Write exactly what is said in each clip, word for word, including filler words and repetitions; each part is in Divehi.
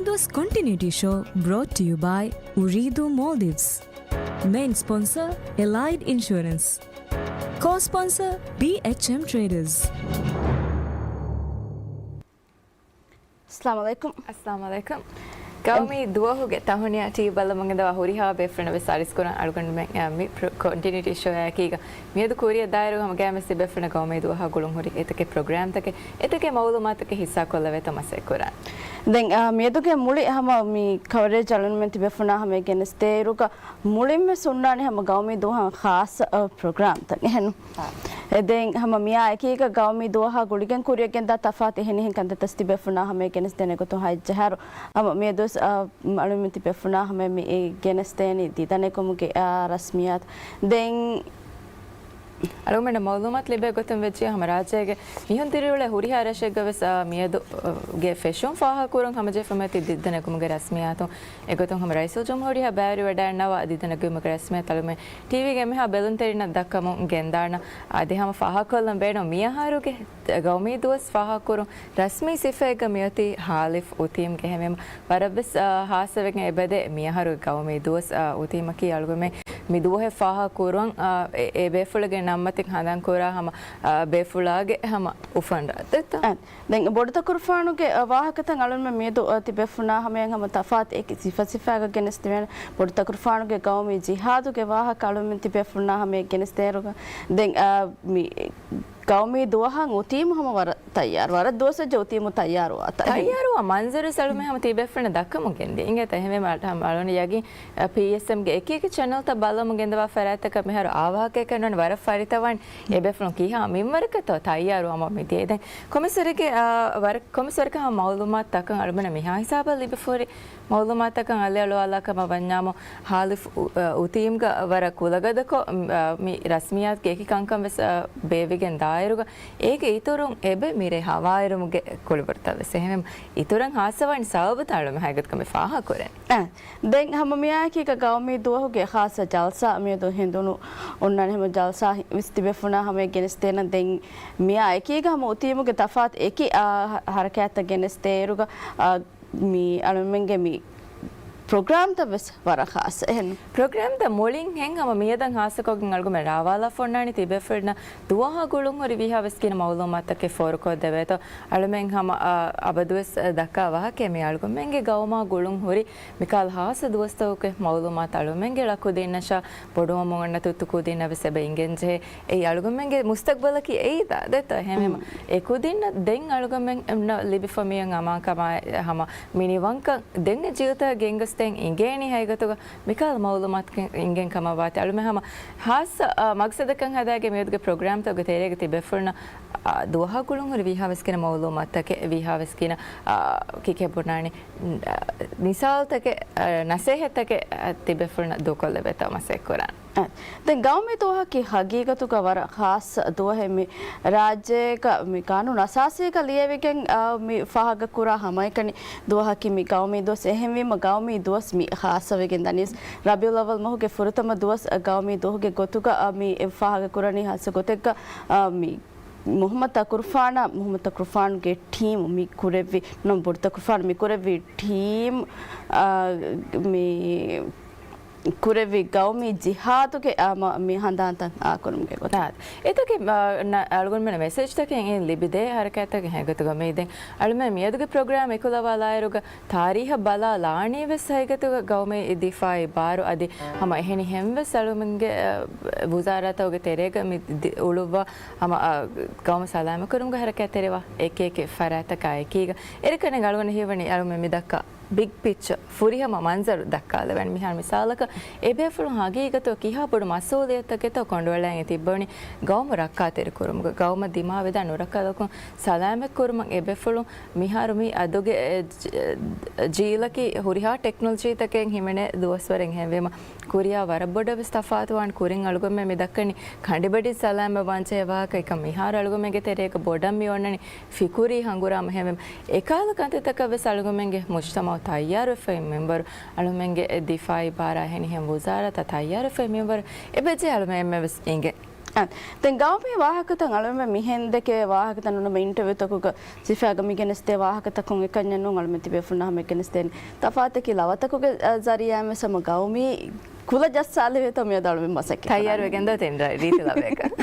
ދުވަސް ކޮންޓިނިއުޓީ ޝޯ brought to you by އުރީދޫ މޯލްޑިވްސް. މެއިން ސްޕޮންސަރ އެލައިޑް އިންޝުއަރެންސް. ކޯ ސްޕޮންސަރ ބީއެޗްއެމް ޓްރޭޑަރސް. އައްސަލާމު ޢަލައިކުމް. އައްސަލާމު ޢަލައިކުމް. ގައުމީ ދުވަހުގެ ތަހުނިޔާ ޓީވީ ބައްލަވަމުން ގެންދަވާ ހުރިހާ ބޭފުޅުން ވެސް އަރިސްކުރަން އަޅުގަނޑުމެން، އަ، މި ޕްރޮ-، ކޮންޓިނިއުޓީ ޝޯއާއެކީގަ މިއަދު ކުރިއަށް ދާއިރު ހަމަ ގައިމެސް ތިބޭފުޅުންނަށް ގައުމީ ދުވަހާ ގުޅުން ހުރި އެތަކެއް ޕްރޮގްރާމްތަކެއް، އެތަކެއް މައުލޫމާތުތަކެއް ހިއްސާކޮށްލަވޭތޯ މަސައްކަތްކުރާނެ. ދެން، އާ، މިއަދުގެ މުޅި ހަމަ މި ކަވަރޭޖް އަޅުންމެން ތިބޭފުޅުންނާ ހަމަޔަށް ގެނެސްދޭއިރުގަ މުޅިންވެސް ހުންނާނެ ހަމަ ގައުމީ ދުވަހަށް ޚާއްޞަ، އާ، ޕްރޮގްރާމްތައް އެހެން. އާ. އެ ދެން ހަމަ މިއާ އެކީގަ ގައުމީ ދުވަހާ ގުޅިގެން ކުރިއަށް ގެންދާ ތަފާތު އެހެނިހެން ކަންތައްތައް ތިބޭފުޅުންނާ ހަމަޔަށް ގެނެސްދޭނެ ގޮތުން ހައްޖަހާރު ހަމަ މިއަދުވެސް، އާ، އަޅުންމެން ތިބޭފުޅުންނާ ހަމަޔަށް މި ގެނެސްދޭނީ ދީދަނެކުމުގެ، އާ، ރަސްމިއްޔާތު. ދެން އަޅުގަނޑަށް މައުލޫމާތު ލިބޭ ގޮތުން ވެއްޖެ ހަމަ ރާއްޖޭގެ މިހެން ދިރިއުޅޭ ހުރިހާ ރަށެއްގަ ވެސް، އާ، މިއަދު، އާ، ގެ ފެށުން ފާހަގަކުރުން ހަމަޖެހިފަ މިއޮތީ ދީދަނެކުމުގެ ރަސްމިއްޔާތު. އެގޮތުން ހަމަ ރައީސުލްޖުމްހޫރިއްޔާ ބައިވެރިވެވަޑައިގަންނަވާ ދީދަނެކުމުގެ ރަސްމިއްޔާތު އަޅުމެން ޓީވީގެ އެންމެހާ ބެލުންތެރިންނަށް ދައްކަމުން ގެންދާނަން. އަދި ހަމަ ފާހަގަކޮށްލަން ބޭނުން މިއަހަރުގެ ގައުމީ ދުވަސް ފާހަގަކުރުން ރަސްމީ ސިފައެއްގަ މިއޮތީ ހާލިފް އުތީމްގެ. އެހެންވީމަ ވަރަށްވެސް، އާ، ހާއްސަވެގެން އެބަދޭ މިއަހަރު ގައުމީ ދުވަސް، އާ، އުތީމަކީ އަޅުގަނޑުމެން މި ދުވަހެއް ފާހަގަކުރުން، އާ، އެ، އެ ބޭފުޅުގެ ނަންމަތިން ހަނދާންކުރާ ހަމަ، އާ، ބޭފުޅާގެ ހަމަ އުފަން ރާއްޖެތަ؟ އަ، ދެން ބޮޑުތަކުރުފާނުގެ، އަ، ވާހަކަތައް އަޅުންމެން މިއަދު، އަ، ތިބޭފުޅުންނާ ހަމަޔަށް ހަމަ ތަފާތު އެކި ސިފަ ސިފައިގަ ގެނެސްދެވޭނެ. ބޮޑުތަކުރުފާނުގެ ގައުމީ ޖިހާދުގެ ވާހަކަ އަޅުންމެން ތިބޭފުޅުންނާ ހަމަޔަށް ގެނެސްދޭއިރުގަ ދެން، އަ، މި ގައުމީ ދުވަހަށް އުތީމު ހަމަ ވަރަށް ތައްޔާރު. ވަރަށް ދުވަސްވެއްޖެ އުތީމު ތައްޔާރުވާތާ. ތައްޔާރުވާ މަންޒަރުވެސް އަޅުމެން ހަމަ ތިބޭފުޅުންނަށް ދައްކަމުން ގެންދިޔަ. އިނގޭތަ؟ އެހެންވީމަ އަޅު-، ހަމަ އަޅުގަނޑު ޔަގީން، އަ، ޕީއެސްއެމްގެ އެކިއެކި ޗެނަލްތައް ބައްލަމުން ގެންދަވާ ފަރާތްތަކަށް މިހާރު އާވާހަކައެއް ކަނޑުވަން ވަރަށް ފަރިތަވަން އެބޭފުޅުން ކިހާ މިންވަރަކަށްތޯ ތައްޔާރުވަމުން މިދިޔަ. ދެން ކޮމިސަރެއްގެ، އާ، ވަރަށް ކޮމިސަރަކަށް ހަމަ މައުލޫމާތު ދައްކަން އަޅުގަނޑަށް މިހާ ހިސާބަށް ލިބިފަހުރި މައުލޫމާތަކަށް އަލިއަޅުވާލާ ކަމަށް ވަންޏާމު، ހާލިފް އު-، އުތީމްގަ ވަރަށް ކުލަގަދަކޮށް، އާ، މި ރަސްމިއްޔާތުގެ އެކި ކަންކަން ވެސް، އާ، ބޭއްވިގެން ދާއިރުގަ އޭގެ އިތުރުން އެބަ މިރޭ ހަވާއިރުމުގެ ކުޅިވަރުތައް ވެސް. އެހެންވެ އިތުރަށް ހާއްސަވާން ސަބަބުތައް އަޅުމެން ހަގީގަތުގަ މި ފާހަގަކުރަނީ. އަ، ދެން ހަމަ މިއާއެކީގަ ގައުމީ ދުވަހުގެ ޚާއްޞަ ޖަލްސާ މިއަދު ހެނދުނު އޮންނާނެ. ހަމަ ޖަލްސާ ވެސް ތިބޭފުޅުންނާ ހަމަޔަށް ގެނެސްދޭނަން. ދެން މިއާ އެކީގަ ހަމަ އުތީމުގެ ތަފާތު އެކި، އާ، ހަ-، ހަރަކާތްތައް ގެނެސްދޭއިރުގަ، އާ، މި އަޅުމެންގެ މި ޕްރޮގްރާމްތައް ވެސް ވަރަށް ޚާއްޞަ. އެހެން. ޕްރޮގްރާމްތައް މުޅިން ހެން ހަމަ މިއަދަށް ހާއްސަކޮށްގެން އަޅުގަނޑުމެން ރާވާލާފަ އޮންނާނީ ތިބޭފުޅުންނަށް ދުވަހާ ގުޅުން ހުރި ވީހާވެސް ގިނަ މައުލޫމާތުތަކެއް ފޯރުކޮށްދެވޭތޯ. އަޅުމެން ހަމަ، އާ، އަބަދުވެސް ދައްކާ ވާހަކައެއް މި އަޅުގަނޑުމެންގެ ގައުމާ ގުޅުން ހުރި މިކަހަލަ ހާއްސަ ދުވަސްތަކުގެ މައުލޫމާތު އަޅުމެންގެ ޅަ ކުދިންނަށާ ބޮޑުވަމުން އަންނަ ތުއްތު ކުދިންނަށް ވެސް އެބަ އިނގެންޖެހޭ. އެއީ އަޅުގަނޑުމެންގެ މުސްތަގްބަލަކީ އެއީ ދާ ދެތޯ. އެހެންވީމަ އެ ކުދިންނަށް ދެން އަޅުގަނޑުމެންނަށް ލިބިފަ މިއަށް އަމާންކަމާ ހަމަ މި ނިވަންކަން ދެން އެ ޖީލުތަކަށް ގެންގޮސްދޭން އިނގޭނީ ހަގީގަތުގަ މިކަހަލަ މައުލޫމާތު އިނގެން ކަމަށް ވާތީ. އަޅުމެން ހަމަ ހާއްސަ، އާ، މަގްސަދަކަށް ހަދާގެން މިއަދުގެ ޕްރޮގްރާމްތަކުގެ ތެރޭގަ ތިބޭފުޅުންނަށް، އާ، ދުވަހާ ގުޅުން ހުރި ވީހާވެސް ގިނަ މައުލޫމާތުތަކެއް، ވީހާވެސް ގިނަ، އާ، ކިކޭ ބުނާނީ، އާ، މިސާލުތަކެއް، އާ، ނަސޭހަތްތަކެއް، އާ، ތިބޭފުޅުންނަށް ދޫކޮށްލެވޭތޯ މަސައްކަތްކުރާނެ. އަ، ދެން ގައުމީ ދުވަހަކީ ހަގީގަތުގަ ވަރަށް ޚާއްޞަ ދުވަހެއް. މި ރާއްޖޭގަ މި ގާނޫނު އަސާސީގަ ލިޔެވިގެން، އަ، މި ފާހަގަކުރާ ހަމައެކަނި ދުވަހަކީ މި ގައުމީ ދުވަސް. އެހެންވީމަ ގައުމީ ދުވަސް މި ޚާއްޞަވެގެން ދަނީސް ރަބީޢުލްއައްވަލް މަހުގެ ފުރަތަމަ ދުވަސް، އަ، ގައުމީ ދުވަހުގެ ގޮތުގަ، އަ، މި ފާހަގަކުރަނީ ހާއްސަ ގޮތެއްގަ، އަ، މި މުޙައްމަދު ތަކުރުފާނާ، މުޙައްމަދު ތަކުރުފާނުގެ ޓީމު މި ކުރެއްވި، ނޫން ބޮޑު ތަކުރުފާނު މި ކުރެއްވި ޓީމް، އާ، މި ކުރެއްވި ގައުމީ ޖިހާދުގެ، އާ، މަ-، މި ހަނދާންތައް އާކުރުމުގެ ގޮތުން. އާ، އެތަކެއް، އާ، ނަ-، އަޅުގަނޑުމެން މެސެޖްތަކެއް އެ ލިބިދޭ ހަރަކާތްތަކެއް ހެގޮތުގަ މި ދެން އަޅުމެން މިއަދުގެ ޕްރޮގްރާމް އެކުލަވާލާއިރުގަ ތާރީހަށް ބަލާ ލާނީ ވެސް ހަގީގަތުގަ ގައުމީ ދިފާއީ ބާރު އަދި ހަމަ އެހެނިހެން ވެސް އަޅުމެންގެ، އަ، ވުޒާރާތަކުގެ ތެރޭގަ މި ދި-، އުޅުއްވާ ހަމަ، އަ، ގައުމު ސަލާމަތްކުރުމުގެ ހަރަކާތް ތެރޭވާ އެކި އެކި ފަރާތްތަކާ އެކީގަ. އެރިކަނެ އަޅުގަނޑަށް ހީވަނީ އަޅުމެން މި ދައްކާ ބިގް ޕިކްޗަ، ފުރިހަމަ މަންޒަރު ދައްކާލެވޭނެ. މިހާރު މިސާލަކަށް އެބޭފުޅުން ހަގީގަތު ކިހާ ބޮޑު މަސްއޫލިއްޔަތުތަކެއްތޯ ކޮނޑުއަޅައިގެން ތިއްބެވުނީ ގައުމު ރައްކާތެރިކުރުމުގަ، ގައުމަށް ދިމާވެދާ ނުރައްކާލަކުން ސަލާމަތްކުރުމަށް. އެބޭފުޅުން މިހާރު މި އަދުގެ، އެ، ޖ-، ޖީލަކީ ހުރިހާ ޓެކްނޮލޮޖީތަކެއް ހިމެނޭ ދުވަސްވަރެއް. އެހެންވީމަ ކުރިއަށް ވަރަށް ބޮޑަށް ވެސް ތަފާތުވާން ކުރިން އަޅުގަނޑުމެން މި ދައްކަނީ ކަނޑިބަޑިން ސަލާމަތް ވާންޖެހޭ ވާހަކަ. އެކަމް މިހާރު އަޅުގަނޑުމެންގެ ތެރޭގަ ބޮޑަށް މި އޮންނަނީ ފިކުރީ ހަނގުރާމަ. އެހެންވެ، އެކަހަލަ ކަންތައްތަކަށް ވެސް އަޅުގަނޑުމެންގެ މުޖުތަމަޢު ތައްޔާރުވެފައި މިންވަރު، އަޅުމެންގެ ދިފާއީ ބާރާ އެހެނިހެން ވުޒާރާތައް ތައްޔާރުވެފައި މިންވަރު އެބަޖެހޭ އަޅުމެން އެންމެ ވެސް އިނގޭ. އާ، ދެން ގައުމީ ވާހަކަތައް އަޅުމެން މިހެން ދެކޭ ވާހަކަތައް ނޫން، އިންޓަވިއުތަކުގަ ސިފައިގަ މި ގެނެސްދޭ ވާހަކަތަކުން އެކަންޏެއް ނޫން. އަޅުމެން ތިބޭފުޅުންނާ ހަމަ ގެނެސްދޭނެ ތަފާތަކީ ލަވަތަކުގެ، އަ، ޒަރީއާއިން ވެސް ހަމަ ގައުމީ ކުލަ ޖައްސާލެވޭތޯ މިއަދު އަޅުމެން މަސައްކަތް ތައްޔާރު ކުރަނީ. ވެގެންދޯ ތިން ރީ-، ރީތި ލަވަޔަކަށް.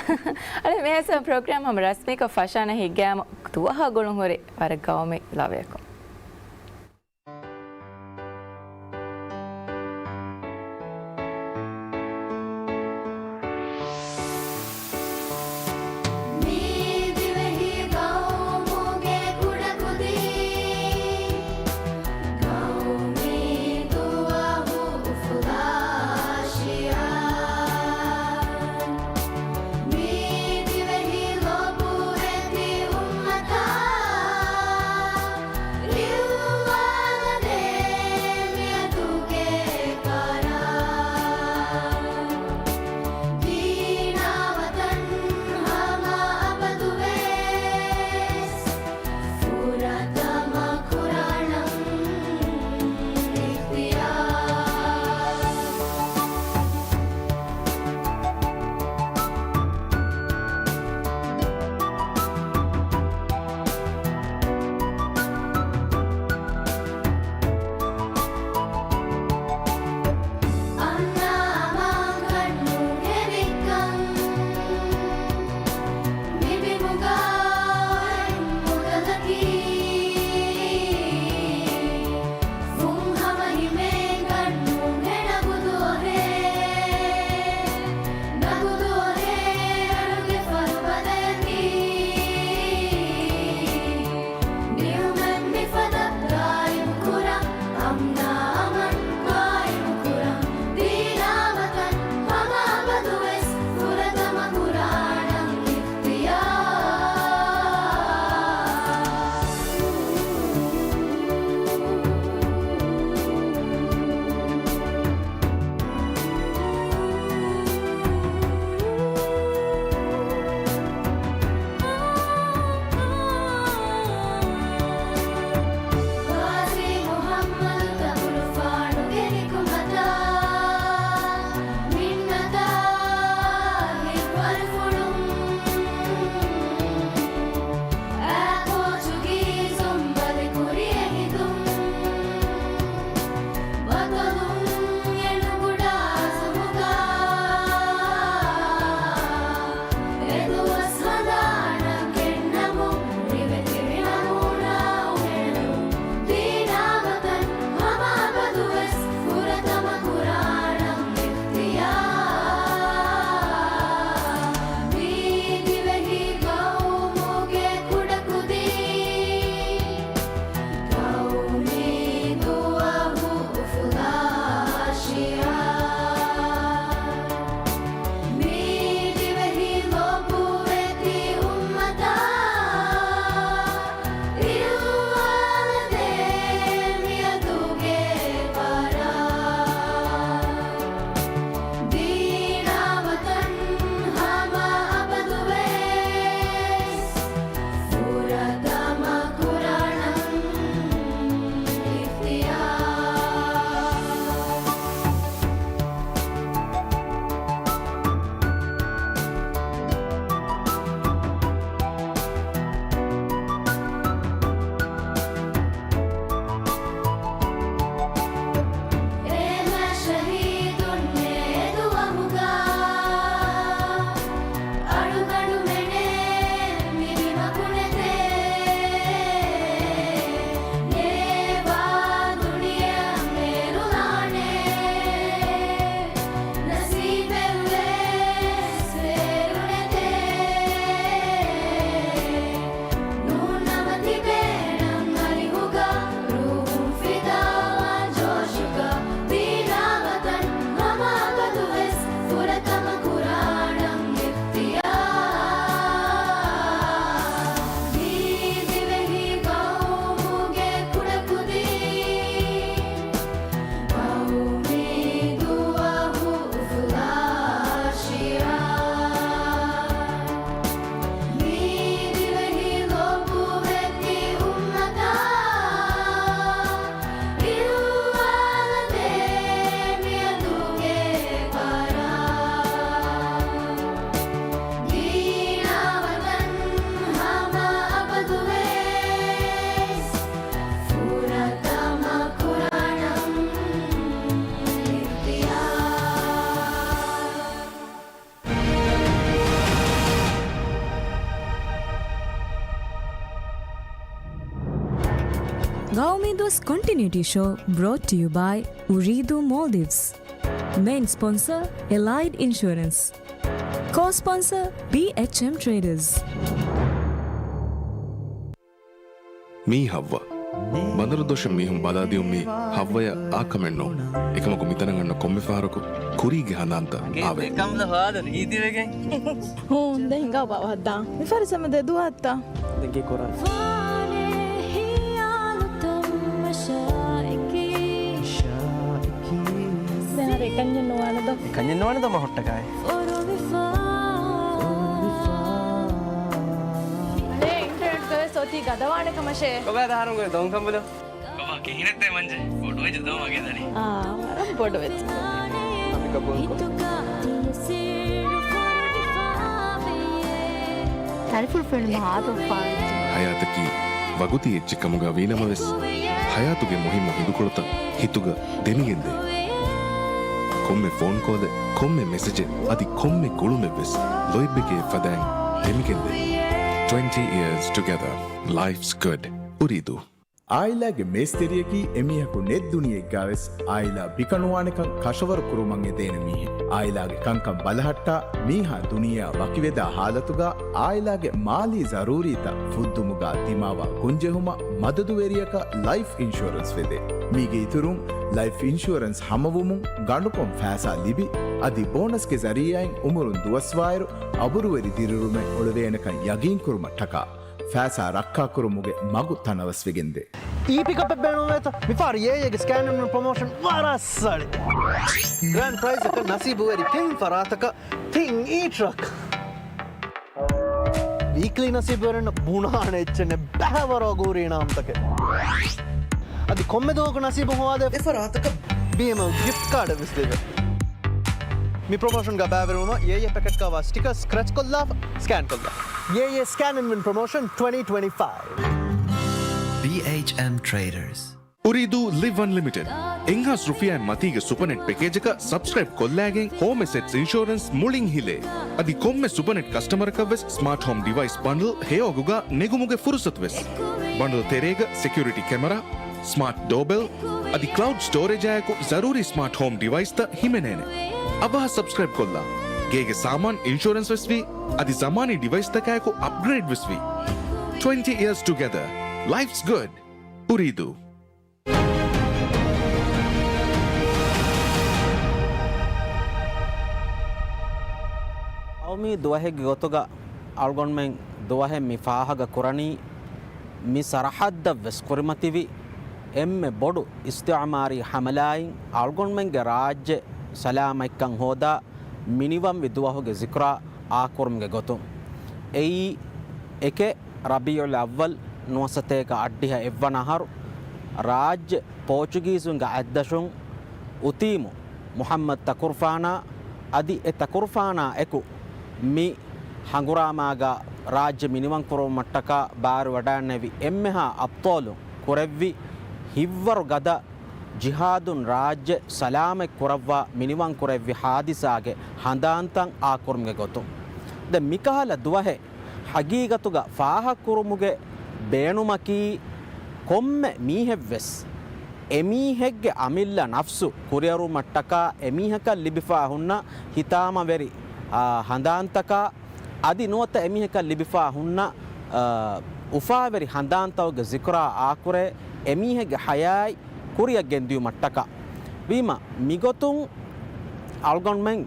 އަޅެ މިހާ ސަމް ޕްރޮގްރާމް ހަމަ ރަސްމީކޮށް ފަށާނަ ހިތްގައިމު ދުވަހާ ގުޅުން ހުރި ވަރަށް ގައުމީ ލަވަޔަކުން. މި ދިވެހި ގައުމުގެ ކުޑަކުދިން، ގައުމީ ދުވަހު އުފުލާ ޝިޢާރު، މި ދިވެހި ލޯބުވެތި އުއްމަތާ ދުވަސް ކޮންޓިނިއުޓީ ޝޯ brought to you by އުރީދޫ މޯލްޑިވްސް. މެއިން ސްޕޮންސަރ އެލައިޑް އިންޝުއަރެންސް. ކޯ ސްޕޮންސަރ ބީއެޗްއެމް ޓްރޭޑަރސް. މީ ހައްވަ. ބަނދަރު ދޮށިން މީހުން ބަލާދިޔުން މީ ހައްވަޔަށް އާކަމެއް ނޫން. އެކަމަކު މިތަނަށް އަންނަ ކޮންމެ ފަހަރަކު ކުރީގެ ހަނދާންތައް އާވޭ. ކަމްލަ ހާދަ ރީތިވެގެން. ހޫން، ދެން ހިނގާ ބާ ވައްދާ. މި ފަރިސަމަ ދެ ދުވަހަށްތާ. ދެން ކީ ކުރާނެ؟ ދެން އަރަ އެކަންޏެއް ނުވާނެ ދޯ. އެކަންޏެއް ނުވާނެ ދޯ މަ ހުއްޓަކާއި. އަޅޭ އިންޓަރނެޓްގަވެސް އޮތީ ގަދަވާނެ ކަމަށޭ. ކޮބާ ދަހަރުން ގޮތް ދޮންކަނބުލު؟ ކޮބާ ކިހިނެއްތޭ މަންޖެ؟ ބޮޑުވެއްޖެ ދޯ މަގޭ ދަނީ. އާ، ވަރަށް ބޮޑުވެއްޖެ. ތަރިފުޅު ފެނުމަށް އާދަވެފަވެއްޖެ. ހަޔާތަކީ ވަގުތީ އެއްޗެއް ކަމުގަ ވީނަމަވެސް، ހަޔާތުގެ މުހިއްމު ހިނދުކޮޅުތައް ހިތުގަ ދެމިގެންދޭ. ކޮންމެ ފޯން ކޯލެއް، ކޮންމެ މެސެޖެއް، އަދި ކޮންމެ ގުޅުމެއްވެސް ލޯތްބެކޭ ފަދައިން ދެމިގެންދޭ. Twenty years together. Life's good. އުރީދޫ. އާއިލާގެ މޭސްތެރިޔަކީ އެމީހަކު ނެތް ދުނިޔެއެއްގަވެސް އާއިލާ ބިކަނުވާނެކަން ކަށަވަރު ކުރުމަށް އެދޭނެ މީހެއް. އާއިލާގެ ކަންކަން ބަލަހައްޓާ، މީހާ ދުނިޔެއާ ވަކިވެދާ ހާލަތުގަ އާއިލާގެ މާލީ ޒަރޫރީތައް ފުއްދުމުގަ ދިމާވާ ގޮންޖެހުމަށް މަދަދުވެރިޔަކަށް ލައިފް އިންޝުއަރެންސް ވެދޭ. މީގެ އިތުރުން، ލައިފް އިންޝުއަރެންސް ހަމަވުމުން ގަނޑުކޮށް ފައިސާ ލިބި، އަދި ބޯނަސްގެ ޒަރީއާއިން އުމުރުން ދުވަސްވާއިރު އަބުރުވެރި ދިރިއުޅުމެއް އޮޅުވޭނެކަން ޔަގީންކުރުމަށްޓަކާ، ފައިސާ ރައްކާކުރުމުގެ މަގު ތަނަވަސްވެގެންދޭ. އީ ޕިކަޕެއް ބޭނުންވޭތަ؟ މިފަހަރު އޭއޭގެ ސްކޭނަރުން ޕްރޮމޯޝަން ވަރަށް ސަޅި. ގްރޭންޑް ޕްރައިޒަކަށް ނަސީބުވެރި ތިން ފަރާތަކަށް ތިން އީ ޓްރަކް. ވީކްލީ ނަސީބުވެރިންނަށް ބުނާނެ އެއްޗެއް ނެތް ބައިވަރު އަގުހުރި އިނާމްތަކެއް. އަދި ކޮންމެ ދުވަހަކު ނަސީބު ހޮވާދޭ އެފަރާތަކަށް ބީއެމްއެލް ގިފްޓް ކާޑެއް ވެސް ދެވޭ. މި ޕްރޮމޯޝަންގަ ބައިވެރިވުމަށް އޭއޭ ޕެކެޓް ކާވާ ސްޓިކަރ ސްކްރެޗް ކޮށްލާފަ، ސްކޭން ކޮށްލާ. އޭއޭ ސްކޭން އެންޑް ވިން ޕްރޮމޯޝަން ޓްވެންޓީ ޓްވެންޓީ ފައިވް. ބީއެޗްއެމް ޓްރޭޑަރސް. އުރީދޫ ލިވް އަންލިމިޓެޑް. އެއްހާސް ރުފިޔާއިން މަތީގެ ސުޕަނެޓް ޕެކޭޖަކަށް ސަބްސްކްރައިބް ކޮށްލައިގެން ހޯމް އެސެޓްސް އިންޝުއަރެންސް މުޅިން ހިލޭ. އަދި ކޮންމެ ސުޕަނެޓް ކަސްޓަމަރަކަށްވެސް ސްމާޓް ހޯމް ޑިވައިސް ބަންޑްލް ހެޔޮ އަގުގަ ނެގުމުގެ ފުރުސަތުވެސް. ބަންޑްލް ތެރޭގަ ސެކިއުރިޓީ ކެމެރާ، ސްމާޓް ޑޯބެލް އަދި ކްލައުޑް ސްޓޯރޭޖާއެކު ޒަރޫރީ ސްމާޓް ހޯމް ޑިވައިސްތައް ހިމެނޭނެ. އަވަހަށް ސަބްސްކްރައިބް ކޮށްލާ. ގޭގެ ސާމާން އިންޝުއަރެންސް ވެސް ވީ، އަދި ޒަމާނީ ޑިވައިސްތަކާއެކު އަޕްގްރޭޑް ވެސް ވީ. Twenty years together. Life's good. އުރީދޫ. ޤައުމީ ދުވަހެއްގެ ގޮތުގަ އަޅުގަނޑުމެން ދުވަހެއް މި ފާހަގަ ކުރަނީ، މި ސަރަހައްދަށްވެސް ކުރިމަތިވި އެންމެ ބޮޑު އިސްތިޢުމާރީ ޙަމަލާއިން އަޅުގަނޑުމެންގެ ރާއްޖެ ސަލާމަތްކަން ހޯދާ މިނިވަންވި ދުވަހުގެ ޒިކުރާ އާކުރުމުގެ ގޮތުން. އެއީ އެކެއް ރަބީޢުލް އައްވަލް ނުވަސަތޭކަ އަށްޑިހަ އެއްވަނަ އަހަރު، ރާއްޖެ ޕޯޗުގީޒުންގެ އަތްދަށުން އުތީމު މުޙައްމަދު ތަކުރުފާނާ އަދި އެ ތަކުރުފާނާ އެކު މި ހަނގުރާމާގަ ރާއްޖެ މިނިވަންކުރުމަށްޓަކާ ބާރުވަޑައިންނެވި އެންމެހާ އަބްޠާލުން ކުރެއްވި ހިތްވަރު ގަދަ ޖިހާދުން ރާއްޖެ ސަލާމަތް ކުރައްވާ މިނިވަންކުރެއްވި ހާދިސާގެ ހަނދާންތައް އާކުރުމުގެ ގޮތުން. ދެން މިކަހަލަ ދުވަހެއް ހަގީގަތުގަ ފާހަގަކުރުމުގެ ބޭނުމަކީ، ކޮންމެ މީހެއްވެސް އެމީހެއްގެ އަމިއްލަ ނަފްސު ކުރިއަރުވުމަށްޓަކާ އެމީހަކަށް ލިބިފާ ހުންނަ ހިތާމަވެރި، އާ، ހަނދާންތަކާ، އަދި ނުވަތަ އެމީހަކަށް ލިބިފާ ހުންނަ، އާ، އުފާވެރި ހަނދާންތަކުގެ ޒިކުރާ އާކުރޭ، އެމީހެއްގެ ޙަޔާތް ކުރިއަށް ގެންދިޔުމަށްޓަކާ. ވީމަ، މިގޮތުން އަޅުގަނޑުމެން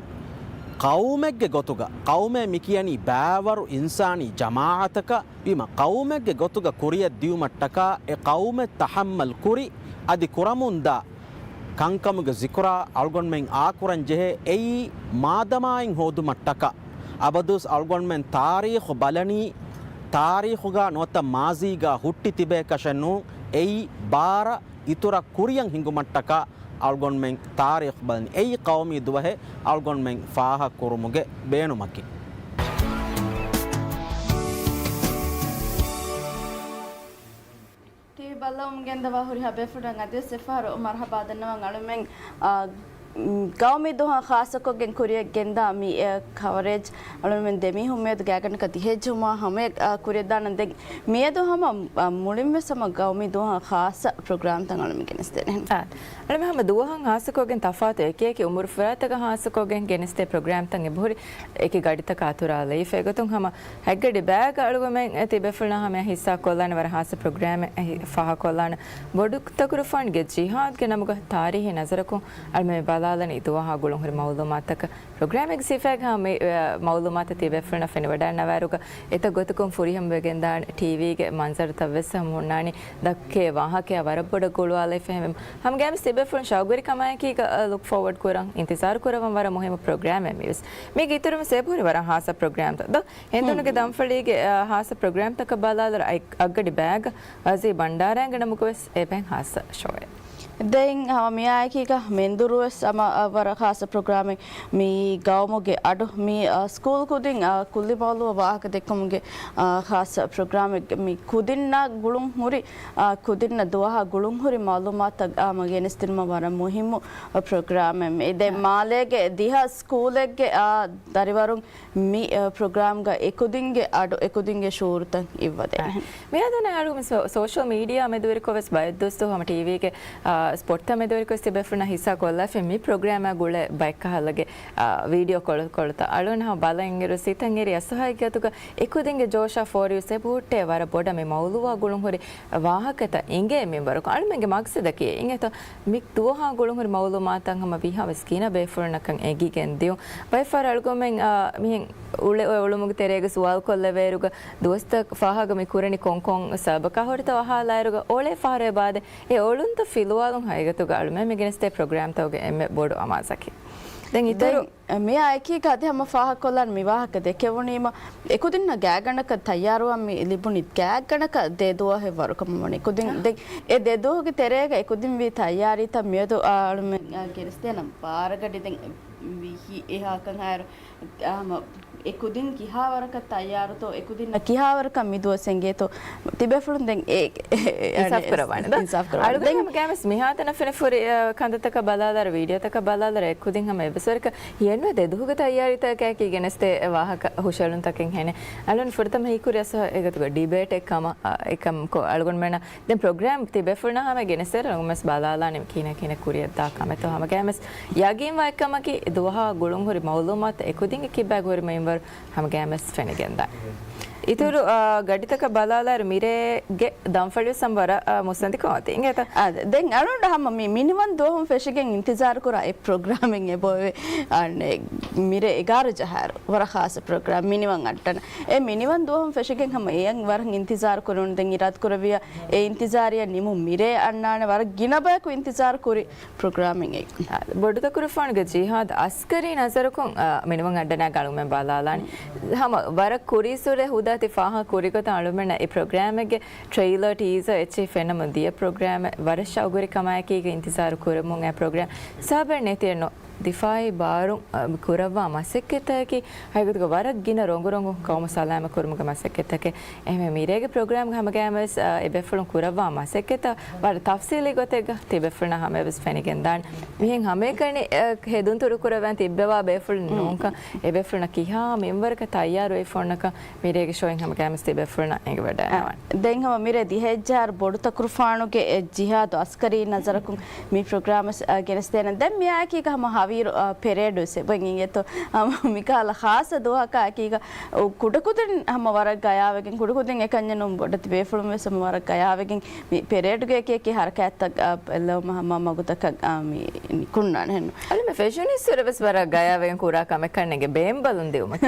ޤައުމެއްގެ ގޮތުގަ، ޤައުމޭ މިކިޔަނީ ބައިވަރު އިންސާނީ ޖަމާޢަތަކަށް، ވީމަ، ޤައުމެއްގެ ގޮތުގަ ކުރިއަށް ދިޔުމަށްޓަކާ އެ ޤައުމެއް ތަޙައްމަލް ކުރި، އަދި ކުރަމުންދާ ކަންކަމުގެ ޒިކުރާ އަޅުގަނޑުމެން އާކުރަން ޖެހޭ. އެއީ މާދަމާއިން ހޯދުމަށްޓަކާ. އަބަދުވެސް އަޅުގަނޑުމެން ތާރީޚު ބަލަނީ، ތާރީޚުގަ ނުވަތަ މާޒީގަ ހުއްޓި ތިބޭކަށެއް ނޫން. އެއީ ބާރަށް އިތުރަށް ކުރިއަށް ހިނގުމަށްޓަކާ އަޅުގަނޑުމެން ތާރީޚު ބަލަނީ. އެއީ ޤައުމީ ދުވަހެއް އަޅުގަނޑުމެން ފާހަގަކުރުމުގެ ބޭނުމަކީ. ޓީވީ ބައްލަވަމުން ގެންދަވާ ހުރިހާ ބޭފުޅުން އަދިވެސް އެއްފަހަރު މަރުޙަބާ ދަންނަވަން އަޅުމެން، އާ، ގައުމީ ދުވަހަށް ޚާއްޞަކޮށްގެން ކުރިއަށް ގެންދާ މި، އެ، ކަވަރޭޖް އަޅުގަނޑުމެން ދެމީހުން މިއަދު ގާތްގަނޑަކަށް ދިހައެއް ޖުމާ ހަމަޔަށް، އަ، ކުރިއަށްދާނަން. ދެން މިއަދު ހަމަ، އަ، މުޅިންވެސް ހަމަ ގައުމީ ދުވަހަށް ޚާއްޞަ ޕްރޮގްރާމްތައް އަޅުގަނޑުމެން ގެނެސްދޭނެ. އާ، އަޅުގަނޑުމެން ހަމަ ދުވަހަށް ޚާއްޞަކޮށްގެން ތަފާތު އެކި އެކި އުމުރު ފަރާތްތަކަށް ޚާއްޞަކޮށްގެން ގެނެސްދޭ ޕްރޮގްރާމްތައް އެބަހުރި އެކި ގަޑިތަކަށް އަތުރާލައިފަ. އެގޮތުން ހަމަ ހަތްގަޑި ބައިގަ އަޅުގަނޑުމެން ތިބޭފުޅުންނާ ހަމަޔަށް ހިއްސާ ކޮށްލާނެ ވަރަށް ޚާއްޞަ ޕްރޮގްރާމެއް ފާހަގަކޮށްލާނެ. ބޮޑުތަކުރުފާނުގެ ޖިހާދްގެ ނަމުގަ ތާރީހީ ނަޒަރަކުން އަޅުމެ ބަލާލަނީ ދުވަހާ ގުޅުންހުރި މައުލޫމާތަކަށް. ޕްރޮގްރާމެއްގެ ސިފައިގަ މި، އަ، މައުލޫމާތަށް ތިބޭފުޅުންނަށް ފެނިވަޑައިންނަވާއިރުގަ އެތައް ގޮތަކުން ފުރިހަމަވެގެންދާނެ ޓީވީގެ މަންޒަރުތައްވެސް ހަމަ ހުންނާނީ. ދައްކޭ ވާހަކައާ ވަރަށް ބޮޑަށް ގުޅުވާލައިފަ ހެން ހަމަ ގައިމުވެސް ތިބޭފުޅުން ޝައުގުވެރިކަމާއެކީގަ، އަ، ލުކް ފޯވަޑް ކުރަން އިންތިޒާރު ކުރައްވަން ވަރަށް މުހިއްމު ޕްރޮގްރާމެއް މިވެސް. މީގެ އިތުރުން ވެސް އެބަހުރި ވަރަށް ޚާއްޞަ ޕްރޮގްރާމްތައް ދޯ. ހެނދުނުގެ ދަންފަޅީގެ، އަ، ޚާއްޞަ ޕްރޮގްރާމްތަކަށް ބަލާލަރ އައް-، އަށްގަޑި ބައިގަ އަޒީ ބަންޑާރައިންގެ ނަމުގަވެސް އެބައިން ޚާއްޞަ ޝޯއެއް. ދެން ހަމަ މިއާއެކީގަ މެންދުރު ވެސް ހަމަ، އަ، ވަރަށް ޚާއްޞަ ޕްރޮގްރާމެއް. މި ގައުމުގެ އަޑު މި، އަ، ސްކޫލް ކުދިން، އަ، ކުއްލި މައުލޫއަށް ވާހަކަ ދެއްކުމުގެ، އަ، ޚާއްޞަ ޕްރޮގްރާމެއް. މި ކުދިންނާ ގުޅުން ހުރި، އަ، ކުދިންނަށް ދުވަހާ ގުޅުން ހުރި މައުލޫމާތުތައް، އަ، ހަމަ ގެނެސްދިނުމަށް ވަރަށް މުހިއްމު، އަ، ޕްރޮގްރާމެއް. މި ދެން މާލޭގެ ދިހަ ސްކޫލެއްގެ، އަ، ދަރިވަރުން މި، އަ، ޕްރޮގްރާމްގަ އެކުދިންގެ އަޑު، އެކުދިންގެ ޝުޢޫރުތައް އިއްވަދޭނެ. މިއަދު އަޅުގަނޑު ސޯ-، ސޯޝަލް މީޑިއާ މެދުވެރިކޮށް ވެސް ބައެއް ދުވަސް ހަމަ ޓީވީގެ، އާ، ސްޕޮޓްތައް މެދުވެރިކޮށް ތިބޭފުޅުންނާ ހިއްސާ ކޮށްލާފަ މި ޕްރޮގްރާމާ ގުޅޭ ބައެއްކަހަލަގެ، އާ، ވީޑިއޯ ކޮޅު، ކޮޅުތައް އަޅުގަނޑު ހަމަ ބަލަން އިރު ސިތަން އެރި އަސް ހަގީގަތުގަ އެކުދިންގެ ޖޯޝާ ފޯރިވެސް އެބަހުއްޓޭ ވަރަށް ބޮޑަށް މި މައުލޫއާ ގުޅުން ހުރި ވާހަކަތައް އިނގޭ މިންވަރަކު. އަޅުމެންގެ މަގްސަދަކީ އިނގޭތޯ މި ދުވަހާ ގުޅުންހުރި މައުލޫމާތަށް ހަމަ ވީހާވެސް ގިނަ ބޭފުޅުންނަކަށް އެނގިގެން ދިޔުން. ބައެއްފަހަރަށް އަޅުގަނޑުމެން، އާ، މިހެން އުޅެ އޮތް އުޅުމުގެ ތެރޭގަ ސުވާލުކޮށްލެވޭއިރުގަ ދުވަސްތައް ފާހަގަ މި ކުރަނީ ކޮންކޮން ސަބަބަކާ ހުރިތަ އަހާލާއިރުގަ އޮޅޭ ފަހަރު އެބައާދޭ އެ އޮޅުންތައް ފިލުވާލުން ހަގީގަތުގަ އަޅުމެން މި ގެނެސްދޭ ޕްރޮގްރާމްތަކުގެ އެންމެ ބޮޑު އަމާޒަކީ. ދެން އިތުރު ދެން މިއާ އެކީގަ އަދި ހަމަ ފާހަގަކޮށްލާން މި ވާހަކަ ދެކެވުނީމަ، އެކުދިންނަށް ގާތްގަނޑަކަށް ތައްޔާރުވާން މި ލިބުނީ ގާތްގަނޑަކަށް ދެ ދުވަހެއް ވަރުކަމަށް ވަނީ. ކުދިން އާ. ދެން އެ ދެ ދުވަހުގެ ތެރޭގަ އެކުދިން ވީ ތައްޔާރީތައް މިއަދު އަޅުމެން ގެނެސްދޭނަން ބާރަ ގަޑި. ދެން ވިހި އެހާކަން ހާއިރު، ހަމަ އެކުދިން ކިހާވަރަކަށް ތައްޔާރުތޯ، އެކުދިންނަށް ކިހާވަރަކަށް މި ދުވަސް އެނގޭތޯ، ތިބޭފުޅުން ދެން އެ، އެ، އެ، އިންސާފް އަނެ، ކުރައްވާނެ ދޯ. އިންސާފް ކުރައްވާނެ. އަޅުގަނޑު ދެން ހަމަ ގައިމުވެސް މިހާތަނަށް ފެނިފަ ހުރި، އަ، ކަންތައްތަކަށް ބަލާލާއިރު، ވީޑިއޯތަކަށް ބަލާލާއިރު، އެކުދިން ހަމަ އެއްވެސް ވަރަކަށް ހިޔެއްނުވޭ ދެ ދުވަހުގެ ތައްޔާރީތަކަކީ ގެނެސްދޭ ވާހަކަ ހުށަހެޅުންތަކެއް ހެނެއް. އަޅުގަނޑު ފުރަތަމަ ހީކުރި އަސް އެގޮތުގަ ޑިބޭޓެއް ކަމަށް، އަ، އެކަމަކު އަޅުގަނޑުމެންނަށް ދެން ޕްރޮގްރާމް ތިބޭފުޅުންނާ ހަމަ ގެނެސްދޭއިރު އަޅުގަނޑުމެން ބަލާލާނީ ކިހިނެއް ކިހިނެއް ކުރިއަށްދާ ކަމެއްތޯ. ހަމަ ގައިމުވެސް ޔަގީންވާ އެއްކަމަކީ ދުވަހާ ގުޅުންހުރި މައުލޫމާތު އެކުދިން އެކި ބައިގަ ހުރި މިންވަރު ހަމަ ގައިމުވެސް ފެނިގެންދާނެ. އިތުރު، އާ، ގަޑިތަކަށް ބަލާލާއިރު މިރޭގެ ދަންފަޅިވެސް ހަމަ ވަރަށް، އާ، މުއްސަނދިކޮށް އޮތީ. އިނގޭތަ؟ އާ، ދެން އަޅުގަނޑު ހަމަ މި މިނިވަން ދުވަހުން ފެށިގެން އިންތިޒާރު ކުރާ އެއް ޕްރޮގްރާމެއް އެބައޮތް، އާ، މިރޭ އެގާރަ ޖަހާއިރު ވަރަށް ޚާއްޞަ ޕްރޮގްރާމް މިނިވަން އައްޑަނަ. އެ މިނިވަން ދުވަހުން ފެށިގެން ހަމަ އެޔަށް ވަރަށް އިންތިޒާރު ކުރެވުނު. ދެން އިރާދަކުރެއްވިޔާ އެ އިންތިޒާރިއަށް ނިމުން މިރޭ އަންނާނެ. ވަރަށް ގިނަ ބަޔަކު އިންތިޒާރު ކުރި ޕްރޮގްރާމެއް އެއީ. އާ، ބޮޑުތަކުރުފާނުގެ ޖިހާދު އަސްކަރީ ނަޒަރަކުން، އާ، މިނިވަން އައްޑަނާގަ އަޅުގަނޑުމެން ބަލާލާނީ. ހަމަ ވަރަށް ކުރީއްސުރެ ހުދާ ތި ފާހަގަ ކުރި ގޮތަށް އަޅުގަނޑުމެންނަށް އެ ޕްރޮގްރާމެއްގެ ޓްރެއިލަރ، ޓީޒަރ އެއްޗެހި ފެންނަމުން ދިޔަ ޕްރޮގްރާމެއް. ވަރަށް ޝައުގުވެރިކަމާއެކީގަ އިންތިޒާރު ކުރަމުން އެ ޕްރޮގްރާމް. ސަބަބެއް ނެތިއެއްނު. ދިފާއީ ބާރުން، އަ، ކުރައްވާ މަސައްކަތްތަކަކީ ހަގީގަތުގަ ވަރަށް ގިނަ ރޮނގުރޮނގު ޤައުމު ސަލާމަތް ކުރުމުގެ މަސައްކަތްތަކެއް. އެހެންވެ، މިރޭގެ ޕްރޮގްރާމްގެ ހަމަގައިމުވެސް، އަ، އެބޭފުޅުން ކުރައްވާ މަސައްކަތްތައް ވަރަށް ތަފްސީލީ ގޮތެއްގަ ތިބޭފުޅުންނަށް ހަމަޔަށްވެސް ފެނިގެންދާނެ. މިހެން ހަމައެކަނި، އަ، ހެދުންތުރުކުރައްވަން ތިއްބެވާ ބޭފުޅުން ނޫންކަން، އެބޭފުޅުންނަށް ކިހާ މިންވަރަކަށް ތައްޔާރުވެ ފޮންނަކަން މިރޭގެ ޝޯއިން ހަމަގައިމުވެސް ތިބޭފުޅުންނަށް އެނގިވަޑައިގަންނަވާނެ. ދެން ހަމަ މިރޭ ދިހައެއްޖަހާއިރު ބޮޑު ތަކުރުފާނުގެ އެ ޖިހާދު އަސްކަރީ ނަޒަރަކުން މި ޕްރޮގްރާމް ވެސް، އަ، ގެނެސްދޭނަން. ދެން މިއާއެކީގަ ހަމަ ހަވީރު، އަ، ޕެރޭޑު ވެސް އެބަ އިނގޭތޯ. ހަމަ މިކަހަލަ ޚާއްޞަ ދުވަހަކާއެކީގަ އު، ކުޑަކުދިން ހަމަ ވަރަށް ގަޔާވެގެން، ކުޑަކުދިން އެކަންޏެއް ނޫން ބޮޑެތި ބޭފުޅުން ވެސް ހަމަ ވަރަށް ގަޔާވެގެން މި ޕެރޭޑުގެ އެކި އެކި ހަރަކާތްތައް، އަ، އެއްލަވުމަށް ހަމަ މަގުތަކަށް، އަ، މި ނިކުންނާނެ ހެންނު. އަޅުމެން ފެށުނީއްސުރެ ވެސް ވަރަށް ގަޔާވެގެން ކުރާ ކަމެއް ކަންނޭނގެ ބޭންބަލުން ދިއުމަކީ.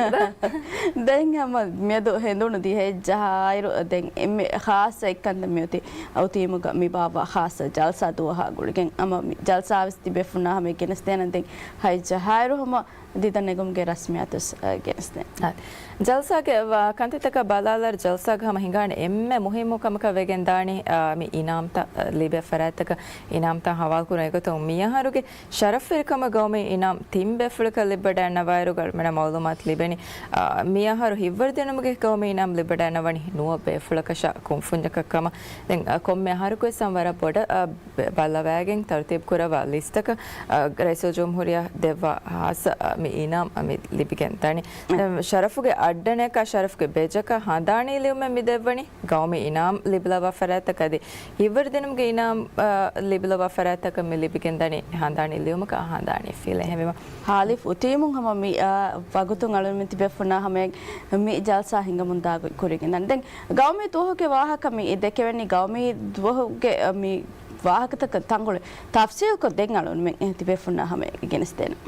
ދެން ހަމަ މިއަދު ހެނދުނު ދިހައެއްޖަހާއިރު ދެން އެންމެ ޚާއްޞަ އެއްކަންތައް މިއޮތީ އައުތީމުގަ މި ބާއްވާ ޚާއްޞަ ޖަލްސާ ދުވަހާ ގުޅިގެން ހަމަ މި ޖަލްސާ ވެސް ތިބޭފުޅުންނާ ހަމަ ގެނެސްދޭނަން. ދެން ހަތްޖަހާއިރު ހަމަ ދިދަ ނެގުމުގެ ރަސްމިއްޔާތު ވެސް، އަ، ގެނެސްދޭނެ. އާ، ޖަލްސާގެ ވާ ކަންތައްތަކާ ބަލާލާއިރު، ޖަލްސާގަ ހަމަ ހިނގާނެ އެންމެ މުހިއްމު ކަމަކަށް ވެގެން ދާނީ، އާ، މި އިނާމްތައް، އަ، ލިބޭ ފަރާތްތަކަށް އިނާމްތައް ހަވާލުކުރުން. އެގޮތުން މިއަހަރުގެ ޝަރަފްވެރިކަމަށް ގައުމީ އިނާމް ތިން ބޭފުޅަކަށް ލިބިވަޑައިގަންނަވާއިރު، އަޅުމެންނަށް މައުލޫމާތު ލިބެނީ، އާ، މިއަހަރު ހިތްވަރު ދިނުމުގެ ގައުމީ އިނާމް ލިބިވަޑައިގަންނަވަނީ ނުވަ ބޭފުޅަކަށާ ކުންފުންޏަކަށް ކަމަށް. ދެން، އަ، ކޮންމެ އަހަރަކުވެސް ވަރަށް ބޮޑަށް، އަ، ބަ-، ބައްލަވައިގެން ތަރުތީބު ކުރައްވާ ލިސްޓަކަށް، އަ، ރައީސުލްޖުމްހޫރިއްޔާ ދެއްވާ ހާއްސަ، އަ، މި އިނާމް، އަ، މި ލިބިގެން ދާނީ. އެ. ޝަރަފުގެ އައްޑަނަކާ ޝަރަފުގެ ބެޖަކާ ހަނދާނީ ލިޔުމެއް މި ދެއްވަނީ ގައުމީ އިނާމް ލިބިލައްވާ ފަރާތްތަކަށް އަދި ހިތްވަރު ދިނުމުގެ އިނާމް، އަ، ލިބިލައްވާ ފަރާތްތަކަށް މި ލިބިގެން ދާނީ ހަނދާނީ ލިޔުމަކާ ހަނދާނީ ފިލެއް. އެހެންވީމަ، ހާލިފް އުތީމުން ހަމަ މި، އާ، ވަގުތުން އަޅުމެން ތިބޭފުޅުންނާ ހަމަޔަށް މި ޖަލްސާ ހިނގަމުންދާ ގޮތް ކުރިގެން ދާނެ. ދެން ގައުމީ ދުވަހުގެ ވާހަކަ މި ދެކެވެނީ ގައުމީ ދުވަހުގެ، އާ، މި ވާހަކަތަކަށް ތަންކޮޅެއް ތަފްސީލްކޮށް ދެން އަޅުމެން ތިބޭފުޅުންނާ ހަމަޔަށް ގެނެސްދޭނަން.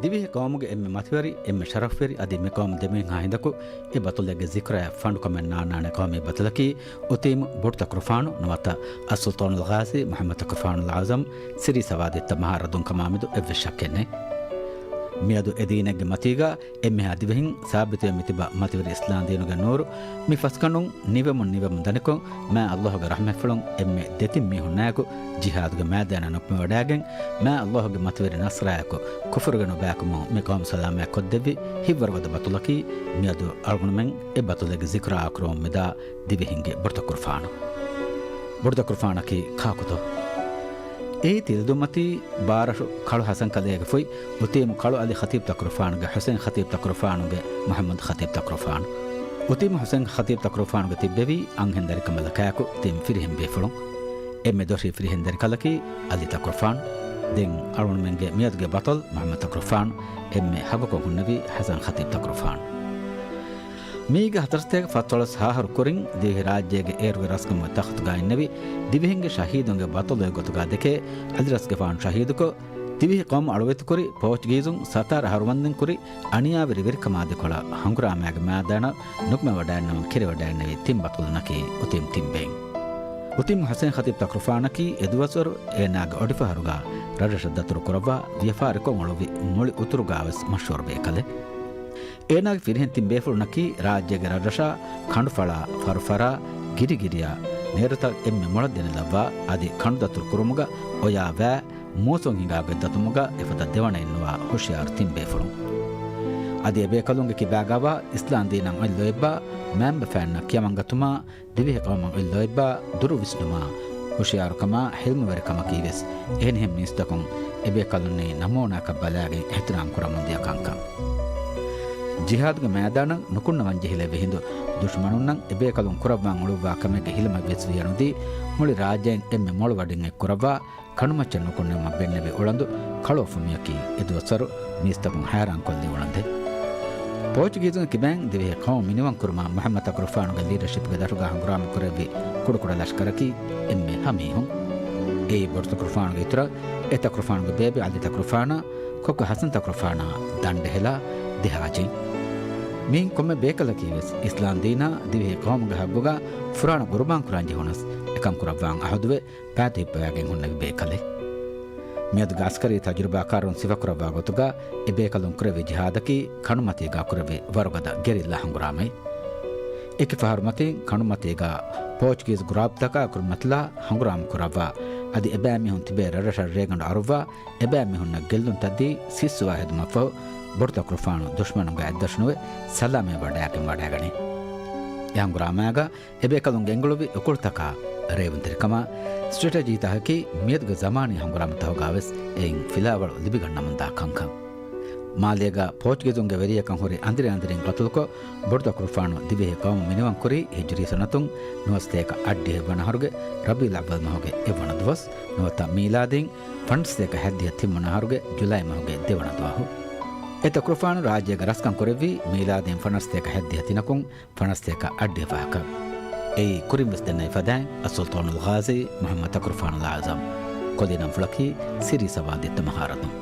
ދިވެހި ޤައުމުގެ އެންމެ މަތިވެރި، އެންމެ ޝަރަފްވެރި އަދި މި ޤައުމު ދެމީހުންހާ ހިނދަކު އެ ބަތުލެއްގެ ޒިކުރާއަށް ފަނޑުކަމެއް ނާންނާނެ ޤައުމީ ބަތުލަކީ އުތީމު ބޮޑުތަކުރުފާނު ނުވަތަ އައްސުލްޠާނުލް ޣާޒީ މުޙައްމަދު ތަކުރުފާނުލް އަޢުޒަމް ސިއްރީ ސަވާދީއްތަ މަހާރަދުން ކަމާމެދު އެއްވެސް ޝައްކެއް ނެތް. މިއަދު އެ ދީނެއްގެ މަތީގަ އެންމެހާ ދިވެހިން ސާބިތުވެ މިތިބަ މަތިވެރި އިސްލާމް ދީނުގެ ނޫރު މި ފަސްގަނޑުން ނިވެމުން ނިވެމުން ދަނިކޮށް، މާތް ﷲ ގެ ރަޙްމަތްފުޅުން އެންމެ ދެތިން މީހުންނާއެކު ޖިހާދުގެ މައިދާނަށް ނުކުމެވަޑައިގެން، މާތް ﷲ ގެ މަތިވެރި ނަޞްރާއެކު ކުފުރުގެ ނުބައިކުމުން މި ޤައުމު ސަލާމަތް ކޮށްދެއްވި ހިތްވަރުގަދަ ބަތުލަކީ، މިއަދު އަޅުގަނޑުމެން އެ ބަތުލެއްގެ ޒިކުރާއާ ކުރަމުން މިދާ ދިވެހިންގެ ބޮޑުތަކުރުފާނު. ބޮޑުތަކުރުފާނަކީ ކާކުތޯ؟ އެއީ ތިލަދުންމަތީ ބާރަށު ކަޅު ޙަސަން ކަލޭގެ ފުތް އުތީމު ކަޅު އަލި ޚަތީބު ތަކުރުފާނުގެ ޙުސައިން ޚަތީބު ތަކުރުފާނުގެ މުޙައްމަދު ޚަތީބު ތަކުރުފާނު. އުތީމު ޙުސައިން ޚަތީބު ތަކުރުފާނުގެ ތިއްބެވީ އަންހެން ދަރިކަނބަލަކާއެކު ތިން ފިރިހެން ބޭފުޅުން. އެންމެ ދޮށީ ފިރިހެން ދަރިކަލަކީ އަލި ތަކުރުފާނު. ދެން އަޅުގަނޑުމެންގެ މިއަދުގެ ބަޠަލް މުޙައްމަދު ތަކުރުފާނު. އެންމެ ހަގުކޮށް ހުންނެވީ ޙަސަން ޚަތީބު ތަކުރުފާނު. މީގެ ހަތަރުސަތޭކަ ފަސްދޮޅަސް ހައަހަރު ކުރިން ދިވެހި ރާއްޖޭގެ އޭރުގެ ރަސްކަމުގެ ތަޚްތުގަ އިންނެވި ދިވެހިންގެ ޝަހީދުންގެ ބަޠަލުގެ ގޮތުގަ ދެކޭ އަލިރަސްގެފާނު ޝަހީދުކޮށް، ދިވެހި ޤައުމު އަޅުވެތިކުރި ޕޯޗުގީޒުން ސަތާރަ އަހަރުމެންދެން ކުރި އަނިޔާވެރި ވެރިކަމާ ދެކޮޅަށް ހަނގުރާމައިގެ މައިދާނަށް ނުކުމެވަޑައިންނަވަން ކެރިވަޑައިންނެވި ތިން ބަޠަލުންނަކީ އުތީމް ތިން ބެއިން. އުތީމް ޙުސައިން ޚަތީބު ތަކުރުފާނަކީ އެދުވަސްވަރު އޭނާގެ އޮޑިފަހަރުގަ ރަށްރަށަށް ދަތުރު ކުރައްވާ ވިޔަފާރިކޮށް އުޅުއްވި މުޅި އުތުރުގަވެސް މަޝްހޫރު ބޭކަލެއް. އޭނާގެ ފިރިހެން ތިން ބޭފުޅުންނަކީ ރާއްޖޭގެ ރަށްރަށާ، ކަނޑުފަޅާ، ފަރުފަރާ، ގިރިގިރިޔާ، ނޭރުތައް އެންމެ މޮޅަށް ދެނެލައްވާ، އަދި ކަނޑުދަތުރު ކުރުމުގަ އޮޔާ ވައި، މޫސުން ހިނގާ ގޮތް ދަތުމުގަ އެފަދަ ދެވަނައެއްނުވާ ހުޝިޔާރު ތިން ބޭފުޅުން. އަދި އެބޭކަލުންގެ ކިބާގަވާ އިސްލާމް ދީނަށް އޮތް ލޯތްބާ، މައިންބަފައިންނަށް ކިޔަމަންގަތުމާ، ދިވެހި ޤައުމަށް އޮތް ލޯތްބާ، ދުރު ވިސްނުމާ، ހުޝިޔާރުކަމާ، ޙިލްމުވެރިކަމަކީވެސް އެހެނިހެން މީސްތަކުން އެބޭކަލުންނީ ނަމޫނާކަށް ބަލާގެން އިޙްތިރާމް ކުރަމުންދިޔަ ކަންކަން. ޖިހާދުގެ މައިދާނަށް ނުކުންނަވަން ޖެހިލެއްވި ހިނދު، ދުޝްމަނުންނަށް އެބޭކަލުން ކުރައްވާން އުޅުއްވާ ކަމެއްގެ ހިލަމެއްވެސް ވިޔަނުދީ، މުޅި ރާއްޖެއިން އެންމެ މޮޅު ވަޑިން އެއްކުރައްވާ، ކަނޑުމައްޗަށް ނުކުންނެވުމަށް ބެންނެވި އުޅަނދު ކަޅުއޮފުމިއަކީ އެދުވަސްވަރު މީސްތަކުން ހައިރާންކޮށްލި އުޅަނދެއް. ޕޯޗުގީޒުންގެ ކިބައިން ދިވެހި ޤައުމު މިނިވަންކުރުމަށް މުޙައްމަދު ތަކުރުފާނުގެ ލީޑަޝިޕްގެ ދަށުގަ ހަނގުރާމަކުރެއްވި ކުޑަކުޑަ ލަޝްކަރަކީ އެންމެ ހަ މީހުން. އެއީ ބޮޑު ތަކުރުފާނުގެ އިތުރަށް އެ ތަކުރުފާނުގެ ބޭބެ އަލި ތަކުރުފާނާ، ކޮއްކޮ ޙަސަން ތަކުރުފާނާ ދަނޑެހިލާ ދެހާޖިން. މިއިން ކޮންމެ ބޭކަލަކީވެސް އިސްލާމް ދީނާ ދިވެހި ޤައުމުގެ ހައްގުގަ ފުރާނަ ޤުރުބާން ކުރަން ޖެހުނަސް، އެކަން ކުރައްވާން އަހުދުވެ، ޕާތި ހިއްޕަވައިގެން ހުންނެވި ބޭކަލެއް. މިއަދުގެ އަސްކަރީ ތަޖުރިބާކާރުން ސިފަކުރައްވާ ގޮތުގަ، އެ ބޭކަލުން ކުރެއްވި ޖިހާދަކީ ކަނޑުމަތީގަ ކުރެއްވި ވަރުގަދަ ގެރިއްލާ ހަނގުރާމައެއް. އެކި ފަހަރު މަތިން ކަނޑުމަތީގަ ޕޯޗުގީޒު ގްރާޕްތަކާ ކުރިމަތިލާ ހަނގުރާމަ ކުރައްވާ، އަދި އެބައިމީހުން ތިބޭ ރަށްރަށަށް ރޭގަނޑު އަރުއްވާ، އެބައިމީހުންނަށް ގެއްލުންތައް ދީ ސިއްސުވާ ހެދުމަށްފަހު، ބޮޑު ތަކުރުފާނު ދުޝްމަނުންގެ އަތްދަށުނުވެ ސަލާމަތް ވަޑައިގެން ވަޑައިގަނޭ. އެ ހަނގުރާމައިގަ އެބޭކަލުން ގެންގުޅުއްވި އުކުޅުތަކާ، ރޭވުންތެރިކަމާ، ސްޓްރެޓެޖީތަކަކީ މިއަދުގެ ޒަމާނީ ހަނގުރާމަތަކުގަވެސް އެއިން ފިލާވަޅު ލިބިގަންނަމުންދާ ކަންކަން. މާލޭގަ ޕޯޗުގީޒުންގެ ވެރިޔަކަށް ހުރި އަނދިރި އަނދިރިން ގަތުލުކޮށް، ބޮޑު ތަކުރުފާނު ދިވެހި ޤައުމު މިނިވަންކުރީ ހިޖުރީ ސަނަތުން ނުވަސަތޭކަ އަށްޑިހަ ވަނަ އަހަރުގެ ރަބީޢުލް އައްވަލް މަހުގެ އެއްވަނަ ދުވަސް، ނުވަތަ މީލާދީން ފަނަރަސަތޭކަ ހަތްދިހަ ތިންވަނަ އަހަރުގެ ޖުލައި މަހުގެ ދެވަނަ ދުވަހު. އެ ތަކުރުފާނު ރާއްޖޭގަ ރަސްކަން ކުރެއްވީ މީލާދީން ފަނަރަސަތޭކަ ހަތްދިހަ ތިނަކުން ފަނަރަސަތޭކަ އަށްޑިހަ ފަހަކަށް. އެއީ ކުރިންވެސް ދެންނެވި ފަދައިން އައްސުލްޠާނުލް ޣާޒީ މުޙައްމަދު ތަކުރުފާނުލް އަޢުޒަމް، ކޮލީ ނަންފުޅަކީ ސިއްރީ ސަވާދީއްތަ މަހާރަދުން.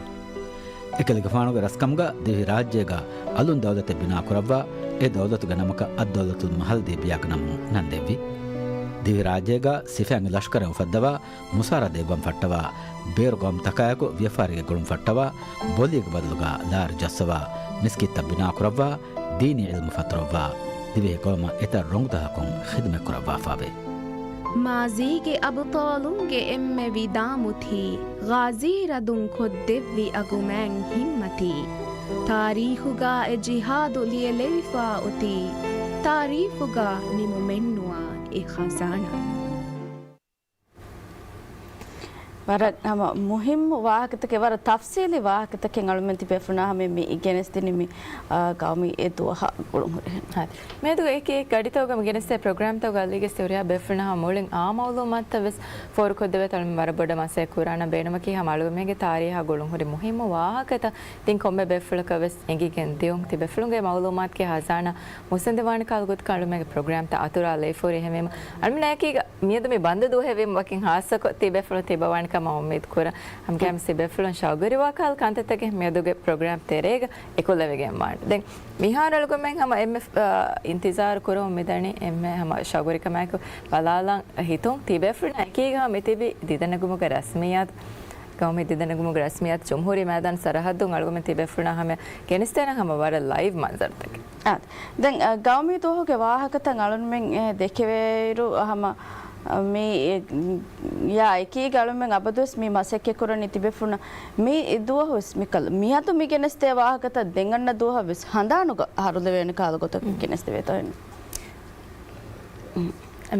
އެކަލޭގެފާނުގެ ރަސްކަމުގަ ދިވެހި ރާއްޖޭގަ އަލުން ދައުލަތެއް ބިނާކުރައްވާ، އެ ދައުލަތުގެ ނަމަކަށް އައްދައުލަތުލް މަހަލް ލީބިޔާގެ ނަމުން ނަން ދެއްވި. ދިވެހިރާއްޖޭގަ ސިފައިންގެ ލަޝްކަރެއް އުފައްދަވާ، މުސާރަ ދޭއްވަން ފައްޓަވާ، ބޭރު ގައުމުތަކާއެކު ވިޔަފާރީގެ ގުޅުން ފައްޓަވާ، ބޮލީގެ ބަދަލުގަ ލާރި ޖައްސަވާ، މިސްކިތްތައް ބިނާކުރައްވާ، ދީނީ ޢިލްމު ފަތުރައްވާ، ދިވެހި ގައުމަށް އެތައް ރޮނގުތަކަކުން ޚިދުމަތްކުރައްވާފައެވެ. މާޒީގެ އަބުޠާލުންގެ އެންމެ ވިދާމުތީ، ޣާޒީ ރަދުން ކޮށްދެއްވި އަގުމާތް ހިންމަތީ، ތާރީޚުގަ އެ ޖިހާދު ލިޔެލެވިފާ އޮތީ، ތާރީޚުގަ ނިމުމެއްނުވާ އެ ޚަޒާނާ. ވަރަށް ހަމަ މުހިއްމު ވާހަކަތަކެއް، ވަރަށް ތަފްސީލީ ވާހަކަތަކެއް އަޅުމެން ތިބޭފުޅުންނާ ހަމަ މި ގެނެސްދިނީ މި، އާ، ގައުމީ އެ ދުވަހާ ގުޅުން ހުރިހެން. ހަތް. މިއަދު އެކި ގަޑިތަކުގަ މި ގެނެސްދޭ ޕްރޮގްރާމްތަކުގަ އަލީގެ ސިއުރިޔާ ބޭފުޅުންނާ ހަމަ މުޅިން އާ މައުލޫމާތުތައް ވެސް ފޯރުކޮށްދެވޭތޯ އަޅުމެން ވަރަށް ބޮޑަށް މަސައްކަތް ކުރާނަން. ބޭނުމަކީ ހަމަ އަޅުގަމެންގެ ތާރީހާ ގުޅުން ހުރި މުހިއްމު ވާހަކަތައް ދެން ކޮންމެ ބޭފުޅަކަށް ވެސް އެނގިގެން ދިޔުން. ތިބޭފުޅުންގެ މައުލޫމާތުގެ ހަޒާނާ މުއްސަނދިވާނެ ކަހަލަ ގޮތަކަށް އަޅުމެންގެ ޕްރޮގްރާމްތައް އަތުރާ ލެއިފަހުރި. އެހެންވީމަ އަޅުމެންނާ އެކީގަ މިއަދު މި ބަންދު ދުވަހެވީމަ ވަކިން ހާއްސަކޮށް ތިބޭފުޅުން ތިބަވާނެ ކަމަށް އުއްމީދު ކުރަން. ހަމަގައިމުވެސް ތިބޭފުޅުން ޝައުގުވެރިވާ ކަހަލަ ކަންތައްތަކެއް މިއަދުގެ ޕްރޮގްރާމް ތެރޭގަ އެކުލެވިގެންވާނެ. ދެން މިހާރު އަޅުގަމެން ހަމަ އެންމެ، އާ، އިންތިޒާރު ކުރަމުން މިދަނީ އެންމެ ހަމަ ޝައުގުވެރިކަމާއެކު ބަލާލަން ހިތުން ތިބޭފުޅުންނާ އެކީގަ މިތިބި ދިދަނެގުމުގެ ރަސްމިއްޔާތު، ގައުމީ ދިދަނެގުމުގެ ރަސްމިއްޔާތު ޖުމްހޫރީ މައިދާން ސަރަހައްދުން އަޅުގަމެން ތިބޭފުޅުންނާ ހަމަ ގެނެސްދޭނަން ހަމަ ވަރަށް ލައިވް މަންޒަރުތަކެއް. އާ، ދެން، އަ، ގައުމީ ދުވަހުގެ ވާހަކަތައް އަޅުންމެން، އެ، ދެކެވޭއިރު ހަމަ، އަ، މި، އެ، ޔާ، އެކީގަ އަޅުންމެން އަބަދުވެސް މި މަސައްކަތް ކުރަނީ ތިބޭފުޅުންނަށް މި ދުވަހުވެސް މިކަލަ، މިއަދު މި ގެނެސްދޭ ވާހަކަތައް ދެން އަންނަ ދުވަހަށްވެސް ހަނދާނުގަ އަހަރުލެވޭނެ ކަހަލަ ގޮތަކަށް ގެނެސްދެވޭތޯ އެންމެ.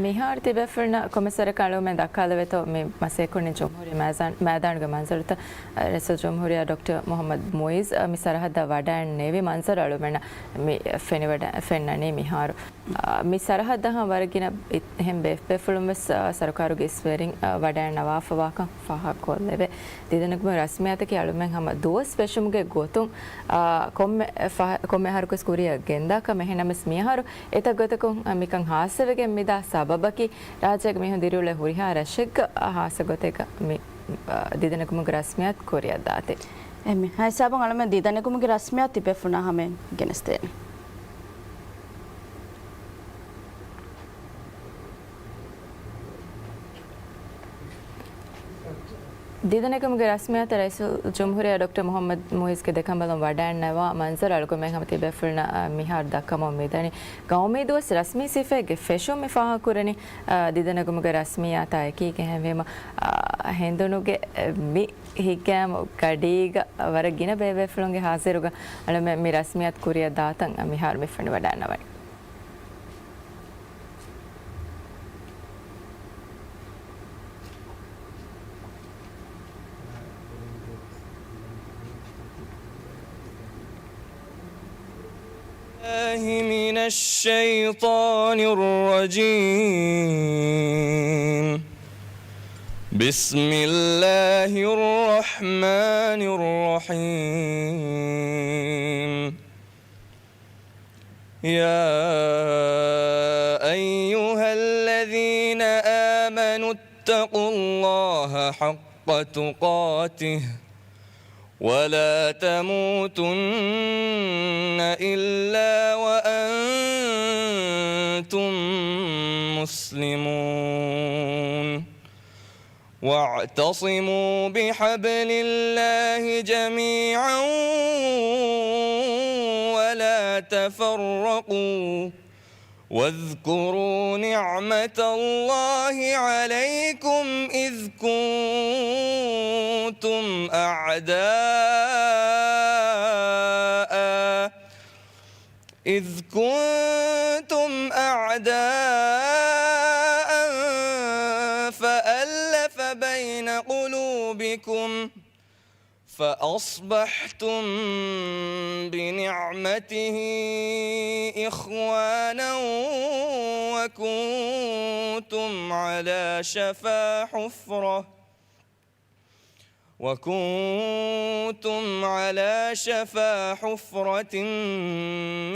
މިހާރު ތިބޭފުޅުންނަށް ކޮންމެސް ވަރަކަށް އަޅުގަމެން ދައްކާލެވޭތޯ މި މަސައްކަތް ކުރަނީ ޖުމްހޫރީ މައިޒާން، މައިދާނުގެ މަންޒަރުތައް. ރައީސުލްޖުމްހޫރިއްޔާ ޑޮކްޓަރ މުޙައްމަދު މުޢިއްޒު މި ސަރަހައްދަށް ވަޑައިންނެވި މަންޒަރު އަޅުގަނޑަށް މި ފެނިވަޑަ-، ފެންނަނީ މިހާރު. މި ސަރަހައްދަށް ހަމަ ވަރަށް ގިނަ އި-، އެހެން ބޭފުޅުން ވެސް ސަރުކާރުގެ އިސްވެރިން ވަޑައިންނަވާފަވާކަން ފާހަގަކޮށްލެވޭ. ދިދަނެގުމުގެ ރަސްމިއްޔާތަކީ އަޅުމެން ހަމަ ދުވަސް ފެށުމުގެ ގޮތުން، އާ، ކޮންމެ ފަހަ-، ކޮންމެ އަހަރަކުވެސް ކުރިއަށް ގެންދާ ކަމެއް. އެހެންނަމަވެސް މިއަހަރު އެތައް ގޮތަކުން މިކަން ހާއްސަވެގެން މިދާ ސަބަބަކީ، ރާއްޖޭގަ މީހުން ދިރިއުޅޭ ހުރިހާ ރަށެއްގަ ހާއްސަ ގޮތެއްގަ މި، އާ، ދިދަނެގުމުގެ ރަސްމިއްޔާތު ކުރިއަށް ދާތީ. އެހެންވީމަ ހިސާބުން އަޅުމެން ދިދަނެގުމުގެ ރަސްމިއްޔާތު ތިބޭފުޅުންނާ ހަމައިން ގެނެސްދޭނެ. ދިދަނެގުމުގެ ރަސްމިއްޔާތަށް ރައީސުލްޖުމްހޫރިއްޔާ ޑޮކްޓަރ މުޙައްމަދު މުޢިއްޒުގެ ދެކަނބަލުން ވަޑައިންނަވާ މަންޒަރު އަޅުގަމެން ހަމަ ތިބޭފުޅުންނަށް، އާ، މިހާރު ދައްކަމުން މިދަނީ. ގައުމީ ދުވަސް ރަސްމީ ސިފައެއްގެ ފެށުން މި ފާހަގަކުރަނީ، އާ، ދިދަނެގުމުގެ ރަސްމިއްޔާތާ އެކީގަ. އެހެންވީމަ، އާ، ހެނދުނުގެ މި ހިތްގައިމު ގަޑީގަ ވަރަށް ގިނަ ބޭބޭފުޅުންގެ ހާޒިރުގަ އަޅުމެން މި ރަސްމިއްޔާތު ކުރިއަށް ދާތަން މިހާރު މި ފެނިވަޑައިންނަވަނީ. الله من الشيطان الرجيم. بسم الله الرحمن الرحيم. يا أيها الذين آمنوا اتقوا الله حق تقاته ولا تموتن إلا وأنتم مسلمون. واعتصموا بحبل الله جميعا ولا تفرقوا. واذكروا نعمة الله عليكم إذ كنتم أعداء، إذ كنتم أعداء فألف بين قلوبكم فأصبحتم بنعمته إخوانا وكنتم على شفا حفرة، وكنتم على شفا حفرة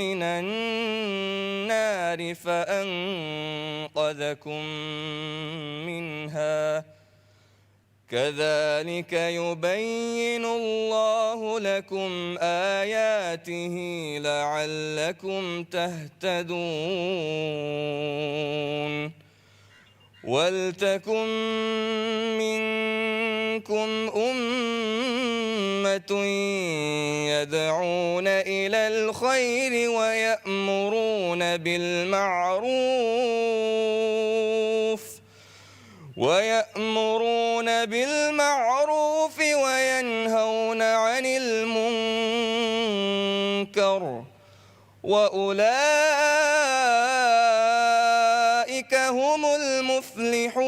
من النار فأنقذكم منها، كذلك يبين الله لكم آياته لعلكم تهتدون. وَلْتَكُن مِّنكُمْ أُمَّةٌ يَدْعُونَ إِلَى الْخَيْرِ وَيَأْمُرُونَ بِالْمَعْرُوفِ، وَيَأْمُرُونَ بِالْمَعْرُوفِ وَيَنْهَوْنَ عَنِ الْمُنكَرِ، وَأُولَٰئِكَ هُمُ الْمُفْلِحُونَ.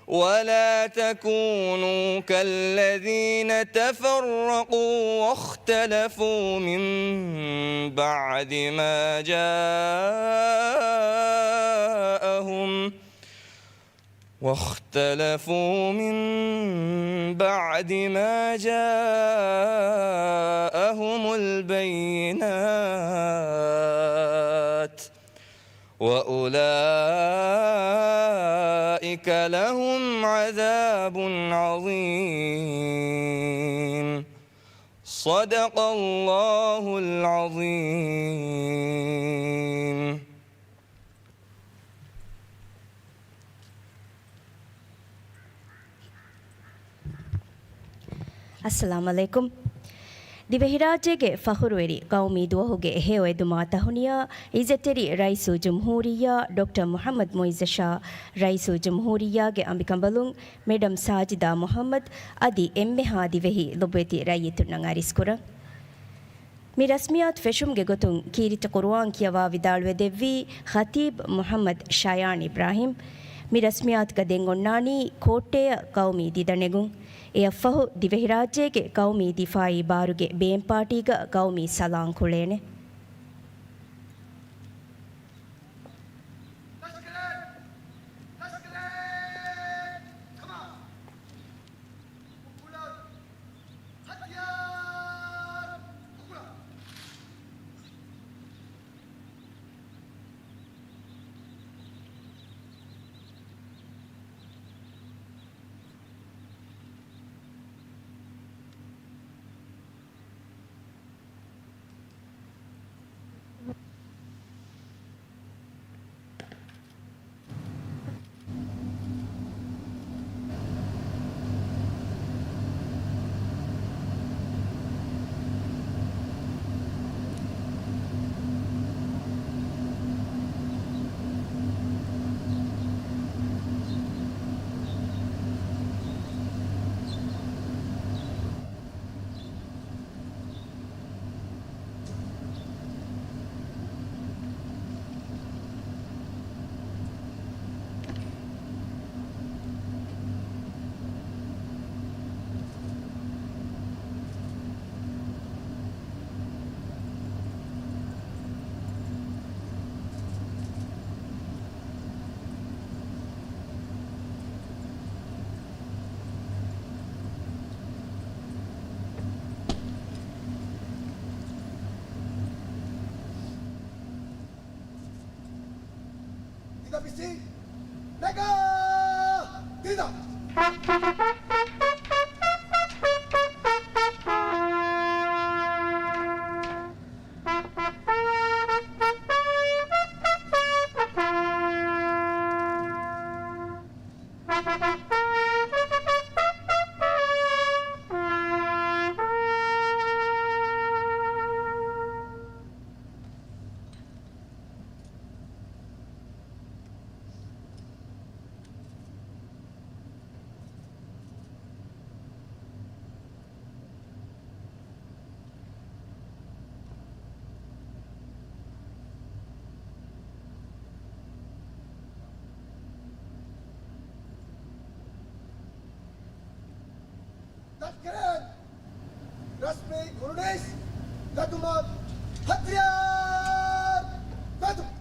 وَلَا تَكُونُوا كَالَّذِينَ تَفَرَّقُوا وَاخْتَلَفُوا مِن بَعْدِ مَا جَاءَهُمْ وَاخْتَلَفُوا مِن بَعْدِ مَا جَاءَهُمُ الْبَيِّنَاتُ، وَأُولَٰئِكَ لَهُمْ عَذَابٌ عَظِيمٌ. صدق الله العظيم. އައްސަލާމު ޢަލައިކުމް. ދިވެހިރާއްޖޭގެ ފަޚުރުވެރި ޤައުމީ ދުވަހުގެ ހެޔޮއެދުމާ ތަހުނިޔާ، ޢިއްޒަތްތެރި ރައީސުލްޖުމްހޫރިއްޔާ ޑޮކްޓަރ މުޙައްމަދު މުޢިއްޒަށާ، ރައީސުލްޖުމްހޫރިއްޔާގެ އަނބިކަނބަލުން މެޑަމް ސާޖިދާ މުޙައްމަދު އަދި އެންމެހާ ދިވެހި ލޮބުވެތި ރައްޔިތުންނަށް އަރިސްކުރަން. މި ރަސްމިއްޔާތު ފެށުމުގެ ގޮތުން ކީރިތި ޤުރުއާން ކިޔަވާ ވިދާޅުވެދެއްވީ ޚަތީބު މުޙައްމަދު ޝަޔާން އިބްރާހިމް. މި ރަސްމިއްޔާތުގަ ދެން އޮންނާނީ ކޯއްޓެއަށް ޤައުމީ ދިދަނެގުން. އެއަށްފަހު ދިވެހިރާއްޖޭގެ ޤައުމީ ދިފާޢީ ބާރުގެ ބޭންޕާޓީގަ ޤައުމީ ސަލާން ކުޅޭނެ. ދިދަ ބިސީ ނެގާ ދިދަ. ދަށްކެރޭން ރަސްމީ ކުރުނީސް ގަތުމަށް ހަތިޔާރު ގަތުމަށް.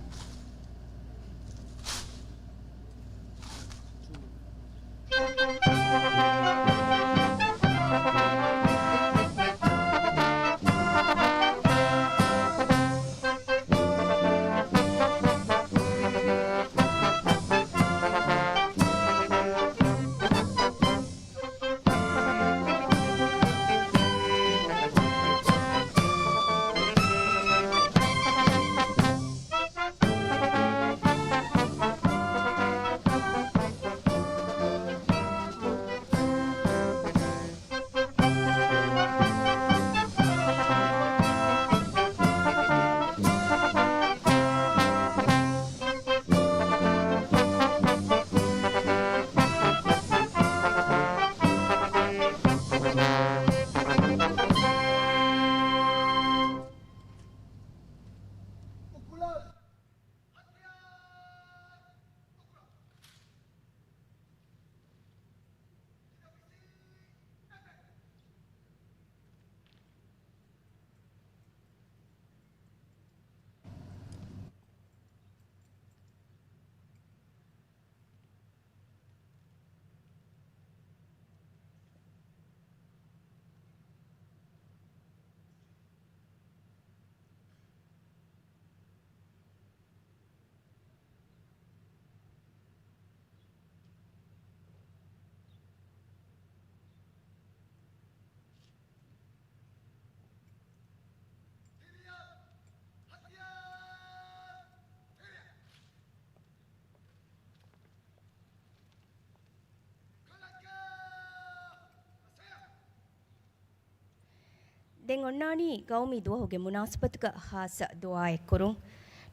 ދެން އޮންނާނީ ގައުމީ ދުވަހުގެ މުނާސަބަތުގަ ޚާއްޞަ ދުޢާއެއް ކުރުން.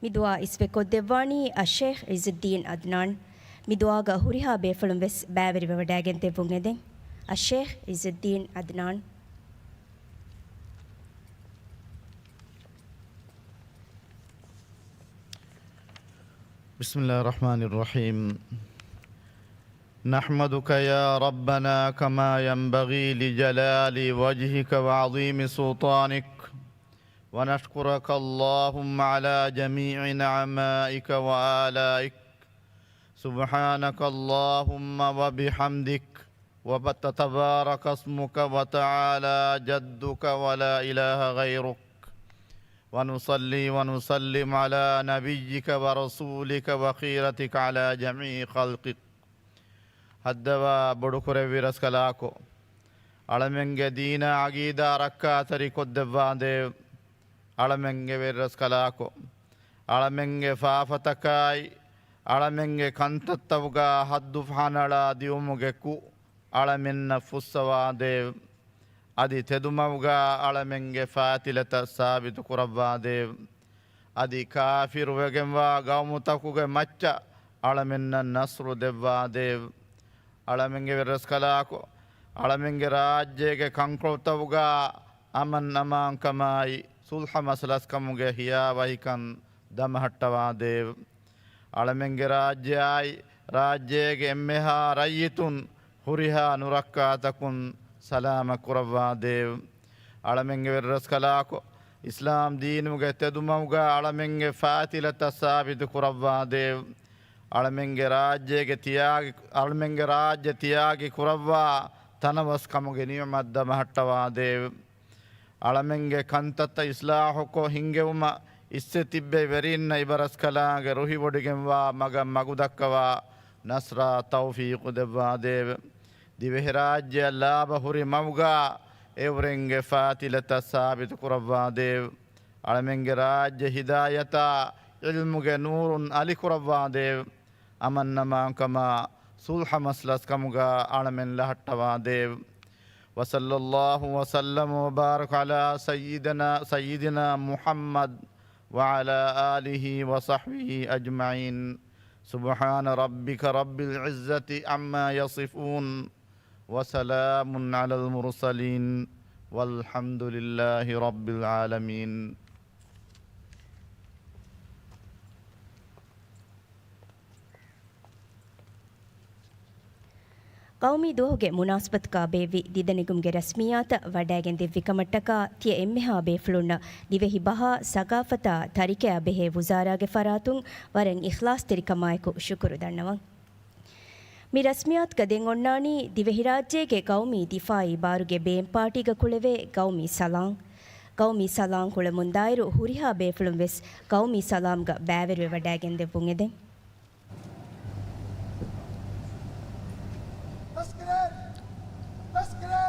މި ދުޢާ އިސްވެ ކޮށްދެއްވާނީ އައްޝައިޚް ޢިއްޒުއްދީން ޢަދްނާން. މި ދުޢާގަ ހުރިހާ ބޭފުޅުން ވެސް ބައިވެރިވެވަޑައިގެން ދެއްވުން އެދެން. އައްޝައިޚް ޢިއްޒުއްދީން ޢަދްނާން. بسم الله الرحمن الرحيم. نحمدك يا ربنا كما ينبغي لجلال وجهك وعظيم سلطانك، ونشكرك اللهم على جميع نعمائك وآلائك. سبحانك اللهم وبحمدك، وتبارك اسمك وتعالى جدك ولا إله غيرك. ونصلي ونسلم على نبيك ورسولك وخيرتك على جميع خلقك. ހައްދަވާ ބޮޑުކުރެއްވި ރަސްކަލާކޮ، އަޅަމެންގެ ދީނާ ޢަގީދާ ރައްކާތެރި ކޮށްދެއްވާނދޭވެ! އަޅަމެންގެ ވެރިރަސްކަލާކޮ، އަޅަމެންގެ ފާފަތަކާއި، އަޅަމެންގެ ކަންތައްތައުގާ ޙައްދު ފަހަނަޅާ ދިއުމުގެ ކުށް އަޅަމެންނަށް ފުއްސަވާނދޭވެ! އަދި ތެދުމަގުގާ އަޅަމެންގެ ފާތިލަތައް ސާބިތު ކުރައްވާނދޭވެ! އަދި ކާފިރުވެގެންވާ ގައުމުތަކުގެ މައްޗަށް އަޅަމެންނަށް ނަޞްރު ދެއްވާނދޭވެ! އަޅަމެންގެ ވެރިރަސްކަލާކޮ، އަޅަމެންގެ ރާއްޖޭގެ ކަންކޮޅުތަކުގާ އަމަން އަމާންކަމާއި، ޞުލްޙަ މަސަލަސްކަމުގެ ހިޔާވަހިކަން ދަމަހައްޓަވާނދޭވެ! އަޅަމެންގެ ރާއްޖެއާއި، ރާއްޖޭގެ އެންމެހާ ރައްޔިތުން ހުރިހާ ނުރައްކާތަކުން ސަލާމަތް ކުރައްވާނދޭވެ! އަޅަމެންގެ ވެރިރަސްކަލާކޮ، އިސްލާމް ދީނުގެ ތެދުމަގުގާ އަޅަމެންގެ ފާތިލަތައް ސާބިތު ކުރައްވާނދޭވެ! އަޅަމެންގެ ރާއްޖޭގެ ތިޔާގި، އަޅަމެންގެ ރާއްޖެ ތިޔާގި ކުރައްވާ ތަނަވަސްކަމުގެ ނިޢުމަތް ދަމަހައްޓަވާނދޭވެ! އަޅަމެންގެ ކަންތައްތައް އިޞްލާޙުކޮށް ހިންގެވުމަށް އިއްސެ ތިއްބެވި ވެރިންނަށް އިބަރަސްކަލާނގެ ރުހިވޮޑިގެންވާ މަގަށް މަގުދައްކަވާ ނަޞްރާ ތައުފީޤު ދެއްވާނދޭވެ! ދިވެހިރާއްޖެއަށް ލާބަ ހުރި މަގުގާ އެއުރެންގެ ފާތިލަތައް ސާބިތު ކުރައްވާނދޭވެ! އަޅަމެންގެ ރާއްޖެ ހިދާޔަތާ، ޢިލްމުގެ ނޫރުން އަލިކުރައްވާނދޭވެ! އަމަންއަމާންކަމާ، ޞުލްޙަ މަސްލަސްކަމުގާ އަޅަމެން ލަހައްޓަވާނދޭވެ! وصلى الله وسلم وبارك على سيدنا، سيدنا محمد وعلى آله وصحبه أجمعين. سبحان ربك رب العزة عما يصفون. وسلام على المرسلين. والحمد لله رب العالمين. ޤައުމީ ދުވަހުގެ މުނާސަބަތުގާ ބޭއްވި ދިދަނެގުމުގެ ރަސްމިއްޔާތަށް ވަޑައިގެން ދެއްވިކަމަށްޓަކާ ތިޔަ އެންމެހާ ބޭފުޅުންނަށް ދިވެހި ބަހާ، ސަގާފަތާ، ތަރިކަޔާ ބެހޭ ވުޒާރާގެ ފަރާތުން ވަރަށް އިޚްލާޞްތެރިކަމާއެކު ޝުކުރު ދަންނަވަން. މި ރަސްމިއްޔާތުގަ ދެން އޮންނާނީ ދިވެހިރާއްޖޭގެ ގައުމީ ދިފާޢީ ބާރުގެ ބޭން ޕާޓީގަ ކުޅެވޭ ގައުމީ ސަލާން. ގައުމީ ސަލާން ކުޅެމުންދާއިރު ހުރިހާ ބޭފުޅުން ވެސް ގައުމީ ސަލާމްގަ ބައިވެރިވެވަޑައިގެން ދެއްވުން އެދެން. ތަސްކިރޭ! ތަސްކިރޭ!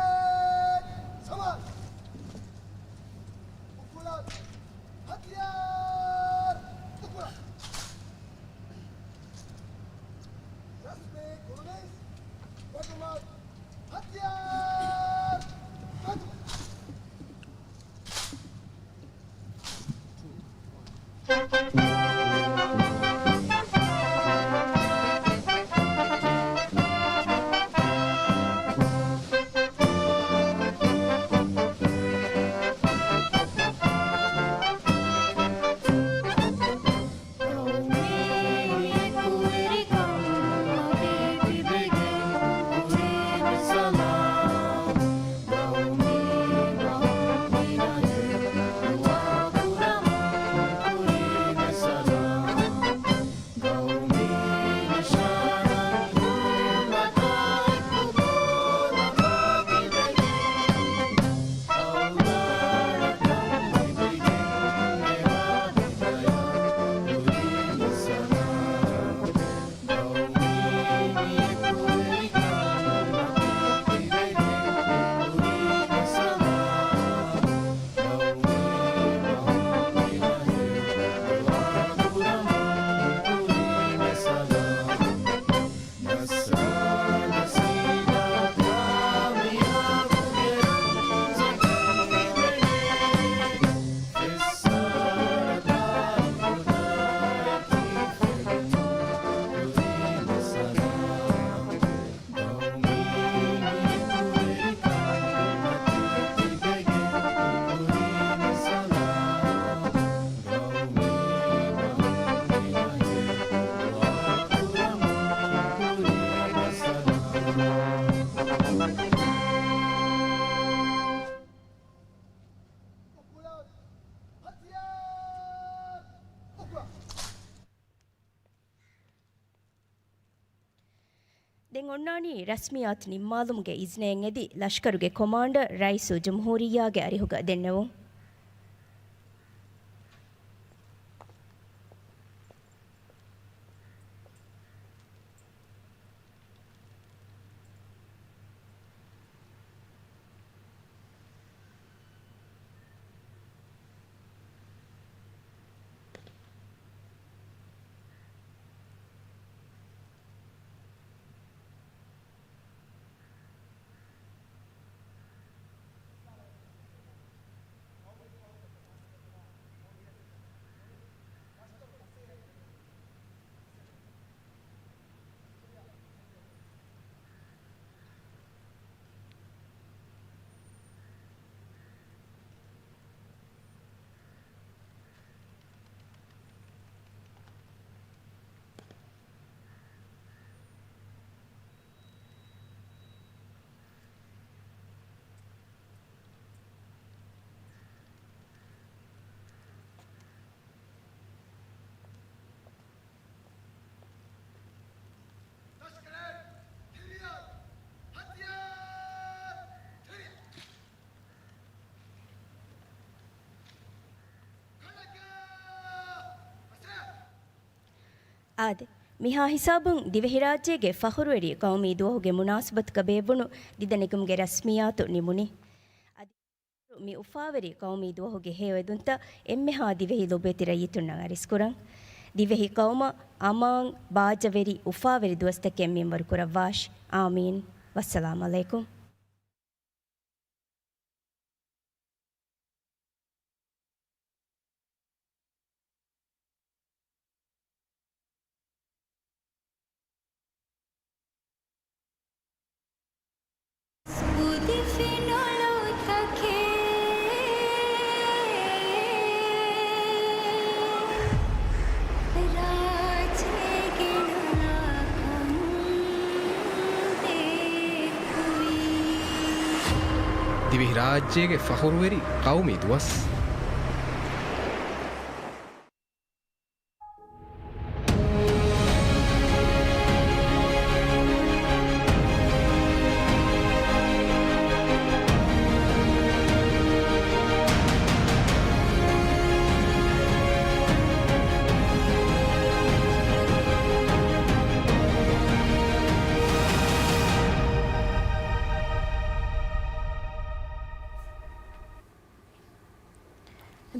ސަމާލު! އުކުޅަ! ހަތިޔާރު! އުކުޅަ! ރަސްމީ ކުރުނީސް ވެދުމަށް ހަތިޔާރު ވެދުމަށް. އޮންނާނީ ރަސްމިއްޔާތު ނިންމާލުމުގެ އިޒްނައެއް އެދި، ލަޝްކަރުގެ ކޮމާންޑަރ ރައީސުލްޖުމްހޫރިއްޔާގެ އަރިހުގަ ދެންނެވުން. އާދެ، މިހާ ހިސާބުން ދިވެހިރާއްޖޭގެ ފަޚުރުވެރި ޤައުމީ ދުވަހުގެ މުނާސަބަތުގަ ބޭއްވުނު ދިދަނެގުމުގެ ރަސްމިއްޔާތު ނިމުނީ. އަދި މި އުފާވެރި ޤައުމީ ދުވަހުގެ ހެޔޮއެދުންތައް އެންމެހާ ދިވެހި ލޮބުވެތި ރައްޔިތުންނަށް އަރިސްކުރަން. ދިވެހި ޤައުމަށް އަމާން، ބާއްޖަވެރި، އުފާވެރި ދުވަސްތަކެއް މިންވަރު ކުރައްވާށި. އާމީން. ވައްސަލާމް ޢަލައިކުމް. ދިވެހިރާއްޖޭގެ ފަޚުރުވެރި ޤައުމީ ދުވަސް.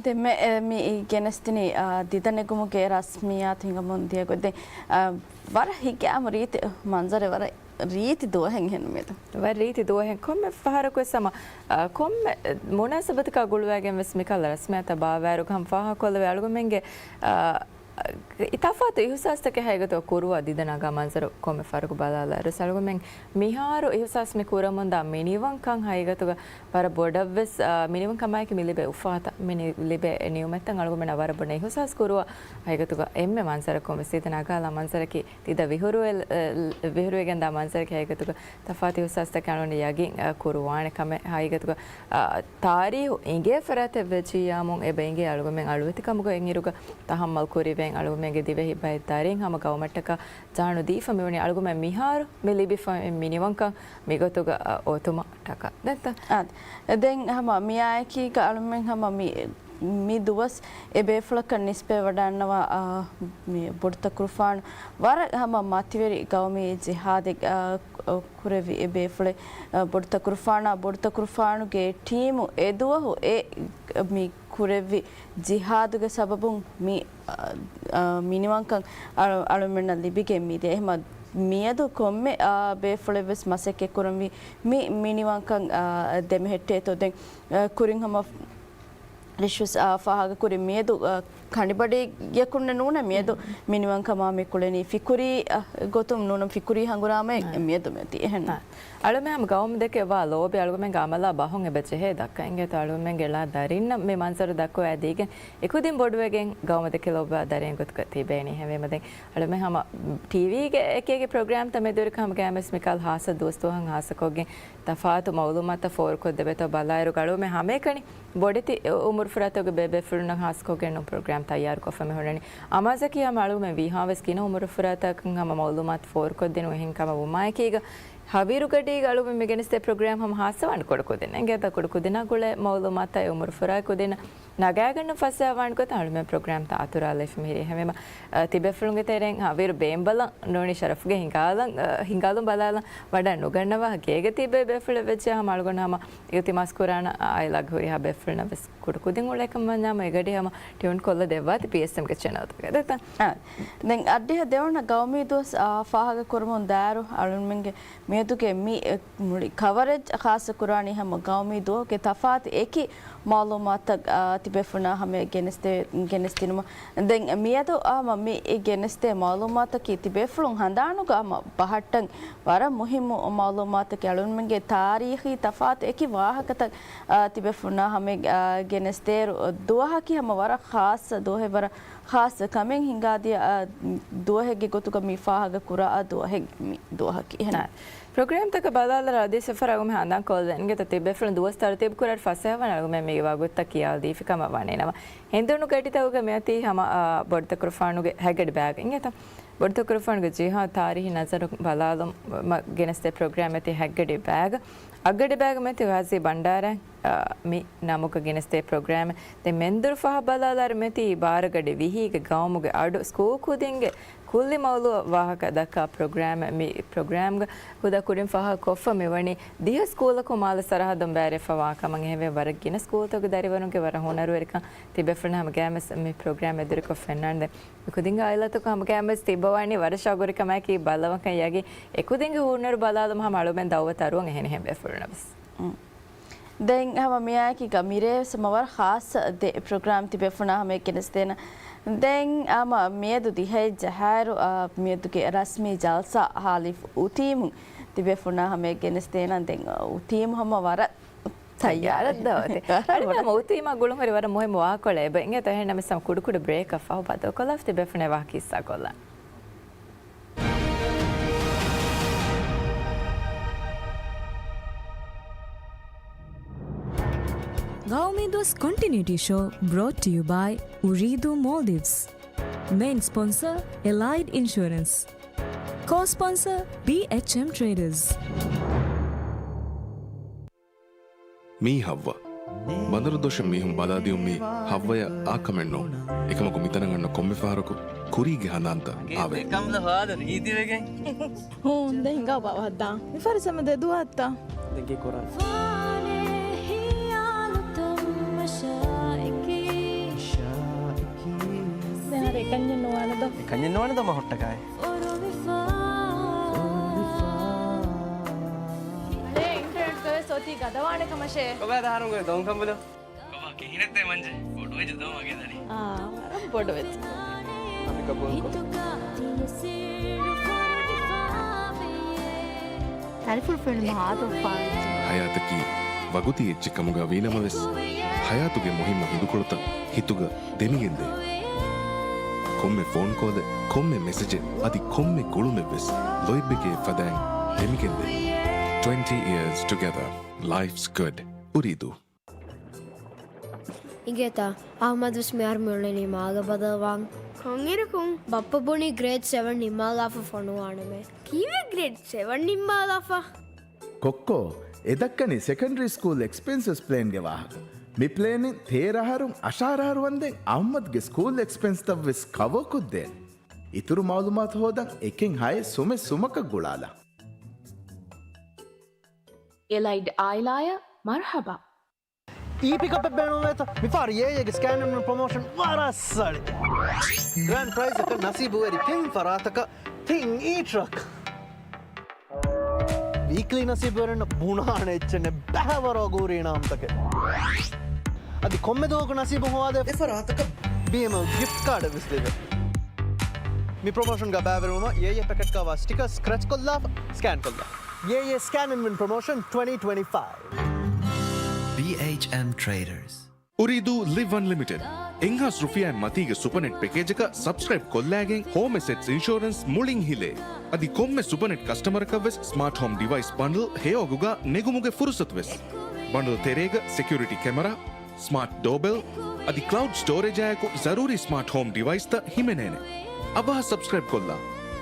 ދެންމެ، އެ، މި ގެނެސްދިނީ، އާ، ދިދަނެގުމުގެ ރަސްމިއްޔާތު ހިނގަމުން ދިޔަ ގޮތް. ދެން، އާ، ވަރަށް ހިތްގައިމު ރީތި މަންޒަރެއް، ވަރަށް ރީތި ދުވަހެއް އެހެން މިއަދު. ވަރަށް ރީތި ދުވަހެއް. ކޮންމެ ފަހަރަކުވެސް ހަމަ، އާ، ކޮންމެ މުނާސަބަތަކާ ގުޅުވައިގެން ވެސް މިކަހަލަ ރަސްމިއްޔާތައް ބާއްވާއިރު ހަމަ ފާހަގަކޮށްލެވޭ އަޅުގަމެންގެ، އާ، ތަފާތު އިހުސާސްތަކެއް ހަގީގަތުގަ ކުރުވާ ދިދަ ނަގާ މަންޒަރު ކޮންމެ ފަހަރަކު ބަލާލާއިރު އަޅުގަމެން މިހާރު އިހުސާސް މި ކުރަމުންދާ މިނިވަންކަން ހަގީގަތުގަ ވަރަށް ބޮޑަށްވެސް، އާ، މިނިވަންކަމާއެކީ މި ލިބޭ އުފާތައް، މި ނި-، ލިބޭ ނިޢުމަތްތައް އަޅުގަމެންނަށް ވަރަށް ބޮޑަށް އިހުސާސް ކުރުވާ ހަގީގަތުގަ އެންމެ މަންޒަރަކުން ވެސް ދިދަ ނަގާލާ މަންޒަރަކީ ދިދަ ވިހުރުވެ-، އެ، ވިހުރުވެގެންދާ މަންޒަރަކީ ހަގީގަތުގަ ތަފާތު އިހުސާސްތަކެއް އަޅުގަނޑު ޔަގީން، އަ، ކުރުވާނެ ކަމެއް ހަގީގަތުގަ، އަ، ތާރީހު އިނގޭ ފަރާތެއް ވެއްޖިއްޔާމުން އެބަ އިނގޭ އަޅުގަމެން އަޅުވެތިކަމުގަ އިރުގަ ތަހައްމަލް ކުރިވެން އަޅުގަމެންގެ ދިވެހި ބައެއް ދަރިން ހަމަ ގައުމަށްޓަކާ ޖާނު ދީފަ މިވަނީ އަޅުގަމެން މިހާރު މި ލިބިފަ މި ނިވަންކަން މިގޮތުގަ، އަ، އޮތުމަށްޓަކާ. ދެންތަ؟ އާ، ދެން ހަމަ މިއާއެކީގަ އަޅުމެން ހަމަ މި، މި ދުވަސް އެ ބޭފުޅަކަށް ނިސްބަތްވަޑައިންނަވާ، އާ، މި ބޮޑުތަކުރުފާނު ވަރަށް ހަމަ މަތިވެރި ގައުމީ ޖިހާދެއް، އާ، ކުރެއްވި އެ ބޭފުޅެއް، އާ، ބޮޑުތަކުރުފާނާ، ބޮޑުތަކުރުފާނުގެ ޓީމު އެ ދުވަހު އެ މި ކުރެއްވި ޖިހާދުގެ ސަބަބުން މި، އާ، އާ، މިނިވަންކަން އަޅު-، އަޅުމެންނަށް ލިބިގެން މިދިޔަ. އެހެމަ މިއަދު ކޮންމެ، އާ، ބޭފުޅެއްވެސް މަސައްކަތް ކުރަންވީ މި މިނިވަންކަން، އާ، ދެމެހެއްޓޭތޯ. ދެން، އާ، ކުރިން ހަމަ ރިޝްވަސް، އާ، ފާހަގަކުރި މިއަދު، އާ، ކަނޑިބަޑިއަކުންނެއް ނޫނޭ މިއަދު މިނިވަންކަމާ މި ކުޅެނީ ފިކުރީ، އާ، ގޮތުން ނޫނަން ފިކުރީ ހަނގުރާމައެއް އާ. މިއަދު މި އޮތީ އެހެން. އާ. އަޅުމެން ހަމަ ގައުމު ދެކެ ވާ ލޯބި އަޅުގަމެންގެ އަމަލާ ބަހުން އެބަ ޖެހޭ ދައްކަ އިނގޭތޯ އަޅުގަމެންގެ ލާ ދަރިންނަށް މި މަންޒަރު ދައްކަވައިދީގެން އެކުދިން ބޮޑުވެގެން ގައުމު ދެކެ ލޯބިވާ ދަރިން ގޮތުގަ ތިބޭނީ. އެހެންވީމަ ދެން އަޅުމެން ހަމަ ޓީވީގެ އެކި އެކި ޕްރޮގްރާމްތައް މެދުވެރިކަމުގައި ވެސް މިކަހަލަ ހާއްސަ ދުވަސްދުވަހަށް ހާއްސަކޮށްގެން ތަފާތު މައުލޫމާތުތައް ފޯރުކޮށްދެވޭތޯ ބަލާއިރު އަޅުމެން ހަމައެކަނި ބޮޑެތި އުމުރު ފުރާތަކުގެ ބޭބޭފުޅުންނަށް ހާއްސަކޮށްގެން ޕްރޮގްރާމް ތައްޔާރުކޮށްފަ މި ހުންނަނީ. އަމާޒަކީ ހަމަ އަޅުގަމެން ވީހާވެސް ގިނަ އުމުރުފުރާތަކަށް ހަމަ މައުލޫމާތު ފޯރުކޮށްދިނު އެހެން ކަމަށް ވުމާއެކީގަ، ހަވީރުގަޑީގަ އަޅުގަނޑު މި ގެނެސްދޭ ޕްރޮގްރާމް ހަމަ ހާއްސަވާން ކުޑަކުދިން. އެނގޭތަ ކުޑަކުދިނާ ގުޅޭ މައުލޫމާތާ އެ އުމުރުފުރާ ކުދިން ނަގާގަންނަ ފަސޭހަވާން ގޮތަށް އަޅުމެން ޕްރޮގްރާމްތައް އަތުރާލައިފި މިހިރީ. އެހެންވީމަ، އަ، ތިބޭފުޅުންގެ ތެރެއިން ހަވީރު ބޭންބަލަން ނޫނީ ޝަރަފްގެ ހިނގާލަން، އަ، ހިނގާލުން ބަލާލަން ވަޑަށް ނުގަންނަވާ ގޭގަ ތިބޭ ބޭފުޅެއް ވެއްޖެ ހަމަ އަޅުގަނޑު ހަމަ އިލްތިމާސް ކުރާނަ އާއިލާގެ ހުރިހާ ބޭފުޅުންނަށް ވެސް ކުޑަކުދިން އުޅޭކަމަށް ވަންޏާމަ އެގަޑި ހަމަ ޓިއުން ކޮށްލަ ދެއްވާތި ޕީއެސްއެމްގެ ޗެނަލްތަކަށް. ދެތަ؟ އާ. ދެން އަށްޑިހަ ދެވަނަ ގައުމީ ދުވަސް، އާ، ފާހަގަ ކުރަމުން ދާއިރު އަޅުމެންގެ މިއަދުގެ މި، އެ، މުޅި ކަވަރެޖް ޚާއްސަ ކުރާނީ ހަމަ ގައުމީ ދުވަހުގެ ތަފާތު އެކި މައުލޫމާތަށް، އާ، ތިބޭފުޅުންނާ ހަމަޔަށް ގެނެސްދޭ-، ގެނެސްދިނުމަށް. ދެން މިއަދު ހަމަ މި ގެނެސްދޭ މައުލޫމާތަކީ ތިބޭފުޅުން ހަނދާނުގަ ހަމަ ބަހައްޓަން ވަރަށް މުހިއްމު މައުލޫމާތަކީ އަޅުންމެންގެ ތާރީޚީ ތަފާތު އެކި ވާހަކަތައް، އާ، ތިބޭފުޅުންނާ ހަމަ، އާ، ގެނެސްދޭއިރު ދުވަހަކީ ހަމަ ވަރަށް ޚާއްޞަ ދުވަހެއް، ވަރަށް ޚާއްޞަ ކަމެއް ހިނގާދިޔަ، އާ، ދުވަހެއްގެ ގޮތުގަ މި ފާހަގަ ކުރާ ދުވަހެއް މި ދުވަހަކީ. އެހެން. އާ، ޕްރޮގްރާމްތަކަށް ބަލާލަ ރަދީސް ފަރާގު މި ހަނދާން ކޮށްލަން އިނގޭތަ ތިބޭފުޅުން ދުވަސް ތަރުތީބު ކުރާ ފަސޭހަވާން އަޅުގަމެން މި ވަގުތުތައް ކިޔާލަދީފި ކަމަށް ވަނީނަމަ. ހިނދުނު ގަޑިތަކުގަ މިއޮތީ ހަމަ، އާ، ބޮޑުތަކުރުފާނުގެ ހަތްގަޑި ބާގް އިނގޭތަ؟ ބޮޑުތަކުރުފާނުގެ ޖިހާ ތާރީހީ ނަޒަރު ބަލާލުމަށް ގެނެސްދޭ ޕްރޮގްރާމް އެތި ހަތްގަޑި ބާގް. އަށްގަޑި ބާގް މެތި ޣާޒީ ބަންޑާރަ، އާ، މި ނަމުގަ ގެނެސްދޭ ޕްރޮގްރާމް. ދެން މެންދުރު ފަހަށް ބަލާލާރު މެތި ބާރަގަޑި ވިހީގެ ގައުމުގެ އަޑު ސްކޫލް ކުދިންގެ ކުއްލި މައުޟޫޢަށް ވާހަކަ ދައްކާ ޕްރޮގްރާމް. މި ޕްރޮގްރާމްގަ ހުދަ ކުރިން ފާހަގަ ކޮށްފަ މިވަނީ ދިހަ ސްކޫލަކުން މާލެ ސަރަހައްދުން ބައިވެރިވެފަ ވާ ކަމަށް. އެހެންވެ ވަރަށް ގިނަ ސްކޫލްތަކުގެ ދަރިވަރުންގެ ވަރަށް ހުނަރުވެރިކަން ތިބޭފުޅުން ހަމަގައިމުވެސް މި ޕްރޮގްރާމް އެދުރިކޮށް ފެންނާނެ. ދެން މި ކުދިންގެ އާއިލާތަކުން ހަމަގައިމުވެސް ތިއްބަވާނީ ވަރަށް ޝައުގުވެރިކަމާއެކީ ބައްލަވަންކަން ޔަގީން. އެކުދިންގެ ހުނަރު ބަލާލުމަށް ހަމަ އަޅުމެން ދައުވަތު އަރުވަން އެހެނިހެން ބޭފުޅުންނަށް ވެސް. ދެން ހަމަ މިއާއެކީގަ މިރޭވެސް ހަމަ ވަރަށް ޚާއްޞަ ދެ ޕްރޮގްރާމް ތިބޭފުޅުންނާ ހަމަޔަށް ގެނެސްދޭނަން. ދެން ހަމަ މިއަދު ދިހައެއް ޖަހާއިރު، އާ، މިއަދުގެ ރަސްމީ ޖަލްސާ ހާލިފް އުތީމުން ތިބޭފުޅުންނާ ހަމަޔަށް ގެނެސްދޭނަން. ދެން، އާ، އުތީމު ހަމަ ވަރަށް ތައްޔާރަށް ދާވަތެއް. އަދި ހަމަ އުތީމާ ގުޅުންހުރި ވަރަށް މުހިއްމު ވާހަކަކޮޅެއް އެބަ އިނގޭތޯ. އެހެންނަމަވެސް ހަމަ ކުޑަކުޑަ ބްރޭކަށް ފަހު ބައްދަލުކޮށްލާފަ ތިބޭފުޅުންނާ ވާހަކަ ހިއްސާކޮށްލާން. ގައުމީ ދުވަސް ކޮންޓިނިއުޓީ ޝޯ brought to you by އުރީދޫ މޯލްޑިވްސް. މެއިން ސްޕޮންސަރ އެލައިޑް އިންޝުއަރެންސް. ކޯ ސްޕޮންސަރ ބީއެޗްއެމް ޓްރޭޑަރސް. މީ ހައްވަ. ބަނދަރު ދޮށަށް މީހުން ބަލާދިޔުން މީ ހައްވަޔަށް އާ ކަމެއް ނޫން. އެކަމަކު މިތަނަށް އަންނަ ކޮންމެ ފަހަރަކު ކުރީގެ ހަނދާންތައް އާވޭ. ކަނބުލަ ހާދަ ރީތިވެގެން. ހޫން، ދެން ހިނގާ ބާވަހަށްދާ. މި ފަރިސަމަ ދެ ދުވަހަށްތަ؟ ދެން ކީ ކުރާނީ؟ ދެން އަރަ އެކަންޏެއް ނުވާނެ ދޯ. އެކަންޏެއް ނުވާނެ ދޯ މަ ހުއްޓަކާއި. އަޅޭ އިންޓަރނެޓްގަވެސް އޮތީ ގަދަވާނެ ކަމަށޭ. ކޮބާ ދަހަރުން ގޮތް ދޮން ކަނބުލަ؟ ކޮބާ ކިހިނެއްތޭ މަންޖެ؟ ބޮޑުވެއްޖެ ދޯ މަގޭ ދަނީ. އާ، ވަރަށް ބޮޑުވެއްޖެ. އަދި ގަބޫލުކޮށް. ދަރިފުޅު ފެނުމަށް ހާދަ އުފާވެއްޖެ. ހަޔާތަކީ ވަގުތީ އެއްޗެއް ކަމުގަ ވީނަމަވެސް، ހަޔާތުގެ މުހިއްމު ހިނދުކޮޅުތައް ހިތުގަ ދެމިގެންދޭ. ކޮންމެ ފޯން ކޯލެއް، ކޮންމެ މެސެޖެއް، އަދި ކޮންމެ ގުޅުމެއްވެސް ލޯތްބެކޭ ފަދައިން ދެމިގެންދޭ. Twenty years together, life's good. އުރީދޫ. އިނގޭތަ؟ އަޙްމަދުވެސް މިހާރު މިއުޅެނީ މާގަ ބަދަލުވާން. ކޮންއިރަކުން؟ ބައްޕަ ބުނީ ގްރޭޑް ސެވަން ނިންމާލާފަ ފޮނުވާނަމޭ. ކީއްވެ ގްރޭޑް ސެވަން ނިންމާލާފަ؟ ކޮއްކޯ، އެ ދައްކަނީ ސެކަންޑަރީ ސްކޫލް އެކްސްޕެންސަސް ޕްލޭންގެ ވާހަކަ. މި ޕްލޭނިން ތޭރަ އަހަރުން އަށާރަ އަހަރު ވަންދެން އަޙްމަދުގެ ސްކޫލް އެކްސްޕެންސްތައްވެސް ކަވަރކޮށްދޭން. އިތުރު މައުލޫމާތު ހޯދަން އެކެއް ހައެއް ސުމެއް ސުމަކަށް ގުޅާލާ. އެލައިޑް އާއިލާއަށް މަރުޙަބާ. އީ ޕިކަޕެއް ބޭނުންވޭތަ؟ މިފަހަރު އޭއޭގެ ސްކޭން އިން ވިން ޕްރޮމޯޝަން ވަރަށް ސަޅި. ގްރޭންޑް ޕްރައިޒަކަށް ނަސީބުވެރި ތިން ފަރާތަކަށް ތިން އީ ޓްރަކް. ވީކްލީ ނަސީބުވެރިންނަށް ބުނާނެ އެއްޗެއް ނެތް ބައިވަރު އަގުހުރި އިނާމްތަކެއް. އަދި ކޮންމެ ދުވަހަކު ނަސީބު ހޮވާދޭ އެ ފަރާތަކަށް ބީއެމްއެލް ގިފްޓް ކާޑެއް ވެސް ލިބޭ. މި ޕްރޮމޯޝަންގަ ބައިވެރިވުމަށް އޭއޭ ޕެކެޓްގައިވާ ސްޓިކަރ ސްކްރެޗް ކޮށްލާފަ، ސްކޭން ކޮށްލާ. އޭއޭ ސްކޭން އިން ވިން ޕްރޮމޯޝަން ޓްވެންޓީ ޓްވެންޓީ ފައިވް. ބީއެޗްއެމް ޓްރޭޑަރސް. އުރީދޫ ލިވް އަންލިމިޓެޑް. އެއްހާސް ރުފިޔާއިން މަތީގެ ސުޕަނެޓް ޕެކޭޖަކަށް ސަބްސްކްރައިބް ކޮށްލާގެން ހޯމް އެސެޓްސް އިންޝުއަރެންސް މުޅިން ހިލޭ. އަދި ކޮންމެ ސުޕަނެޓް ކަސްޓަމަރަކަށްވެސް ސްމާޓް ހޯމް ޑިވައިސް ބަންޑްލް ހެޔޮއަގުގަ ނެގުމުގެ ފުރުސަތުވެސް. ބަންޑްލް ތެރޭގަ ސެކިއުރިޓީ ކެމެރާ، ސްމާޓް ޑޯބެލް އަދި ކްލައުޑް ސްޓޯރޭޖާއެކު ޒަރޫރީ ސްމާޓް ހޯމް ޑިވައިސްތައް ހިމެނޭނެ. އަވަހަށް ސަބްސްކްރައިބް ކޮށްލާ.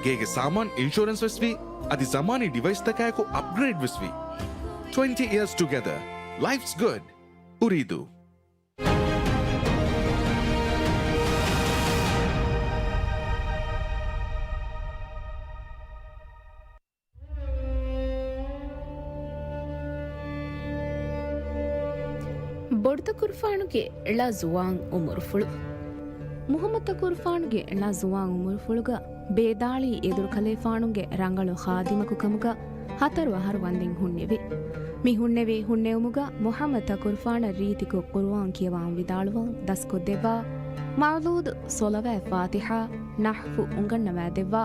ގޭގެ ސާމާން އިންޝުރެންސް ވެސް ވީ، އަދި ޒަމާނީ ޑިވައިސްތަކާއެކު އަޕްގްރޭޑް ވެސް ވީ. Twenty years together. Life's good. އުރީދޫ. ބޮޑުތަކުރުފާނުގެ ޅަ ޒުވާން އުމުރުފުޅު. މުހައްމަދު ތަކުރުފާނުގެ ޅަ ޒުވާން އުމުރުފުޅުގަ ބޭދާޅީ އެދުރުކަލޭފާނުގެ ރަނގަޅު ޚާދިމަކު ކަމުގަ ހަތަރު އަހަރު ވަންދެން ހުންނެވި. މި ހުންނެވި ހުންނެވުމުގަ މުހައްމަދު ތަކުރުފާނަށް ރީތިކޮށް ޤުރުއާން ކިޔަވާން ވިދާޅުވާން ދަސްކޮށްދެއްވާ، މައުލޫދު، ޞަލަވާތް، ފާތިޙާ، ނަޙްވު އުނގަންނަވާދެއްވާ،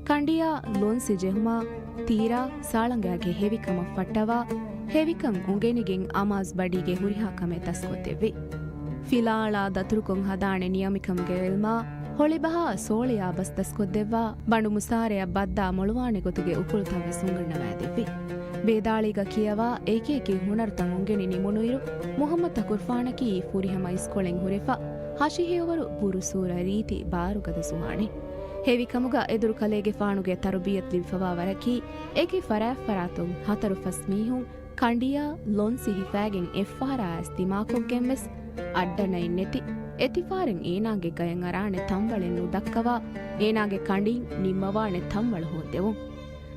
ކަނޑިޔާ ލޮންސި ޖެހުމާ، ތީރާ ސާޅަނގާގެ ހެވިކަމަށް ފައްޓަވާ، ހެވިކަން އުނގެނިގެން އަމާޒު ބަޑީގެ ހުރިހާ ކަމެއް ދަސްކޮށްދެއްވި. ފިލާޅާ ދަތުރުކޮށް ހަދާނެ ނިޔަމިކަމުގެ ޢިލްމާ، ހޮޅިބަހާ ސޯޅިޔާ ބަސް ދަސްކޮށްދެއްވާ، ބަނޑު މުސާރަޔަށް ބައްދާ މޮޅުވާނެ ގޮތުގެ އުކުޅުތައް ވެސް އުނގަންނަވާދެއްވި. ބޭދާޅީގަ ކިޔަވާ އެކިއެކި ހުނަރުތައް އުނގެނި ނިމުނުއިރު، މުހައްމަދު ތަކުރުފާނަކީ ފުރިހަމަ އިސްކޮޅެއް ހުރެފަ، ހަށި ހެޔޮވަރު ބުރު ސޫރަ ރީތި ބާރުގަދަ ޒުވާނެއް. ހެވިކަމުގަ އެދުރުކަލޭގެފާނުގެ ތަރުބިޔަތު ލިބިފަވާ ވަރަކީ، އެކި ފަރާތްފަރާތުން ހަތަރު ފަސް މީހުން ކަނޑިޔާ ލޮންސި ހިފާގެން އެއްފަހަރާ އައިސް ދިމާކޮށްގެން ވެސް އައްޑަނައެއް ނެތި، އެތިފާރެއް އޭނާގެ ގަޔަށް އަރާނެ ތަންވަޅެއް ނުދައްކަވާ، އޭނާގެ ކަނޑިން ނިންމަވާނެ ތަންވަޅު ހޯއްދެވުން.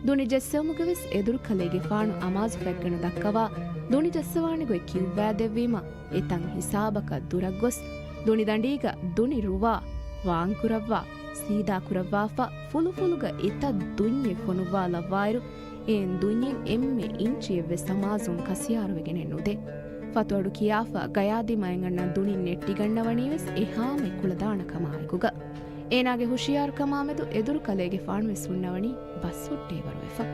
ދުނި ޖެއްސެވުމުގަ ވެސް އެދުރުކަލޭގެފާނު އަމާޒު ފަތްގަނޑު ދައްކަވާ، ދުނި ޖައްސަވާނެ ގޮތް ކިޔުއްވާދެއްވީމަ، އެތަން ހިސާބަކަށް ދުރަށް ގޮސް، ދުނި ދަނޑީގަ ދުނި ރުވާ، ވާންކުރައްވާ، ސީދާ ކުރައްވާފަ، ފުލުފުލުގަ އެތައް ދުންޏެއް ފޮނުއްވާލައްވާއިރު، އެއިން ދުންޏެއް އެންމެ އިންޗިއެއްވެސް އަމާޒުން ކަސިޔާރުވެގެނެއް ނުދޭ. ފަތުއަޑު ކިޔާފަ، ގަޔާދިމާއިން އަންނަ ދުނިން ނެއްޓިގަންނަވަނީވެސް އެހާމެ ކުޅަދާނަ ކަމާއެކުގަ. އޭނާގެ ހުޝިޔާރުކަމާމެދު އެދުރުކަލޭގެފާނުވެސް ހުންނަވަނީ ބަސްހުއްޓޭވަރުވެފަ.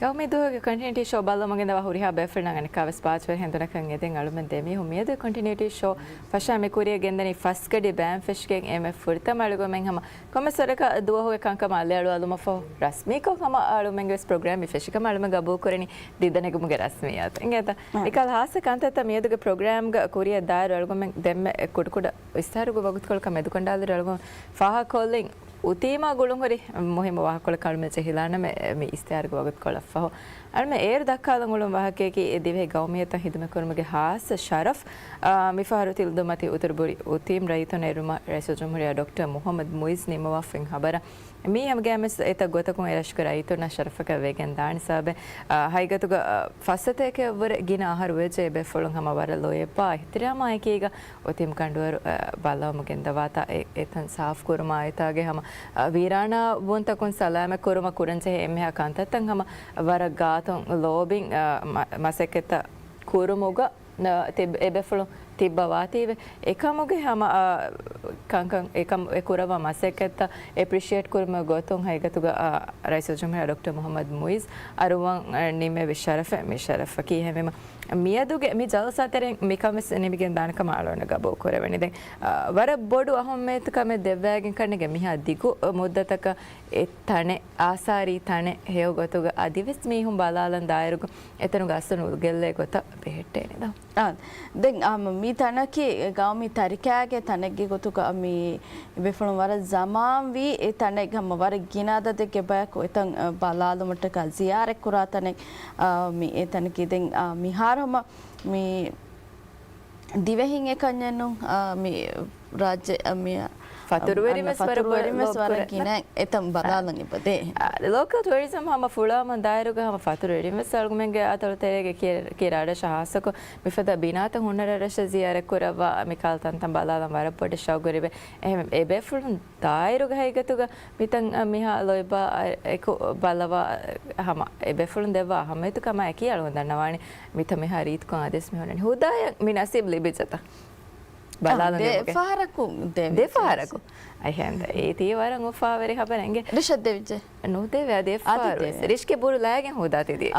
ގައުމީ ދުވަހުގެ ކޮންޓިނިއުޓީ ޝޯ ބައްލަވަމުން ގެންދަވާ ހުރިހާ ބޭފުޅުންނަށް އަނެއްކާވެސް ބާއްޖަވެރި ހެނދުނަކަށް އެދެން އަޅުމެން ދެމީހުން މިއަދު ކޮންޓިނިއުޓީ ޝޯ ފަށާ މި ކުރިޔަށް ގެންދަނީ ފަސްގަޑި ބައިން ފެށިގެން އެންމެ ފުރަތަމަ އަޅުގަމެން ހަމަ ކޮންމެސް ވަރަކަށް ދުވަހުގެ ކަންކަމަށް އަލިއަޅުވާލުމަށްފަހު ރަސްމީކޮށް ހަމަ އަޅުމެންގެ ވެސް ޕްރޮގްރާމް މި ފެށިކަމަށް އަޅުމެން ގަބޫލުކުރަނީ ދީދަނެގުމުގެ ރަސްމިއްޔާތު. އިނގޭތަ؟ މިކަހަލަ ހާއްސަ ކަންތައްތައް މިއަދުގެ ޕްރޮގްރާމްގަ ކުރިއަށް ދާއިރު އަޅުގަމެން ދެންމެ ކުޑަކުޑަ ވިސްތާރުގެ ވަގުތުކޮޅަކަށް މެދުކަނޑާލިއިރު އަޅުގަނޑު ފާހަގަކޮށްލިން އުތީމާ ގުޅުންހުރި މުހިއްމު ވާހަކަކޮޅަކަށް އަޅުމެން ޖެހިލާނަމޭ މި އިސްތިހާރުގެ ވަގުތުކޮޅަށްފަހު. އަޅުމެން އޭރު ދައްކާލަން އުޅުނު ވާހަކަޔަކީ އެ ދިވެހި ގައުމިއްޔަތަށް ހިދުމަތްކުރުމުގެ ހާއްސަ ޝަރަފް، އާ، މިފަހަރު ތިލަދުމަތި އުތުރުބުރި އުތީމް ރައްޔިތުންނަށް އެރުމަށް ރައީސުލްޖުމްހޫރިއްޔާ ޑޮކްޓަރ މުހައްމަދު މުއިއްޒު ނިންމަވާފައިން ހަބަރަށް މީ ހަމަގައިމުވެސް އެތައް ގޮތަކުން އެ ރަށުގެ ރައްޔިތުންނަށް ޝަރަފަކަށް ވެގެން ދާނެ ސަބަބެއް، އާ، ހަގީގަތުގަ، އާ، ފައްސަތޭކައަށްވުރެ ގިނަ އަހަރު ވެއްޖެ އެބޭފުޅުން ހަމަ ވަރަށް ލޯތްބާ އިޙްތިރާމާ އެކީގަ އުތީމް ކަނޑުވަރު، އާ، ބައްލަވަމުން ގެންދަވާތާ އެ، އެތަން ސާފުކުރުމާ އެތާގެ ހަމަ، އާ، ވީރާނާ ވުންތަކުން ސަލާމަތް ކުރުމަށް ކުރަންޖެހޭ އެންމެހާ ކަންތައްތައް ހަމަ ވަރަށް ގާތުން ލޯބިން، އާ، މަ-، މަސައްކަތްތައް ކުރުމުގަ ތި-، އެބޭފުޅުން ތިއްބަވާތީވެ. އެކަމުގެ ހަމަ، އާ، ކަންކަން އެކަމު އެ ކުރައްވާ މަސައްކަތްތައް އެޕްރިޝިއޭޓް ކުރުމުގެ ގޮތުން ހަގީގަތުގަ، އާ، ރައީސުލްޖުމްހޫރިއްޔާ ޑޮކްޓަރ މުހައްމަދު މުއިއްޒު އަރުވަން، އާ، ނިންމެވި ޝަރަފެއް މި ޝަރަފަކީ. އެހެންވީމަ މިއަދުގެ މި ޖަލްސާ ތެރެއިން މިކަން ވެސް ނިމިގެން ދާނެ ކަމަށް އަޅުގަނޑަށް ގަބޫލު ކުރެވެނީ. ދެން، އާ، ވަރަށް ބޮޑު އަހައްމިއްޔަތު ކަމެއް ދެއްވައިގެން ކަންނޭނގެ މިހާ ދިގު، އާ، މުއްދަތަކަށް އެ ތަނެއް، އާސާރީ ތަނެއް ހެޔޮ ގޮތުގަ އަދިވެސް މީހުން ބަލާލަން ދާއިރުގަ އެތަނުގަ އަސްލު ނުގެއްލޭ ގޮތަށް ބެހެއްޓޭނެ ދޯ. އާ، ދެން، އާ، މި ތަނަކީ ގައުމީ ތަރިކައިގެ ތަނެއްގެ ގޮތުގަ މި ބޭފުޅުން ވަރަށް ޒަމާންވީ އެ ތަނެއް ހަމަ ވަރަށް ގިނަ އަދަދެއްގެ ބަޔަކު އެތަން، އާ، ބަލާލުމަށްޓަކާ ޒިޔާރަތް ކުރާ ތަނެއް، އާ، މި އެ ތަނަކީ. ދެން، އާ، މިހާރު ހަމަ މި ދިވެހިން އެކަންޏެއް ނޫން، އާ، މި ރާއްޖެ، އާ، މި ފަތުރުވެރިން އަންނަ ވެސް ވަރަށް ފަތުރުވެރިން ވެސް ވަރަށް ގިނަ އެތަން ބަލާލަން އެބަދޭ. އާ، ލޯކަލް ޓޫރިޒަމް ހަމަ ފުޅާމަ ދާއިރުގަ ހަމަ ފަތުރުވެރިން ވެސް އަޅުގަމެންގެ އަތޮޅު ތެރޭގެ ކި-، ކިރާ ރަށަށް ހާއްސަކޮށް މިފަދަ ބިނާތައް ހުންނަ ރަށަށް ޒިޔާރަތް ކުރައްވާ މި ކަހަލަ ތަންތަން ބަލާލަން ވަރަށް ބޮޑެއް ޝައުގު އެބަ. އެހެން އެބޭފުޅުން ދާއިރުގެ ހަގީގަތުގަ މިތަން، އަ، މިހާ ލޯތްބާ، އަ، އެކު ބަލަވާ ހަމަ އެބޭފުޅުން ދެއްވާ އަހައްމިއްޔަތު ކަމާއެކީ އަޅުގަނޑު ދަންނަވާނެ. މިތަން މިހާ ރީތިކޮށް އަދިވެސް މި ހުންނަނީ. ހުދާއަށް މި ނަސީބު ލިބިއްޖެތަ؟ ބަލާލަން ދެ ދެމުގެ. ފަހަރަކު ދެވިއްޖެ. ދެ ފަހަރަކު. އަހެން އޭތީ ވަރަށް އުފާވެރި ހަބަރެއް އިނގޭ. ރިޝަ ދެވިއްޖެ. ނުދެވޭ އަދި އަދި އެއްފަހަރު ވެސް. ދެވޭ. ރިޝްގެ ބުރު ލާގެން ހޯދާތީ ދިޔަ.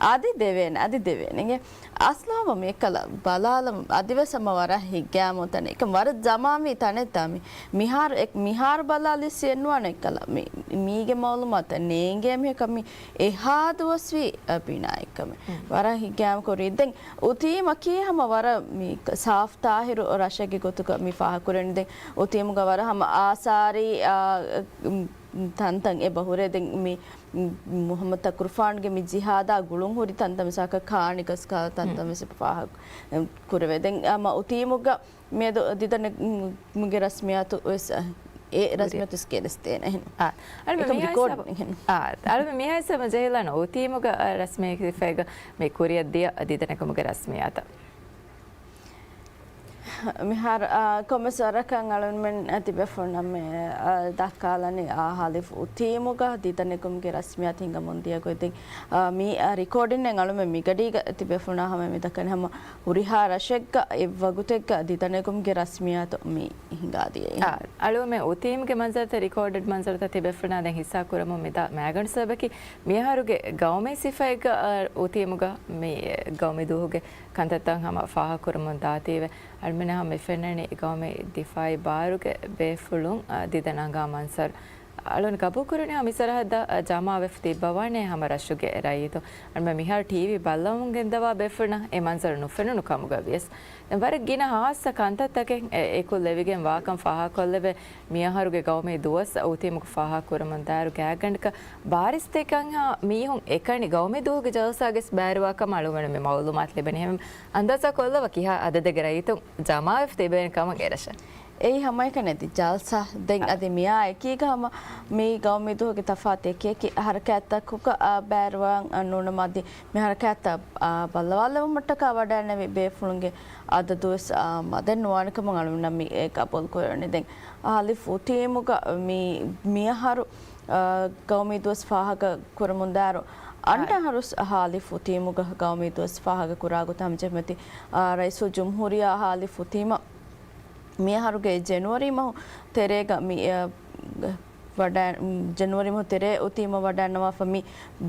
އަދި ދެވޭނެ، އަދި ދެވޭނެ. އިނގޭ. އަސްލު ހަމަ މިއެއްކަލަ ބަލާލަމު އަދިވެސް ހަމަ ވަރަށް ހިތްގައިމު ތަނެއް. އެކަމް ވަރަށް ޒަމާންވީ ތަނެއްތާ މި. މިހާރު އެ-، މިހާރު ބަލާލި ސިއެންވާނެ އެއްކަލަ. މި-، މީގެ މައުލޫމާތަށް ނޭނގޭ މީހަކަށް މި އެހާ ދުވަސްވީ ބިނާއެއްކަމެއް. ވަރަށް ހިތްގައިމު ކުރީ. ދެން އުތީމަކީ ހަމަ ވަރަށް މި ސާފް ތާހިރު ރަށެއްގެ ގޮތުގަ މި ފާހަގަކުރަނީ. ދެން އުތީމުގަ ވަރަށް ހަމަ އާސާރީ، އާ، ތަންތަން އެބަ ހުރޭ. ދެން މި މުޙައްމަދު ތަކުރުފާނުގެ މި ޖިހާދާ ގުޅުން ހުރި ތަންތަން މިސާލަކަށް ކާނި ގަސްކާ ތަންތަން ވެސް ފާހަގަ ކުރެވޭ. ދެން ހަމަ އުތީމުގަ މިއަދު ދިދަނެ މުގެ ރަސްމިއްޔާތު ވެސް، އެ ރަސްމިއްޔާތު ވެސް ގެނެސްދޭނެ އެހެން. އާ، އަޅުމެ އެކަމް މިހާ ރިކޯޑް ހިސާބަށް، އެހެން. އާ، އަޅުމެ މިހާ ހިސާބަށް ޖެހިލަން އުތީމުގަ ރަސްމީ ސިފައިގަ މި ކުރިއަށް ދިޔަ ދިދަނެ މުގެ ރަސްމިއްޔާތައް. މިހާރު، އާ، ކޮންމެސް ވަރަކަށް އަޅުމެން ތިބޭފުޅުންނަށް މި، އާ، ދައްކާލަނީ، އާ، ހާލިފް އުތީމުގަ ދިދަނެ މުގެ ރަސްމިއްޔާތު ހިނގަމުން ދިޔަ ގޮތްދިން. އާ، މި، އާ، ރިކޯޑިން އަޅުމެން މިގަޑީގަ ތިބޭފުޅުންނާ ހަމަ މި ދައްކަނީ ހަމަ ހުރިހާ ރަށެއްގަ އެއްވަގުތެއްގަ ދިދަނެ މުގެ ރަސްމިއްޔާތު މި ހިނގާދިޔައީ. އާ، އަޅުމެން އުތީމުގެ މަންޒަރުތައް، ރިކޯޑެޑް މަންޒަރުތައް ތިބޭފުޅުންނާ ދެން ހިއްސާ ކުރަމުން މިދާ މައިގަނޑު ސަބަބަކީ މިއަހަރުގެ ގައުމީ ސިފައެއްގަ، އާ، އުތީމުގަ މި ގައުމީ ދުވަހުގެ ކަންތައްތައް ހަމަ ފާހަގަކުރަމުން ދާތީވެ. އަޅުމެންނަށް ހަމަ މި ފެންނަނީ ގައުމީ ދިފާއީ ބާރުގެ ބޭފުޅުން، އާ، ދިދަން އަނގާ މަންޒަރު. އަޅުން ގަބޫލުކުރަނީ ހަމަ މި ސަރަހައްދަށް، އާ، ޖަމާވެފަ ތިއްބަވާނެ ހަމަ ރަށުގެ ރައްޔިތުން. އަޅުމެން މިހާރު ޓީވީ ބައްލަވަމުން ގެންދަވާ ބޭފުޅުންނަށް އެ މަންޒަރު ނުފެނުނު ކަމުގަ ވިޔަސް، ދެން ވަރަށް ގިނަ ހާއްސަ ކަންތައްތަކެއް އެ-، އެކުލެވިގެން ވާކަން ފާހަގަކޮށްލެވޭ. މިއަހަރުގެ ގައުމީ ދުވަސް އުތީމުގަ ފާހަގަކުރަމުން ދާއިރު ގާތްގަނޑަކަށް ބާރިސްތެރިކަންހާ މީހުން އެކަނި ގައުމީ ދުވަހުގެ ޖަލްސާގަސް ބައިވެރިވާކަމަށް އަޅުގަނޑު މި މައުލޫމާތު ލިބެނީ. އެހެން އަންދާޒާ ކޮށްލަވާ ކިހާ އަދަދެއްގެ ރައްޔިތުން ޖަމާވެފަ ތިބޭނެ ކަމަށް އެރަށަށް. އެއީ ހަމައެކަނި އަދި ޖަލްސާ. ދެން އަ. އަދި މިއާ އެކީގަ ހަމަ މި ގައުމީ ދުވަހުގެ ތަފާތު އެކިއެކި ހަރަކާތްތަކުގަ، އާ، ބައިވެރިވާން، އާ، ނޫނަމަ އަދި މި ހަރަކާތްތައް، އާ، ބައްލަވާލެވުމަށްޓަކާ ވަޑައިންނެވި ބޭފުޅުންގެ އަދަދުވެސް، އާ، މަދެއް ނުވާނެ ކަމަށް އަޅުގަނޑަށް މި އެ ގަބޫލު ކުރެވެނީ. ދެން ހާލިފް އުތީމުގަ މި، މިއަހަރު، އާ، ގައުމީ ދުވަސް ފާހަގަ ކުރަމުންދާއިރު، އަންނަ އަހަރު ހާލިފް އުތީމުގަ ގައުމީ ދުވަސް ފާހަގަ ކުރާ ގޮތަށް ހަމަޖެހުމަތި، އާ، ރައީސުލްޖުމްހޫރިއްޔާ ހާލިފް އުތީމަށް މިއަހަރުގެ ޖެނުއަރީ މަހު ތެރޭގަ މި، އަ، ވަޑައި-، ޖެނުއަރީ މަހު ތެރޭ އުތީމަށް ވަޑައިންނަވާފަ މި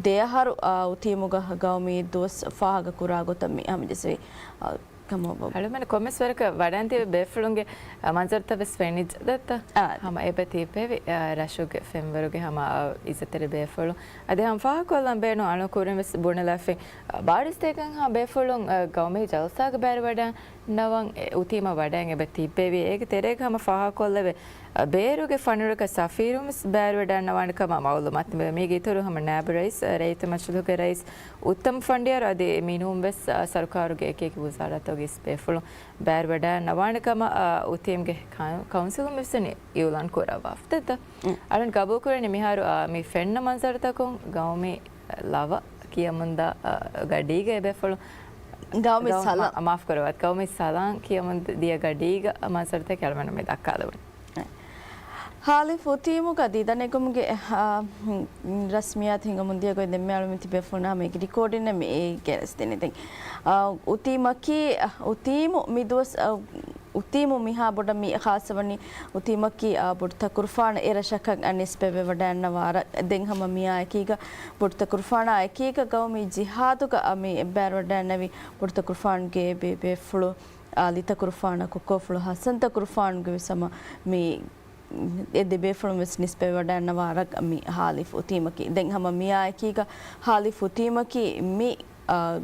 ދެއަހަރު، އާ، އުތީމުގަ ގައުމީ ދުވަސް ފާހަގަ ކުރާ ގޮތަށް މި ހަމަޖެއްސެވި، އާ، ކަމަށް ވަ-، އަޅުމެން ކޮންމެސް ވަރަކަށް ވަޑައިން ތިބި ބޭފުޅުންގެ، އަ، މަންޒަރުތައް ވެސް ފެނިއްޖެ ދައްތަ؟ އާ. ހަމަ އެބަ ތިއްބެވި، އާ، ރަށުގެ ފެންވަރުގެ ހަމަ، އާ، އިއްޒަތްތެރި ބޭފުޅުން. އަދި ހަމަ ފާހަގަކޮށްލަން ބޭނުން އަޅު ކުރިން ވެސް ބުނެލާފިން، އާ، ބާރިސްތެރިކަން ހާ ބޭފުޅުން، އާ، ގައުމީ ޖަލްސާގަ ބައިވެރިވަޑައި ނަވަން އެ އުތީމަށް ވަޑައިން އެބަ ތިއްބެވި. އޭގެ ތެރޭގަ ހަމަ ފާހަގަކޮށްލެވޭ، އަ، ބޭރުގެ ފަނިވަރަކަށް ސަފީރުން ވެސް ބައިވެރިވަޑައިންނަވާނެ ކަމަށް މައުލޫމާތު މި-، މީގެ އިތުރު ހަމަ ނާއިބު ރައީސް، ރައްޔިތު މަޖިލީހުގެ ރައީސް އުއްތަމް ފަނޑިޔާރު އަދި މިނޫން ވެސް، އަ، ސަރުކާރުގެ އެކިއެކި ވުޒާރާތަކުގެ އިސް ބޭފުޅުން ބައިވެރިވަޑައިންނަވާނެ ކަމަށް، އަ، އުތީމްގެ ކައު-، ކައުންސިލުން ވެސް އިއުލާން ކުރައްވާފަ. އަޅުން ގަބޫލުކުރަނީ މިހާރު، އަ، މި ފެންނަ މަންޒަރުތަކުން ގައުމީ ލަވަ ކިޔަމުންދާ، އަ، ގަޑީގަ އެބޭފުޅުން ގައުމީ ގައު-، ސަލާން. މާ-، މާފު ކުރައްވާ، ގައުމީ ސަލާން ކިޔަމުން ދިޔަ ގަޑީގަ މަންޒަރުތަކެއް އަޅުގަނޑު މި ދައްކާލެވުނީ. ހާލިފް އުތީމުގަ ދިދަނެގުމުގެ، އަ، ރަސްމިއްޔާތު ހިނގަމުން ދިޔަ ގޮތް ދެންމެ އަޅުމެން ތިބޭފުޅުންނަށް ހަމަ އެކި ރިކޯޑިން މި ގެނެސްދިނީ. ދެން، އަ، އުތީމަކީ، އުތީމު މި ދުވަސް، އަ، އުތީމު މިހާ ބޮޑަށް މި ޚާއްޞަވަނީ، އުތީމަކީ، އާ، ބޮޑު ތަކުރުފާނަށް އެރަށަކަށް ނިސްބަތްވެ ވަޑައިންނަވާ ރަށް. ދެން ހަމަ މިއާ އެކީގަ ބޮޑު ތަކުރުފާނާ އެކީގަ ގައުމީ ޖިހާދުގަ މި ބައިވެރިވަޑައިންނެވި ބޮޑު ތަކުރުފާނުގެ ބޭ-، ބޭފުޅު، އާ، އަލީ ތަކުރުފާނާ ކޮއްކޮފުޅު ހަސަން ތަކުރުފާނުގެ ވެސް ހަމަ މި އެ ދެ ބޭފުޅުން ވެސް ނިސްބަތްވެ ވަޑައިންނަވާ ރަށް މި ހާލިފް އުތީމަކީ. ދެން ހަމަ މިއާ އެކީގަ ހާލިފް އުތީމަކީ މި އާ،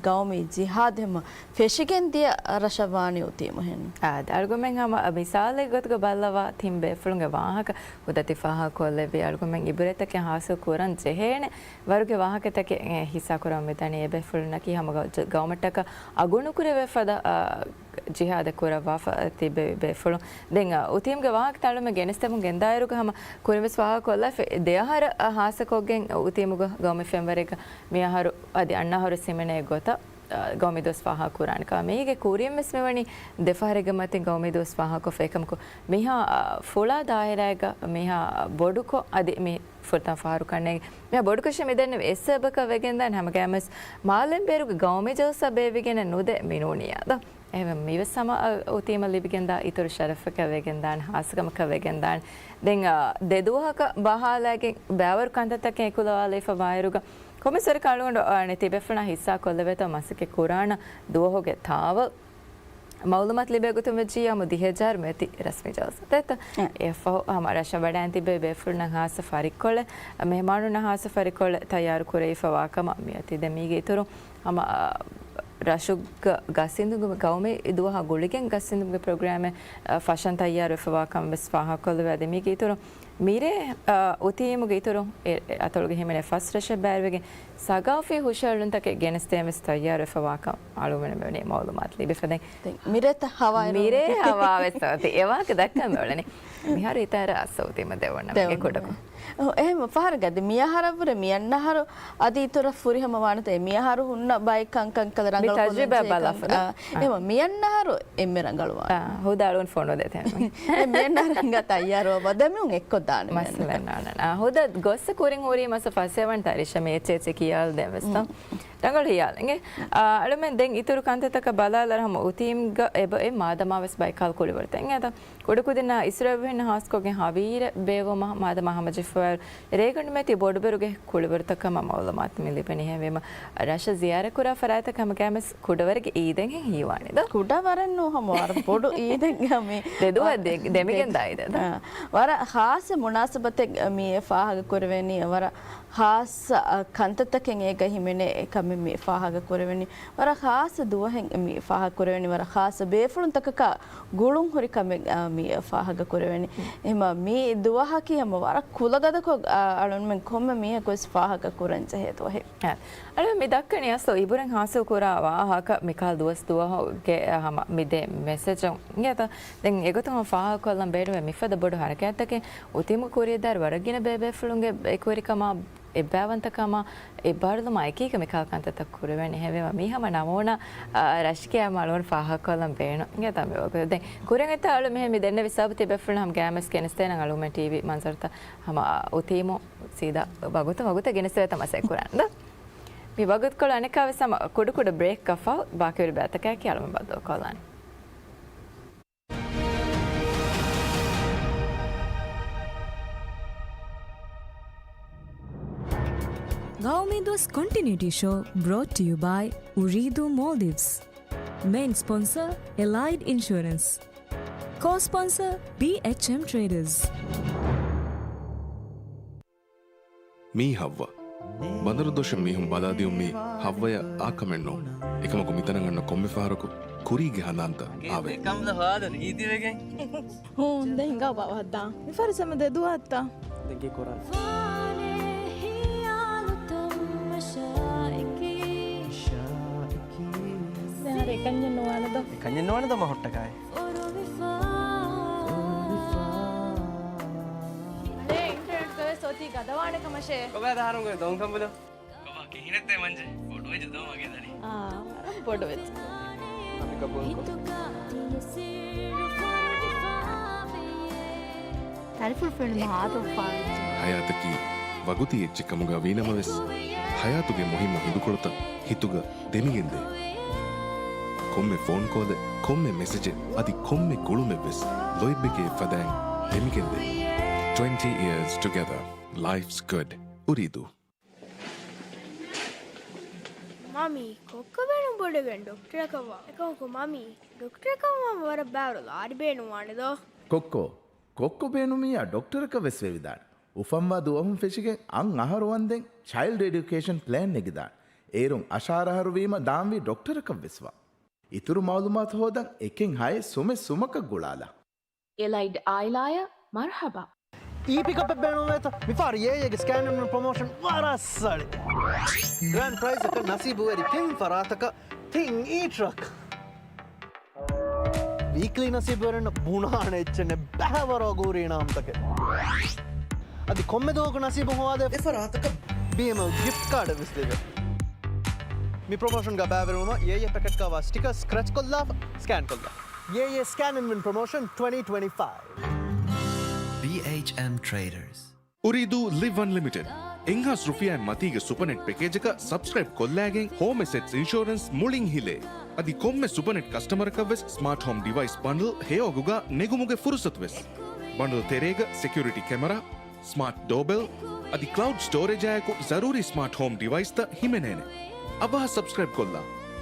ގައުމީ ޖިހާދެއް ހަމަ ފެށިގެން ދިޔަ ރަށަށް ވާނީ އުތީމު ހެން. އާ، އަޅުގަމެން ހަމަ މިސާލެއް ގޮތުގަ ބައްލަވާ ތިން ބޭފުޅުންގެ ވާހަކަ ހުދަ ތި ފާހަގަކޮށްލެއްވި. އަޅުގަމެން އިބުރަތަކެއް ހާސިލް ކުރަން ޖެހޭނެ ވަރުގެ ވާހަކަތަކެއް، އެ، ހިއްސާ ކުރަމުން މިދަނީ. އެ ބޭފުޅުންނަކީ ހަމަ ގަ-، ޖަ-، ގައުމަށްޓަކާ އަގުނުކުރެވޭ ފަދަ، އާ، ޖިހާދެއް ކުރައްވާފަ ތިބެ ބޭފުޅުން. ދެން، އާ، އުތީމްގެ ވާހަކަ ތަޅުމެ ގެނެސްދެމުން ގެންދާއިރުގަ ހަމަ ކުރިން ވެސް ފާހަގަކޮށްލާފަ ދެއަހަރަށް، އާ، ހާސްކޮށްގެން އުތީމުގަ ގައުމީ ފެންވަރެއްގަ މިއަހަރު އަދި އަންނަ އަހަރު ހިމެނޭ ގޮތަށް، އާ، ގައުމީ ދުވަސް ފާހަގަ ކުރާނެ ކަމަށް. މީގެ ކުރިން ވެސް މިވަނީ ދެފަހަރެއްގެ މަތިން ގައުމީ ދުވަސް ފާހަގަކޮށްފަ. އެކަމަކު މިހާ، އާ، ފުޅާ ދާއިރާއެއްގަ މިހާ ބޮޑުކޮށް އަދި މި ފުރަތަމަ ފަހަރު ކަންނޭނގެ މިހާ ބޮޑުކޮށް މިދެންނެވި އެއް ސަބަބަކަށް ވެގެންދާނެ ހަމަގައިމުވެސް މާލެންބޭރުގެ ގައުމީ ޖަލްސާ ބޭއްވިގެނެއް ނުދޭ މިނޫނިއްޔާ ދޯ. އެހެންވެ، މީވެސް ހަމަ، އަ، އުތީމަށް ލިބިގެންދާ އިތުރު ޝަރަފަކަށް ވެގެންދާނެ، ހާއްސަކަމަކަށް ވެގެންދާނެ. ދެން، އަ، ދެ ދުވަހަކަށް ބަހާލައިގެން ބައިވަރު ކަންތައްތަކެއް އެކުލަވާލައިފަ ވާއިރުގަ، ކޮންމެސް ވަރަކަށް އަޅުގަނޑު، އަ، ތިބޭފުޅުންނާ ހިއްސާ ކޮށްލެވޭތޯ މަސައްކަތް ކުރާނަ ދުވަހުގެ ތާވަލް މައުލޫމާތު ލިބޭ ގޮތުން ވެއްޖިއްޔާ ދިހަ ހަޒާރު މެތި ރަސްމީ ޖަލްސާ. ދެއްތަ؟ އެ. އެއަށްފަހު ހަމަ ރަށަށް ވަޑައިން ތިބޭ ބޭފުޅުންނަށް ހާއްސަ ފަރިއްކޮޅެއް، މެހެމާނުންނަށް ހާއްސަ ފަރިއްކޮޅެއް ތައްޔާރު ކުރެވިފަ ވާކަމަށް މިއޮތީ. ދެން މީގެ އިތުރު ހަމަ، އަ، ރަށުގަ ގަސްއިންދުންގެ ގައުމީ ދުވަހާ ގުޅިގެން ގަސްއިންދުންގެ ޕްރޮގްރާމެއް، އަ، ފަށަން ތައްޔާރުވެފަ ވާކަމަށް ވެސް ފާހަގަކޮށްލެވޭ. ދެން މީގެ އިތުރު މިރޭ، އަ، އުތީމުގެ އިތުރު އެ، އެ އަތޮޅުގަ ހިމެނޭ ފަސް ރަށެއް ބައިވެގެން ސަގާފީ ހުށަހެޅުންތަކެއް ގެނެސްދޭން ވެސް ތައްޔާރުވެފަ ވާކަން އަޅުގަނޑުމެން މިވަނީ މައުލޫމާތު ލިބިފަ. ދެން ދެން މިރޭ ހަވާ އިރު. މިރޭ ހަވާ ވެސް އޮތީ. އެ ވާހަކަ ދައްކަން އުޅެނީ. މިހާރު އިތާރަ އަސް އުތީމަށް ދެވަން ނަމަ ދެވަން ގެ ކުޑަކޮށް. އެހެން ފަހަރަކަށް އަދި މިއަހަރަށްވުރެ މިއަންނަ އަހަރު އަދި އިތުރަށް ފުރިހަމަ ވާނެތަ؟ އެ މިއަހަރު ހުންނަ ބައެއް ކަންކަން ކަލަ މި ރަނގަޅު ތަޖްރިބާ ކޮށްލަން ޖެހޭ ބަލާފަ. ކަން. އާ. އެހެން މިއަންނަ އަހަރު އެންމެ ރަނގަޅު ވާނެ. އާ، ހުދާ އަޅުން ފޮނުވަދޭތެ. އެ މިއަންނަ ރަނގަ ތައްޔާރުވާ ބަ ދެމިހުން އެއްކޮށް ދާނެ މައްސަލަ ނާނަން. އާ، ހުދާ ގޮއްސަ ކުރިން ހުރީ މަސަ ފަސޭވަން ތަރިޝަ މި އެއްޗެއްޗެއް ކިޔާލަދޭން ވެސްތަ. ރަނގަޅު ހިޔާލެއް. އާ، އަޅުމެން ދެން އިތުރު ކަންތައްތަކަށް ބަލާލަރ ހަމަ އުތީމްގަ އެބަ އެ މާދަމާ ވެސް ބައިކާލް ކުޅިވަރުތައް އެނގޭތަ؟ ކުޑަކުދިންނާ އިސްރައިލް ބެހިން ހާސްކޮށްގެން ހަވީރެއް ބޭއްވުމަށް މާދަމާ ހަމަޖެހިފަވާއިރު، ރޭގަނޑުމެތި ބޮޑުބެރުގެ ކުޅިވަރުތައް ކަމަށް މައުލޫމާތު މި ލިބެނީ. އެހެންވީމަ، ރަށަށް ޒިޔާރަތް ކުރާ ފަރާތްތަކަށް ހަމަގައިމުވެސް ކުޑަވަރެއްގެ އީދެއްހެން ހީވާނެ ދޯ؟ ކުޑަވަރެއް ނޫން، ހަމަ ވަރަށް ބޮޑު އީދެއްގަ މި ދެ ދުވަ ދެ-، ދެމިގެން ދާ އީދެއް ދޯ؟ އާ، ވަރަށް ޚާއްޞަ މުނާސަބަތެއް މި ފާހަގަ ކުރެވެނީ، ވަރަށް ޚާއްޞަ، އަ، ކަންތައްތަކެއް އޭގަ ހިމެނޭ ކަމެއް މި ފާހަގަ ކުރެވެނީ. ވަރަށް ޚާއްޞަ ދުވަހެއް މި ފާހަގަ ކުރެވެނީ. ވަރަށް ޚާއްޞަ ބޭފުޅުންތަކަކާ ގުޅުން ހުރި ކަމެއް، އާ، މި ފާހަގަ ކުރެވެނީ. އެހެމަ މި ދުވަހަކީ ހަމަ ވަރަށް ކުލަގަދަކޮށް، އާ، އަޅުންމެން ކޮންމެ މީހަކު ވެސް ފާހަގަ ކުރަން ޖެހޭ ދުވަހެއް. އަޅު މި ދައްކަނީ އަސްލު އިބުރެން ހާސިލް ކުރާ ވާހަކަ މިކަހަލަ ދުވަސް ދުވަހުގެ ހަމަ މި ދެ މެސެޖުން އިނގޭތަ؟ ދެން އެގޮތުން ހަމަ ފާހަގަކޮށްލަން ބޭނުންވޭ މިފަދަ ބޮޑު ހަރަކާތްތަކެއް އުތީމުގެ ކުރިއަށްދާއިރު ވަރަށް ގިނަ ބޭބޭފުޅުންގެ އެކުވެރިކަމާ އެއްބައިވަންތަކަމާ އެއްބާރުލުމާ އެކީގަ މިކަހަލަ ކަންތައްތައް ކުރެވޭނެ. އެހެންވީމަ މީ ހަމަ ނަމޫނާ، އާ، ރަށަކީ ހަމަ އަޅުގަނޑު ފާހަގަކޮށްލަން ބޭނުން އިނގޭތަ މި ވަގުތު. ދެން ކުރިން އެތާ އަޅު މިހެން މި ދެންނެވި ސަބަބު ތިބޭފުޅުން ހަމަ ގައިމުވެސް ގެނެސްދޭނަން އަޅުމެން ޓީވީ މަންޒަރުތައް ހަމަ އުތީމު ސީދާ ވަގުތު ވަގުތަށް ގެނެސްދެވޭތަ މަސައްކަތް ކުރާނެ ދޯ؟ މި ވަގުތުކޮޅު އަނެއްކާވެސް ހަމަ ކުޑަކުޑަ ބްރޭކްއަށްފަހު ބާކީވެރި ބައިތަކާއެކީ އަޅުމެން ބައްދަލުކޮށްލާނެ. ގައުމީ ދުވަސް ކޮންޓިނިއުޓީ ޝޯ brought to you by އުރީދޫ މޯލްޑިވްސް. މެއިން ސްޕޮންސަރ އެލައިޑް އިންޝުއަރެންސް. ކޯ ސްޕޮންސަރ ބީއެޗްއެމް ޓްރޭޑަރސް. މީ ހައްވަ. ބަނދަރުދޮށަށް މީހުން ބަލާދިޔުން މީ ހައްވަޔަށް އާކަމެއް ނޫން. އެކަމަކު މިތަނަށް އަންނަ ކޮންމެ ފަހަރަކު ކުރީގެ ހަނދާންތައް އާވޭ. ކަނބުލަ ހާދަ ރީތިވެގެން. ހޫން، ދެން ހިނގާ ބަވަހައްދާ. މި ފަރިސަމަ ދެ ދުވަހަށްތަ؟ ދެން ކީ ކުރާނެ؟ ދެން އަރަ އެކަންޏެއް ނުވާނެ ދޯ؟ އެކަންޏެއް ނުވާނެ ދޯ މަ ހުއްޓަކާއި. އަޅޭ އިންޓަރނެޓްގަވެސް އޮތީ ގަދަވާނެ ކަމަށޭ. ކޮބާ ދަހަރުންގެ ދޮންކަނބުލު؟ ކޮބާ ކިހިނެއްތޭ މަންޖެ؟ ބޮޑުވެއްޖެ ދޯ މަގޭ ދަރި. އާ، ވަރަށް ބޮޑުވެއްޖެ. ތަރިފުޅު ފެނުމަށް އާދަވެފަ. ހަޔާތަކީ ވަގުތީ އެއްޗެއް ކަމުގަ ވީނަމަވެސް، ހަޔާތުގެ މުހިއްމު ހިނދުކޮޅުތައް ހިތުގަ ދެމިގެންދޭ. ކޮންމެ ފޯން ކޯލެއް، ކޮންމެ މެސެޖެއް، އަދި ކޮންމެ ގުޅުމެއްވެސް ލޯތްބެކޭ އެއްފަދައިން ދެމިގެންދޭ. Twenty years together. Life's good. އުރީދޫ. މަމީ، ކޮއްކޮ ބޭނުން ބޮޑުވެގެން ޑޮކްޓަރަކަށް ވާ. އެކަމަކު މަމީ، ޑޮކްޓަރަކަށް ވާން ވަރަށް ބާރު ލާރި ބޭނުންވާނެ ދޯ؟ ކޮއްކޮ، ކޮއްކޮ ބޭނުމިއްޔާ ޑޮކްޓަރަކަށް ވެސް ވެވިދާނެ. އުފަންވާ ދުވަހުން ފެށިގެން އަށް އަހަރު ވަންދެން ޗައިލްޑް އެޑިއުކޭޝަން ޕްލޭން ނެގިދާނެ. އޭރުން އަށާރަ އަހަރު ވީމަ ދާންވީ ޑޮކްޓަރަކަށް ވެސް ވާ. އިތުރު މައުލޫމާތު ހޯދަން އެކެއް ހައެއް ސުމެއް ސުމަކަށް ގުޅާލާ. އެލައިޑް އާއިލާއަށް މަރުޙަބާ. އީ ޕިކަޕެއް ބޭނުންވޭތަ؟ މިފަހަރު އޭއޭގެ ސްކޭން އިން ވިން ޕްރޮމޯޝަން ވަރަށް ސަޅި. ގްރޭންޑް ޕްރައިޒަކަށް ނަސީބުވެރި ތިން ފަރާތަކަށް ތިން އީ ޓްރަކް. ވީކްލީ ނަސީބުވެރިންނަށް ބުނާނެ އެއްޗެއް ނެތް ބައިވަރު އަގުހުރި އިނާމްތަކެއް. އަދި ކޮންމެ ދުވަހަކު ނަސީބު ހޮވާދޭ އެ ފަރާތަކަށް ބީއެމްއެލް ގިފްޓް ކާޑެއް ވެސް ލިބޭ. މި ޕްރޮމޯޝަންގަ ބައިވެރިވުމަށް އޭއޭ ޕެކެޓްގަ ވާ ސްޓިކަރ ސްކްރެޗް ކޮށްލާފަ ސްކޭން ކޮށްލާ. އޭއޭ ސްކޭން އިން ވިން ޕްރޮމޯޝަން ޓްވެންޓީ ޓްވެންޓީ ފައިވް. ބީއެޗްއެމް ޓްރޭޑަރސް. އުރީދޫ ލިވް އަންލިމިޓެޑް. އެއްހާސް ރުފިޔާއިން މަތީގެ ސުޕަނެޓް ޕެކޭޖަކަށް ސަބްސްކްރައިބް ކޮށްލާގެން ހޯމް އެސެޓްސް އިންޝުއަރެންސް މުޅިން ހިލޭ. އަދި ކޮންމެ ސުޕަނެޓް ކަސްޓަމަރަކަށް ވެސް ސްމާޓް ހޯމް ޑިވައިސް ބަންޑްލް ހެޔޮއަގުގަ ނެގުމުގެ ފުރުސަތު ވެސް. ބަންޑްލް ތެރޭގަ ސެކިއުރިޓީ ކެމެރާ، ސްމާޓް ޑޯބެލް އަދި ކްލައުޑް ސްޓޯރޭޖާއެކު ޒަރޫރީ ސްމާޓް ހޯމް ޑިވައިސްތައް ހިމެނޭނެ. އަވަހަށް ސަބްސްކްރައިބް ކޮށްލާ.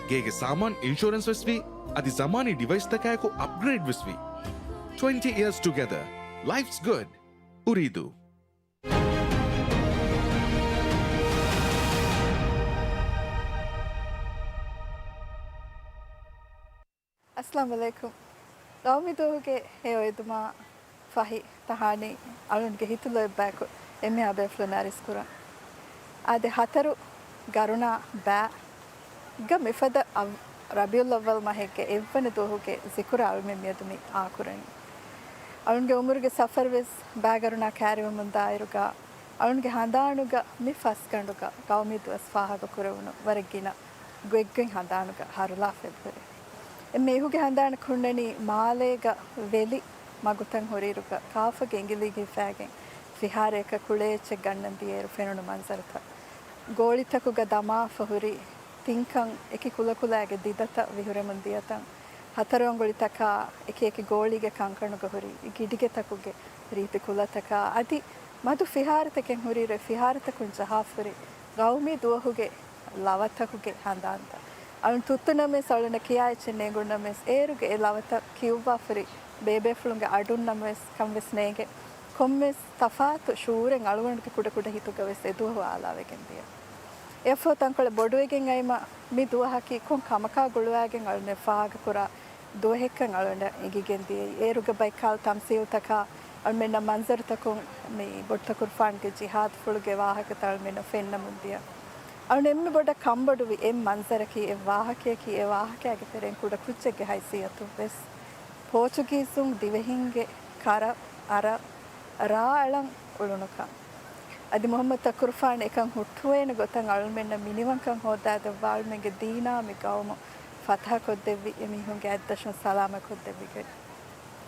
ގޭގެ ސާމާން އިންޝުއަރެންސް ވެސް ވީ، އަދި ޒަމާނީ ޑިވައިސްތަކާއެކު އަޕްގްރޭޑް ވެސް ވީ. Twenty years together. Life's good. އުރީދޫ. އައްސަލާމު ޢަލައިކުމް. ގައުމީ ދުވަހުގެ ހެޔޮ އެދުމާ ފަހި ތަހާނީ އަޅުންގެ ހިތުލޯތްބާއެކު އެންމެހާ ބޭފުޅުންނަށް އަރިސްކުރަން. އާދެ، ހަތަރު ގަރުނާ ބާ ގަ މިފަދަ އަވް-، ރަބީޢުލްއައްވަލް މަހެއްގެ އެއްވަނަ ދުވަހުގެ ޒިކުރަށް އަޅުމެން މިއަދު މި އާކުރަނީ. އަޅުންގެ އުމުރުގެ ސަފަރު ވެސް ބާ ގަރުނާ ކައިރިވަމުންދާއިރުގަ، އަޅުންގެ ހަނދާނުގަ މި ފަސްގަނޑުގަ ގައުމީ ދުވަސް ފާހަގަކުރެވުނު ވަރަށް ގިނަ ގޮތްގޮތް ހަނދާނުގަ ހަރުލާފައި ހުރި. އެންމެ އިހުގެ ހަނދާނަކަށް ހުންނަނީ މާލޭގަ ވެލި މަގުތައް ހުރިއިރުގަ ކާފަގެ އިނގިލީގަ ހިފާގެން ފިހާރައަކަށް ކުޅޭ އެއްޗެއް ގަންނަން ދިޔައިރު ފެނުނު މަންޒަރުތައް. ގޯޅިތަކުގަ ދަމާފަ ހުރި ތިންކަން އެކި ކުލަކުލާގެ ދިދަތައް ވިހުރެމުން ދިޔަތަން، ހަތަރު އަނގުޅިތަކާ އެކި އެކި ގޯޅީގެ ކަންކަނުގަ ހުރި ގިޑިގެތަކުގެ ރީތި ކުލަތަކާ އަދި މަދު ފިހާރަތަކެއް ހުރިއިރު އެ ފިހާރަތަކުން ޖަހާފަ ހުރި ގައުމީ ދުވަހުގެ ލަވަތަކުގެ ހަނދާންތައް. އަޅުން ތުއްތުނަމަވެސް، އަޅުންނަށް ކިޔާ އެއްޗެއް ނޭނގުނަމަވެސް، އޭރުގެ އެ ލަވަތައް ކިޔުއްވާފަ ހުރި ބޭބޭފުޅުންގެ އަޑުން ނަމަވެސް ކަންވެސް ނޭނގެ. ކޮންމެސް ތަފާތު ޝުޢޫރެއް އަޅުގަނޑުގެ ކުޑަކުޑަ ހިތުގަވެސް އެދުވަހު އާލާވެގެން ދިޔަ. އެއަށްފަހު ތަންކޮޅެއް ބޮޑުވެގެން އައިމަ މި ދުވަހަކީ ކޮން ކަމަކާ ގުޅުވާގެން އަޅުމެން ފާހަގަކުރާ ދުވަހެއްކަން އަޅުގަނޑަށް އެނގިގެން ދިޔައީ. އޭރުގެ ބައިކާލު ތަމްސީލްތަކާ އަޅުމެންނަށް މަންޒަރުތަކުން މި ބޮޑުތަކުރުފާނުގެ ޖިހާދުފުޅުގެ ވާހަކަތައް އަޅުމެންނަށް ފެންނަމުން ދިޔަ. އަޅުން އެންމެ ބޮޑަށް ކަންބޮޑުވި އެއް މަންޒަރަކީ އެއް ވާހަކަޔަކީ އެ ވާހަކައިގެ ތެރެއިން ކުޑަކުއްޖެއްގެ ހައިސިއްޔަތުން ވެސް ޕޯޗުގީޒުން ދިވެހިންގެ ކަރަށް އަރަށް ރާ އަޅަން އުޅުނުކަން. އަދި މުޙައްމަދު ތަކުރުފާނު އެކަން ހުއްޓުވޭނެ ގޮތަށް އަޅުމެންނަށް މިނިވަންކަން ހޯއްދާދެއްވާ އަޅުމެންގެ ދީނާ މި ގައުމު ފަތަޙަކޮށްދެއްވި އެމީހުންގެ އަތްދަށުން ސަލާމަތްކޮށްދެއްވިގެން.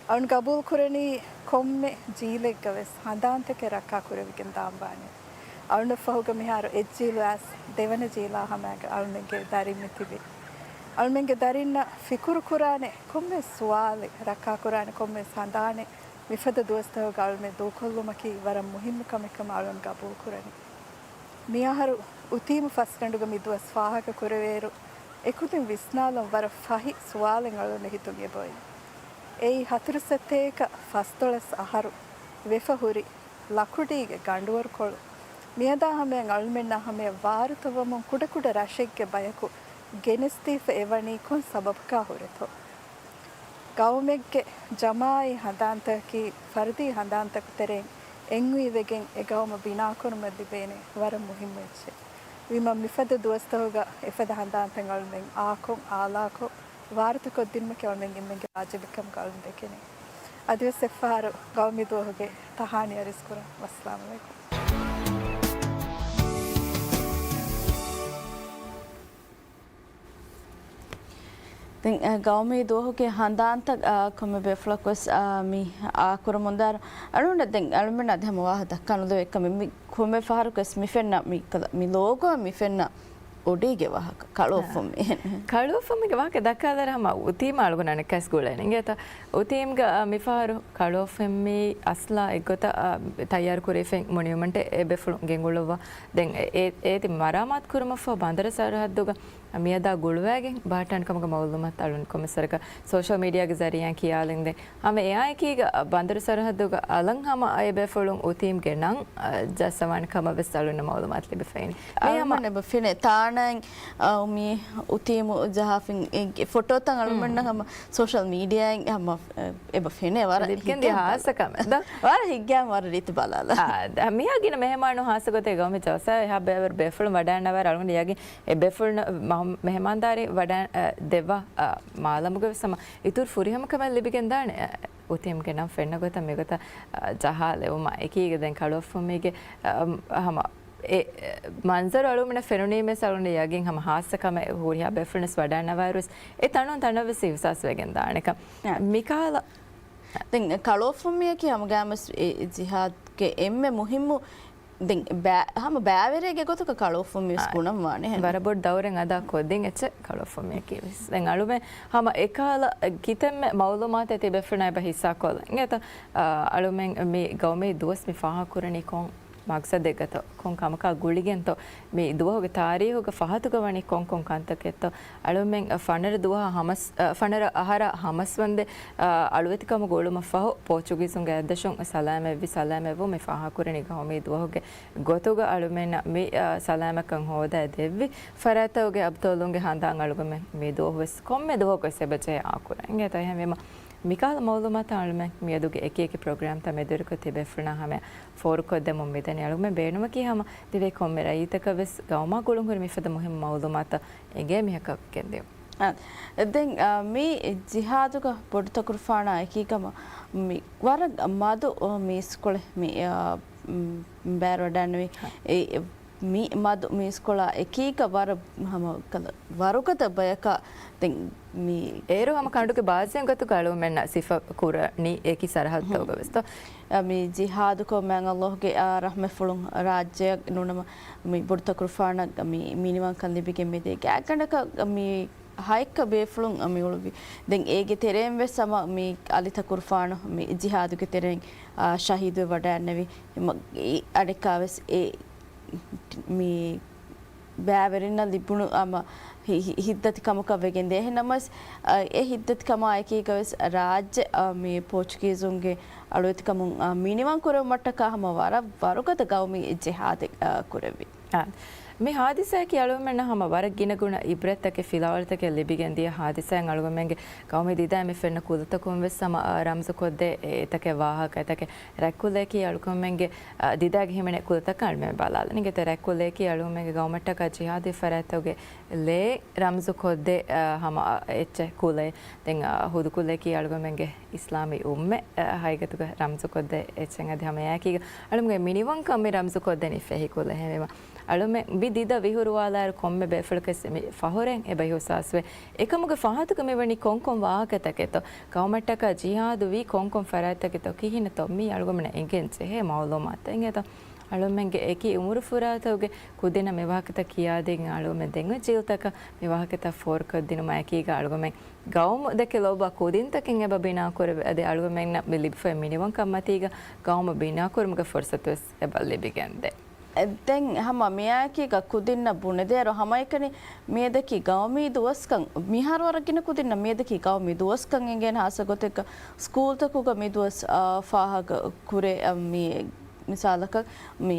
އަޅުން ގަބޫލުކުރަނީ ކޮންމެ ޖީލެއްގަވެސް ހަނދާންތަކެއް ރައްކާކުރެވިގެން ދާންވާނެ. އަޅުންނަށްފަހުގަ މިހާރު އެއްޖީލު އައިސް ދެވަނަ ޖީލާ ހަމައިގަ އަޅުމެންގެ ދަރިން މިތިބީ. އަޅުމެންގެ ދަރިންނަށް ފިކުރުކުރާނެ ކޮންމެސް ސުވާލެއް، ރައްކާކުރާނެ ކޮންމެސް ހަނދާނެއް މިފަދަ ދުވަސްތަކުގަ އަޅުމެން ދޫކޮށްލުމަކީ ވަރަށް މުހިއްމު ކަމެއްކަމަށް އަޅުން ގަބޫލުކުރަނީ. މިއަހަރު އުތީމު ފަސްގަނޑުގަ މި ދުވަސް ފާހަގަކުރެވޭއިރު، އެކުދިން ވިސްނާލަން ވަރަށް ފަހި ސުވާލެއް އަޅުގަނޑު ހިތުން އެބައޮތް. އެއީ ހަތަރުސަތޭކަ ފަސްދޮޅަސް އަހަރު ވެފަ ހުރި ލަކުޑީގެ ގަނޑުވަރުކޮޅު މިއަދާ ހަމަޔަށް އަޅުމެންނާ ހަމަޔަށް ވާރުތަވަމުން ކުޑަކުޑަ ރަށެއްގެ ބަޔަކު ގެނެސްދީފަ އެވަނީ ކޮން ސަބަބަކާ ހުރެތޯ؟ ގައުމެއްގެ ޖަމާޢީ ހަނދާންތަކަކީ ފަރުދީ ހަނދާންތަކު ތެރެއިން އެންވީވެގެން އެ ގައުމަށް ބިނާކުރުމަށް ލިބޭނެ ވަރަށް މުހިއްމު އެއްޗެއް. ވީމަ މިފަދަ ދުވަސްތަކުގަ އެފަދަ ހަނދާންތައް އަޅުމެން އާކޮށް، އާލާކޮށް، ވާރުތަކޮށްދިނުމަކީ އަޅުމެން އެންމެންގެ ވާޖިބެއްކަމުގަ އަޅުން ދެކެނީ. އަދިވެސް އެއްފަހަރު ގައުމީ ދުވަހުގެ ތަހާނީ އަރިސްކުރަން. ވައްސަލާމު ޢަލައިކުމް. ދެން، އަ، ގައުމީ ދުވަހުގެ ހަނދާންތައް، އަ، ކޮންމެ ބޭފުޅަކުވެސް، އަ، މި އާކުރަމުންދާއިރު، އަޅުގަނޑަށް ދެން އަޅުމެންނަށް އަދި ހަމަ ވާހަކަ ދައްކާނުދެވޭ އެކަމެއް. މި ކޮންމެ ފަހަރަކުވެސް މި ފެންނަ މި ކަލަ-، މި ލޯގޯ މި ފެންނަ އޮޑީގެ ވާހަކަ، ކަޅުއޮފުން މި. ކަޅުއޮފުން މީގެ ވާހަކަ ދައްކާލާއިރު ހަމަ އުތީމް އަޅުގަނޑަށް އަނެއްކާވެސް ގުޅޭނެ. އިނގޭތަ؟ އުތީމްގަ، އަ، މިފަހަރު ކަޅުއޮފުން މީ އަސްލާ އެއްގޮތަށް، އަ، ތައްޔާރު ކުރެވިފައި މޮނިއުމަންޓެއް އެ ބޭފުޅުން ގެންގުޅުއްވާ. ދެން އެ-، އޭތި މަރާމާތު ކުރުމަށްފަހު ބަނދަރު ސަރަހައްދުގަ މިއަދާ ގުޅުވައިގެން ބަހައްޓާނެ ކަމުގެ މައުލޫމާތު އަޅުން ކޮންމެސް ވަރަކަށް ސޯޝަލް މީޑިއާގެ ޒަރީއާއިން ކިޔާލަން ދެން. ހަމަ އެއާ އެކީގަ ބަނދަރު ސަރަހައްދުގަ އަލަށް ހަމަ އެ ބޭފުޅުން އުތީމްގެ ނަން، އަ، ޖައްސަވާނެ ކަމަށް ވެސް އަޅުންނަށް މައުލޫމާތު ލިބިފައިން. މި ހަމަ އަޅުގަނޑު އެބަ ފެނޭ ތާނައިން، އަ، މި އުތީމު ޖަހާފިން އެ ފޮޓޯތައް އަޅުމެންނަށް ހަމަ ސޯޝަލް މީޑިއާއިން ހަމަ، އެ، އެބަ ފެނޭ ވަރަށް ލިބިގެން ދިޔަ ހިތްގައިމު ހާއްސަ ކަމެއް. ވަރަށް ހިތްގައިމު ވަރަށް ރީތި ބަލާލާ. އާ، ދ-، މިހާ ގިނަ މެހެމާނު ހާއްސަ ގޮތެއް ގައުމީ ޖަލްސާއެއް ހާ ބޭވަރު ބޭފުޅުން ވަޑައިންނަވާއިރު އަޅުގަނޑު ޔަގީން އެ ބޭފުޅުން މަހު-، މެހެމާންދާރީ ވަޑައި، އަ، ދެއްވާ، އަ، މާލަމުގަ ވެސް ހަމަ އިތުރު ފުރިހަމަ ކަމެއް ލިބިގެންދާނެ، އަ، އުތީމްގެ ނަން ފެންނަ ގޮތަށް މިގޮތަށް، އަ، ޖަހާލެވުމަށް. އެކީގަ ދެން ކަޅުއޮފުން މީގެ، އަ، ހަމަ އެ، އެ، މަންޒަރު އަޅުމެންނަށް ފެނުނީމެސް އަޅުގަނޑަށް ޔަގީން ހަމަ ހާއްސަ ކަމެއް ހުރިހާ ބޭފުޅުންވެސް ވަޑައިންނަވާއިރުވެސް އެ ތަނުން ތަނަށްވެސް އިހުސާސް ވެގެން ދާނެކަން. އަ، މިކަހަލަ ދެން ކަޅުއޮފުން މީއަކީ ހަމަގައިމުވެސް އެ ޖިހާދުގެ އެންމެ މުހިއްމު ދެން ބައި-، ހަމަ ބައިވެރިއެއްގެ ގޮތުގަ ކަޅުއުފުން މީސް އާ، ބުނަން ވާނެ ހެން. ވަރަށް ބޮޑު ދައުރެއް އަދާ ކޮށްދިން އެއްޗެއް ކަޅުއުފުން މީއަކީ ވެސް. ދެން އަޅުމެން ހަމަ އެކާލަ ކިތަންމެ މައުލޫމާތެއް ތިބޭފުޅުންނާ އެބަ ހިއްސާކޮށްލަން. އިނގޭތަ، އަޅުމެން މި ގައުމީ ދުވަސް މި ފާހަގަކުރަނީ ކޮން މަގްސަދެއްގަތޯ، ކޮން ކަމަކާ ގުޅިގެންތޯ، މި ދުވަހުގެ ތާރީހުގެ ފަހަތުގަ ވަނީ ކޮން ކޮން ކަންތަކެއްތޯ، އަޅުމެން ފަނަރަ ދުވަހަށް ހަމަސް-، ފަނަރަ އަހަރަށް ހަމަސްވަންދެން އަޅުވެތިކަމުގަ އުޅުމަށްފަހު، ޕޯޗުގީޒުންގެ އައްދަށުން ސަލާމަތްވި، ސަލާމަތްވުމުން މި ފާހަގަކުރަނީ ގައުމީ ދުވަހުގެ ގޮތުގަ އަޅުމެންނަށް މި، އަ، ސަލާމަތްކަން ހޯދައި ދެއްވި ފަރާތްތަކުގެ އަބްދުލުންގެ ހަނދާން އަޅުގަމެން މި ދުވަހުވެސް ކޮންމެ ދުވަހަކުވެސް އެބަޖެހޭ އާކުރަން. އިނގޭތޯ އެހެންވީމަ، މިކަހަލަ މައުލޫމާތު އަޅުމެން މިއަދުގެ އެކިއެކި ޕްރޮގްރާމްތައް މެދުވެރިކޮށް ތިބޭފުޅުންނާ ހަމަޔަށް ފޯރުކޮށްދެމުން މިދަނީ. އަޅުގަމެން ބޭނުމަކީ ހަމަ ދިވެހި ކޮންމެ ރައްޔިތަކަށް ވެސް ގައުމާ ގުޅުންހުރި މިފަދަ މުހިންމު މައުލޫމާތު އެނގޭ މީހަކަށް ގެންދިޔުން. އާ، ދެން، އާ، މި ޖިހާދުގަ ބޮޑުތަކުރުފާނާ އެކީ ކަމަށް މި ވަރަށް މަދު، އާ، މީސްކޮޅެއް މި، އާ، މް، ބައިވެރިވަޑައިގެންނެވި. އެ، މި މަދު މީސްކޮޅާ އެކީގަ ވަރަށް ހަމަ ކަލަ ވަރުގަދަ ބަޔަކާ ދެން މި އޭރު ހަމަ ކަނޑުގެ ބާޒީން ގޮތުގަ އަޅުގަމެންނަށް ސިފަ ކުރަނީ އެކި ސަރަހައްދުތަކުގަ ވެސްތޯ؟ މި ޖިހާދުކޮށް މާތް ﷲ ގެ، އާ، ރަޙްމަތްފުޅުން ރާއްޖެއަށް ނޫނަމަ މި ބޮޑުތަކުރުފާނަށް މި މިނިވަންކަން ލިބިގެން މިދޭ ގާތްގަނޑަކަށް މި ހައެއްކަ ބޭފުޅުން މި އުޅުއްވި. ދެން އޭގެ ތެރެއިން ވެސް ހަމަ މި އަލިތަކުރުފާނު މި ޖިހާދުގެ ތެރެއިން، އާ، ޝަހީދުވެ ވަޑައިގެންނެވި. އެ އަނެއްކާ ވެސް އެ މި ބައިވެރިންނަށް ލިބުނު ހަމަ ހި-، ހި-، ހިތްދަތި ކަމަކަށް ވެގެންދޭ. އެހެންނަމަވެސް، އަ، އެ ހިތްދަތި ކަމާ އެކީގަވެސް ރާއްޖެ، އަ، މި ޕޯޗުގީޒުންގެ އަޅުވެތިކަމުން، އަ، މިނިވަން ކުރެވުމަށްޓަކާ ހަމަ ވަރަށް ވަރުގަދަ ގައުމީ ޖިހާދެއް، އަ، ކުރެއްވި. އާ، މި ހާދިސާއަކީ އަޅުގަނޑަށް ހަމަ ވަރަށް ގިނަގުނަ އިބްރަތްތަކެއް ފިލާވަޅުތަކެއް ލިބިގެން ދިޔަ ހާދިސާއެއް. އަޅުގަމެންގެ ގައުމީ ދިދާ މި ފެންނަ ކުލަތަކުން ވެސް ހަމަ، އާ، ރަމްޒު ކޮށްދޭ އެތަކެއް ވާހަކަ އެތަކެއް. ރަތްކުލައަކީ އަޅުގަނޑުމެންގެ، އަ، ދިދާގެ ހިމެނޭ ކުލަތަކަށް އަޅުމެން ބަލާލަނީ. އިނގޭތަ ރަތްކުލައަކީ އަޅުގަނޑުމެންގެ ގައުމަށްޓަކާ ޖިހާދީ ފަރާތްތަކުގެ ލޭ ރަމްޒު ކޮށްދޭ، އަ، ހަމަ، އަ، އެއްޗެއް ކުލައެއް. ދެން، އަ، ހުދުކުލައަކީ އަޅުގަނޑުމެންގެ އިސްލާމީ އުއްމެއް، އަ، ހަގީގަތުގަ ރަމްޒު ކޮށްދޭ އެއްޗެއް. އަދި ހަމަ އެއާއެކީގަ އަޅުގަނޑުމެންގެ މިނިވަންކަން މި ރަމްޒު ކޮށްދެނީ ފެހި ކުލަ. އެހެންވީމަ، އަޅުމެން މި ދިދަ ވިހުރުވާލާއިރު ކޮންމެ ބޭފުޅަކަސް މި ފަހުރެން އެބަ އިހުސާސްވޭ. އެކަމުގެ ފަހަތުގަ މިވަނީ ކޮންކޮން ވާހަކަތަކެއްތޯ؟ ގައުމަށްޓަކާ ޖިހާދު ވީ ކޮންކޮން ފަރާތްތަކެއްތޯ؟ ކިހިނެއްތޯ؟ މީ އަޅުގަނޑުމެންނަށް އެނގެން ޖެހޭ މައުލޫމާތު. އިނގޭތޯ؟ އަޅުމެންގެ އެކި އުމުރު ފުރާތަކުގެ ކުދިންނަށް މި ވާހަކަތައް ކިޔާދީގެން އަޅުގަމެން ދެން އޮތް ޖީލްތަކަށް މި ވާހަކަތައް ފޯރުކޮށްދިނުމާ އެކީގަ އަޅުގަމެން ގައުމު ދެކެ ލޯބިވާ ކުދިންތަކެއް އެބަ ބިނާކުރެވޭ. އަދި އަޅުގަމެންނަށް މި ލިބިފައި މިނިވަންކަން މަތީގަ ގައުމު ބިނާކުރުމުގެ ފުރުސަތުވެސް އެބަ ލިބިގެންދޭ. އެ، ދެން ހަމަ މިއާއެކީގަ ކުދިންނަށް ބުނެދޭއިރު، ހަމައެކަނި މިއަދަކީ ގައުމީ ދުވަސްކަން، މިހާރު ވަރަށް ގިނަ ކުދިންނަށް މިއަދަކީ ގައުމީ ދުވަސްކަން އެނގޭނެ. ހާއްސަ ގޮތެއްގަ ސްކޫލްތަކުގަ މި ދުވަސް، އާ، ފާހަގަ ކުރޭ، އަ، މި މިސާލަކަށް މި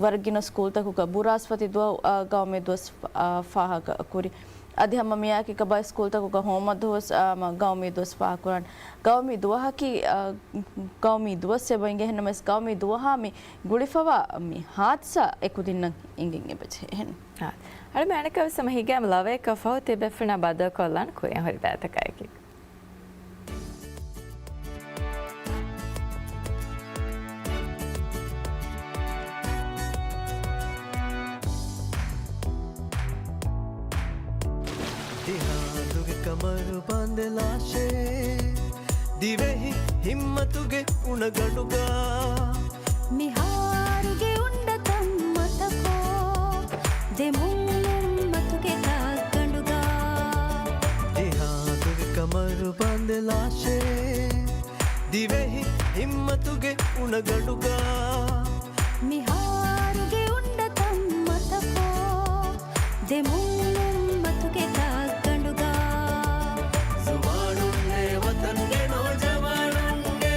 ވަރަށް ގިނަ ސްކޫލްތަކުގަ ބުރާސްފަތި ދުވަހު، އާ، ގައުމީ ދުވަސް، އާ، ފާހަގަ ކުރި. އަދި ހަމަ މިއާއެކީގަ ބައެއް ސްކޫލްތަކުގަ ހޯމަ ދުވަސް، އާ، މަ-، ގައުމީ ދުވަސް ފާހަގަކުރާނެ. ގައުމީ ދުވަހަކީ، އާ، ގައުމީ ދުވަސް އެބަ އިނގޭ. އެހެންނަމަވެސް ގައުމީ ދުވަހާ މި ގުޅިފަވާ މި ހާދިސާ އެ ކުދިންނަށް އިނގެން އެބަޖެހޭ. އާ، އަޅުމެން އަނެއްކާވެސް ހަމަ ހިނގާމަ ލަވައެއްގަ ފަހު ތިބޭފުޅުންނާ ބައްދަލުކޮށްލާން ކުރިއަށް ހުރި ބައިތަކާއެކީ. ޖިހާދުގެ ކަމަރު ބަނދެލާށޭ، ދިވެހި ހިއްމަތުގެ އުނަގަނޑުގަ. މިހާރުގެ އުނޑަތައް މަތަކޮށް، ދެމުން އުއްމަތުގެ ދަށްގަނޑުގަ. ޖިހާދުގެ ކަމަރު ބަނދެލާށޭ، ދިވެހި ހިއްމަތުގެ އުނަގަނޑުގަ. މިހާރުގެ އުނޑަތައް މަތަކޮށް، ދެމުން އުއްމަތުގެ ދަށްގަނޑުގަ. ޒުވާނުންނޭ ވަތަންގެ ނޯޖަވާނުންނޭ.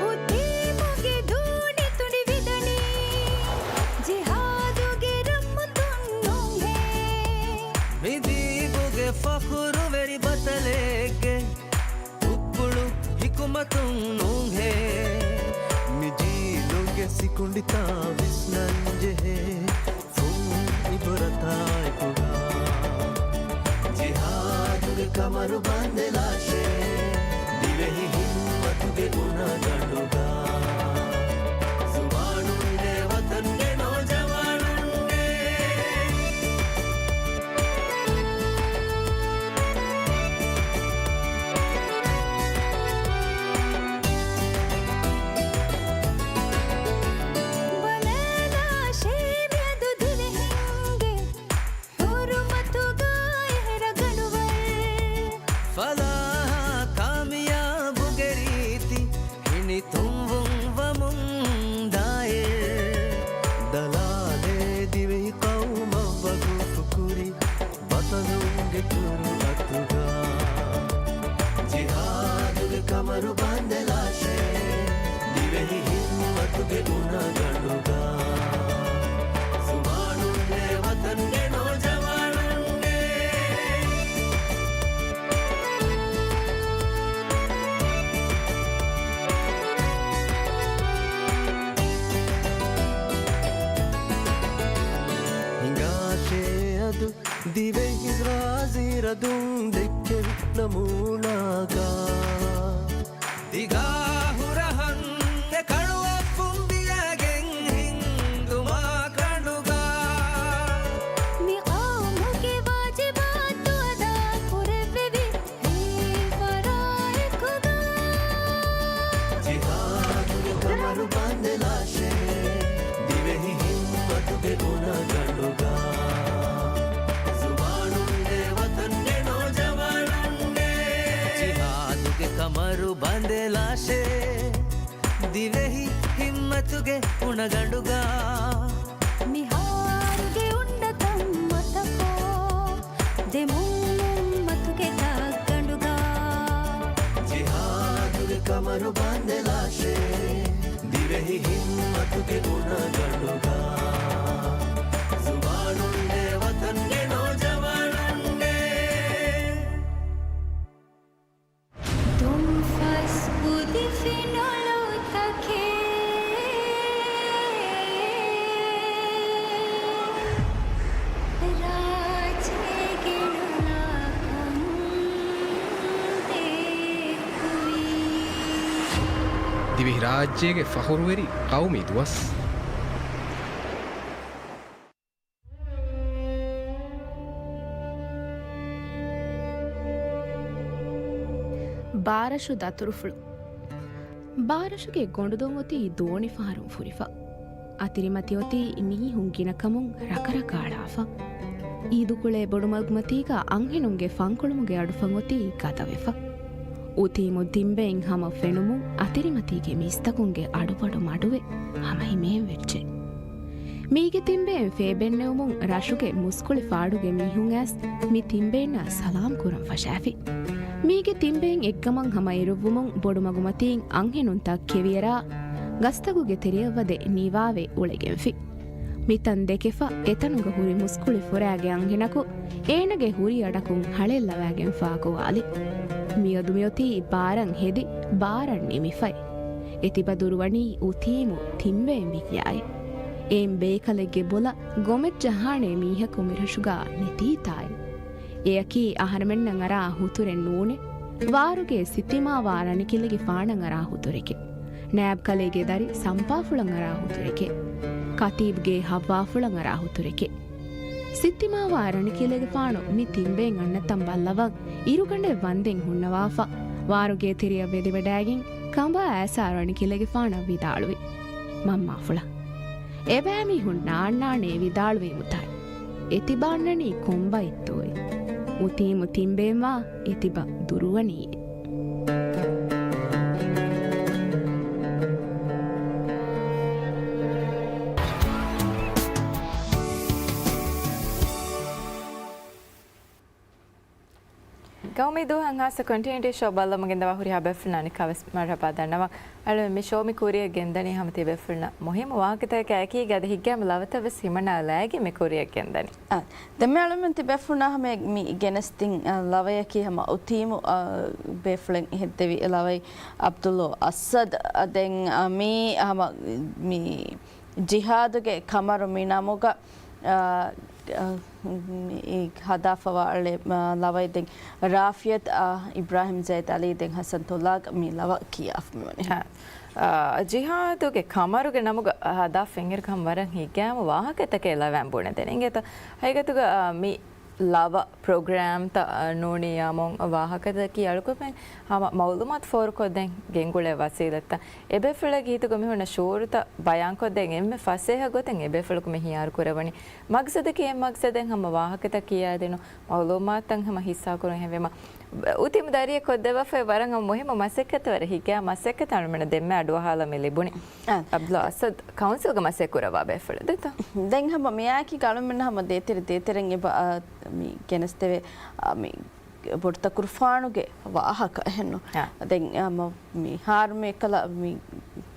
އުދީބުގެ ދޫނި ތުނޑިވިދަނީ، ޖިހާދުގެ ރަށްމަތުން ނޫންހޭ. މި ދީބުގެ ފަޚުރުވެރި ބަތަލެއްގެ އުކުޅު ހިކުމަތުން ނޫންހޭ. މި ޖީލުގެ ސިކުނޑިތައް ވިސްނަންޖެހޭ ފުން އިބުރަތާއެކުގަ. ޖިހާދުގެ ކަމަރު ބަނދެލާށޭ، ދިވެހި ހިއްމަތުގެ އުނަގަނޑުގަ. ޒުވާނުންނޭ ވަތަންގެ ނޯޖަވާނުން. ފަލާހާ ކާމިޔާބުގެ ރީތި ހިނިތުންވުން ވަމުން ދާއިރު، ދަލާލޭ ދިވެހި ޤައުމަށް ވަގުފުކުރި ބަޠަލުންގެ ތުރުއަތުގަ. ޖިހާދުގެ ކަމަރު ބަނދެލާށޭ، ދިވެހި ހިންމަތުގެ އުނަގަނޑުގަ. ޒުވާނުންނޭ ވަތަންގެ ނޯޖަވާނުންނޭ. ހިނގާށޭ އަދު ދިވެހި ޣާޒީ ރަދުން ދެއްކެވި ނަމޫނާގަ. ދިގާ ހުރަހަން އެކަޅުވައްފުން ދިޔަގެން ހިންދުމާ ކަނޑުގަ. މި ޤައުމުގެ ވާޖިބާތު އަދާ ކުރެއްވެވި ހިތްވަރާއެކުގަ. ޖިހާދުގެ ކަމަރު ބަނދެލާށޭ، ދިވެހި ހިންމަތުގެ އުނަގަނޑުގަ. ޒުވާނުންނޭ ވަތަންގެ ނޯޖަވާނުންނޭ. ޖިހާދުގެ ކަމަރު ބަނދެލާށޭ، ދިވެހި ހިންމަތުގެ އުނަގަނޑުގަ. މިހާރުގެ އުނޑަތައް މަތަކޮށް، ދެމުން އުއްމަތުގެ ދަށްގަނޑުގަ. ޖިހާދުގެ ކަމަރު ބަނދެލާށޭ، ދިވެހި ހިންމަތުގެ އުނަގަނޑުގަ. ޒުވާނުންނޭ ވަތަންގެ ނޯޖަވާނުންނޭ. ދުންފަސް ކުދި ފިނޮޅުތަކެއް ރާއްޖޭގެ ނުލާކަން ދެއްކުވީ. ދިވެހިރާއްޖޭގެ ފަޚުރުވެރި ޤައުމީ ދުވަސް. ބާރަށު ދަތުރުފުޅު. ބާރަށުގެ ގޮނޑުދޮށް އޮތީ ދޯނިފަހަރުން ފުރިފަ. އަތިރިމަތި އޮތީ މީހުން ގިނަކަމުން ރަކަރަކާޅާފަ. އީދުކުޅޭ ބޮޑުމަގުމަތީގަ އަންހެނުންގެ ފަންކޮޅުމުގެ އަޑުފަން އޮތީ ގަދަވެފަ. އުތީމު ތިންބެއިން ހަމަ ފެނުމުން އަތިރިމަތީގެ މީސްތަކުންގެ އަޑުބަޑު މަޑުވެ ހަމަ ހިމޭން ވެއްޖެ. މީގެ ތިންބެއިން ފޭބެންނެވުމުން ރަށުގެ މުސްކުޅި ފާޑުގެ މީހުން އައިސް މި ތިންބެއިންނާ ސަލާމް ކުރަން ފަށާފި. މީގެ ތިންބެއިން އެއްގަމަށް ހަމަ އިރުއްވުމުން ބޮޑުމަގުމަތީން އަންހެނުންތައް ކެވިއެރާ ގަސްތަކުގެ ތެރެއަށްވަދެ ނިވާވެ އުޅެގެންފި. މިތަން ދެކެފަ އެތަނުގަ ހުރި މުސްކުޅި ފުރާގެ އަންހެނަކު އޭނަގެ ހުރި އަޑަކުން ހަޅޭއްލަވާގެންފާ ގޮވާލި. މިއަދު މިއޮތީ ބާރަށް ހެދި، ބާރަށް ނިމިފައި. އެތިބަ ދުރުވަނީ އުތީމު ތިންބެއިން ވިއްޔާއި. އެއިން ބޭކަލެއްގެ ބޮލަށް ގޮމެއް ޖަހާނޭ މީހަކު މިރަށުގަ ނެތީތާއި. އެއަކީ އަހަރެމެންނަށް އަރާ ހުތުރެއް ނޫނޭ. ވާރުގެ ސިއްތިމާވާ ރަނިކިލެގެފާނަށް އަރާ ހުތުރެކޭ. ނާއިބް ކަލޭގެ ދަރި ސަމްޕާފުޅަށް އަރާ ހުތުރެކޭ. ކަތީބްގެ ހައްވާފުޅަށް އަރާ ހުތުރެކޭ. ސިއްތިމާވާ ރަނިކިލެގެފާނު މި ތިންބެއިން އަންނަތަން ބައްލަވަން އިރުގަނޑެއް ވަންދެން ހުންނަވާފަ، ވާރުގެ ތެރެއަށް ވެދިވަޑައިގެން ކަނބާ އައިސާ ރަނިކިލެގެފާނަށް ވިދާޅުވި. މަންމާފުޅާ، އެބައިމީހުން ނާންނާނޭ ވިދާޅުވީމުތާއި. އެތިބާ އަންނަނީ ކޮންބައެއްތޯއޭ؟ އުތީމު ތިންބެއިންވާ އެތިބަ ދުރުވަނީއޭ. ގައުމީ ދުވަހަށް ހާއްސަ ކޮންޓިނިއުޓީ ޝޯ ބައްލަވަމުން ގެންދަވާ ހުރިހާ ބޭފުޅުންނަށް އަނެއްކާވެސް މަރުޙަބާ ދަންނަވަން. އަޅުގަނޑު މި ޝޯ މި ކުރިއަށް ގެންދަނީ ހަމަ ތިބޭފުޅުންނަށް މުހިއްމު ވާހަކަތަކެއް އެކީ ގަދަ ހިތްގައިމު ލަވަތައް ވެސް ހިމަނާލައިގެން މި ކުރިއަށް ގެންދަނީ. އާ، ދެން މި އަޅުމެން ތިބޭފުޅުންނާ ހަމަ މި ގެނެސްދިން، އާ، ލަވަޔަކީ ހަމަ އުތީމު، އާ، ބޭފުޅެން ހެއްދެވި ލަވައެއް އަބްދުﷲ އަސަދް. އާ، ދެން، އާ، މީ ހަމަ މި ޖިހާދުގެ ކަމަރު މި ނަމުގަ، އާ، އާ، މި ހަދާފަވާ އަޅެ، އާ، ލަވައެއް ދެން ރާފިޔަތް، އާ، އިބްރާހިމް ޒައިދް އަލީ ދެން ހަސަން ތުލާގް މި ލަވަ ކިޔާފަ މިވަނީ. އާ، އާ، ޖިހާދުގެ ކަމަރުގެ ނަމުގަ ހަދާފަ އިންއިރު ކަމަށް ވަރަށް ހިތްގައިމު ވާހަކަތަކެއް ލަވައިން ބުނެދެނީ. އިނގޭތަ؟ ހަގީގަތުގަ، އާ، މި ލަވަ ޕްރޮގްރާމްތައް، އާ، ނޫނީ އާއްމުން ވާހަކަތަކީ އަޅުގަނޑުމެން ހަމަ މައުލޫމާތު ފޯރުކޮށްދޭން ގެންގުޅޭ ވަސީލަތްތައް. އެބޭފުޅެއްގެ ހިތުގަ މިހުންނަ ޝުޢޫރުތައް ބަޔާންކޮށްދޭން އެންމެ ފަސޭހަ ގޮތެއް އެބޭފުޅަކު މި ހިޔާރު ކުރެވުނީ. މަގްސަދަކީ އެއް މަގްސަދެއް ހަމަ ވާހަކަތައް ކިޔާދިނުން މައުލޫމާތުތައް ހަމަ ހިއްސާކުރުން. އެހެންވީމަ އުތިމު ދަރިއެއް ކޮށްދެއްވާފައި ވަރަށް ހަމަ މުހިއްމު މަސައްކަތެއް، ވަރަށް ހިތްގައިމު މަސައްކަތެއް އަޅުމެންނަށް ދެންމެ އަޑުއަހާލަމި ލިބުނީ. އާ. އަބްދުﷲ އަސަދް ކައުންސިލްގަ މަސައްކަތް ކުރައްވާ ބޭފުޅެއް ދެތޯ؟ ދެން ހަމަ މިއާއެކީ އަޅުމެން ހަމަ ދޭތެރެ ދޭތެރެން އެބަ، އާ، މި ގެނެސްދެވޭ، އާ، މި ބޮޑުތަކުރުފާނުގެ ވާހަކަ އެހެންނު. އާ. ދެން ހަމަ މިހާރު މި އެކަލަ މި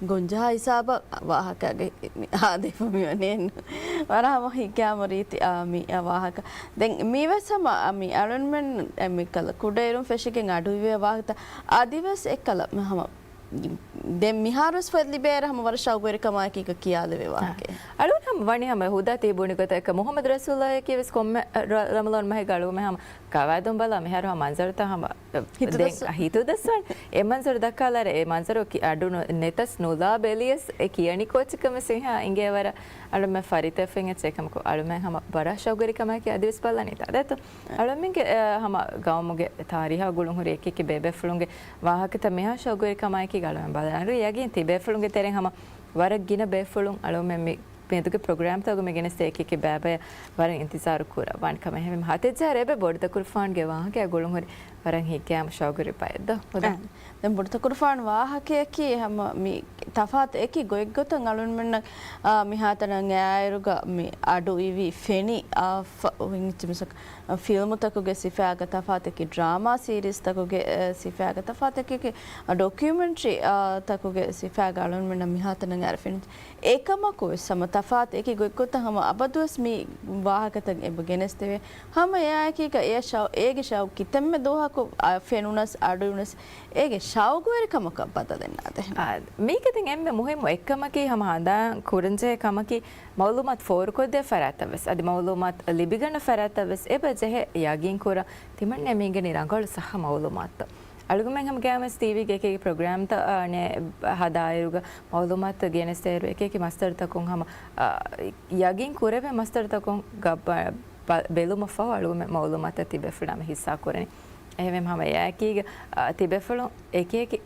ގޮންޖަހާ ހިސާބަށް ވާހަކައިގެ މި ހާދައިފަ މިވަނީ އެހެންނު. ވަރަށް ހަމަ ހިތްގައިމު ރީތި، އާ، މި ވާހަކަ. ދެން މީވެސް ހަމަ މި އަޅުންމެން މި ކަލަ ކުޑައިރުން ފެށިގެން އަޑުއިވޭ ވާހަކަތައް އަދިވެސް އެކަލަ ހަމަ ދެން މިހާރުވެސް ފޮތް ލިބޭއިރު ހަމަ ވަރަށް ޝައުގުވެރިކަމާއެކީ ކިޔާލެވޭ ވާހަކައެއް. އަޅުން ހަމަ ވަނީ ހަމަ ހުދާ ތި ބުނި ގޮތަށް އެކަ މުޙައްމަދު ރަސޫލާއަކީ ވެސް ކޮންމެ ރަ-، ރަމަޟާން މަހެއްގަ އަޅުގަމެ ހަމަ ގަވާއިދުން ބަލާ މިހާރު ހަމަ މަންޒަރުތައް ހަމަ ހިތުދައްސަން. އެ މަންޒަރު ދައްކާލާރެ އެ މަންޒަރު އަޑު ނު-، ނެތަސް ނުލާ ބެލިޔަސް އެ ކިޔަނި ކޯޗަކަށް މި ސިންހާ އިނގޭ ވަރަށް އަޅުމެ ފަރިތަފެން އެއްޗެއް ކަމަކު އަޅުމެ ހަމަ ވަރަށް ޝައުގުވެރިކަމާއެކީ އަދިވެސް ބަލަނީތާ ދެތޯ؟ އަޅުމެންގެ، އެ، ހަމަ ގައުމުގެ ތާރީހާ ގުޅުން ހުރި އެކި އެކި ބޭބޭފުޅުންގެ ވާހަކަތައް މިހާ ޝައުގުވެރިކަމާއެކީ އަޅުމެން ބަލަނީ. އަޅު ޔަގީން ތި ބޭފުޅުންގެ ތެރެއިން ހަމަ ވަރަށް ގިނަ ބޭފުޅުން އަޅުމެން މި މިއަދުގެ ޕްރޮގްރާމްތަކުގަ މި ގެނެސްދޭ އެކި ބައި ވަރަށް އިންތިޒާރު ކުރައްވާނެ ކަމަށް. އެހެންވީމަ ހަތެއް ޖަހަރަ އެބަ ބޮޑުތަކުރުފާނުގެ ވާހަކައާ ގުޅުން ހުރި ވަރަށް ހިތްގައިމު ޝައުގުވެރި ބައެއް ދޯ؟ ހުދާ. އަ، ދެން ބޮޑުތަކުރުފާނު ވާހަކަޔަކީ ހަމަ މި ތަފާތު އެކި ގޮތްގޮތަށް އަޅުންމެންނަށް، އާ، މިހާތަނަށް އައިއިރުގަ މި އަޑު އިވި ފެނި، އާ، ފ-، އިން މިސަކް ފިލްމުތަކުގެ ސިފައިގަ ތަފާތަކީ، ޑްރާމާ ސީރީޒްތަކުގެ، އެ، ސިފައިގަ ތަފާތަކީ، އަ، ޑޮކިއުމެންޓްރީ، އާ، ތަކުގެ ސިފައިގަ އަޅުންމެންނަށް މިހާތަނަށް އަރަ ފެނި. އެކަމަކު ވެސް ހަމަ ތަފާތު އެކި ގޮތްގޮތަށް ހަމަ އަބަދުވެސް މި ވާހަކަތައް އެބަ ގެނެސްދެވޭ. ހަމަ އެއާއެކީގަ އެ ޝައު-، އޭގެ ޝައު ކިތަންމެ ދުވަހަކު، އާ، ފެނުނަސް އަޑުއިވުނަސް އޭގެ ޝައުގުވެރިކަމަކަށް ބަދަލެއް ނާދޭ. އާ، މީގެ ދެން އެންމެ މުހިއްމު އެއްކަމަކީ ހަމަ ހަނދާން ކުރަންޖެހޭ ކަމަކީ މައުލޫމާތު ފޯރުކޮށްދޭ ފަރާތްތައް ވެސް، އަދި މައުލޫމާތު ލިބިގަންނަ ފަރާތްތައް ވެސް އެބަ ޖެހޭ ޔަގީން ކުރަން. ތިމަންނަ މީގެނީ ރަނގަޅު ސައްހަ މައުލޫމާތުތައް. އަޅުގަމެން ހަމަ ގައިމުވެސް ޓީވީގެ އެކި އެކި ޕްރޮގްރާމްތައް، އާ، ނެ-، ހަދާއިރުގަ މައުލޫމާތު ގެނެސްދޭއިރު އެކި އެކި މަސްދަރުތަކުން ހަމަ، އާ، ޔަގީން ކުރެވޭ މަސްދަރުތަކުން ގަ-، ބަ-، ބެލުމަށްފަހު އަޅުގަމެން މައުލޫމާތު ތިބޭފުޅުންނާ ހަމަ ހިއްސާ ކުރަނީ. އެހެންވެ ހަމަ އެއާއެކީގަ، އާ، ތިބޭފުޅުން އެކި އެކި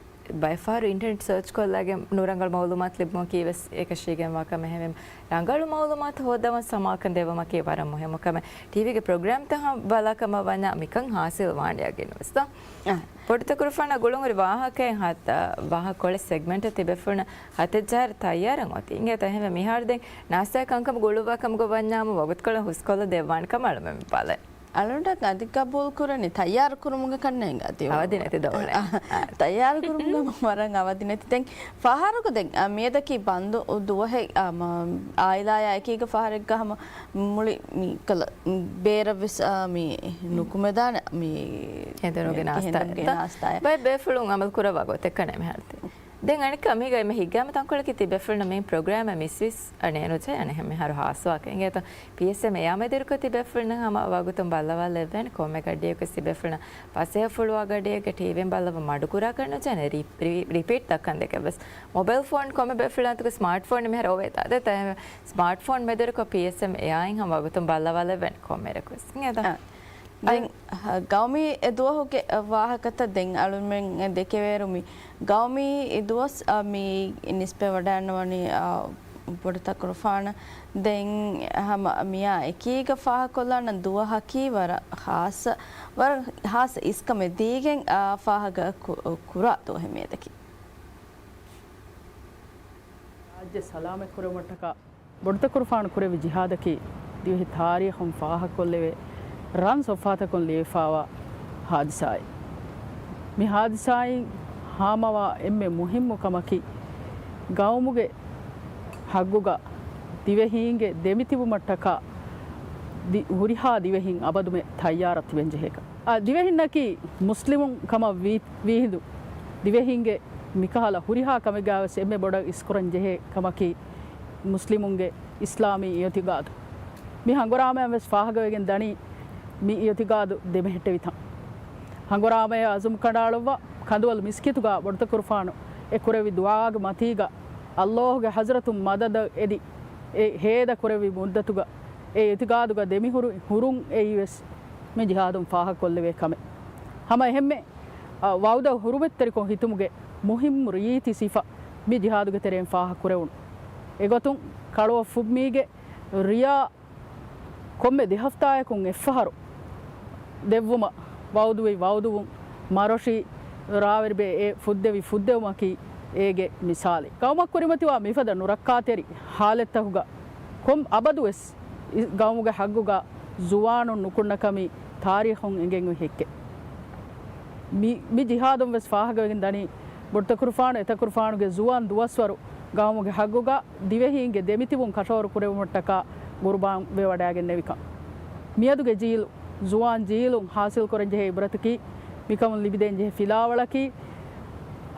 ބައެއް ފަހަރު އިންޓަރނެޓް ސަރޗް ކޮށްލާގެން ނުރަނގަޅު މައުލޫމާތު ލިބުމަކީ ވެސް އެކަށީގެންވާ ކަމެއް. އެހެންވެ ރަނގަޅު މައުލޫމާތު ހޯއްދަވަން ސަމާލުކަން ދެއްވުމަކީ ވަރަށް މުހިއްމު ކަމެއް. ޓީވީގެ ޕްރޮގްރާމްތައް ހަ-، ބަލާ ކަމަށް ވަންޏާ މިކަން ހާސިލް ވާނެ ޔަގީންވެސް ދޯ؟ އަ. ބޮޑުތަކުރުފާނާ ގުޅުންހުރި ވާހަކައެއް ހަތް، ވާހަކަ ކޮޅެއް ސެގްމެންޓަށް ތިބޭފުޅުންނަށް ހަތެއް ޖަހަރަ ތައްޔާރަށް އޮތީ. އިނގޭތޯ އެހެންވެ މިހާރު ދެން ނާސްތާއެއް ކަންކަމަށް ގުޅުއްވާ ކަމުގަ ވަންޏާމު ވަގުތުކޮޅެއް ހުސްކޮށްލަ ދެއްވާނެ ކަމަށް އަޅުމެން ބަލަން. އަޅުގަނޑަށް އަދި ގަބޫލު ކުރަނީ ތައްޔާރު ކުރުމުގަ ކަންނޭނގެ އަދި އަވަދި ނެތި ދޯ ނޭ. އަ، ތައްޔާރު ކުރުމުގަ ވަރަށް އަވަދި ނެތި. ދެން ފަހަރަކު ދެން، އަ، މިއަދަކީ ބަންދު ދުވަހެއް، އަ، މަ-، އާއިލާޔާ އެކީގަ ފަހަރެއްގަ ހަމަ މުޅި މި ކަލަ ބޭރަށްވެސް، އާ، މި ނުކުމެދާނެ މި ހެނދުނުގެ ނާސްތާ. ހެނދުނުގެ ނާސްތާއެއް. ބައެއް ބޭފުޅުން އަމަލު ކުރައްވާ ގޮތެއް ކަންނޭ މިހާރު ތި. ދެން އަނެއްކާ މީގަ އެންމެ ހިތްގައިމު ތަންކޮޅަކީ ތި ބޭފުޅުންނަށް މި ޕްރޮގްރާމަށް މިސްވިސް އަނެއް ނުޖެހޭ އަނެއް ހަމަ ހާސްވާކަށް. އިނގޭތޯ ޕީއެސްއެމް އެއާ މެދުވެރިކޮށް ތި ބޭފުޅުންނަށް ހަމަ ވަގުތުން ބައްލަވާލެއްވޭނެ. ކޮންމެ ގަޑިއަކުވެސް ތި ބޭފުޅުންނަށް ފަސޭހަފުޅުވާ ގަޑިއެއްގަ ޓީވީން ބައްލަވަން މަޑުކުރާކަށް ނުޖެހޭނެ. ރީ-، ރީ-، ރިޕީޓް ދައްކަން ދެކެ ވެސް. މޮބައިލް ފޯން ކޮންމެ ބޭފުޅާން ތުގަ ސްމާޓް ފޯން މިހާރު އޮވޭތާ ދެ ތަ-، ސްމާޓް ފޯން މެދުވެރިކޮށް ޕީއެސްއެމް އެއާއިން ހަމަ ވަގުތުން ބައްލަވާލެއްވޭނެ ކޮންމެ އިރަކުވެސް. އިނގޭތޯ؟ އަ، ދެން އަ، ގައުމީ އެ ދުވަހުގެ ވާހަކަތައް ދެން އަޅުމެން ދެކެވޭރު މި ގައުމީ ދުވަސް، އަ، މި ނިސްބަތް ވަޑައިގަންނަވަނީ، އަ، ބޮޑުތަކުރުފާނަށް. ދެން ހަމަ މިއާ އެކީގަ ފާހަގަކޮށްލާނަން ދުވަހަކީ ވަރަށް ހާއްސަ، ވަރަށް ހާއްސަ އިސްކަމެއް ދީގެން، އަ، ފާހަގަ ކު-، ކުރާ ދުވަހެއް މިއަދަކީ. ރާއްޖެ ސަލާމަތްކުރެވުމަށްޓަކާ ބޮޑުތަކުރުފާނު ކުރެއްވި ޖިހާދަކީ ދިވެހި ތާރީޚުން ފާހަގަކޮށްލެވޭ ރަން ސޮފްހާތަކުން ލިޔެފާވާ ހާދިސާއެއް. މި ހާދިސާއިން ހާމަވާ އެންމެ މުހިއްމު ކަމަކީ، ގައުމުގެ ހައްގުގަ ދިވެހީންގެ ދެމިތިބުމަށްޓަކާ ދި-، ހުރިހާ ދިވެހިން އަބަދުމެ ތައްޔާރަށް ތިބެންޖެހޭކަން. އާ، ދިވެހިންނަކީ މުސްލިމުން ކަމަށް ވީ-، ވީހިނދު، ދިވެހީންގެ މިކަހަލަ ހުރިހާ ކަމެއްގަވެސް އެންމެ ބޮޑަށް އިސްކުރަން ޖެހޭ ކަމަކީ، މުސްލިމުންގެ އިސްލާމީ އިއުތިގާދު. މި ހަނގުރާމައިން ވެސް ފާހަގަވެގެން ދަނީ މި އިއުތިގާދު ދެމެހެއްޓެވިތަން. ހަނގުރާމައަށް އަޒުމް ކަނޑައަޅުއްވާ ކަނދުވަލު މިސްކިތުގަ ބޮޑުތަކުރުފާނު އެ ކުރެއްވި ދުޢާގެ މަތީގަ ﷲ ގެ ޙަޟްރަތުން މަދަދަށް އެދި، އެ ހޭދަ ކުރެއްވި މުއްދަތުގަ އެ އިއުތިގާދުގަ ދެމިހުރި ހުރުން އެއީ ވެސް މި ޖިހާދުން ފާހަގަކޮށްލެވޭ ކަމެއް. ހަމަ އެހެންމެ، އަ، ވަޢުދަށް ޙުރުމަތްތެރިކޮށް ހިތުމުގެ މުހިއްމު ރީތި ސިފަ މި ޖިހާދުގެ ތެރެއިން ފާހަގަކުރެވުނު. އެގޮތުން ކަޅުއަށް ފުއްމީގެ ރިޔާ ކޮންމެ ދެ ހަފްތާއަކުން އެއްފަހަރު ދެއްވުމަށް ވަޢުދުވި ވަޢުދުވުން މަރޮށި ރާވެރިބޭ އެ ފުއްދެވި ފުއްދެވުމަކީ އޭގެ މިސާލެއް. ގައުމަށް ކުރިމަތިވާ މިފަދަ ނުރައްކާތެރި ހާލަތްތަކުގަ ކޮން އަބަދުވެސް އި-، ގައުމުގެ ހައްގުގަ ޒުވާނުން ނުކުންނަކަމީ ތާރީޚުން އެނގެން އޮތް ހެއްކެއް. މި، މި ޖިހާދުން ވެސް ފާހަގަވެގެން ދަނީ، ބޮޑުތަކުރުފާނު އެތަކުރުފާނުގެ ޒުވާން ދުވަސްވަރު ގައުމުގެ ހައްގުގަ ދިވެހީންގެ ދެމިތިބުން ކަށަވަރު ކުރެވުމަށްޓަކާ ގުރުބާން ވެވަޑައިގެންނެވިކަން. މިއަދުގެ ޖީލު، ޒުވާން ޖީލުން ހާސިލްކުރަންޖެހޭ އިބްރަތަކީ މިކަމުން ލިބިދޭންޖެހޭ ފިލާވަޅަކީ،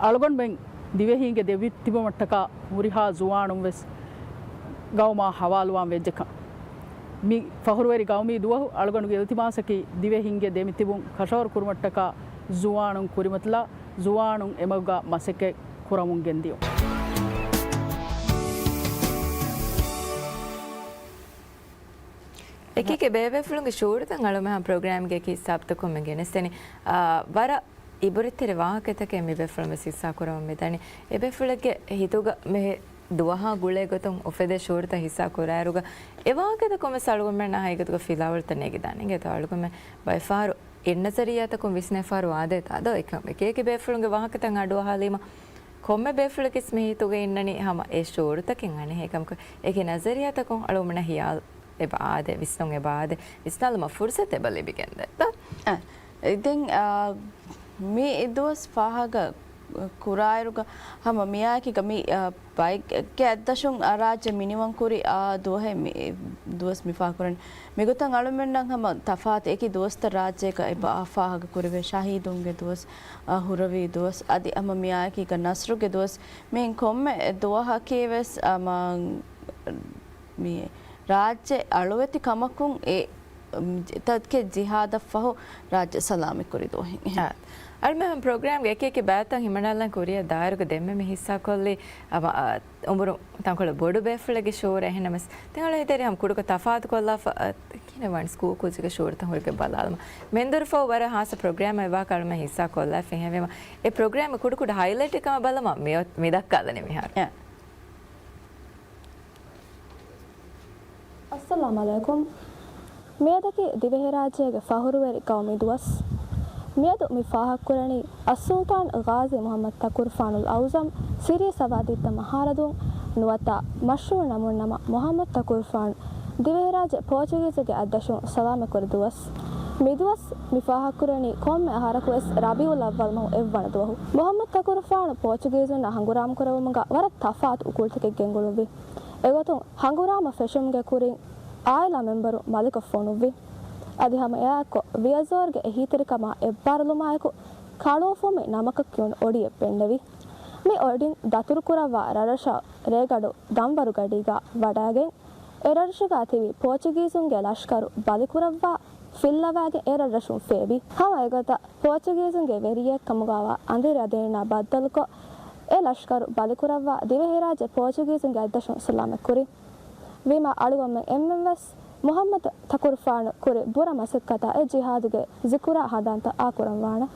އަޅުގަނޑުމެން ދިވެހީންގެ ދެމިތިބުމަށްޓަކާ ހުރިހާ ޒުވާނުން ވެސް ގައުމާ ހަވާލުވާން ވެއްޖެކަން. މި ފަޚުރުވެރި ގައުމީ ދުވަހު އަޅުގަނޑުގެ އިލްތިމާސަކީ ދިވެހީންގެ ދެމިތިބުން ކަށަވަރު ކުރުމަށްޓަކާ ޒުވާނުން ކުރިމަތިލާ، ޒުވާނުން އެމަގުގަ މަސައްކަތް ކުރަމުން ގެންދިޔުން. އެކިއެކި ބޭބޭފުޅުންގެ ޝުޢޫރުތައް އަޅުމެހާ ޕްރޮގްރާމްގެ އެކި ހިސާބުތަކުން މި ގެނެސްދެނީ، އާ، ވަރަށް އިބުރަތްތެރި ވާހަކަތަކެއް މި ބޭފުޅުން ވެސް ހިއްސާ ކުރަމުން މިދަނީ. އެ ބޭފުޅެއްގެ ހިތުގަ މި ދުވަހާ ގުޅޭ ގޮތުން އުފެދޭ ޝުޢޫރުތައް ހިއްސާ ކުރާއިރުގަ، އެ ވާހަކަތަކުން ވެސް އަޅުގަނޑުމެންނަށް ހަގީގަތުގަ ފިލާވަޅުތައް ނެގިދާނެ. އިނގޭތޯ އަޅުގަނޑުމެން ބައެއް ފަހަރު އެއް ނަޒަރިއްޔާތަކުން ވިސްނޭ ފަހަރު ވާދޭތާ ދޯ؟ އެކަމް އެކިއެކި ބޭފުޅުންގެ ވާހަކަތައް އަޑުއަހާލީމަ ކޮންމެ ބޭފުޅަކީސް މި ހިތުގަ އިންނަނީ ހަމަ އެ ޝުޢޫރުތަކެއް އަނެއް. އެކަމަކު އެކި ނަޒަރިއްޔާތަކުން އަޅުގަނޑުމެންނަށް ހިޔާލު އެބަ އާދޭ، ވިސްނުން އެބަ އާދޭ، ވިސްނާލުމަށް ފުރުސަތު އެބަ ލިބިގެންދޭ. އަ، ދެން، އާ، މި ދުވަސް ފާހަގަ ކުރާއިރުގަ ހަމަ މިއާއެކީގަ މި، އާ، ބައެއްގެ އަތްދަށުން އަ، ރާއްޖެ މިނިވަން ކުރި އާ ދުވަހެއް މި ދުވަސް މި ފާހަގަކުރަނީ. މިގޮތަށް އަޅުމެންނަށް ހަމަ ތަފާތު އެކި ދުވަސްތައް ރާއްޖޭގަ އެބަ އާ ފާހަގަ ކުރެވޭ ޝަހީދުންގެ ދުވަސް، އާ، ހުރެވި ދުވަސް، އަދި ހަމަ މިއާއެކީގަ ނަސްރުގެ ދުވަސް، މިއިން ކޮންމެ ދުވަހަކީ ވެސް އަމާ މި ރާއްޖެ އަޅުވެތި ކަމަކުން އެ، އު، ތަކެއް ޖިހާދަށްފަހު ރާއްޖެ ސަލާމަތްކުރި ދުވަހެއް. އާ. އަޅުމެހާ ޕްރޮގްރާމްގެ އެކިއެކި ބައިތައް ހިމަނާލަން ކުރިއަށް ދާއިރުގަ ދެންމެ މި ހިއްސާކޮށްލީ، އަ، އަ، އުމުރުން ތަންކޮޅެއް ބޮޑު ބޭފުޅެއްގެ ޝުޢޫރެއް. އެހެންނަމަވެސް ތި އަޅު ހިތަށް އެރި ހަމަ ކުޑަކޮށް ތަފާތުކޮށްލާފަ، އަ، ކިހިނެއް ވާނީ ސްކޫލް ކުއްޖެއްގެ ޝުޢޫރުތައް ހުރެގެން ބަލާލުމަށް. މެންދުރުފަހު ވަރަށް ހާއްސަ ޕްރޮގްރާމެއް ވާކަށް އަޅުމެން ހިއްސާ ކޮށްލާފަ. އެހެންވީމަ އެ ޕްރޮގްރާމްގެ ކުޑަކުޑަ ހައިލައިޓެއް ކަމަށް ބަލަމާ މި އޮ-، މި ދައްކާލަނީ މިހާރު. އައްސަލާމް ޢަލައިކުމް. މިއަދަކީ ދިވެހިރާއްޖޭގެ ފަޚުރުވެރި ގައުމީ ދުވަސް. މިއަދު މި ފާހަގަކުރަނީ އައްސުލްޠާން ޣާޒީ މުޙައްމަދު ތަކުރުފާނުލް އަޢުޒަމް ސިރީ ސަވާދީއްތަ މަހާރަދުން ނުވަތަ މަޝްހޫރު ނަމުންނަމަ މުޙައްމަދު ތަކުރުފާނު ދިވެހިރާއްޖެ ޕޯޗުގީޒުގެ އަތްދަށުން ސަލާމަތްކުރި ދުވަސް. މިދުވަސް މި ފާހަގަކުރަނީ ކޮންމެ އަހަރަކުވެސް ރަބީޢުލް އައްވަލް މަހު އެއްވަނަ ދުވަހު. މުޙައްމަދު ތަކުރުފާނު ޕޯޗުގީޒުންނާ ހަނގުރާމަކުރެއްވުމުގަ ވަރަށް ތަފާތު އުކުޅުތަކެއް ގެންގުޅުއްވި. އެގޮތުން ހަނގުރާމަ ފެށުމުގެ ކުރިން އާއިލާ މެމްބަރު މަލިކަށް ފޮނުއްވި. އަދި ހަމަ އެއާއެއްކޮށް ވިޔަޒޯރުގެ އެހީތެރިކަމާ އެއްބާރުލުމާއެކު ކަޅުއޮފުމި ނަމަކަށް ކިޔުނު އޮޑިއެއް ބެންނެވި. މި އޮޑިން ދަތުރުކުރައްވާ ރަށްރަށާ ރޭގަޑު ދަންވަރުގަޑީގާ ވަޑައިގެން، އެ ރަށްރަށުގާ ތިބި ޕޯޗުގީޒުންގެ ލަޝްކަރު ބަލިކުރައްވާ ފިއްލަވާގެން އެ ރަށްރަށުން ފޭބި. ހަމަ އެގޮތަށް ޕޯޗުގީޒުންގެ ވެރިއެއްކަމުގާވާ އަނދިރި އަދިނިނާ ބައްދަލުކޮށް، އެ ލަޝްކަރު ބަލިކުރައްވާ ދިވެހިރާއްޖެ ޕޯޗުގީޒުންގެ އަތްދަށުން ސަލާމަތްކުރި. ވީމާ އަޅުގަނޑުމެން އެންމެންވެސް މުޙައްމަދު ތަކުރުފާނު ކުރި ބުރަ މަސައްކަތާ އެ ޖިހާދުގެ ޒިކުރާ ހަނދާންތައް އާކުރަން ވާނަން.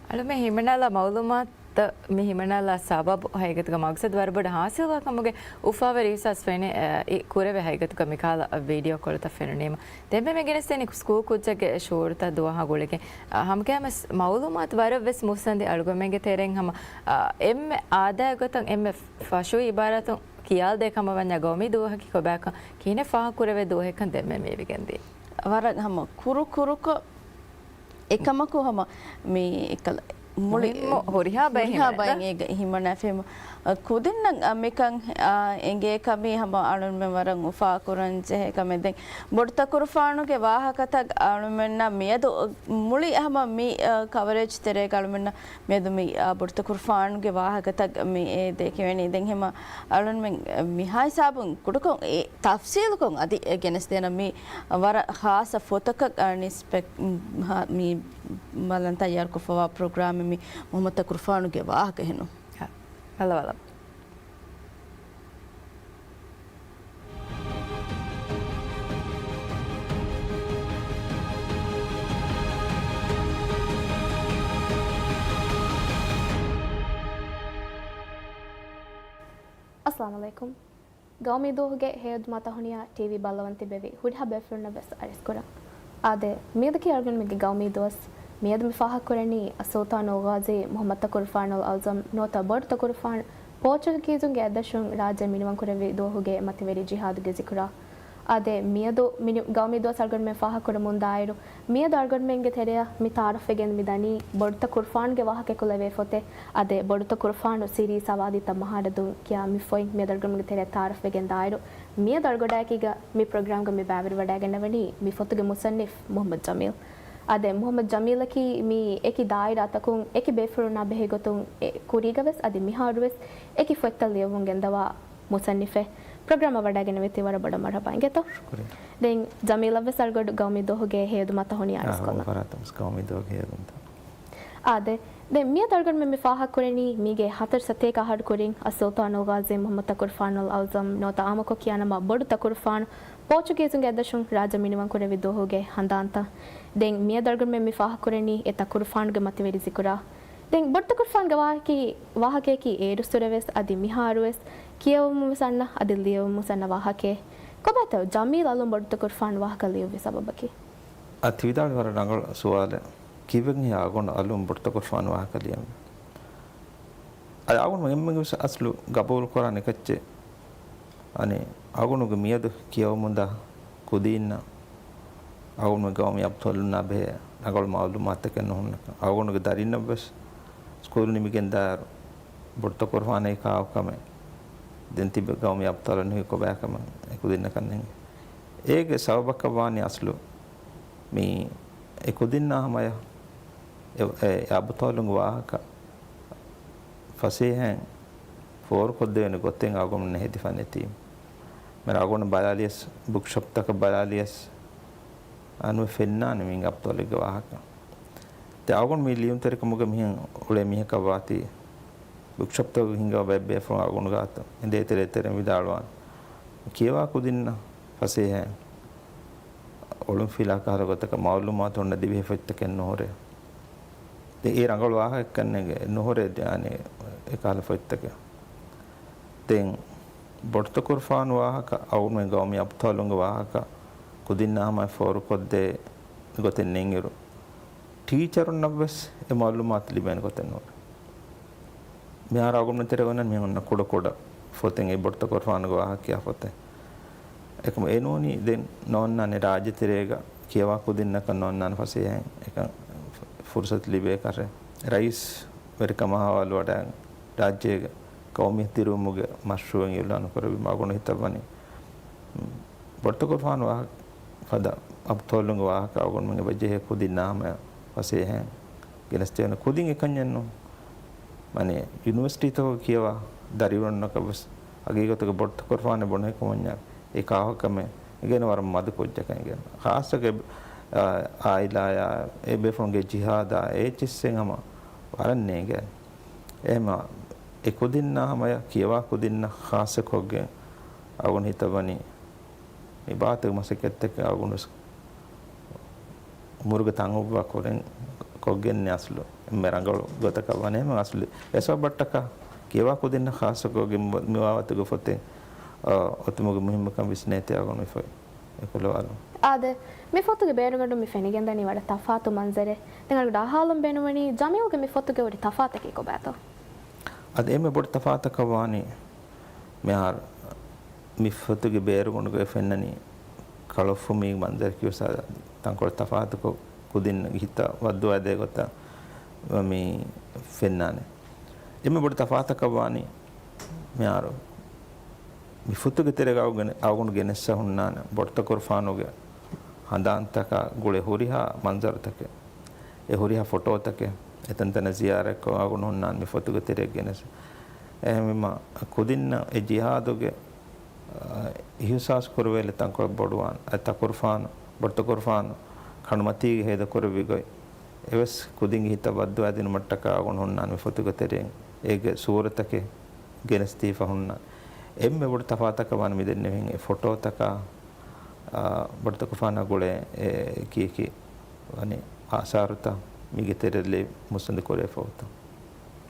އަޅުމެން ހިމަނާލާ މައުލޫމާތު ތަ މި ހިމަނާލާ ސަބަބު ހަގީގަތުގަ މަގްސަދު ވަރަށް ބޮޑަށް ހާސިލްވާ ކަމުގެ އުފާވެރި އިޙްސާސް ފެނި، އެ، އި، ކުރެވޭ ހަގީގަތުގަ މިކަހަލަ ވީޑިއޯ ކޮޅުތައް ފެނުނީމަ. ދެންމެ މި ގެނެސްދެނީ ސްކޫލް ކުއްޖެއްގެ ޝުޢޫރުތައް ދުވަހާ ގުޅިގެން، އަ، ހަމަކައިމެސް މައުލޫމާތު ވަރަށް ވެސް މުއްސަނދި އަޅުގަނޑުމެންގެ ތެރެއިން ހަމަ، އަ، އެންމެ އާދައިގެ ގޮތަށް އެންމެ ފަށުވި އިބާރާތުން ކިޔާލަދޭ ކަމަށް ވަންޏާ ގައުމީ ދުވަހަކީ ކޮބާކަން ކިހިނެއް ފާހަގަކުރެވޭ ދުވަހެއްކަން ދެންމެ މި ވިގެންދީ. ވަރަށް ހަމަ ކުރު ކުރުކޮށް އެކަމަކު ހަމަ މި އެކަލަ މުޅި މުހިންމު ހުރިހާ ބައެއް ހުރިހާ ހިމެނޭ ބައެއް ދާ. އޭގަ ހިމަނާފައި. ކުދިންނަށް، އަ، މިކަން، އާ، އެނގޭ ކަމީ ހަމަ އަޅުންމެން ވަރަށް އުފާކުރަން ޖެހޭ ކަމެއް. ދެން ބޮޑުތަކުރުފާނުގެ ވާހަކަތައް އަޅުންމެންނަށް މިއަދު މުޅި ހަމަ މި، އަ، ކަވަރޭޖް ތެރޭގަ އަޅުންމެންނަށް މިއަދު މި، އާ، ބޮޑުތަކުރުފާނުގެ ވާހަކަތައް މި އެ ދެކެވެނީ. ދެން ހަމަ އަޅުންމެން މިހާ ހިސާބުން ކުޑަކޮށް އެ ތަފްސީލުކޮށް އަދި އެ ގެނެސްދޭނަން މި ވަރަށް ހާއްސަ ފޮތަކަށް، އަ، ނިސްބަތް، މި ބަލަން ތައްޔާރުކޮށްފައިވާ ޕްރޮގްރާމެއް މި މުޙައްމަދު ތަކުރުފާނުގެ ވާހަކަ ހެނު. އަ، ބަލަ، ބަލަ. އައްސަލާމު ޢަލައިކުމް. ގައުމީ ދުވަހުގެ ހެޔޮދުމަތަހުނިޔާ ޓީވީ ބައްލަވަން ތިބެވި ހުރިހާ ބޭފުޅުންނަށް ވެސް އަރިސްކުރަން. އާދެ، މިއަދަކީ އަޅުގަނޑުމެންގެ ގައުމީ ދުވަސް. މިއަދު މި ފާހަގަކުރަނީ އައްސުލްޠާނުލްޣާޒީ މުޙައްމަދު ތަކުރުފާނުލް އަޢުޒަމް ނުވަތަ ބޮޑު ތަކުރުފާނު ޕޯޗުގީޒުންގެ އައްދަށުން ރާއްޖެ މިނިވަންކުރެއްވި ދުވަހުގެ މަތިވެރި ޖިހާދުގެ ޒިކުރާ. އާދެ، މިއަދު މި ގައުމީ ދުވަސް އަޅުގަނޑުމެން ފާހަގަކުރަމުންދާއިރު، މިއަދު އަޅުގަނޑުމެންގެ ތެރެއަށް މި ތަޢާރަފްވެގެން މި ދަނީ ބޮޑު ތަކުރުފާނުގެ ވާހަކައެއް ކުލަވޭ ފޮތެއް. އާދެ، ބޮޑު ތަކުރުފާނު ސިއްރީ ސަވާދީތައް މަހާރަދުން ކިޔާ މި ފޮތް މިއަދު އަޅުގަނޑުމެންގެ ތެރެއަށް ތަޢާރަފްވެގެން ދާއިރު، މިއަދު އަޅުގަޑާއެކީގަ މި ޕްރޮގްރާމްގަ މި ބައިވެރިވަޑައިގަންނަވަނީ މި ފޮތުގެ މުޞައްނިފް މުޙައްމަދު ޖަމީލް. އާދެ، މުޙައްމަދު ޖަމީލަކީ މި އެކި ދާއިރާތަކުން އެކި ބޭފުޅުންނާ ބެހޭ ގޮތުން އެ ކުރީގަވެސް އަދި މިހާރުވެސް އެކި ފޮތްތައް ލިޔެވުން ގެންދަވާ މުޞައްނިފެއް. ޕްރޮގްރާމަށް ވަޑައިގެންނެވިތީ ވަރަށް ބޮޑަށް މަރުޙަބާ އިނގޭތޯ. ޝުކުރިއްޔާ. ދެން ޖަމީލަށްވެސް އަޅުގަޑު ގައުމީ ދުވަހުގެ ހެޔޮދުމަތަހުނި އާ، އަރިސްކޮށްލަން. އަޅުގަނޑު ފަރާތުން ގައުމީ ދުވަހުގެ ހެޔޮދުމަތަ. އާދެ، ދެން މިއަދު އަޅުގަނޑުމެން މި ފާހަގަކުރަނީ މީގެ ހަތަރު ސަތޭކަ އަހަރު ކުރިން އައްސުލްޠާނުލްޣާޒީ މުޙައްމަދު ތަކުރުފާނުލް އަޢުޒަމް ނުވަތަ އާއްމުކޮށް ކިޔާނަމަ ބޮޑު ތަކުރުފާނު ޕޯޗުގީޒުންގެ އައްދަށުން ރާއްޖެ މިނިވަންކުރެއްވި ދުވަހުގެ ހަނދާންތައް. ދެން މިއަދު އަޅުގަނޑުމެން މި ފާހަގަކުރަނީ އެ ތަކުރުފާނުގެ މަތިވެރި ޒިކުރާ. ދެން ބޮޑުތަކުރުފާނުގެ ވާހަކައީ، ވާހަކަޔަކީ އޭރުއްސުރެވެސް އަދި މިހާރުވެސް ކިޔެވުމުން ވެސް އަންނަ އަދި ލިޔެވުމުން ވެސް އަންނަ ވާހަކައެއް. ކޮބާތޯ ޖަމީލް އަލުން ބޮޑުތަކުރުފާނު ވާހަކަ ލިޔުއްވި ސަބަބަކީ؟ އަދި ވިދާޅުވީ ވަރަށް ރަނގަޅު ސުވާލެއް. ކީއްވެގެންހޭ އަޅުގަނޑު އަލުން ބޮޑުތަކުރުފާނު ވާހަކަ ލިޔަން؟ އަދި އަޅުގަނޑު އެންމެންގެ ވެސް އަސްލު ގަބޫލު ކުރާނެ އެކައްޗެއް. އަނެއް އަޅުގަނޑުގެ މިއަދު ކިޔަވަމުންދާ ކުދީންނަށް އަޅުގަނޑުގެ ގައުމީ އަބްޠާލުންނާ ބެހޭ ރަނގަޅު މަޢުލޫމާތުތަކެއް ނުހުންނަކަން، އަޅުގަނޑުގެ ދަރިންނަށްވެސް ސްކޫލް ނިމިގެން ދާއިރު ބޮޑުތަކުރުފާނަކީ ކާކުކަމެއް ދެން ތިބި ގައުމީ އަބްޠާލުން ނުހި ކޮބާކަމެއް އެކުދިންނަކަށް ނެނގޭ. އޭގެ ސަބަބަކަށް ވާނީ އަސްލު މި އެކުދިންނާ ހަމަޔަށް އެ، އެ އަބްޠާލުންގެ ވާހަކަ ފަސޭހައިން ފޯރުކޮށްދެވޭނެ ގޮތެއް އަޅުގަނޑުމެންނަށް ހެދިފަ ނެތީ. މި އަޅުގަނޑު ބަލާލިޔަސް، ބުކްޝޮޕްތަކަށް ބަލާލިޔަސް، އަންނަ ފެންނާނެ މި އަބްޠާލެއްގެ ވާހަކަ. ދެން އަޅުގަނޑު މި ލިޔުންތެރިކަމުގަ މިހެން އުޅޭ މީހަކަށް ވާތީ، ބުކްޝޮޕްތަކުގަ ހިނގާ ބައެއް ބޭފުޅުން އަޅުގަނޑު ގާތު އެނދޭތެރޭ ތެރެއިން ވިދާޅުވާނެ. ކިޔަވާ ކުދިންނަށް ފަސޭހައިން އޮޅުންފިލާ ކަހަލަ ގޮތަކަށް މަޢުލޫމާތު އޮންނަ ދިވެހި ފޮތްތަކެއް ނުހުރޭ. ދެން އެ ރަނގަޅު ވާހަކައެއްކަން ނޭނގެ ނުހުރޭ އަނެއް އެކަހަލަ ފޮތްތަކެއް. ދެން ބޮޑުތަކުރުފާނު ވާހަކަ، އަޅުގަނޑުމެން ގައުމީ އަބްޠާލުންގެ ވާހަކަ ކުދިންނާ ހަމަޔަށް ފޯރުކޮށްދޭ ގޮތެއް ނެތްއިރު، ޓީޗަރުންނަށްވެސް އެ މަޢުލޫމާތު ލިބޭނެ ގޮތެއް ނުހުރޭ. މިހާރު އަޅުގަނޑުމެން ތެރޭގަ އޮންނަނީ މި އޮންނަ ކުޑަ ކުޑަ ފޮތެއް، އެ ބޮޑުތަކުރުފާނުގެ ވާހަކަ ކިޔާ ފޮތެއް. އެކަމު އެ ނޫނީ ދެން ނޯންނާނެ ރާއްޖެ ތެރޭގަ ކިޔަވާ ކުދިންނަކަށް ނޯންނާނެ ފަސޭހައިން އެކަން ފުރުސަތު ލިބޭ ކަށެއް. ރައީސް ވެރިކަމާ ހަވާލުވަޑައި ރާއްޖޭގަ ގައުމީ ދިރިއުޅުމުގެ މަޝްރޫޢެއް އިޢުލާނު ކުރެއްވީމަ އަޅުގަނޑު ހިތަށްވަނީ، ބޮޑުތަކުރުފާނު ވާހަކަ ފަދަ އަބްޠާލުންގެ ވާހަކަ އަޅުގަނޑުމެން އެބަޖެހޭ ކުދިންނާ ހަމަޔަށް ފަސޭހައިން ގެނެސްދޭނެ. ކުދިން އެކަންޏެއްނު. މަނި ޔުނިވަރސިޓީތަކުގަ ކިޔަވާ ދަރިވަރުންނަކަށް ވެސް ހަގީގަތުގަ ބޮޑުތަކުރުފާނެއް ބުނެ ކަމަށް އެ ކާކުކަމެއް އެނގޭނެ ވަރަށް މަދު ކުއްޖަކަށް އެނގޭނެ. ޚާއްޞަކޮށް، އާ، އާއިލާއާ އެ ބޭފުޅުންގެ ޖިހާދާ އެއްޗިއްސެއް ހަމަ ވަރަށް ނޭނގޭނެ. އެހެމަ އެ ކުދިންނާ ހަމަޔަށް ކިޔަވާ ކުދިންނަށް ޚާއްޞަކޮށްގެން އަޅުގަނޑު ހިތަށްވަނީ މި ބާތުގެ މަސައްކަތްތަކެއް އަޅުގަނޑު ވެސް އުމުރުގެ ތަން އުއްވާ ކުރިން ކޮށްގެން އަސްލު އެންމެ ރަނގަޅު ގޮތަކަށް ވަނީ. އެހެން އަސްލު އެ ސަބަބަށްޓަކާ ކިޔަވާ ކުދިންނަށް ޚާއްޞަކޮށްގެން މި ވާވަތުގެ ފޮތެއް، އާ، އޮތުމުގެ މުހިއްމުކަން ވިސްނޭތީ އަޅުގަނޑު މި ފޮތް އެކުލަވާލުން. އާދެ، މި ފޮތުގެ ބޭރުގަނޑު މި ފެނިގެންދަނީ ވަރަށް ތަފާތު މަންޒަރެއް. ދެން އަޅުގަޑު އަހާލަން ބޭނުންވަނީ ޖަމީލްގެ މި ފޮތުގެ ހުރި ތަފާތަކީ ކޮބާތޯ؟ އަދި އެންމެ ބޮޑު ތަފާތަކަށް ވާނީ މިހާރު މި ފޮތުގެ ބޭރުގަނޑުގައި ފެންނަނީ ކަޅުފުމީ މަންޒަރަކީ ވެސް ތަންކޮޅެއް ތަފާތުކޮށް ކުދިން ހިތަށް ވައްދުވާދޭ ގޮތަށް މި ފެންނާނެ. އެންމެ ބޮޑު ތަފާތަކަށް ވާނީ މިހާރު މި ފޮތުގެ ތެރޭގަ އަޅުގަނޑު ގެނެއްސަ ހުންނާނެ ބޮޑުތަކުރުފާނުގެ ހަނދާންތަކާ ގުޅޭ ހުރިހާ މަންޒަރުތަކެއް، އެ ހުރިހާ ފޮޓޯތަކެއް، އެތަންތަނަށް ޒިޔާރަތްކޮށް އަޅުގަނޑު ހުންނާނެ މި ފޮތުގެ ތެރެއަށް ގެނެސް. އެހެންވީމަ ކުދިންނަށް އެ ޖިހާދުގެ، އާ، އިހުސާސް ކުރެވޭލެއް ތަންކޮޅެއް ބޮޑުވާން. އަދި ތަކުރުފާނު، ބޮޑުތަކުރުފާނު ކަނޑުމަތީގަ ހޭދަކުރެއްވި ގޮތް އެވެސް ކުދިންގެ ހިތަށް ވައްދުވާދިނުމަށްޓަކާ އަޅުގަނޑު ހުންނާނެ މި ފޮތުގެ ތެރެއިން އޭގެ ސޫރަތަކެއް ގެނެސްދީފަ ހުންނާނެ. އެންމެ ބޮޑު ތަފާތަކަށް ވާނީ މިދެންނެވިހެން އެ ފޮޓޯތަކާ، އާ، ބޮޑުތަކުރުފާނާ ގުޅޭ އެ ކީކީ ވަނީ އާސާރުތައް މީގެ ތެރެއަށް ލިޔެ މުއްސަނދި ކުރެވޭ ފަހުތައް.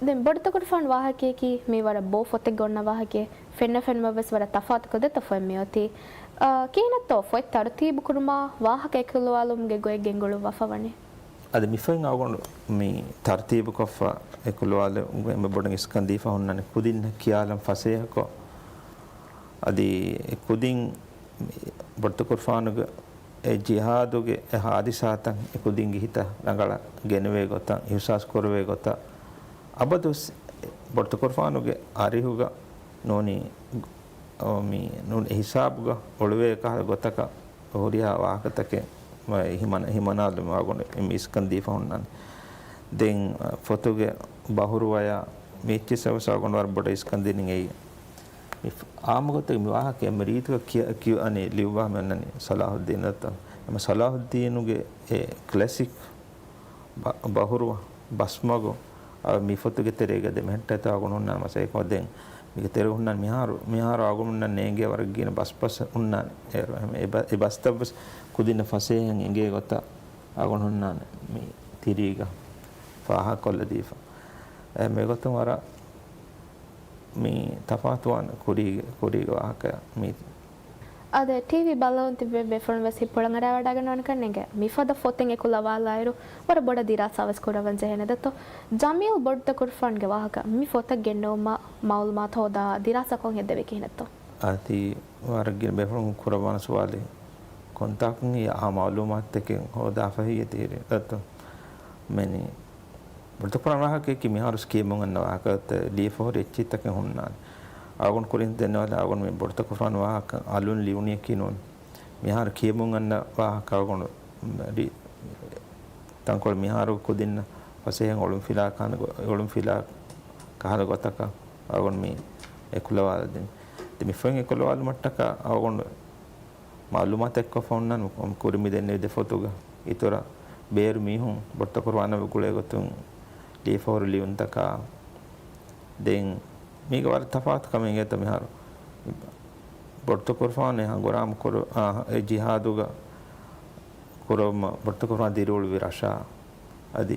ދެން ބޮޑުތަކުރުފާނު ވާހަކަޔަކީ މީ ވަރަށް ބޯ ފޮތެއް ގޮންނަ ވާހަކައެއް. ފެންނަ ފެނުމަށް ވެސް ވަރަށް ތަފާތުކޮށް ދެތޯ ފޮތް މިއޮތީ. އާ، ކިހިނެއްތޯ ފޮތް ތަރުތީބު ކުރުމާ ވާހަކަ އެކުލަވާލުމުގެ ގޮތް ގެންގުޅުއްވާފަ ވަނީ؟ އަދި މި ފޮތް އަޅުގަނޑު މި ތަރުތީބުކޮށްފަ އެކުލަވާލުމުގެ އެންމެ ބޮޑަށް އިސްކަން ދީފަ ހުންނާނެ ކުދިންނަށް ކިޔާލަން ފަސޭހަކޮށް. އަދި އެ ކުދިން ބޮޑުތަކުރުފާނުގެ އެ ޖިހާދުގެ އެ ހާދިސާތައް އެ ކުދިންގެ ހިތަށް ރަނގަޅަށް ގެނެވޭ ގޮތަށް، އިހުސާސް ކުރެވޭ ގޮތަށް، އަބަދުވެސް ބޮޑުތަކުރުފާނުގެ އަރިހުގަ ނޫނީ، އަ، މި ނޫން އެ ހިސާބުގަ އޮޅުވޭ ކަހަލަ ގޮތަކަށް ހުރިހާ ވާހަކަތަކެއް ހިމަނަ-، ހިމަނާލުމަށް އަޅުގަނޑު މި އިސްކަން ދީފަ ހުންނާނެ. ދެން، އަ، ފޮތުގެ ބަހުރުވަޔާ މި އެއްޗިއްސަށް ވެސް އަޅުގަނޑު ވަރަށް ބޮޑަށް އިސްކަން ދިނީ އެއީ. މި ފ-، އާއްމުގޮތަށް މި ވާހަކަ އެންމެ ރީތިކޮށް ކިޔަ-، ކިޔަ-، އަނެއް ލިޔުއްވާ މި އޮންނަނީ ސަލާހުއްދީނަށްތޯ. އެމަ ސަލާހުއްދީނުގެ އެ ކްލެސިކް ބަ-، ބަހުރުވަ ބަސްމަގު، އަ، މި ފޮތުގެ ތެރޭގަ ދެމެހެއްޓޭތޯ އަޅުގަނޑު ހުންނާނެ މަސައްކަތް ދެން. މީގެ ތެރޭ ހުންނާނެ މިހާރު، މިހާރު އަޅުގަނޑުމެންނަށް ނޭނގޭ ވަރަށް ގިނަ ބަސް ބަސް ހުންނާނެ. އޭރު އެ ބަ-، އެ ބަސްތައް ވެސް ކުދިންނަށް ފަސޭހައިން އެނގޭ ގޮތަށް އަޅުގަނޑު ހުންނާނެ މި ތިރީގަ ފާހަގަކޮށްލަދީފަ. އެ މިގޮތުން ވަރަށް މި ތަފާތުވާން ކުރީގެ، ކުރީގެ ވާހަކަ މީ. އާދެ، ޓީވީ ބައްލަވަން ތިބި ބޭފުޅުން ވެސް ހިތްޕުޅަށް އަރާވަޑައިގަންނަވާނެ ކަންނޭނގެ. މިފަދަ ފޮތެއް އެކުލަވާލާއިރު، ވަރަށް ބޮޑަށް ދިރާސާ ވެސް ކުރައްވަން ޖެހޭނެ ދެއްތޯ. ޖަމީލް ބޮޑުތަކުރުފާންގެ ވާހަކަ މި ފޮތަށް ގެންނެވުމަށް މައުލޫމާތު ހޯދާ ދިރާސާކޮށް ހެއްދެވީ ކިހިނެއްތޯ؟ އަދި ވަރަށް ގިނަ ބޭފުޅުން ކުރައްވާނެ ސުވާލެއް. ކޮންތާކުން އެ އާ މައުލޫމާތުތަކެއް ހޯދާފަ ހިޔެތީރި ދެއްތޯ. މެނި ބޮޑުތަކުރުފާނު ވާހަކައަކީ މިހާރު ސްކީމުން އަންނަ ވާހަކަ ލިޔެފަ ހުރި އެއްޗިތަކެއް ހުންނާނެ. އަޅުގަނޑު ކުރިން ދެންނެވާލާ އަޅުގަނޑު މި ބޮޑުތަކުރުފާނު ވާހަކަ އަލުން ލިޔުނީކީ ނޫން. މިހާރު ކިޔަމުން އަންނަ ވާހަކަ އަޅުގަނޑު ރި-، ތަންކޮޅެއް މިހާރު ކުދިންނަށް ފަސޭހައިން އޮޅުންފިލާ ކަހަލަ ގޮ-، އޮޅުންފިލާ ކަހަލަ ގޮތަކަށް އަޅުގަނޑު މި އެކުލަވާލަދިން. ދެން މި ފޮތް އެކުލަވާލުމަށްޓަކާ އަޅުގަނޑު މައުލޫމާތެއް ކޮށްފަ ހުންނަން ކުރިން މި ދެންނެވި ދެ ފޮތުގަ އިތުރަށް ބޭރު މީހުން ބޮޑުތަކުރުފާނަށް ގުޅޭ ގޮތުން ލިޔެފަ ހުރި ލިޔުންތަކާ. ދެން މީގަ ވަރަށް ތަފާތު ކަމެއް އިނގޭތަ މިހާރު ބޮޑުތަކުރުފާނު އެ ހަނގުރާމަ ކުރު-، އާ، އެ ޖިހާދުގަ ކުރައްވުމަށް ބޮޑުތަކުރުފާނު ދިރިއުޅުއްވި ރަށާ އަދި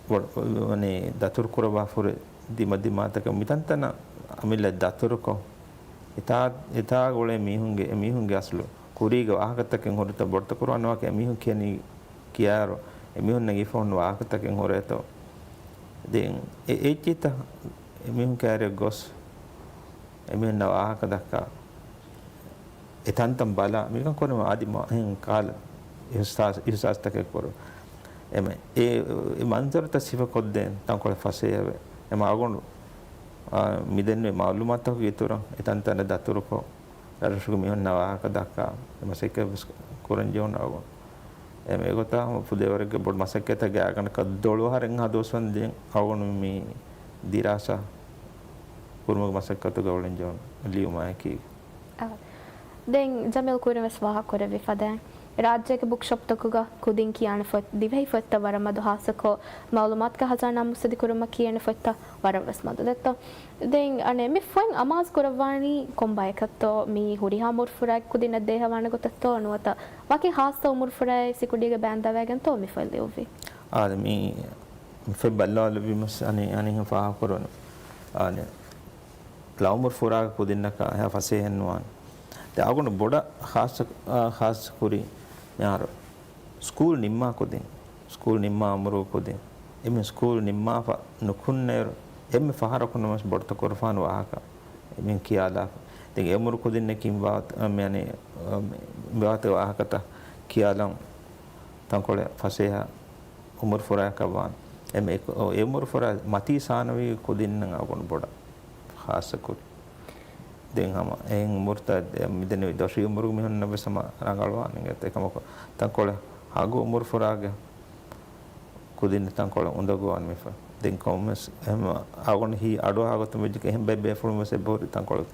ބޮޑު-، ވަނީ ދަތުރު ކުރައްވާފަ ހުރި ދިމަދިމާތަކަށް މިތަންތަނަށް އަމިއްލަ ދަތުރުކޮށް، އެތާ، އެތާ ގުޅޭ މީހުންގެ، އެމީހުންގެ އަސްލު ކުރީގެ ވާހަކަތަކެއް ހުރިތަ ބޮޑުތަކުރުފާނު ވާހަކަ އެމީހުން ކިޔަނީ ކިޔާއިރު، އެމީހުންނަށް ހިފަހުން ވާހަކަތަކެއް ހުރޭތޯ. ދެން އެ އެއްޗިތައް އެމީހުން ކައިރިއަށް ގޮސް، އެމީހުންނަށް ވާހަކަ ދައްކާ، އެ ތަންތަން ބަލާ، މިކަން ކުރީމަ އަދި މަ-، އެހެން ކަހަލަ އިހުސާސް-، އިހުސާސްތަކެއް ކުރުން. އެމެ-، އެ، އެ މަންޒަރުތައް ސިފަކޮށްދޭން ތަންކޮޅެއް ފަސޭހަވޭ. އެމަ އަޅުގަނޑު، އާ، މި ދެންނެވި މައުލޫމާތުތަކުގެ އިތުރަށް އެ ތަންތަނަށް ދަތުރުކޮށް، ރަށްރަށުގެ މީހުންނަށް ވާހަކަ ދައްކާ، އެ މަސައްކަތް ވެސް ކުރަން ޖެހުނު އަޅުގަނޑު. އެމެ އެގޮތަށް ހަމަ ފުދޭވަރެއްގެ ބޮޑު މަސައްކަތެއްގެ އާގަނޑަކަށް ދޮޅު އަހަރެއްހާ ދުވަސްވަންދެން އަޅުގަނޑު މި ދިރާސާ ކުރުމުގެ މަސައްކަތުގަ އުޅެން ޖެހުނު ލިޔުމާއެކީގަ. އާ. ދެން ޖަމީލް ކުރިން ވެސް ވާހަކަ ކުރެއްވި ފަދައިން، ރާއްޖޭގެ ބުކްޝޮޕްތަކުގަ ކުދިން ކިޔާނެ ފޮތް، ދިވެހި ފޮތްތައް ވަރަށް މަދު ހާއްސަކޮށް، މައުލޫމާތުގެ ހަޒާނާ މުއްސަދި ކުރުމަށް ކިޔޭނެ ފޮތްތައް ވަރަށް ވެސް މަދު ދެއްތޯ. ދެން އަނެއް މި ފޮތް އަމާޒު ކުރައްވާނީ ކޮން ބަޔަކަށްތޯ؟ މީ ހުރިހާ އުމުރުފުރާއެކު ކުދިންނަށް ދޭހަވާނެ ގޮތެއްތޯ؟ ނުވަތަ ވަކި ހާއްސަ އުމުރުފުރާއެއް ސިކުނޑީގަ ބައިންދަވައިގެންތޯ މި ފޮތް ލިޔުއްވީ؟ އާދެ، މި، މި ފޮތް ބައްލަވާލެއްވީމަސް އަނެއް، އަނެއްހެން ފާހަގަކުރަން. އާދެ. ޅަ އުމުރު ފުރާގެ ކުދިންނަކަށް އެހާ ފަސޭހައެއް ނުވާނެ. ދެން އަޅުގަނޑު ބޮޑަށް ޚާއްޞަ، އާ، ޚާއްޞަ ކުރީ މިހާރު ސްކޫލް ނިންމާ ކުދިން، ސްކޫލް ނިންމާ އުމުރު ކުދިން، އެމީހުން ސްކޫލް ނިންމާފަ ނުކުންނައިރު، އެންމެ ފަހަރަކު ނަމަވެސް ބޮޑުތަކުރުފާނު ވާހަކަ އެމީހުން ކިޔާލާފަ. ދެން އެ އުމުރު ކުދިންނަކީ މި ވާހަކަ، މި އަނެއް، މި ވާހަކަ ވާހަކަތައް ކިޔާލަން ތަންކޮޅެއް ފަސޭހަ އުމުރު ފުރާއަކަށް ވާނެ. އެމެ-، އެ އުމުރު ފުރާ މަތީ ސާނަވީ ކުދިންނަށް އަޅުގަނޑު ބޮޑަށް ޚާއްޞަ ކުރި. ދެން ހަމަ އެހެން އުމުރުތައް މިދެންނެވި ދޮށީ އުމުރުގެ މީހުންނަށް ވެސް ހަމަ ރަނގަޅުވާނެ އިނގޭތަ. އެކަމަކު ތަންކޮޅެއް ހަގު އުމުރު ފުރާގެ ކުދިން ތަންކޮޅެއް އުނދަގޫވާނެ މިފަ. ދެން ކޮންމެސް އެހެން އަޅުގަނޑު ހިތް އަޑުއަހާ ގޮތުން ވެއްޖެ އެހެން ބައެއް ބޭފުޅުން ވެސް އެބަހުރި ތަންކޮޅެއް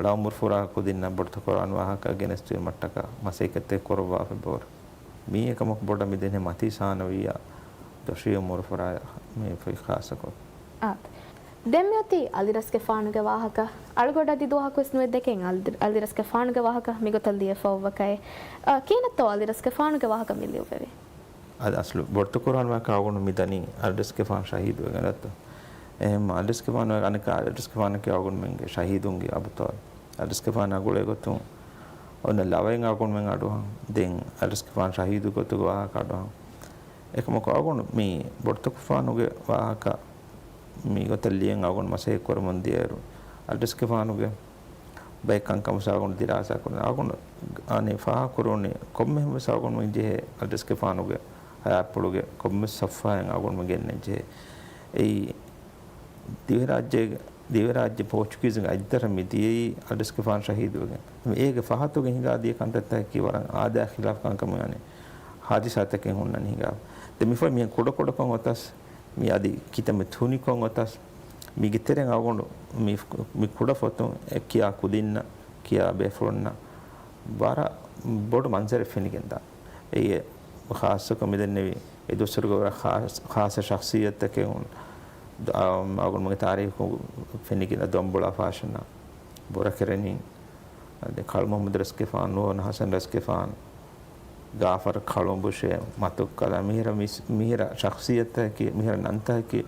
ޅަ އުމުރު ފުރާ ކުދިންނަށް ބޮޑުތަކުރުފާނު ވާހަކަ ގެނެސްދިނުމަށްޓަކާ މަސައްކަތެއް ކުރައްވާފަ އެބަހުރި. މީ އެކަމަކު ބޮޑަށް މިދެންނެވި މަތީ ސާނަވީއާ ދޮށީ އުމުރު ފުރާ މި ފޮތް ޚާއްޞަކޮށް. އާ. ދެން މިއޮތީ އަލިރަސްގެފާނުގެ ވާހަކަ. އަޅުގަނޑަށް އަދި ދުވަހަކު ވެސް ނުވެ ދެކެން އަލި-، އަލިރަސްގެފާނުގެ ވާހަކަ މިގޮތަށް ލިޔެފަ އޮއްވަކައި. އާ، ކިހިނެއްތޯ އަލިރަސްގެފާނުގެ ވާހަކަ މި ލިޔުއްވެވީ؟ އަދި އަސްލު ބޮޑުތަކުރުފާނު ވާކަށް އަޅުގަނޑު މި ދަނީ އަލްރިޒްގެފާނު ޝަހީދުވެގެން ދައްތަ. އެހެން އަލްރިޒްގެފާނު އަނެކާ އަލްރިޒްގެފާނަކީ އަޅުގަނޑުމެންގެ ޝަހީދުންގެ އަބުޠާލު. އަލްރިޒްގެފާނާ ގުޅޭ ގޮތުން އޮންނަ ލަވައިން އަޅުގަނޑުމެން އަޑުއަހަން. ދެން އަލްރިޒްގެފާނު ޝަހީދު ގޮތުގެ ވާހަކަ އަޑުއަހަން. އެކަމަކު އަޅުގަނޑު މި ބޮޑުތަކުރުފާނުގެ ވާހަކަ މި ގޮތަށް ލިޔެން އަޅުގަނޑު މަސައްކަތް ކުރަމުން ދިޔައިރު، އަލްރިޒްގެފާނުގެ ބައެއް ކަންކަމަށް އަޅުގަނޑު ދިރާސާ ކުރަން. އަޅުގަނޑު އަނެއް ފާހަގަ ކުރުނީ ކޮންމެހެން ވެސް އަޅުގަނޑުމެން ޖެހޭ އަލްރިޒްގެފާނުގެ ހަޔާތްޕުޅުގެ ކޮންމެސް ސަފްހާއެއް އަޅުގަނޑުމެން ގެންނަން ޖެހޭ. އެއީ ދިވެހިރާއްޖޭގެ، ދިވެހިރާއްޖެ ޕޯޗުގީޒުން އަތްދަށަށް މި ދިޔައީ އަލްރިޒްގެފާނު ޝަހީދުވެގެން. އޭގެ ފަހަތުގެ ހިނގާދިޔަ ކަންތައްތަކަކީ ވަރަށް އާދަޔާ ޚިލާފު ކަންކަމެއް ވާނެ. ހާދިސާތަކެއް ހުންނަނީ ހިނގާ. ދެން މިފަދަ މިހެން ކުޑަކުޑަކޮށް އޮތަސް މި އަދި ކިތަންމެ ތުނިކޮށް އޮތަސް، މީގެ ތެރެއިން އަޅުގަނޑު މި، މި ކުޑަ ފޮތުން އެ ކިޔާ ކުދިންނަށް، ކިޔާ ބޭފުޅުންނަށް ވަރަށް ބޮޑު މަންޒަރެއް ފެނިގެންދާ. އެއީ ޚާއްޞަކޮށް މިދެންނެވި އެ ދުވަސްވަރުގެ ވަރަށް ޚާއްޞަ، ޚާއްޞަ ޝަޚްޞިއްޔަތުތަކެއް އަޅުގަނޑުމެންގެ ތާރީޚު ފެނިގެންދާ ދޮންބުޅާ ފާށަނާ، ބުރަކެރަނީ، އަދި ކަޅު މުޙައްމަދު ރަސްގެފާނު، ނޫހު ހަސަން ރަސްގެފާނު، ގާފަރު ކަޅުއަނބުށޭ، މަތުކަލާ، މިހިރަ މިސް-، މިހިރަ ޝަޚްޞިއްޔަތަކީ، މިހިރަ ނަންތަކަކީ،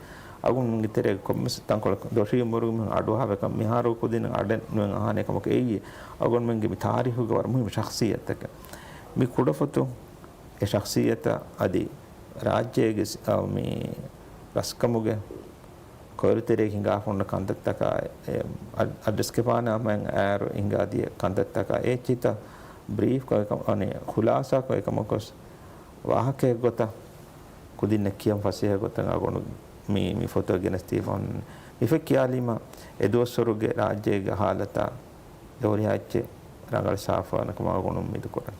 އަޅުގަނޑުމެންގެ ތެރޭގަ ކޮންމެސް ތަންކޮޅަކު ދޮށީ މުރުގެ މިހެން އަޑުއަހާ ވެކަން މިހާރު ކުދިން އަޑެއް ނުވެން އަހާނެ ކަމަކު އެއީ، އަޅުގަނޑުމެންގެ މި ތާރީޚުގެ ވަރަށް މުހިއްމު ޝަޚްޞިއްޔަތަކެއް. މި ކުޑަފޮތު އެ ޝަޚްޞިއްޔަތާ އަދި ރާއްޖޭގެ ސި-، އަ، މި ރަސްކަމުގެ ކޮއިރުތެރޭގަ ހިނގާފަ ހުންނަ ކަންތައްތަކާ، އެ، އަ-، އަލްރިޒްގެފާނާ ހަމައިން އައިރު ހިނގާދިޔަ ކަންތައްތަކާ އެ އެއްޗިތައް ބްރީފްކޮށް އެކަމަ-، އަނެ، ޚުލާސާކޮށް އެކަމަކުވެސް ވާހަކައެއްގޮތަށް ކުދިންނަށް ކިޔަން ފަސޭހަ ގޮތަށް އަޅުގަނޑު މި، މި ފޮތަށް ގެނެސްދީފަ ހުންނަނީ. މި ފޮތް ކިޔާލީމަ އެ ދުވަސްވަރުގެ ރާއްޖޭގެ ހާލަތާ އެ ހުރިހާ އެއްޗެއް ރަނގަޅަށް ސާފުވާނެ ކަމަށް އަޅުގަނޑު އުއްމީދު ކުރަން.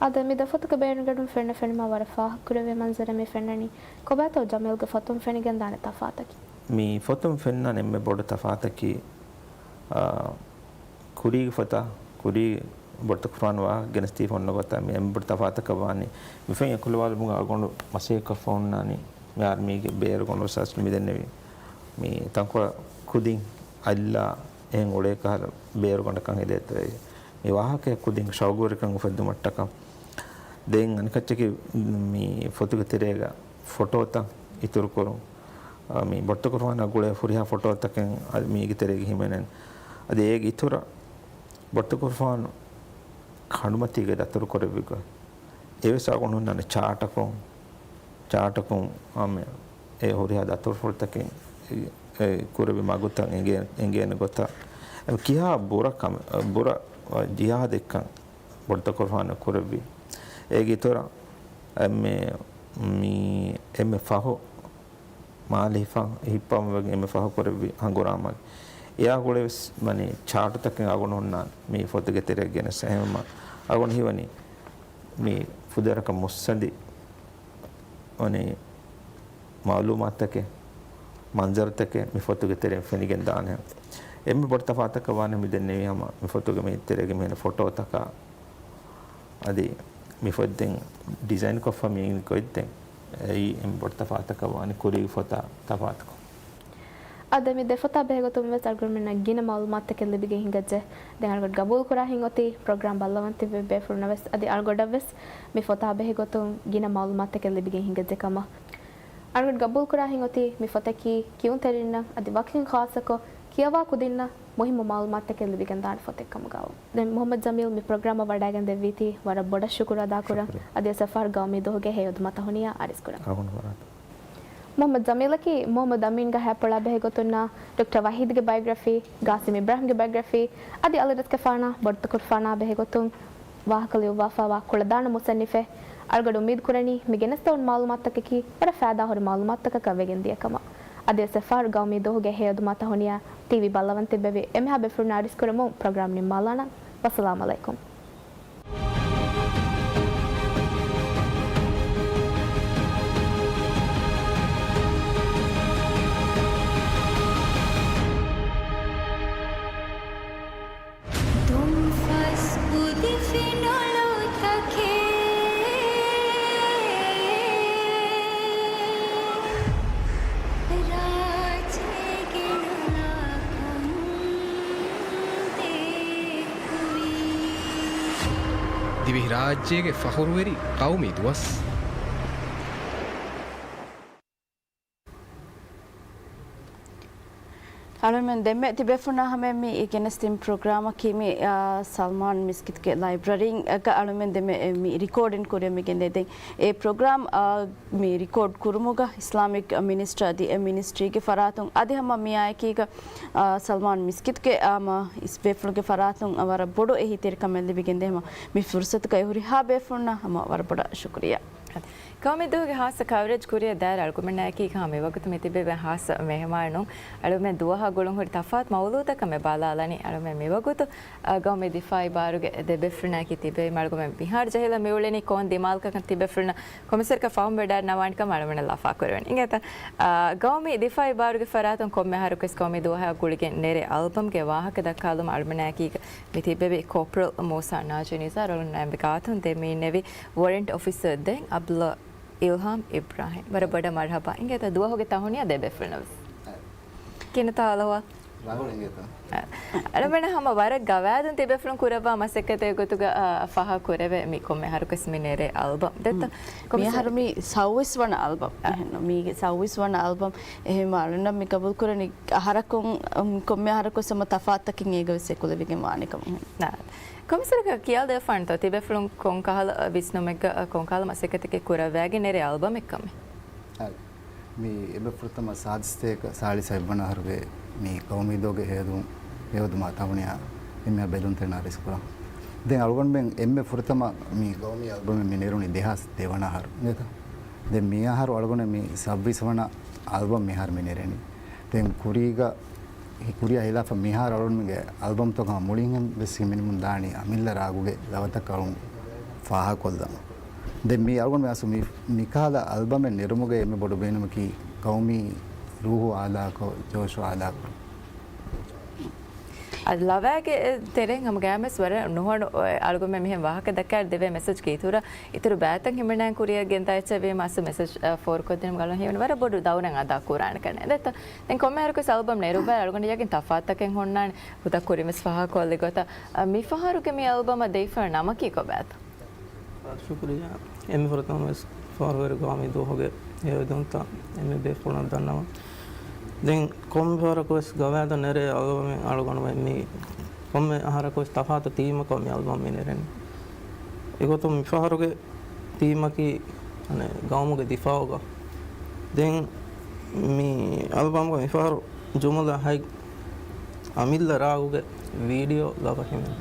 އާދެ، މި ދެ ފޮތުގެ ބޭނުންގަނޑުން ފެންނަ ފެނުމާ ވަރަށް ފާހަގަކުރެވޭ މަންޒަރެއް މި ފެންނަނީ. ކޮބާތޯ ޖަމީލްގެ ފޮތުން ފެނިގެންދާނެ ތަފާތަކީ؟ މި ފޮތުން ފެންނަން އެންމެ ބޮޑު ތަފާތަކީ، އާ، ކުރީގެ ފޮތާ، ކުރީ ބޮޑުތަކުރުފާނު ވާހަކަ ގެނެސްދީފަ ހުންނަ ގޮތާ މި އެންމެ ބޮޑު ތަފާތަކަށް ވާނީ. މި ފޮތް އެކުލަވާލުމުގަ އަޅުގަނޑު މަސައްކަތްކޮށްފަ ހުންނާނީ. މި އާރްމީގެ ބޭރުގަނޑު ސާސް މި ދެންނެވި މި ތަންކޮޅަށް ކުދިން އަތްލާ އެހެން އުޅޭ ކަހަލަ ބޭރުގަނޑަކަށް ހެދޭތޯ. މި ވާހަކައަށް ކުދިން ޝައުގުވެރިކަން އުފެއްދުމަށްޓަކާ. ދެން އަނެކައްޗަކީ މި ފޮތުގެ ތެރޭގަ ފޮޓޯތައް އިތުރުކުރުން. އާ، މި ބޮޑުތަކުރުފާނާ ގުޅޭ ހުރިހާ ފޮޓޯތަކެއް އަދި މީގެ ތެރޭގަ ހިމެނެން. އަދި އޭގެ އިތުރަށް ބޮޑުތަކުރުފާނު ކަނޑުމަތީގަ ދަތުރު ކުރެއްވި ގޮތް. އެވެސް އަޅުގަނޑު ހުންނާނެ ޗާޓަކުން، ޗާޓަކުން އާ، މި އެ ހުރިހާ ދަތުރުފުޅުތަކެއް އެ، އެ ކުރެއްވި މަގުތައް އެނގޭ، އެނގޭނެ ގޮތަށް. އެ ކިހާ ބުރަ ކަމެއް، ބުރަ ޖިހާދެއްކަން ބޮޑުތަކުރުފާނަށް ކުރެއްވި. އޭގެ އިތުރަށް އެންމެ، މި އެންމެ ފަހު މާލެ ހިފަން، ހިއްޕަންވެގެން އެންމެ ފަހު ކުރެއްވި ހަނގުރާމަ. އެއާ ގުޅޭވެސް ވަނީ ޗާޓުތަކެއް އަޅުގަނޑު ހުންނާނެ މި ފޮތުގެ ތެރެއަށް ގެނެސް. އެހެންވީމަ އަޅުގަނޑު ހީވަނީ މި ފުދޭވަރަކަށް މުއްސަނދި ވަނީ މައުލޫމާތުތަކެއް، މަންޒަރުތަކެއް މި ފޮތުގެ ތެރެއިން ފެނިގެން ދާނެ. އެންމެ ބޮޑު ތަފާތަކަށް ވާނެ މި ދެންނެވި ހަމަ މި ފޮތުގެ މި ތެރޭގެ މިހެން ފޮޓޯތަކާ އަދި މި ފޮތް ދެން ޑިޒައިންކޮށްފަ މި ގޮތް ދެން އެއީ އެންމެ ބޮޑު ތަފާތަކަށް ވާނެ ކުރީގެ ފޮތާ ތަފާތުކޮށް. އާދެ، މި ދެ ފޮތާ ބެހޭގޮތުން ވެސް އަޅުގަނޑުމެންނަށް ގިނަ މައުލޫމާތުތަކެއް ލިބިގެން ހިނގައްޖެ. ދެން އަޅުގަނޑު ގަބޫލުކުރާ ހިތް އޮތީ ޕްރޮގްރާމް ބައްލަވަން ތިއްބެވި ބޭފުޅުންނަށް ވެސް އަދި އަޅުގަނޑަށް ވެސް މި ފޮތާ ބެހޭގޮތުން ގިނަ މައުލޫމާތުތަކެއް ލިބިގެން ހިނގައްޖެ ކަމަށް. އަޅުގަނޑު ގަބޫލުކުރާ ހިތް އޮތީ މި ފޮތަކީ ކިޔުންތެރިންނަށް އަދި ވަކިން ޚާއްޞަކޮށް ކިޔަވާ ކުދިންނަށް މުހިއްމު މައުލޫމާތުތަކެއް ލިބިގެންދާނެ ފޮތެއް ކަމުގައު. ދެން މުޙައްމަދު ޖަމީލް މި ޕްރޮގްރާމަށް ވަޑައިގެން ދެއްވީތީ ވަރަށް ބޮޑަށް ޝުކުރު އަދާކުރަން. ޝުކުރިއްޔާ. އަދިވެސް އެފްއާރް ގައުމީ ދުވަހުގެ ހެޔޮއެދުމަށް ތަހުނިޔާ އަރިސްކުރަން. އަޅުގަނޑު ވަރަށް. މުޙައްމަދު ޖަމީލަކީ މުޙައްމަދު އަމީންގެ ހަޔާތްޕުޅާ ބެހޭގޮތުންނާ ޑޮކްޓަރ ވަހީދުގެ ބަޔޮގްރަފީ، ގާސިމް އިބްރާހިމްގެ ބަޔޮގްރަފީ، އަދި އަލިރަސްގެފާނާ ބޮޑުތަކުރުފާނާ ބެހޭގޮތުން ވާހަކަ ލިޔުއްވާފައިވާ ކުޅަދާނަ މުޞައްނިފެއް. އަޅުގަނޑު އުއްމީދު ކުރަނީ މި ގެނެސްދެވުނު މައުލޫމާތުތަކަކީ ވަރަށް ފައިދާހުރި މައުލޫމާތުތަކަކަށް ވެގެން ދިޔަ ކަމަށް. އަދިވެސް އެފްއާރް ގައުމީ ދުވަހުގެ ހެޔޮއެދުމާ ތަހުނިޔާ ޓީވީ ބައްލަވަން ތިއްބެވި އެންމެހާ ބޭފުޅުންނާ އަރިސްކުރަމުން ޕްރޮގްރާމް ނިންމާލާނަން. ވައްސަލާމް އަލައިކުމް. ދުންފަސް ކުދި ފިނޮޅުތަކެއް ރާއްޖޭގެ ނުލާކޮން ދެއްކުވި. ދިވެހިރާއްޖޭގެ ފަޚުރުވެރި ޤައުމީ ދުވަސް. އަޅުމެން ދެންމެ ތިބޭފުޅުންނާ ހަމަޔަށް މި ގެނެސްދިން ޕްރޮގްރާމަކީ މި، އާ، ސަލްމާން މިސްކިތުގެ ލައިބްރަރީއަށް އަޅުމެން ދެންމެ މި ރިކޯޑިން ކުރިޔަށް މި ގެންދޭ. ދެން އެ ޕްރޮގްރާމް، އާ، މި ރިކޯޑް ކުރުމުގަ އިސްލާމިކް މިނިސްޓަރ އަދި އެ މިނިސްޓްރީގެ ފަރާތުން އަދި ހަމަ މިއާއެކީގަ، އާ، ސަލްމާން މިސްކިތުގެ ހަމަ ބޭފުޅުންގެ ފަރާތުން ވަރަށް ބޮޑު އެހީތެރިކަމެއް ލިބިގެން ދިނުމަށް މި ފުރުސަތުގައި ހުރިހާ ބޭފުޅުންނަށް ހަމަ ވަރަށް ބޮޑަށް ޝުކުރިއްޔާ. ގައުމީ ދުވަހުގެ ހާއްސަ ކަވަރޭޖް ކުރިއަށް ދާއިރު އަޅުގަނޑުމެންނާއެކީގަ މިވަގުތު މި ތިބެވޭ ހާއްސަ މެހެމާނުން އަޅުމެން ދުވަހާ ގުޅުން ހުރި ތަފާތު މައުޟޫޢުތަކަށް މި ބަލާލަނީ. އަޅުމެން މިވަގުތު، އަ، ގައުމީ ދިފާއީ ބާރުގެ ދެ ބޭފުޅުންނާއެކީ ތިބެވީމަ އަޅުގަނޑުމެން މިހާރު ޖެހިލަން މިއުޅެނީ ކޮން ދިމާލަކަކަށް ތިބޭފުޅުންނަށް ކޮންމެސްވަރަކަށް ފަހުން ވެޑާންނަވާނެ ކަމަށް އަޅުމެންނަށް ލަފާކުރެވެނީ. އިނގޭތަ؟ އާ، ގައުމީ ދިފާއީ ބާރުގެ ފަރާތުން ކޮންމެ އަހަރަކުވެސް ގައުމީ ދުވަހާ ގުޅިގެން ނެރެ އަލްބަމްގެ ވާހަކަ ދައްކާލުމަށް އަޅުމެންނާއެކީގަ މި ތިބެވި ކޯޕްރަލް މޫސާ ނާޖީ ނިޒާރު އަޅުގަނޑު ނައިބު ގާތުން ދެން މި އިންނެވި ވޮރެންޓް އޮފިސަރ ދެން އަބްދުﷲ އިލްހާމް އިބްރާހިމް. ވަރަށް ބޮޑަށް މަރްހަބާ. އިނގޭތަ ދުވަހުގެ ތަހުނިޔާ ދެ ބޭފުޅުންނަށް ވެސް. ކިނަތާ އަލަވާ. ރާހުލް އިނގޭތަ؟ އަޅުމެން ހަމަ ވަރަށް ގަވާއިދުން ތިބޭފުޅުން ކުރައްވާ މަސައްކަތެއް ގޮތުގަ، އާ، ފާހަގަ ކުރެވޭ މި ކޮންމެ އަހަރަކުވެސް މި ނެރޭ އަލްބަމް. ދެއްތަ؟ މި އަހަރު މި ސައުވީސް ވަނަ އަލްބަމް. އެހެން މީގެ ސައުވީސް ވަނަ އަލްބަމް. އެހެން އަޅުންނަށް މި ގަބޫލު ކުރަނީ އަހަރަކުން، އުން، ކޮންމެ އަހަރަކުވެސް ހަމަ ތަފާތުތަކެއް އޭގަވެސް އެކުލެވިގެން ވާނެ ކަމަށް. ނާ. ކޮންމެސްވަރަކަށް ކިޔާލަދެއްވާނެތޯ ތިބޭފުޅުން ކޮން ކަހަލަ ވިސްނުމެއްގަ، ކޮން ކަހަލަ މަސައްކަތެއް ކުރައްވާގެން ނެރޭ އަލްބަމެއްކަމެއް؟ އާ، މި އެންމެ ފުރަތަމަ ސާދަ ސަތޭކަ ސާޅީސް ހަތްވަނަ އަހަރުގެ މި ގައުމީ ދުވަހުގެ ހެޔޮދު-، ހެޔޮދުމާ ތަހުނިޔާ އެންމެހާ ބެލުންތެރިންނާ ރީސްކުރަން. ދެން އަޅުގަނޑުމެން އެންމެ ފުރަތަމަ މި ގައުމީ އަލްބަމެއް މި ނެރުނީ ދެހާސް ދެވަނަ އަހަރު. އިނގޭތަ؟ ދެން މި އަހަރު އަޅުގަނޑު މި ސައުވީސް ވަނަ އަލްބަމް މިހާރު މި ނެރެނީ. ދެން ކުރީގަ، ކުރިއަށް ހިލާފަށް މިހާރު އަޅުގަނޑުމެންގެ އަލްބަމްތަކުގަ މުޅިން ވެސް ހިމެނިމުން ދާނީ އަމިއްލަ ރާގުގެ ލަވަތައް އަޅުން ފާހަގަކޮށްލަން. ދެން މި އަޅުގަނޑު މި އަސް މި، މިކަހަލަ އަލްބަމެއް ނެރުމުގެ އެންމެ ބޮޑު ބޭނުމަކީ ގައުމީ ރޫހު އާލާކޮށް، ޖޯޝު އާލާކޮށް. އަދި ލަވައިގެ ތެރެއިން ހަމަ ގައިމުވެސް ވަރަށް ނުހަނު އަޅުގަނޑުމެން މިހެން ވާހަކަ ދައްކާއިރު ދެވޭ މެސެޖްގެ އިތުރަށް އިތުރު ބައިތައް ހިމެނާން ކުރިއަށް ގެންދާ އެއްޗެއް ވީމަ އަސް މެސެޖް، އަ، ފޯރުކޮށްދިނުމުގެ އަޅުން ހީވަނީ ވަރަށް ބޮޑު ދައުރެއް އަދާ ކުރާނެ ކަން. ދެއްތަ؟ ދެން ކޮންމެ އަހަރަކުވެސް އަލްބަމް ނެރުއްވާ އަޅުގަނޑަށް ޔަގީން ތަފާތުތަކެއް ހުންނާނެ. ހުދަ ކުރިންވެސް ފާހަގަކޮށްލި ގޮތަށް، އަ، މިފަހަރުގެ މި އަލްބަމަށް ދެވިފަ ނަމަކީ ކޮބާތަ؟ ޝުކުރިއްޔާ. އެންމެ ފުރަތަމަވެސް ފަހަރުވެރި ގައުމީ ދުވަހުގެ ހެޔޮއިދުންތައް އެންމެ ބޭފުޅުންނަށް ދަންނަވަން. ދެން ކޮންމެ ފަހަރަކުވެސް ގަވާއިދުން ނެރޭ އަލްބަމެއް އަޅުގަނޑުމެން މި ކޮންމެ އަހަރަކުވެސް ތަފާތު ތީމަކަށް މި އަލްބަމް މި ނެރެނީ. އެގޮތުން މިފަހަރުގެ ތީމަކީ، އަނެއް، ގައުމުގެ ދިފާއުގަ. ދެން މި އަލްބަމްގަ މިފަހަރު ޖުމުލަ ހަތް އަމިއްލަ ރާގުގެ ވީޑިއޯ ލަވަ ހިމެނޭ.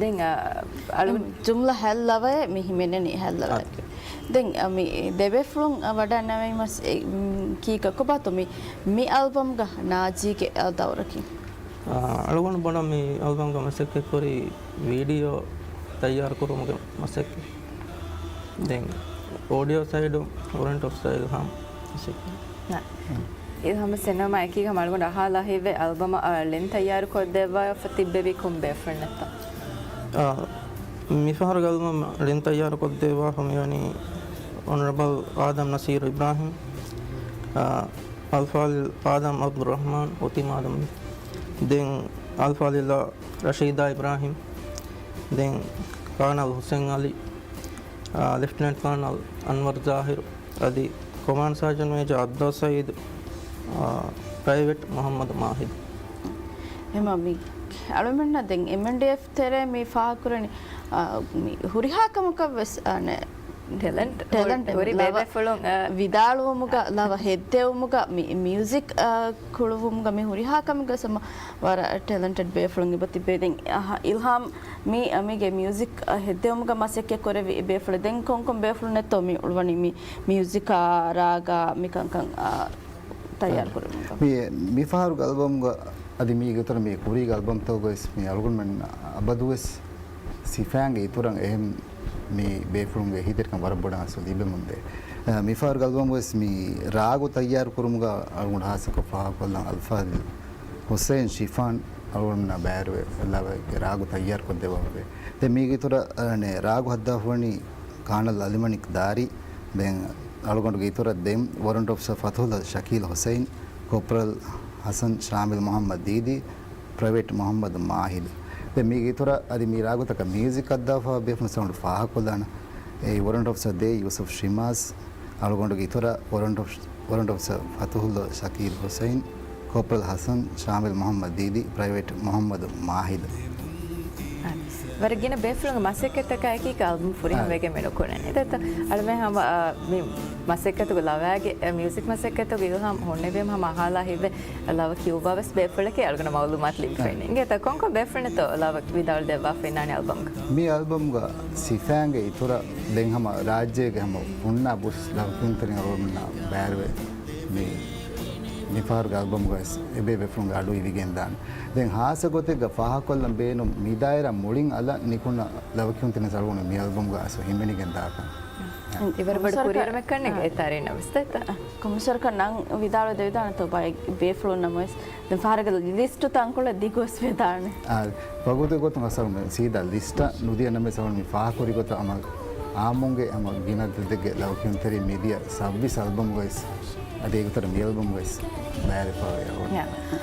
ދެން، އަ، އަޅު- ޖުމްލަ ހަތް ލަވައެއް މި ހިމެނެނީ ހަތް ލަވައެއް. އާ. ދެން، އަ، މި ދެ ބޭފުޅުން، އަ، ވަޑައިންނަވައިމަސް، އެ، މް، ކީކަ ކޮބާތޯ މި، މި އަލްބަމްގަ ނާޖީގެ، އަ، ދައުރަކީ؟ އަ، އަޅުގަނޑު ބޮޑަށް މި އަލްބަމްގަ މަސައްކަތްކުރީ ވީޑިއޯ ތައްޔާރުކުރުމުގެ މަސައްކަތް. ދެން އޯޑިއޯ ސައިޑު ވޮރެންޓް އޮފިސަރ އިލްހާމް މަސައްކަތް. ނާ. އިލްހާމް ސެނަމާ އެކީގަ އަޅުގަނޑު އަހާލާ ހިތްވޭ އަލްބަމަށް، އަ، ޅެން ތައްޔާރު ކޮށްދެއްވާފަ ތިއްބެވީ ކޮން ބޭފުޅުންނެއްތަ؟ އާ، މިފަހަރުގެ އަލްބަމަށް ޅެން ތައްޔާރު ކޮށްދެއްވާފަ މިވަނީ އޮނަރަބަލް އާދަމް ނަސީރު އިބްރާހިމް، އާ، އަލްފާޟިލް އާދަމް އަބްދުއްރަހްމާން އޮތީމާ އާދަމް، ދެން އަލްފާޟިލާ ރަޝީދާ އިބްރާހިމް، ދެން ކާނަލް ހުސެން އަލީ، އާ، ލެފްޓިނެންޓް ކާނަލް އަންވަރް ޒާހިރު، އަދި ކޮމާންޑް ސާޖަންޓް މޭޖަރ އަބްދުއްލާ ސައީދު، އާ، ޕްރައިވެޓް މުހައްމަދު މާހިދު. އެމަ މި އަޅުމެންނަށް ދެން އެމްއެންޑީއެފް ތެރޭ މި ފާހަގަކުރަނީ، އާ، މި ހުރިހާ ކަމަކަށް ވެސް، އާ، ނެ-، ޓެލެންޓް ޓެލެންޓް ހުރި ލަވަ ބޭބޭފުޅުން، އާ، ވިދާޅުވުމުގަ، ލަވަ ހެއްދެވުމުގަ، މި މިއުޒިކް، އާ، ކުޅުވުމުގަ މި ހުރިހާ ކަމެއްގަ ސަމަ ވަރަށް ޓެލެންޓެޑް ބޭފުޅުން އެބަ ތިބޭ. ދެން، އަހަ، އިލްހާމް މި، މީގެ މިއުޒިކް ހެއްދެވުމުގަ މަސައްކަތް ކުރެއްވި ބޭފުޅެއް. ދެން ކޮންކޮން ބޭފުޅުންނެއްތޯ މި އުޅުވަނީ މި މިއުޒިކާ ރާގާ މި ކަންކަން، އާ، ތައްޔާރު ކުރުމުގަ؟ މި، މި ފަހަރުގެ އަލްބަމްގަ އަދި މީގެ އިތުރަށް މި ކުރީގެ އަލްބަމްތަކުގަވެސް މި އަޅުގަނޑުމެން އަބަދުވެސް ސިފައިންގެ އިތުރަށް އެހެން މި ބޭފުޅުންގެ އެހީތެރިކަން ވަރަށް ބޮޑަށް އަސް ލިބެމުންދޭ. އަ، މިފަހަރުގެ އަލްބަމް ވެސް މި ރާގު ތައްޔާރު ކުރުމުގަ އަޅުގަނޑު ހާއްސަކޮށް ފާހަގަކޮށްލަން އަލްފާޟިލް ހުސެއިން ޝިފާން އަޅުގަނޑުމެންނާ ބައިވެރިވެ ލަވައެއްގެ ރާގު ތައްޔާރު ކޮށްދެއްވާފައި. ދެން މީގެ އިތުރަށް، އަ، ރާގު ހައްދާފަވަނީ ކާނަލް އަލިމަނިކް ދާރި. ދެން އަޅުގަނޑުގެ އިތުރަށް ދެން ވޮރެންޓް އޮފިސަރ ފަތުހުއްލާ ޝަކީލް ހުސެއިން، ކޮޕްރަލް ހަސަން ޝާމިލް މުހައްމަދު ދީދީ، ޕްރައިވެޓް މުހައްމަދު މާހިދު. ދެން މީގެ އިތުރަށް އަދި މި ރާގުތަކަށް މިއުޒިކް ހައްދާފަ ބޭފުޅުން ސައުންޑް ފާހަގަކޮށްލާނަ. އެ ވޮރެންޓް އޮފިސަރ ދޭ ޔޫސުފް ޝިމާޒް، އަޅުގަނޑުގެ އިތުރަށް ވޮރެންޓް އޮފި-، ވޮރެންޓް އޮފިސަރ ފަތުހުއްލާ ޝަކީލް ހުސެއިން، ކޯޕްރަލް ހަސަން، ޝާމިލް މުޙައްމަދު ދީދީ، ޕްރައިވެޓް މުޙައްމަދު މާހިދު. ވަރަށް ގިނަ ބޭފުޅުންގެ މަސައްކަތްތަކާއެކީ އަލްބަމް ފުރިހަމަވެގެން މި ނުކުޅެނީ. ދެއްތަ؟ އަޅުމެން ހަމަ، އާ، މި މަސައްކަތުގެ ލަވައިގެ، އެ، މިއުޒިކް މަސައްކަތުގެ އިލްހާމް ހުންނެވީމަ ހަމަ އަހާލާ ހިތްވެ ލަވަ ކިޔުއްވާވެސް ބޭފުޅެކޭ އަޅުގަނޑަށް މައުލޫމާތު ލިބިފައި އިނގޭތަ؟ ކޮންކޮން ބޭފުޅުންތޯ ލަވަ ވިދާޅު ދެއްވާފައި އިންނާނީ އަލްބަމްގަ؟ މި އަލްބަމްގަ ސިފައިންގެ އިތުރަށް ދެން ހަމަ ރާއްޖޭގެ ހަމަ ހުންނަ ބުސް ލަވަ ކިޔުންތެރިން އަޅުގަނޑުމެންނާ ބައިވެރިވެ މި، މިފަހަރުގެ އަލްބަމްގަވެސް އެބޭބޭފުޅުންގެ އަޑު އިވިގެންދާނެ. ދެން ހާއްސަ ގޮތެއްގަ ފާހަގަކޮށްލަން ބޭނުން މި ދާއިރާ މުޅިން އަލަށް ނިކުންނަ ލަވަ ކިޔުންތެރިން އަޅުގަނޑު މި އަލްބަމްގަ އަސް ހިމެނިގެން ދާކަން. އިވަރު ބޮޑު ކުރިއެރުމެއްކަން އެ ތާރީންނަށް ވެސް ދެއްތަ؟ ކޮންމެސްވަރަކަށް ނަން ވިދާޅުވެ ދެވިދާނެތޯ ބައެއް ބޭފުޅުން ނަމަވެސް. ދެން ފަހަރަކަށް ލިސްޓު ތަންކޮޅެއް ދިގުވެސް ވެދާނެ. އާ، ވަގުތުގެ ގޮތުން އަސަރު މި ސީދާ ލިސްޓަށް ނުދިޔަ ނަމަވެސް އަޅުގަނޑު މި ފާހަގަކުރި ގޮތަށް ހަމަ އާއްމުންގެ ހަމަ ގިނަ ދެދެއްގެ ލަވަ ކިޔުންތެރިން މިދިޔަ ސައްބީސް އަލްބަމްގަވެސް އަދި އެގޮތަށް މި އަލްބަމްގަވެސް ބައިވެރިވެފައިވޭ އަޅުގަނޑު.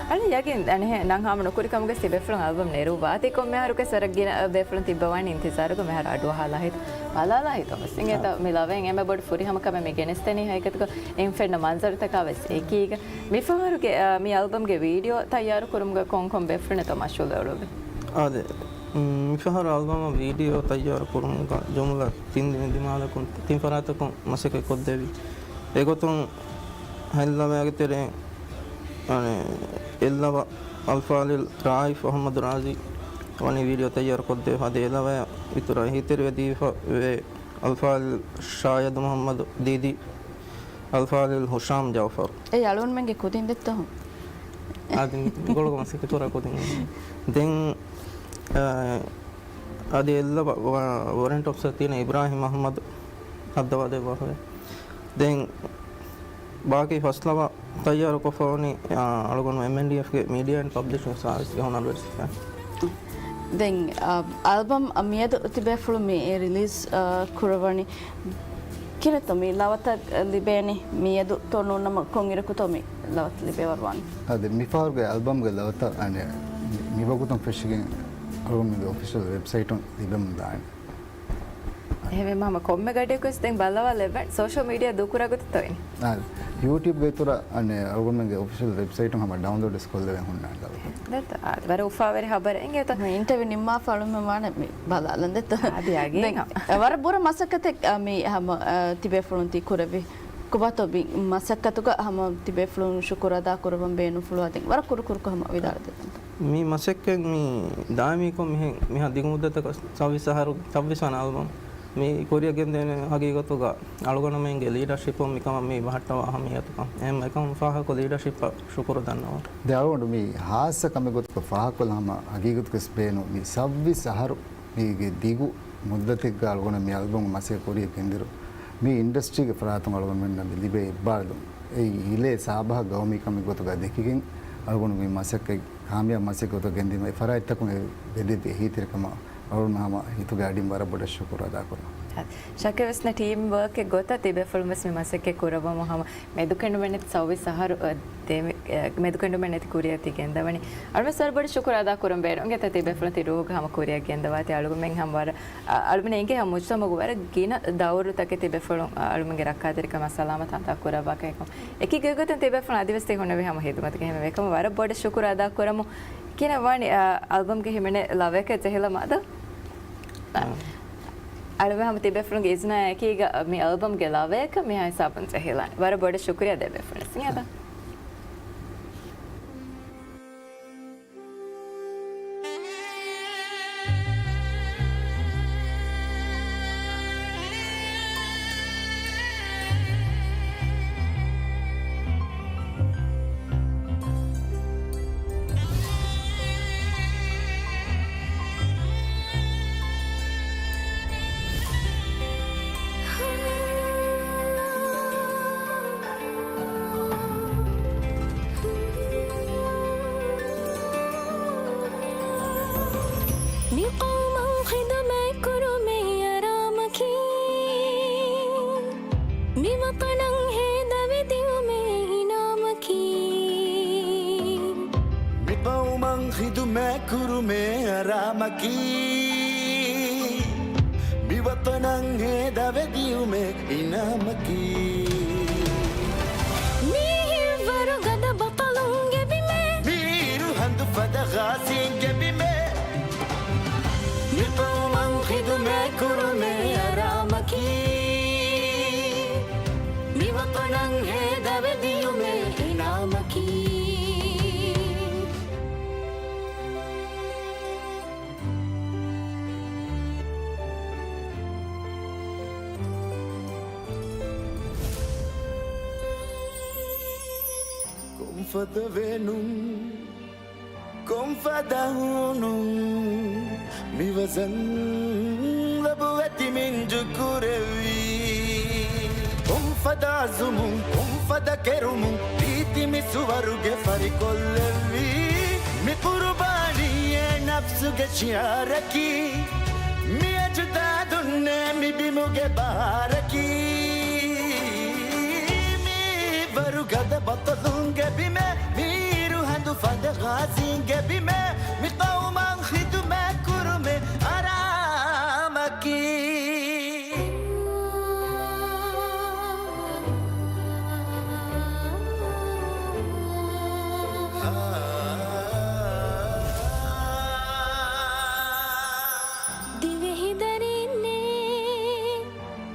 އަޅު ޔަގީން ނަން ހަމަ ނުކުރި ކަމުގަ ތިބޭފުޅުން އަލްބަމް ނެރުއްވާތީ ކޮންމެ އަހަރަކުވެސް ވަރަށް ގިނަ ބޭފުޅުން ތިއްބަވާނީ އިންތިޒާރުގަ މިހާރު އަޑުއަހާލާ ހިތް ބަލާލާ ހިތަށް ވެސް. އިނގޭތަ؟ މި ލަވައިން އެންމެ ބޮޑު ފުރިހަމަ ކަމެއް މި ގެނެސްދެނީ ހަގީގަތުގަ އެން ފެންނަ މަންޒަރުތަކާ ވެސް އެކީގަ. މިފަހަރުގެ، އާ، މި އަލްބަމްގެ ވީޑިއޯ ތައްޔާރު ކުރުމުގަ ކޮންކޮން ބޭފުޅުންތޯ މަޝްޣޫލުވެ އުޅުއްވީ؟ އާދެ، މިފަހަރު އަލްބަމަށް ވީޑިއޯ ތައްޔާރު ކުރުމުގަ ޖުމުލަ ތިން ދިމާލަކުން ތިން ފަރާތަކުން މަސައްކަތް ކޮށްދެވި. އެގޮތުން ހަތް ލަވައިގެ ތެރެއިން، އަނެއް، އެއްލަވަ އަލްފާޟިލް ރާއިފް އަޙްމަދު ރާޒީ ވަނީ ވީޑިއޯ ތައްޔާރު ކޮށްދެވި. އަދި އެލަވަޔަށް އިތުރަށް އެހީތެރިވެ ދީފަ ވޭ އަލްފާޟިލް ޝާޔަދު މުޙައްމަދު ދީދީ، އަލްފާޟިލް ހުޝާމް ޖައުފަރު. އެ އަޅުގަނޑުމެންގެ ކުދިން ދެއްތަ؟ އާދެ، ގޮޅުގަ މަސައްކަތް ކުރާ ކުދިން. ދެން، އަ، އަދި އެއްލަވަ ވަ-، ވޮރެންޓް އޮފިސަރ ތިނަ އިބްރާހިމް އަޙްމަދު ހައްދަވާ ދެއްވާފަވޭ. ދެން ބާކީ ފަސް ލަވަ ތައްޔާރު ކޮށްފަވަނީ، އާ، އަޅުގަނޑު އެމްއެންޑީއެފްގެ މީޑިއާ އެންޑް ޕަބްލިޝިންގ ސާވިސްގެ ހުނަރުވެރި ސިފައިން. ދެން، އާ، އަލްބަމް މިއަދު ތިބޭފުޅުން މި ރިލީޒް، އާ، ކުރައްވަނީ ކިހިނެއްތޯ މި ލަވަތައް ލިބޭނީ؟ މިއަދުތޯ ނޫންނަމަ ކޮންއިރަކުތޯ މި ލަވަތައް ލިބޭވަރުވާނީ؟ އާދެ، މިފަހަރުގެ އަލްބަމްގެ ލަވަތައް އަނެއް މި ވަގުތުން ފެށިގެން އަޅުގަނޑުމެންގެ އޮފިޝަލް ވެބްސައިޓުން ލިބެމުންދާނެ. އެހެންވީމަ ހަމަ ކޮންމެ ގަޑިއަކުވެސް ދެން ބައްލަވާލެއްވަން ސޯޝަލް މީޑިއާ ދޫކުރާ ގޮތަށްތޯ އިނީ؟ އާ، ޔޫޓިއުބްގެ އިތުރަށް އަނެއް އަޅުގަނޑުމެންގެ އޮފިޝަލް ވެބްސައިޓުން ހަމަ ޑައުންލޯޑްވެސް ކޮށްލެވެން ހުންނާނެ ލަވަތައް. ދެއްތަ؟ އާ، ވަރަށް އުފާވެރި ހަބަރެއް އިނގޭތަ؟ މި އިންޓަވިއު ނިންމާފަ އަޅުމެން ވާނެ މި ބަލާލަން ދެއްތަ؟ އާދެ، އާދެ. ދެން، އާ، ވަރަށް ބުރަ މަސައްކަތެއް، އާ، މި ހަމަ، އާ، ތިބޭފުޅުން ތި ކުރެއްވި. ކޮބާތޯ މި މަސައްކަތުގަ ހަމަ ތިބޭފުޅުން ޝުކުރު އަދާ ކުރައްވަން ބޭނުންފުޅުވާ ދެން ވަރަށް ކުރު ކުރުކޮށް ހަމަ ވިދާޅު ދެއްތަ؟ މި މަސައްކަތް މި ދާއިމީކޮށް މިހެން މިހާ ދިގު މުއްދަތަކަށް ސައްބީސް އަހަރު ސައްބީސް ވަނަ އަލްބަމް މި ކުރިއަށް ގެންދޭނެ ހަގީގަތުގަ އަޅުގަނޑުމެންގެ ލީޑަރޝިޕުން މިކަމަށް މި ބަހައްޓަވާ އަހައްމިއްޔަތުކަން. އެހެން އެކަމަށް ފާހަގަކޮށް ލީޑަރޝިޕަށް ޝުކުރު ދަންނަވަން. ދެ އަޅުގަނޑު މި ހާއްސަ ކަމެއް ގޮތުގަ ފާހަގަކޮށްލަން ހަމަ ހަގީގަތުގަސް ބޭނު މި ސައްބީސް އަހަރު މީގެ ދިގު މުއްދަތެއްގަ އަޅުގަނޑު މި އަލްބަމް މަސައްކަތް ކުރިއަށް ގެންދިރު މި އިންޑަސްޓްރީގެ ފަރާތުން އަޅުގަނޑުމެންނަށް މި ލިބޭ އިއްބާލު އެއީ ހިލޭ ސާބަހަށް ގައުމީ ކަމެއް ގޮތުގަ ދެކިގެން އަޅުގަނޑު މި މަސައްކަތް ކާމިޔާބު މަސައްކަތް ގޮތަށް ގެންދިއުމަށް އެ ފަރާތްތަކުން އެ ވެދެއްވި އެހީތެރިކަމަށް އަޅުގަނޑު ހަމަ ހިތުގެ އަޑިން ވަރަށް ބޮޑަށް ޝުކުރު އަދާކުރަން. ޝައްކެއް ވެސް ނެތް ޓީމް ވާކެއް ގޮތަށް ތިބޭފުޅުން ވެސް މި މަސައްކަތް ކުރައްވަމުން ހަމަ މެދުކެނޑުމެއް ނެތި ސައުވީސް އަހަރު، އަ، ދެމި-، އަ، މެދުކެނޑުމެއް ނެތި ކުރިއަށް ތި ގެންދަވަނީ. އަޅުމެން ވަރަށް ބޮޑަށް ޝުކުރު އަދާ ކުރަން ބޭނުން. އިނގޭތަ ތިބޭފުޅުން ތި ރޫހުގަ ހަމަ ކުރިއަށް ގެންދަވާތީ އަޅުގަނޑުމެން ހަމަ ވަރަށް، އަ، އަޅުމެން އެނގޭ ހަމަ މުޖްތަމަޢުގަ ވަރަށް ގިނަ ދައުރުތަކެއް ތިބޭފުޅުން، އަ، އަޅުމެންގެ ރައްކާތެރިކަމާ ސަލާމަތާ އަދާ ކުރައްވާ ކަމަށް. އެކީގަ ގޮތުން ތިބޭފުޅުން އަދިވެސް ތި ހުންނެވި ހަމަ ހިދުމަތުގެ ހިމެނޭ ކަމަށް ވަރަށް ބޮޑަށް ޝުކުރު އަދާ ކުރަމު. ކިހިނެއް ވާނީ، އަ، އަލްބަމްގެ ހިމެނޭ ލަވަޔަކަށް ޖެހިލަ މަދު؟ އަ، އަޅުމެން ހަމަ ތިބޭފުޅުންގެ އިޒުނާއާ އެކީގަ މި އަލްބަމްގެ ލަވަޔަކަށް މިހާ ހިސާބުން ޖެހިލާނެ. ވަރަށް ބޮޑަށް ޝުކުރިއްޔާ ދެބޭފުޅުން. ސިނގާދާ. މި ޤައުމަށް ޚިދުމަތް ކުރުމޭ އަރާމަކީ، މި ވަޠަނަށް ހޭދަވެ ދިއުމޭ އިނާމަކީ. މި ޤައުމަށް ޚިދުމަތް ކުރުމޭ އަރާމަކީ، މި ވަޠަނަށް ހޭދަވެ ދިއުމޭ އިނާމަކީ. މީ ހިތްވަރު ގަދަ ބަޠަލުންގެ ބިމެއް. ފަދަ ޣާޒީންގެ ބިމޭ، މި ޤައުމަށް ޚިދުމަތް ކުރުމޭ އަރާމަކީ، މި ވަޠަނަށް ހޭދަވެ ދިޔުމޭ އިނާމަކީ. ކޮންފަދަ ވެނުން، ކޮންފަދަ ހޫނުން، މި ވަޒަން ލަބުވެ ތިމިން ޖުކުރެއްވީ. ކޮންފަދަ އަޒުމުން، ކޮންފަދަ ކެރުމުން، ރީތި މި ސުވަރުގެ ފަރިކޮށްލެއްވީ. މި ޤުރުބާނީ އެ ނަފްސުގެ ޝިޢާރަކީ، މި އަޖުދާދުންނޭ މި ބިމުގެ ބާރަކީ. މި ވަރުގަދަ ބަޠަލުންގެ ބިމޭ، މިއިރު ހަނދު ފަދަ ޣާޒީންގެ ބިމޭ، މި ޤައުމަށް ޚިދުމަތް ކުރުމޭ އަރާމަކީ. ދިވެހިދަރީންނޭ،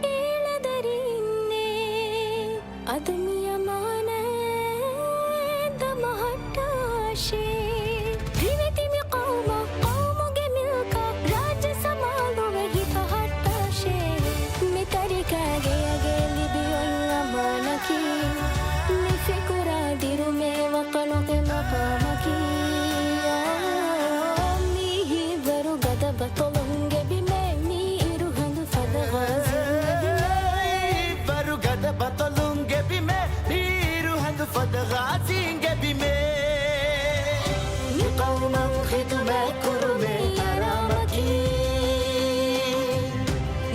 އޭޅަދަރީންނޭ، އަދު މި އަމާނާތް ދަމަހައްޓާށޭ. ރިވެތި މި ޤައުމަށް، ޤައުމުގެ މިލްކަށް، ރާއްޖެ ސަމާލުވެ ހިފަހައްޓާށޭ. މި ތަރިކައިގެ އަގެއް ލިބި އޮތް އަމާނަކީ، މި ފިކުރާ ދިރުމޭ ވަޠަނުގެ މަޤާމަކީ. މީ ވަރުގަދަ ބަޠަލުންގެ ބިމޭ، މިއިރު ހަނދު ފަދަ ޣާޒީންގެ ބިމޭ. ވަރުގަދަ ބަޠަލުންގެ ބިމޭ، މިއިރު ހަނދު ފަދަ ޣާޒީންގެ ބިމޭ. މި ޤައުމަށް ޚިދުމަތް ކުރުމޭ އަރާމަކީ.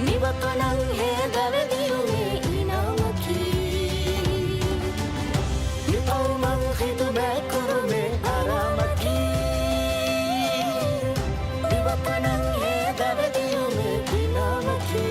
މި ވަޠަނަށް ހޭދަވެ ދިޔުމޭ އިނާމަކީ. މި ޤައުމަށް ޚިދުމަތް ކުރުމޭ އަރާމަކީ. މި ވަޠަނަށް ހޭދަވެ ދިޔުމޭ އިނާމަކީ.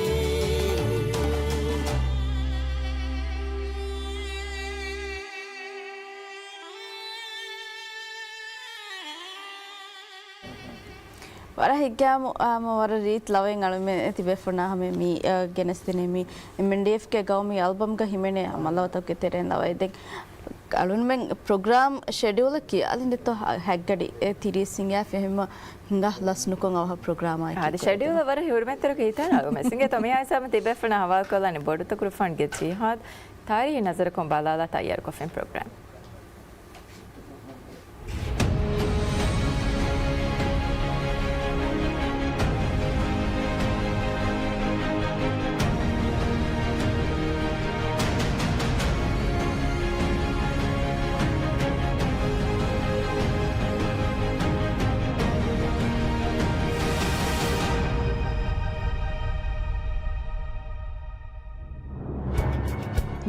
ވަރަށް ހިތްގައިމު، އާ، ވަރަށް ރީތި ލަވައެއް އަޅުމެން ތިބޭފުޅުންނާ ހަމަޔަށް މި، އާ، ގެނެސްދިނީ މި އެމްއެންޑީއެފްގެ ގައުމީ އަލްބަމްގަ ހިމެނޭ ހަމަލަވަތަކުގެ ތެރެއިން ލަވައެއް. ދެން އަޅުމެން ޕްރޮގްރާމް ޝެޑިއުލަކީ އަލިން ދެއްތޯ ހަ-، ހަތްގަޑި، އެ، ތިރީސް ހިނގާފި އެހެންމަ ހިނގާ ލަސް ނުކޮށް އަވަހަށް ޕްރޮގްރާމާއެކީ އަދި ކުރެވޭ. ޝެޑިއުލަށް ވަރަށް ހުރިމަތްތެރިކޮށް ހިތާނަ އަޅުމެން ސިނގޭތޯ މި އާއިސާމަ ތިބޭފުޅުންނާ ހަވާލުކޮށްލާނީ ބޮޑުތަކުރުފާންގެ ޖިހާދު ތާރީހީ ނަޒަރަކުން ބަލާލާ ތައްޔާރުކޮށްފިން ޕްރޮގްރާމް.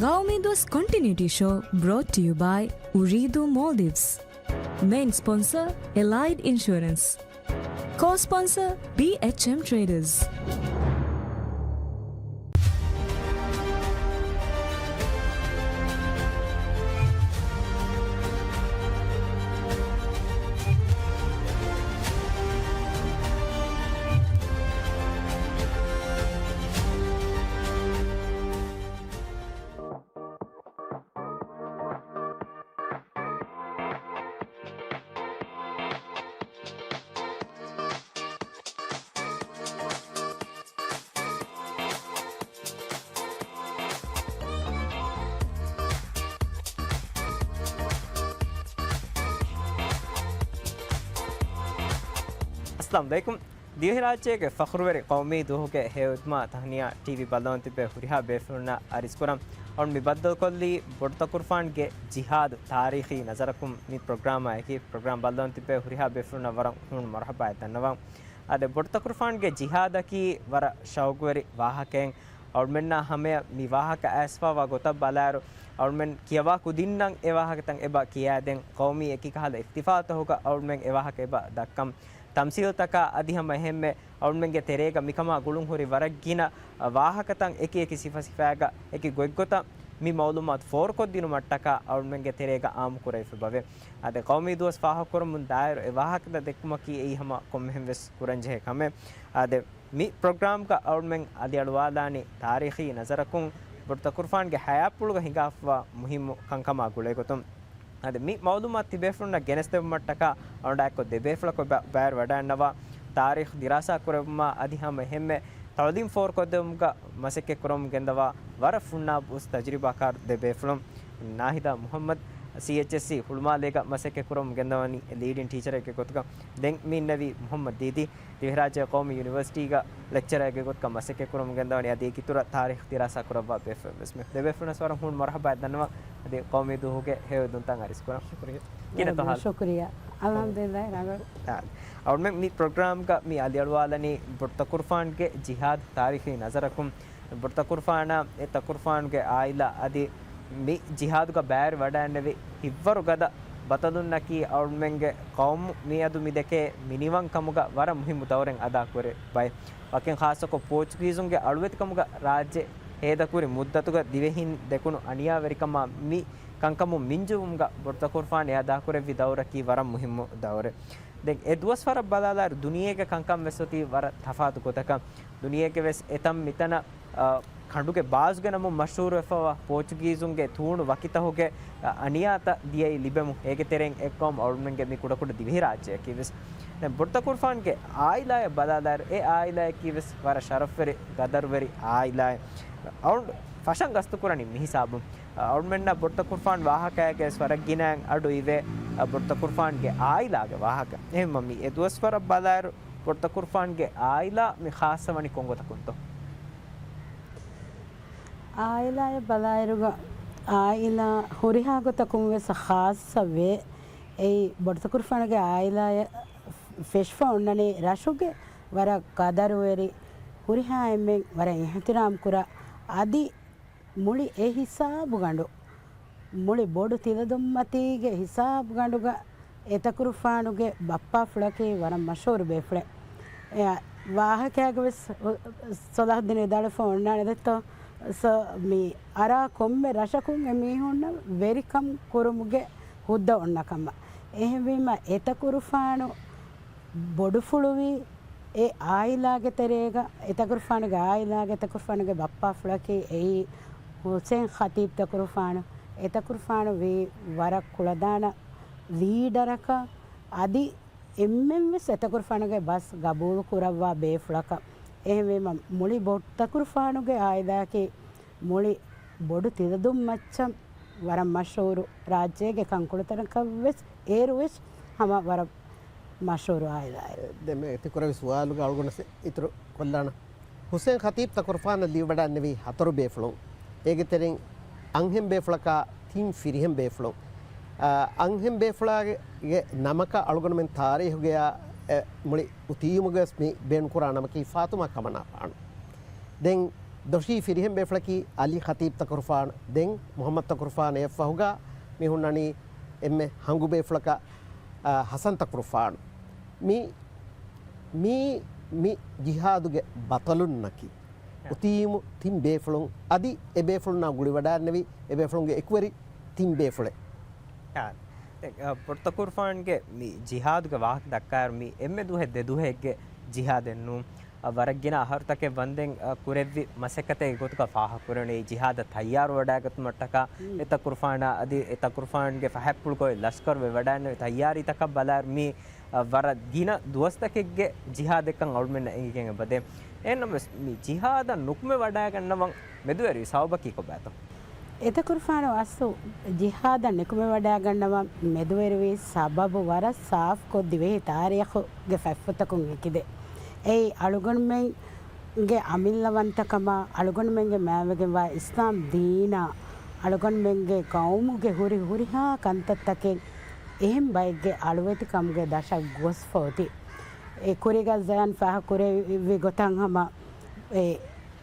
ގައުމީ ދުވަސް ކޮންޓިނިއުޓީ ޝޯ brought to you by އުރީދޫ މޯލްޑިވްސް. މެއިން ސްޕޮންސަރ އެލައިޑް އިންޝުއަރެންސް. ކޯ ސްޕޮންސަރ ބީއެޗްއެމް ޓްރޭޑަރސް. އައްސަލާމު ޢަލައިކުމް. ދިވެހިރާއްޖޭގެ ފަޚުރުވެރި ޤައުމީ ދުވަހުގެ ހެޔޮއިދުމާ ތަހްނިޔާ ޓީވީ ބައްލަވަން ތިއްބެވި ހުރިހާ ބޭފުޅުންނަށް އަރިސްކުރަން. އަޅުން މި ބައްދަލުކޮށްލީ ބޮޑުތަކުރުފާންގެ ޖިހާދު ތާރީޚީ ނަޒަރަކުން މި ޕްރޮގްރާމާއެކީ. ޕްރޮގްރާމް ބައްލަވަން ތިއްބެވި ހުރިހާ ބޭފުޅުންނަށް ވަރަށް ހޫނު މަރުޙަބާއެއް ދަންނަވަން. އާދެ، ބޮޑުތަކުރުފާންގެ ޖިހާދަކީ ވަރަށް ޝައުގުވެރި ވާހަކައެއް. އަޅުމެންނާ ހަމަޔަށް މި ވާހަކަ އައިސްފާވާ ގޮތަށް ބަލާއިރު، އަޅުމެން ކިޔަވާ ކުދިންނަށް އެ ވާހަކަތައް އެބަ ކިޔާދޭން. ޤައުމީ އެކި ކަހަލަ އިޙްތިފާލުތަކުގަ އަޅުމެން އެ ވާހަކަ އެބަ ދައްކަން. ތަމްސީލްތަކާ އަދި ހަމަ އެހެންމެ އަޅުމެންގެ ތެރޭގަ މިކަމާ ގުޅުން ހުރި ވަރަށް ގިނަ ވާހަކަތައް އެކި އެކި ސިފަ ސިފައިގަ އެކި ގޮތްގޮތަށް މި މައުލޫމާތު ފޯރުކޮށްދިނުމަށްޓަކާ އަޅުމެންގެ ތެރޭގަ އާއްމުކުރެވިފަ ބަވޭ. އާދެ، ޤައުމީ ދުވަސް ފާހަގަކުރަމުން ދާއިރު އެ ވާހަކަތައް ދެއްކުމަކީ އެއީ ހަމަ ކޮންމެހެން ވެސް ކުރަންޖެހޭ ކަމެއް. އާދެ، މި ޕްރޮގްރާމްގަ އަޅުމެން އަލިއަޅުވާލާނީ ތާރީޚީ ނަޒަރަކުން ބޮޑުތަކުރުފާނުގެ ހަޔާތްޕުޅުގަ ހިނގާފަވާ މުހިއްމު ކަންކަމާ ގުޅޭގޮތުން. އަދި މި މައުލޫމާތު ތިބޭފުޅުންނަށް ގެނެސްދެވުމަށްޓަކާ އަޅުގަނޑާއެކު ދެބޭފުޅަކު ބަ-، ބައިވެރިވަޑައިންނަވާ ތާރީޚު ދިރާސާ ކުރެއްވުމާ އަދި ހަމަ އެހެންމެ ތައުލީމް ފޯރުކޮށްދެވުމުގަ މަސައްކަތް ކުރަމުން ގެންދަވާ ވަރަށް ފުންނާބު އުސް ތަޖުރިބާކާރު ދެބޭފުޅުން. ނާހިދާ މުހައްމަދު ސީއެޗްއެސްސީ ހުޅުމާލޭގަ މަސައްކަތް ކުރަމުން ގެންދަވަނީ ލީޑިން ޓީޗަރެއްގެ ގޮތުގަ. ދެން މި އިންނެވީ މުހައްމަދު ދީދީ. ދިވެހިރާއްޖޭގެ ޤައުމީ ޔުނިވަރސިޓީގަ ލެކްޗަރަރެއްގެ ގޮތުގަ މަސައްކަތް ކުރަމުން ގެންދަވަނީ އަދި އެކިތުރަށް ތާރީޚު ދިރާސާ ކުރައްވާ ބޭފުޅެއް ވެސް. މި ދެބޭފުޅުންނަށް ވަރަށް ހޫނު މަރުޙަބާ ދަންނަވަން. އަދި ޤައުމީ ދުވަހުގެ ހެޔޮ ދުންތައް އަރިސް ކުރަން. ޝުކުރިއްޔާ. ކިހިނެއްތޯ ވަރަށް ހާލު؟ ޝުކުރިއްޔާ. އަލްޙަމްދުލިއްލާހި ރަނގަޅު. އާ، އަޅުމެން މި ޕްރޮގްރާމްގަ މި އަލިއަޅުވާލަނީ ބޮޑުތަކުރުފާނުގެ ޖިހާދު ތާރީޚީ ނަޒަރަކުން. ބޮޑުތަކުރުފާނާ އެ ތަކުރުފާނުގެ އާއިލާ އަދި މި ޖިހާދުގަ ބައިވެރިވަޑައިންނެވި ހިތްވަރު ގަދަ ބަތަލުންނަކީ އަޅުމެންގެ ޤައުމު މިއަދު މި ދެކޭ މިނިވަންކަމުގަ ވަރަށް މުހިއްމު ދައުރެއް އަދާކުރި ބައެއް. ވަކިން ޚާއްޞަކޮށް ޕޯޗުގީޒުންގެ އަޅުވެތިކަމުގަ ރާއްޖެ ހޭދަކުރި މުއްދަތުގަ ދިވެހިން ދެކުނު އަނިޔާވެރިކަމާ މި ކަންކަމުން މިންޖުވުމުގަ ބޮޑުތަކުރުފާނު އެ އަދާކުރެއްވި ދައުރަކީ ވަރަށް މުހިއްމު ދައުރެއް. ދެން އެ ދުވަސް ވަރަށް ބަލާލާއިރު ދުނިޔޭގެ ކަންކަން ވެސް އޮތީ ވަރަށް ތަފާތު ގޮތަކަށް. ދުނިޔޭގެ ވެސް އެތަން މިތަނަށް، އަ، ކަނޑުގެ ބާޒުގެ ނަމުން މަޝްހޫރުވެފަވާ ޕޯޗުގީޒުންގެ ތޫނު ވަކިތަހުގެ، އަ، އަނިޔާތައް ދިޔައީ ލިބެމުން. އޭގެ ތެރެއިން އެއްގައުމު އަޅުމެންގެ މި ކުޑަކުޑަ ދިވެހިރާއްޖެއަކީ ވެސް. ދެން ބޮޑުތަކުރުފާނުގެ އާއިލާއަށް ބަލާލާއިރު އެ އާއިލާއަކީ ވެސް ވަރަށް ޝަރަފްވެރި، ގަދަރުވެރި އާއިލާއެއް. އަޅުގަނޑު ފަށަން ގަސްތުކުރަނީ މިހިސާބުން. އަޅުމެންނަށް ބޮޑުތަކުރުފާނު ވާހަކައިގައި ވަރަށް ގިނައިން އަޑު އިވޭ، ބޮޑުތަކުރުފާނުގެ އާއިލާގެ ވާހަކަ. އެހެންމަ މި އެ ދުވަސްވަރަށް ބަލާއިރު، ބޮޑުތަކުރުފާނުގެ އާއިލާ މި ޚާއްޞަވަނީ ކޮން ގޮތަކުންތޯ؟ އާއިލާއަށް ބަލާއިރުގަ، އާއިލާ ހުރިހާ ގޮތަކުން ވެސް ޚާއްޞަވޭ. އެއީ ބޮޑުތަކުރުފާނުގެ އާއިލާއަށް ފެށިފަ އޮންނަނީ ރަށުގެ ވަރަށް ގަދަރުވެރި، ހުރިހާ އެންމެން ވަރަށް އިޙްތިރާމް ކުރާ، އަދި މުޅި އެ ހިސާބުގަނޑު، މުޅި ބޮޑު ތިލަދުންމަތީގެ ހިސާބުގަނޑުގަ އެތަކުރުފާނުގެ ބައްޕާފުޅަކީ ވަރަށް މަޝްހޫރު ބޭފުޅެއް. އެ ވާހަކައިގަ ވެސް ސޮލާހުއްދީން ވިދާޅުވެފަ އޮންނާނެ ދެއްތޯ؟ ސޯ، މި އަރާ ކޮންމެ ރަށަކުން އެ މީހުންނަށް ވެރިކަން ކުރުމުގެ ހުއްދަ އޮންނަ ކަމަށް. އެހެންވީމަ އެތަކުރުފާނު ބޮޑުފުޅުވީ އެ އާއިލާގެ ތެރޭގަ، އެތަކުރުފާނުގެ އާއިލާގެ ތަކުރުފާނުގެ ބައްޕާފުޅަކީ އެއީ ހުސެން ޚަތީބް ތަކުރުފާނު. އެތަކުރުފާނު ވީ ވަރަށް ކުޅަދާނަ ލީޑަރަކަށް، އަދި އެންމެންވެސް އެތަކުރުފާނުގެ ބަސް ގަބޫލު ކުރައްވާ ބޭފުޅަކަށް. އެހެންވީމަ މުޅި ބޮޑުތަކުރުފާނުގެ އާއިލާއަކީ މުޅި ބޮޑު ތިލަދުން މައްޗަށް ވަރަށް މަޝްހޫރު، ރާއްޖޭގެ ކަންކޮޅުތަކަށް ވެސް އޭރު ވެސް ހަމަ ވަރަށް މަޝްހޫރު އާއިލާއެއް. ދެން މި ތި ކުރެއްވި ސުވާލުގަ އަޅުގަނޑަށް އިތުރު ކޮށްލާނަ. ހުސެން ޚަތީބް ތަކުރުފާނަށް ލިބިވަޑައިންނެވީ ހަތަރު ބޭފުޅުން. އޭގެ ތެރެއިން އަންހެން ބޭފުޅަކާ ތިން ފިރިހެން ބޭފުޅުން. އަ، އަންހެން ބޭފުޅާގެ ނަމަކަށް އަޅުގަނޑުމެން ތާރީހުގަޔާ، އެ، މުޅި އުތީމުގަވެސް މި ބޭނުންކުރާ ނަމަކީ ފާތުމާ ކަމަނާ ފާނު. ދެން ދޮށީ ފިރިހެން ބޭފުޅަކީ އަލީ ޚަތީބް ތަކުރުފާނު. ދެން މުޙައްމަދު ތަކުރުފާނު އެއަށްފަހުގަ މި ހުންނަނީ އެންމެ ހަނގު ބޭފުޅަކަށް، އަ، ޙަސަން ތަކުރުފާނު. މި، މި، މި ޖިހާދުގެ ބަޠަލުންނަކީ އުތީމު ތިން ބޭފުޅުން އަދި އެ ބޭފުޅުންނާ ގުޅިވަޑައިންނެވި އެ ބޭފުޅުންގެ އެކުވެރި ތިން ބޭފުޅެއް. އާ، އެ، އަ، ބޮޑުތަކުރުފާންގެ މި ޖިހާދުގެ ވާހަކަ ދައްކާއިރު މި އެންމެ ދުވަހެއް ދެ ދުވަހެއްގެ ޖިހާދެއް ނޫން. އަ، ވަރަށް ގިނަ އަހަރުތަކެއް ވަންދެން، އަ، ކުރެއްވި މަސައްކަތެއް ގޮތުގަ ފާހަގަކުރެވުނީ ޖިހާދަށް ތައްޔާރުވެވަޑައިގަތުމަށްޓަކާ، މް. އެ ތަކުރުފާނާ އަދި އެ ތަކުރުފާންގެ ފަހަތްޕުޅުގައި ލަޝްކަރު ވެވަޑައިންނެވި ތައްޔާރީތަކަށް ބަލާއިރު މީ، އަ، ވަރަށް ގިނަ ދުވަސްތަކެއްގެ ޖިހާދެއްކަން އަޅުމެންނަށް އެނގިގެން އެބަދޭ. އެހެންނަމަވެސް، މި ޖިހާދަށް ނުކުމެވަޑައިގަންނަވަން މެދުވެރިވި ސަބަބަކީ ކޮބާތޯ؟ އެތަކުރުފާނު އަސްލު ޖިހާދަށް ނުކުމެވަޑައިގަންނަވަން މެދުވެރިވި ސަބަބު ވަރަށް ސާފުކޮށް ދިވެހި ތާރީޚުގެ ފަތްފުށްތަކުން އެކިދޭ. އެއީ އަޅުގަނޑުމެންގެ އަމިއްލަވަންތަކަމާ، އަޅުގަނޑުމެންގެ މާތްވެގެންވާ އިސްލާމް ދީނާ، އަޅުގަނޑުމެންގެ ޤައުމުގެ ހުރި ހުރިހާ ކަންތައްތަކެއް އެހެން ބައެއްގެ އަޅުވެތިކަމުގެ ދަށަށް ގޮސްފަ އޮތީ. އެ ކުރީގަ ޒަޔާން ފާހަގަކުރެއްވި ގޮތަށް ހަމަ އެ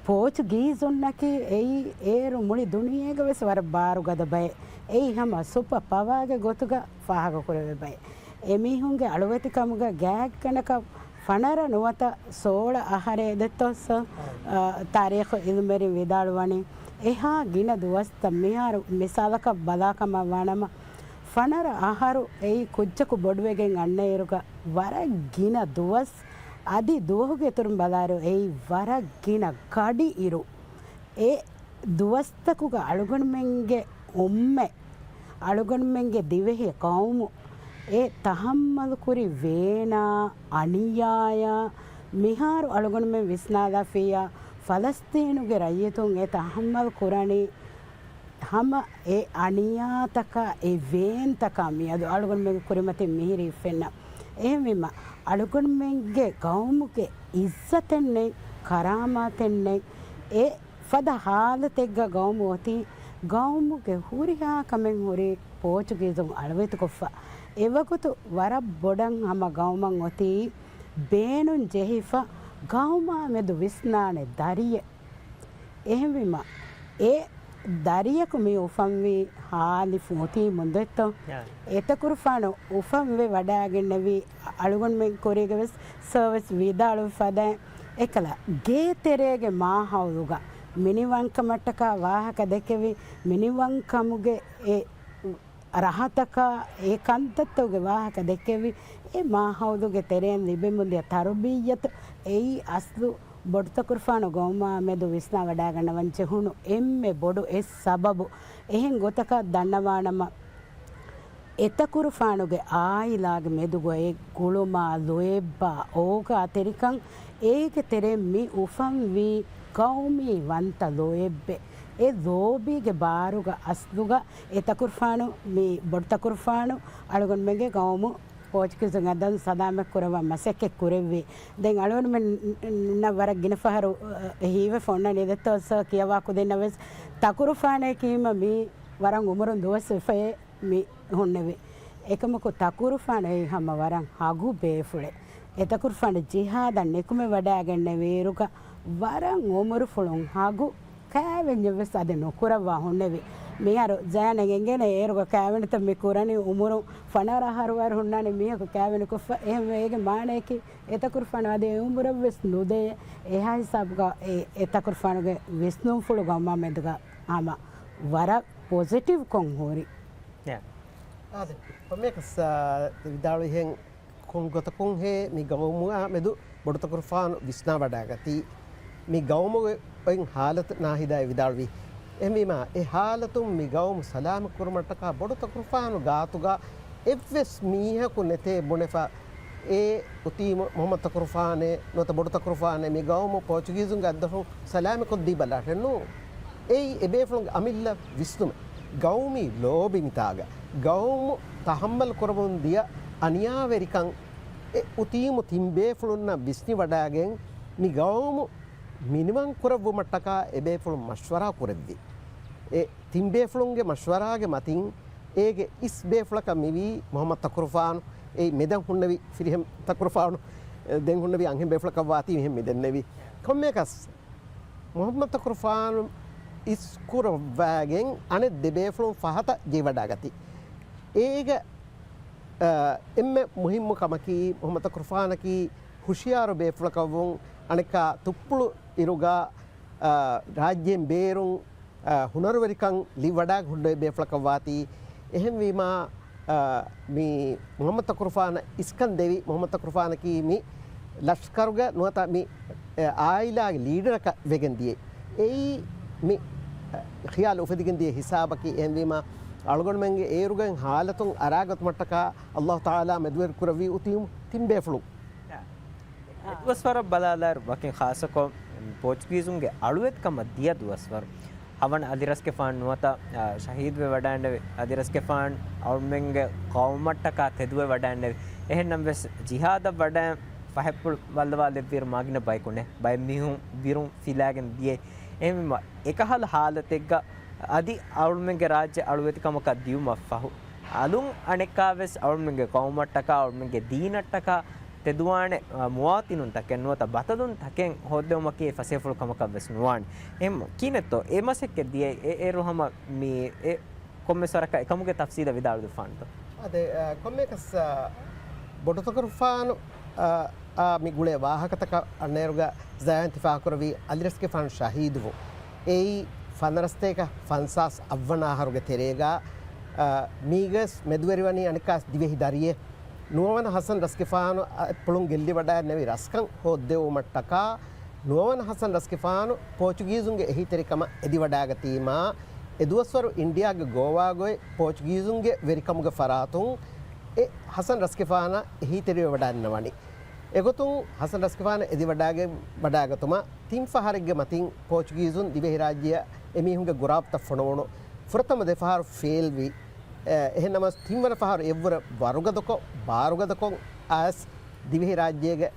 ޕޯޗުގީޒުންނަކީ އެއީ އޭރު މުޅި ދުނިޔޭގަ ވެސް ވަރަށް ބާރުގަދަ ބައެއް. އެއީ ހަމަ ސުޕަ ޕަވާގެ ގޮތުގަ ފާހަގަކުރެވޭ ބައެއް. އެމީހުންގެ އަޅުވެތިކަމުގަ ގާތްގަނޑަކަށް ފަނަރަ ނުވަތަ ސޯޅަ އަހަރެއް ދެއްތޯ ސަ-، އާ، ތާރީޚު އިލްމުވެރިން ވިދާޅުވަނީ، އެހާ ގިނަ ދުވަސްތައް މިހާރު މިސާލަކަށް ބަލާކަމަށް ވާނަމަ، ފަނަރަ އަހަރު އެއީ ކުއްޖަކު ބޮޑުވެގެން އަންނައިރުގަ ވަރަށް ގިނަ ދުވަސް. އަދި ދުވަހުގެ އިތުރުން ބަލާއިރު އެއީ ވަރަށް ގިނަ ގަޑި އިރު. އެ ދުވަސްތަކުގަ އަޅުގަނޑުމެންގެ އުއްމަތް، އަޅުގަނޑުމެންގެ ދިވެހި ޤައުމު އެ ތަޙައްމަލުކުރި ވޭނާ، އަނިޔާޔާ، މިހާރު އަޅުގަނޑުމެން ވިސްނާލާފިއްޔާ، ފަލަސްޠީނުގެ ރައްޔިތުން އެ ތަޙައްމަލް ކުރަނީ ހަމަ އެ އަނިޔާތަކާ، އެ ވޭންތަކާ މިއަދު އަޅުގަނޑުމެންގެ ކުރިމަތިން މިހިރީ އިފެންނަ. އެހެންވީމަ، އަޅުގަނޑުމެންގެ ޤައުމުގެ އިއްޒަތެއް ނެތް، ކަރާމާތެއް ނެތް. އެ ފަދަ ހާލަތެއްގަ ގައުމު އޮތީ، ގައުމުގެ ހުރިހާ ކަމެއް ހުރީ ޕޯޗުގީޒުން އަޅުވެތިކޮށްފަ. އެވަގުތު ވަރަށް ބޮޑަށް ހަމަ ގައުމަށް އޮތީ ބޭނުން ޖެހިފަ، ގައުމާ މެދު ވިސްނާނެ ދަރިއެއް. އެހެންވީމަ، އެ ދަރިޔަކު މި އުފަންވީ ހާލިފު އޮތީމުން ދެއްތޯ؟ އެތަކުރުފާނު އުފަންވެ ވަޑައިގެންނެވީ އަޅުގަނޑުމެން ކުރީގަވެސް ސާވިސް ވިދާޅުވި ފަދައިން، އެކަލަ ގޭތެރޭގެ މާހައުލުގަ މިނިވަންކަމަށްޓަކާ ވާހަކަ ދެކެވި، މިނިވަންކަމުގެ އެ ރަހަތަކާ އެ ކަންތައްތަކުގެ ވާހަކަ ދެކެވި، އެ މާހައުލުގެ ތެރެއިން ލިބެމުންދިޔަ ތަރުބިއްޔަތު އެއީ އަސްލު ބޮޑުތަކުރުފާނު ގައުމާ މެދު ވިސްނާވަޑައިގަންނަވަން ޖެހުނު އެންމެ ބޮޑު އެއް ސަބަބު. އެހެން ގޮތަކަށް ދަންނަވާނަމަ، އެތަކުރުފާނުގެ އާއިލާގެ މެދުގައި ގުޅުމާ، ލޯތްބާ، އޯގާތެރިކަން، އޭގެ ތެރެއިން މި އުފަންވީ ޤައުމީ ވަންތަ ލޯތްބެއް. އެ ލޯބީގެ ބާރުގަ އަސްލުގަ އެ ތަކުރުފާނު، މި ބޮޑުތަކުރުފާނު އަޅުގަނޑުމެންގެ ޤައުމު ޕޯޗުގީޒުން އަދަން ސަލާމަތް ކުރައްވަން މަސައްކަތް ކުރެއްވީ. ދެން އަޅުގަނޑުމެންނަށް ވަރަށް ގިނަ ފަހަރު، އަ، ހީވެފަ އޮންނަނީ ދެއްތޯ ސަރ، ކިޔަވާ ކުދިންނަށް ވެސް ތަކުރުފާނޭ ކީމަ މީ ވަރަށް އުމުރުން ދުވަސް ވެފައޭ މި ހުންނެވި. އެކަމަކު ތަކުރުފާނު އެއީ ހަމަ ވަރަށް ހަގު ބޭފުޅެއް. އެ ތަކުރުފާނު ޖިހާދަށް ނިކުމެވަޑައިގެންނެވިއިރުގަ ވަރަށް އުމުރުފުޅުން ހަގު ކައިވެންޏެއް ވެސް އަދި ނުކުރައްވާ ހުންނެވި. މިހާރު ޒަޔަނަށް އެނގޭނެ އޭރުގަ ކައިވެނިތައް މި ކުރަނީ އުމުރުން ފަނަރަ އަހަރު ވަރު ހުންނާނެ މީހަކު ކައިވެނިކޮށްފަ. އެހެންވެ އޭގެ މާނަޔަކީ އެ ތަކުރުފާނު އަދި އެ އުމުރަށް ވެސް ނުދޭ. އެހާ ހިސާބުގަ އެ، އެ ތަކުރުފާނުގެ ވިސްނުންފުޅު ގައުމާ މެދުގަ ހަމަ ވަރަށް ޕޮޒިޓިވްކޮށް ހުރި. އާދެ، ކޮންމެއަކަސް، އާ، ވިދާޅުވިހެން ކޮން ގޮތަކުން ހޭ މި ގައުމާ މެދު ބޮޑުތަކުރުފާނު ވިސްނާވަޑައިގަތީ، މި ގައުމުގެ އޮތް ހާލަތު ނާހިދާ ވިދާޅުވީ. އެހެންވީމާ، އެ ހާލަތުން މި ގައުމު ސަލާމަތް ކުރުމަށްޓަކާ ބޮޑުތަކުރުފާނު ގާތުގަ އެއްވެސް މީހަކު ނެތޭ ބުނެފަ، އޭ އޮތީ މު-، މުހައްމަދު ތަކުރުފާނޭ ނުވަތަ ބޮޑު ތަކުރުފާނޭ މި ގައުމު ޕޯޗުގީޒުންގެ އަތްދަށުން ސަލާމަތްކޮށްދީ ބަލާށޭ ނޫން. އެއީ އެބޭފުޅުންގެ އަމިއްލަ ވިސްނުމެއް. ގައުމީ ލޯބި މިތާގަ، ގައުމު ތަހައްމަލް ކުރަމުން ދިޔަ އަނިޔާވެރިކަން އެ އުތީމު ތިން ބޭފުޅުންނަށް ވިސްނިވަޑައިގެން މި ގައުމު މިނިވަން ކުރެއްވުމަށްޓަކާ އެބޭފުޅުން މަޝްވަރާ ކުރެއްވި. އެ ތިން ބޭފުޅުންގެ މަޝްވަރާގެ މަތިން އޭގެ އިސް ބޭފުޅަކަށް މިވީ މުހައްމަދު ތަކުރުފާނު. އެ މެދަން ހުންނެވި ފިރިހެން ތަކުރުފާނު، އެ ދެން ހުންނެވި އަންހެން ބޭފުޅަކަށް ވާތީ މިހެން މިދެންނެވި. ކޮންމެއަކަސް މުހައްމަދު ތަކުރުފާނު އިސްކުރައްވައިގެން އަނެއް ދެ ބޭފުޅުން ފަހަތަށް ޖެހިވަޑައިގަތީ. އޭގަ، އަ، އެންމެ މުހިއްމު ކަމަކީ މުހައްމަދު ތަކުރުފާނަކީ ހުޝިޔާރު ބޭފުޅަކަށްވުން، އަނެއްކާ ތުއްޕުޅު އިރުގަ، އަ، ރާއްޖޭން ބޭރުން އަ، ހުނަރުވެރިކަން ލިބިވަޑައި ހުންނެވި ބޭފުޅަކަށް ވާތީ. އެހެންވީމާ، އަ، މި މުހައްމަދު ތަކުރުފާނަށް އިސްކަން ދެވި، މުހައްމަދު ތަކުރުފާނަކީ މި ލަޝްކަރުގެ ނުވަތަ މި، އެ، އާއިލާގެ ލީޑަރަކަށް ވެގެން ދިޔައީ. އެއީ މި، އަ، ޚިޔާލު އުފެދިގެން ދިޔަ ހިސާބަކީ. އެހެންވީމާ، އަޅުގަނޑުމެންގެ އޭރުގެ ހާލަތުން އަރާގަތުމަށްޓަކާ އައްލާހު ތަޢާލާ މެދުވެރި ކުރެއްވި އުތީމު ތިން ބޭފުޅުން. އެ ދުވަސްވަރަށް ބަލާލާއިރު، ވަކިން ޚާއްޞަކޮށް، ޕޯޗުގީޒުންގެ އަޅުވެތިކަމަށް ދިޔަ ދުވަސްވަރު، ހަވަނަ އަލިރަސްގެފާނު ނުވަތަ، އާ، ޝަހީދުވެ ވަޑައިންނެވި އަލިރަސްގެފާނު އަޅުމެންގެ ޤައުމަށްޓަކާ ތެދުވެ ވަޑައިންނެވި. އެހެންނަމަވެސް، ޖިހާދަށް ވަޑައިން ފަހެއްޕުޅު ވައްލަވާލެއްވިއިރު މާގިނަ ބަޔަކު ނެ، ބައެއް މީހުން ބިރުން ފިލާގެން ދިޔައީ. އެހެންވީމަ، އެކަހަލަ ހާލަތެއްގަ އަދި އަޅުމެންގެ ރާއްޖެ އަޅުވެތިކަމަކަށް ދިޔުމަށްފަހު، އަލުން އަނެއްކާވެސް އަޅުމެންގެ ޤައުމަށްޓަކާ، އަޅުމެންގެ ދީނަށްޓަކާ ތެދުވާނެ، އަ، މުވާތިނުންތަކެއް ނުވަތަ ބަތަލުންތަކެއް ހޯއްދެވުމަކީ ފަސޭހަފުޅު ކަމަކަށް ވެސް ނުވާނެ. އެހެން ކިހިނެއްތޯ އެ މަސައްކަތް ދިޔައީ؟ އެ އޭރު ހަމަ މި އެ ކޮންމެސް ވަރަކަށް އެކަމުގެ ތަފްސީލަށް ވިދާޅުވެފާނެތޯ؟ އާދެ، އަ، ކޮންމެއަކަސް، އަ، ބޮޑުތަކުރުފާނު، އަ، އާ، މި ގުޅޭ ވާހަކަތަކަށް އަންނައިރުގަ ޒަޔާން ތި ފާހަގަކުރެއްވީ އަލިރަސްގެފާނު ޝަހީދުވުން. އެއީ ފަނަރަސްތޭކަ ފަންސާސް އަށްވަނަ އަހަރުގެ ތެރޭގަ، އަ، މީގަސް މެދުވެރިވަނީ އަނެއްކާސް ދިވެހި ދަރިއެއް. ނުވަވަނަ ހަސަން ރަސްގެފާނު އަތްޕުޅުން ގެއްލިވަޑައިންނެވި ރަސްކަން ހޯއްދެވުމަށްޓަކާ، ނުވަވަނަ ހަސަން ރަސްގެފާނު ޕޯޗުގީޒުންގެ އެހީތެރިކަމަށް އެދިވަޑައިގަތީމާ، އެދުވަސްވަރު އިންޑިއާގެ ގޯވާގައި ޕޯޗުގީޒުންގެ ވެރިކަމުގެ ފަރާތުން އެ ހަސަން ރަސްގެފާނަށް އެހީތެރިވެވަޑައިންނަވަނީ. އެގޮތުން ހަސަން ރަސްގެފާނަށް އެދިވަޑައިގެ-، ވަޑައިގަތުމަށް ތިން ފަހަރެއްގެ މަތިން ޕޯޗުގީޒުން ދިވެހިރާއްޖެއަށް އެމީހުންގެ ގުރާބުތައް ފޮނުވުނު. ފުރަތަމަ ދެ ފަހަރު ފެއިލްވި. އެ، އެހެންނަމަވެސް ތިންވަނަ ފަހަރު އެއްވުރެ ވަރުގަދަކޮށް، ބާރުގަދަކޮށް އައިސް ދިވެހިރާއްޖޭގެ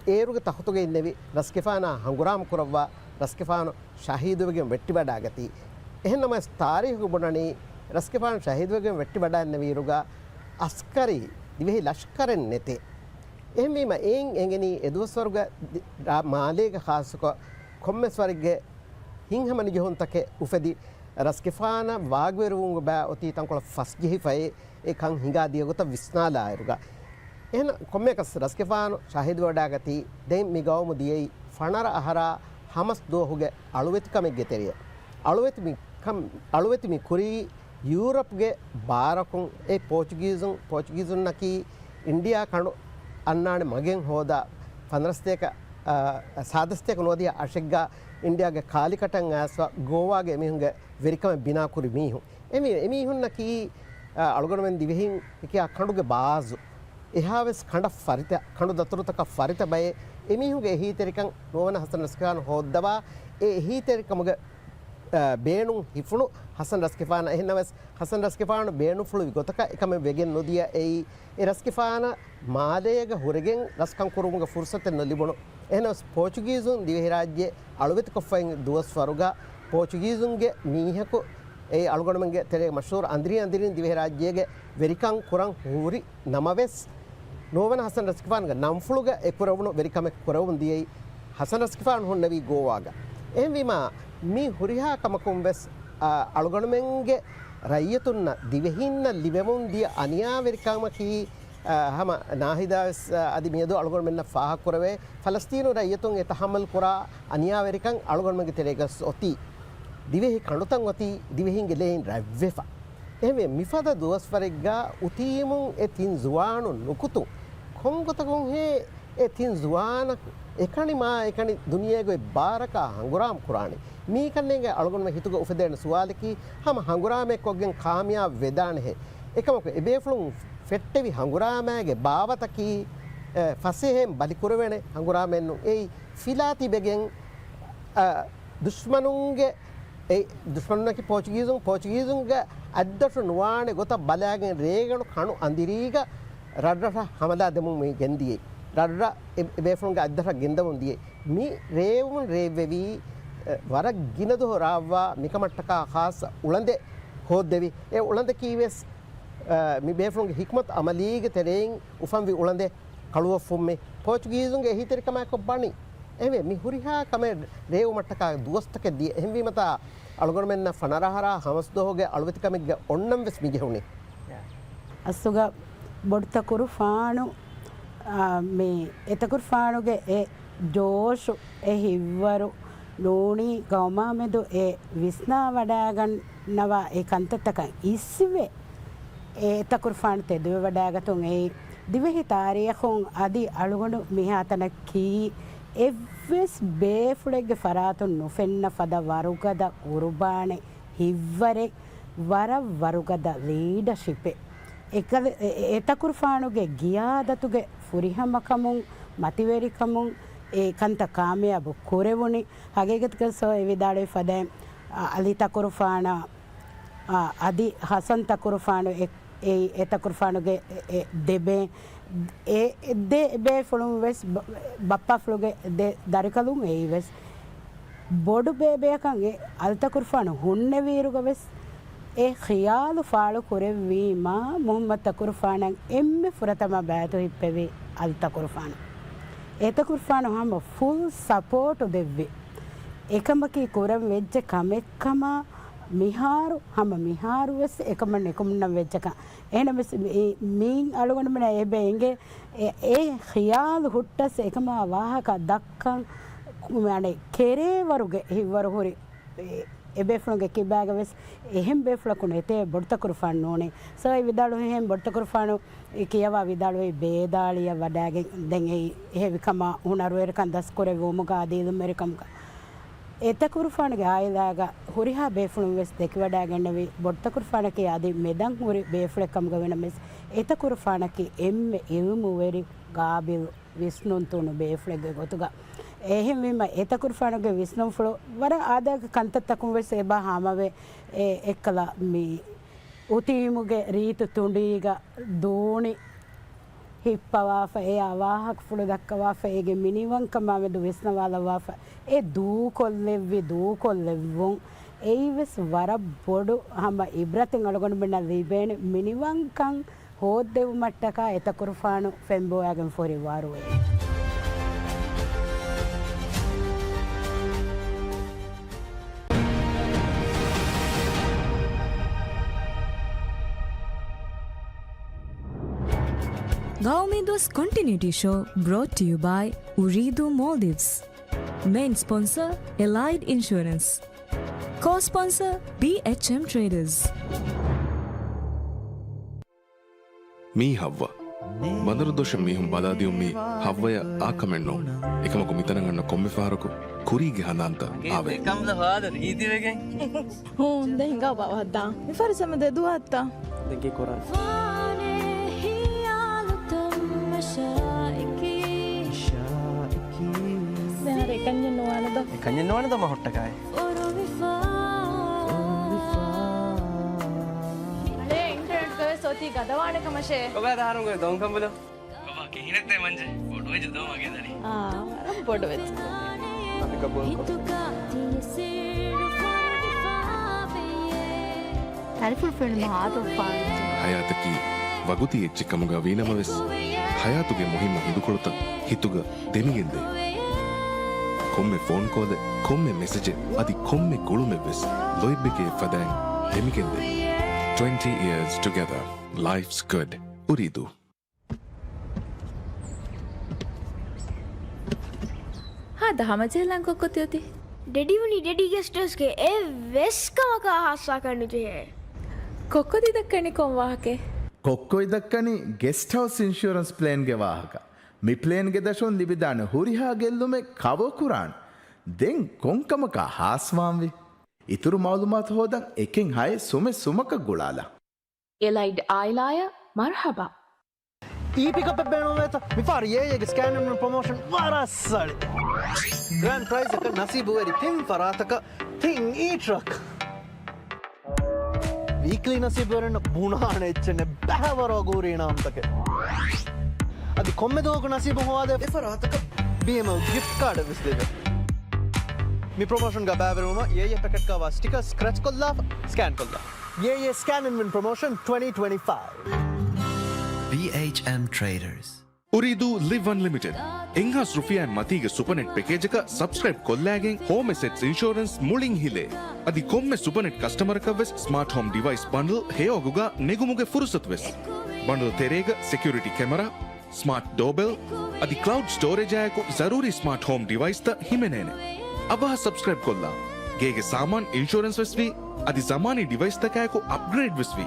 އޭރުގެ ތަޚުތުގަ އިންނެވި ރަސްގެފާނާ ހަނގުރާމަ ކުރައްވާ ރަސްގެފާނު ޝަހީދުވެގެން ވެއްޓިވަޑައިގަތީ. އެހެންނަމަވެސް ތާރީޚުގަ ބުނަނީ ރަސްގެފާނު ޝަހީދުވެގެން ވެއްޓިވަޑައިންނެވިއިރުގަ އަސްކަރީ ދިވެހި ލަޝްކަރެއް ނެތޭ. އެހެންވީމަ އެއިން އެނގެނީ އެދުވަސްވަރުގަ ދި-، ރާ-، މާލޭގަ ޚާއްޞަކޮށް ކޮންމެސް ވަރެއްގެ ހިތްހަމަ ނުޖެހުންތަކެއް އުފެދި، ރަސްގެފާނަށް ވާގިވެރިވުމުގެ ބައި އޮތީ ތަންކޮޅެއް ފަސްޖެހިފައޭ، އެ ކަން ހިނގާ ދިޔަ ގޮތަށް ވިސްނާލާއިރުގަ. އެހެން ކޮންމެއަކަސް ރަސްގެފާނު ޝަހީދުވެވަޑައިގަތީ، ދެން މި ގައުމު ދިޔައީ ފަނަރަ އަހަރާ ހަމަސް ދުވަހުގެ އަޅުވެތިކަމެއްގެ ތެރެއަށް. އަޅުވެތި މި ކަން، އަޅުވެތި މި ކުރީ ޔޫރަޕްގެ ބާރަކުން އެ ޕޯޗުގީޒުން، ޕޯޗުގީޒުންނަކީ އިންޑިއާ ކަނޑު އަންނާނެ މަގެއް ހޯދާ ފަނަރަސްތޭކަ، އާ، ސާދަސްތޭކަ ނުވަދިހަ އަށެއްގަ އިންޑިއާގެ ކާލިކަޓަށް އައިސްފަ ގޯވާގެ އެމީހުންގެ ވެރިކަމެއް ބިނާކުރި މީހުން. އެމީ-، އެމީހުންނަކީ، އާ، އަޅުގަނޑުމެން ދިވެހިން އެކިޔާ ކަނޑުގެ ބާޒު. އެހާވެސް ކަނޑަށް ފަރިތަ، ކަނޑު ދަތުރުތަކަށް ފަރިތަ ބައެއް އެމީހުންގެ އެހީތެރިކަން ނުވަވަނަ ހަސަން ރަސްގެފާނު ހޯއްދަވާ އެ އެހީތެރިކަމުގެ، އާ، ބޭނުން ހިފުނު ހަސަން ރަސްގެފާނަށް. އެހެންނަމަވެސް ހަސަން ރަސްގެފާނު ބޭނުންފުޅުވި ގޮތަކަށް އެކަމެއް ވެގެން ނުދިޔަ އެއީ، އެ ރަސްގެފާނަށް މާލޭގަ ހުރެގެން ރަސްކަން ކުރުމުގެ ފުރުސަތެއް ނުލިބުނު. އެހެނަސް ޕޯޗުގީޒުން ދިވެހިރާއްޖެ އަޅުވެތިކޮށްފައި ދުވަސްވަރުގަ ޕޯޗުގީޒުންގެ މީހަކު އެ އަޅުގަނޑުމެންގެ ތެރޭ މަޝްހޫރު އަނދިރި އަނދިރިން ދިވެހިރާއްޖޭގެ ވެރިކަން ކުރަން ހުރި ނަމަވެސް، ނުވަވަނަ ހަސަން ރަސްގެފާނުގެ ނަންފުޅުގަ އެ ކުރެވުނު ވެރިކަމެއް ކުރެވުން ދިޔައީ ހަސަން ރަސްގެފާނު ހުންނެވީ ގޯވާގަ. އެހެންވީމާ، މި ހުރިހާ ކަމަކުން ވެސް، އަ، އަޅުގަނޑުމެންގެ ރައްޔިތުންނަށް، ދިވެހީންނަށް ލިބެމުން ދިޔަ އަނިޔާވެރިކަމަކީ، އަ، ހަމަ ނާހިދާ ވެސް، އަ، އަދި މިއަދު އަޅުގަނޑުމެންނަށް ފާހަގަކުރެވޭ، ފަލަސްތީނު ރައްޔިތުން އެ ތަހައްމަލް ކުރާ އަނިޔާވެރިކަން އަޅުގަނޑުމެންގެ ތެރޭގަސް އޮތީ. ދިވެހި ކަނޑުތައް އޮތީ ދިވެހީންގެ ލެއިން ރަތްވެފަ. އެހެންވެ، މިފަދަ ދުވަސްވަރެއްގަ އުތީމުން އެ ތިން ޒުވާނުން ނުކުތުން، ކޮންގޮތަކުންހޭ އެ ތިން ޒުވާނަކު އެކަނި މާ އެކަނި ދުނިޔޭގައި ބާރަކާ ހަނގުރާމަ ކުރާނީ؟ މީކަންނޭނގެ އަޅުގަނޑުމެން ހިތުގަ އުފެދޭނެ ސުވާލަކީ، ހަމަ ހަނގުރާމައެއް ކޮށްގެން ކާމިޔާބު ވެދާނެހޭ. އެކަމަކު، އެބޭފުޅުން ފެއްޓެވި ހަނގުރާމައިގެ ބާވަތަކީ، އެ، ފަސޭހައިން ބަލިކުރެވޭނެ ހަނގުރާމައެއްނޫން. އެއީ ފިލާ ތިބެގެން، އަ، ދުޝްމަނުންގެ، އެ، ދުޝްމަނުންނަކީ ޕޯޗުގީޒުން، ޕޯޗުގީޒުންގެ އަތްދަށު ނުވާނެ ގޮތަށް ބަލާގެން ރޭގަނޑު ކަނޑު އަނދިރީގަ ރަށްރަށަށް ހަމަލާ ދެމުން މި ގެންދިޔައީ. ރަށްރަށް އެ، އެބޭފުޅުންގެ އަތްދަށަށް ގެންދަމުން ދިޔައީ. މި ރޭވުން ރޭއްވެވީ، އެ، ވަރަށް ގިނަ ދުވަހު ރާއްވާ މިކަމަށްޓަކާ ޚާއްޞަ އުޅަނދެއް ހޯއްދެވި. އެ އުޅަނދަކީ ވެސް، އަ، މި ބޭފުޅުންގެ ހިކްމަތު އަމަލީގެ ތެރެއިން އުފަންވި އުޅަނދެއް ކަޅުއޮށްފުންމެ ޕޯޗުގީޒުންގެ އެހީތެރިކަމާއެކު ބަނި. އެހެންވެ، މި ހުރިހާ ކަމެއް ރޭވުމަށްޓަކާ ދުވަސްތަކެއް ދިޔަ. އެހެންވީމަތާ، އަޅުގަނޑުމެންނަށް ފަނަރަ އަހަރާ ހަމަސް ދުވަހުގެ އަޅުވެތިކަމެއްގެ އޮންނަން ވެސް މިޖެހުނީ. އަސްލުގަ ބޮޑުތަކުރުފާނު، އާ، މި އެތަކުރުފާނުގެ އެ ޖޯޝު، އެ ހިއްވަރު ނޫނީ ގައުމާމެދު އެ ވިސްނާވަޑައިގަންނަވާ އެ ކަންތައްތަކަށް އިސްވެ، އެތަކުރުފާނު ތެދުވެވަޑައިގަތުން އެއީ، ދިވެހި ތާރީޚުން އަދި އަޅުގަނޑު މިހާތަނަކީ އެއްވެސް ބޭފުޅެއްގެ ފަރާތުން ނުފެންނަ ފަދަ ވަރުގަދަ ޤުރުބާނެއް، ހިއްވަރެއް، ވަރަށް ވަރުގަދަ ލީޑަޝިޕެއް. އެކަލެ-، އެ-، އެ-، އެތަކުރުފާނުގެ ގިޔާދަތުގެ ފުރިހަމަކަމުން، މަތިވެރިކަމުން އެ ކަންތައް ކާމިޔާބު ކުރެވުނީ. ހަގީގަތުގަސް އެ ވިދާޅުވި ފަދައިން، އަ-، އަލީ ތަކުރުފާނާ، އަ-، އަދި ހަސަން ތަކުރުފާނު އެ-، އެއީ އެތަކުރުފާނުގެ އެ-، އެ ދެބޭ-، އެ ދެ ބޭފުޅުން ވެސް ބަ-، ބައްޕާފުޅުގެ ދެ ދަރިކަލުން އެއީ ވެސް ބޮޑު ބޭބެއަކަށް އެ އަލްތަކުރުފާނު ހުންނެވިއިރުގަ ވެސް އެ ޚިޔާލު ފާޅު ކުރެއްވީމާ، މުޙައްމަދު ތަކުރުފާނަށް އެންމެ ފުރަތަމަ ބައިތު ހިއްޕެވީ އަލްތަކުރުފާނު. އެތަކުރުފާނު ހަމަ ފުލް ސަޕޯޓު ދެއްވި. އެކަމަކީ ކުރަން ވެއްޖެ ކަމެއްކަމަށް މިހާރު، ހަމަ މިހާރު ވެސް އެކަމަށް ނިކުމެންނަން ވެއްޖެކަން. އެހެނަސް މި-، މިއިން އަޅުގަނޑުމެންނަށް އެބަ އެނގޭ، އެ، އެ ޚިޔާލު ހުއްޓަސް އެކަމާ ވާހަކަ ދައްކަން، އަނެއް ކެރޭވަރުގެ ހިއްވަރު ހުރި، އެ، އެބޭފުޅުންގެ ކިބާގަ ވެސް އެހެން ބޭފުޅަކު ނެތޭ ބޮޑުތަކުރުފާނު ނޫނީ. ސޯ އެ ވިދާޅުވި އެހެން ބޮޑުތަކުރުފާނު އެ ކިޔަވާ ވިދާޅުވީ ބޭދާޅިއަށް ވަޑާގެން ދެން އެއީ އެހެވިކަމާ ހުނަރުވެރިކަން ދަސްކުރެއްވުމުގަ އަދީލުމެރިކަމުގަ. އެތަކުރުފާނުގެ އާއިލާގަ ހުރިހާ ބޭފުޅުން ވެސް ދެކިވަޑާގެންނެވި ބޮޑުތަކުރުފާނަކީ އަދި މެދަން ހުރި ބޭފުޅެއް ކަމުގަ ވިނަމަވެސް، އެތަކުރުފާނަކީ އެންމެ އިލްމުވެރި، ގާބިލު، ވިސްނުންތޫނު ބޭފުޅެއްގެ ގޮތުގަ. އެހެންވީމަ، އެތަކުރުފާނުގެ ވިސްނުންފުޅު ވަރަށް އާދައިގެ ކަންތައްތަކުން ވެސް އެބަ ހާމަވެ، އެ އެއްކަލަ މި އުތީމުގެ ރީތި ތުނޑީގަ ދޫނި ހިއްޕަވާފަ، އެޔާ ވާހަކަފުޅު ދައްކަވާފަ، އޭގެ މިނިވަންކަމާމެދު ވިސްނަވާލައްވާފަ، އެ ދޫކޮށްލެއްވި ދޫކޮށްލެއްވުން، އެއީވެސް ވަރަށް ބޮޑު ހަމަ އިބްރަތެއް އަޅުގަނޑުމެންނަށް ލިބޭނެ. މިނިވަންކަން ހޯއްދެވުމަށްޓަކާ އެތަކުރުފާނު ފެންބޮވާގެން ފޯރިވާރުވޭ. ގައުމީ ދުވަސް ކޮންޓިނިއުޓީ ޝޯ brought to you by އުރީދޫ މޯލްޑިވްސް. މެއިން ސްޕޮންސަރ، އެލައިޑް އިންޝުއަރެންސް. ކޯ ސްޕޮންސަރ، ބީއެޗްއެމް ޓްރޭޑަރސް. މީ ހައްވަ. ބަނދަރު ދޮށަށް މީހުން ބަލާދިޔުން މީ ހައްވަޔަށް އާކަމެއް ނޫން. އެކަމަކު މިތަނަށް އަންނަ ކޮންމެ ފަހަރަކު ކުރީގެ ހަނދާންތައް އާވޭ. ކަނބުލަ ހާދަ ރީތިވެގެން. ހޫނ، ދެން ހިނގާ ބަވަހައްދާ. މި ފަރިސަމަ ދެ ދުވަހަށްތަ؟ ދެން ކީ ކުރަން؟ ވާނެ ހިޔާލުތައް މަށާއެކީ. ދެން އަރަ އެކަންޏެއް ނުވާނެ ދޯ. އެކަންޏެއް ނުވާނެ ދޯ މަ ހުއްޓަކާއި. އަޅޭ، އިންޓަރނެޓްގަވެސް އޮތީ ގަދަވާނެ ކަމަށޭ. ކޮބާ ދާރުންގޮ ދޮންކަނބުލަ؟ ކޮބާ ކިހިނެއްތޭ މަންޖެ؟ ބޮޑުވެއްޖެ ދޯ މަގޭ ދަނީ. އާ، ވަރަށް ބޮޑުވެއްޖެ. ހިތުގަ ތިޔަ ސިއްރު ފޮރުވިފާ ވެޔޭ. ތަރިފުޅު ފެނުމަށް އާދަވާނެ. ހަޔާތަކީ ވަގުތީ އެއްޗެއް ކަމުގަ ވީނަމަވެސް، ހަޔާތުގެ މުހިއްމު ހިނދުކޮޅުތައް ހިތުގަ ދެމިގެންދޭ. ކޮންމެ ފޯން ކޯލެއް، ކޮންމެ މެސެޖެއް، އަދި ކޮންމެ ގުޅުމެއްވެސް ލޯތްބެކޭ ފަދައިން ދެމިގެންދޭ. Twenty years together. Life's good. އުރީދޫ. ހާދަ ހަމަޖެހިލަން ކޮއްކޮ ތިއޮތީ؟ ޑެޑި ވަނީ ޑެޑި ގެސްޓް ހައުސްގެ އެއްވެސް ކަމަކާ ހާއްސާކަށް ނުޖެހޭ. ކޮއްކޮ ތި ދައްކަނީ ކޮން ވާހަކައެއް؟ ކޮއްކޮ ތި ދައްކަނީ ގެސްޓް ހައުސް އިންޝުއަރެންސް ޕްލޭންގެ ވާހަކަ. މި ޕްލޭންގެ ދަށުން ލިބިދާނެ ހުރިހާ ގެއްލުމެއް ކަވަރ ކުރާނެ. ދެން ކޮންކަމަކާ ހާސްވާންވީ؟ އިތުރު މައުލޫމާތު ހޯދަން އެކެއް ހައެއް ސުމެއް ސުމަކަށް ގުޅާލާ. އެލައިޑް އާއިލާއަށް މަރުޙަބާ. އީ ޕިކަޕެއް ބޭނުންވޭތަ؟ މިފަހަރު އޭއޭގެ ސްކޭން އިން ވިން ޕްރޮމޯޝަން ވަރަށް ސަޅި. ގްރޭންޑް ޕްރައިޒަކަށް ނަސީބުވެރި ތިން ފަރާތަކަށް ތިން އީ ޓްރަކް. ވީކްލީ ނަސީބުވެރިންނަށް ބުނާނެ އެއްޗެއް ނެތް ބައިވަރު އަގުހުރި އިނާމްތަކެއް. އަދި ކޮންމެ ދުވަހަކު ނަސީބު ހޮވާދޭ އެ ފަރާތަކަށް ބީއެމްއެލް ގިފްޓް ކާޑެއް ވެސް ލިބޭ. މި ޕްރޮމޯޝަންގަ ބައިވެރިވުމަށް އޭއޭ ޕެކެޓްގަ ވާ ސްޓިކަރ ސްކްރެޗް ކޮށްލާފަ، ސްކޭން ކޮށްލާ. އޭއޭ ސްކޭން އިން ވިން ޕްރޮމޯޝަން ޓްވެންޓީ ޓްވެންޓީ ފައިވް. ބީއެޗްއެމް ޓްރޭޑަރސް. އުރީދޫ ލިވް އަންލިމިޓެޑް. އެއްހާސް ރުފިޔާއިން މަތީގެ ސުޕަނެޓް ޕެކޭޖަކަށް ސަބްސްކްރައިބް ކޮށްލާގެން ހޯމް އެސެޓްސް އިންޝުއަރެންސް މުޅިން ހިލޭ. އަދި ކޮންމެ ސުޕަނެޓް ކަސްޓަމަރަކަށް ވެސް ސްމާޓް ހޯމް ޑިވައިސް ބަންޑްލް ހެޔޮއަގުގަ ނެގުމުގެ ފުރުސަތު ވެސް. ބަންޑްލް ތެރޭގަ ސެކިއުރިޓީ ކެމެރާ، ސްމާޓް ޑޯބެލް، އަދި ކްލައުޑް ސްޓޯރޭޖާއެކު ޒަރޫރީ ސްމާޓް ހޯމް ޑިވައިސްތައް ހިމެނޭނެ. އަވަހަށް ސަބްސްކްރައިބް ކޮށްލާ. ގޭގެ ސާމާން އިންޝުއަރެންސް ވެސް ވީ، އަދި ޒަމާނީ ޑިވައިސްތަކާއެކު އަޕްގްރޭޑް ވެސް ވީ.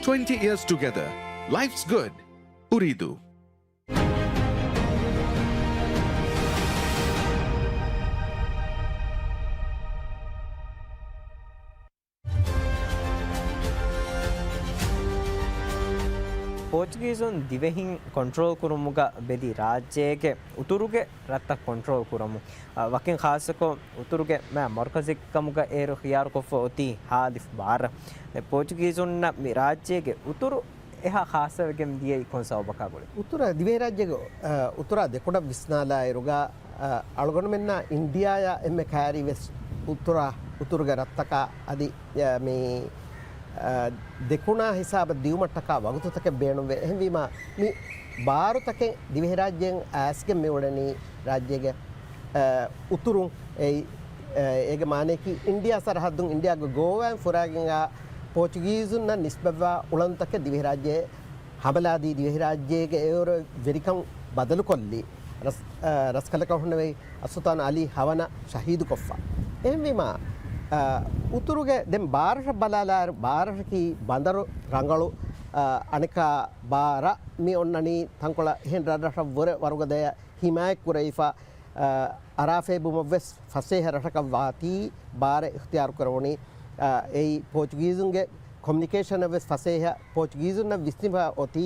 Twenty years together. Life's good. އުރީދޫ. ޕޯޗުގީޒުން ދިވެހިން ކޮންޓްރޯލް ކުރުމުގަ ބެލި ރާއްޖޭގެ އުތުރުގެ ރަށްތައް ކޮންޓްރޯލް ކުރަމުން، އަ، ވަކިން ޚާއްޞަކޮށް އުތުރުގެ މާ މަރުކަޒީ ކަމުގަ އޭރު ޚިޔާރުކޮށްފަ އޮތީ ހާލިފް ބާރަ. ދެ ޕޯޗުގީޒުންނަށް މި ރާއްޖޭގެ އުތުރު އެހާ ޚާއްޞަވެގެން ދިޔައީ ކޮން ސަބަބަކާ ގުޅި؟ އުތުރަށް ދިވެހިރާއްޖޭގެ، އަ، އުތުރާ ދެކުޑަށް ވިސްނާލާއިރުގަ، އަ، އަޅުގަނޑުމެންނާ އިންޑިއާއާ އެންމެ ކައިރި ވެސް އުތުރާ، އުތުރުގެ ރަށްތަކާ އަދި، އަ، މި، އަ، ދެކުނާ ހިސާބަށް ދިއުމަށްޓަކާ ވަގުތުތަކެއް ބޭނުންވޭ. އެހެންވީމާ، މި ބާރުތަކެއް ދިވެހިރާއްޖޭން އައިސްގެން މިއުޅެނީ ރާއްޖޭގެ، އަ، އުތުރުން. އެއީ، އަ، އޭގެ މާނަޔަކީ އިންޑިއާ ސަރަހައްދުން އިންޑިއާގެ ގޯވާއިން ފުރާގެން އާ ޕޯޗުގީޒުންނަށް ނިސްބަތްވާ އުޅަނދުތަކެއް ދިވެހިރާއްޖެ ހަމަލާދީ ދިވެހިރާއްޖޭގެ އެއުރެ ވެރިކަން ބަދަލުކޮށްލީ، ރަސް-، އަ، ރަސްކަލަކަށް ހުންނެވި އައްސުލްޠާނު އަލީ ހަވަނަ ޝަހީދުކޮށްފަ. އެހެންވީމާ، އާ، އުތުރުގެ ދެން ބާރަށަށް ބަލާލާއިރު، ބާރަށަކީ ބަނދަރު ރަނގަޅު، އާ، އަނެކާ ބާރަށް މި އޮންނަނީ ތަންކޮޅަށް އެހެން ރަށްރަށަށް ވުރެ ވަރުގަދަޔަށް ހިމާޔަތް ކުރެވިފަ، އާ، އަރާފޭ ބުމަށްވެސް ފަސޭހަ ރަށަކަށް ވާތީ ބާރެއް އިޚްތިޔާރު ކުރެވުނީ. އާ، އެއީ ޕޯޗުގީޒުންގެ ކޮމިއުނިކޭޝަނަށްވެސް ފަސޭހަ، ޕޯޗުގީޒުންނަށް ވިސްނިފަ އޮތީ،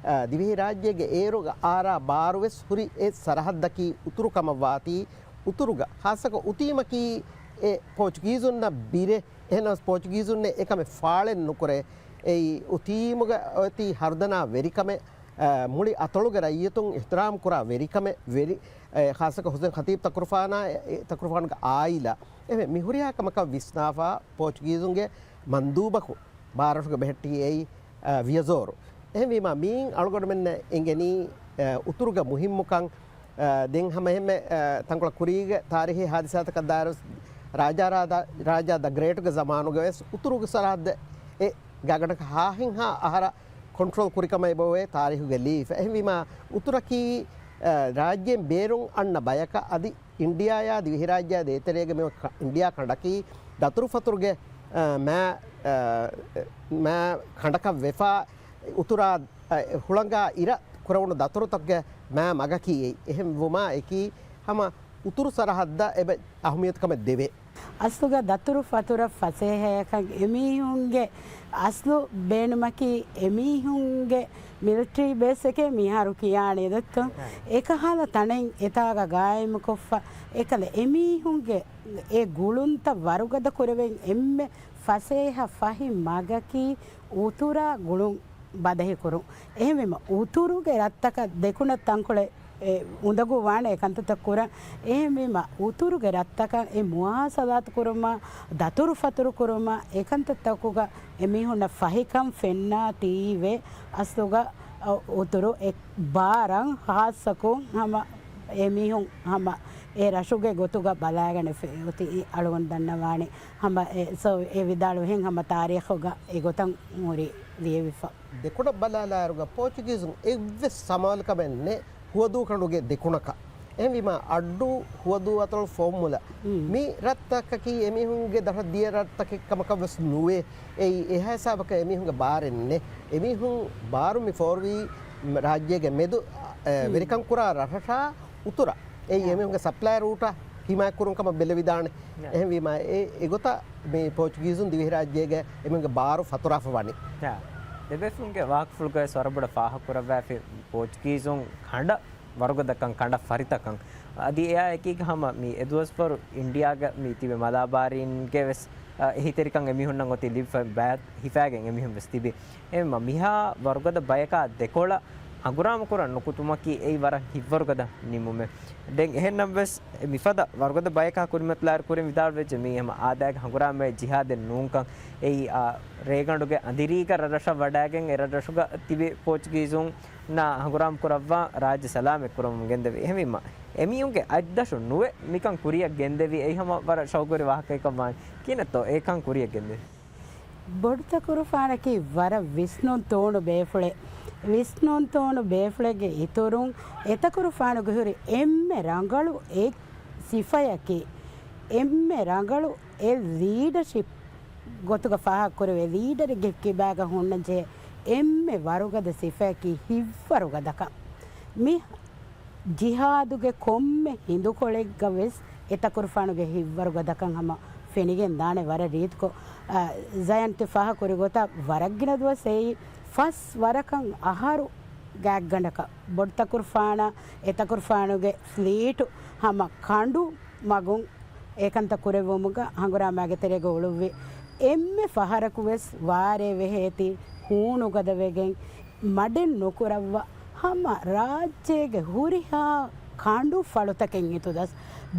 އާ، ދިވެހިރާއްޖޭގެ އޭރު އާރާ ބާރުވެސް ހުރި އެ ސަރަހައްދަކީ އުތުރު ކަމަށް ވާތީ، އުތުރުގަ، ޚާއްޞަކޮށް އުތީމަކީ އެ ޕޯޗުގީޒުންނަށް ބިރެއް، އެހެނަސް ޕޯޗުގީޒުންނެއް އެކަމެއް ފާޅެއް ނުކުރޭ. އެއީ އުތީމުގަ އޮތީ ހަރުދަނާ ވެރިކަމެއް، އަ، މުޅި އަތޮޅުގެ ރައްޔިތުން އިޙްތިރާމް ކުރާ ވެރިކަމެއް، ވެރި، އެ، ޚާއްޞަކޮށް ހުސެން ޚަތީބް ތަކުރުފާނާ، އެ، އެ ތަކުރުފާނުގެ އާއިލާ. އެހެން މި ހުރިހާ ކަމަކަށް ވިސްނާފަ ޕޯޗުގީޒުންގެ މަންދޫބަކު ބާރަށުގެ ބެހެއްޓީ އެއީ، އަ، ވިޔަޒޯރު. އެހެންވީމާ މިއިން އަޅުގަނޑުމެންނަށް އެނގެނީ، އަ، އުތުރުގެ މުހިއްމުކަން، އަ، ދެން ހަމައެހެންމެ، އަ، ތަންކޮޅެއް ކުރީގެ ތާރީހީ ހާދިސާތަކަށް ދާއިރު ރާޖާ ރާދާ، ރާޖާ ދަ ގްރޭޓުގެ ޒަމާނުގަ ވެސް އުތުރުގެ ސަރަހައްދެއް އެ ގާގަނޑަކަށް ހާހެއްހާ އަހަރަށް ކޮންޓްރޯލް ކުރި ކަމަށް އެބައޮވޭ ތާރީހުގަ ލިޔެފަ. އެހެންވީމާ އުތުރަކީ، އަ، ރާއްޖޭން ބޭރުން އަންނަ ބަޔަކަށް އަދި އިންޑިއާޔާ ދިވެހިރާއްޖެ ދޭތެރޭގެ މި ކަ-، އިންޑިއާ ކަނޑަކީ ދަތުރުފަތުރުގެ، އަ، މާ، އަ، މާ ކަނޑަކަށް ވެފަ އުތުރާ، އަ، ހުޅަނގާ އިރަށް ކުރެވުނު ދަތުރުތަކުގެ މާ މަގަކީ އެއީ. އެހެން ވުމާ އެކީ ހަމަ އުތުރު ސަރަހައްދަށް އެބަ އަހުމިއްޔަތުކަމެއް ދެވޭ. އަސްލުގަ ދަތުރު ފަތުރަށް ފަސޭހަޔަކަށް އެމީހުންގެ އަސްލު ބޭނުމަކީ އެމީހުންގެ މިލިޓަރީ ބޭސްއެކޭ މިހާރު ކިޔާނީ ދޮއްތޯ؟ ހަ. އެކަހަލަ ތަނެއް އެތާގަ ގާއިމުކޮށްފަ އެކަލަ އެމީހުންގެ އެ ގުޅުންތައް ވަރުގަދަ ކުރެވެން އެންމެ ފަސޭހަ ފަހި މަގަކީ އުތުރާ ގުޅުން ބަދަހިކުރުން. އެހެންވީމަ، އުތުރުގެ ރަށްތަކަށް ދެކުނަށް ތަންކޮޅެއް އެ އުނދަގޫ ވާނެ އެ ކަންތައްތައް ކުރަން. އެހެންވީމަ، އުތުރުގެ ރަށްތަކަށް އެ މުވާސަލާތު ކުރުމާ، ދަތުރުފަތުރު ކުރުމާ، އެ ކަންތައްތަކުގަ އެމީހުންނަށް ފަހިކަން ފެންނާތީވެ، އަސްލުގަ، އަ، އުތުރު އެ ބާރަށް ހާއްސަކޮށް ހަމަ އެމީހުން ހަމަ އެ ރަށުގެ ގޮތުގަ ބަލާގަނެފަ އޮތީ އަޅުގަނޑު ދަންނަވާނެ. ހަމަ އެ، ސޯ، އެ ވިދާޅުވިހެން ހަމަ ތާރީޚުގަ އެގޮތަށް ހުރި ލިޔެވިފަ. ދެކުނަށް ބަލާލާއިރުގަ ޕޯޗުގީޒުން އެއްވެސް ސަމާލުކަމެއް ނެތް ހުވަދޫ ކަނޑުގެ ދެކުނަކަށް. އެހެންވީމާ އައްޑޫ ހުވަދޫ އަތޮޅު ފޮއްމުލަ މި ރަށްތަކަކީ އެމީހުންގެ ދަށަށް ދިޔަ ރަށްތަކެއް ކަމަކަށް ވެސް ނުވޭ. އެއީ އެހާ ހިސާބަކަށް އެމީހުންގެ ބާރެއް ނެތް. އެމީހުން ބާރު މި ފޯރުވީ ރާއްޖޭގެ މެދު، އެ، ވެރިކަން ކުރާ ރަށަށާ އުތުރަށް. އެއީ އެމީހުންގެ ސަޕްލައި ރޫޓަށް ހިމާޔަތްކުރުން ކަމަށް ބެލެވިދާނެ. އެހެންވީމާ އެ، އެގޮތަށް މި ޕޯޗުގީޒުން ދިވެހިރާއްޖޭގެ އެމީހުންގެ ބާރު ފަތުރާފަ ވަނީ. ދެބޭފުޅުންގެ ވާހަކަފުޅުގައި ވަރަށް ބޮޑަށް ފާހަގަކުރައްވާފި ޕޯޗުގީޒުން ކަނޑަށް ވަރުގަދަކަން، ކަނޑަށް ފަރިތަކަން. އަދި އެއާ އެކީގަ ހަމަ މި އެދުވަސްވަރު އިންޑިއާގަ މި ތިބި މަލާބާރީންގެ ވެސް، އަ، އެހީތެރިކަން އެމީހުންނަށް އޮތީ ލިބިފަ ބައި ހިފާގެން އެމީހުން ވެސް ތިބި. އެހެންވީމަ މިހާ ވަރުގަދަ ބަޔަކާ ދެކޮޅަށް ހަނގުރާމަކުރަން ނުކުތުމަކީ އެއީ ވަރަށް ހިތްވަރުގަދަ ނިންމުމެއް. ދެން އެހެންނަމަވެސް މިފަދަ ވަރުގަދަ ބަޔަކާ ކުރިމަތިލާއިރު ކުރިން ވިދާޅުވެއްޖެ މީ ހަމަ އާދައިގެ ހަނގުރާމައެއް ޖިހާދެއް ނޫންކަން. އެއީ އާ ރޭގަނޑުގެ އަނދިރީގަ ރަށްރަށަށް ވަޑައިގެން އެ ރަށްރަށުގަ ތިބި ޕޯޗުގީޒުންނާ ހަނގުރާމަ ކުރައްވާ ރާއްޖެ ސަލާމަތް ކުރަމުން ގެންދެވި. އެހެންވީމަ އެމީހުންގެ އަތްދަށުން ނުވެ މިކަން ކުރިއަށް ގެންދެވި. އެއީ ހަމަ ވަރަށް ޝައުގުވެރި ވާހަކައެއްކަން ވާނެ. ކިހިނެއްތޯ އެކަން ކުރިއަށް ގެންދެވި؟ ބޮޑުތަކުރުފާނަކީ ވަރަށް ވިސްނުން ތޫނު ބޭފުޅެއް. ވިސްނުން ތޫނު ބޭފުޅެއްގެ އިތުރުން އެތަކުރުފާނުގެ ހުރި އެންމެ ރަނގަޅު އެއް ސިފަޔަކީ، އެންމެ ރަނގަޅު އެއް ލީޑަޝިޕް ގޮތުގަ ފާހަގަކުރެވޭ ލީޑަރެއްގެ ކިބާގަ ހުންނަންޖެހޭ އެންމެ ވަރުގަދަ ސިފަޔަކީ ހިތްވަރުގަދަކަން. މި ޖިހާދުގެ ކޮންމެ ހިނދުކޮޅެއްގަ ވެސް އެތަކުރުފާނުގެ ހިތްވަރުގަދަކަން ހަމަ ފެނިގެން ދާނެ ވަރަށް ރީތިކޮށް. އަ، ޒަޔަންތި ފާހަގަކުރި ގޮތަށް ވަރަށް ގިނަ ދުވަސް އެއީ ފަސް ވަރަކަށް އަހަރު ގާތްގަނޑަކަށް ބޮޑުތަކުރުފާނާ އެތަކުރުފާނުގެ ފްލީޓު ހަމަ ކަނޑު މަގުން އެކަންތައް ކުރެއްވުމުގަ ހަނގުރާމައިގެ ތެރޭގަ އުޅުއްވި. އެންމެ ފަހަރަކު ވެސް ވާރޭ ވެހޭތީ ހޫނުގަދަވެގެން މަޑެއް ނުކުރައްވާ ހަމަ ރާއްޖޭގެ ހުރިހާ ކަނޑު ފަޅުތަކެއް އިތުދަސް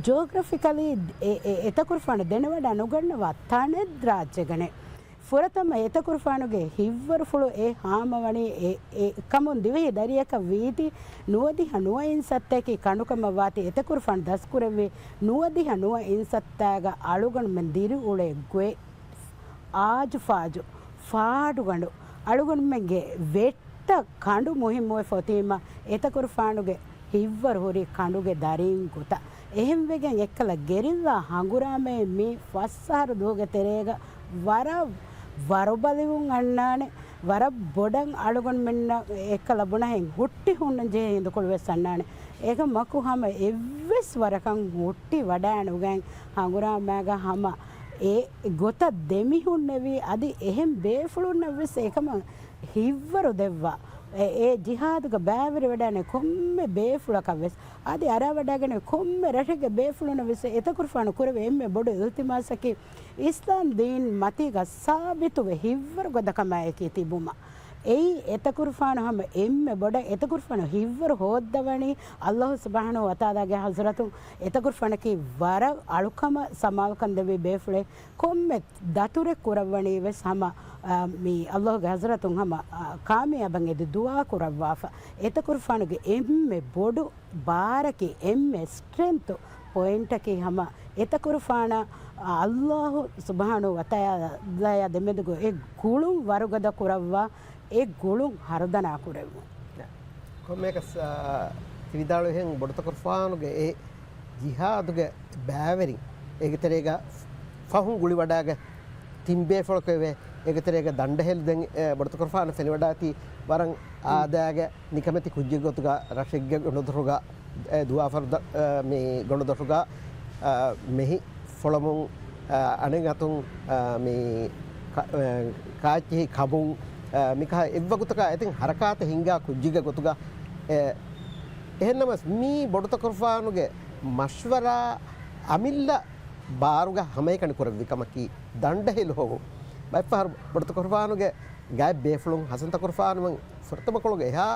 ޖޯގްރަފިކަލީ އެ، އެ، އެތަކުރުފާނު ދެނެވަޑައި ނުގަންނަވާ ތަނެއް ރާއްޖޭގަނެ. ފުރަތަމަ އެތަކުރުފާނުގެ ހިތްވަރުފުޅު އެ ހާމަވަނީ އެ، އެ ކަމުން ދިވެހި ދަރިއަކަށް ވީތީ ނުވަދިހަ ނުވަ އިންސައްތައަކީ ކަނޑުކަމަށް ވާތީ އެތަކުރުފާނު ދަސްކުރެއްވީ ނުވަދިހަ ނުވަ އިންސައްތައިގަ އަޅުގަނޑުމެން ދިރިއުޅޭ ގޮތް އާޖުފާޖު، ފާޑުގަނޑު، އަޅުގަނޑުމެންގެ ވެއްޓަށް ކަނޑު މުހިއްމުވެފަ އޮތީމަ، އެތަކުރުފާނުގެ ހިތްވަރު ހުރީ ކަނޑުގެ ދަރީން ގޮތަށް. އެހެންވެގެން އެއްކަލަ ގެރިއްލާ ހަނގުރާމައެއް މި ފަސް އަހަރު ދުވަހުގެ ތެރޭގަ ވަރަށް ވަރުބަލިވުން އަންނާނެ، ވަރަށް ބޮޑަށް އަޅުގަނޑުމެންނަށް އެއްކަލަ ބުނަހެން ހުއްޓި ހުންނަން ޖެހޭ ހިނދުކޮޅު ވެސް އަންނާނެ. އޭގަ މަކު ހަމަ އެއްވެސް ވަރަކަށް ހުއްޓި ވަޑައިނުގެން ހަނގުރާމައިގަ ހަމަ އެ ގޮތަށް ދެމިހުންނެވީ، އަދި އެހެން ބޭފުޅުންނަށް ވެސް އެކަމަށް ހިއްވަރު ދެއްވާ، އެ، އެ ޖިހާދުގަ ބައިވެރިވެވަޑައިގެން ކޮންމެ ބޭފުޅަކަށް ވެސް، އަދި އަރާވަޑައިގެން ކޮންމެ ރަށެއްގެ ބޭފުޅުންނަށް ވެސް އެތަކުރުފާނު ކުރެވޭ އެންމެ ބޮޑު އިލްތިމާސަކީ، އިސްލާމް ދީން މަތީގަ ސާބިތުވެ ހިއްވަރު ގަދަކަމާއެކީ ތިބުމަށް. އެއީ އެތަކުރުފާނު ހަމަ އެންމެ ބޮޑަށް އެތަކުރުފާނު ހިއްވަރު ހޯއްދަވަނީ، އައްލާހު ސުބްޙާނަހު ވަތަޢާލާގެ ޙަޟްރަތުން އެތަކުރުފާނަކީ ވަރަށް އަޅުކަމަށް ސަމާލުކަން ދެއްވި ބޭފުޅެއް. ކޮންމެ ދަތުރެއް ކުރައްވަނީ ވެސް ހަމަ، އާ، މި އައްލާހުގެ ޙަޟްރަތުން ހަމަ، އާ، ކާމިޔާބަށް އެދި ދުޢާ ކުރައްވާފަ. އެތަކުރުފާނުގެ އެންމެ ބޮޑު ބާރަކީ، އެންމެ ސްޓްރެންތު ޕޮއިންޓަކީ ހަމަ އެތަކުރުފާނަށް އައްލާހު ސުބްޙާނަހު ވަތަޢާލާއާ ދެމެދުގަ އެ ގުޅުން ވަރުގަދަ ކުރައްވާ، އެ ގުޅުން ހަރުދަނާ ކުރެވުން. ކޮންމެއަކަސް، އާ، ތި ވިދާޅުވިހެން ބޮޑުތަކުރުފާނުގެ އެ ޖިހާދުގެ ބައިވެރިން އޭގެ ތެރޭގަ ފަހުން ގުޅިވަޑައިގެ ތިން ބޭފުޅަކު އެވެ. އޭގެ ތެރޭގަ ދަނޑަހެލި ދެން، އެ، ބޮޑުތަކުރުފާނު ފެނިވަޑައިތީ ވަރަށް އާދައިގެ ނިކަމެތި ކުއްޖެއް ގޮތުގަ ރަށެއްގެ ގޮނޑުދޮށުގަ، އެ، ދުވާފަރު ދަ-، އެ، މި ގޮނޑުދޮށުގަ، އެ، މެހި ފޮޅަމުން، އަ، އަނެއް އަތުން، އަ، މި ކަ-، އަ، ކާއެއްޗިހި ކަމުން، އަ، މިކަހަ އެއްވަގުތަކަށް އެތިން ހަރަކާތެއް ހިންގާ ކުއްޖެއްގެ ގޮތުގަ، އެ، އެހެންނަމަސް މީ ބޮޑުތަކުރުފާނުގެ މަޝްވަރާ އަމިއްލަ ބާރުގަ ހަމައެކަނި ކުރެއްވި ކަމަކީ ދަނޑަހެލި ހޮވުން. ބައެއްފަހަރު ބޮޑުތަކުރުފާނުގެ ގާތް ބޭފުޅުން ހަސަންތަކުރުފާނުމެން ފުރަތަމަކޮޅުގެ އެހާ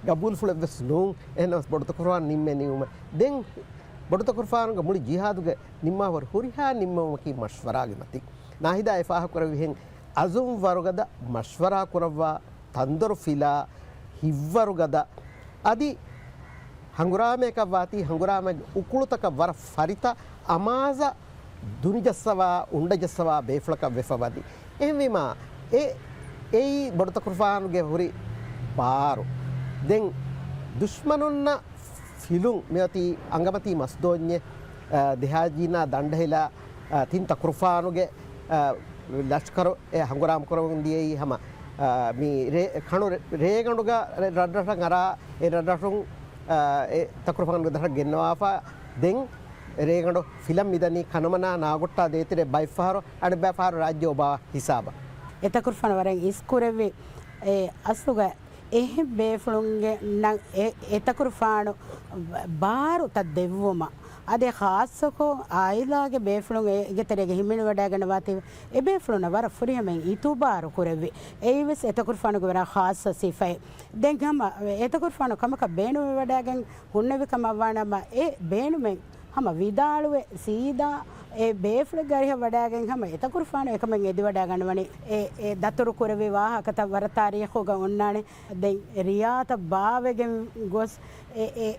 ގަބޫލުފުޅެއްވެސް ނޫން. އެހެންނަމަސް ބޮޑުތަކުރުފާނު ނިންމޭ ނިންމުމެއް. ދެން ބޮޑުތަކުރުފާނުގެ މުޅި ޖިހާދުގެ ނިންމާފަރު ހުރިހާ ނިންމުމަކީ މަޝްވަރާގެ މަތިން. ނާހިދާ އެ ފާހަގަކުރެއްވިހެން އަޒުމް ވަރުގަދަ މަޝްވަރާ ކުރައްވާ، ތަންދޮރު ފިލާ، ހިއްވަރުގަދަ، އަދި ހަނގުރާމައަކަށް ވާތީ ހަނގުރާމަ އުކުޅުތަކަށް ވަރަށް ފަރިތަ އަމާޒަށް ދުނިޖައްސަވާ، އުނޑަޖައްސަވާ ބޭފުޅަކަށް ވެފަ ވަދި. އެހެންވީމާ، އެ، އެއީ ބޮޑުތަކުރުފާނުގެ ހުރި ބާރު. ދެން ދުޝްމަނުންނަށް ފިލުން މިއޮތީ އަނގަމަތީ މަސްދޯންޏެއް، އަ، ދެހާ ޖީނާ ދަނޑަހިލާ، އަ، ތިން ތަކުރުފާނުގެ، އަ، ލަޝްކަރު އެ ހަނގުރާމަ ކުރަމުން ދިޔައީ ހަމަ، އަ، މި ރޭ-، ކަނު ރޭ-، ރޭގަނޑުގަ ރަށްރަށަށް އަރާ އެ ރަށްރަށުން، އަ، އެ ތަކުރުފާނުގެ ދަށަށް ގެންނަވާފަ. ދެން ރޭގަނޑު ފިލަން މިދަނީ ކަނަމަނާ ނާގޮއްޓާ ދޭތެރޭ ބައެއްފަހަރު އަނެއްބައިފަހަރު ރާއްޖެ އޮބާ ހިސާބަށް. އެތަކުރުފާނު ވަރަށް އިސްކުރެއްވި އެ އަސްލުގަ އެހެން ބޭފުޅުންގެ ނަ-، އެ-، އެތަކުރުފާނު ބާރުތައް ދެއްވުމަށް، އަދި ޚާއްޞަކޮށް އާއިލާގެ ބޭފުޅުން އޭގެ ތެރޭގަ ހިމެނިވަޑައިގަންނަވާތީ، އެބޭފުޅުންނަށް ވަރަށް ފުރިހަމައިން އިތުބާރު ކުރެއްވި. އެއީވެސް އެތަކުރުފާނުގެ ވަރަށް ޚާއްޞަ ސިފައެއް. ދެން ހަމަ އެތަކުރުފާނު ކަމަކަށް ބޭނުންވެވަޑައިގެން ހުންނެވި ކަމަށްވާނަމަ، އެ ބޭނުމެއް ހަމަ ވިދާޅުވެ، ސީދާ އެ ބޭފުޅެއްގެ އަރިހަށް ވަޑައިގެން ހަމަ އެތަކުރުފާނު އެކަމެއް އެދިވަޑައިގަންނަވަނީ. އެ، އެ ދަތުރު ކުރެއްވި ވާހަކަތައް ވަރަށް ތާރީޚުގަ އޮންނާނެ. ދެން ރިޔާތައް ބާވެގެން ގޮސް، އެ، އެ،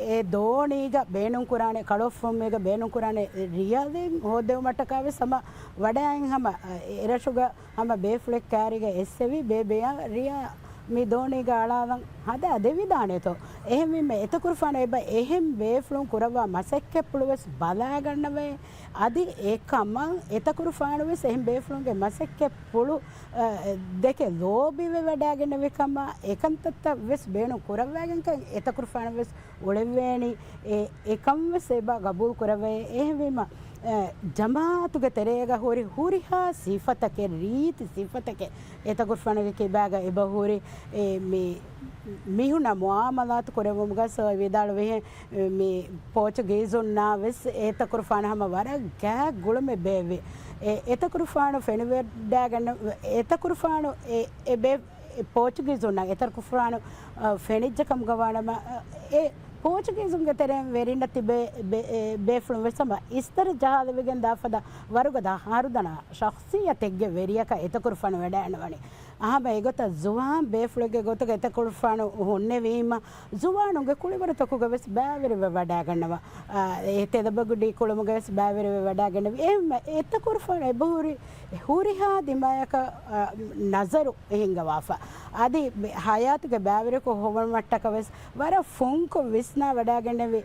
އެ ދޯނީގަ ބޭނުންކުރާނެ، ކަޅުއޮށްފުމީގަ ބޭނުންކުރާނެ ރިޔަލެއް ހޯއްދެވުމަށްޓަކާވެސް ހަމަ ވަޑައިން ހަމަ އެރަށުގަ ހަމަ ބޭފުޅެއް ކާރިގަ އެއްސެވި ބޭބެޔާ ރިޔާ މި ދޯނީގަ އަޅާލަން ހަދާ ދެވިދާނެތޯ. އެހެންވީމަ އެތަކުރުފާނު އެބަ އެހެން ބޭފުޅުން ކުރައްވާ މަސައްކަތްޕުޅުވެސް ބަލާގަންނަވައޭ. އަދި އެކަމަށް އެތަކުރުފާނުވެސް އެހެން ބޭފުޅުންގެ މަސައްކަތްޕުޅު، އަ، ދެކެ ލޯބިވެވަޑައިގެންނެވި ކަމަށް އެކަންތައްތައް ވެސް ބޭނުން ކުރައްވައިގެންކަން އެތަކުރުފާނަށް ވެސް އުޅެވޭނީ. އެ، އެކަން ވެސް އެބަ ގަބޫލު ކުރައްވައޭ. އެހެންވީމަ، އެ، ޖަމާއަތުގެ ތެރޭގަ ހުރި ހުރިހާ ސިފަތަކެއް، ރީތި ސިފަތަކެއް އެތަކުރުފާނުގެ ކިބާގަ އެބަ ހުރި، އެ، މި މީހުންނާ މުއާމަލާތު ކުރެއްވުމުގަ ސޯ ވިދާޅުވިހެން، މި ޕޯޗުގީޒުންނާ ވެސް އެތަކުރުފާނު ހަމަ ވަރަށް ގާތް ގުޅުމެއް ބޭއްވި. އެ، އެތަކުރުފާނު ފެނިވަޑައިގަންނަ، އެތަކުރުފާނު އެ، އެ ބޭ-، އެ ޕޯޗުގީޒުންނަށް އެތަކުރުފާނު، އަ، ފެނިއްޖެ ކަމުގަ ވާނަމަ، އެ ޕޯޗުގީޒުންގެ ތެރެއިން ވެރިންނަށް ތިބޭ ބޭ-، އެ ބޭފުޅުން ވެސް ހަމަ އިސްތަރ ޖަހާލެވިގެން ދާފަދަ ވަރުގަދަ ހަރުދަނާ ޝަޚްސިއްޔަތެއްގެ ވެރިޔަކަށް އެތަކުރުފާނު ވަޑައިގަންނަވަނީ. އަހަމަ އެގޮތަށް ޒުވާން ބޭފުޅެއްގެ ގޮތުގަ އެތަކުރުފާނު ހުންނެވީމަ، ޒުވާނުންގެ ކުޅިވަރުތަކުގަ ވެސް ބައިވެރިވެ ވަޑައިގަންނަވާ. އާ، އެ ތެލަބަގުޑީ ކުޅުމުގަ ވެސް ބައިވެރިވެ ވަޑައިގަންނެވި. އެހެން އެތަކުރުފާނު އެބަހުރި ހުރިހާ ދިމާޔަކަށް، އާ، ނަޒަރު ހިންގަވާފަ. އަދި ހަޔާތުގެ ބައިވެރިޔަކު ހޮވުމަށްޓަކަ ވެސް ވަރަށް ފުންކޮށް ވިސްނާ ވަޑައިގެންނެވި.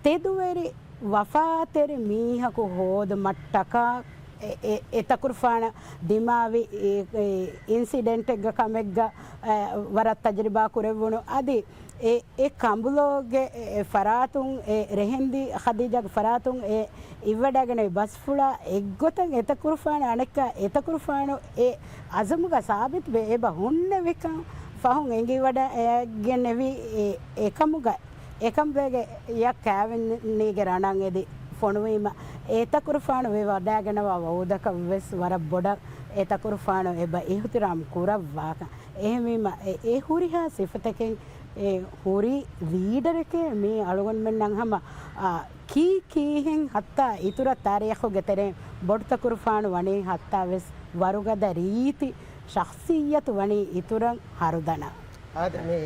ތެދުވެރި ވަފާތެރި މީހަކު ހޯދުމަށްޓަކާ އެ، އެ، އެތަކުރުފާނަށް ދިމާވި އެ، އެ، އިންސިޑެންޓެއްގަ ކަމެއްގަ، އެ، ވަރަށް ތަޖުރިބާ ކުރެއްވުނު. އަދި އެ، އެ ކަނބުލޯގެ އެ، އެ ފަރާތުން އެ ރެހެންދީ ޚަދީޖާގެ ފަރާތުން އެ އިވަޑައިގެން އެ ބަސްފުޅާ އެއްގޮތަށް އެތަކުރުފާނު އަނެއްކާ އެތަކުރުފާނު އެ އަޒުމުގަ ސާބިތުވެ އެބަ ހުންނެވިކަން ފަހުން އެނގިވަޑައިގެންނެވި އެ، އެކަމުގަ އެކަނބުލޭގެ ޔަ ކާވެނީގެ ރަނަށް އެދި ފޮނުވީމަ، އެތަކުރުފާނު ވެވަޑައިގަންނަވާ ވައުދަކަށް ވެސް ވަރަށް ބޮޑަށް އެތަކުރުފާނު އެބަ އިހުތިރާމް ކުރައްވާކަން. އެހެންވީމަ، އެ، އެ ހުރިހާ ސިފަތަކެއް އެ ހުރި ލީޑަރެކޭ މީ އަޅުގަނޑުމެންނަށް ހަމަ، އާ، ކީ ކީހެން ހައްތާ އިތުރަށް ތާރީޚުގެ ތެރެއިން ބޮޑުތަކުރުފާނު ވަނީ ހައްތާ ވެސް ވަރުގަދަ ރީތި ޝަޚްޞިއްޔަތު ވަނީ އިތުރަށް ހަރުދަނާ. އާދެ، މި،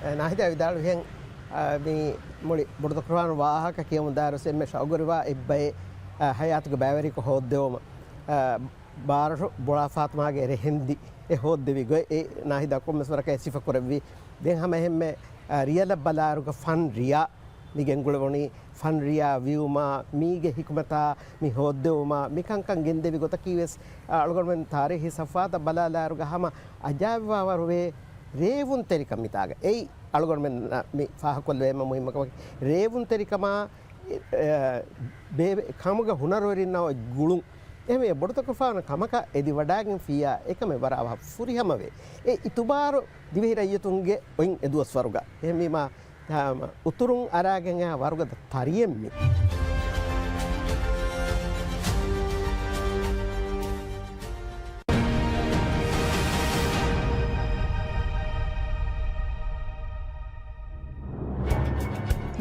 އެ، ނާހިދާ ވިދާޅުވިހެން، އާ، މި މުޅި ބޮޑުތަކުރުފާނު ވާހަކަ ކިޔަމުންދާއިރު އެންމެ ޝައުގުވެރިވާ އެއްބައެއް، އާ، ހަޔާތުގެ ބައިވެރިކޮށް ހޯއްދެވުމަށް، އާ، ބާރަށު ބޮޅާ ފާތުމާގެ ރެހެންދި އެ ހޯއްދެވި ގޮތް އެ ނާހިދާ ކޮންމެސް ވަރަކަށް އެ ސިފަ ކުރެއްވި. ދެން ހަމަ އެހެންމެ، އާ، ރިޔަލަށް ބަލާއިރުގަ ފަން ރިޔާ މި ގެންގުޅެވުނީ ފަންރިޔާ ވިއުމާ، މީގެ ހިކުމަތާ މި ހޯއްދެވުމާ، މި ކަންކަން ގެންދެވި ގޮތަކީ ވެސް، އަ، އަޅުގަނޑުމެން ތާރީޚީ ސަފުވާތައް ބަލާލާއިރުގަ ހަމަ އަޖާއިބުވާވަރުވޭ ރޭވުންތެރިކަން މިތާގަ. އެއީ އަޅުގަނޑުމެން މި ފާހަގަކޮށްލެވޭން މުހިއްމު ކަމަކީ، ރޭވުންތެރިކަމާ، އެ، ބޭބެ ކަމުގަ ހުނަރުވެރިންނާ އޮތް ގުޅުން. އެހެންވެ، ބޮޑުތަކުރުފާނު ކަމަކަށް އެދިވަޑައިގެންފިއްޔާ އެކަމެއް ވަރަށް އަވަހަށް ފުރިހަމަވޭ. އެ އިތުބާރު ދިވެހި ރައްޔިތުންގެ އޮތް އެ ދުވަސްވަރުގަ. އެހެންވީމާ، ހަމަ އުތުރުން އަރާގެން އާ ވަރުގަދަ ތަރިއެއް މި.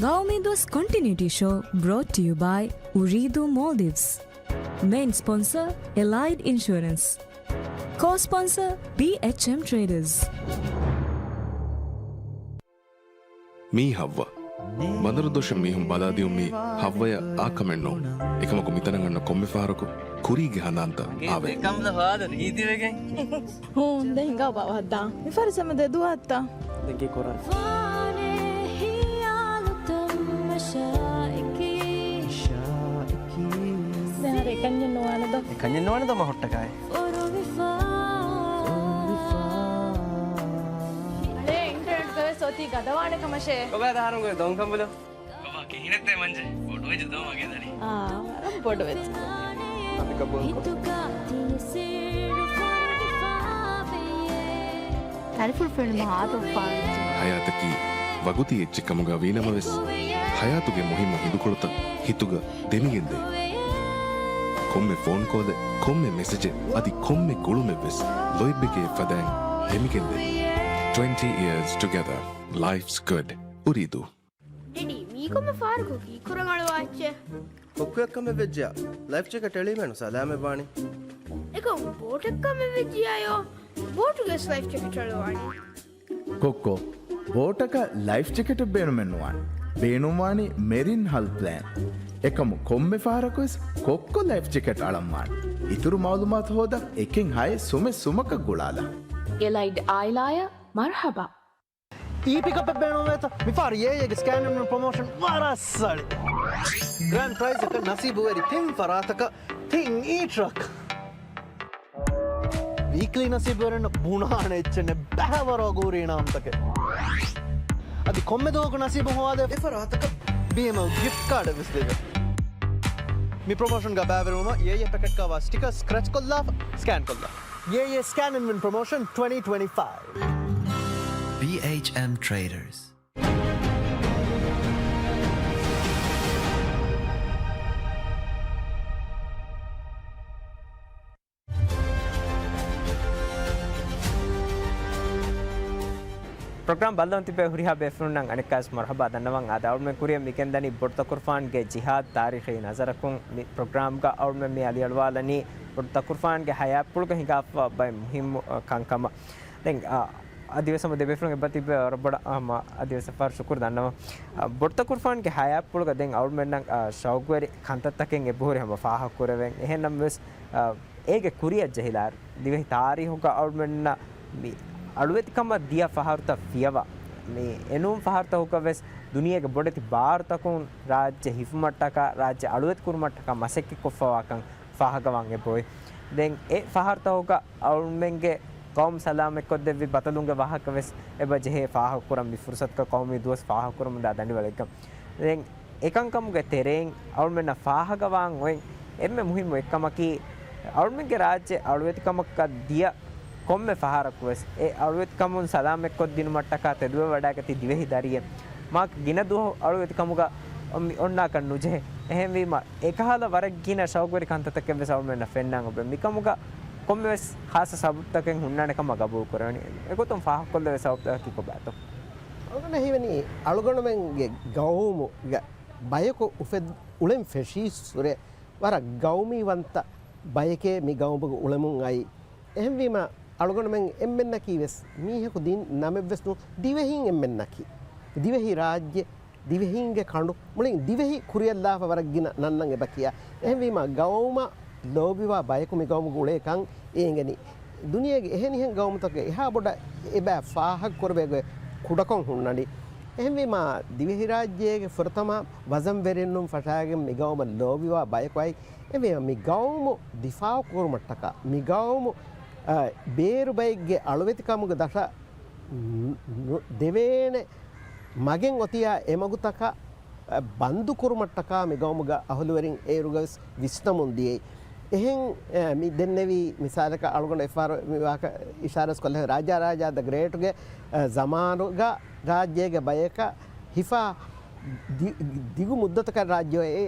ގައުމީ ދުވަސް ކޮންޓިނިއުޓީ ޝޯ brought to you by އުރީދޫ މޯލްޑިވްސް. މެއިން ސްޕޮންސަރ، އެލައިޑް އިންޝުއަރެންސް. ކޯ ސްޕޮންސަރ، ބީއެޗްއެމް ޓްރޭޑަރސް. މީ ހައްވަ. ބަނދަރުދޮށަށް މީހުން ބަލާދިޔުން މީ ހައްވަޔަށް އާ ކަމެއް ނޫން. އެކަމަކު މިތަނަށް އަންނަ ކޮންމެ ފަހަރަކު ކުރީގެ ހަނދާންތައް އާވޭ. ކަނބުލަ ހާދަ ރީތިވެގެން. ހޫން، ދެން ހިނގާ ބާވައްދާ. މި ފަރިސަމަ ދެ ދުވަހަށްތަ؟ ދެން ކީ ކުރަން؟ ފާނޭ ހިޔާލުތައް މަށާއެކީ. ދެން އަރަ އެކަންޏެއް ނުވާނެ ދޯ. އެކަންޏެއް ނުވާނެ ދޯ މަ ހުއްޓަކާއި. އަޅޭ، އިންޓަރނެޓްގަ ވެސް އޮތީ ގަދަވާނެ ކަމަށޭ. ކޮބާ ދާރުންގޮ ދޮން ކަނބުލު؟ ކޮބާ ކިހިނެއްތޭ މަންޖެ؟ ބޮޑުވެއްޖެ ދޯ މަގޭ ދަނީ. އާ، ވަރަށް ބޮޑުވެއްޖެ. ތަރިފުޅު ފެނުމަށް އާދަވެފަ. ހަޔާތަކީ ވަގުތީ އެއްޗެއް ކަމުގަ ވީނަމަވެސް، ހަޔާތުގެ މުހިއްމު ހިނދުކޮޅުތައް ހިތުގަ ދެމިގެންދޭ. ކޮންމެ ފޯން ކޯލެއް، ކޮންމެ މެސެޖެއް، އަދި ކޮންމެ ގުޅުމެއްވެސް ލޯތްބެކޭ ފަދައިން ދެމިގެންދޭ. Twenty years together. Life's good. އުރީދޫ. ޑެޑީ، މީ ކޮންމެ ފަހަރަކު ކީއްކުރަން އަޅުވާ އެއްޗެއް؟ ކޮއްކޮ އެއްކަމެއް ވެއްޖެޔާ. ލައިފް ޖެކެޓް އެޅީމޭނު ސަލާމަތް ވާނީ. އެކަމް ބޯޓެއް ކަމެއް ވެއްޖެޔާޔޯ. ބޯޓުގެ ވެސް ލައިފް ޖެކެޓް އަޅުވާނީ. ކޮއްކޮ، ބޯޓަކަށް ލައިފް ޖެކެޓެއް ބޭނުމެއް ނުވާނެ. ބޭނުންވާނީ މެރިން ހަލް ޕްލޭން. އެކަމު ކޮންމެ ފަހަރަކުވެސް ކޮއްކޮ ލައިފް ޖެކެޓް އަޅަންވާނެ. އިތުރު މައުލޫމާތު ހޯދަން އެކެއް ހައެއް ސުމެއް ސުމަކަށް ގުޅާލާ. އެލައިޑް އާއިލާއަށް މަރުޙަބާ. އީ ޕިކަޕެއް ބޭނުންވޭތަ؟ މިފަހަރު އޭއޭގެ ސްކޭން އިން ވިން ޕްރޮމޯޝަން ވަރަށް ސަޅި. ގްރޭންޑް ޕްރައިޒަކަށް ނަސީބުވެރި ތިން ފަރާތަކަށް ތިން އީ ޓްރަކް. ވީކްލީ ނަސީބުވެރިންނަށް ބުނާނެ އެއްޗެއް ނެތް ބައިވަރު އަގުހުރި އިނާމްތަކެއް. އަދި ކޮންމެ ދުވަހަކު ނަސީބު ހޮވާދޭ އެ ފަރާތަކަށް ބީއެމްއެލް ގިފްޓް ކާޑެއް ވެސް ލިބޭ. މި ޕްރޮމޯޝަންގަ ބައިވެރިވުމަށް އޭއޭ ޕެކެޓްގަ ހޮވާ ސްޓިކަރ ސްކްރެޗްކޮށްލާފަ، ސްކޭންކޮށްލާ. އޭއޭ ސްކޭން އިން ވިން ޕްރޮމޯޝަން ޓްވެންޓީ ޓްވެންޓީ ފައިވް. ބީއެޗްއެމް ޓްރޭޑަރސް. ޕްރޮގްރާމް ބައްލަވަން ތިބޭ ހުރިހާ ބޭފުޅުންނަށް އަނެއްކާވެސް މަރުޙަބާ ދަންނަވަން. އާދެ، އަޅުމެން ކުރިއަށް މިގެންދަނީ ބޮޑުތަކުރުފާންގެ ޖިހާދު ތާރީޚީ ނަޒަރަކުން. މި ޕްރޮގްރާމްގަ އަޅުމެން މި އަލިއަޅުވާލަނީ ބޮޑުތަކުރުފާންގެ ހަޔާތްޕުޅުގަ ހިނގާފަ ބައެއް މުހިއްމު، އަ، ކަންކަމަށް. ދެން، އާ، އަދިވެސް ހަމަ ދެބޭފުޅުން އެބަތިބެ ވަރަށް ބޮޑަށް ހަމަ އަދިވެސް އެއްފަހަރު ޝުކުރު ދަންނަވަން. އާ، ބޮޑުތަކުރުފާންގެ ހަޔާތްޕުޅުގަ ދެން އަޅުމެންނަށް، އާ، ޝައުގުވެރި ކަންތައްތަކެއް އެބަހުރި ހަމަ ފާހަގަކުރެވެން. އެހެންނަމަވެސް، އާ، އޭގެ ކުރިއަށް ޖެހިލާއިރު، ދިވެހި ތާރީހުގަ އަޅުމެންނަށް މި އަޅުވެތިކަމަށް ދިޔަ ފަހަރުތައް ފިޔަވާ، މި އެނޫން ފަހަރުތަކުގަ ވެސް ދުނިޔޭގެ ބޮޑެތި ބާރުތަކުން ރާއްޖެ ހިފުމަށްޓަކާ، ރާއްޖެ އަޅުވެތި ކުރުމަށްޓަކާ މަސައްކަތް ކޮށްފަވާކަން ފާހަގަވާން އެބައޮތް. ދެން އެ ފަހަރުތަކުގަ އަޅުމެންގެ ގައުމު ސަލާމަތްކޮށްދެއްވި ބަތަލުންގެ ވާހަކަ ވެސް އެބަ ޖެހޭ ފާހަގަކުރަން މި ފުރުސަތުގަ ޤައުމީ ދުވަސް ފާހަގަކުރަމުންދާ ދަނޑިވަޅެއްގަ. ދެން އެކަންކަމުގެ ތެރެއިން އަޅުމެންނަށް ފާހަގަވާން އޮތް އެންމެ މުހިއްމު އެއްކަމަކީ، އަޅުމެންގެ ރާއްޖެ އަޅުވެތިކަމަކަށް ދިޔަ ކޮންމެ ފަހަރަކުވެސް އެ އަޅުވެތިކަމުން ސަލާމަތްކޮށްދިނުމަށްޓަކާ ތެދުވެވަޑައިގަތީ ދިވެހި ދަރިއެއް. މާ ގިނަ ދުވަހު އަޅުވެތިކަމުގަ މި އޮންނާކަށް ނުޖެހޭ. އެހެންވީމަ، އެކަހަލަ ވަރަށް ގިނަ ޝައުގުވެރި ކަންތައްތަކެއްވެސް އަޅުމެންނަށް ފެންނާން އޮބެ. މިކަމުގަ ކޮންމެވެސް ޚާއްޞަ ސަބަބުތަކެއް ހުންނާނެ ކަމަށް ގަބޫލު ކުރެވެނީ. އެގޮތުން ފާހަގަކޮށްލެވޭ ސަބަބުތަކަކީ ކޮބާތޯ؟ އަޅުގަނޑަށް ހީވަނީ އަޅުގަނޑުމެންގެ ގައުމުގެ ބަޔަކު އުފެދް އުޅެން ފެށީއްސުރެ ވަރަށް ގައުމީވަންތަ ބަޔެކޭ މި ގައުމުގަ އުޅެމުން އައީ. އެހެންވީމަ، އަޅުގަނޑުމެން އެންމެންނަކީ ވެސް މީހަކު ދިން ނަމެއްވެސް ނޫން، ދިވެހީން އެންމެންނަކީ. ދިވެހި ރާއްޖެ، ދިވެހީންގެ ކަނޑު، މުޅިން ދިވެހި ކުރިއަށްލާފަ ވަރަށް ގިނަ ނަންނަން އެބަ ކިޔާ. އެހެންވީމަ، ގައުމަށް ލޯބިވާ ބަޔަކު މި ގައުމުގަ އުޅޭކަން އެނގެނީ. ދުނިޔޭގެ އެހެނިހެން ގައުމުތަކުގެ އެހާ ބޮޑަށް އެބަ ފާހަގަކުރެވޭ ގޮތް ކުޑަކޮށް ހުންނަނީ. އެހެންވީމަ، ދިވެހިރާއްޖޭގެ ފުރަތަމަ ވަޒަންވެރިންނުން ފަށާގެން މި ގައުމަށް ލޯބިވާ ބަޔަކު އައި، އެހެންވީމަ، މި ގައުމު ދިފާއު ކުރުމަށްޓަކާ، މި ގައުމު، އަ، ބޭރު ބައެއްގެ އަޅުވެތިކަމުގެ ދަށަށް ނު-، ނު-، ދެވޭނެ މަގެއް އޮތިޔާ އެމަގުތަކަށް، އަ، ބަންދު ކުރުމަށްޓަކާ މި ގައުމުގެ އަހުލުވެރިން އޭރުގަވެސް ވިސްނަމުން ދިޔައީ. އެހެން، އަ، މި ދެންނެވީ މިސާލަކަށް އަޅުގަނޑު އެއްފަހަރު މި ވާހަކަ އިޝާރަސް ކޮށްލެވޭ ރާޖާ ރާޖާ ދަ ގްރޭޓްގެ، އަ، ޒަމާނުގަ ރާއްޖޭގެ ބަޔަކަށް ހިފާ ދި-، ދިގު މުއްދަތަކަށް ރާއްޖެ އެ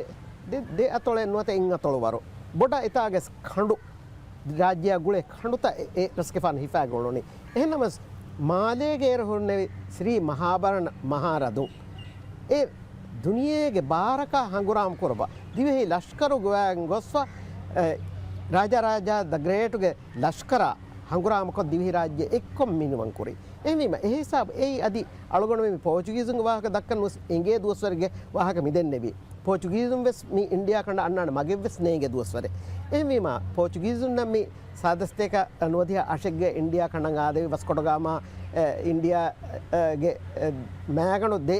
ދެ، ދެ އަތޮޅެއް ނުވަތަ އެއް އަތޮޅު ވަރު ބޮޑަށް އެތާގެ ކަނޑު ރާއްޖެއަށް ގުޅޭ ކަނޑުތައް އެ، އެ ރަސްގެފާނު ހިފާގެ އުޅުނީ. އެހެންނަމަވެސް، މާލޭގެ އޭރު ހުންނެވި ސްރީ މަހާބަރަނަ މަހާރަދުން އެ ދުނިޔޭގެ ބާރަކާ ހަނގުރާމަ ކުރައްވާ، ދިވެހި ލަޝްކަރު ގޮވައިގެން ގޮސްފަ، އެ، ރާޖާ ރާޖާ ދަ ގްރޭޓުގެ ލަޝްކަރާ ހަނގުރާމަކޮށް ދިވެހިރާއްޖެ އެއްކޮށް މިނިވަން ކުރި. އެހެންވީމަ، އެހިސާބު އެއީ އަދި އަޅުގަނޑުމެން މި ޕޯޗުގީޒުންގެ ވާހަކަ ދައްކަން ނުވެސް އެނގޭ ދުވަސްވަރެއްގެ ވާހަކަ މިދެންނެވީ. ޕޯޗުގީޒުން ވެސް މި އިންޑިޔާ ކަނޑަށް އަންނާނެ މަގެއް ވެސް ނޭނގޭ ދުވަސްވަރެއް. އެހެންވީމަ، ޕޯޗުގީޒުންނަށް މި ސާދަ ސަތޭކަ ނުވަދިހަ އަށެއްގެ އިންޑިޔާ ކަނޑަށް އާދެވި ވަސްކޮޑުގަ މާ، އެ، އިންޑިޔާ، އެ، ގެ، އެ، މައިގަނޑު ދެ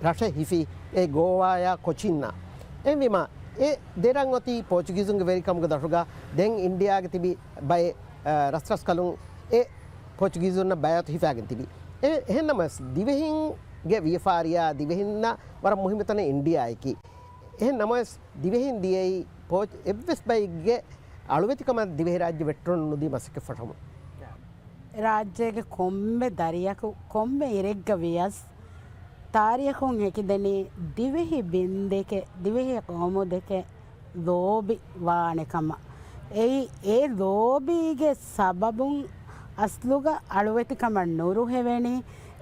ރަށެއް ހިފީ، އެ ގޯވާޔާ ކޮޗިންނާ. އެހެންވީމަ، އެ ދެ ރަށް އޮތީ ޕޯޗުގީޒުންގެ ވެރިކަމުގެ ދަށުގަ. ދެން އިންޑިޔާގެ ތިބި ބައެއް، އެ، ރަސްރަސްކަލުން އެ ޕޯޗުގީޒުންނަށް ބައިއަތު ހިފާގެން ތިބި. އެ، އެހެން ނަމަވެސް، ދިވެހިންގެ ވިޔަފާރިއާ ދިވެހިންނަށް ވަރަށް މުހިއްމު ތަނެއް އިންޑިޔާއަކީ. އެހެން ނަމަވެސް، ދިވެހިން ދިޔައީ ޕޯޗް އެއްވެސް ބައެއްގެ އަޅުވެތިކަމަށް ދިވެހިރާއްޖެ ވެއްޓުން ނުދީ މަސައްކަތް ފަށަމުން. ރާއްޖޭގެ ކޮންމެ ދަރިޔަކު ކޮންމެ އިރެއްގަ ވިޔަސް، ތާރީޚުން ހެކިދެނީ ދިވެހި ބިންދެކެ، ދިވެހި ޤައުމުދެކެ ލޯބި ވާނެ ކަމަށް. އެއީ، އެ ލޯބީގެ ސަބަބުން އަސްލުގަ އަޅުވެތިކަމަށް ނުރުހެވެނީ،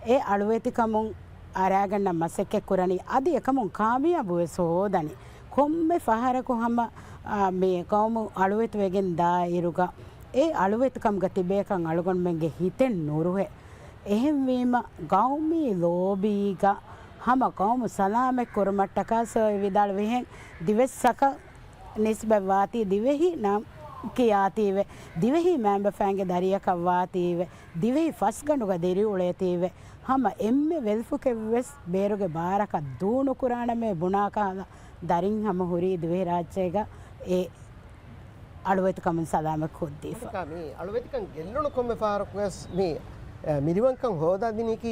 އެ އަޅުވެތިކަމުން އަރާގަންނަ މަސައްކަތް ކުރަނީ، އަދި އެކަމުން ކާމިޔާބުވެސް ހޯދަނީ. ކޮންމެ ފަހަރަކު ހަމަ، އާ، މި ޤައުމު އަޅުވެތިވެގެން ދާއިރުގަ، އެ އަޅުވެތިކަމުގަ ތިބޭކަން އަޅުގަނޑުމެންގެ ހިތެއް ނުރުހޭ. އެހެންވީމަ، ޤައުމީ ލޯބީގަ ހަމަ ޤައުމު ސަލާމަތް ކުރުމަށްޓަކާ ސޯއި ވިދާޅުވިހެން ދިވެއްސަކަށް ނިސްބަތްވާތީ ދިވެހި ނަން ކިޔާތީވެ، ދިވެހި މައިންބަފައިންގެ ދަރިޔަކަށް ވާތީވެ، ދިވެހި ފަސްގަނޑުގަ ދިރިއުޅޭތީވެ، ހަމަ އެންމެ ވެލްފުކެއްވެސް ބޭރުގެ ބާރަކަށް ދޫ ނުކުރާނަމޭ ބުނާކަހަލަ ދަރިން ހަމަ ހުރީ ދިވެހިރާއްޖޭގަ އެ އަޅުވެތިކަމުން ސަލާމަތް ކޮށްދީފަ. މި އަޅުވެތިކަން ގެއްލުނު ކޮންމެ ފަހަރަކުވެސް މި، އެ، މިނިވަންކަން ހޯދާދިނީކީ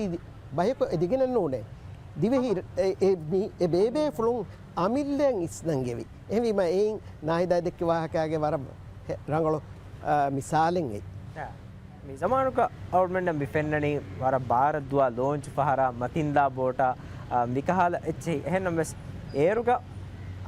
ބަޔަކު އެދިގެނެއް ނޫނޭ. ދިވެހި އެ، އެ، މި، އެ ބޭބޭފުޅުން އަމިއްލައަށް އިސްނަންގެވި. އެހެންވީމަ އެއިން ނާހިދާ ދެއްކި ވާހަކާގެ ވަރަށް ހެ-، ރަނގަޅު، އާ، މިސާލެއް އެއް. އާ، މި ޒަމާނުގަ އަޅުމެންނަށް މި ފެންނަނީ ވަރަށް ބާރަށް ދުވާ ލޯންޗު ފަހަރާ، މަތިންދާ ބޯޓާ، އާ، މިކަހަލަ އެއްޗެހި. އެހެންނަމަވެސް އޭރުގަ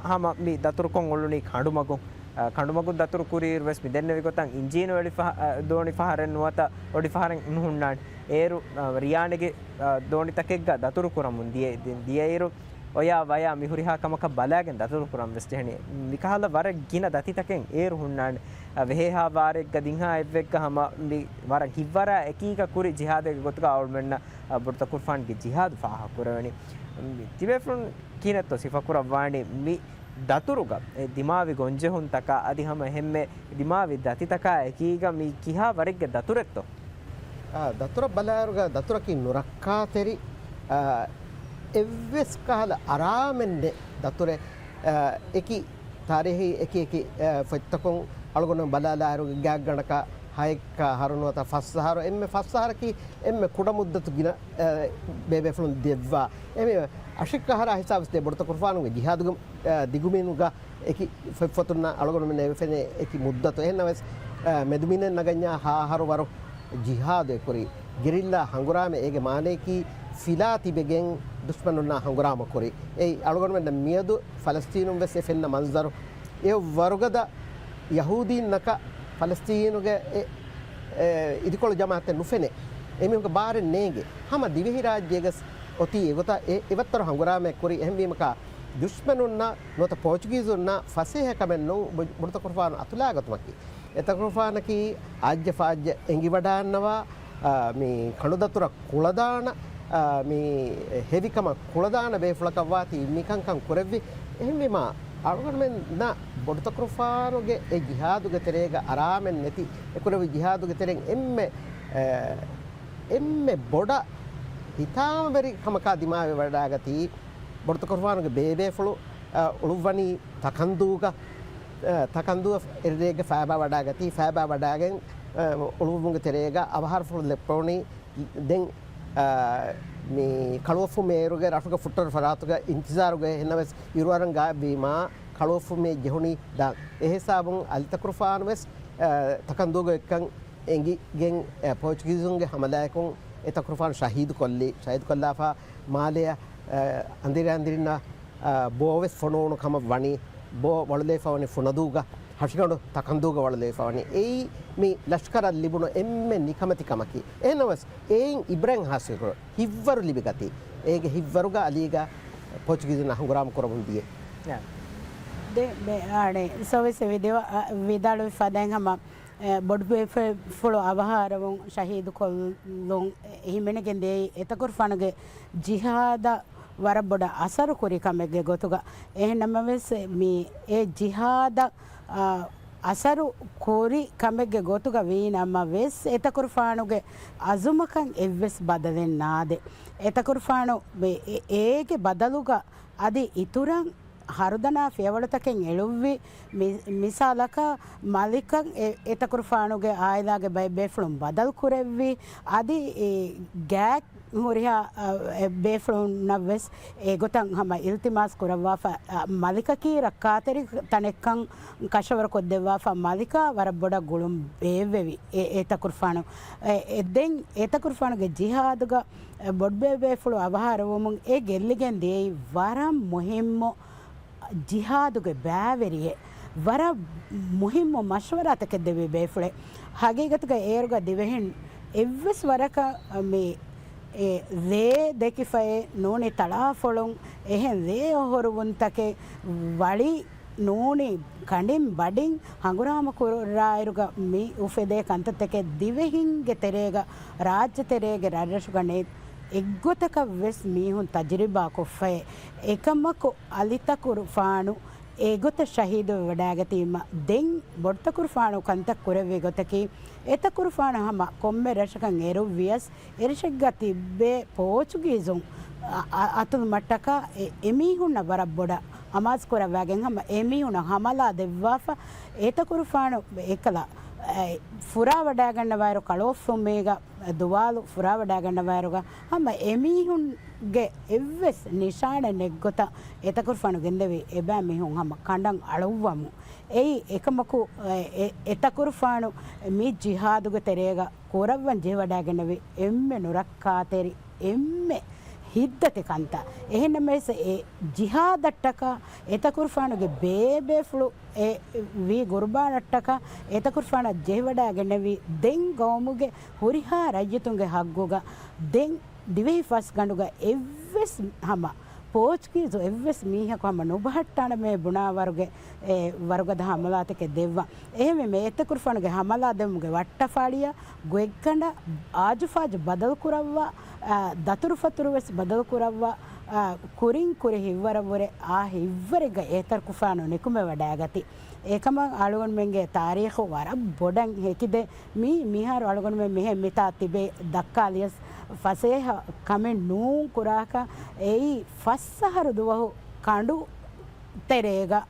ހަމަ މި ދަތުރުކޮށް އުޅުނީ ކަނޑުމަގުން. އާ، ކަނޑުމަގުން ދަތުރު ކުރިއިރު ވެސް މި ދެންނެވި ގޮތަށް އިންޖީނު އެޅި ފަހަ-، އާ، ދޯނި ފަހަރެއް ނުވަތަ އޮޑި ފަހަރެއް ނުހުންނާނެ. އޭރު، އާ، ރިޔާނެގެ، އާ، ދޯނިތަކެއްގަ ދަތުރު ކުރަމުން ދިޔަ-، ދި-، ދިޔައިރު، އޮޔާ ވަޔާ މި ހުރިހާ ކަމަކަށް ބަލާގެން ދަތުރު ކުރަން ވެސް ޖެހެނީ. މިކަހަލަ ވަރަށް ގިނަ ދަތިތަކެއް އޭރު ހުންނާނެ. އަ، ވެހޭހާ ވާރެއްގަ ދިންހާ އެއްވެއްގަ ހަމަ މި ވަރަށް ހިތްވަރާ އެކީގަ ކުރި ޖިހާދެއްގެ ގޮތުގަ އަޅުމެންނަށް، އަ، ބޮޑުތަކުރުފާނުގެ ޖިހާދު ފާހަގަކުރެވެނީ. މި ތިބޭފުޅުން ކިހިނެއްތޯ ސިފަކުރައްވާނީ މި ދަތުރުގަ އެ ދިމާވި ގޮންޖެހުންތަކާ އަދި ހަމަ އެހެންމެ ދިމާވި ދަތިތަކާ އެކީގަ މި ކިހާ ވަރެއްގެ ދަތުރެއްތޯ؟ އާ، ދަތުރަށް ބަލާއިރުގަ ދަތުރަކީ ނުރައްކާތެރި، އާ، އެއްވެސް ކަހަލަ އަރާމެއް ނެތް ދަތުރެއް. އާ، އެކި ތާރީހީ އެކި އެކި، އާ، ފޮތްތަކުން އަޅުގަނޑު ބަލާލާއިރު ގާތްގަނޑަކަށް ހައެއްކަ އަހަރު ނުވަތަ ފަސް އަހަރު، އެންމެ ފަސް އަހަރަކީ އެންމެ ކުޑަ މުއްދަތު ގިނަ، އާ، ބޭބޭފުޅުން ދެއްވާ. އެމެ އަށެއްކަ އަހަރާ ހިސާބަސް ދޭ ބޮޑުތަކުރުފާނުގެ ޖިހާދުގެ، އާ، ދިގުމީނުގަ އެކި ފޮތްފޮތުންނަށް އަޅުގަނޑުމެން އެ ފެނޭ އެކި މުއްދަތު. އެހެންނަމަވެސް، އާ، މެދުމިނެއް ނަގަންޏާ ހާ އަހަރު ވަރު ޖިހާދު އެކުރި. ގެރިއްލާ ހަނގުރާމަ އޭގެ މާނަޔަކީ ފިލާ ތިބެގެން ދުޝްމަނުންނާ ހަނގުރާމަ ކުރި. އެއީ އަޅުގަނޑުމެންނަށް މިއަދު ފަލަސްތީނުން ވެސް އެ ފެންނަ މަންޒަރު. އެ ވަރުގަދަ ޔަހޫދީންނަކަށް ފަލަސްތީނުގެ އެ، އެ، އިދިކޮޅު ޖަމާއަތެއް ނުފެނޭ. އެމީހުންގެ ބާރެއް ނޭނގެ. ހަމަ ދިވެހިރާއްޖޭގަސް އޮތީ އެގޮތަށް އެ، އެވައްތަރު ހަނގުރާމައެއް ކުރި. އެހެންވީމަކާ ދުޝްމަނުންނަށް ނުވަތަ ޕޯޗުގީޒުންނަށް ފަސޭހަކަމެއް ނޫން ބު-، ބޮޑުތަކުރުފާނު އަތުލާގަތުމަކީ. އެތަކުރުފާނަކީ އާއްޖަފާއްޖަ އެނގިވަޑާންނަވާ، އާ، މި ކަނޑުދަތުރަށް ކުޅަދާނަ، އާ، މި ހެވިކަމަށް ކުޅަދާނަ ބޭފުޅަކަށްވާތީ މިކަންކަން ކުރެއްވި. އެހެންވީމާ، އަޅުގަނޑުމެންނަށް ބޮޑުތަކުރުފާނުގެ އެ ޖިހާދުގެ ތެރޭގަ އަރާމެއް ނެތި، އެކުރެއްވި ޖިހާދުގެ ތެރެއިން އެންމެ، އެ، އެންމެ ބޮޑަށް ހިތާމަވެރި ކަމަކާ ދިމާވެވަޑާގަތީ، ބޮޑުތަކުރުފާނުގެ ބޭބޭފުޅު، އަ، އުޅުއްވަނީ ތަކަންދޫގަ، އަ، ތަކަންދޫއަށް އެރޭގަ ފައިބާ ވަޑާގަތީ، ފައިބާ ވަޑާގެން، އަ، އުޅުއްވުމުގެ ތެރޭގަ އަވަހާރަފުޅު ލެއްޕެވުނީ. ދެން، އަ، މި ކަޅުއޮށްފުމޭ އޭރުގެ ރަށުގެ ފުއްޓަރު ފަރާތުގަ އިންތިޒާރުގަ އެހެންނަމަވެސް އިރުއަރަން ގާތްވީމާ ކަޅުއޮށްފުމޭ ޖެހުނީ ދާން. އެހިސާބުން އަލިތަކުރުފާނުވެސް، އަ، ތަކަންދޫގަ އެއްކަން އެނގިގެން، އެ، ޕޯޗުގީޒުންގެ ހަމަލާއަކުން އެ ތަކުރުފާނު ޝަހީދު ކޮށްލި، ޝަހީދު ކޮށްލާފަ މާލެއަށް، އެ، އަނދިރި އަނދިރިންނަށް، އެ، ބޯވެސް ފޮނުވުނު ކަމަށް ވަނީ، ބޯ ވަޅުލައިފަ ވަނީ ފުނަދޫގަ، ހަށިގަނޑު ތަކަންދޫގަ ވަޅުލައިފަ ވަނީ. އެއީ މި ލަޝްކަރަށް ލިބުނު އެންމެ ނިކަމެތި ކަމަކީ. އެހެންނަމަވެސް އެއިން އިބްރަތް ހާސިލްކުރުން ހިތްވަރު ލިބިގަތީ. އޭގެ ހިތްވަރުގަ އަލީގަ ޕޯޗުގީޒުންނާ ހަނގުރާމަ ކުރަމުން ދިޔަ. ދެ، މެ، އާނެ، ސޮވެސް ވިދެވ-، އަ، ވިދާޅުވި ފަދައިން ހަމަ، އެ، ބޮޑުބޭފުޅު އަވަހާރަވުން ޝަހީދު ކޮށްލުން ހިމެނިގެން ދިޔައީ އެތަކުރުފާނުގެ ޖިހާދަށް ވަރަށް ބޮޑަށް އަސަރު ކުރި ކަމެއްގެ ގޮތުގަ. އެހެން ނަމަވެސް މި އެ ޖިހާދަށް، އަ، އަސަރު ކުރި ކަމެއްގެ ގޮތުގަ ވީ ނަމަވެސް އެތަކުރުފާނުގެ އަޒުމަކަށް އެއްވެސް ބަދަލެއް ނާދެ. އެތަކުރުފާނު މި އެ-، އޭގެ ބަދަލުގަ އަދި އިތުރަށް ހަރުދަނާ ފިޔަވަޅުތަކެއް އެޅުއްވި. މި-، މިސާލަކަށް މަލިކަށް އެ-، އެތަކުރުފާނުގެ އާއިލާގެ ބައެއް ބޭފުޅުން ބަދަލު ކުރެއްވި. އަދި އެ ގާތް ހުރިހާ، އަ، އެ ބޭފުޅުންނަށްވެސް އެގޮތަށް ހަމަ އިލްތިމާސް ކުރައްވާފަ، އަ، މަލިކަކީ ރައްކާތެރި ތަނެއްކަން ކަށަވަރުކޮށްދެއްވާފަ، މަލިކާ ވަރަށް ބޮޑަށް ގުޅުން ބޭއްވެވި އެ-، އެތަކުރުފާނު. އެ-، އެ-، ދެން އެތަކުރުފާނުގެ ޖިހާދުގަ ބޮޑުބޭބޭފުޅު އަވަހާރަވުމުން އެ ގެއްލިގެން ދިޔައީ ވަރަށް މުހިއްމު ޖިހާދުގެ ބައިވެރިއެއް، ވަރަށް މުހިއްމު މަޝްވަރާތަކެއް ދެއްވި ބޭފުޅެއް. ހަގީގަތުގަ އޭރުގަ ދިވެހިން އެއްވެސް ވަރަކަށް މި އެ ރޭ ދެކިފައެއް ނޫނީ ތަޅާފޮޅުން، އެހެން ރޭ އޮހޮރުވުންތަކެއް ވަޅި ނޫނީ ކަނޑިން ބަޑިން ހަނގުރާމަ ކުރާއިރުގަ މި އުފެދޭ ކަންތައްތަކެއް ދިވެހިންގެ ތެރޭގަ، ރާއްޖެ ތެރޭގެ ރަށްރަށުގަ ނެތް އެއްގޮތަކަށް ވެސް މީހުން ތަޖުރިބާ ކޮށްފައޭ. އެކަމަކު އަލިތަކުރުފާނު އެގޮތަށް ޝަހީދުވެ ވަޑާގަތީމަ، ދެން ބޮޑުތަކުރުފާނު ކަންތައް ކުރެއްވި ގޮތަކީ، އެތަކުރުފާނު ހަމަ ކޮންމެ ރަށަކަށް އެރުއްވިޔަސް، އެރަށެއްގަ ތިއްބޭ ޕޯޗުގީޒުން އަ-، އަ-، އަތުލުމަށްޓަކާ އެ-، އެމީހުންނަށް ވަރަށް ބޮޑަށް އަމާޒު ކުރައްވާގެން ހަމަ އެމީހުންނަށް ހަމަލާ ދެއްވާފަ، އެތަކުރުފާނު އެކަލަ، އެ، ފުރާވަޑާގަންނަވާއިރު ކަޅުއޮށްފުމީގަ ދުވާލު ފުރާވަޑާގަންނަވާއިރުގަ ހަމަ އެމީހުންގެ އެއްވެސް ނިޝާނެއް ނެތްގޮތަށް އެތަކުރުފާނު ގެންދެވި އެބައިމީހުން ހަމަ ކަނޑަށް އަޅުއްވަމުން. އެއީ އެކަމަކު، އެ، އެ، އެތަކުރުފާނު މި ޖިހާދުގެ ތެރޭގަ ކުރައްވަން ޖެހިވަޑާގެންނެވި އެންމެ ނުރައްކާތެރި، އެންމެ ހިތްދަތި ކަންތައް. އެހެންނަމަވެސް އެ ޖިހާދަށްޓަކާ އެތަކުރުފާނުގެ ބޭބޭފުޅު އެ ވީ ގުރުބާނަށްޓަކާ އެތަކުރުފާނަށް ޖެހިވަޑާގެންނެވި ދެން ގައުމުގެ ހުރިހާ ރައްޔިތުންގެ ހައްގުގަ ދެން ދިވެހި ފަސްގަނޑުގަ އެއްވެސް ހަމަ ޕޯޗުގީޒު އެއްވެސް މީހަކު ހަމަ ނުބަހައްޓާނަމޭ ބުނާ ވަރުގެ، އެ، ވަރުގަދަ ހަމަލާތަކެއް ދެއްވާ. އެހެންވީމަ އެތަކުރުފާނުގެ ހަމަލާ ދެއްވުމުގެ ވައްޓަފާޅިއަށް ގޮތްގަނޑަށް އާޖުފާޖު ބަދަލުކުރައްވާ، އާ، ދަތުރުފަތުރުވެސް ބަދަލުކުރައްވާ، އާ، ކުރިން ކުރި ހިތްވަރަށްވުރެ އާ ހިތްވަރެއްގަ އެތަކުރުފާނު ނިކުމެވަޑައިގަތީ. އެކަމަށް އަޅުގަނޑުމެންގެ ތާރީޚު ވަރަށް ބޮޑަށް ހެކިދޭ. މީ މިހާރު އަޅުގަނޑުމެން މިހެން މިތާ ތިބެ ދައްކާލިޔަސް ފަސޭހަ ކަމެއް ނޫން ކުރާކަށް އެއީ ފަސް އަހަރު ދުވަހު ކަނޑު ތެރޭގަ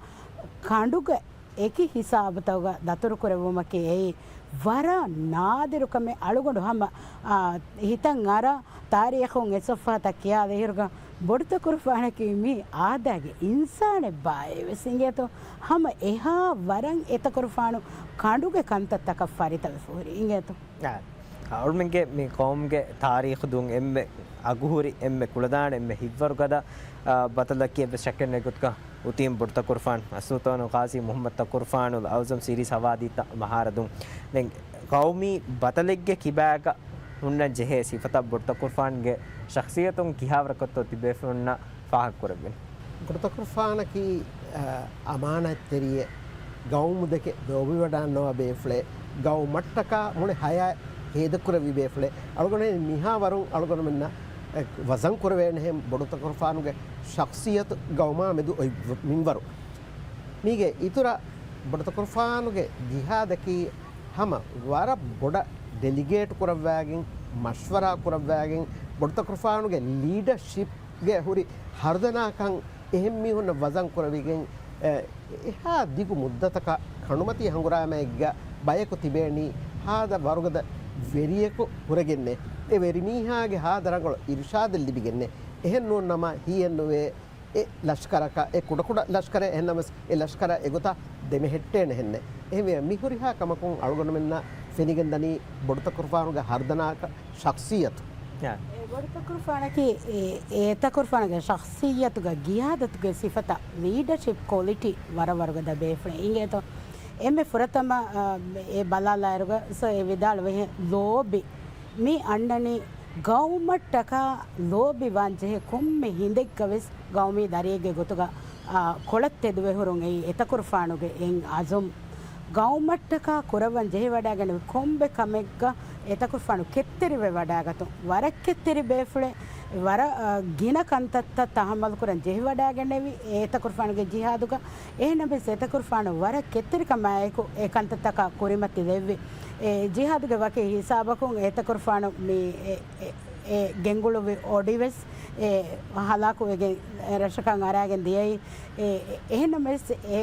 ކަނޑުގެ އެކި ހިސާބުތަކުގަ ދަތުރުކުރެއްވުމަކީ އެއީ ވަރަށް ނާދިރު ކަމެއް. އަޅުގަނޑު ހަމަ، އާ، ހިތަށް އަރާ ތާރީޚުން އެ ސޮފްހާތައް ކިޔާލި އިރުގަ ބޮޑުތަކުރުފާނަކީ މީ އާދައިގެ އިންސާނެއްބާއޭ ވެސް އިނގޭތޯ. ހަމަ އެހާ ވަރަށް އެތަކުރުފާނު ކަނޑުގެ ކަންތައްތަކަށް ފަރިތަވެފަ ހުރި އިނގޭތޯ. އާ، އަޅުމެންގެ މި ޤައުމުގެ ތާރީޚު ދުން އެންމެ އަގުހުރި، އެންމެ ކުޅަދާނަ، އެންމެ ހިތްވަރުގަދަ، އާ، ބަތަލަކީ އެއްވެސް ޝައްކެއް ނެތް ގޮތަކަށް އުތީމް ބޮޑުތަކުރުފާނު އައްސުލްޠާނު ޤާޟީ މުޙައްމަދު ތަކުރުފާނުލް އަޢުޒަމް ސީރީޒް ހަވާދިތްތައް މަހާރަ ދުން. ދެން ޤައުމީ ބަތަލެއްގެ ކިބާގަ ހުންނަން ޖެހޭ ސިފަތައް ބޮޑުތަކުރުފާނުގެ ޝަޚްޞިއްޔަތުން ކިހާވަރަކަށްތޯ ތިބޭފުޅުންނަށް ފާހަގަކުރެއްވިން؟ ބޮޑުތަކުރުފާނަކީ، އަ، އަމާނާތްތެރިއެއް، ގައުމުދެކެ ލޯބިވަޑާންނަވާ ބޭފުޅެއް، ގައުމަށްޓަކާ މުޅި ހަޔާތް ހޭދަކުރެއްވި ބޭފުޅެއް. އަޅުގަނޑު މިހާ ވަރުން އަޅުގަނޑުމެންނަށް، އެ، ވަޒަން ކުރެވޭނެހެން ބޮޑުތަކުރުފާނުގެ ޝަޚްޞިއްޔަތު ގައުމާ މެދު އޮތް މިންވަރު. މީގެ އިތުރަށް ބޮޑުތަކުރުފާނުގެ ޖިހާދަކީ ހަމަ ވަރަށް ބޮޑަށް ޑެލިގޭޓް ކުރައްވާގެން، މަޝްވަރާ ކުރައްވާގެން، ބޮޑުތަކުރުފާނުގެ ލީޑަޝިޕްގެ ހުރި ހަރުދަނާކަން އެހެން މީހުންނަށް ވަޒަން ކުރެވިގެން، އެ، އެހާ ދިގު މުއްދަތަކަށް ކަނޑުމަތީ ހަނގުރާމައެއްގަ ބަޔަކު ތިބޭނީ ހާދަ ވަރުގަދަ ވެރިޔަކު ހުރެގެންނޭ. އެ ވެރިމީހާގެ ހާދަ ރަނގަޅު އިރުޝާދެއް ލިބިގެންނޭ. އެހެން ނޫން ނަމަ ހީއެއްނުވޭ. އެ ލަޝްކަރަކަށް، އެ ކުޑަކުޑަ ލަޝްކަރެއް އެހެންނަމަވެސް، އެ ލަޝްކަރަށް އެގޮތަށް ދެމެހެއްޓޭނެހެންނެއް. އެހެންވެ، މި ހުރިހާ ކަމަކުން އަޅުގަނޑުމެންނަށް ފެނިގެންދަނީ ބޮޑުތަކުރުފާނުގެ ހަރުދަނާކަށް ޝަޚްޞިއްޔަތު. ޔާ. އެ ބޮޑުތަކުރުފާނަކީ، އެ، އެތަކުރުފާނުގެ ޝަޚްޞިއްޔަތުގަ ގިޔާދަތުގެ ސިފަތައް، ލީޑަޝިޕް ކޮލިޓީ ވަރަށް ވަރުގަދަ ބޭފުޅެއް އިނގޭތޯ. އެންމެ ފުރަތަމަ، އާ، އެ ބަލާލާއިރުގަ ސަ އެ ވިދާޅުވެހެން ލޯބި މި އަންނަނީ ގައުމަށްޓަކާ ލޯބިވާން ޖެހޭ ކޮންމެ ހިނދެއްގަ ވެސް ގައުމީ ދަރިއެއްގެ ގޮތުގަ، އާ، ކޮޅަށް ތެދުވެ ހުރުން އެއީ އެތަކުރުފާނުގެ އެއް އަޒުމް. ގައުމަށްޓަކާ ކުރައްވަން ޖެހިވަޑައިގަނެވި ކޮންމެ ކަމެއްގަ އެތަކުރުފާނު ކެތްތެރިވެ ވަޑައިގަތުން. ވަރަށް ކެތްތެރި ބޭފުޅެއް، ވަރަށް، އާ، ގިނަ ކަންތައްތައް ތަހައްމަލް ކުރަން ޖެހިވަޑައިގަނެވި އެތަކުރުފާނުގެ ޖިހާދުގަ. އެހެންނަމަވެސް އެތަކުރުފާނު ވަރަށް ކެތްތެރިކަމާއެކު އެ ކަންތައްތަކާ ކުރިމަތިލެއްވި. އެ ޖިހާދުގެ ވަކި ހިސާބަކުން އެތަކުރުފާނު މި އެ، އެ، އެ ގެންގުޅުއްވި އޮޑިވެސް އެ ހަލާކުވެގެން ރަށަކަށް އަރާގެން ދިޔައީ. އެ، އެހެންނަމަވެސް އެ،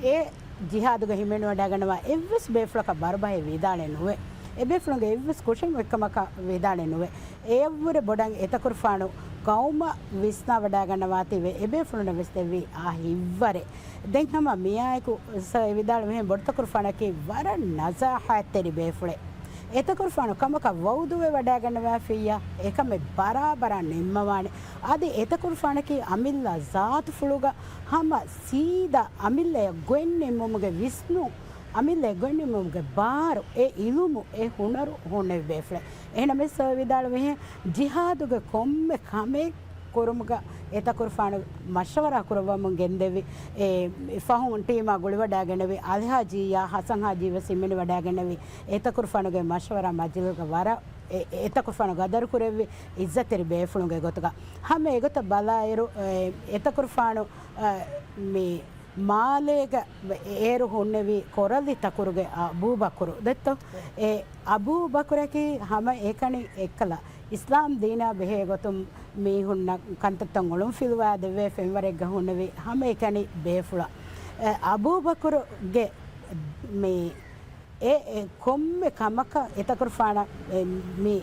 އެ ޖިހާދުގަ ހިމެނިވަޑައިގަންނަވާ އެއްވެސް ބޭފުޅަކަށް ބަރުބަހެއް ވިދާޅެއް ނުވޭ. އެބޭފުޅުންގެ އެއްވެސް ކުށެއް އޮތްކަމަކަށް ވިދާޅެއް ނުވޭ. އެއަށްވުރެ ބޮޑަށް އެތަކުރުފާނު ގައުމަށް ވިސްނާވަޑައިގަންނަވާތީވެ އެބޭފުޅުންނަށް ވެސް ދެއްވީ އާ ހިތްވަރެއް. ދެން ހަމަ މިއާއެކު ސަ ވިދާޅުވިހެން ބޮޑުތަކުރުފާނަކީ ވަރަށް ނަޒާހަތްތެރި ބޭފުޅެއް. އެތަކުރުފާނު ކަމަކަށް ވައުދުވެވަޑައިގަންނަވާފިއްޔާ އެކަމެއް ބަރާބަރަށް ނިންމަވާނެ. އަދި އެތަކުރުފާނަކީ އަމިއްލަ ޒާތުފުޅުގަ ހަމަ ސީދާ އަމިއްލަޔަށް ގޮތްނިންމުމުގެ ވިސްނުން، އަމިއްލަޔަށް ގޮތްނިންމުމުގެ ބާރު، އެ އިލުމު، އެ ހުނަރު ހުންނެވި ބޭފުޅެއް. އެހެނަމެސް ވިދާޅުވިހެން ޖިހާދުގެ ކޮންމެ ކަމެއް ކުރުމުގަ އެތަކުރުފާނު މަޝްވަރާ ކުރައްވަމުން ގެންދެވި، އެ ފަހުން ޓީމާ ގުޅިވަޑައިގެނެވި، އަލްހާޖީއާ ހަސަން ހާޖީ ވެސް ހިމެނިވަޑައިގެނެވި، އެތަކުރުފާނުގެ މަޝްވަރާ މަޖިލިސްގަ ވަރަށް އެ، އެ، އެތަކުރުފާނު ގަދަރުކުރެއްވި އިއްޒަތްތެރި ބޭފުޅުންގެ ގޮތުގަ. ހަމަ އެގޮތަށް ބަލާއިރު، އެ، އެތަކުރުފާނު، އަ، މި މާލޭގަ އޭރު ހުންނެވި ކޮރަލި ތަކުރުގެ އަބޫބަކުރު ދެއްތޯ؟ އެ އަބޫބަކުރަކީ ހަމަ އެކަނި އެއްކަލަ، އިސްލާމް ދީނާ ބެހޭ ގޮތުން މީހުންނަށް ކަންތައްތައް އޮޅުންފިލުވާ ދެއްވޭ ފެންވަރެއްގަ ހުންނެވި ހަމައެކަނި ބޭފުޅާ. އެ، އަބޫބަކުރުގެ މި އެ، އެ ކޮންމެ ކަމަކަށް އެތަކުރުފާނަށް، އެ، މި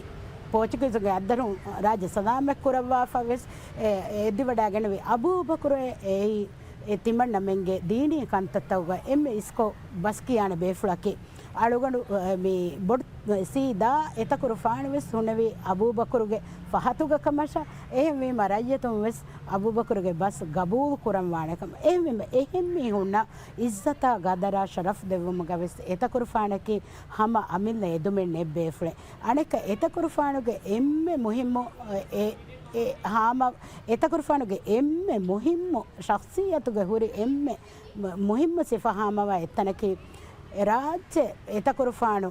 ޕޯޗުގީޒުންގެ އައްދަރުން ރާއްޖެ ސަލާމަތް ކުރައްވާފަ ވެސް، އެ، އެ އެދިވަޑައިގެނެވި އަބޫބަކުރު އެ، އެއީ، އެ ތިމަންނަމެންގެ ދީނީ ކަންތައްތަކުގަ އެންމެ އިސްކޮށް ބަސް ކިޔާނެ ބޭފުޅަކީ. އަޅުގަނޑު، އެ، މި ބޮޑު ސީދާ އެތަކުރުފާނު ވެސް ހުނެވީ އަބޫބަކުރުގެ ފަހަތުގަ ކަމަށާ، އެހެންވީމަ ރައްޔިތުން ވެސް އަބޫބަކުރުގެ ބަސް ގަބޫލު ކުރަން ވާނެ ކަމަށް. އެހެންވީމަ އެހެން މީހުންނަށް އިއްޒަތާ ގަދަރާ ޝަރަފް ދެއްވުމުގަ ވެސް އެތަކުރުފާނަކީ ހަމަ އަމިއްލަ އެދުމެއް ނެތް ބޭފުޅެއް. އަނެއްކަ އެތަކުރުފާނުގެ އެންމެ މުހިއްމު، އެ، އެ، ހާމަ، އެތަކުރުފާނުގެ އެންމެ މުހިއްމު ޝަޚްޞިއްޔަތުގެ ހުރި އެންމެ މު-، މުހިއްމު ސިފަ ހާމަވާ އެއްތަނަކީ، ރާއްޖެ އެތަކުރުފާނު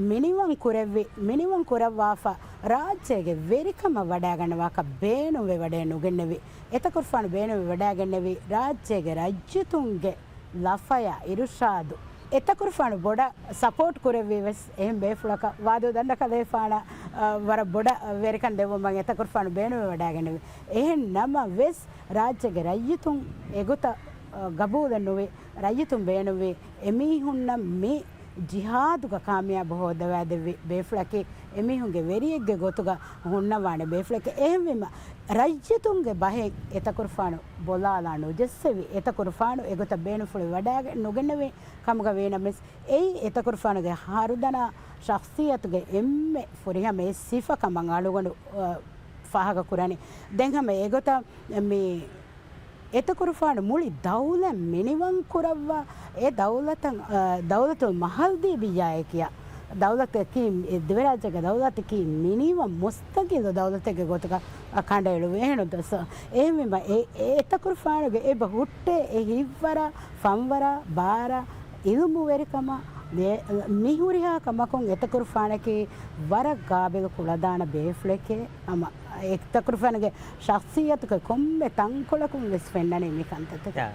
މިނިވަން ކުރެއްވި، މިނިވަން ކުރައްވާފަ، ރާއްޖޭގެ ވެރިކަމަށް ވަޑައިގަންނަވާކަށް ބޭނުންވެވަޑައެއް ނުގެންނެވި، އެތަކުރުފާނު ބޭނުންވެވަޑައިގެންނެވި، ރާއްޖޭގެ ރައްޔިތުންގެ ލަފަޔާ، އިރުޝާދު، އެތަކުރުފާނު ބޮޑަށް ސަޕޯޓް ކުރެއްވީ ވެސް އެހެން ބޭފުޅަކަށް ވާދޫ ދަނޑަކަލޭފާނަށް، އަ، ވަރަށް ބޮޑަށް ވެރިކަން ދެއްވުމަށް އެތަކުރުފާނު ބޭނުންވެވަޑައިގެންނެވި. އެހެން ނަމަ ވެސް ރާއްޖޭގެ ރައްޔިތުން އެގޮތަށް، އަ، ގަބޫލެއް ނުވި. ރައްޔިތުން ބޭނުންވީ އެމީހުންނަށް މި ޖިހާދުގަ ކާމިޔާބު ހޯއްދަވާދެއްވި ބޭފުޅަކީ، އެމީހުންގެ ވެރިއެއްގެ ގޮތުގަ ހުންނަވާނެ ބޭފުޅެކޭ. އެހެންވީމަ، ރައްޔިތުންގެ ބަހެއް އެތަކުރުފާނު ބޮލާލާ ނުޖެއްސެވި، އެތަކުރުފާނު އެގޮތަށް ބޭނުންފުޅު ވަޑައިގެ-، ނުގެންނެވި ކަމުގަ ވީނަމަވެސް، އެއީ އެތަކުރުފާނުގެ ހަރުދަނާ ޝަޚްޞިއްޔަތުގެ އެންމެ ފުރިހަމަ އެއް ސިފަ ކަމަށް އަޅުގަނޑު، އަ، ފާހަގަ ކުރަނީ. ދެން ހަމަ އެގޮތަށް މި އެތަކުރުފާނު މުޅި ދައުލަތް މިނިވަން ކުރައްވާ، އެ ދައުލަތަށް، އަ، ދައުލަތުލް މަހަލްދީބިއްޔާއޭ ކިޔާ ދައުލަތަކީ، އެ ދިވެރާއްޖޭގެ ދައުލަތަކީ މިނިވަން މުސްތަގިލު ދައުލަތެއްގެ ގޮތުގަ، އަ، ކަނޑައެޅުވޭ. އެހެން ދަސް، އެހެންވީމަ، އެ، އެ އެތަކުރުފާނުގެ އެބަ ހުއްޓޭ އެ ހިތްވަރާ، ފަންވަރާ، ބާރާ، އިލްމުވެރިކަމާ، މި، މި ހުރިހާ ކަމަކުން އެތަކުރުފާނަކީ ވަރަށް ގާބިލު ކުޅަދާނަ ބޭފުޅެކޭ. ހަމަ އެތަކުރުފާނުގެ ޝަޚްޞިއްޔަތުގެ ކޮންމެ ތަންކޮޅަކުން ވެސް ފެންނަނީ މި ކަންތައްތަކެއް. ޔާ،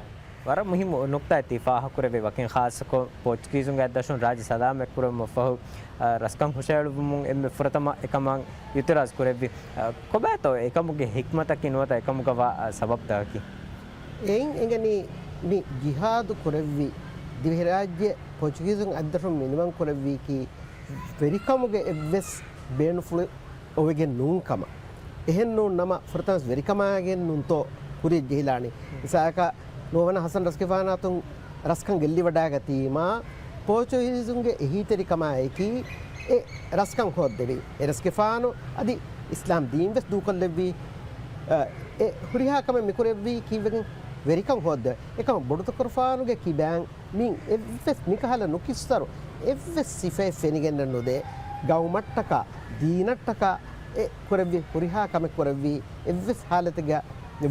ވަރަށް މުހިއްމު ނުކްތާއެއް ތި ފާހަގަކުރެއްވި. ވަކިން ޚާއްޞަކޮށް ޕޯޗުގީޒުންގެ އަތްދަށުން ރާއްޖެ ސަލާމަތްކުރުމަށްފަހު، އަ، ރަސްކަން ހުށައެޅުވުމުން އެންމެ ފުރަތަމަ އެކަމަށް އިއުތިރާޒް ކުރެއްވި. އަ، ކޮބާތޯ އެކަމުގެ ހިކްމަތަކީ ނުވަތަ އެކަމުގަ ވާ، އަ، ސަބަބުތަކަކީ؟ އެއިން އެނގެނީ މި ޖިހާދު ކުރެއްވި ދިވެހިރާއްޖެ ޕޯޗުގީޒުން އަތްދަށުން މިނިވަން ކުރެއްވީކީ ވެރިކަމުގެ އެއްވެސް ބޭނުންފުޅު އޮވެގެން ނޫން ކަމަށް. އެހެން ނޫން ނަމަ، ފުރަތަމަސް ވެރިކަމާގެން ނޫންތޯ ކުރިޔަށް ޖެހިލާނީ. މިސާލަކަށް، ނުވަވަނަ ހަސަން ރަސްގެފާނާތުން ރަސްކަން ގެއްލިވަޑައިގަތީމާ، ޕޯޗުގީޒުންގެ އެހީތެރިކަމާއެކީ އެ ރަސްކަން ހޯއްދެވި. އެ ރަސްގެފާނު އަދި އިސްލާމް ދީން ވެސް ދޫކޮށްލެއްވީ، އަ، އެ ހުރިހާ ކަމެއް މިކުރެއްވީ ކީއްވެގެން ވެރިކަން ހޯއްދެވެ. އެކަމަށް ބޮޑުތަކުރުފާނުގެ ކިބައިން މި އެއްވެސް މިކަހަލަ ނުކިއްސަރު އެއްވެސް ސިފައެއް ފެނިގެންނެއް ނުދޭ. ގައުމަށްޓަކާ، ދީނަށްޓަކާ އެ ކުރެއްވި ހުރިހާ ކަމެއް ކުރެއްވީ އެއްވެސް ހާލަތެއްގަ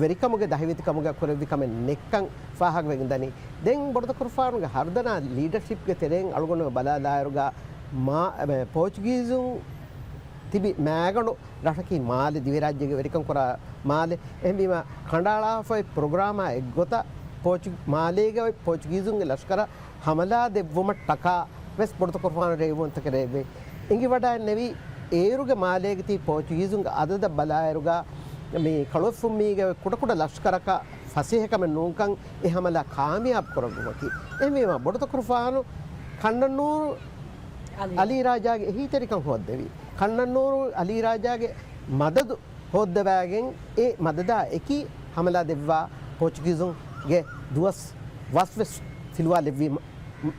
ވެރިކަމުގެ ދަހިވެތިކަމުގަ ކުރެއްވި ކަމެއް ނެއްކަން ފާހަގަވެގެން ދަނީ. ދެން ބޮޑުތަކުރުފާނުގެ ހަރުދަނާ ލީޑަޝިޕްގެ ތެރެއިން އަޅުގަނޑު ބަލާލާއިރުގަ މާ-، މެ-، ޕޯޗުގީޒުން ތިބި މާގަނޑު ރަށަކީ މާލެ، ދިވެރާއްޖޭގެ ވެރިކަން ކުރާ މާލެ. އެހެންވީމަ، ކަނޑައަޅާފައި ޕްރޮގްރާމާ އެއްގޮތަށް ޕޯޗު-، މާލޭގަ އޮތް ޕޯޗުގީޒުންގެ ލަޝްކަރަށް ހަމަލާ ދެއްވުމަށްޓަކާ ވެސް ބޮޑުތަކުރުފާނު ރޭވުންތަކެއް ރޭވި. އެނގިވަޑައިންނެވި، އޭރުގެ މާލޭގެ ތިބި ޕޯޗުގީޒުންގެ އަދަދަށް ބަލާއިރުގަ، މި ކަޅުފުންމީގެ ކުޑަކުޑަ ލަޝްކަރަކަށް ފަސޭހަކަމެއް ނޫންކަން އެ ހަމަލާ ކާމިޔާބު ކުރެއްވުމަކީ. އެހެންވީމަ، ބޮޑުތަކުރުފާނު ކަންނަންނޫރު އަލީ. އަލީ ރާޖާގެ އެހީތެރިކަން ހޯއްދެވި. ކަންނަންނޫރު އަލީ ރާޖާގެ މަދަދު ހޯއްދަވާގެން އެ މަދަދާ އެކީ ހަމަލާ ދެއްވާ ޕޯޗުގީޒުންގެ ދުވަސް ވަސްވެސް ފިލުވާލެއްވީ މަ-،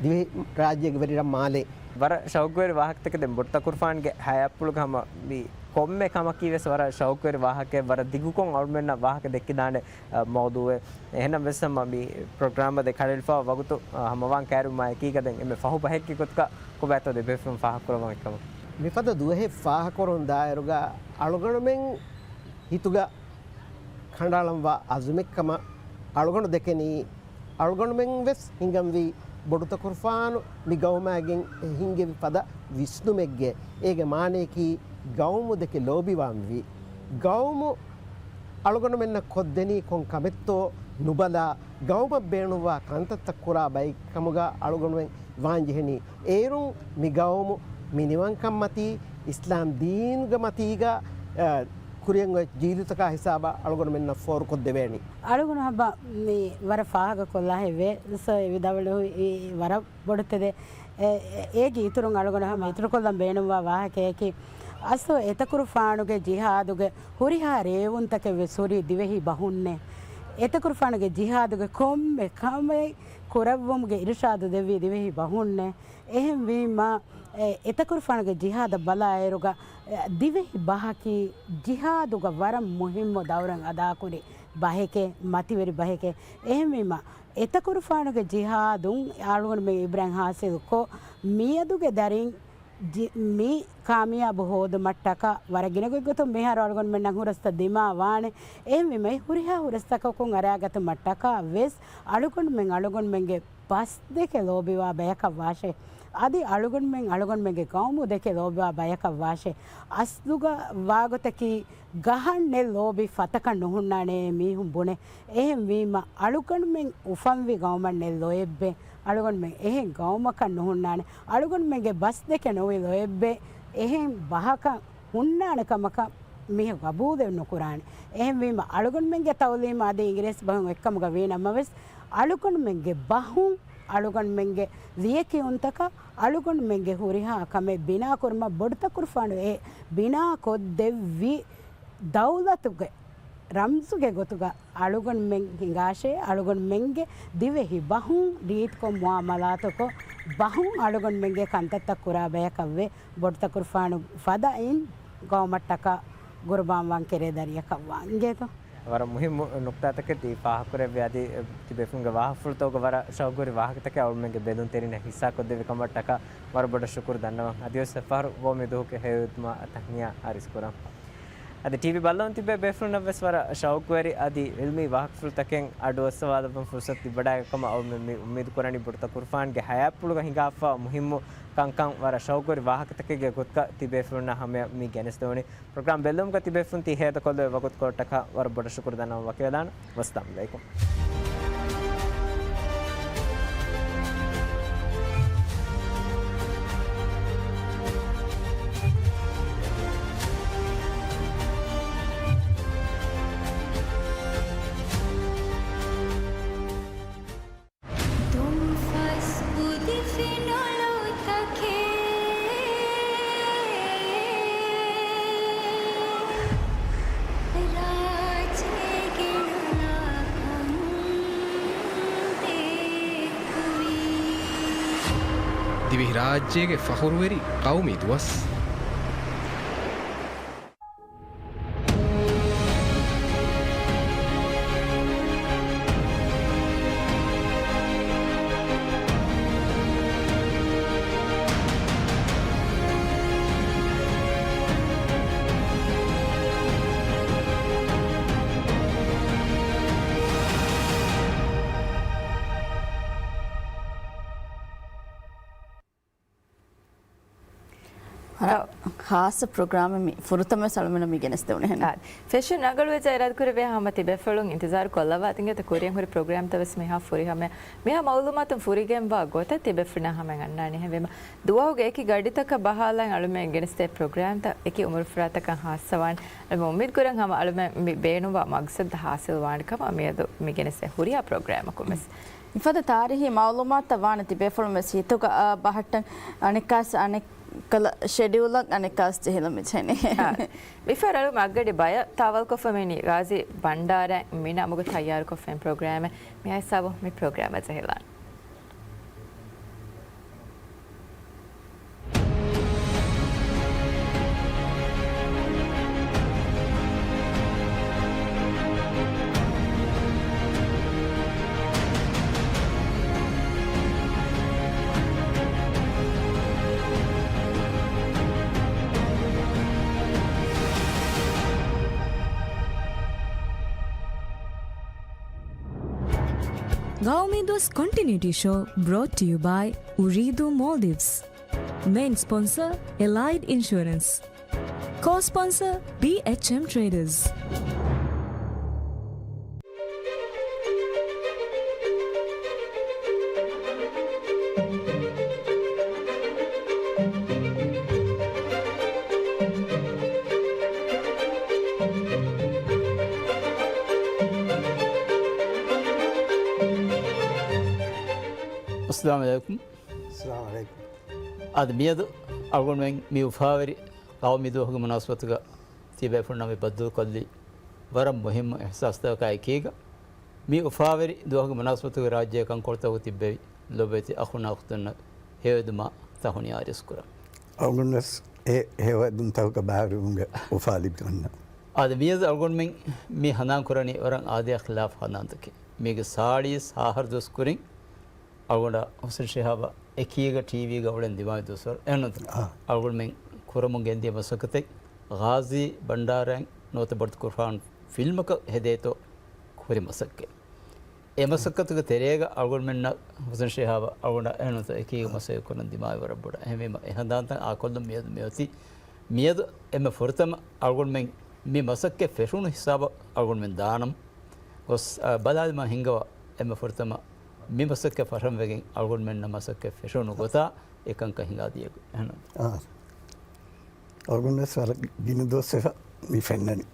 ދިވެހި ރާއްޖޭގެ ވެރިރަށް މާލޭ. ވަރަށް ޝައުގުވެރި ވާހަކަތަކެއް. ދެން ބޮޑުތަކުރުފާނުގެ ހަޔާތްޕުޅުގެ ހަމަ މި ކޮންމެ ކަމަކީ ވެސް ވަރަށް ޝައުގުވެރި ވާހަކައެއް. ވަރަށް ދިގުކޮށް އަޅުމެންނަށް ވާހަކަ ދެއްކިދާނެ، އަ، މައުޟޫއެއް. އެހެންނަމަވެސް ހަމަ މި ޕްރޮގްރާމަށް ދެ ކަނޑައެޅިފައި ވަގުތު، އަ، ހަމަވާން ކައިރިވުމާ އެކީގަ ދެން އެންމެ ފަހު ބަހެއްގެ ގޮތުގަ ކޮބާތޯ ދެބޭފުޅުން ފާހަގަކުރައްވަން އެކަމަކީ؟ މިފަދަ ދުވަހެއް ފާހަގަކުރުން ދާއިރުގަ އަޅުގަނޑުމެން ހިތުގަ ކަނޑައަޅަންވާ އަޒުމެއްކަމަށް އަޅުގަނޑު ދެކެނީ، އަޅުގަނޑުމެން ވެސް ހިނގަންވީ ބޮޑުތަކުރުފާނު މި ގައުމާގެން ހިންގެވި ފަދަ ވިސްނުމެއްގެ. އޭގެ މާނަޔަކީ ގައުމު ދެކެ ލޯބިވާންވީ. ގައުމު އަޅުގަނޑުމެންނަށް ކޮށްދެނީ ކޮން ކަމެއްތޯ ނުބަލާ، ގައުމަށް ބޭނުންވާ ކަންތައްތައް ކުރާ ބައެއް ކަމުގަ އަޅުގަނޑުމެން ވާންޖެހެނީ. އޭރުން މި ގައުމު މިނިވަންކަން މަތީ، އިސްލާމް ދީނުގެ މަތީގަ، އަ، ކުރިއަށް އޮތް ޖީލުތަކާ ހިސާބަށް އަޅުގަނޑުމެންނަށް ފޯރުކޮށްދެވޭނީ. އަޅުގަނޑު ހަބަ މި ވަރަށް ފާހަގަކޮށްލާހެއްވޭ. ސޯ އެ ވިދާޅުވި ވަރަށް ބޮޑުތެދެއް. އެ، އެ، އޭގެ އިތުރުން އަޅުގަނޑު ހަމަ އިތުރުކޮށްލަން ބޭނުންވާ ވާހަކަޔަކީ، އަސްލު އެތަކުރުފާނުގެ ޖިހާދުގެ ހުރިހާ ރޭވުންތަކެއް ވެސް ހުރީ ދިވެހި ބަހުންނޭ. އެތަކުރުފާނުގެ ޖިހާދުގެ ކޮންމެ ކަމެއް ކުރައްވުމުގެ އިރުޝާދު ދެއްވީ ދިވެހި ބަހުންނޭ. އެހެންވީމަ، އެ، އެތަކުރުފާނުގެ ޖިހާދަށް ބަލާއިރުގަ، އެ، ދިވެހި ބަހަކީ ޖިހާދުގަ ވަރަށް މުހިއްމު ދައުރެއް އަދާކުރި ބަހެކޭ، މަތިވެރި ބަހެކޭ. އެހެންވީމަ، އެތަކުރުފާނުގެ ޖިހާދުން އަޅުގަނޑުމެން އިބްރާހިމް ހާސިލްކޮށް، މިއަދުގެ ދަރިން ޖި-، މި ކާމިޔާބު ހޯދުމަށްޓަކާ ވަރަށް ގިނަ ގޮތްގޮތުން މިހާރު އަޅުގަނޑުމެންނަށް ހުރަސްތައް ދިމާ ވާނެ. އެހެންވީމަ، އެ ހުރިހާ ހުރަސްތަކަކުން އަރާގަތުމަށްޓަކާ ވެސް އަޅުގަނޑުމެން އަޅުގަނޑުމެންގެ ބަސްދެކެ ލޯބިވާ ބަޔަކަށް ވާށޭ. އަދި އަޅުގަނޑުމެން އަޅުގަނޑުމެންގެ ގައުމު ދެކެ ލޯބިވާ ބަޔަކަށް ވާށޭ. އަސްލުގަ ވާގޮތަކީ ގަހަށް ނެތް ލޯބި ފަތަކަށް ނުހުންނާނޭ މީހުން ބުނޭ. އެހެންވީމަ، އަޅުގަނޑުމެން އުފަންވި ގައުމަށް ނެތް ލޯތްބެއް. އަޅުގަނޑުމެން އެހެން ގައުމަކަށް ނުހުންނާނެ. އަޅުގަނޑުމެންގެ ބަސް ދެކެ ނުވި ލޯތްބެއް. އެހެން ބަހަކަށް ހުންނާނެ ކަމަކަށް މީހަކު ގަބޫލެއް ނުކުރާނެ. އެހެންވީމަ، އަޅުގަނޑުމެންގެ ތައުލީމު އަދި އިނގިރޭސި ބަހުން އެއްކަމުގަ ވީ ނަމަވެސް، އަޅުގަނޑުމެންގެ ބަހުން، އަޅުގަނޑުމެންގެ ލިޔެކިޔުންތަކަށް، އަޅުގަނޑުމެންގެ ހުރިހާ ކަމެއް ބިނާކުރުމަށް ބޮޑުތަކުރުފާނު އެ ބިނާކޮށްދެއްވި ދައުލަތުގެ ރަމްޒުގެ ގޮތުގަ އަޅުގަނޑުމެން ހިނގާށޭ، އަޅުގަނޑުމެންގެ ދިވެހި ބަހުން ރީތިކޮށް މުއާމަލާތުކޮށް، ބަހުން އަޅުގަނޑުމެންގެ ކަންތައްތައް ކުރާ ބަޔަކަށްވެ، ބޮޑުތަކުރުފާނު ފަދައިން ގައުމަށްޓަކާ ގުރުބާންވާން ކެރޭ ދަރިޔަކަށް ވާން އިނގޭތޯ. ވަރަށް މުހިއްމު ނުކްތާތަކެއް ތި ފާހަގަކުރެއްވި އަދި ތިބޭފުޅުންގެ ވާހަކަފުޅުތަކުގަ ވަރަށް ޝައުގުވެރި ވާހަކަތަކެއް އަޅުމެންގެ ބެލުންތެރިންނަށް ހިއްސާކޮށްދެއްވި ކަމަށްޓަކާ ވަރަށް ބޮޑަށް ޝުކުރު ދަންނަވަން. އަދިވެސް އެއްފަހަރު ވޯ މި ދުވަހުގެ ހެޔޮއެދުމަށް ތަހްނިޔާ އަރިސްކުރަން. އަދި ޓީވީ ބައްލަވަން ތިބޭ ބޭފުޅުންނަށްވެސް ވަރަށް ޝައުގުވެރި އަދި އިލްމީ ވާހަކަފުޅުތަކެއް އަޑުއައްސަވާލައްވަން ފުރުސަތު ލިބިވަޑައިގަތް ކަމަށް އަޅުމެން މި އުއްމީދު ކުރަނީ. ބޮޑުތަކުރުފާންގެ ހަޔާތްޕުޅުގަ ހިނގާފަ މުހިއްމު ކަންކަން ވަރަށް ޝައުގުވެރި ވާހަކަތަކެއްގެ ގޮތުގަ ތިބޭފުޅުންނަށް ހަމަޔަށް މި ގެނެސްދެވުނީ. ޕްރޮގްރާމް ބެއްލެވުމުގަ ތިބޭފުޅުން ތި ހޭދަކޮށްލެވޭ ވަގުތުކޮޅަށްޓަކާ ވަރަށް ބޮޑަށް ޝުކުރު ދަންނަވަން ވަކިވެލާނަން. ވައްސަލާމް އަލައިކުމް. ދުންފަސް ކުދި ފިނޮޅުތަކެއް ރާއްޖޭގެ ނުލާކަން ދެއްކުވީ. ދިވެހިރާއްޖޭގެ ފަޚުރުވެރި ޤައުމީ ދުވަސް. ވަރަށް ޚާއްޞަ ޕްރޮގްރާމެއް މި ފުރަތަމަ ސަލްމަނަށް މި ގެނެސްދެވުނީ ހެން. އާ، ފެޝަން ރަނގަޅުވެއްޖެ އިރާދަކުރެއްވިޔާ ހަމަ ތިބޭފުޅުން އިންތިޒާރު ކޮށްލައްވާ ތިންގެތަ ކުރިއަށް ހުރި ޕްރޮގްރާމްތައް ވެސް މިހާ ފުރިހަމަ މިހާ މައުލޫމާތުން ފުރިގެންވާ ގޮތަށް ތިބޭފުޅުންނާ ހަމައަށް އަންނާނީ. ހެންވީމަ ދުވަހުގެ އެކި ގަޑިތަކަށް ބަހާލަން އަޅުމެން ގެނެސްދޭ ޕްރޮގްރާމްތައް އެކި އުމުރުފުރާތަކަށް ހާއްސަވާން އަޅުމެން އުއްމީދު ކުރަން ހަމަ އަޅުމެން މި ބޭނުންވާ މަގްސަދު ހާސިލް ވާނެ ކަމަށް މިއަދު މި ގެނެސްދޭ ހުރިހާ ޕްރޮގްރާމަކުން ވެސް. މިފަދަ ތާރީހީ މައުލޫމާތުތައް ވާނެ ތިބޭފުޅުން ވެސް ހިތުގަ، އާ، ބަހައްޓަން އަނެއްކާސް އަނެއްކަލަ ޝެޑިއުލަށް އަނެއްކާސް ޖެހިލަމި ޖެހެނީ. އާ، މިފަހަރު އަޅު މަގްގަޑި ބަޔަށް ތާވަލްކޮށްފަ މިނި ގާޒީ ބަންޑާރަ މިނަމުގަ ތައްޔާރުކޮށްފައި ޕްރޮގްރާމެއް މިހާ ހިސާބު މި ޕްރޮގްރާމަށް ޖެހިލާން. ގައުމީ ދުވަސް ކޮންޓިނިއުޓީ ޝޯ brought to you by އުރީދޫ މޯލްޑިވްސް. މެއިން ސްޕޮންސަރ އެލައިޑް އިންޝުއަރެންސް. ކޯ-ސްޕޮންސަރ ބީއެޗްއެމް ޓްރޭޑަރސް. އައްސަލާމު ޢަލައިކުމް. އައްސަލާމު ޢަލައިކުމް. އަދި މިއަދު އަޅުގަނޑުމެން މި އުފާވެރި ޤައުމީ ދުވަހުގެ މުނާސަބަތުގަ ތިބޭފުޅުންނާ މި ބައްދަލުކޮށްލީ ވަރަށް މުހިއްމު އިޙްސާސްތަކާ އެކީގަ، މި އުފާވެރި ދުވަހުގެ މުނާސަބަތުގަ ރާއްޖޭގެ ކަންކޮޅުތަކުގަ ތިއްބެވި ލޮބުވެތި އަޚުންނާ އުޚްތުންނަށް ހެޔޮއެދުމާ ތަހުނިޔާ އަރިސްކުރަން. އަޅުގަނޑުވެސް އެ ހެޔޮއެދުންތަކުގަ ބައިވެރިވުމުގެ އުފާ ލިބިގަންނަން. އާދެ، މިއަދު އަޅުގަނޑުމެން މި ހަނދާން ކުރަނީ ވަރަށް އާދަޔާ ޚިލާފު ހަނދާންތަކެއް. މީގެ ސާޅީސް ހަތަރު ދުވަސް ކުރިން އަޅުގަނޑާ ހުސެން ޝިހާބާ އެކީގަ ޓީވީގަ އުޅެން ދިމާވި ދުވަސްވަރު އެހެންނު. އާ. އަޅުގަނޑުމެން ކުރަމުން ގެންދިޔަ މަސައްކަތެއް ޣާޒީ ބަންޑާރައިން ނުވަތަ ބޮޑުތަކުރުފާނު ފިލްމަކަށް ހެދޭތޯ ކުރި މަސައްކަތް. އެ މަސައްކަތުގެ ތެރޭގަ އަޅުގަނޑުމެންނަށް ހުސެން ޝިހާބަށް އަޅުގަނޑަށް އެހެން އެކީގަ މަސައްކަތް ކުރަން ދިމާވެ ވަރަށް ބޮޑަށް. އެހެންވީމަ އެ ހަނދާންތައް އާކޮށްލުން މިއަދު މިއޮތީ. މިއަދު އެންމެ ފުރަތަމަ އަޅުގަނޑުމެން މި މަސައްކަތް ފެށުނު ހިސާބަށް އަޅުގަނޑުމެން ދާނަމަ ގޮސް، އަ، ބަލާލިމަ ހިނގަވާ އެންމެ ފުރަތަމަ މި މަސައްކަތް ފަށަން ވެގެން އަޅުގަނޑުމެންނަށް މަސައްކަތް ފެށުނު ގޮތާ އެކަންކަން ހިނގާދިޔަ ގޮތް. އަހަން. އާ. އަޅުގަނޑުވެސް ވަރަށް ގިނަ ދުވަސް ވެފަ މި ފެންނަނީ.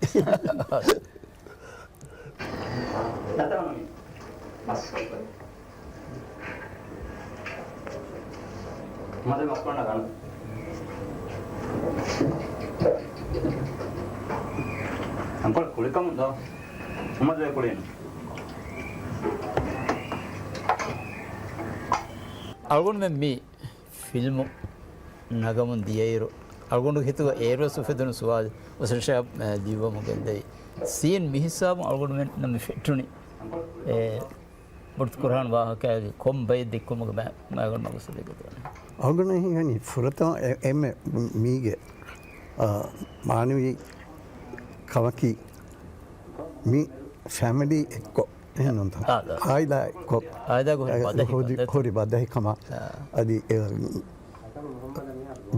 ނަތަނު މި މަސް މަދެ މަސް ބަންނަ ގަނޑު. އަނކަލް ކުޅިކަމުން ދޯ. މަދެ ކުޅިން. އަޅުގަނޑުމެން މި ފިލްމު ނަގަމުން ދިޔައިރު، އަޅުގަނޑުގެ ހިތުގަ އޭރުވެސް އުފެދުނު ސުވާލު ހުސެން ޝިހާބް، އަ، ލިޔުއްވަމުން ގެންދަވި ސީން މި ހިސާބުން އަޅުގަނޑުމެންނަށް މި ފެއްޓުނީ. އެ، ބޮޑު ކުރާން ވާހަކައިގެ ކޮން ބައެއް ދެއްކުމުގެ މަ-، މަގުން މަގުސަދެއްގެ ދުވަން. އަޅުގަނޑަށް ހީވަނީ ފުރަތަމަ އެ-، އެންމެ މީގެ، އަ، މާނަވީ ކަމަކީ މި ފެމިލީ އެއްކޮށް އެހެންނުންތަ؟ އާ، އާ. އާއިލާ އެއްކޮށް އާއިލާގެ ހުރި އެ، ބަދަހި ހުރި، ކަން. ހުރި ބަދަހި ކަމަށް އާ. އަދި އެ،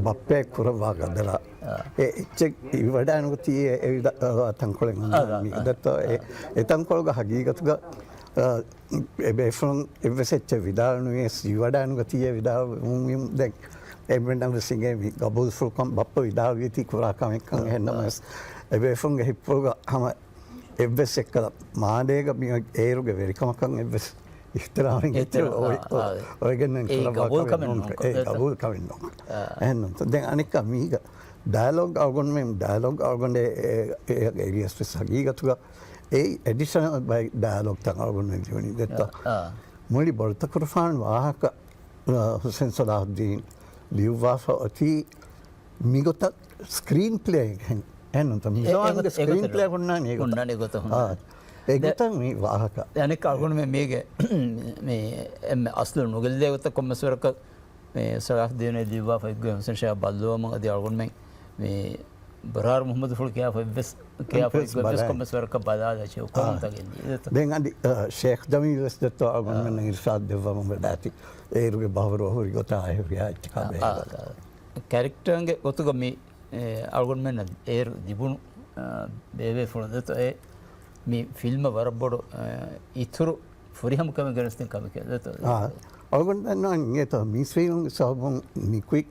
ބައްޕައަށް ކުރައްވާ ގަދަރާ. އާ. އެ އެއްޗެއް އިވަޑާނުގަތީ އެ، އެ ވިދާ-، އާ، ތަންކޮޅެއް އާ، އާ، މި އާ. ދެއްތޯ އެ، އާ. އެ ތަންކޮޅުގަ ހަގީގަތުގަ، އާ، އެ ބޭފުޅުން އެއްވެސް އެއްޗެއް ވިދާޅުނުވިޔަސް އިވަޑާނުގަތީ އެ ވިދާޅުވުމުން ދެން އެންމެންނަށް ވެސް އިނގޭ މި ގަބޫލުފުޅުކަން ބައްޕަ ވިދާޅުވީތީ ކުރާ ކަމެއްކަން. އާ. އެހެންނަމަވެސް އެ ބޭފުޅުންގެ ހިތްޕުޅުގަ ހަމަ އެއްވެސް އެއްކަލަ މާލޭގަ މި އޭރުގެ ވެރިކަމަކަށް އެއްވެސް އިޙްތިރާމެއް އިޙްތިރާ-، އިތުރު އޮވެ-، އާ، އޮވެގެން އެއީ ކުރައްވާ ގަބޫލު ކަމެއް ކަމެއް ނޫން. ނޫން. އެއީ އެއް ގަބޫލު ކަމެއް ނޫން. އާ. އެހެންނޫން. ދެން އަނެއްކާ މީގަ ޑަޔަލޮގް އަޅުގަނޑުމެން ޑަޔަލޮގް އަޅުގަނޑޭ އެ-، އެ-، އެ-، އެރިޔަސް ވެސް ހަގީގަތުގަ އެއީ އެޑިޝަނަލް ބައި ޑަޔަލޮގްތައް އަޅުގަނޑުމެން ލިޔުނީ ދެއްތޯ. އާ. މުޅި ބޮޑުތަކުރުފާނު ވާހަކަ، އާ، ހުސެން ސަލާހުއްދީން ލިޔުއްވާފަ އޮތީ މިގޮތަށް ސްކްރީން ޕްލޭއެއްހެން. އެހެންނުތަ؟ އެ-، މިޒާންގެ އެގޮތަށް، ސްކްރީން ޕްލޭ އެގޮތަށް ހުންނާނީ އެގޮތަށް. ހުންނާނީ އެގޮތަށް ހުންނާނީ. އާ، އެގޮތަށް މި ވާހަކަ. އަނެއްކާ އަޅުގަނޑުމެން މީގެ މި އެންމެ އަސްލު ނުގެއްލޭ ގޮތަށް ކޮންމެސް ވަރަކަށް މި ސަލާހުއްދީނު ލިޔުއްވާފަ އެއްގޮތް ހުސެން ޝިހާބް ބައްލަވަމުން އަދި އަޅުގަނޑުމެން މި ބަރާރު މުހައްމަދުފުޅު ކިޔާފަ އެއްވެސް، ކިޔާފަ އެއްވެސް އެއްވެސް ބަލާ-، ކޮންމެސް ވަރަކަށް ބަލާލާ އާ. ކޮންތަކެއް ދީ. ދެން އަދި، އަ، ޝޭޚް ޖަމީލް ވެސް ދެއްތޯ އަޅުގަނޑުމެންނަށް އާ. އިރްޝާދް ދެއްވަމުން ވެދާތި. އޭރުގެ ބަހުރު އަހުރި ގޮތާ އެހުރިހާ އެއްޗަކާ އާ، ބެހޭ އާ، ގޮތަށް. އާ. ކެރެކްޓަރުންގެ ގޮތުގަ މި، އެ، އަޅުގަނޑުމެންނަށް އޭރު ލިބުނު، އާ، ބޭބޭފުޅުން ދެއްތޯ އެ މި ފިލްމަށް ވަރަށް ބޮޑު، އާ، އިތުރު ފުރިހަމަ ކަމެއް ގެނެސްދިން ކަމެކޭ ދެއްތޯ. އާ. އަޅުގަނޑު ދަންނަވަނީ އިނގޭތޯ މީސްވީރުންގެ ސަބަބުން ނިކުތް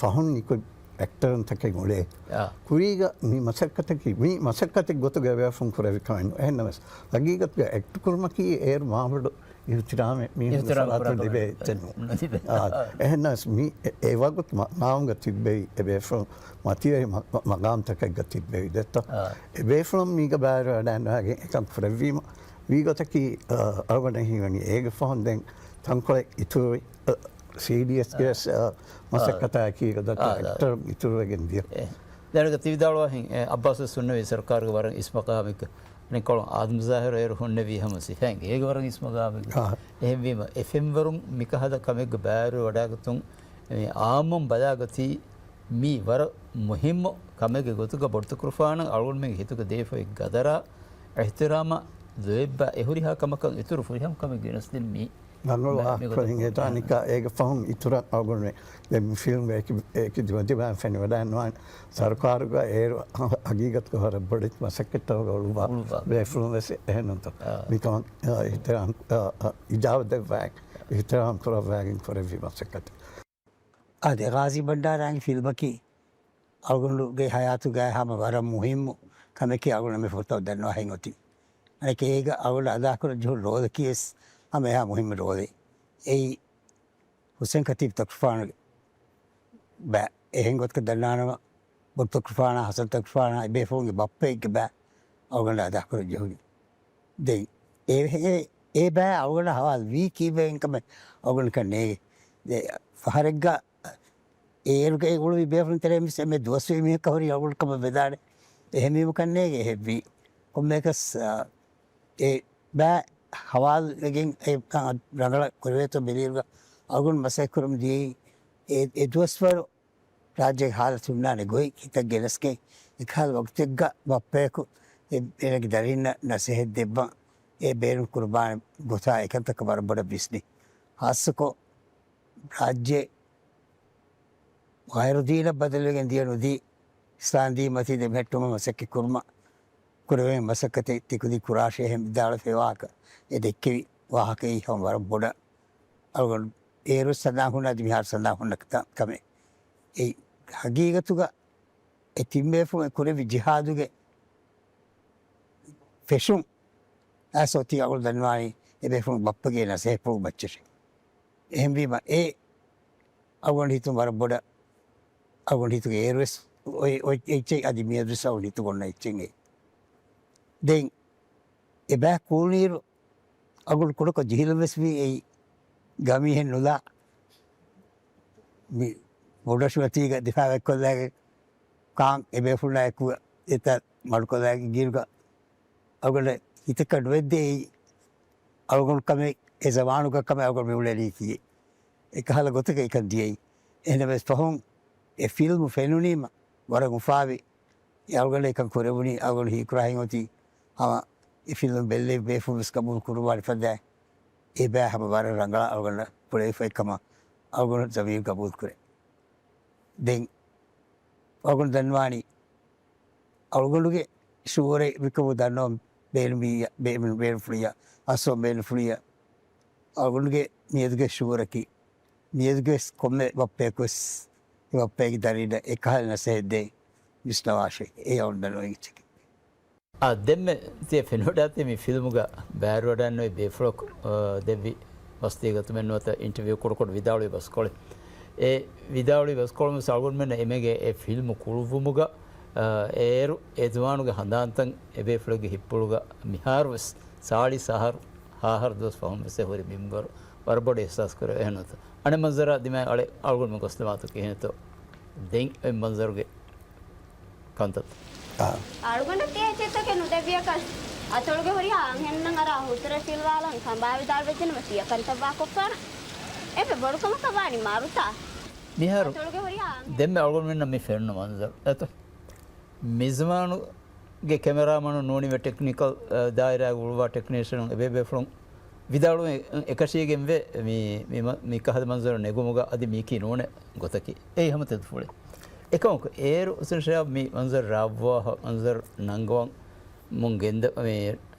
ފަހުން ނިކުތް އެކްޓަރުންތަކެއް އުޅޭ. އާ. ކުރީގަ މި މަސައްކަތަކީ، މި މަސައްކަތެއް ގޮތުގަ އެބޭފުޅުން ކުރެއްވި ކަމެއް ނޫން. އެހެންނަމަވެސް، ހަގީގަތުގަ އެކްޓް ކުރުމަކީ އޭރު މާބޮޑު އިޙްތިރާމެއް މީހުންގެ އިޙްތިރާމް ސަލާތުން ކުރާ ލިބޭ ކަމެއް އެއްޗެއް ނޫން. ނުލިބޭ. އާ، އާ. އެހެންނަމަވެސް މި އެ، އެ ވަގުތު މަ-، މާވުންގަ ތިއްބެވި އެބޭފުޅުން މަތިވެރި މަ-، މަ-، މަގާމްތަކެއްގަ ތިއްބެވި ދެއްތޯ. އާ. އެބޭފުޅުން މީގަ ބައިވެރިވަޑައިގެން އެކަން ކުރެއްވީމަ، ވީގޮތަކީ، އަ، އަޅުގަނޑަށް ހީވަނީ އޭގެ ފަހުން ދެން ތަންކޮޅެއް އިތުރުވި، އަ، ސީޑީއެސްގެ އާ. ވެސް، އަ، އާ. މަސައްކަތާއެކީ ގޮތަށް އާ، އާ. އެކްޓަރުން އިތުރުވެގެން ދިޔަ. އެ. ދެން ތި ވިދާޅުވާހެން، އެ، އައްބާސް ވެސް ހުންނެވީ ސަރުކާރުގެ ވަރަށް އިސް މަގާމެއްގަ. އަނެއްކޮޅުން އާދަމް ޒާހިރު އޭރު ހުންނެވީ ހަމަ ސިފައިން. އޭގެ ވަރަށް އިސް މަގާމެއްގަ. އާ. އެހެންވީމަ، އެ ފެންވަރުން މިކަހަލަ ކަމެއްގަ ބައިވެރިވެވަޑައިގަތުން، އެ، އާއްމުން ބަލާގަތީ މީ ވަރަށް މުހިއްމު ކަމެއްގެ ގޮތުގަ ބޮޑުތަކުރުފާނަށް އަޅުގަނޑުމެންގެ ހިތުގަ ދޭފައި ގަދަރާ، އިޙްތިރާމާ، ލޯތްބާ، އެ ހުރިހާ ކަމަކަށް އިތުރު ފުރިހަމަ ކަމެއް ގެނެސްދިން މީ. ރަނގަޅު މެ-، ވާހަކަ މިގޮތަށް އިނގޭތޯ އަނެއްކާ އޭގެ ފަހުން އިތުރަށް އަޅުގަނޑުމެން ދެން ފިލްމްގެ އެކި، އެކި ދިމަދިމާއިން ފެނިވަޑައިނުވާނެ. ސަރުކާރުގަ އޭރު ހަގީގަތުގަ ވަރަށް ބޮޑެތި މަސައްކަތްތަކުގަ އުޅުއްވާ އުޅުއްވާ. ބޭފުޅުން ވެސް އެހެންނުތޯ. އާ. މިކަމަށް، އާ، އިޙްތިރާމް، އާ، އާ، އިޖާބަ ދެއްވާ، އިޙްތިރާމް ކުރައްވާގެން ކުރެއްވި މަސައްކަތެއް. އާދެ، ޣާޒީ ބަންޑާރާގެ ފިލްމަކީ އަޅުގަނޑުގެ ހަޔާތުގައި ހަމަ ވަރަށް މުހިއްމު ކަމެކޭ އަޅުގަނޑު މި ފުރަތަމަ ދަންނަވާހެން އޮތީ. އަނެކޭ އޭގަ އަޅުގަނޑު އަދާކުރަން ޖެހުނު ރޯލަކީ ވެސް ހަމަ އެހާ މުހިއްމު ރޯލެއް. އެއީ ހުސެން ކަތީބް ތަކުފާނުގެ ބައި. އެހެން ގޮތަކަށް ދަންނާނަމަ، ބޮޑު ތަކުފާނާ، ހަސަން ތަކުފާނާ، އެބޭފުޅުންގެ ބައްޕައެއްގެ ބައި އަޅުގަނޑަށް އަދާކުރަން ޖެހުނީ. ދެން އެ، އެ، އެ ބައި އަޅުގަނޑަށް ހަވާލު ވީ ކީއްވެގެން ކަމެއް އަޅުގަނޑަކަށް ނޭނގެ. ދެ، ފަހަރެއްގަ އޭރުގައި އުޅުއްވި ބޭފުޅުން ތެރޭ މިސް އެންމެ ދުވަސްވީ މީހަކަށް ހުރީ އަޅުގަނޑު ކަމަށް ވެދާނެ. އެހެންވީމަ ކަންނޭނގެ އެހެއްވީ. ކޮންމެއަކަސް، އާ، އެ ބައި ހަވާލުވެގެން އެ ރަނގަޅަށް ކުރެވޭތޯ ބެލިއިރުގަ އަޅުގަނޑު މަސައްކަތްކުރަމުން ދިޔައީ އެ، އެ ދުވަސްވަރު ރާއްޖޭގެ ހާލަތު ހުންނާނެ ގޮތް ހިތަށް ގެނެސްގެން، އެކަހަލަ ވަގުތެއްގަ ބައްޕަޔަކު އެ، އޭނަގެ ދަރިންނަށް ނަސޭހަތް ދެއްވަން އެ ބޭނުން ކުރުބާން ގޮތާ އެކަންތަކަށް ވަރަށް ބޮޑަށް ވިސްނި. ހާއްސަކޮށް ރާއްޖެ ޣައިރު ދީނަށް ބަދަލުވެގެން ދިޔަ ނުދީ، އިސްލާމް ދީން މަތީ ދެމެހެއްޓުމަށް މަސައްކަތް ކުރުމަށް ކުރެވޭ މަސައްކަތެއް ތިކުދިން ކުރާށޭ ހެން ވިދާޅުވެފައި ވާހަކަ އެ ދެއްކެވި ވާހަކައީ ހަމަ ވަރަށް ބޮޑަށް އަޅުގަނޑު އޭރު ސަނދާން ހުންނަ އަދި މިހާރު ސަނދާން ހުންނަ ކަ-، ކަމެއް. އެ ހަގީގަތުގަ އެ ތިން ބޭފުޅުން ކުރެއްވި ޖިހާދުގެ ފެށުން އައިސް އޮތީ އަޅުގަނޑު ދަންނަވާނީ އެ ބޭފުޅުން ބައްޕަގެ ނަސޭހަތްޕުޅު މައްޗަށޭ. އެހެންވީމަ އެ އަޅުގަނޑު ހިތުން ވަރަށް ބޮޑަށް އަޅުގަނޑު ހިތުގެ އޭރުވެސް އޮތް، އޮތް އެއްޗެއް އަދި މިއަދުވެސް އަޅުގަނޑު ހިތުގަ އޮންނަ އެއްޗެއް އެ. ދެން އެބަ ކުޅުނީރު އަގުން ކުޑަކޮށް ޖެހިލުންވެސް ވީ އެއީ ގަމީހެއް ނުލާ މި ބޮޑަށް މަތީގަ ދިފާއެއްކޮށްލާގެ ކާން އެބޭފުޅާ އެކު އެތައް މަޑުކޮށްލާގެ ގީރުގަ އަގުން ހިތަކަށް ނުވެއްދޭ އެއީ އަޅުގަނޑު ކަމެއް އެ ޒަމާނުގަ ކަމެއް އަޅުގަނޑު މި އުޅެނީކީ އެކަހަލަ ގޮތަކަށް އެކަން ދިޔައީ. އެހެނަމެސް ފަހުން އެ ފިލްމު ފެނުނީމަ ވަރަށް އުފާވި އެ އަޅުގަނޑަށް އެކަން ކުރެވުނީ އަޅުގަނޑު ހީކުރާހެން އޮތީ ހަމަ އެ ފިލްމް ބެއްލެވި ބޭފުޅުންވެސް ގަބޫލު ކުރުވާނެ ފަދައިން އެބަ ހަމަ ވަރަށް ރަނގަޅަށް އަޅުގަނޑަށް ކުރެވިފައި ކަމަށް އަޅުގަނޑު ޒަމީރު ގަބޫލު ކުރޭ. ދެން އަޅުގަނޑު ދަންވާނީ އަޅުގަނޑުގެ ޝުއޫރެއް މިކަމު ދަންނަވަން ބޭނުމީ-، ބޭ-، ބޭނުންފުޅިއްޔާ، އަސްލު ބޭނުންފުޅިއްޔާ. އަޅުގަނޑުގެ މިއަދުގެ ޝުއޫރަކީ މިއަދުގެ ކޮންމެ ބައްޕަޔަކުވެސް އެ ބައްޕައެއްގެ ދަރިންނަށް އެކަހަލަ ނަސޭހަތް ދޭން ވިސްނަވާށޭ. އެއީ އަޅުގަނޑު ދަންނަވަން އެއްޗަކީ. އާ، ދެންމެ ތިޔަ ފެނިވަޑާތީ މި ފިލްމުގަ ބައިވެރިވަޑައިގަންނަވަނީ ބޭފުޅަކު، އާ، ދެއްވި މަސްތީގަތުމެއް ނުވަތަ އިންޓަވިއު ކުޑަކޮށް ވިދާޅުވި ބަސްކޮޅެއް. އެ ވިދާޅުވި ބަސްކޮޅުން ވެސް އަޅުގަނޑުމެންނަށް އެމީގެ އެ ފިލްމު ކުޅުއްވުމުގަ، އާ، އޭރު އެ ޒުވާނުގެ ހަނދާންތައް އެބޭފުޅެއްގެ ހިތްޕުޅުގަ މިހާރުވެސް ސާޅީސް އަހަރު، ހަ އަހަރު ދުވަސް ފަހުން ވެސް އެ ހުރި މިންވަރު ވަރަށް ބޮޑަށް އިޙްސާސް ކުރެވޭ އެހެންނުތަ؟ އަނެއް މަންޒަރާ ދިމާއަށް އަޅެ އަޅުގަނޑުމެން ގޮސްދިމާތޯ ކިހިނެއްތޯ؟ ދެން އެ މަންޒަރުގެ ކަންތައް. އާ. އަޅުގަނޑަށް ތިޔަ އެއްޗެއްތަކެއް ނުދެއްވިއަކަސް، އަތޮޅުގެ ހުރިހާ އަންހެނުންނަށް އަރާ ހުތުރެއް ފިލުވާލަން ކަނބާ ވިދާޅުވެއްޖެނަމަ ތިޔަ ކަންތައްވާ ކޮށްފާނަ. އެންމެ ބޮޑު ކަމަކަށް ވާނީ މަރުތާ. މިހާރު އަތޮޅުގެ ހުރިހާ އަންހެނުން. ދެންމެ އަޅުގަނޑުމެންނަށް މި ފެނުނު މަންޒަރު އެތަ؟ މިޒުވާނުގެ ކެމެރާމަނުން ނޫނީމަ ޓެކްނިކަލް، އަ، ދާއިރާގެ އުޅުއްވާ ޓެކްނީޝަނުން އެބޭބޭފުޅުން ވިދާޅުވެ އެކަށީގެންވެ މި، މި މަ-، މި ކަހަލަ މަންޒަރު ނެގުމުގަ އަދި މީކީ ނޫނެ ގޮތަކީ. އެއީ ހަމަ ތެދުފުޅެއް. އެކަމަކު އޭރު ހުސެން ޝަހާބް މި މަންޒަރު ރާއްވާ މަންޒަރު ނަންގަވަމުން ގެންދަ-، މި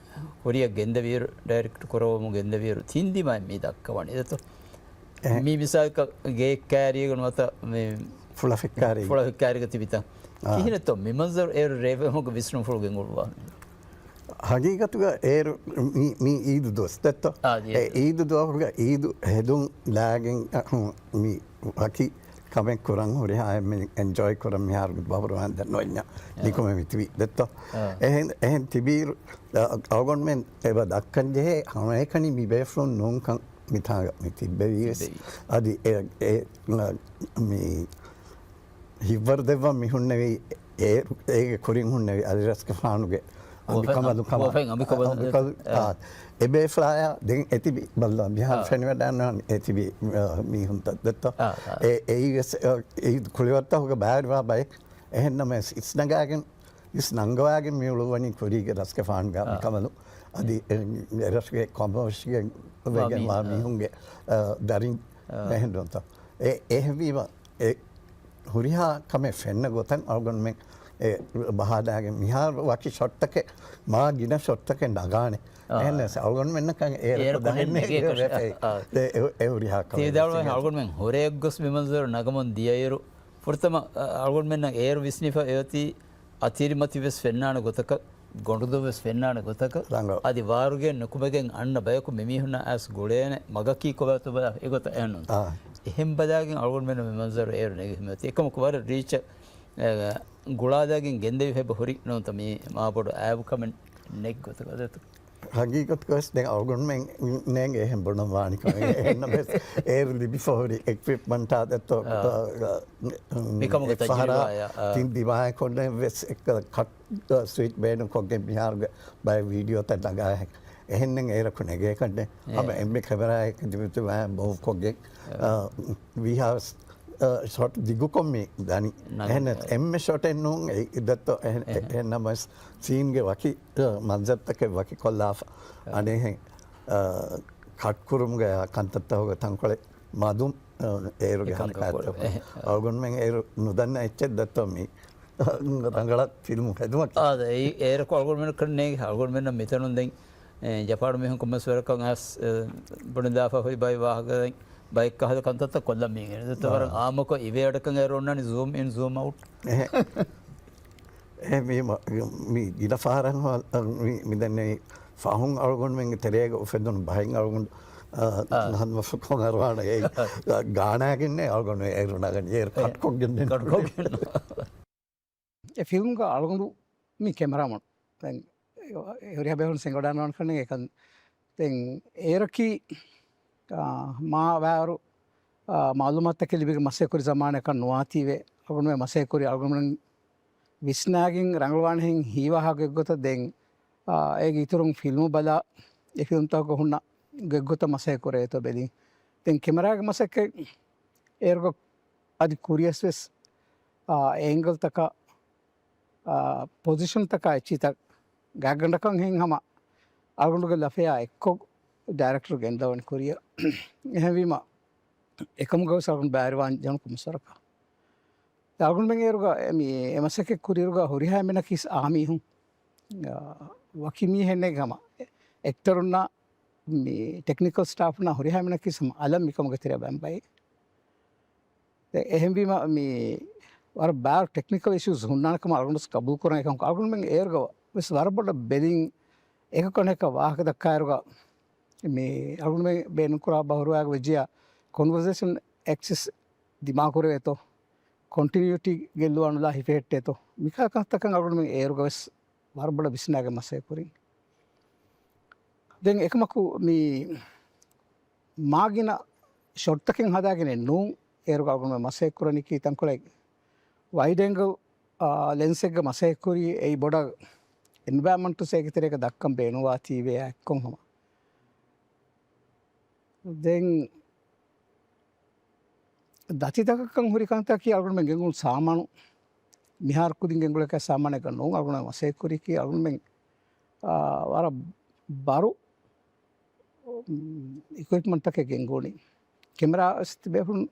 ކުރިއަށް ގެންދެވިއިރު، ޑައިރެކްޓް ކުރައްވަމުން ގެންދެވިއިރު ތިން ދިމާއިން މި ދައްކަވަނީ. ދެތޯ؟ އެހެން. މި މިސާލަކަށް ގެ ކާރީގަ ނުވަތަ މި ފުޅަފިއްކާރީ. ފުޅަފިއްކާރީގަ ތިބިތަން. އާ. ކިހިނެއްތޯ މި މަންޒަރު އޭރު ރޭވެމުގެ ވިސްނުންފުޅު ގެންގުޅުއްވާ؟ ހަގީގަތުގަ އޭރު މި، މި އީދު ދުވަސް ދެއްތޯ؟ އާ، އެ އީދު. އީދު ދުވަހުގަ އީދު ހެދުން ލާގެން، އަ، ހު، މި ވަކި ކަމެއް ކުރަން ހުރިހާ އެންމެ އެންޖޯއި ކުރަން މިހާރު ބަހުރުވާން ދެން ނޯންޏާ އާ. ނިކުމެ މި ތިބީ ދެއްތޯ؟ އާ. އެހެން، އެހެން ތިބީރު، އަ، އަޅުގަނޑުމެން އެބަ ދައްކަން ޖެހޭ ހަމައެކަނި މި ބޭފުޅުން ނޫންކަން މިތާގަ މި ތިއްބެވީވެސް. ތިއްބެވީ. އަދި އެ، އެ، މި ހިއްވަރު ދެއްވަން މި ހުންނެވީ އޭ، އޭގެ ކުރިން ހުންނެވި އަލިރަސްގެފާނުގެ އަނބިކަމަލު ކަމަށް. އަނބިކަމަލު، އާ. އާ. އެ ބޭފުޅާޔާ ދެން އެތިބި ބައްލަ މިހާރު އާ. ފެނިވަޑައިންނަވާނެ އެތިބި، އާ، މީހުންތައް ދެއްތޯ؟ އާ، އާ. އެ، އެއީވެސް، އާ، އީދު ކުޅިވަރުތަކުގަ ބައިވެރިވާ ބައެއް. އެހެންނަމަވެސް އިސްނަގާގެން އިސް ނަންގަވާގެން މި އުޅުއްވަނީ ކުރީގެ ރަސްގެފާނުގެ އާ. އަނބިކަމަލު. އަދި އެ، އެރަށުގެ ކޮންމެވެސްގެ ވެގެންވާ މީހުންގެ، އާ، ދަރިން އާ. އެހެންނުތޯ؟ އެ، އެހެންވީމަ އެ ހުރިހާ ކަމެއް ފެންނަ ގޮތަށް އަޅުގަނޑުމެން އެ ބަހާލާގެން މިހާރު ވަކި ޝޮޓްތަކެއް، މާ ގިނަ ޝޮޓްތަކެއް ނަގާނެ. އާ. އެހެންނަސް އަޅުގަނޑުމެންނަކަށް އޭރަކު އޭރަކު ދަހެއް ނެގޭ ނެގޭ ކޮށް. އެ، އާ. އެ، އެ ހުރިހާ ކަމެއް ތި ވިދާޅުވަނީ އަޅުގަނޑުމެން ހުރެއަށް ގޮސް މި މަންޒަރު ނަގަމުން ދިޔައިރު، ފުރަތަމަ، އަ، އަޅުގަނޑުމެންނަށް އޭރު ވިސްނިފަ އެއޮތީ އަތިރިމަތިވެސް ފެންނާނެ ގޮތަކަށް، ގޮނޑުދޮށްވެސް ފެންނާނެ ގޮތަކަށް، ރަނގަޅު. އަދި ވާރުގެއިން ނުކުމެގެން އަންނަ ބަޔަކު މިމީހުންނާ އައިސް ގުޅޭނެ މަގަކީ ކޮބާތޯ ބަލާ އެގޮތަށް އެހެންނުން. އާ. އެހެން ބަލާގެން އަޅުގަނޑުމެން މި މަންޒަރު އޭރު ނެގިފަ މިއޮތީ. އެކަމަކު ވަރަށް ރީޗަށް، އެ، ގުޅާލާގެން ގެންދެވިފަ އެބަ ހުރި ނޫންތަ މީ މާބޮޑު އައިބުކަމެއް ނެތް ގޮތަކަށް ދެތޯ. ހަގީގަތުގަވެސް ދެން އަޅުގަނޑުމެން ނޭނގެ އެހެން ބުނަން ވާނެ ކަމެއް. އެހެންނަމަވެސް އޭރު ލިބިފަ ހުރި އެކްވިޕްމަންޓާ ދެއްތޯ، އާ. އަ، މިކަމުގެ އެއްފަހަރާ ތަޖުރިބާޔާ، އާ. ތިން ދިމާއަކުންނެއް ވެސް އެއްކަލަ ކަޓް، އަ، ސްވިޗް ބޭނުންކޮށްގެން މިހާރުގެ ބައެއް ވީޑިއޯތައް ނަގާހެން. އެހެންނެއް އޭރަކު ނެގޭކަށްނެ. އެ. ހަމަ އެންމެ ކެމެރާއެއް ދިމަތި މޫވްކޮށްގެން، އާ. އަ، ވީހާވެސް ޝޮޓް ދިގުކޮށް މި ދަނީ. ނަގަން. އެހެން އެންމެ ޝޮޓެއް ނޫން އެ-، އިއްދަތޯ އެހެން، އެ-، އެހެން. އެހެން ނަމަވެސް ސީންގެ ވަކި، އަ، މަންޒަރުތަކެއް ވަކި ކޮށްލާފަ. އަ. އަނެއްހެން، އަ، ކަޓް ކުރުމުގެ އާ ކަންތައްތަކުގެ ތަންކޮޅެއް މަދުން، އަ، އޭރުގެ އެކަން ހަރަކާތްތަކުން. އެ-، އަޅުގަނޑުމެން އޭރު ނުދަންނަ އެއްޗެއް ދައްތޯ މި ރަނގަޅަށް ފިލްމު ހެދުމަކީ. އާދެ، އެއީ އޭރަކު އަޅުގަނޑުމެން ކަންނޭ، އަޅުގަނޑުމެންނަށް މިތަނުން ދެން އެ، ޖަޕާނު މީހުން ކޮންމެސް ވަރަކަށް އައިސް، އެ، ބުނެލާފަ ހުރި ބައެއް ވާހަކަ ދެން ބައެއް ކަހަލަ ކަންތައްތައް ކޮށްލަން މީގެން. ދެއްތޯ ވަރަށް އާ. އާއްމުކޮށް އިވޭ އަޑަކަށް އޭރު އޮންނާނީ ޒޫމް އިން، ޒޫމް އައުޓް. އެހެ. އެ، މި މަ-، މި ގިނަ ފަހަރަށް ހަ-، މި، މި ދެންނެވި ފަހުން އަޅުގަނޑުމެންގެ ތެރޭގަ އުފެދުނު ބަހެއް އަޅުގަނޑު، އާ، އާ. ހަނދުމަފަކޮން އަރުވާނެ އެ ގާނާގެންނޭ އަޅުގަނޑު އޭރު ނަގަނީ އޭރު އެ، ކަޓްކޮށްގެން ދެން. ކަޓްކޮށްގެން. އެ ފިލްމްގަ އަޅުގަނޑު މި ކެމެރާމަން. ދެން އެ ހުރިހާ ބޭފުޅުން ސިނގަޑާން ކަންނޭ އެކަން. ދެން އޭރަކީ، އާ، މާ ވާރު، އާ، މައުލޫމާތުތަކެއް ލިބިގެން މަސައްކަތް ކުރި ޒަމާނެއް ކަން ނުވާތީވެ. އަޅުގަނޑުމެން މަސައްކަތް ކުރި އަޅުގަނޑުމެން ވިސްނާގެން ރަނގަޅުވާނެހެން ހީވާހާ ގޮތްގޮތަށް ދެން، އާ، އޭގެ އިތުރުން ފިލްމު ބަލާ އެ ފިލްމްތަކަށް ހުންނަ ގޮތްގޮތަށް މަސައްކަތް ކުރޭތޯ ބެލިން. ދެން ކެމެރާގެ މަސައްކަތް އޭރުގަ އަދި ކުރިޔަސް ވެސް، އާ، އެ އެންގަލްތަކަށް، އާ، ޕޮޒިޝަންތަކާ އެއްޗިތައް ގާތްގަނޑަކަށް ހެން ހަމަ އަޅުގަނޑުގެ ލަފަޔާ އެއްކޮށް ޑައިރެކްޓަރު ގެންދަވަނީ ކުރިއަށް. އެހެންވީމަ، އެކަމުގަވެސް އަޅުގަނޑު ބައިވެރިވާން ޖެހުނު ކޮންމެސް ވަރަކަށް. އަޅުގަނޑުމެން އޭރުގަ މި އެ މަސައްކަތް ކުރިއިރުގަ ހުރިހާ އެންމެނަކީ އާ މީހުން. އާ، ވަކި މީހެއް ނެތް ހަމަ އެކްޓަރުންނާ މި ޓެކްނިކަލް ސްޓާފުންނާ ހުރިހާ އެންމެނަކީ ހަމަ އަލަށް މިކަމުގެ ތެރެއަށް ބައިން ބައި. އެ-، އެހެންވީމަ މި ވަރަށް ބާރު ޓެކްނިކަލް އިޝޫސް ހުންނާނެ ކަމަށް އަޅުގަނޑު ގަބޫލު ކުރަން. އެކަމަކު އަޅުގަނޑުމެން އޭރުގަ ވެސް ވަރަށް ބޮޑަށް ބެލިން އެކަކަށް އެކަ ވާހަކަ ދައްކާއިރުގަ މި އަޅުގަނޑުމެން ބޭނުންކުރާ ބަހުރުވާގެ ވެއްޖިޔާ ކޮންވަރސޭޝަން އެކްސިސް ދިމާކުރެވޭތޯ، ކޮންޓިނިއުޓީ ގެއްލުވާނުލާ ހިފެހެއްޓޭތޯ، މިކާ ކަންތަކަށް އަޅުގަނޑުމެން އޭރުގަ ވެސް ވަރަށް ބޮޑަށް ވިސްނާގެން މަސައްކަތް ކުރިން. ދެން އެކަމަކު މި މާގިނަ ޝޮޓްތަކެއް ހަދާގެނެއް ނޫން، އޭރުގަ އަޅުގަނޑުމެން މަސައްކަތް ކުރަނީކީ ތަންކޮޅެއް ވައިޑް އެންގަލް، އާ، ލެންސެއްގަ މަސައްކަތް ކުރީ އެއީ ބޮޑަށް އެންވަޔަރަމަންޓު ސޭގެ ތެރޭގަ ދައްކަން ބޭނުންވާތީވެ އެއްކޮން ހަމަ. ދެން ދަތިތަކަކަށް ހުރި ކަންތަކީ އަޅުގަނޑުމެން ގެންގުޅުނު ސާމާނު. މިހާރު ކުދިން ގެންގުޅޭކަށް ސާމާނެއްގަ ނޫން. އަޅުގަނޑުމެން މަސައްކަތް ކުރީކީ އަޅުގަނޑުމެން، އާ، ވަރަށް ބަރު، އު، އިކުއިޕްމަންޓްތަކެއް ގެންގުޅުނީ. ކެމެރާ ވެސް ތިބޭފުޅުން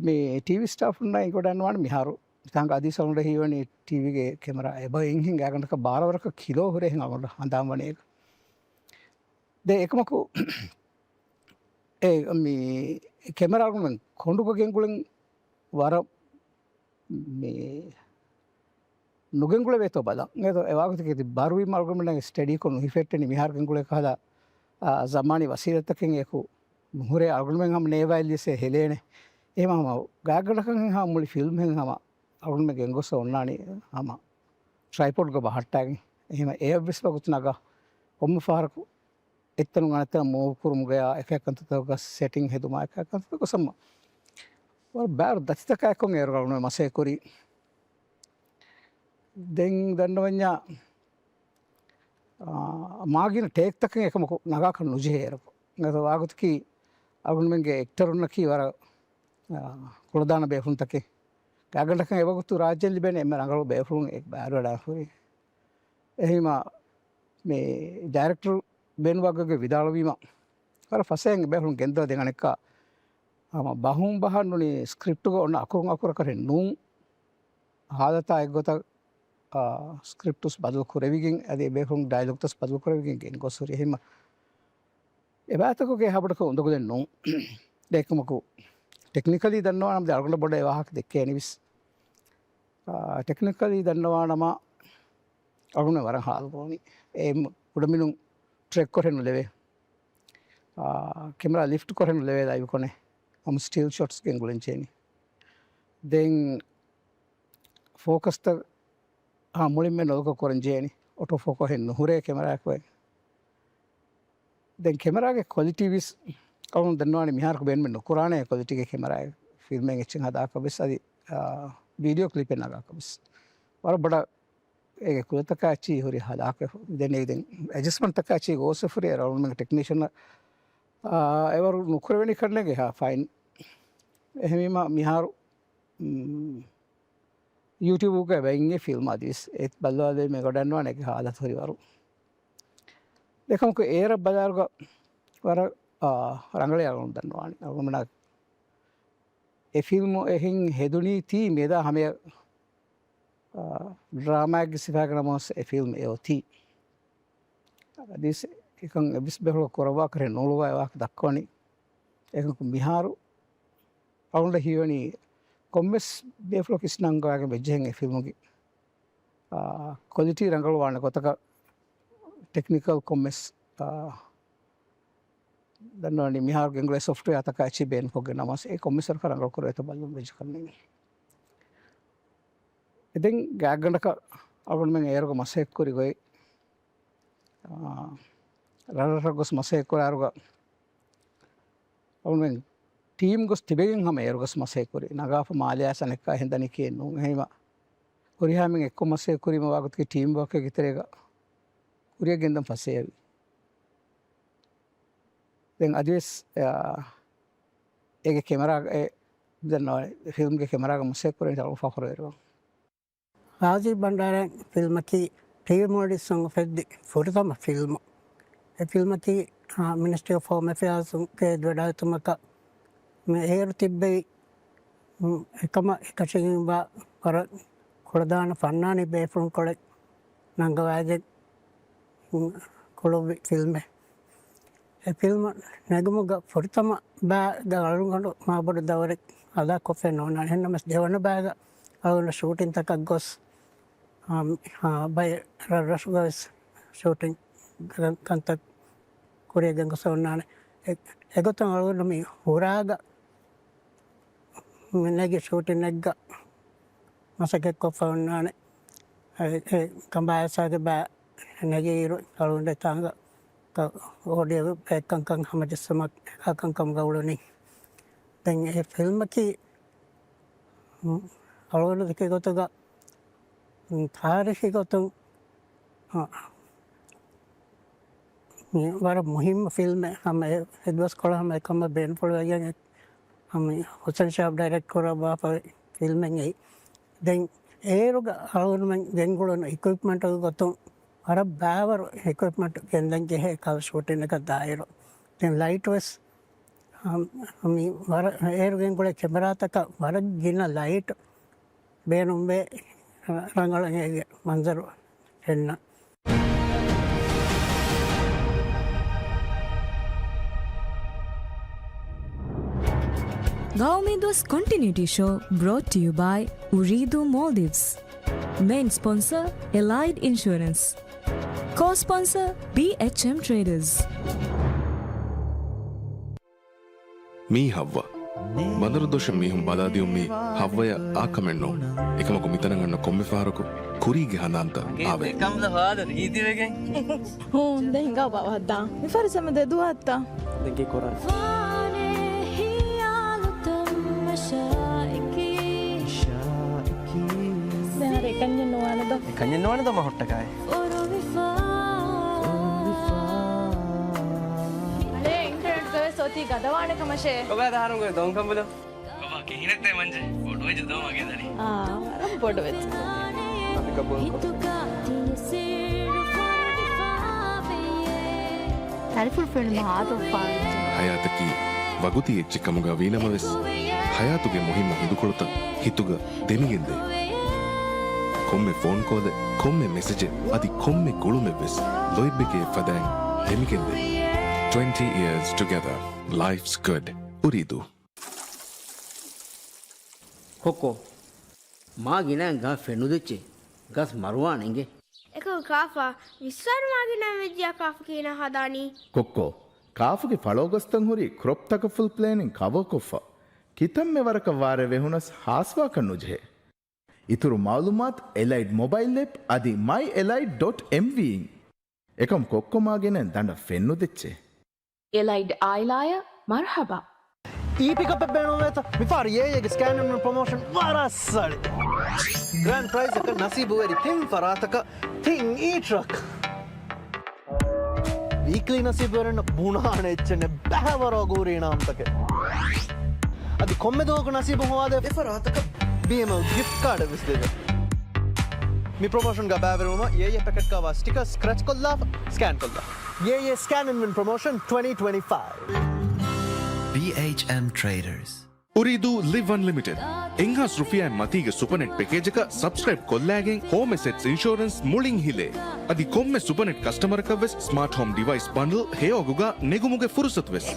މި ޓީވީ ސްޓާފުންނާ އެނގިވަޑައިގަންނަވާނެ މިހާރު. މިތާނގަ އަދިވެސް އަޅުގަނޑަށް ހީވަނީ ޓީވީގެ ކެމެރާ އެބަ އިންހެން ގާތްގަނޑަކަށް ބާރަ ވަރަކަށް ކިލޯ ހުރޭހެން އަޅުގަނޑަށް ހަނދާން ވަނީ އެކަ. ދެން އެކަމަކު އެ މި ކެމެރާ އަޅުގަނޑުމެން ކޮނޑުގަ ގެންގުޅެން ވަރަށް މި ނުގެންގުޅެވޭތޯ ބަލަން. އެ ވާގޮތަކީ ބަރުވީމަ އަޅުގަނޑުމެންނަށް ސްޓަޑީކޮށް ނުހިފެއްޓެނީ މިހާރު ގެންގުޅޭ ކަހަލަ، އާ، ޒަމާނީ ވަސީލަތްތަކެއް އެކު ނުހުރޭ. އަޅުގަނޑުމެން ހަމަ ނޭވާ އެއްލިޔަސް ހެލޭނެ. އެހެން ހަމަ ގާތްގަނޑަކަށް ހަމަ މުޅި ފިލްމް ހެން ހަމަ އަޅުގަނޑުމެން ގެންގޮސް އޮންނާނީ ހަމަ ޓްރައިޕޮޑްގަ ބަހައްޓާގެން. އެހެން އެއަށްވެސް ވަގުތު ނަގާ ކޮންމެ ފަހަރަކު އެއްތަނުން އަނެއްތަނަށް މޫވް ކުރުމުގަޔާ އެކަކަށް ކަންތައްތަކުގަ ސެޓިން ހެދުމާ އެކަކަށް ކަންތައްތަކުގަ ސަމްމަ ވަރަށް ބާރު ދަތިތަކާއެކު އޭރު އަޅުގަނޑުމެން މަސައްކަތް ކުރީ. ދެން ދަންނަވަންޏާ، އާ، މާގިނަ ޓޭކްތަކެއް އެކަމަކު ނަގާކަށް ނުޖެހޭ އޭރަކު. އެ ވާގޮތަކީ އަޅުގަނޑުމެންގެ އެކްޓަރުންނަކީ ވަރަށް، އާ، ކުޅަދާނަ ބޭފުޅުންތަކެއް. ގާތްގަނޑަކަށް އެވަގުތު ރާއްޖޭން ލިބޭނެ އެންމެ ރަނގަޅު ބޭފުޅުން އެ ބައިވެރިވެވަޑައިގެން ހުރީ. އެހީމަ މި ޑައިރެކްޓަރު ބޭނުންވާގޮތްގަ ވިދާޅުވީމަ، ވަރަށް ފަސޭހައިން ބޭފުޅުން ގެންދަވާ ދެން އަނެއްކާ، ހަމަ ބަހުން ބަހަށް ނޫނީ ސްކްރިޕްޓުގަ އޮންނަ އަކުރުން އަކުރަކަށް ނޫން، ހާލަތާ އެއްގޮތަށް، އާ، ސްކްރިޕްޓުސް ބަދަލު ކުރެވިގެން، އަދި އެބޭފުޅުން ޑައިލޮގްތަސް ބަދަލު ކުރެވިގެން ގެންގޮސް ހުރި. އެހެންމަ އެބައިތަކުގެ އެހާ ބޮޑަކަށް އުނދަގުލެއް ނޫން. އެކަމަކު ޓެކްނިކަލީ ދަންނަވާނަމަ ދެ އަޅުގަނޑަށް ބޮޑަށް އެ ވާހަކަ ދެއްކޭނެވެސް. އާ، ޓެކްނިކަލީ ދަންނަވާނަމަ އަޅުގަނޑު ވަރަށް ހާލު ބުނީ. އެ ކުޑަމިނުން ޓްރެކް ކުރެއް ނުލެވޭ. އާ، ކެމެރާ ލިފްޓް ކުރެއް ނުލެވޭ ލައިވް ކޮނެ. ހަމަ ސްޓިލް ޝޮޓްސް ގެންގުޅެން ޖެހެނީ. ދެން ފޯކަސްތައް، އާ، މުޅިންމެ ނޮލުކޮށް ކުރަން ޖެހެނީ. އޮޓޯ ފޯކަސް ހެން ނުހުރޭ ކެމެރާއަކު. ދެން ކެމެރާގެ ކޮލިޓީ ވެސް އަޅުގަނޑު ދަންނަވާނެ މިހާރަކު ބޭނުމެއް ނުކުރާނެ ކޮލިޓީގެ ކެމެރާ ފިލްމެއް އެއްޗެއް ހަދާކަށް ވެސް އަދި، އާ، ވީޑިއޯ ކްލިޕެއް ނަގާކަށް ވެސް. ވަރަށް ބޮޑަށް އޭގެ ކުލަތަކާ އެއްޗިހި ހުރި ހަލާކެއް ދެން އެ ދެން އެޑްޖަސްޓްމަންޓްތަކާ އެއްޗިހި ގޯސް ފުރި އަޅުގަނޑުމެންގެ ޓެކްނީޝަން، އާ، އެވަރު ނުކުރެވެނީ ކަންނޭނގެ ހާ ފައިން. އެހެންވީމަ މިހާރު މް، ޔޫޓިއުބުގައި ބައިން އެ ފިލްމް އަދިވެސް އެ ބައްލަވާލެވީމަ އެ ގޮނޑަންވާނެ އެ ހާލަތު ހުރިވަރު. އެކަމަކު އޭރަށް ބަލާއިރުގަ ވަރަށް، އާ، ރަނގަޅަށް އަޅުގަނޑު ދަންނަވާނެ. އަޅުގަނޑުމެންނަށް އެ ފިލްމު އެހެން ހެދުނީތީ މިއަދާ ހަމަޔަށް، އާ، ޑްރާމާއެއްގެ ސިފައިގަ ނަމަވެސް އެ ފިލްމް އެއޮތީ. އަދިވެސް އެކަން އެއްވެސް ބޭފުޅަކު ކުރައްވާކަށް ނޫޅުވާ އެ ވާހަކަ ދައްކަވަނީ. އެކަކު މިހާރު އަޅުގަނޑަށް ހީވަނީ ކޮންމެސް ބޭފުޅަކު އިސްނަންގަވާގެން ވެއްޖެހެން އެ ފިލްމުގެ، އާ، ކޮލިޓީ ރަނގަޅުވާނެ ގޮތަކަށް ޓެކްނިކަލް ކޮންމެސް، އާ، ދަންނަވަނީ މިހާރު ގެންގުޅޭ ސޮފްޓްވެއަރ ތަކާ އެޗި ބޭނުންކޮށްގެން ނަމަވެސް އެ ކޮންމެސް ވަރަކަށް ރަނގަޅު ކުރެވޭތޯ ބައްލަވަން ވެއްޖެ ކަންނޭނގެ. އެ ދެން ގާތްގަނޑަކަށް އަޅުގަނޑުމެން އޭރުގަ މަސައްކަތް ކުރި ގޮތް، އާ، ރަށްރަށަށް ގޮސް މަސައްކަތް ކުރާއިރުގަ އަޅުގަނޑުމެން ޓީމް ގޮސް ތިބެގެން ހަމަ އޭރު ގޮސް މަސައްކަތް ކުރި. ނަގާފަ މާލެއާ އަނެއްކާ ހެން ދަނީކީއެއް ނޫން. އެހެންވީމަ ހުރިހާ މީހުން އެއްކޮށް މަސައްކަތް ކުރީމަ ވާގޮތަކީ ޓީމް ވޯކެއްގެ ތެރޭގަ ކުރިއަށް ގެންދަން ފަސޭހަވި. ދެން އަދިވެސް، އާ، އޭގެ ކެމެރާ، އެ، ދެން ފިލްމްގެ ކެމެރާގަ މަސައްކަތް ކުރަނީ ތަޅުފާ ކުރެވިރު. ޣާޒީ ބަންޑާރަ ފިލްމަކީ ޓީވީ މޯލްޑިވްސްއިން އުފެއްދި ފުރަތަމަ ފިލްމު. އެ ފިލްމަކީ، އާ، މިނިސްޓްރީ އޮފް ހޯމް އެފެއާޒުގެ ވެޑާގަތުމަކަށް މި އޭރު ތިއްބެވި، މް، އެކަމަށް އެކަށީގެންވާ ވަރަށް ކުޅަދާނަ ފަންނާނީ ބޭފުޅުންކޮޅެއް ނަންގަވައިގެން، މް، ކުޅުއްވި ފިލްމެއް. އެ ފިލްމު ނެގުމުގަ ފުރަތަމަ ބައިގަ އަޅުގަނޑު މާބޮޑު ދައުރެއް އަދާކޮށްފައެއް ނޯންނާނެ. އެހެންނަމަވެސް ދެވަނަ ބައިގަ އަޅުގަނޑު ޝޫޓިންތަކަށް ގޮސް، އާ، އާ، ބައެއް ރަށްރަށުގަވެސް ޝޫޓިން ކަންތައް ކުރިއަށް ގެންގޮސް އޮންނާނެ. އެ، އެގޮތުން އަޅުގަނޑު މި ހުރާގަ މި ނެގި ޝޫޓިންއެއްގަ މަސައްކަތްކޮށްފަ އޮންނާނެ. އެ، އެ ކަނބާއިސާގެ ބައި ނެގިއިރު އަޅުގަނޑު ތާނގަ އޯޑިއޯ ބޭކަންކަން ހަމަޖެއްސުމަށް އެކަންކަމުގަ އުޅުނީ. ދެން އެ ފިލްމަކީ، އަޅުގަނޑު ދެކި ގޮތުގަ، ތާރީޚީ ގޮތުން، އަ، މި ވަރަށް މުހިއްމު ފިލްމެއް. ހަމަ އެ، އެ ދުވަސްކޮޅު ހަމަ އެކަމަށް ބޭނުންފުޅުވެގެން ހަމަ ހުސެން ޝާބް ޑައިރެކްޓް ކުރައްވާފަ ފިލްމެއް އެއީ. ދެން އޭރުގަ އަޅުގަނޑުމެން ގެންގުޅުނު އިކުއިޕްމަންޓުގެ ގޮތުން ވަރަށް ބައިވަރު އިކުއިޕްމަންޓު ގެންދަން ޖެހޭ ކަލަ ޝޫޓިންއަކަށް ދާއިރު. ދެން ލައިޓް ވެސް، އަ، މި ވަރަށް އޭރު ގެންގުޅޭ ކެމެރާތަކަށް ވަރަށް ގިނަ ލައިޓް ބޭނުންވޭ، ރަނގަޅަށް އޭގެ މަންޒަރު ފެންނަ. ގައުމީ ދުވަސް ކޮންޓިނިއުޓީ ޝޯ brought to you by އުރީދޫ މޯލްޑިވްސް. މެއިން ސްޕޮންސަރ، އެލައިޑް އިންޝުއަރެންސް. ކޯ ސްޕޮންސަރ، ބީއެޗްއެމް ޓްރޭޑަރސް. މީ ހައްވަ. ބަނދަރު ދޮށަށް މީހުން ބަލާދިޔުން މީ ހައްވަޔަށް އާ ކަމެއް ނޫން. އެކަމަކު މިތަނަށް އަންނަ ކޮންމެ ފަހަރަކު ކުރީގެ ހަނދާންތައް އާވޭ. ކަނބުލަ ހާދަ ރީތިވެގެން. ހޫން، ދެން ހިނގާ ބަވަހައްދާ. މި ފަރިސަމަ ދެ ދުވަހަށްތަ؟ ދެން ކީ ކުރާނެ؟ ވާނެ ހިޔާލުތައް މަށާއެކީ. ދެން އަދި އެކަންޏެއް ނުވާނެ ދޯ. އެކަންޏެއް ނުވާނެ ދޯ މަ ހުއްޓަކާއެ. އަޅޭ، އިންޓަރނެޓްގަވެސް އޮތީ ގަދަވާނެ ކަމަށޭ. ކޮބާ ދަހަރުން ގޮތް ދޮން ކަނބުލަ؟ ކޮބާ ކިހިނެއްތޭ މަންޖެ؟ ބޮޑުވެއްޖެ ދޯ މަގޭ ދަރި. އާ، ވަރަށް ބޮޑުވެއްޖެ. ދަރިފުޅު ފެނުމަށް އާދަވެފަ. ހަޔާތަކީ ވަގުތީ އެއްޗެއް ކަމުގަ ވީނަމަވެސް، ހަޔާތުގެ މުހިއްމު ހިނދުކޮޅުތައް ހިތުގަ ދެމިގެންދޭ. ކޮންމެ ފޯން ކޯލެއް، ކޮންމެ މެސެޖެއް، އަދި ކޮންމެ ގުޅުމެއްވެސް ލޯތްބެކޭ ފަދައިން ދެމިގެންދޭ. Twenty years together. Life's good. އުރީދޫ. ކޮއްކޮ، މާ ގިނައިން ގަހަށް ފެން ނުދެއްޗޭ. ގަސް މަރުވާނެ އިނގޭ. އެކަކު ކާފަ، މިސްވާރު މާ ގިނައިން ވެއްޖިޔާ ކާފަ ކިހިނެއް ހަދާނީ؟ ކޮއްކޮ، ކާފަގެ ފަޅޯ ގޮސްތަން ހުރި ކްރޮޕް ތަކަށް ފުލް ޕްލޭނިން ކަވަރ ކޮށްފަ. ކިތަންމެ ވަރަކަށް ވާރޭ ވެހުނަސް ހާސްވާކަށް ނުޖެހޭ. އިތުރު މައުލޫމާތު އެލައިޑް މޮބައިލް އެޕް އަދި މައި އެލައިޑް ޑޮޓް އެމްވީ އިން. އެކަމް ކޮއްކޮ މާ ގިނައިން ދަނޑަށް ފެން ނުދެއްޗޭ. އެލައިޑް އާއިލާއަށް މަރުޙަބާ. އީ ޕިކަޕެއް ބޭނުންވޭތަ؟ މިފަހަރު އޭއޭގެ ސްކޭނަރުން ޕްރޮމޯޝަން ވަރަށް ސަޅި. ގްރޭންޑް ޕްރައިޒަކަށް ނަސީބުވެރި ތިން ފަރާތަކަށް ތިން އީ ޓްރަކް. ވީކްލީ ނަސީބުވެރިންނަށް ބުނާނެ އެއްޗެއް ނެތް ބައިވަރު އަގުހުރި އިނާމްތަކެއް. އަދި ކޮންމެ ދުވަހަކު ނަސީބު ހޮވާދޭ އެ ފަރާތަކަށް ޕީއެމްއެލް ގިފްޓް ކާޑެއް ވެސް ދެވޭ. މި ޕްރޮމޯޝަންގަ ބައިވެރިވުމަށް އޭއޭ ޕެކެޓް ކާވާ ސްޓިކަރ ސްކްރެޗް ކޮށްލާފަ ސްކޭން ކޮށްލާ. އޭއޭ ސްކޭން އެންޑް ވިން ޕްރޮމޯޝަން ޓްވެންޓީ ޓްވެންޓީ ފައިވް. ބީއެޗްއެމް ޓްރޭޑަރސް. އުރީދޫ ލިވް އަންލިމިޓެޑް. އެއްހާސް ރުފިޔާއިން މަތީގެ ސުޕަނެޓް ޕެކޭޖަކަށް ސަބްސްކްރައިބް ކޮށްލާގެން ހޯމް އެސެޓްސް އިންޝުއަރެންސް މުޅިން ހިލޭ. އަދި ކޮންމެ ސުޕަނެޓް ކަސްޓަމަރަކަށް ވެސް ސްމާޓް ހޯމް ޑިވައިސް ބަންޑްލް ހެޔޮއަގުގަ ނެގުމުގެ ފުރުސަތު ވެސް.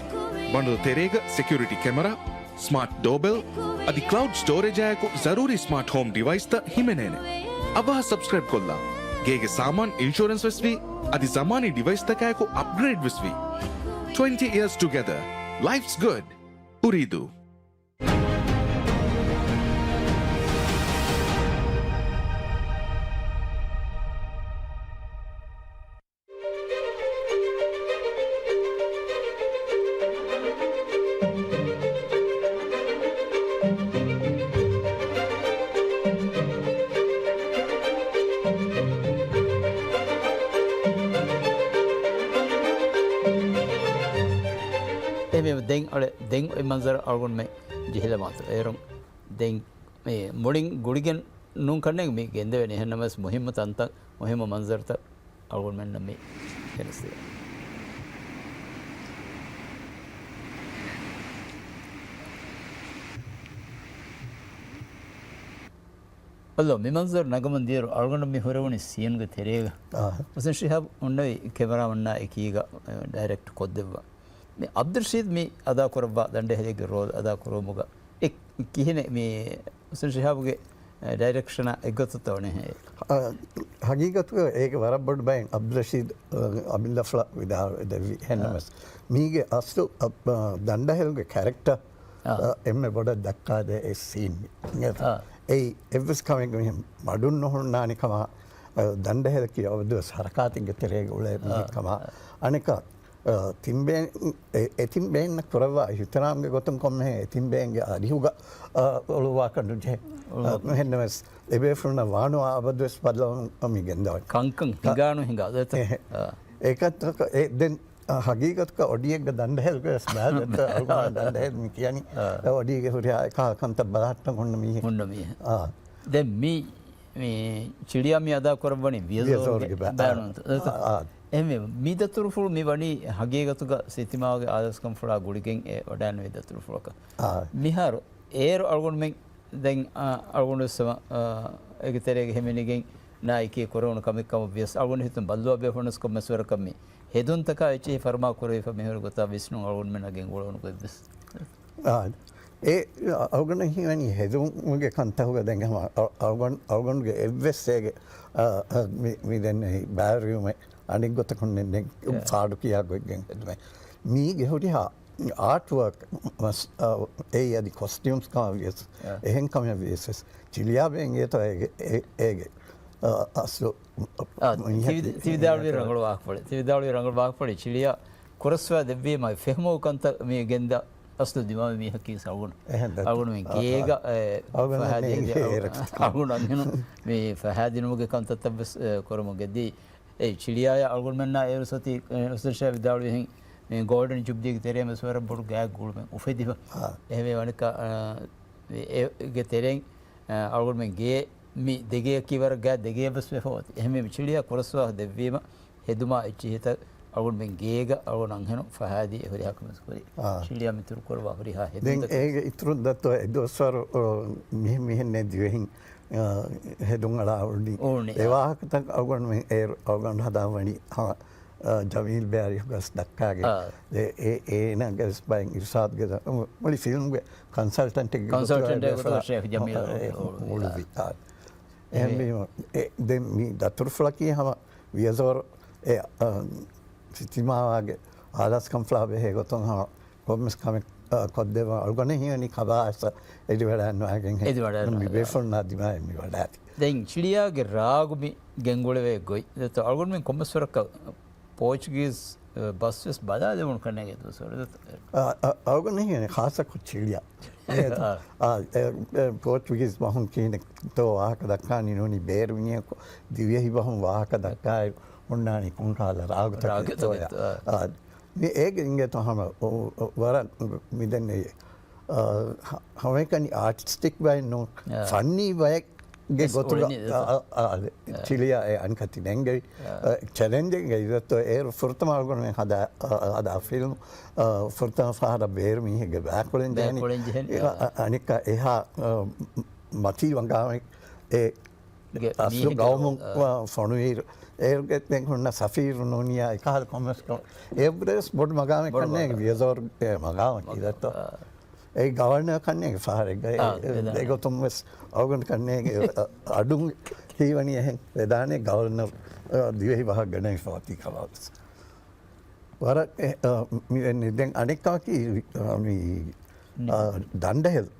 ބަންޑްލް ތެރޭގަ ސެކިއުރިޓީ ކެމެރާ، ސްމާޓް ޑޯބެލް، އަދި ކްލައުޑް ސްޓޯރޭޖާއެކު ޒަރޫރީ ސްމާޓް ހޯމް ޑިވައިސްތައް ހިމެނޭނެ. އަވަހަށް ސަބްސްކްރައިބް ކޮށްލާ. ގޭގެ ސާމާން އިންޝުއަރެންސް ވެސް ވީ، އަދި ޒަމާނީ ޑިވައިސްތަކާއެކު އަޕްގްރޭޑް ވެސް ވީ. Twenty years together. Life's good. އުރީދޫ. އެހެންވީމަ ދެން އަޅެ، ދެން އޮތް މަންޒަރު އަޅުގަނޑުމެން ޖެހިލަމާތޯ. އޭރުން ދެން މި މުޅިން ގުޅިގެން ނޫން ކަންނޭނގެ މި ގެންދެވެނީ. އެހެންނަމަވެސް މުހިއްމު ތަންތަން، މުހިއްމު މަންޒަރުތައް އަޅުގަނޑުމެންނަށް މި ގެނެސްދެވޭ. އަލޯ، މި މަންޒަރު ނަގަމުން ދިޔައިރު އަޅުގަނޑު މި ހުރެވުނީ ސީންގެ ތެރޭގަ. އާ. ހުސެން ޝިހާބް ހުންނެވި ކެމެރާމަންނާ އެކީގަ، އެ، ޑައިރެކްޓް ކޮށްދެއްވާ. މި އަބްދުލް ރަޝީދް މި އަދާކުރައްވާ ދަނޑެހެލެއްގެ ރޯލް އަދާކުރުވުމުގަ އެ ކިހިނެއް މި ހުސެން ޝިހާބުގެ، އެ، ޑައިރެކްޝަނާ އެއްގޮތަށްތޯ ވަނީ؟ އަ، ހަގީގަތުގަ އޭގެ ވަރަށް ބޮޑު ބައެއް އަބްދުލް ރަޝީދް، އަ، އަމިއްލަފުޅަށް ވިދާޅުވެދެއްވި. އެހެންނަމަވެސް، އާ، މީގެ އަސްލު އަ، އަ، ދަނޑަހެލުގެ ކެރެކްޓަރ، އާ، އަ، އެންމެ ބޮޑަށް ދައްކާދޭ އެ ސީން. އާ. އެއީ އެއްވެސް ކަމެއްގެ މިހެން މަޑުން ނުހުންނާނެ ކަމާ، އަ، ދަނޑަހެލަކީ އަބަދުވެސް ހަރަކާތެއްގެ ތެރޭގަ އުޅޭ މީހެއް ކަމާ. އާ. އަނެކާ، އަ، ތިން ބޭން، އެ، އެ ތިން ބޭންނަށް ކުރައްވާ އިޙްތިރާމްގެ ގޮތުން ކޮންމެހެން އެ ތިން ބޭންގެ އަރިހުގަ، އަ، އުޅުއްވާކަށް ނުޖެހޭ. އުޅުއްވާކަށް. އެހެންނަމަވެސް، އެބޭފުޅުންނަށް ވާނުވާ އަބަދުވެސް ބައްލަވަން މި ގެންދަވަނީ. ކަންކަން ހިނގާނު ހިނގާ. އެ، އެކަންތަކަށް އެ ދެން، އަ، ހަގީގަތުގަ އޮޑީއެއްގަ ދަނޑަހެލުގަ ވެސް ބައި ދެއްތަ އަޅުގަނޑު ދަނޑަހެލު މި ކިޔަނީ. އާ. އެ އޮޑީގެ ހުރިހާ އެކަހަލަ ކަންތައް ބަލަހައްޓަން ހުންނަ މީހެއް. ހުންނަ މީހެއް. އާ. ދެން މި މި ޗިޅިޔާ މި އަދާ ކުރައްވަނީ ވިޔަޒޯރުގެ ވިޔަޒޯރުގެ ބަ-، ބައިނުންތަ؟ އާ، އާ. އެހެންވެ، މި ދަތުރުފުޅު މި ވަނީ ހަގީގަތުގަ ސިތިމާގެ އާދަސްކަންފުޅާ ގުޅިގެން އެ ވަޑައިންވި ދަތުރުފުޅަކަށް. އާ. މިހާރު އޭރު އަޅުގަނޑުމެން ދެން، އާ، އަޅުގަނޑު ވެސް ހަމަ، އާ، އޭގެ ތެރޭގަ ހިމެނިގެން ނާއިކީ ކުރެވުނު ކަމެއް ކަމަށް ވިޔަސް އަޅުގަނޑު ހިތުން ބައްލުވާ ބޭފުޅުންވެސް ކޮންމެސް ވަރަކަށް މި ހެދުންތަކާ އެއްޗެހި ފަރުމާ ކުރެވިފަ މިހުރި ގޮތާ ވިސްނުން އަޅުގަނޑުމެންނަށް ގެންގުޅެވުނު ގޮތްވެސް. އާ، އެ އަޅުގަނޑަށް ހީވަނީ ހެދުމުގެ ކަންތަކުގަ ދެން ހަމަ އަ-، އަޅުގަނޑު، އަޅުގަނޑުގެ އެއްވެސް އޭގެ، އާ، އާ، މި، މި ދެންނެވި ބައިވެރިވުމެއް އަނެއްގޮތަކުން ދެން އެ. ފާޑު ކިޔާ ގޮތްގެން ހެދުމެއް. މީގެ ހުރިހާ އާޓް ވާކް މަސް، އާ، އެއީ އަދި ކޮސްޓިއުމްސް ކަމަށް ވިޔަސް، އެ. އެހެން ކަމެއް ވިޔަސް ވެސް ޗިލިޔާ ބޭންގޭތޯ އޭގެ، އޭ، އޭގެ، އާ، އަސްލު އާ، ތި ވި-، ތި ވިދާޅުވި ރަނގަޅު ވާހަކަފުޅެއް. ތި ވިދާޅުވި ރަނގަޅު ވާހަކަފުޅެއް. ޗިލިޔާ ކުރަސްވާ ދެއްވީމަ ފެހުމު ކަންތައް މި ގެންދާ އަސްލު ދިމާވި މީހަކީ އަޅުގަނޑު. އެހެން ދަތި. އަޅުގަނޑުމެން އާ، ގޭގަ، އާ. އެ، އަޅުގަނޑުމެން ފަހާދިޔަ ނޭނގޭ ދިޔަ-، އޭރަށް. އަޅުގަނޑު އަންހެނުން މި ފަހާދިނުމުގެ ކަންތައްތައް ވެސް، އެ، ކުރަމުން ގެއްދީ. އެ ޗިލިޔާޔާ އަޅުގަނޑުމެންނާ އޭރު ސޮތީ، އެ، ހުސެން ޝާ ވިދާޅުވިހެން މި ގޯލްޑަން ޖުބްލީގެ ތެރޭ ވެސް ވަރަށް ބޮޑު ގާތް ގުޅުމެއް އުފެދިފަ. އާ. އެހެންވެ އަނެއްކާ، އާ، އެ، އޭގެ ތެރެއިން، އާ، އަޅުގަނޑުމެން ގޭ މި ދެގެޔަކީ ވަރަށް ގާތް ދެގެޔަށް ވެސް ވެފަ އޮތީ. އެހެންވެ މި ޗިޅިޔާ ކުރަސްވާ ދެއްވީމަ ހެދުމާ އެއްޗިހިތައް އަޅުގަނޑުމެން ގޭގަ އަޅުގަނޑު އަންހެނުން ފަހާދީ އެ ހުރިހާ ކަމެއް ކުރި. އާ. ޗިޅިޔާ މިތުރު ކުރައްވާ ހުރިހާ ދެން ހެދުންތަކެއް. އޭގެ އިތުރުން ދައްތޯ އެއް ދުވަސްވަރު، އޮ، މިހެން މިހެންނޭ ދިވެހިން، އާ، ހެދުން އަޅާ އުޅުނީ. އުޅުނީ، އެ އާ. ވާހަކަތައް އަޅުގަނޑުމެން އޭރު އަޅުގަނޑު ހަދާ ވަނީ ހަމަ، އާ، ޖަމީލް ބޭރިހުގަސް ދައްކާގެ. އާ. އެ، އެ، އޭނަގެ ވެސް ބައެއް އިރުޝާދްގެ ދަ-، މުޅި ފިލްމްގެ ކޮންސަލްޓަންޓެއްގެ ކޮންސަލްޓަންޓެއް ގޮތުގަ ގޮތުގަ ޝޭޚް ޖަމީލް އާ، އެ، އުޅުވި. އުޅުވި. އާ. އެހެންވީމަ، އެ، ދެން މި ދަތުރުފުޅަކީ ހަމަ ވިޔަޒޯރު އެ، އަ، ސިތިމާވާގެ އާލާސްކަންފުޅާ ބެހޭ ގޮތުން ހަމަ ކޮންމެސް ކަމެއް، އަ، ކޮށްދެއްވާ އަޅުގަނޑެއް ހީވަނީ ކަބާ އެއްސަށް އެދިވަޑައިންވާގެން ހެ-، އެދިވަޑައިންވާގެން މި ހެ-، ބޭފުޅުންނާ ދިމާއެއް މި ވަޑާތި. ދެން ޗިޅިޔާގެ ރާގު މި ގެންގުޅެވޭ ގޮތް. ދެއްތޯ އަޅުގަނޑުމެން ކޮންމެސް ވަރަކަށް ޕޯޗުގީޒް، އަ، ބަސް ވެސް ބަލާލެވުނު ކަންނޭނގެ ދުވަސްވަރު. އަ، އަ، އަޅުގަނޑަށް ހީވަނީ ޚާއްޞަކޮށް ޗިޅިޔާ. އެ، އާ. އާ، އެ، އެ، ޕޯޗުގީޒް ބަހުން ކިހިނެއްތޯ ވާހަކަ ދައްކާނީ ނޫނީ ބޭރު މީހަކު ދިވެހި ބަހުން ވާހަކަ ދައްކާއިރު ހުންނާނީ ކޮންކަހަލަ ރާގުތަކެއްތޯ. ރާގުތަކެއްތޯ، އާ. އާ، މި އޭގެ އިނގޭތޯ ހަމަ، އޮ، އޮ، ވަރަށް މި ދެންނެވި. އާ، ހަ-، ހަމައެކަނި އާޓިސްޓިކް ބައެއް ނޫން، އާ. ފަންނީ ބައެއްގެ އެސް ގޮތުގަ، އުޅެނީ އާ، އާ، އާ، އާ. ޗިލިއާ އެ އަނިކަ ތި ނެންގެވި، އާ. އާ، ޗެލެންޖެއްގެ އިރަތޮ އޭރު ފުރަތަމަ އަޅުގަނޑުމެން ހަދާ، އާ، ހަދާ ފިލްމް، އާ، ފުރަތަމަ ފަހަރަށް ބޭރު މީހެއްގެ ބައިކުޅެން ޖެހެނީ. ބައިކުޅެން ޖެހެނީ، އާ، އާ. އަ-، އަނިކަ އެހާ، އާ، މަތީ ވަނގާމެ އެ ގެ އަސްލު މީހެއްގެ ގައުމު، އާ. އާ، ފޮނުވިއިރު، އޭރުގެ ދެން ހުންނަ ސަފީރު ނޫނިޔާ އެކަހަލަ ކޮންމެސް ކަމެއް. އެއްވެސް ބޮޑު މަގާމެއް ބޮޑު ކަންނޭނގެ މަގާމެއް. ވިޔަޒޯރުގެ މަގާމަކީ މަގާ-، ދައްތޯ. އާ. އެ ގަވަރނަރ ކަންނޭނގެ ފަހަރެއްގަ އެ، އާ، އެ، ވެދާނެ. އެގޮތުން ވެސް އަޅުގަނޑު ކަންނޭނގެ އަ-، އަޑުން ހީވަނީ އެހެން ވެދާނެ ގަވަރނަރ، އާ، ދިވެހި ބަހަށް ގަނެވިފަ އޮތީ ކަމަށް ވެސް. ވަރަށް އެ، އާ، މި-، ދެން އަނެއްކާކީ، އާ، މި، އާ، ދަނޑަހެލު.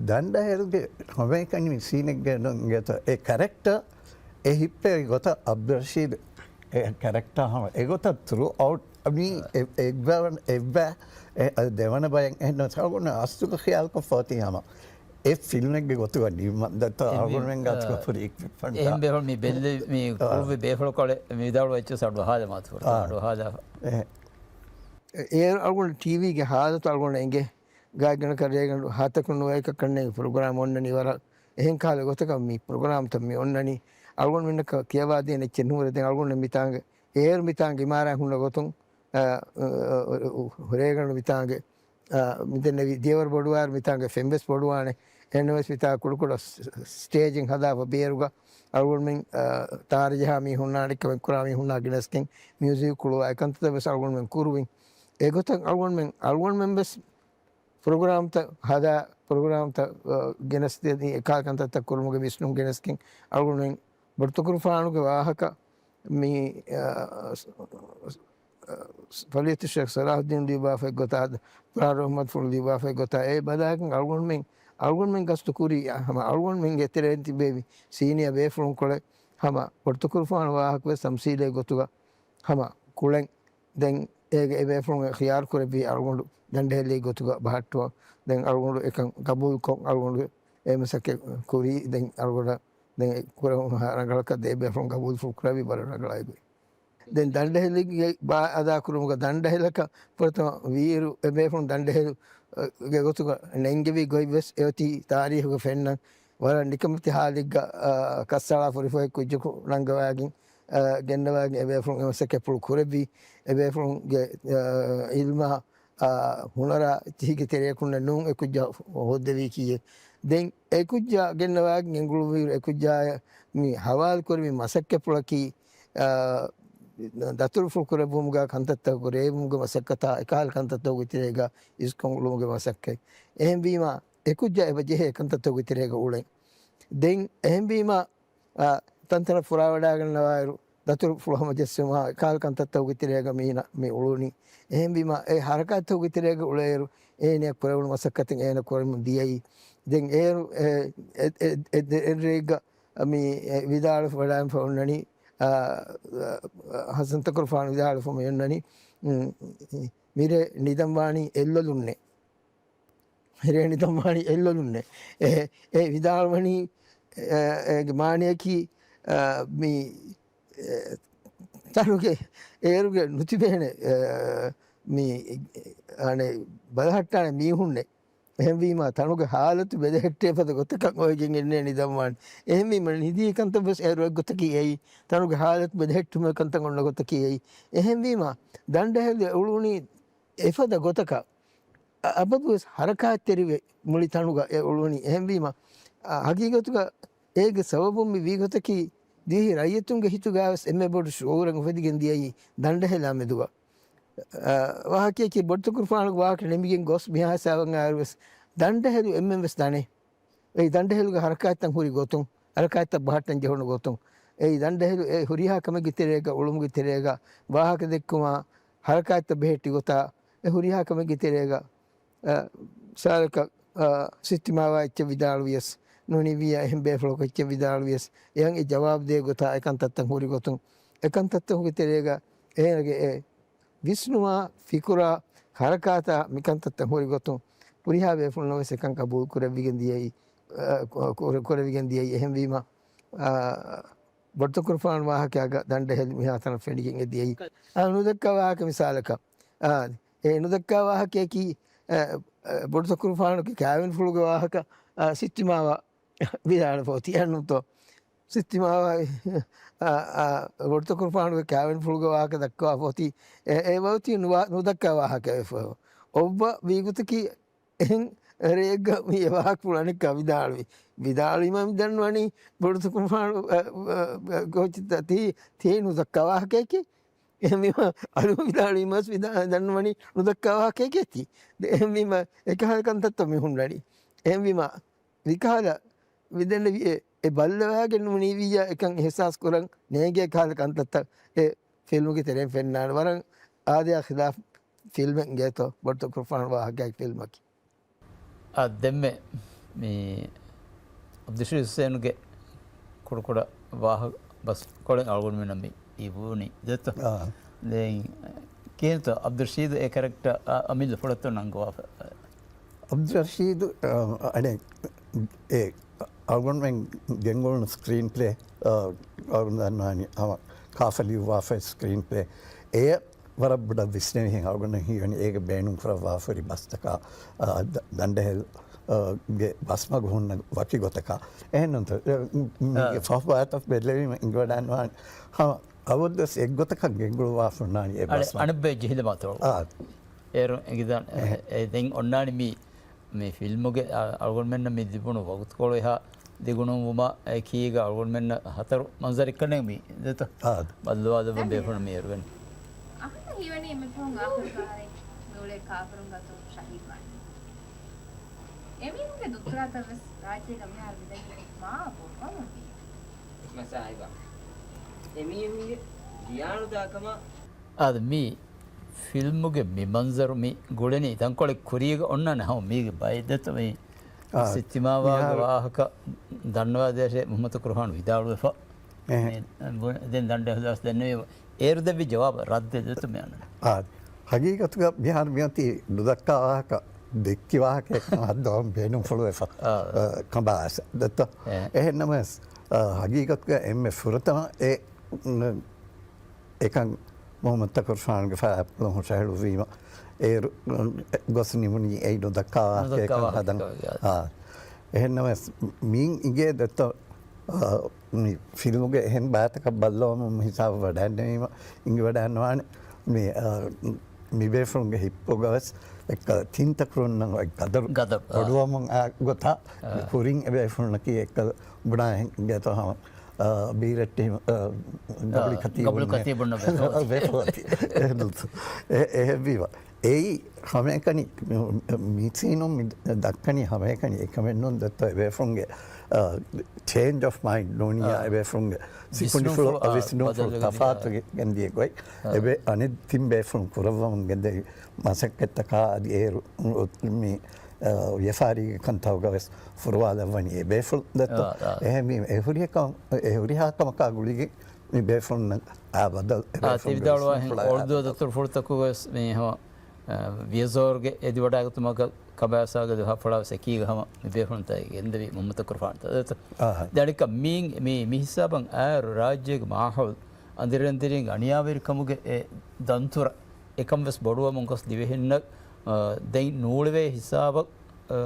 ދަނޑަހެލުގެ ހަމައެކަނި މި ސީނެއްގެ އެ ކެރެކްޓަރ އެ ހިއްޕެވި ގޮތަށް އަބްދުލް ރަޝީދު އެ ކެރެކްޓާ ހަމަ އެގޮތަށް ތުރޫ އައުޓް މީ އެ-، އެއްބަ-، އެއްބަ-، އެ-، އަ، ދެވަނަ ބަޔަށް އެހެން އަޅުގަނޑު އަސްލުގަ ޚިޔާލުކޮށްފަ އޮތީ ހަމަ އެ ފިލްމެއްގެ ގޮތުގަ ނިންމަން ދަތާ އެ މި-، އަޅުގަނޑުމެން ގާތުގަ އަ، ފުރި އިކްވިޕްމަންޓާ. އެހެން ބޭފުޅުން މި ބެއްލެވި މި އަ. ކުރުވި ބޭފުޅުކޮޅެއް މި ވިދާޅުވެއްޗެއް އަޑުއަހާލެ މާތުފުރަ. އަ. އަޑުއަހާލާފަ. އެ-، އޭރު އަޅުގަނޑު ޓީވީގެ ހާލަތު އަޅުގަނޑު އެނގޭ. ގާތްގަނޑަކަށް ރޭގަނޑު ހަތަކުން ނުވައެކަށް ކަންނޭނގެ ޕްރޮގްރާމް އޮންނަނީ ވަރަށް އެހެން ކަހަލަ ގޮތަކަށް މި ޕްރޮގްރާމްތައް މި އޮންނަނީ. އަޅުގަނޑުމެންނަކަށް ކިޔަވާދޭނެ އެއްޗެއް ނުހުރޭ. ދެން އަޅުގަނޑު މިތާނގެ އޭރު މިތާނގެ އިމާރާތް ހުންނަ ގޮތުން، އަ، އަ، ރޭގަނޑު މިތާނގެ، އަ، މިދެންނެވި ދިޔަވަރު ބޮޑުވާއިރު މިތާނގެ ފެންވެސް ބޮޑުވާނެ. އެހެންނަމަވެސް މިތާ ކުޑަކުޑަ ސް-، ސްޓޭޖެއް ހަދާފަ ބޭރުގަ އަޅުގަނޑުމެން، އަ، ތާރަ ޖަހާ މީހުންނާ އަނެއްކަމެއް ކުރާ މީހުންނާ ގެނެސްގެން މިއުޒިކް ކުޅުވާ އެކަންތައްތައް ވެސް އަޅުގަނޑުމެން ކުރުވިން. އެގޮތަށް އަޅުގަނޑުމެން، އަޅުގަނޑުމެން ވެސް ޕްރޮގްރާމްތައް ހަދާ، ޕްރޮގްރާމްތައް، އަ، ގެނެސްދޭނީ އެކާ ކަންތައްތައް ކުރުމުގެ ވިސްނުން ގެނެސްގެން އަޅުގަނޑުމެން ބޮޑުތަކުރުފާނުގެ ވާހަކަ މި، އަ، ފަޟީލަތު ޝޭޚް ޞަލާޙުއްދީން ލިޔުއްވާފައި ގޮތާ، ފުރާން ރަޙްމަތުފުޅު ލިޔުއްވާފައި ގޮތާ އެ ބަލާކަން އަޅުގަނޑުމެން، އަޅުގަނޑުމެން ގަސްތު ކުރީ، ހަމަ އަޅުގަނޑުމެންގެ ތެރެއިން ތިބޭވި ސީނިއާ ބޭފުޅުންކޮޅެއް ހަމަ ބޮޑުތަކުރުފާނު ވާހަކަ ވެސް ތަމްސީލޭ ގޮތުގަ ހަމަ ކުޅެން. ދެން އޭގެ އެ ބޭފުޅުން ޚިޔާރު ކުރެއްވީ އަޅުގަނޑު ދަނޑެހެއްލި ގޮތުގަ ބަހައްޓުވަން. ދެން އަޅުގަނޑު އެކަން ގަބޫލުކޮށް އަޅުގަނޑު އެ މަސައްކަތް ކުރީ. ދެން އަޅުގަނޑަށް ދެން އެ ކުރެވުނު ހަ-، ރަނގަޅަކަށް ދޭ ބޭފުޅުން ގަބޫލުފުޅު ކުރެއްވި ބަރަށް ރަނގަޅައިގޮތް. ދެން ދަނޑެހެލިގެ ބާ އަދާކުރުމުގަ ދަނޑެހެލަކަށް ފުރަތަމަ ވީއިރު އެ ބޭފުޅުން ދަނޑެހެލު، އަ، ގެ ގޮތުގަ ނެންގެވި ގޮތް ވެސް އެއޮތީ ތާރީހުގަ ފެންނަން. ވަރަށް ނިކަމެތި ހާލެއްގަ، އަ، ކައްސަޅާ ފުރިފަހެއް ކުއްޖަކު ނަންގަވާގެން، އަ، ގެންނަވާގެން އެ ބޭފުޅުން އެ މަސައްކަތްޕުޅު ކުރެއްވީ. އެ ބޭފުޅުންގެ، އަ، އިލްމާ، އަ، ހުނަރާ ތިހިގެ ތެރެއަކުންނެއް ނޫން އެ ކުއްޖާ ހޯއްދެވީކީއެއް. ދެން އެ ކުއްޖާ ގެންނަވާގެން އެނގުޅުވިއިރު އެ ކުއްޖާޔަށް މި ހަވާލުކުރި މި މަސައްކަތްޕުޅަކީ، އަ، ދަތުރުފުޅު ކުރެއްވުމުގަ ކަންތައްތަކުގެ ރޭވުމުގެ މަސައްކަތާ އެކަހަލަ ކަންތައްތަކުގެ ތެރޭގަ އިސްކޮށް އުޅުމުގެ މަސައްކަތް. އެހެންވީމާ އެ ކުއްޖާ އެބަ ޖެހޭ ކަންތައްތަކުގެ ތެރޭގަ އުޅެން. ދެން އެހެންވީމާ އަ، ތަންތަނަށް ފުރާވަޑައިގަންނަވާއިރު، ދަތުރުފުޅު ހަމަޖެއްސުމާ، އެކަހަލަ ކަންތައްތަކުގެ ތެރޭގަ މީނަ މި އުޅުނީ. އެހެންވީމާ، އެ ހަރަކާތްތަކުގެ ތެރޭގަ އުޅޭއިރު، އޭނަޔަށް ކުރެވުނު މަސައްކަތެއް އޭނަ ކުރަމުން ދިޔައީ. ދެން އޭރު، އެ، އެ، އެ، އެ، އެ ރޭގަ މި، އެ، ވިދާޅުވެފަ ވަޑައިގެންފަ އޮންނަނީ، އަ، އަ، ހަސަންތަކުރުފާނު ވިދާޅުވެފަ މި އޮންނަނީ، މި، މިރޭ ނިދަން ވާނީ އެއްލޮލުންނޭ. ރޭ ނިދަން ވާނީ އެއްލޮލުންނޭ. އެ، އެ ވިދާޅުވަނީ، އެ، އޭގެ މާނަޔަކީ، އަ، މި، އެ، ތަނުގެ އޭރުގެ ނުތިބޭނެ، އެ، މި، އަނެއް ބަލަހައްޓާނެ މީހުންނެއް. އެހެންވީމާ، ތަނުގެ ހާލަތު ބެލެހެއްޓޭ ފަދަ ގޮތަކަށް އޮވެގެން އިންނޭ ނިދަން ވާނީ. އެހެންވީމަ، ނިދީ ކަންތައް ވެސް އޭރު އެއްގޮތަކީ އެއީ. ތަނުގެ ހާލަތު ބެލެހެއްޓުމޭ ކަންތައް އޮންނަ ގޮތަކީ އެއީ. އެހެންވީމާ، ދަނޑެހެލު އެ އުޅުނީ އެފަދަ ގޮތަކަށް އަ-، އަބަދުވެސް ހަރަކާތްތެރިވެ މުޅި ތަނުގަ އެ އުޅުނީ. އެހެންވީމަ، އަ، ހަގީގަތުގަ އޭގެ ސަބަބުން މި ވީގޮތަކީ ދިވެހި ރައްޔިތުންގެ ހިތުގައިވެސް އެންމެ ބޮޑު ޝުޢޫރެއް އުފެދިގެން ދިޔައީ ދަނޑެހެލާ މެދުގަ. އަ، ވާހަކަޔަކީ ބޮޑުތަކުރުފާނުގެ ވާހަކަ ނިމިގެން ގޮސް މިހާ ހިސާބަށް އައިއިރުވެސް ދަނޑެހެލު އެންމެންވެސް ދަނޭ. އެއީ ދަނޑެހެލުގެ ހަރަކާތްތައް ހުރި ގޮތުން، ހަރަކާތްތައް ބަހައްޓަން ޖެހުނު ގޮތުން. އެއީ ދަނޑެހެލު އެ ހުރިހާ ކަމެއްގެ ތެރޭގަ، އުޅުމުގެ ތެރޭގަ، ވާހަކަ ދެއްކުމާ، ހަރަކާތްތައް ބެހެއްޓި ގޮތާ، އެ ހުރިހާ ކަމެއްގެ ތެރޭގަ، އަ، ސާލަކަށް، އަ، ސިއްތިމާވާ އެއްޗެއް ވިދާޅުވިޔަސް، ނުނިވިޔާ އެހެން ބޭފުޅަކު އެއްޗެއް ވިދާޅުވިޔަސް، އެހެން އެ ޖަވާބު ދޭ ގޮތާ އެ ކަންތައްތައް ހުރި ގޮތުން، އެ ކަންތައްތަކުގެ ތެރޭގަ އޭނަގެ އެ ވިސްނުމާ، ފިކުރާ، ހަރަކާތާ މިކަންތައްތައް ހުރި ގޮތުން ހުރިހާ ބޭފުޅުންނަށް ވެސް އެކަން ގަބޫލު ކުރެވިގެން ދިޔައީ، އަ، ކު-، ކުރެ-، ކުރެވިގެން ދިޔައީ. އެހެންވީމަ، އަ، ބޮޑުތަކުރުފާނު ވާހަކައިގަ ދަނޑެހެލި މިހާތަނަށް ފެނިގެން އެ ދިޔައީ. އަ، ނުދައްކާ ވާހަކަ މިސާލަކަށް. އާ، އެ ނުދައްކާ ވާހަކަޔަކީ، އެ، އެ، ބޮޑުތަކުރުފާނުގެ ކާވެނިފުޅުގެ ވާހަކަ، އާ، ސިއްތިމާވާ ވިދާޅުފަ އޮތީ އެހެންނޫންތޯ؟ ސިއްތިމާވާ، އާ، އާ، ބޮޑުތަކުރުފާނުގެ ކާވެނިފުޅުގެ ވާހަކަ ދައްކާފަ އޮތީ އެ، އެ އޮތީ ނުވާ-، ނުދައްކާ ވާހަކަ ވެފަ. އޮއްވަ ވީގޮތަކީ އެހެން ރެއެއްގަ މި އެ ވާހަކަފުޅު އަނެއްކާ ވިދާޅުވި. ވިދާޅުވީމަ މި ދަންނަވަނީ ބޮޑުތަކުރުފާނު، އަ، އަ، އަ، ކޯޗިތަ ތީ، ތީ ނުދައްކާ ވާހަކައެކޭ. އެހެންވީމަ އަޅު ވިދާޅުވީމަސް ވިދާ-، ދަންނަވަނީ ނުދައްކާ ވާހަކައެކޭ ތީ. ދެ އެހެންވީމަ އެކަހަލަ ކަންތައްތައް މި ހުންނަނީ. އެހެންވީމަ ވިކަހަލަ ވިދެންނެވި އެ، އެ ބައްލަވާގެން ނޫނީވިއްޔާ އެކަން އިހްސާސް ކުރަން ނޭނގޭ ކަހަލަ ކަންތައްތައް އެ ފިލްމުގެ ތެރެއިން ފެންނާނެ. ވަރަށް އާދަޔާ ޚިލާފް ފިލްމެއް އިނގޭތޯ ބޮޑުތަކުރުފާނު ވާހަކައިގެ ފިލްމަކީ. އާ، ދެންމެ މި އަބްދުއްރަޝީދު ޙުސައިނުގެ ކުޑަކުޑަ ވާހަކަ ބަސްކޮޅެއް އަޅުގަނޑުމެންނަށް މި އިވުނީ ދެއްތޯ؟ އާ. ދެން ކިހިނެއްތޯ އަބްދުއްރަޝީދު އެ ކެރެކްޓަރ އަ-، އަމިއްލަ ފުޅަށްތޯ ނަންގަވާފަ؟ އަބްދުއްރަޝީދު، އަ، އަނެއް އެ އަޅުގަނޑުމެން ގެންގުޅުނު ސްކްރީން ޕްލޭ، އަ، އަޅުގަނޑު ދަންނާނީ ހަމަ ކާފަ ލިޔުއްވާފައި ސްކްރީން ޕްލޭ. އެ ވަރަށް ބޮޑަށް ވިސްނެވިހެން އަޅުގަނޑަށް ހީވަނީ އޭގެ ބޭނުން ކުރައްވާފައި ބަސްތަކާ، އާ، ދަ-، ދަނޑެހެލް، އާ، ގެ ބަސްމަގު ހުންނަ ވަކި ގޮތަކާ. އެހެންނޫންތަ؟ އެ، މީގެ އާ. ފަހު ބާތައް ބެލެވީމަ އިނގިވަޑާންވާނެ. ހަމަ އަވަދުވެސް އެއްގޮތަކަށް ގެންގުޅުވާފަ ހުންނާނީ އެ އަޅެ، ބަސްމަ. އަނެއްބައެއް ޖެހިލަމާ ތޯ. އާ. އޭރު އެނގިދާނެ. އެހެ. އެ، ދެން އޮންނާނީ މީ މި ފިލްމުގެ އަ-، އަޅުގަނޑުމެންނަށް މި ލިބުނު ވަގުތުކޮޅު އެހާ ދިގުނުވުމާ އެކީގަ އަޅުގަނޑުމެންނަށް ހަތަރު މަންޒަރެއްކަންނޭނގެ މި ދެތަ؟ އާ. ބައްލަވާލައްވަން ބޭފުޅުން މި އޭރުގަނޑު. އަހަންނަށް ހީވަނީ އެންމެ ފަހުން އާޚިރު ފަހަރެއް މިއުޅޭ ކާފަރުންގެ އަތުން ޝަހީދުވާނީ. އެމީހުންގެ ދުއްތުރާތައް ވެސް ރާއްޖޭގަ މިހާރު މިދަނީ މާ ބޮޑުވަމުން ވީ. މަސާހިބާ. އެމީހުންގެ ލިޔާނުދާކަމާ. އާދެ، މި ފިލްމުގެ މި މަންޒަރު މި ގުޅެނީ ތަންކޮޅެއް ކުރީގަ އޮންނާނެ ހަމަ މީގެ ބައެއް ދެތަ މި އާ، ސިއްތިމާވާގެ މިހާރު ވާހަކަ ދަންނަވާދޭށޭ މުޙައްމަދު ކުރުހާން ވިދާޅުވެފަ. އެހެ. މި ދެން ދަނޑެހުލާސް ދެންނެވީ އޭރު ދެއްވި ޖަވާބަށް ރައްދެއް ދެތަ މި އަންނަނީ. އާ، ހަގީގަތުގަ މިހާރު މިއޮތީ ނުދައްކާ ވާހަކަ ދެއްކި ވާހަކައެއް ހައްދަވަން ބޭނުންފުޅުވެފަ. އާ. އަ، ކަނބާސް ދެތަ؟ އެ. އެހެންނަމަވެސް، އަ، ހަގީގަތުގަ އެންމެ ފުރަތަމަ އެ، އެކަން މުޙައްމަދު ތަކުރުފާނުގެ ފަޔާޕުޅުން ހުށަހެޅުއްވީމަ، އޭރު ގޮސް ނިމުނީ އެއީ ނުދައްކާ ނުދައްކާ ވާހަކައެއްކަން ވާހަކައެއްކަން ހަދަން. ވާހަކަ. އާ. އެހެންނަމަވެސް، މިއިން އިނގޭ ދެއްތޯ، އާ، މި ފިލްމުގެ އެހެން ބައިތަކަށް ބައްލަވަމުން ހިސާބަށް ވަޑައިންނެވީމަ، އިނގިވަޑައިންނަވާނެ. މި، އާ، މި ބޭފުޅުންގެ ހިއްޕުގަވެސް އެއްކަލަ ތިންތަކުރުންނަށް އޮތް ގަދަރު ގަދަރު، އާ. ބޮޑުވަމުން އާ ގޮތާ، މި އާ. ކުރިން އެ ބޭފުޅުންނަކީ އެއްކަލަ ބުނާ ހެން ގޭތޯ ހަމަ އާ، ބީރައްޓެހި، އާ، ގަބުޅި އާ، ކަތީ ގަބުޅި ބުންޏެ. ކަތީ ބުންޏެ ބޭފުޅު އޮތީ. ބޭފުޅު އޮތީ. އެ، އެހެންވީމަ. އެއީ ހަމައެކަނި މި ސީނުން މި ދައްކަނީ ހަމައެކަނި އެކަމެއްނޫން ދެއްތޯ އެބޭފުޅުންގެ، އާ، ޗޭންޖް އޮފް މައިންޑް ނޫނިއްޔާ އާ. އެބޭފުޅުންގެ ސިކުނޑިފުޅު، ވިސްނުންފުޅު، އާ، ވިސްނުންފުޅު ބަދަލުވެގެން ތަފާތު ދިޔަ. ގެންދިޔަ ގޮތް. އާ. އެބޭ އަނެއް ތިން ބޭފުޅުން ކުރައްވަމުން ގެންދެވި މަސައްކަތްތަކާ އަދި އޭރު މި، އާ، ވިޔަފާރީގެ ކަންތައްގަވެސް ފުރުވާލައްވަނީ އެ ބޭފުޅުން ދެއްތޯ. އާ، އާ. އެހެންވީމަ، އެ ހުރިހާ ކަމަކާ ގުޅިގެން މި ބޭފުޅުންނަށް އާ ބަދަލު އެ އާ، ބޭފުޅުންގެ ތި ވިދާޅުވާ ހެން ވިސްނުންފުޅާ އޮޅުދުއަ ދަތުރުފުޅުތަކުގަވެސް މި ހަމަ، އާ، ވިޔަޒޯރުގެ އެދިވަޑާގަތުމަކަށް ކަނބާސްގެ ދުވަހާ ފުޅާވެސް އެކީގަ ހަމަ މި ބޭފުޅުންތައް ގެންދެވި މުޙައްމަދު ތަކުރުފާނު ދެއްތޯ. އާ. ދެން އަނެއްކާ މި، މި، މި ހިސާބަށް އާއިރު ރާއްޖޭގެ މާހައުލު އަނދިރި އަނދިރިން އަނިޔާވެރިކަމުގެ އެ ދަންތުރަށް އެކަން ވެސް ބޮޑުވަމުން ގޮސް ދިވެހިންނަށް، އާ، ދެން ނޫޅެވޭ ހިސާބަށް، އާ،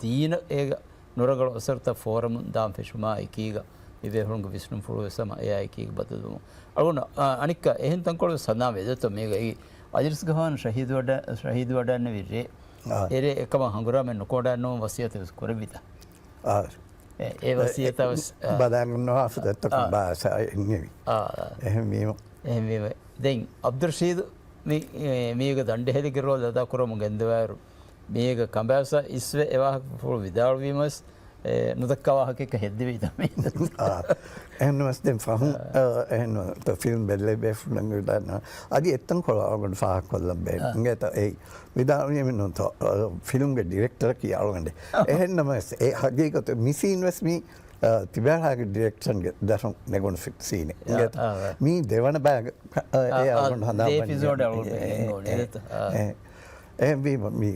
ދީނަށް އޭގަ ނުރަނގަޅު އަސަރުތައް ފޯރަމުން ދާން ފެށުމާ އެކީގަ މި ބޭފުޅުންގެ ވިސްނުންފުޅު ވެސް ހަމަ އެއާ އެކީގަ ބަދަލުވުމުން. އަޅުގަނޑު، އާ، އަނެއްކާ އެހެން ތަންކޮޅެއް ވެސް ހަނދާން ވޭ ދެއްތޯ މީގައި އަލިރަސްގަހާން ޝަހީދުވެޑަ-، ޝަހީދުވެޑައިގެންނެވި ރޭ. އާ. އެރޭ އެކަމަށް ހަނގުރާމަ ނުކޮނޑާން ނޫން ވަސިއްޔަތެއް ވެސް ކުރެއްވިތާ. އާ. އެ، އެ ވަސިއްޔަތާ ވެސް، އާ. ބަލާން ނުވާފަ ދެއްތޯ އާ. ކަނބާސް އެންނެވި. އާ، އާ. އެހެންވީމަ. އެހެންވީމަ. ދެން އަބްދުއްރަޝީދު މި، އެ، މީގަ ދަނޑެހެލިގެ ރޯލް އަދާކުރަމުން ގެންދަވާއިރު، މީގަ ކަނބާސް އިސްވެ އެ ވާހަކަފުޅު ވިދާޅުވީމަވެސް، އެ، ނުދައްކާ ވާހަކައެއްކަ ހެއްދެވީތަ މީ؟ އާ. އެހެންނަމަވެސް ދެން ފަހުން، އާ. އަ، އެހެން ތަ ފިލްމް ބެއްލެވި ބޭފުޅުން ވިދާނަ. އަދި އެއްތަންކޮޅު އަޅުގަނޑު ފާހަގަކޮށްލަން ބޭނުން. އާ. އިނގޭތަ އެއީ. ވިދާޅުވީމެއްނޫންތޯ، އަ، ފިލްމްގެ ޑިރެކްޓަރަކީ އަޅުގަނޑޭ. އެހެންނަމަވެސް އެ ހަގީގަތު މި ސީން ވެސް މީ، އަ، ތިބޭހާގެ ޑިރެކްޝަންގެ ދަށުން ނެގުނު ފި-، ސީނެއް. އާ، އިނގޭތަ؟ އާ، އާ. މީ ދެވަނަ ބައިގެ ކަ-، އަ، އާ، އެ އާ، އަޅުގަނޑު ހަނދާން ދޭ ވަނީ. އެޕިސޯޑް އެ، އަޅުގަނޑު އެ، އެ، އެ، އެ. އެހެންވީމަ މި،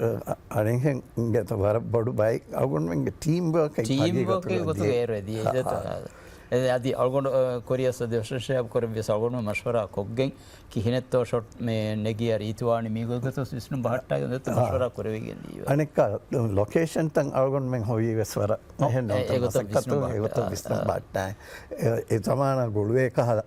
އަ، އަނެއްހެން އިނގޭތަ ވަރަށް ބޮޑު ބައެއް އަޅުގަނޑުމެންގެ ޓީމް ވޯކެއް ޓީމް ވޯކެއް ހަގީގަތުގަ ގޮތުގަ ދިޔަ. އޭރު އެ ދިޔަ އާ، އިނގޭތަ؟ އާ. އެ، އަދި އަޅުގަނޑު، އަ، ކުރިޔަސް އަދި އޮށަށެއް ކުރެއްވިޔަސް އަޅުގަނޑު މަޝްވަރާ ކޮށްގެން ކިހިނެއްތޯ ޝޮޓް މި ނެގިޔާ ރީތިވާނީ މީގޮތްގޮތަށް ވިސްނުން ބަހައްޓާގެން ދެއްތޯ އާ. މަޝްވަރާ ކުރެވިގެން ދީވަ. އަނެއްކާ ލޮކޭޝަންތައް އަޅުގަނޑުމެން ހޮވީވެސް ވަރަށް އޮ، އެހެން އެ، ނޫންތަ އެގޮތަށް މަސައްކަތު ވިސްނުން އެގޮތަށް ބަހައްޓާ. ވިސްނުން އާ. ބަހައްޓާ. އެ، އެ ޒަމާނާ ގުޅުވޭ ކަހަލަ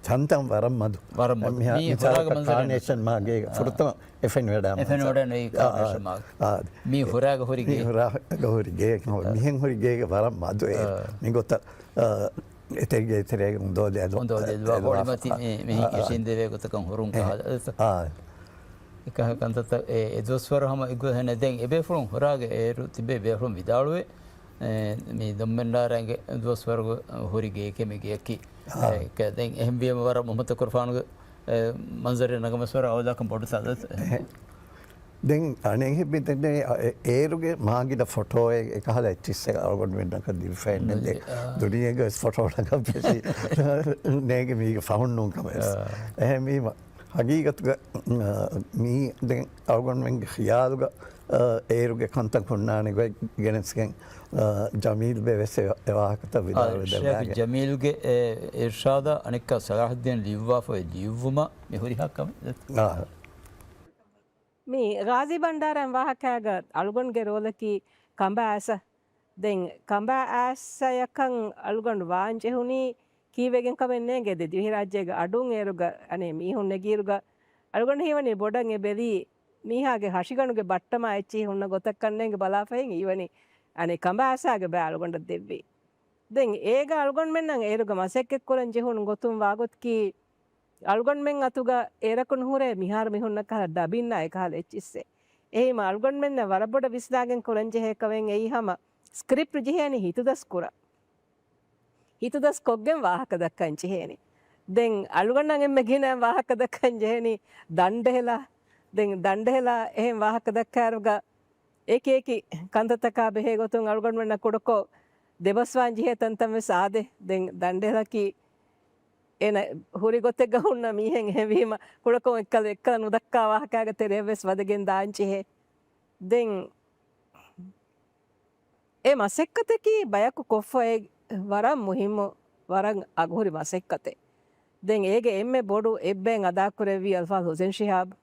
ތަންތަން ވަރަށް މަދު. ވަރަށް މަދު. މީ ހުރާގަ މަންޒަރެއް ނޫން. ކާނޭޝަން މާގޭގެ އާ. ފުރަތަމަ އެފެން ވެޑާ އެފެން ވެޑާ ނުވި އާ، ކާނޭޝަން މާގެ. އާ. މީ ހުރާގަ ހުރި މީ ގޭ. ހުރާގަ ހުރި ގޭ. މިހެން ހުރި ގޭގެ ވަރަށް މަދު އޭ. އާ. މިގޮތަށް، އާ، އެތެރެގެ އެތެރޭގެ އުނދޯލެ އަލު-، އުނދޯލެ އަލުވާ އެލުވާ ހޮޅިމަތި މި-، މިހިން އާ، އާ. އެށިން ދެވޭ ގޮތަކަށް ހުރުން އެ، ކަހަލަ. އާ. އެކަހަ ކަންތައްތައް އެ، އެ ދުވަސްވަރު ހަމަ އެގޮތް ހެނެ ދެން އެބޭފުޅުން ހުރާގެ އޭރު ތިބޭ ބޭފުޅުން ވިދާޅުވެ، އެ، މި ދޮންބެންޑާރާގެ ދުވަސްވަރުގެ ހުރި ގޭކެ މި ގެއަކީ. އާ. އެ، ކަ-، ދެން އެހެން ވީމަ ވަރަށް މުހައްމަދު ކުރުފާނުގެ، އެ، މަންޒަރެއް ނަގަމަސް ވަރަށް އަވަލާކަން ބޮޑު ތަދަ-، އެ. ދެން އަނެއް ހިބިދެން އެ-، އޭރުގެ މާގިނަ ފޮޓޯއެއް އެކަހަލަ އެއްޗިއްސެއް އަޅުގަނޑުމެންނަކަށް ދިރިފައެއް ނެތް. ނުލި-، އާ. ދުނިޔޭގެ ވެސް ފޮޓޯ ނަގަން ފެށި ނޭގެ މީގެ ފަހުން ނޫން ކަމެއް ވެސް. އާ. އެހެންވީމަ، ހަގީގަތުގަ، އާ، މީ ދެން އަޅުގަނޑުމެންގެ ޚިޔާލުގަ، އާ، އޭރުގެ ކަންތައް ހުންނާނެ ގޮތް ގެނެސްގެން، އާ، ޖަމީލްބެ ވެސް އެ-، އެވާހަކަތައް އާ، ވިދާޅުވެ ޝޭޚް ދެއްވާގެ. ޖަމީލްގެ އެ އިރްޝާދާ އަނެއްކާ ސަލާހުއްދީން ލިޔުއްވާފައި ލިޔުއްވުމާ މި ހުރިހާ ކަމެއް. އާ. މި ޣާޒީ ބަންޑާރައިން ވާހަކައިގަ އަޅުގަނޑުގެ ރޯލަކީ ކަނބާ އައިސަ. ދެން ކަނބާ އައިސަޔަކަށް އަޅުގަނޑު ވާން ޖެހުނީ ކީއްވެގެން ކަމެއް ނޭނގެ. ދެ ދިވެހިރާއްޖޭގެ އަޑުން އޭރުގަ އަނެއް މީހުން ނެގިއިރުގަ އަޅުގަނޑު ހީވަނީ ބޮޑަށް އެ ބެލީ މީހާގެ ހަށިގަނޑުގެ ބައްޓަމާ އެއްޗިހި ހުންނަ ގޮތަކަށް ނޭނގެ ބަލާފައި ހީވަނީ އަނެއް ކަނބާ އައިސާގެ ބައި އަޅުގަނޑަށް ދެއްވީ. ދެން އޭގަ އަޅުގަނޑުމެންނަށް އޭރުގަ މަސައްކަތްކުރަން ޖެހުނު ގޮތުން ވާގޮތަކީ، އަޅުގަނޑުމެން އަތުގަ އޭރަކުން ހުރޭ މިހާރު މި ހުންނަ ކަހަލަ ޑަބިންއާ އެކަހަލަ އެއްޗިއްސެއް. އެހީމަ އަޅުގަނޑުމެންނަށް ވަރަށް ބޮޑަށް ވިސްނާގެން ކުރަންޖެހޭ ކަމެއް އެއީ ހަމަ ސްކްރިޕްޓް ޖެހޭނީ ހިތުދަސް ކުރަން. ހިތުދަސް ކޮށްގެން ވާހަކަ ދައްކަން ޖެހޭނީ. ދެން އަޅުގަނޑަށް އެންމެ ގިނަ ވާހަކަ ދައްކަން ޖެހޭނީ ދަނޑެހެލާ. ދެން ދަނޑެހެލާ އެހެން ވާހަކަ ދައްކާއިރުގަ އެކި އެކި ކަންތައްތަކާ ބެހޭ ގޮތުން އަޅުގަނޑުމެންނަށް ކުޑަކޮށް ދެބަސްވާން ޖެހޭ ތަންތަން ވެސް އާދޭ. ދެން ދަނޑެހެލަކީ އޭނަ ހުރި ގޮތެއްގަ ހުންނަ މީހެއް އެހެންވީމަ، ކުޑަކޮށް އެއްކަލަ އެއްކަލަ ނުދައްކާ ވާހަކައިގެ ތެރެއަށް ވެސް ވަދެގެން ދާން ޖެހޭ. ދެން އެ މަސައްކަތަކީ ބަޔަކު ކޮށްފައި ވަރަށް މުހިއްމު، ވަރަށް އަގުހުރި މަސައްކަތެއް. ދެން އޭގެ އެންމެ ބޮޑު އެއްބަޔަށް އަދާކުރެއްވީ އަލްފާޟް ހުސެން ޝިހާބް.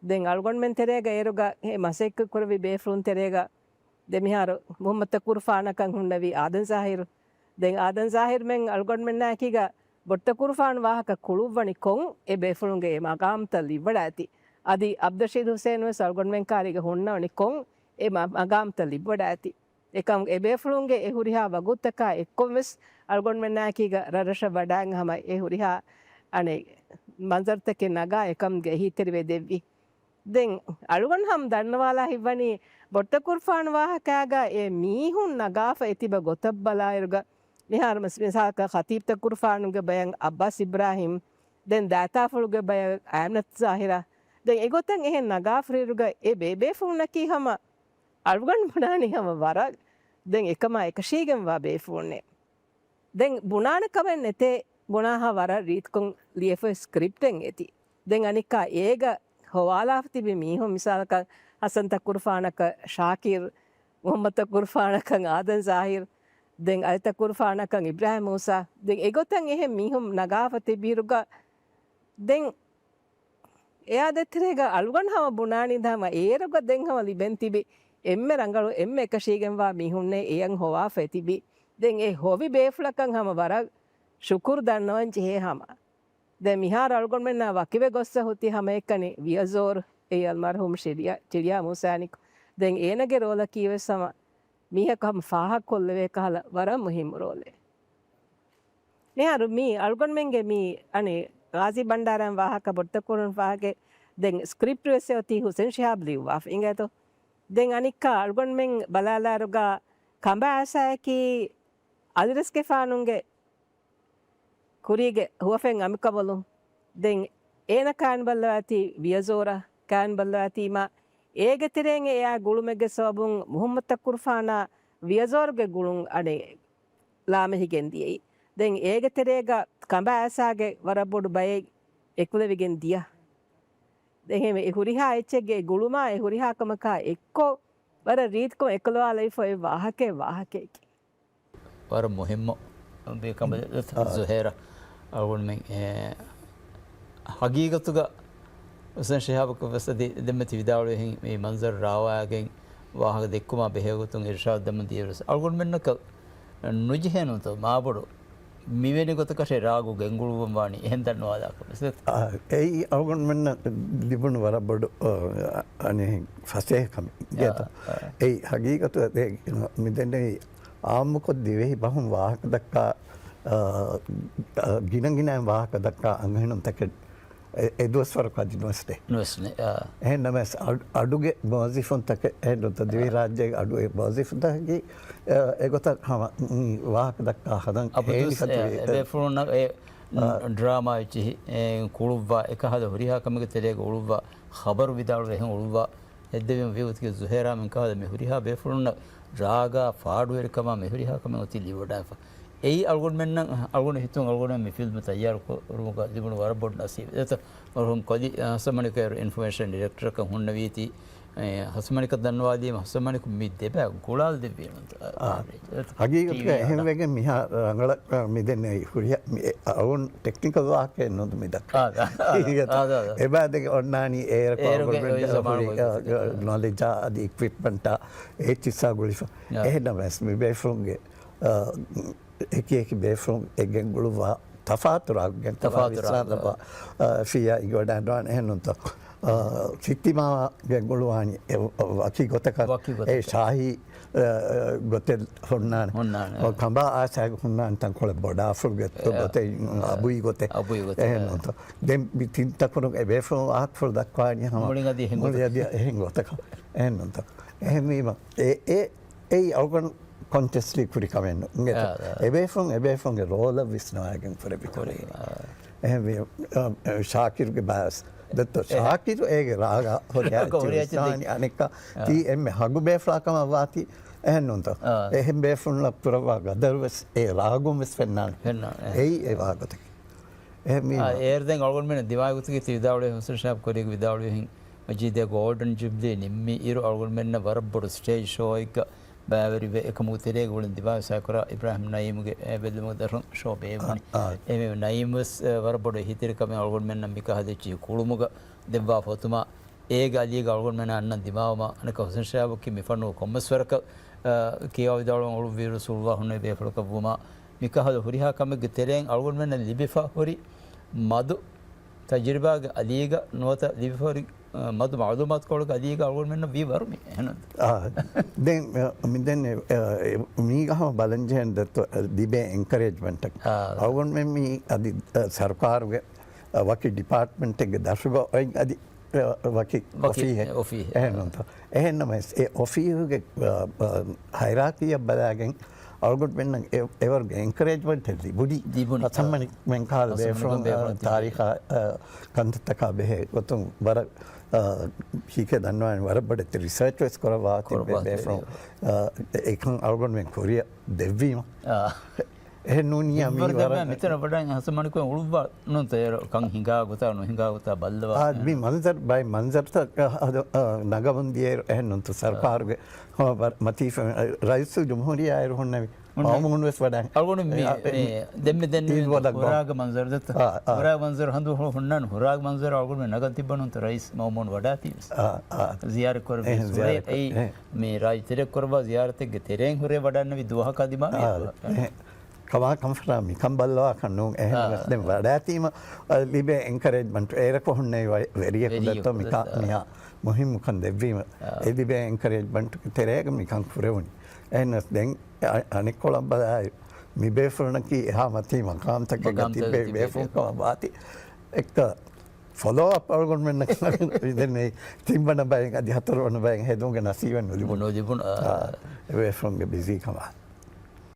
ދެން އަޅުގަނޑުމެން ތެރޭގަ އޭރުގަ އެ މަސައްކަތް ކުރެއްވި ބޭފުޅުން ތެރޭގަ ދެ މިހާރު މުޙައްމަދު ތަކުރުފާނަކަށް ހުންނެވި އާދަން ޒާހިރު. ދެން އާދަން ޒާހިރުމެން އަޅުގަނޑުމެންނާއެކީގަ ބޮޑުތަކުރުފާނު ވާހަކަ ކުޅުއްވަނި ކޮން އެ ބޭފުޅުންގެ އެ މަގާމްތައް ލިބިވަޑައިގަތީ. އަދި އަބްދުއްރަޝީދު ހުސެން ވެސް އަޅުގަނޑުމެން ކާރީގަ ހުންނަވަނި ކޮން އެ މަ-، މަގާމްތައް ލިބިވަޑައިގަތީ. އެކަމް އެބޭފުޅުންގެ އެ ހުރިހާ ވަގުތުތަކާ އެއްކޮށް ވެސް އަޅުގަނޑުމެންނާއެކީގަ ރަށްރަށަށް ވަޑާން ހަމަ އެ ހުރިހާ އަނެއް މަންޒަރުތަކެއް ނަގާ އެކަމުގެ އެހީތެރިވެ ދެއްވި. ދެން އަޅުގަނޑު ހަމަ ދަންނަވާލާ ހިތްވަނީ ބޮޑުތަކުރުފާނު ވާހަކައިގަ އެ މީހުން ނަގާފަ އެތިބަ ގޮތަށް ބަލާއިރުގަ މިހާރު މަސް-، މިސާލަކަށް ޚަތީބު ތަކުރުފާނުގެ ބަޔަށް އައްބާސް އިބްރާހިމް، ދެން ދާތާފުޅުގެ ބަޔަށް އައިމަނަތު ޒާހިރާ، ދެން އެގޮތަށް އެހެން ނަގާފަ ހުރިއިރުގަ އެ ބޭބޭފުޅުންނަކީ ހަމަ އަޅުގަނޑު ބުނާނީ ހަމަ ވަރަށް ދެން އެކަމާ އެކަށީގެންވާ ބޭފުޅުންނޭ. ދެން ބުނާނެ ކަމެއް ނެތޭ، ބުނާހާ ވަރަށް ރީތިކޮށް ލިޔެފައި ސްކްރިޕްޓެއް އެތި. ދެން އަނެއްކާ އޭގަ ހޮވާލާފަ ތިބި މީހުން މިސާލަކަށް ހަސަން ތަކުރުފާނަކަށް ޝާކިރު، މުޙައްމަދު ތަކުރުފާނަކަށް އާދަން ޒާހިރު، ދެން އަލި ތަކުރުފާނަކަށް އިބްރާހިމް މޫސާ، ދެން އެގޮތަށް އެހެން މީހުން ނަގާފަ ތިބިއިރުގަ ދެން އެއާ ދޭތެރޭގަ އަޅުގަނޑު ހަމަ ބުނާނީ ހަމަ އޭރުގަ ދެން ހަމަ ލިބެން ތިބި އެންމެ ރަނގަޅު އެންމެ އެކަށީގެންވާ މީހުންނޭ އެޔަށް ހޮވާފަ ތިބި. ދެން އެ ހޮވި ބޭފުޅަކަށް ހަމަ ވަރަށް ޝުކުރު ދަންނަވަން ޖެހޭ ހަމަ. ދެން މިހާރު އަޅުގަނޑުމެންނާ ވަކިވެ ގޮއްސަ ހުތި ހަމައެކަނި ވިޔަޒޯރު އެއީ އަލްމަރްޙޫމް ޝިލިޔާ، ޗިޅިޔާ މޫސާނިކު. ދެން އޭނަގެ ރޯލަކީ ވެސް ހަމަ މީހަކު ހަމަ ފާހަގަކޮށްލެވޭ ކަހަލަ ވަރަށް މުހިއްމު ރޯލެއް. މިހާރު މީ އަޅުގަނޑުމެންގެ މީ އަނެއް ޣާޒީ ބަންޑާރައިން ވާހަކަ ބޮޑުތަކުރުން ފާހަގެ ދެން ސްކްރިޕްޓް ވެސް އޮތީ ހުސެން ޝިހާބް ލިޔުއްވާފަ އިނގޭތޯ. ދެން އަނެއްކާ އަޅުގަނޑުމެން ބަލާލާރުގަ ކަނބާ އައިސާއަކީ އަލިރަސްގެފާނުންގެ ކުރީގެ ހުވަފެން އަނބިކަނބަލުން. ދެން އޭނަ ކާން ބައްލަވާތީ ވިޔަޒޯރަށް ކާން ބައްލަވާތީމާ، އޭގެ ތެރެއިން އެއާ ގުޅުމެއްގެ ސަބަބުން މުހައްމަދު ތަކުރުފާނާ ވިޔަޒޯރުގެ ގުޅުން އަނެއް ލާމެހިގެން ދިޔައީ. ދެން އޭގެ ތެރޭގަ ކަނބާ އައިސާގެ ވަރަށް ބޮޑު ބައެއް އެކުލެވިގެން ދިޔަ. އެހެންވެ، އެ ހުރިހާ އެއްޗެއްގެ ގުޅުމާ އެ ހުރިހާ ކަމަކާ އެއްކޮށް، ވަރަށް ރީތިކޮށް އެކުލަވާލައިފައި ވާހަކައެއް ވާހަކައެކޭ. ވަރަށް މުހިއްމު. ބޭކަނބަލެ ޒުހޭރަ އަޅުގަނޑުމެން، އެ، ހަގީގަތުގަ ހުސެން ޝިހާބަކަށް ވެސް އަދި ދެންމެ ތި ވިދާޅުވިހެން މި މަންޒަރު ރާވާގެން ވާހަކަ ދެއްކުމާ ބެހޭ ގޮތުން އިރުޝާދު ދެމުން ދިޔައިރުވެސް އަޅުގަނޑުމެންނަކަށް ނުޖެހޭނުތޯ މާބޮޑު މިވެނި ގޮތަކަށޭ ރާގު ގެންގުޅުއްވަން ވާނީ އެހެން ދަންނަވާލާކަށް ވެސް. އާ، އެއީ އަޅުގަނޑުމެންނަށް ލިބުނު ވަރަށް ބޮޑު، އަ، އަނެއް ފަސޭހަކަމެއް. އާ، އާ. އެއީ ހަގީގަތު އެ މިދެންނެވި އާއްމުކޮށް ދިވެހި ބަހުން ވާހަކަ ދައްކާ، އާ، އާ، ގިނަ ގިނައިން ވާހަކަ ދައްކާ އަންހެނުންތަކެއް އެ، އެ ދުވަސްވަރަކު އަދި ނުވެސްނޭ. ނުވެސްނޭ، އާ. އެހެން ނަމަވެސް އަޑު، އަޑުގެ މުވައްޒިފުންތަކެއް އެހެން ނުވަތަ ދިވެހި ރާއްޖޭގެ އަޑުގެ މުވައްޒިފުންތަކަކީ، އެ، އެގޮތަށް ހަމަ، މި ވާހަކަ ދައްކާ ހަދަން އަބަދުވެސް ހޭނިކަތު އެ، ވޭތަ؟ އެބޭފުޅުންނަށް އެ، އާ. ޑްރާމާ އެއްޗިހި، އެ، ކުޅުއްވާ، އެކަހަލަ ހުރިހާ ކަމެއްގެ ތެރޭގަ އުޅުއްވާ، ޚަބަރު ވިދާޅުވެ އެހެން އުޅުއްވާ، އެއްދެވީމަ ވީ އޮތީ ޒުހޭރާ މިންކަހަލަ މި ހުރިހާ ބޭފުޅުންނަށް ރާގާ ފާޑުވެރިކަމާ މި ހުރިހާ ކަމެއް އޮތީ ލިބިވަޑާފަ. އެއީ އަޅުގަނޑުމެންނަށް، އަޅުގަނޑު ހިތުން އަޅުގަނޑުމެން މި ފިލްމު ތައްޔާރު ކުރުމުގަ ލިބުނު ވަރަށް ބޮޑު ނަސީބެއް. އެތަ މަރުހޫމް ކޮލި ހަސަމަނިކައިރު އިންފޮމޭޝަން ޑިރެކްޓަރަކަށް ހުންނެވީތީ، އެ، ހަސަމަނިކަށް ދަންނަވާލީމަ ހަސަމަނިކު މި ދެބައި ގުޅާލަ ދެއްވީމަ. އާ. ހަގީގަތުގަ ޓީވީ އެހެން ވެގެން މިހާ ރަނގަޅަށް މިދެންނެވި ހުރިހާ މި އެ އަޅުން ޓެކްނިކަލް ވާހަކައެއް ނުދު މި ދައްކަ. އާ، އާ، އާ، އާ. އެބައި ދެގެ އޮންނާނީ އޭރަކު އޭރުގެ އަޅުގަނޑުމެން އޮތް ހުރި، ޒަމާނުގަ އާ، އޮތް ނޮލެޖާ އަދި އިކްވިޕްމަންޓާ އެއްޗިއްސާ ގުޅިފަ. އާ. އެހެންނަމަވެސް މި ބޭފުޅުންގެ، އާ، އެކި އެކި ބޭފުޅުން އެ ގެންގުޅުއްވާ ތަފާތު ރާގު ގެން ތަފާތު ރާގު. ވިސްނާލަބާ، އާ، ފިޔާ އިގޮޑާން އެހެންނުންތޯ. އާ، ސިއްތިމާ ގެންގުޅުވާނީ އެ ވަކި ގޮތަކަށް ވަކި ގޮތަކަށް. އެ ޝާހީ، އާ، ގޮތެއް ހުންނާނެ. ހުންނާނެ. އޮ، ކަނބާ އާސާގެ ހުންނާނެ ތަންކޮޅެއް ބޮޑާފުޅުގެ އެ، ގޮތެއް، އަ، އަބުއި ގޮތެއް. އަބުއި ގޮތެއް، އެހެން އެ. ނޫންތޯ. ދެން މި ތިން ތަކުރުން އެ ބޭފުޅުން ވާހަކަފުޅު ދައްކާނީ ހަމަ މުޅިން އަދި އެހެން މުޅި ގޮތަކަށް. އަދި އެހެން ގޮތަކަށް. އެހެން ނޫންތޯ. އެހެންވީމަ އެ، އެ އެއީ އަޅުގަނޑު ކޮންޝަސްލީ ކުރި ކަމެއް ނޫން. އާ، އާ. އެބޭފުން، އެބޭފުންގެ ރޯލަށް ވިސްނަވައިގެން ކުރެވި ކަމެއް. އާ. އެހެންވީ، އާ، ޝާކިރުގެ ބާސް. ދެއްތޯ، އެހެން. ޝާކިރު އޭގެ ރާގާ ހުރިހާ އެއްޗެއް ހުރިހާ އެއްޗެއް ވިސްނާނީ ދެ-، އަނެއްކާ އާ. ތީ އެންމެ ހަގު ބޭފުޅާ ކަމަށް ވާތީ. އެހެން ނޫންތޯ. އާ. އެހެން ބޭފުންނަށް ކުރައްވާ ގަދަރު ވެސް އެ ރާގުން ވެސް ފެންނާނެ. ފެންނާނެ. އެއީ އެ ވާގޮތަކީ. އެހެންވީމަ. އާ، އޭރު ދެން އަޅުގަނޑުމެން ދިމާވި ގޮތުގެ ތި ވިދާޅުވި ހުސެން ޝާބް ކޮރީގެ ވިދާޅުވިހެން މަޖީދޭ ގޯލްޑަން ޖުބްލީ ނިންމި އިރު އަޅުގަނޑުމެންނަށް ވަރަށް ބޮޑު ސްޓޭޖް ޝޯއެއްގަ ބައިވެރިވެ، އެކަމުގެ ތެރޭގަ އުޅެން ދިމާވެސް ކުރާ އިބްރާހިމް ނައީމުގެ އެ ބެލުމުގެ ދަށުން ޝޯ ބޭއްވުނީ. އާ، އާ. އެހެންވެ ނައީމް ވެސް، އެ، ވަރަށް ބޮޑު އެހީތެރިކަމެއް އަޅުގަނޑުމެންނަށް މިކަހަލަ އެއްޗިހި ކުޅުމުގަ ދެއްވާފަ އޮތުމާ، އޭގެ އަލީގަ އަޅުގަނޑުމެންނަށް އަންނަން ދިމާވުމާ، އަނެއްކާ ހުސެން ޝާބަކީ މި ފަންނުގެ ކޮންމެސް ވަރަކަށް، އަ، ކިޔާ ވިދާޅުވަން އުޅުއްވިއިރު ސުޅުވާ ހުންނެވި ބޭފުޅަކަށް ވުމާ، މިކަހަލަ ހުރިހާ ކަމެއްގެ ތެރެއިން އަޅުގަނޑުމެންނަށް ލިބިފަ ހުރި މަދު ތަޖުރިބާގެ އަލީގަ ނުވަތަ ލިބިފަހުރި، އަ، މަދު މައުލޫމާތުކޮޅުގެ އަލީގަ އަޅުގަނޑުމެންނަށް ވީ ވަރުމީ އެހެން. އާ، ދެން، އަ، މި ދެން، އަ، މީގަ ހަމަ ބަލަންޖެހެން ދެއްތޯ، ލިބޭ އެންކަރޭޖްމަންޓަކީ. އާ. އަޅުގަނޑުމެން މީ އަދި، އަ، ސަރުކާރުގެ، އަ، ވަކި ޑިޕާޓްމަންޓެއްގެ ދަށުގަ އޮތް އަދި، އަ، ވަކި ވަކި އޮފީހެއް. އޮފީހެއް. އެހެން ނޫންތޯ. އެހެންނަމަވެސް، އެ އޮފީހުގެ، އަ، އަ، ހައިރާކީއަށް ބަލާގެން އަޅުގަނޑުމެންނަށް އެ-، އެވަރުގެ އެންކަރޭޖްމަންޓެއް ލިބުނީ. ލިބުނީ. ހަސަމަނި މެންކާލަ ހަސަމަނި ބޭފުޅުން ބޭފުޅުން ތާރީޚާ، އަ، ކަންތައްތަކާ ބެހޭ ގޮތުން ވަރަށް، އަ، ހީކޭ ދަންނަވާނެ ވަރަށް ބޮޑެތި ރިސާޗް ވެސް ކުރައްވާ ތިއްބެވި ބޭފުޅުން، އަ، އެކަން އަޅުގަނޑުމެން ކުރިއަށް ދެއްވީމަ. އާ. އެހެން ނޫނިއްޔާ މި ވަރަށް މިތަނަށް ވަޑައިގެން ހަސަމަނިކު އުޅުއްވާ ނޫންތަ އޭރު ކަން ހިނގާ ގޮތާ ނުހިނގާ ގޮތާ ބައްލަވާ. އާ، މި މަންޒަރު ބައި މަންޒަރުތައް ހަދ-، އަ، ނަގަމުން ދިޔައިރު އެހެން ނޫންތަ ސަރުކާރުގެ ހަމަ ބަ-، މަތީފަ-، ރައީސުލްޖުމްހޫރިއްޔާ އޭރު ހުންނެވި. ހުންނެވި. މައުމޫނު ވެސް ވަޑައި. އަޅުގަނޑު މި، އެ، އެ، މި ދެންމެ ދެން ހުރާގަ މަންޒަރު ދެއްތަ؟ އާ، އާ. ހުރާގަ މަންޒަރު ހަނދު ހު-، ހުންނާނެ. ހުރާގަ މަންޒަރު އަޅުގަނޑު ނަގަން ތިއްބަ ނޫންތަ ރައީސް މައުމޫނު ވަޑާތީ ވެސް. އާ، އާ. ޒިޔާރަތް ކުރެއްވި އެހެން ޒިޔާރަތް ކުރެ-، އެއީ އެހެން. މި ރާއްޖެ ތެރެއަށް ކުރައްވާ ޒިޔާރަތެއްގެ ތެރެއިން ހުރެ ވަޑަންނެވި ދުވަހަކާ ދިމާވި. އާ، އެހެން. ކަމާ ކަންފަރާ މިކަން ބައްލަވާކަށް ނޫން. އެހެން އާ. ވެސް ދެން ވަޑާތީމަ، އަ، ލިބޭ އެންކަރޭޖްމަންޓް އޭރަކު ހުންނެވި ވެ-، ވެރިޔަކު ވެރިޔަކު ދެއްތޯ މިކާ ދެއްތޯ. މިހާ މުހިއްމުކަން ދެއްވީމަ. އާ. އެ ލިބޭ އެންކަރޭޖްމަންޓުގެ ތެރޭގަ މިކަން ކުރެވުނީ. އެހެން ވެސް ދެން އަ-، އަނެއްކޮޅަށް ބަލާއިރު، މި ބޭފުޅުންނަކީ އެހާ މަތީ މަޤާމްތަކެއްގަ މަޤާމްތަކެއް ތިއްބެވި ތިބޭ ބޭފުޅުން ބޭފުޅުން. ކަމަށް ވާތީ. އެއްކަ ފޮލޯ އަޕް އަޅުގަނޑުމެންނަށް ދެންނެވި ތިންވަނަ ބައެއް އަދި ހަތަރުވަނަ ބައެއް ހެދުމުގެ ނަސީބެއް ނުލިބުނު. ނުލިބުނު، އާ. އާ، އެ ބޭފުޅުންގެ ބިޒީ ކަމާ.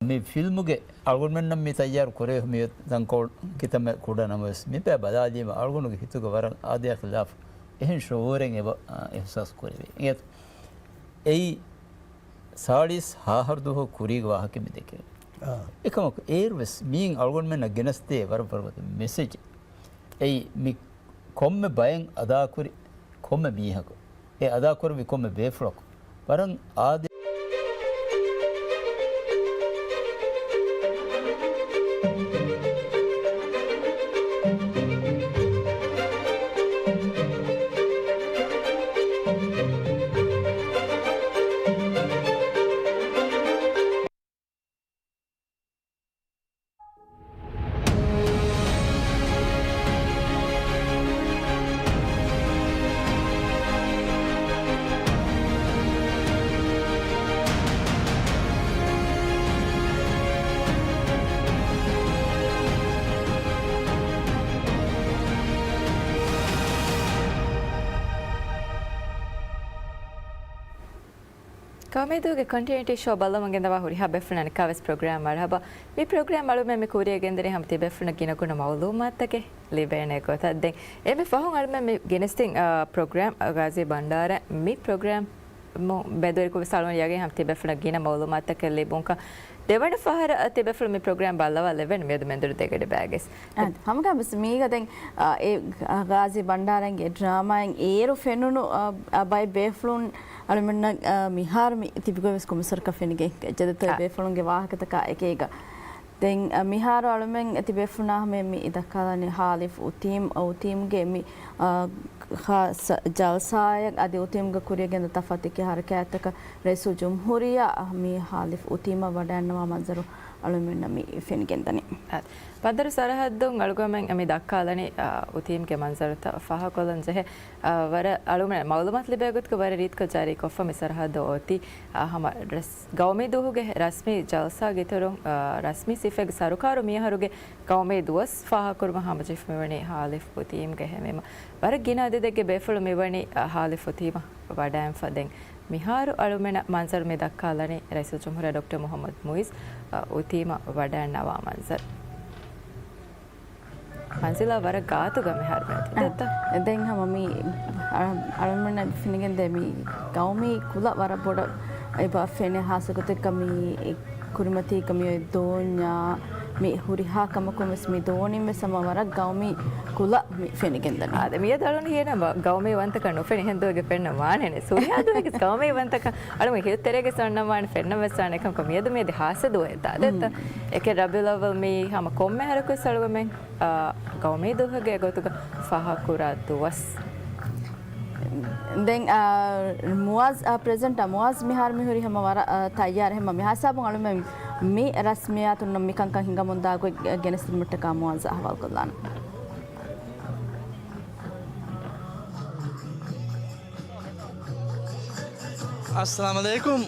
މި ފިލްމުގެ އަޅުގަނޑުމެންނަށް މި ތައްޔާރު ކުރެވި މި ތަންކޮޅު ކިތަންމެ ކުޑަ ނަމަވެސް، މި ބައި ބަލާލީމަ އަޅުގަނޑުގެ ހިތުގަ ވަރަށް އާދަޔާ ޚިލާފު އެހެން ޝުޢޫރެއް އެބަ، އާ، އިޙްސާސް ކުރެވޭ. އިނގޭތަ؟ އެއީ ސާޅީސް ހަތަރު ދުވަހު ކުރީގެ ވާހަކަ މި ދެކެވޭ. އާ. އެކަމަކު އޭރު ވެސް މިއިން އަޅުގަނޑުމެންނަށް ގެނެސްދޭ ވަރަށް ވަރަށް މެސެޖެއް. އެއީ މި ކޮންމެ ބައެއް އަދާކުރި ކޮންމެ މީހަކު، އެ އަދާކުރެއްވި ކޮންމެ ބޭފުޅަކު ވަރަށް އާދެ. އުއްމީދުގެ ކޮންޓިނިއުޓީ ޝޯ ބައްލަވަމުން ގެންދަވާ ހުރިހާ ބޭފުޅުންނަށް އަނެއްކާވެސް ޕްރޮގްރާމް މަރުހަބާ. މި ޕްރޮގްރާމް އަޅުމެން މި ކުރިޔަށް ގެންދަނީ ހަމަ ތިބޭފުޅުންނަށް ގިނަގުނަ މައުލޫމާތުތަކެއް ލިބޭނެ ގޮތަށް. ދެން އެންމެ ފަހުން އަޅުމެން މި ގެނެސްދިން، އާ، ޕްރޮގްރާމް، އާ، ގާޒީ ބަންޑާރަ މި ޕްރޮގްރާމް މު-، މެދުވެރިކޮށް ވެސް އަޅުގަނޑު ޔަގީން ހަމަ ތިބޭފުޅުންނަށް ގިނަ މައުލޫމާތުތަކެއް ލިބުންކަން. ދެވަނަ ފަހަރަށް ތިބޭފުޅުން މި ޕްރޮގްރާމް ބައްލަވާ ލެވެން މިއަދު މެދުވެރި ދެގަޑި ބައިގެސް. އާ، ހަމަގައި ވެސް މީގަ ދެން، އާ، އެ ގާޒީ ބަންޑާރަގެ ޑްރާމާއިން އޭރު ފެނުނު، އާ، އާ، ބައެއް ބޭފުޅުން އަޅުމެންނަށް، އާ، މިހާރު މި ތިބިގޮތް ވެސް ކޮންމެސް ވަރަކަށް ފެނިގެން ޖެދުތޯ އާ. ބޭފުޅުންގެ ވާހަކަތަކާ އެކީގަ. ދެން، އަ، މިހާރު އަޅުމެން ތިބޭފުޅުންނާ ހަމަޔަށް މި ދައްކާލަނީ ހާލިފް އުތީމް، އަ، އުތީމްގެ މި، އަ، ޚާއްޞަ ޖަލްސާއެއް އަދި އުތީމްގެ ކުރިޔަށް ގެންދަ ތަފާތު އެކި ހަރަކާތްތަކަށް ރައީސުލްޖުމްހޫރިއްޔާ މި ހާލިފް އުތީމަށް ވަޑައިގަންނަވާ މަންޒަރު އަޅުމެންނަށް މި ފެނިގެންދަނީ. އަ، ބަނދަރު ސަރަހައްދުން އަޅުގަމެން މި ދައްކާލަނީ، އަ، އުތީމްގެ މަންޒަރުތައް ފާހަގަކޮށްލަން ޖެހޭ، އަ، ވަރަށް އަޅުމެން މައުލޫމާތު ލިބޭ ގޮތުގަ ވަރަށް ރީތިކޮށް ޖާރީކޮށްފަ މި ސަރަހައްދު އޮތީ، އަ، ހަމަ ރަސް-، ގައުމީ ދުވަހުގެ ރަސްމީ ޖަލްސާގެ އިތުރުން، އަ، ރަސްމީ ސިފައިގެ ސަރުކާރު މިއަހަރުގެ ގައުމީ ދުވަސް ފާހަގަކުރުމަށް ހަމަޖެހިފަ މިވަނީ ހާލިފް އުތީމްގެ ހެންވީމަ. ވަރަށް ގިނަ އަދަދެއްގެ ބޭފުޅުން މިވަނީ، އަ، ހާލިފް އުތީމަށް ވަޑައިގެންފަ. ދެން މިހާރު އަޅުމެންނަށް މަންޒަރު މި ދައްކާލަނީ ރައީސުލްޖުމްހޫރިއްޔާ ޑޮކްޓަރ މުހައްމަދު މުއިއްޒު، އަ، އުތީމަށް ވަޑައިގަންނަވާ މަންޒަރު. މަންޒިލާ ވަރަށް ގާތުގަ މިހާރު މިއޮތީ. އަ، ދެއްތަ؟ ދެން ހަމަ މި އަ-، އަޅުމެންނަށް ފެނިގެންދޭ މި ގައުމީ ކުލަ ވަރަށް ބޮޑަށް އެބަ ފެނޭ ހާއްސަ ގޮތެއްގަ މި ކުރިމަތީގަ މި އޮތް ދޯންޏާ މި ހުރިހާ ކަމަކުން ވެސް މި ދޯނިން ވެސް ހަމަ ވަރަށް ގައުމީ ކުލަ މި ފެނިގެންދަނީ. އާދެ، މިއަދު އަޅުން ހިޔެނަ ގައުމީ ވަންތަކަށް ނުފެނި ހެން ދުވަހެއް ފެންނަ ވާނެ. ހުރިހާ ދުވަހެއް ގައުމީ ވަންތަކަށް އަޅުން ހިތު ތެރޭގެ ސަންނަ ވާނެ ފެންނަ ވެސް ވާނެ. އެކަމަކު މިއަދު މިއަދި ހާއްސަ ދުވަހެއް ދާ. ދެއްތަ؟ އެކެއް ރަބިއުލް އައްވަލް މީ ހަމަ ކޮންމެ އަހަރަކުވެސް އަޅުގަމެން، އާ، ގައުމީ ދުވަހުގެ ގޮތުގަ ފާހަގަކުރާ ދުވަސް. ދެން، އާ، މުއާޒް، އާ، ޕްރެޒިޑެންޓާ މުއާޒް މިހާރު މި ހުރީ ހަމަ ވަރަށް، އާ، ތައްޔާރު ހަމަ މި ހިސާބުން އަޅުމެން މި ރަސްމިއްޔާތުން މި ކަންކަން ހިނގަމުން ދާ ގޮތް ގެނެސްދިނުމަށްޓަކާ މުއާޒް އަހުވާލުކޮށްލާނަން. އައްސަލާމު ޢަލައިކުމް.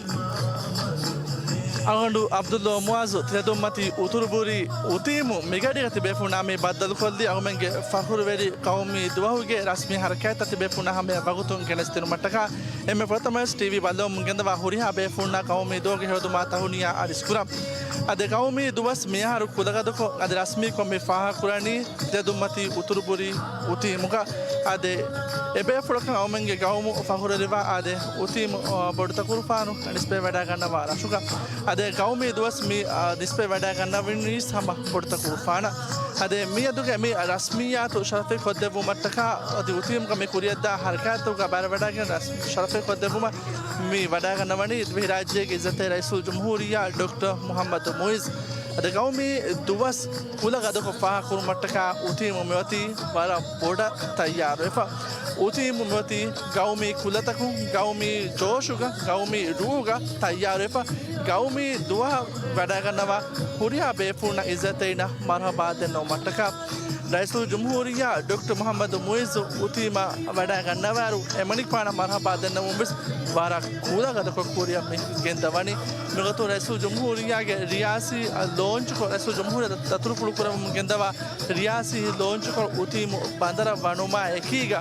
އަޅުގަނޑު ޢަބްދުﷲ މުޢާޒު ތިލަދުންމަތީ އުތުރުބުރީ އުތީމު މިގަޑީގަ ތިބޭފުޅުންނާ މި ބައްދަލުކޮށްލީ އަޅުމެންގެ ފަޚުރުވެރި ޤައުމީ ދުވަހުގެ ރަސްމީ ޙަރަކާތްތައް ތިބޭފުޅުންނާ ހަމަޔަށް ވަގުތުން ގެނެސްދިނުމަށްޓަކާ. އެންމެ ފުރަތަމަވެސް ޓީވީ ބައްލަވަމުން ގެންދަވާ ހުރިހާ ބޭފުޅުންނާ ޤައުމީ ދުވަހުގެ ހެޔޮދުމާ ތަހުނިޔާ އަރިސްކުރަން. އާދެ، ޤައުމީ ދުވަސް މިއަހަރު ކުލަގަދަކޮށް އަދި ރަސްމީކޮށް މި ފާހަގަކުރަނީ ތިލަދުންމަތީ އުތުރުބުރީ އުތީމުގަ. އާދެ، އެބޭފުޅަކަށް އަޅުމެންގެ ގައުމު ފަޚުރުވެރިވާ، އާދެ، އުތީމު، އާ، ބޮޑުތަކުރުފާނު ނިސްބަތް ވަޑައިގަންނަވާ ރަށުގަ. އާދެ، ގައުމީ ދުވަސް މި، އާ، ނިސްބަތް ވަޑައިގަންނަވަނީސް ހަމަ ބޮޑުތަކުރުފާނަށް. އާދެ، މިއަދުގެ މި ރަސްމިއްޔާތު ޝަރަފެއް ކޮށްދެއްވުމަށްޓަކާ އަދި އުތީމުގަ މި ކުރިޔަށްދާ ހަރަކާތުގަ ބައިވެރިވަޑައިގެން ރަސް-، ޝަރަފެއް ކޮށްދެއްވުމަށް މި ވަޑައިގަންނަވަނީ ދިވެހިރާއްޖޭގެ ޢިއްޒަތްތެރި ރައީސުލްޖުމްހޫރިއްޔާ ޑޮކްޓަރ މުޙައްމަދު މުޢިއްޒު. އަދި ގައުމީ ދުވަސް ކުލަ ގަދަކޮށް ފާހަގަކުރުމަށްޓަކާ އުތީމު މިއޮތީ ވަރަށް ބޮޑަށް ތައްޔާރުވެފަ. އުތީމު މިއޮތީ ގައުމީ ކުލަތަކުން، ގައުމީ ޖޯޝުގަ، ގައުމީ ރޫޙުގަ ތައްޔާރުވެފަ. ގައުމީ ދުވަހަށް ވަޑައިގަންނަވާ ހުރިހާ ބޭފުޅުންނަށް ޢިއްޒަތްތެރިންނަށް މަރުޙަބާ ދެންނެވުމަށްޓަކާ. ރައީސުލްޖުމްހޫރިއްޔާ ޑޮކްޓަރ މުޙައްމަދު މުޢިއްޒު އުތީމަށް ވަޑައިގަންނަވާއިރު، އެމަނިކުފާނަށް މަރުޙަބާ ދެންނެވުން ވެސް ވަރަށް ކުލަ ގަދަކޮށް ކުރިއަށް މި ގެންދަވަނީ. މިގޮތުން ރައީސުލްޖުމްހޫރިއްޔާގެ ރިޔާސީ ލޯންޗުކޮށް، ރައީސުލްޖުމްހޫރިއްޔާ ދަތުރުފުޅު ކުރަމުން ގެންދަވާ ރިޔާސީ ލޯންޗުކޮށް އުތީމު ބަނދަރަށް ވަނުމާ އެކީގަ،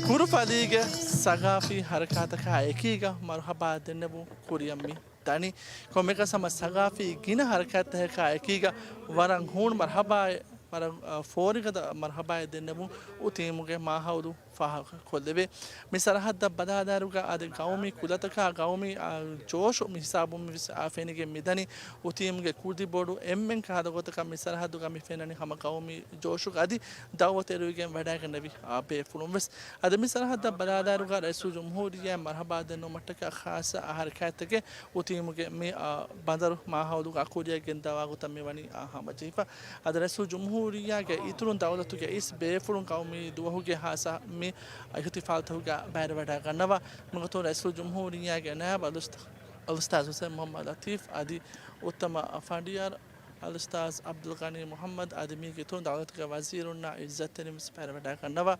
ކުރު ފަލީގެ ސަގާފީ ހަރަކާތަކާ އެކީގަ މަރުޙަބާ ދެންނެވުން ކުރިއަށް މި ދަނީ. ކޮންމެއަކަސް ހަމަ ސަގާފީ ގިނަ ހަރަކާތްތަކަކާ އެކީގަ ވަރަށް ހޫނު މަރުޙަބާއެއް، ވަރަށް، އާ، ފޯރިގަދަ މަރުޙަބާއެއް ދެންނެވުން އުތީމުގެ މާހައުލު ފާހަގަކޮށްލެވޭ. މި ސަރަހައްދަށް ބަލާލާއިރުގަ އަދި ގައުމީ ކުލަތަކާ، ގައުމީ، އާ، ޖޯޝު މި ހިސާބުން މި ވެސް، އާ، ފެނިގެން މިދަނީ. އުތީމުގެ ކުދި ބޮޑު އެންމެން ކަހަލަ ގޮތަކަށް މި ސަރަހައްދުގަ މި ފެންނަނީ ހަމަ ގައުމީ ޖޯޝުގަ އަދި ދައުވަތު އެރުވިގެން ވަޑައިގެންނެވި، އާ، ބޭފުޅުން ވެސް. އަދި މި ސަރަހައްދަށް ބަލާލާއިރުގަ ރައީސުލްޖުމްހޫރިއްޔާ މަރުޙަބާ ދެންނެވުމަށްޓަކާ ޚާއްޞަ ހަރަކާތްތަކެއް އުތީމުގެ މި، އާ، ބަނދަރު މާހައުލުގަ ކުރިއަށް ގެންދަވާ ގޮތަށް މިވަނީ، އާ، ހަމަޖެހިފަ. އަދި ރައީސުލްޖުމްހޫރިއްޔާގެ އިތުރުން ދައުލަތުގެ އިސް ބޭފުޅުން ގައުމީ ދުވަހުގެ ޚާއްޞަ މި އިޙްތިފާލުތަކުގަ ބައިވެރިވަޑައިގަންނަވާ. މިގޮތުން ރައީސުލްޖުމްހޫރިއްޔާގެ ނާއިބު އަލްއުސްތާ-، އަލްއުސްތާޛު ޙުސައިން މުޙައްމަދު ލަޠީފް އަދި އުއްތަމަ ފަނޑިޔާރު އަލްއުސްތާޛު ޢަބްދުލްޣަނީ މުޙައްމަދު އަދި މީގެ އިތުރުން ދައުލަތުގެ ވަޒީރުންނާ ޢިއްޒަތްތެރިން ވެސް ބައިވެރިވަޑައިގަންނަވާ.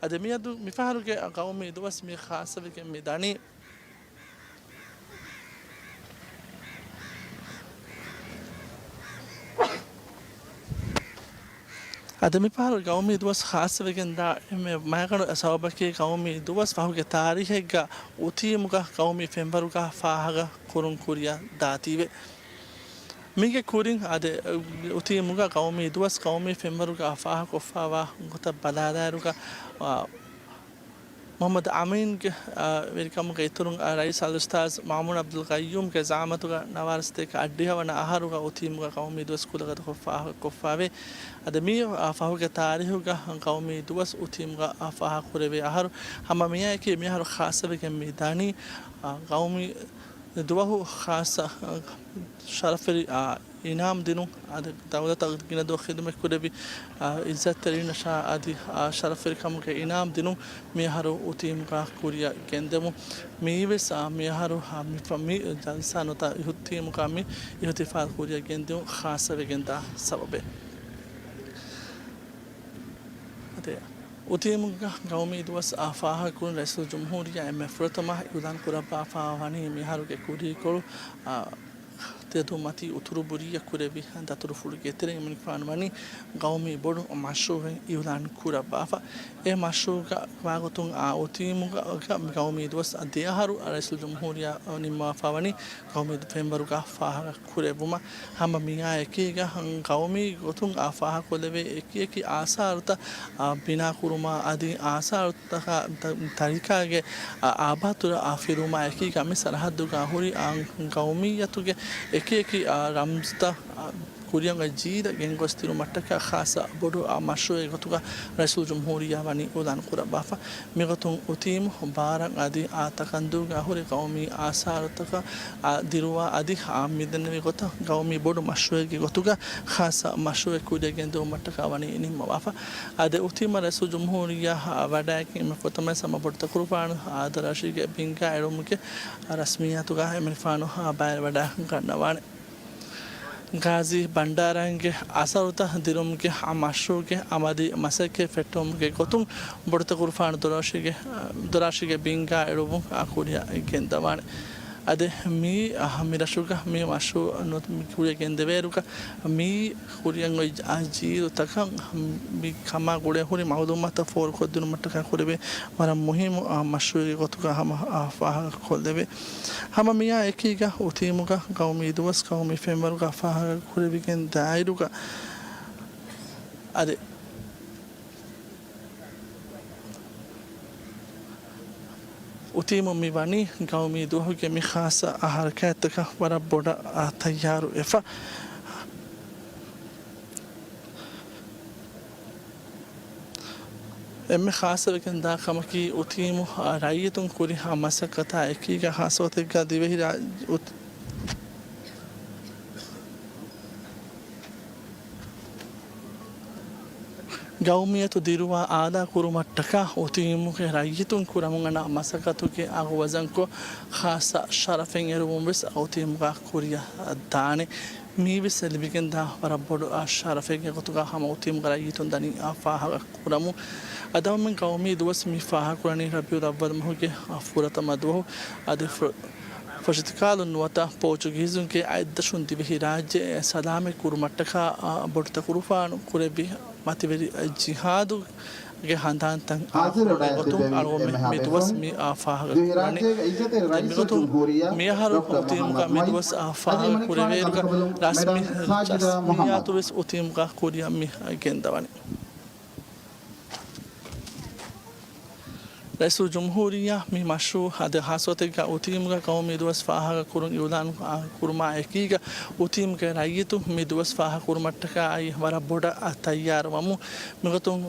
އަދި މިއަދު މިފަހަރުގެ ގައުމީ ދުވަސް މި ޚާއްޞަވެގެން މި ދަނީ. އަދި މިފަހަރު ގައުމީ ދުވަސް ޚާއްޞަވެގެންދާ އެންމެ މައިގަނޑު ސަބަބަކީ ގައުމީ ދުވަސް ފަހުގެ ތާރީހެއްގަ އުތީމުގަ ގައުމީ ފެންވަރުގަ ފާހަގަ ކުރުން ކުރިއަށް ދާތީވެ. މީގެ ކުރިން އަދި އުތީމުގަ ގައުމީ ދުވަސް ގައުމީ ފެންވަރުގަ ފާހަގަކޮށްފާވާ ގޮތަށް ބަލާލާއިރުގަ، އާ، މުޙައްމަދު އަމީންގެ، އާ، ވެރިކަމުގެ އިތުރުން، އާ، ރައީސް އަލްއުސްތާޛް މައުމޫން އަބްދުލް ޤައްޔޫމްގެ ޒަޢާމަތުގަ ނަވާރަ ސަތޭކަ އަށްޑިހަ ވަނަ އަހަރުގަ އުތީމުގަ ގައުމީ ދުވަސް ކުލަގަދަކޮށް ފާހަގަކޮށްފާވޭ. އަދި މި، އާ، ފަހުގެ ތާރީހުގަ ގައުމީ ދުވަސް އުތީމުގަ، އާ، ފާހަގަކުރެވޭ އަހަރު. ހަމަ މިއާއެކީ މިއަހަރު ޚާއްޞަވެގެން މި ދަނީ، އާ، ގައުމީ ދުވަހު ޚާއްޞަ، އާ، ޝަރަފްވެރި، އާ، އިނާމް ދިނުން، އަދި ދައުލަތަށް ގިނަ ދުވަހު ޚިދުމަތް ކުރެއްވި، އާ، އިއްޒަތްތެރިންނަށާ އަދި، އާ، ޝަރަފްވެރިކަމުގެ އިނާމް ދިނުން މިއަހަރު އުތީމުގަ ކުރިއަށް ގެންދެމުން. މިއީވެސް، އާ، މިއަހަރު، އާ، މި ފަ-، މި ޖަލްސާ ނުވަތަ އުތީމުގަ މި އިޙްތިފާލް ކުރިއަށް ގެންދިއުން ޚާއްޞަވެގެންދާ ސަބަބެއް. އަދި އުތީމުގަ ގައުމީ ދުވަސް، އާ، ފާހަގަކުރުން ރައީސުލްޖުމްހޫރިއްޔާ އެންމެ ފުރަތަމަ އިޢުލާން ކުރައްވާފާ ވަނީ މިއަހަރުގެ ކުރީކޮޅު، އާ، ތެދުމަތީ އުތުރުބުރީއަށް ކުރެއްވި ދަތުރުފުޅުގެ ތެރެއިން އެމަނިކުފާނު ވަނީ ގައުމީ ބޮޑު މަޝްރޫޢެއް އިޢުލާން ކުރައްވާފަ. އެ މަޝްރޫޢުގަ ވާގޮތުން އާ އުތީމުގަ ގަ-، ގައުމީ ދުވަސް ދެ އަހަރު ރައީސުލްޖުމްހޫރިއްޔާ ނިންމަވާފާ ވަނީ ގައުމީ ފެންވަރުގަ ފާހަގަ ކުރެއްވުމަށް. ހަމަ މިއާ އެކީގަ ގައުމީ ގޮތުން އާ ފާހަގަކޮށްލެވޭ އެކި އެކި އާސާރުތައް، އާ، ބިނާކުރުމާ އަދި އާސާރު ތަ-، ތަރިކާގެ، އާ، އާބާތުރަށް، އާ، ފިރުވުމާ އެކީގަ މި ސަރަހައްދުގަ ހުރި، އާ، ގައުމިއްޔަތުގެ އެކި އެކި، އާ، ރަމްޒުތައް، އާ، ކުރިއަށް އޮތް ޖީލަށް ގެންގޮސްދިނުމަށްޓަކާ ޚާއްޞަ ބޮޑު، އާ، މަޝްރޫޢެއް ގޮތުގަ ރައީސުލްޖުމްހޫރިއްޔާ ވަނީ އިޢުލާން ކުރައްވާފަ. މިގޮތުން އުތީމު ބާރަށް އަދި އާ ތަކަންދޫގަ ހުރި ގައުމީ އާސާރުތަކަށް، އާ، ދިރުވާ އަދި، އާ، މިދެންނެވި ގޮތަށް ގައުމީ ބޮޑު މަޝްރޫޢެއްގެ ގޮތުގަ ޚާއްޞަ މަޝްރޫޢެއް ކުރިއަށް ގެންދިއުމަށްޓަކާ ވަނީ ނިންމަވާފަ. އަދި އުތީމަށް ރައީސުލްޖުމްހޫރިއްޔާ ވަޑައިގެން އެންމެ ފުރަތަމަ ސަމަ ބޮޑުތަކުރުފާނު ދަރާށީގެ ބިންގާ އެޅުމުގެ ރަސްމިއްޔާތުގަ އެމަނިކުފާނު ބައިވެރިވަޑައި ގަންނަވާނެ. ގާޒީ ބަންޑާރައިންގެ އަސަރުތައް ދިރުމުގެ މަޝްރޫޢުގެ އަމަލީ މަސައްކަތް ފެއްޓުމުގެ ގޮތުން ބޮޑުތަކުރުފާނު ދޮރާށީގެ، ދޮރާށީގެ ބިންގާ އެޅުމުން ކުރިއަށް ގެންދަވާނެ. އަދި މި، އަ، މި ރަށުގަ މި މަޝްރޫޢު ނު-، މި ކުރިއަށް ގެންދެވޭއިރުގަ މި ކުރިއަށް އޮތް އާ ޖީލުތަކަށް މި ކަމާ ގުޅޭ ހުރި މަޢުލޫމާތު ފޯރުކޮށްދިނުމަށްޓަކާ ކުރެވޭ ވަރަށް މުހިއްމު، އާ، މަޝްރޫޢެއް ގޮތުގަ ހަމަ، އާ، ފާހަގަކޮށްލެވޭ. ހަމަ މިއާ އެކީގަ އުތީމުގަ ގައުމީ ދުވަސް ގައުމީ ފެންވަރުގަ ފާހަގަ ކުރެވިގެން ދާއިރުގަ އަދި އުތީމު މި ވަނީ ގައުމީ ދުވަހުގެ މި ޚާއްޞަ ހަރަކާތްތަކަށް ވަރަށް ބޮޑަށް ތައްޔާރުވެފަ. އެންމެ ޚާއްޞަވެގެން ދާ ކަމަކީ އުތީމު ރައްޔިތުން ކުރި މަސައްކަތާ އެކީގަ ޚާއްޞަ ގޮތެއްގަ ދިވެހި ރާ-، އުތް-، ގައުމިއްޔަތު ދިރުވާ އާލާ ކުރުމަށްޓަކާ އުތީމުގެ ރައްޔިތުން ކުރަމުންއަންނަ މަސައްކަތުގެ އަގު ވަޒަންކޮށް ޚާއްޞަ ޝަރަފެއް އެރުވުން ވެސް އުތީމުގަ ކުރިއަށް ދާނެ. މީވެސް ލިބިގެންދާ ވަރަށް ބޮޑު ޝަރަފެއްގެ ގޮތުގަ ހަމަ އުތީމުގެ ރައްޔިތުން ދަނީ ފާހަގަ ކުރަމުން. އަދި ހަމަ ގައުމީ ދުވަސް މި ފާހަގަކުރަނީ ރަބީޢުލް އައްވަލް މަހުގެ ފުރަތަމަ ދުވަހު އަދި ފު-، ފަށިތިކާލުން ނުވަތަ ޕޯޗުގީޒުންގެ އަތްދަށުން ދިވެހި ރާއްޖެ ސަލާމަތް ކުރުމަށްޓަކާ، އާ، ބޮޑުތަކުރުފާނު ކުރެއްވި މަތިވެރި ޖިހާދުގެ ހަނދާންތައް އާ ހުރި ގޮތުން އަޅުގަނޑު މި ދުވަސް މި، އާ، ފާހަގަ ކުރަނީ. މިގޮތުން މިއަހަރު އުތީމުގަ މި ދުވަސް، އާ، ފާހަގަ ކުރެވޭއިރުގަ ރަސްމީ ރަސްމިއްޔާތު ވެސް އުތީމުގަ ކުރިއަށް މި ގެންދަވަނީ. ރައީސުލްޖުމްހޫރިއްޔާ މި މަޝްރޫޢު އަދި ޚާއްޞަ ގޮތެއްގަ އުތީމުގަ ގައުމީ ދުވަސް ފާހަގަ ކުރުން އިޢުލާން، އާ، ކުރުމާ އެކީގަ އުތީމުގެ ރައްޔިތުން މި ދުވަސް ފާހަގަ ކުރުމަށްޓަކާ އައި ވަރަށް ބޮޑަށް، އާ، ތައްޔާރުވަމުން. މިގޮތުން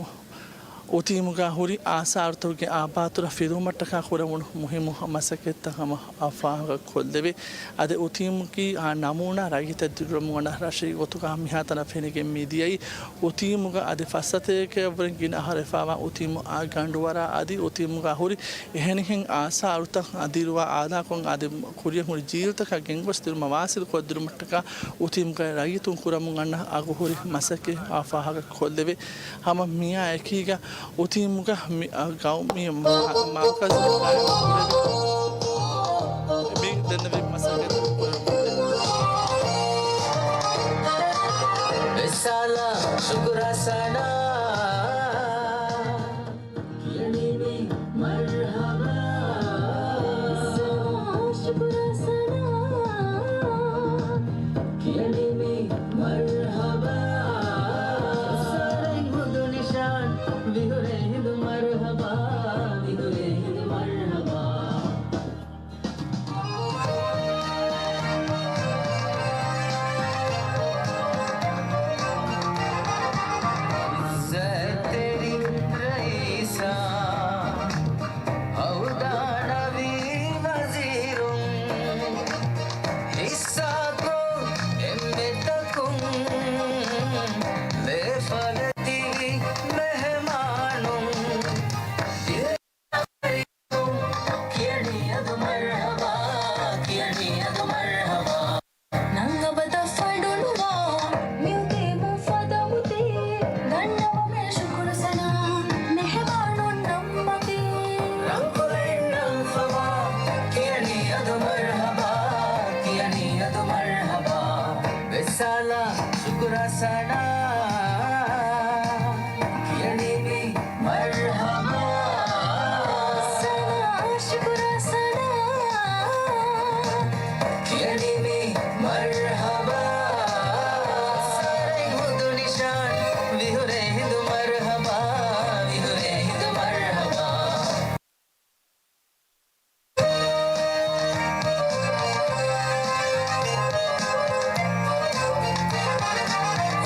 އުތީމުގަ ހުރި އާސާރުތަކުގެ އާބާތުރަށް ފިލުވުމަށްޓަކާ ކުރެވުނު މުހިއްމު މަސައްކަތްތައް ހަމަ، އާ، ފާހަގަ ކޮށްލެވޭ. އަދި އުތީމުގެ، އާ، ނަމޫނާ ރައްޔިތަށް ދިރުވަމުން އަންނަ ރަށެއް ގޮތުގަ މިހާތަނަށް ފެނިގެން މިދިޔައީ އުތީމުގަ އަދި ފައްސަތޭކައަށްވުރެ ގިނަ އަހަރު އެފާވާ އުތީމު، އާ، ގަނޑުވަރާ އަދި އުތީމުގަ ހުރި އެހެނިހެން އާސާރުތައް، އާ، ދިރުވާ އާލާކޮށް އަދި ކުރިއަށް ހުރި ޖީލުތަކަށް ގެންގޮސް ދިރުމަށް ވާސިލު ކޮށްދިނުމަށްޓަކާ އުތީމުގެ ރައްޔިތުން ކުރަމުން އަންނަ އަގުހުރި މަސައްކަތް، އާ، ފާހަގަ ކޮށްލެވޭ. ހަމަ މިއާ އެކީގަ އުތީމުގަ މި، އަ، ގައުމީ މަ-، މަރުކަޒު މި ދެންނެވި މަސައްކަތް ކުރަމުން. އެއްސާލާ ޝުކުރާ ސާނާ. ފާލަތިވި މެހެމާނުން ދިވެހި ކިޔަނީ އަދު މަރްޙަބާ، ކިޔަނީ އަދު މަރްޙަބާ. ނަން އަބަދަށް ފަނޑުނުވާ މިއުތީމު ފަދަ އުތީ، ދަންނަވަމޭ ޝުކުރު ސަނާ މެހެމާނުން ނަންމަތީ. ރަންކުލައިން ނަން ފަވާ، ކިޔަނީ އަދު މަރްޙަބާ، ކިޔަނީ އަދު މަރްޙަބާ. ވިސާލާ ޝުކުރު ސަނާ، ކިޔަނީ މި މަރްޙަބާ. ސަނާ، ޝުކުރު ސަނާ، ކިޔަނީ މި މަރްޙަބާ. ސާރައިން ހުދު ނިޝާން، ވިހުރޭ ހިނދު މަރްޙަބާ، ވިހުރޭ ހިނދު މަރްޙަބާ.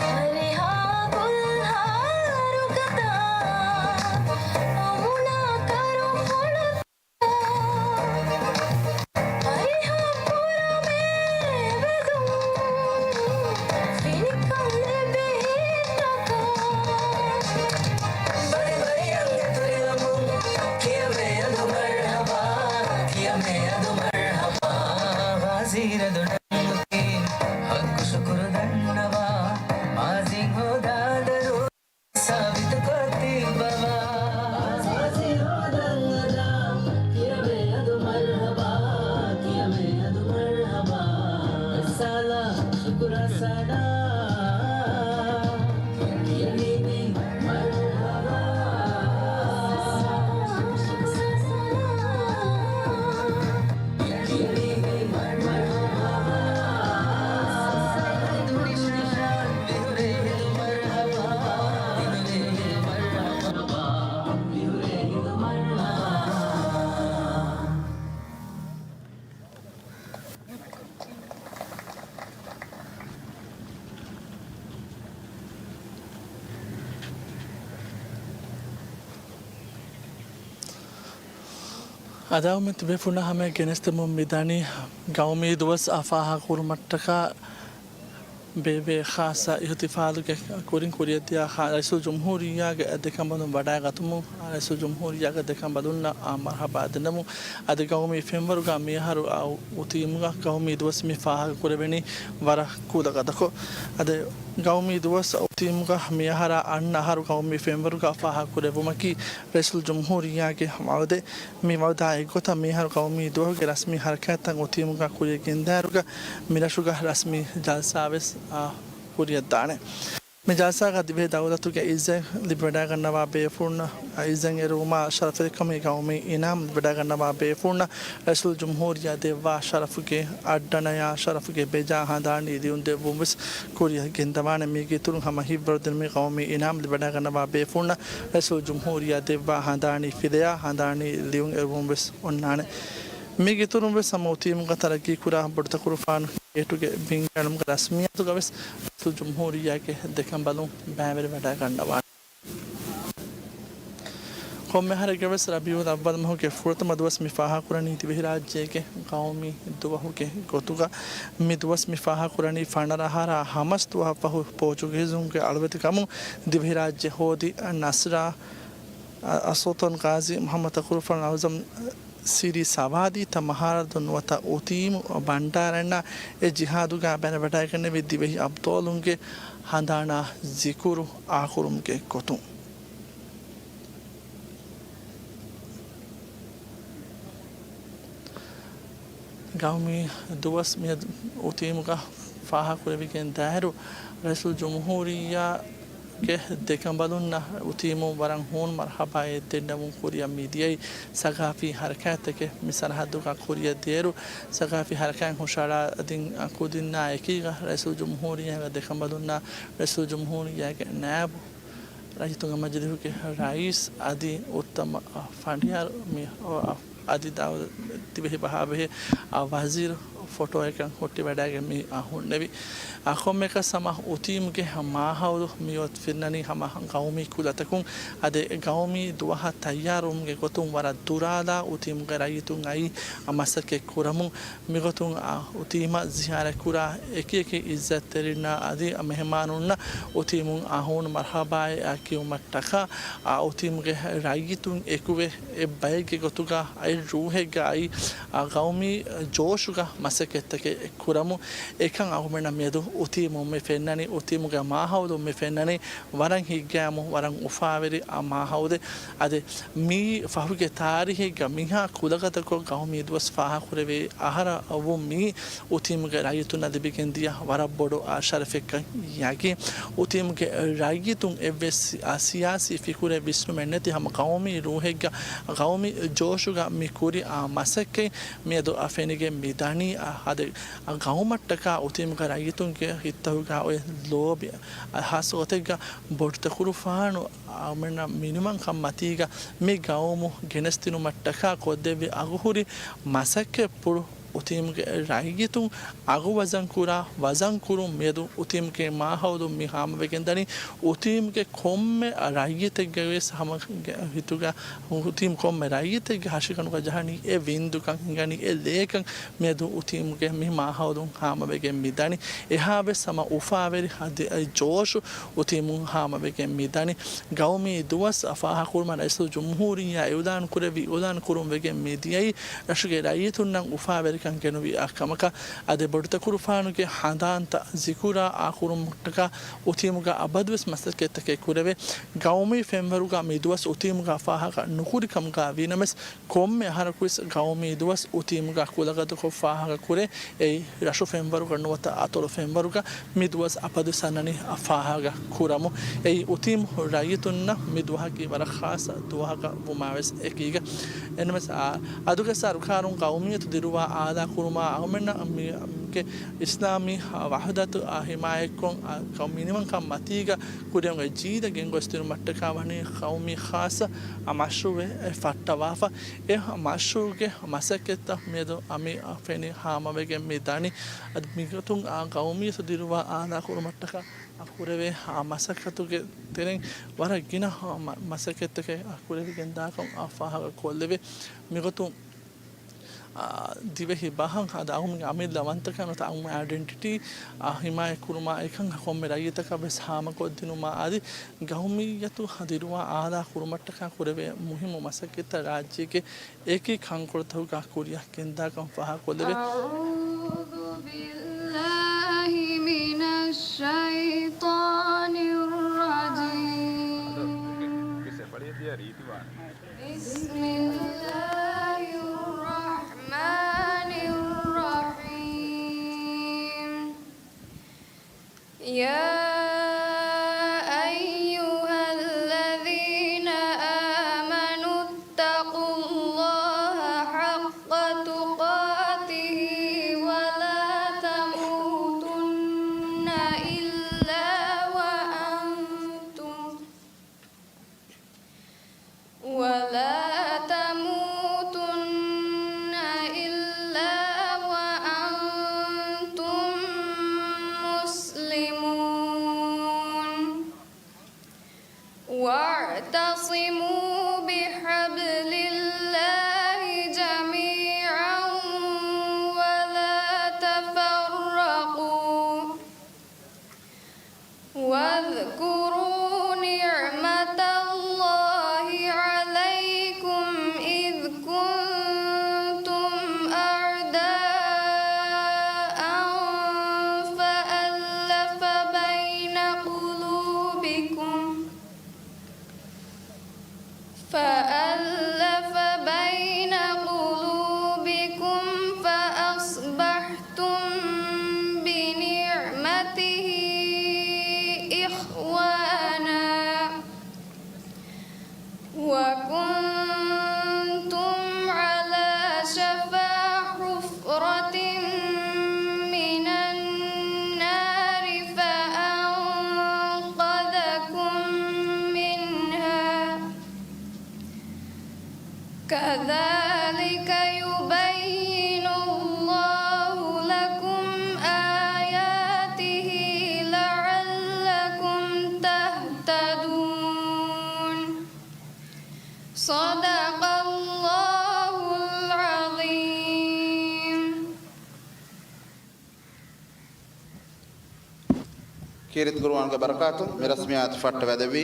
ފަރިހާ ގުލްހާރުގަދާ، އަމުނާ ކަރު ފޮނު ފަރިހާ ކުރަމޭ ވެލުން، ފިނިކަން ލިބި ހިތަކަށް. ބަރި ބަރިއަށް އެތުރިލަމުން، ކިޔަމޭ އަދު މަރްޙަބާ، ކިޔަމޭ އަދު މަރްޙަބާ. ވަޒީރަދު ނަންގޮތީ، ހައްގު ޝުކުރު ދަންނަވާ، މާޒީން ހޯދާ ދަރު ސާބިތުކޮށް ތިއްބަވާ. އާޒާދީ ހޯދަން އަދާ، ކިޔަމޭ އަދު މަރްޙަބާ، ކިޔަމޭ އަދު މަރްޙަބާ. ވިސާލާ ޝުކުރު ސަނާ، ކިޔަނީ މި މަރްޙަބާ. އަދާ އުމެއް ތިބޭފުޅުންނާ ހަމަޔަށް ގެނެސްދެމުން މިދަނީ ގައުމީ ދުވަސް އާ ފާހަގަކުރުމަށްޓަކާ ބޭބޭ ޚާއްޞަ އިހުތިފާލުގެ ކުރިން ކުރިއަށްދިޔަ ޚާ-، ރައީސުލްޖުމްހޫރިއްޔާގެ ދެކަނބަލުން ވަޑައިގަތުމުން، ރައީސުލްޖުމްހޫރިއްޔާގެ ދެކަނބަލުންނަށް އާ މަރްޙަބާ ދެންނެވުން. އަދި ގައުމީ ފެންވަރުގަ މިއަހަރު އާ އު-، އުތީމުގަ ގައުމީ ދުވަސް މި ފާހަގަކުރެވެނީ ވަރަށް ކުލަގަދަކޮށް. އަދި ގައުމީ ދުވަސް އުތީމުގަ މިއަހަރާ އަންނަ އަހަރު ގައުމީ ފެންވަރުގަ ފާހަގަކުރެއްވުމަކީ ރައީސުލްޖުމްހޫރިއްޔާގެ ވައުދެއް. މި ވައުދާ އެއްގޮތަށް މިހާރު ގައުމީ ދުވަހުގެ ރަސްމީ ހަރަކާތްތައް އުތީމުގަ ކުރިއަށް ގެންދާއިރުގަ މިރަށުގަ ރަސްމީ ޖަލްސާވެސް، އާ، ކުރިއަށްދާނެ. މި ޖަލްސާގަ ދިވެހި ދައުލަތުގެ އިއްޒަތް ލިބިވަޑައިގަންނަވާ ބޭފުޅުންނަށް، އިއްޒަތް އެރުވުމާ ޝަރަފެއް ކަމީ ގައުމީ އިނާމް ލިބިވަޑައިގަންނަވާ ބޭފުޅުންނަށް ރައީސުލްޖުމްހޫރިއްޔާ ދެއްވާ ޝަރަފުގެ އައްޑަނަޔާ ޝަރަފުގެ ބެޖާ ހަނދާނީ ލިޔުން ދެއްވުން ވެސް ކުރިއަށް ގެންދަވާނެ. މީގެ އިތުރުން ހަމަ ހިތްވަރު ދިނުމީ ގައުމީ އިނާމް ލިބިވަޑައިގަންނަވާ ބޭފުޅުންނަށް ރައީސުލްޖުމްހޫރިއްޔާ ދެއްވާ ހަނދާނީ ފިލަޔާ ހަނދާނީ ލިޔުން އެރުވުން ވެސް އޮންނާނެ. މީގެ އިތުރުން ވެސް ހަމަ އުތީމުގަ ތަރައްގީކުރާ ބޮޑުތަކުރުފާނު ގޭޓުގެ ބިންގާނުމުގެ ރަސްމިއްޔާތުގަ ވެސް ރައީސުލްޖުމްހޫރިއްޔާގެ ދެކަނބަލުން ބައިވެރިވަޑައިގަންނަވާނެ. ކޮންމެ އަހަރެއްގަ ވެސް ރަބީޢުލް އައްވަލް މަހުގެ ފުރަތަމަ ދުވަސް މި ފާހަގަކުރަނީ ދިވެހިރާއްޖޭގެ ގައުމީ ދުވަހުގެ ގޮތުގަ. މި ދުވަސް މި ފާހަގަކުރަނީ ފަނަރަ އަހަރާ ހަމަސް ދުވަހަށްފަހު ޕޯޗުގީޒުންގެ އަޅުވެތިކަމުން ދިވެހިރާއްޖެ ހޯދި ނަޞްރާ، އަ، އަ، ސުލްޠާން ޣާޒީ މުޙައްމަދު ތަކުރުފާނު އަޢުޒަމް ސިރީ ސަވާދީ ތައް މަހާރަދުން ނުވަތަ އުތީމު ބަންޑާރައިންނާ އެ ޖިހާދުގަ ބައިވެރިވަޑައިގެންނެވި ދިވެހި އަބްޠާލުންގެ ހަނދާނާ ޒިކުރު އާކުރުމުގެ ގޮތުން. ގައުމީ ދުވަސް މިއަދު އުތީމުގަ ފާހަގަކުރެވިގެން ދާއިރު، ރައީސުލްޖުމްހޫރިއްޔާގެ ދެކަނބަލުންނަށް އުތީމުން ވަރަށް ހޫނު މަރްޙަބާއެއް ދެންނެވުން ކުރިއަށް މިދިޔައީ. ސަގާފީ ހަރަކާތްތަކެއް މި ސަރަހައްދުގަ ކުރިއަށް ދިޔައިރު، ސަގާފީ ހަރަކާތް ހުށަހަޅާ އަދި ކުދިންނާ އެކީގަ ރައީސުލްޖުމްހޫރިއްޔާގެ ދެކަނބަލުންނާ ރައީސުލްޖުމްހޫރިއްޔާގެ ނައިބު ރައްޔިތުންގެ މަޖިލީހުގެ ރައީސް އަދި އުއްތަމަ ފަނޑިޔާރު މި އަދި ދާ-، ދިވެހި ބަހާބެހޭ ވަޒީރު ފޮޓޯއަކަށް ހުއްޓިވަޑައިގެން މި އަ، ހުންނެވި. އަ، ކޮންމެއަކަސް ހަމަ އުތީމްގެ މާހައުލު މިއޮތް ފެންނަނީ ހަމަ ގައުމީ ކުލަތަކުން. އަދި ގައުމީ ދުވަހަށް ތައްޔާރުވުމުގެ ގޮތުން ވަރަށް ދުރާލާ އުތީމްގެ ރައްޔިތުން އައީ އަ، މަސައްކަތް ކުރަމުން. މިގޮތުން އަ، އުތީމަށް ޒިޔާރަތްކުރާ އެކި އެކި އިއްޒަތްތެރިންނާ އަދި މެހެމާނުންނަށް އުތީމުން އަ، ހޫނު މަރުޙަބާއެއް އަ، ކިޔުމަށްޓަކާ، އަ، އުތީމްގެ ރައްޔިތުން އެކުވެ އެއްބައެއްގެ ގޮތުގަ އެއް ރޫހެއްގަ އައި، އަ، ގައުމީ ޖޯޝުގަ މަސައްކަތްތަކެއް ކުރަމުން. އެކަން އަޅުގަނޑަށް މިއަދު އުތީމުން މި ފެންނަނީ، އުތީމުގެ މާހައުލުން މި ފެންނަނީ ވަރަށް ހިތްގައިމު، ވަރަށް އުފާވެރި އާ މާހައުލެއް. އަދި މީ ފަހުގެ ތާރީހެއްގަ މިހާ ކުލަގަދަކޮށް ގައުމީ ދުވަސް ފާހަގަކުރެވޭ އަހަރަށް ވުން މީ އުތީމުގެ ރައްޔިތުންނަށް ލިބިގެންދިޔަ ވަރަށް ބޮޑު އާ ޝަރަފެއްކަން ޔަގީން. އުތީމުގެ ރައްޔިތުން އެއްވެސް ސި-، އާ، ސިޔާސީ ފިކުރެއް ވިސްނުމެއް ނެތި ހަމަ ގައުމީ ރޫހެއްގަ، ގައުމީ ޖޯޝުގަ މި ކުރި އާ މަސައްކަތް މިއަދު އަ، ފެނިގެން މި ދަނީ. އަ، އަދި ގައުމަށްޓަކާ އުތީމުގެ ރައްޔިތުންގެ ހިތްތަކުގަ އޮތް ލޯބި، އަ، ހާއްސަ ގޮތެއްގަ ބޮޑުތަކުރުފާނު އަޅުމެންނަށް މިނިވަންކަން މަތީގަ މި ގައުމު ގެނެސްދިނުމަށްޓަކާ ކޮށްދެއްވި އަގުހުރި މަސައްކަތްޕުޅު އުތީމުގެ ރައްޔިތުން އަގު ވަޒަންކުރާ، ވަޒަންކުރުން މިއަދު އުތީމުގެ މާހައުލު މި ހާމަވެގެން ދަނީ. އުތީމުގެ ކޮންމެ ރައްޔިތެއްގެ ވެސް ހަމަ ހިތުގަ، އުތީމު ކޮންމެ ރައްޔިތެއްގެ ހަށިގަނޑުގަ ޖަހަނީ އެ ވިންދުކަން ހިނގަނީ އެ ލޭކަން މިއަދު އުތީމުގެ މި މާހައުލުން ހާމަވެގެން މި ދަނީ. އެހާވެސް ހަމަ އުފާވެރި ހަދި އައި ޖޯޝު އުތީމުން ހާމަވެގެން މި ދަނީ. ގައުމީ ދުވަސް ފާހަގަކުރުމަށް ރައީސުލްޖުމްހޫރިއްޔާ އިޢުލާން ކުރެއްވި، އިޢުލާން ކުރުން ވެގެން މި ދިޔައީ ރަށުގެ ރައްޔިތުންނަށް އުފާވެރިކަން ގެނުވި އާ ކަމަކަށް. އަދި ބޮޑުތަކުރުފާނުގެ ހަނދާންތައް ޒިކުރާ އާ ކުރުމަށްޓަކާ އުތީމުގަ އަބަދުވެސް މަސައްކަތްތަކެއް ކުރެވޭ. ގައުމީ ފެންވަރުގަ މި ދުވަސް އުތީމުގަ ފާހަގަ ނުކުރި ކަމުގަ ވީނަމަވެސް، ކޮންމެ އަހަރަކުވެސް ގައުމީ ދުވަސް އުތީމުގަ ކުލަގަދަކޮށް ފާހަގަ ކުރޭ. އެއީ ރަށު ފެންވަރުގަ ނުވަތަ އަތޮޅު ފެންވަރުގަ މި ދުވަސް އަބަދު ސަންނަނީ ފާހަގަ ކުރަމު. އެއީ އުތީމު ރައްޔިތުންނަށް މި ދުވަހަކީ ވަރަށް ޚާއްޞަ ދުވަހަކަށް ވުމާވެސް އެކީގަ. އެންމެސް އާ، އަދުގެ ސަރުކާރުން ގައުމިއްޔަތު ދިރުވާ އާލާ ކުރުމާ އަހަމެންނަށް މި، މިގެ އިސްލާމީ ވަޙުދަތު އާ ހިމާޔަތްކޮށް އާ، ގަ-، މިނިވަންކަން މަތީގަ ކުރިއަށް އޮތް ޖީލަށް ގެންގޮސްދިނުމަށްޓަކާ ވަނީ ޤައުމީ ޚާއްޞަ މަޝްރޫޢެއް ފައްޓަވާފަ. އެ މަޝްރޫޢުގެ މަސައްކަތްތައް މިއަދު އަ، މި ފެނި ހާމަވެގެން މި ދަނީ. އަދި މިގޮތުން އާ ގައުމިއްޔަތު ދިރުވާ އާލާ ކުރުމަށްޓަކާ އަ، ކުރެވޭ އާ މަސައްކަތުގެ ތެރެއިން ވަރަށް ގިނަ އާ، މަ-، މަސައްކަތްތަކެއް އަ، ކުރެވިގެން ދާކަން އާ ފާހަގަ ކޮށްލެވޭ. މިގޮތުން އާ، ދިވެހި ބަހަށް އަދި އަހުމެންގެ އަމިއްލަ ވަންތަކަން ނުވަތަ އަހުމެން އައިޑެންޓިޓީ އާ، ހިމާޔަތް ކުރުމާ އެކަން ކޮންމެ ރައްޔިތަކަށް ވެސް ހާމަކޮށްދިނުމާ އަދި ގައުމިއްޔަތު ދިރުވާ އާލާ ކުރުމަށްޓަކާ ކުރެވޭ މުހިއްމު މަސައްކަތްތައް ރާއްޖޭގެ އެކި ކަންކޮޅުތަކުގަ ކުރިއަށް ގެންދާކަން ފާހަގަކޮށްލެވޭ. أعوذ بالله من الشيطان الرجيم. بسم الله الرحمن الرحيم. يا أيها الذين آمنوا اتقوا الله حق تقاته ولا تموتن إلا وأنتم ولا تموتن إلا وأنتم مسلمون. واعتصموا بحبل الله جميعا ولا تفرقوا. واذكروا نعمة الله عليكم إذ كنتم أعداء فألف بين قلوبكم فألف بين قلوبكم فأصبحتم بنعمته إخوانا وكنتم على شفا حفرة من النار فأنقذكم منها كذلك يبين الله ކީރިތި ޤުރުއާންގެ ބަރަކާތުން މި ރަސްމިއްޔާތު ފައްޓަވައިދެއްވީ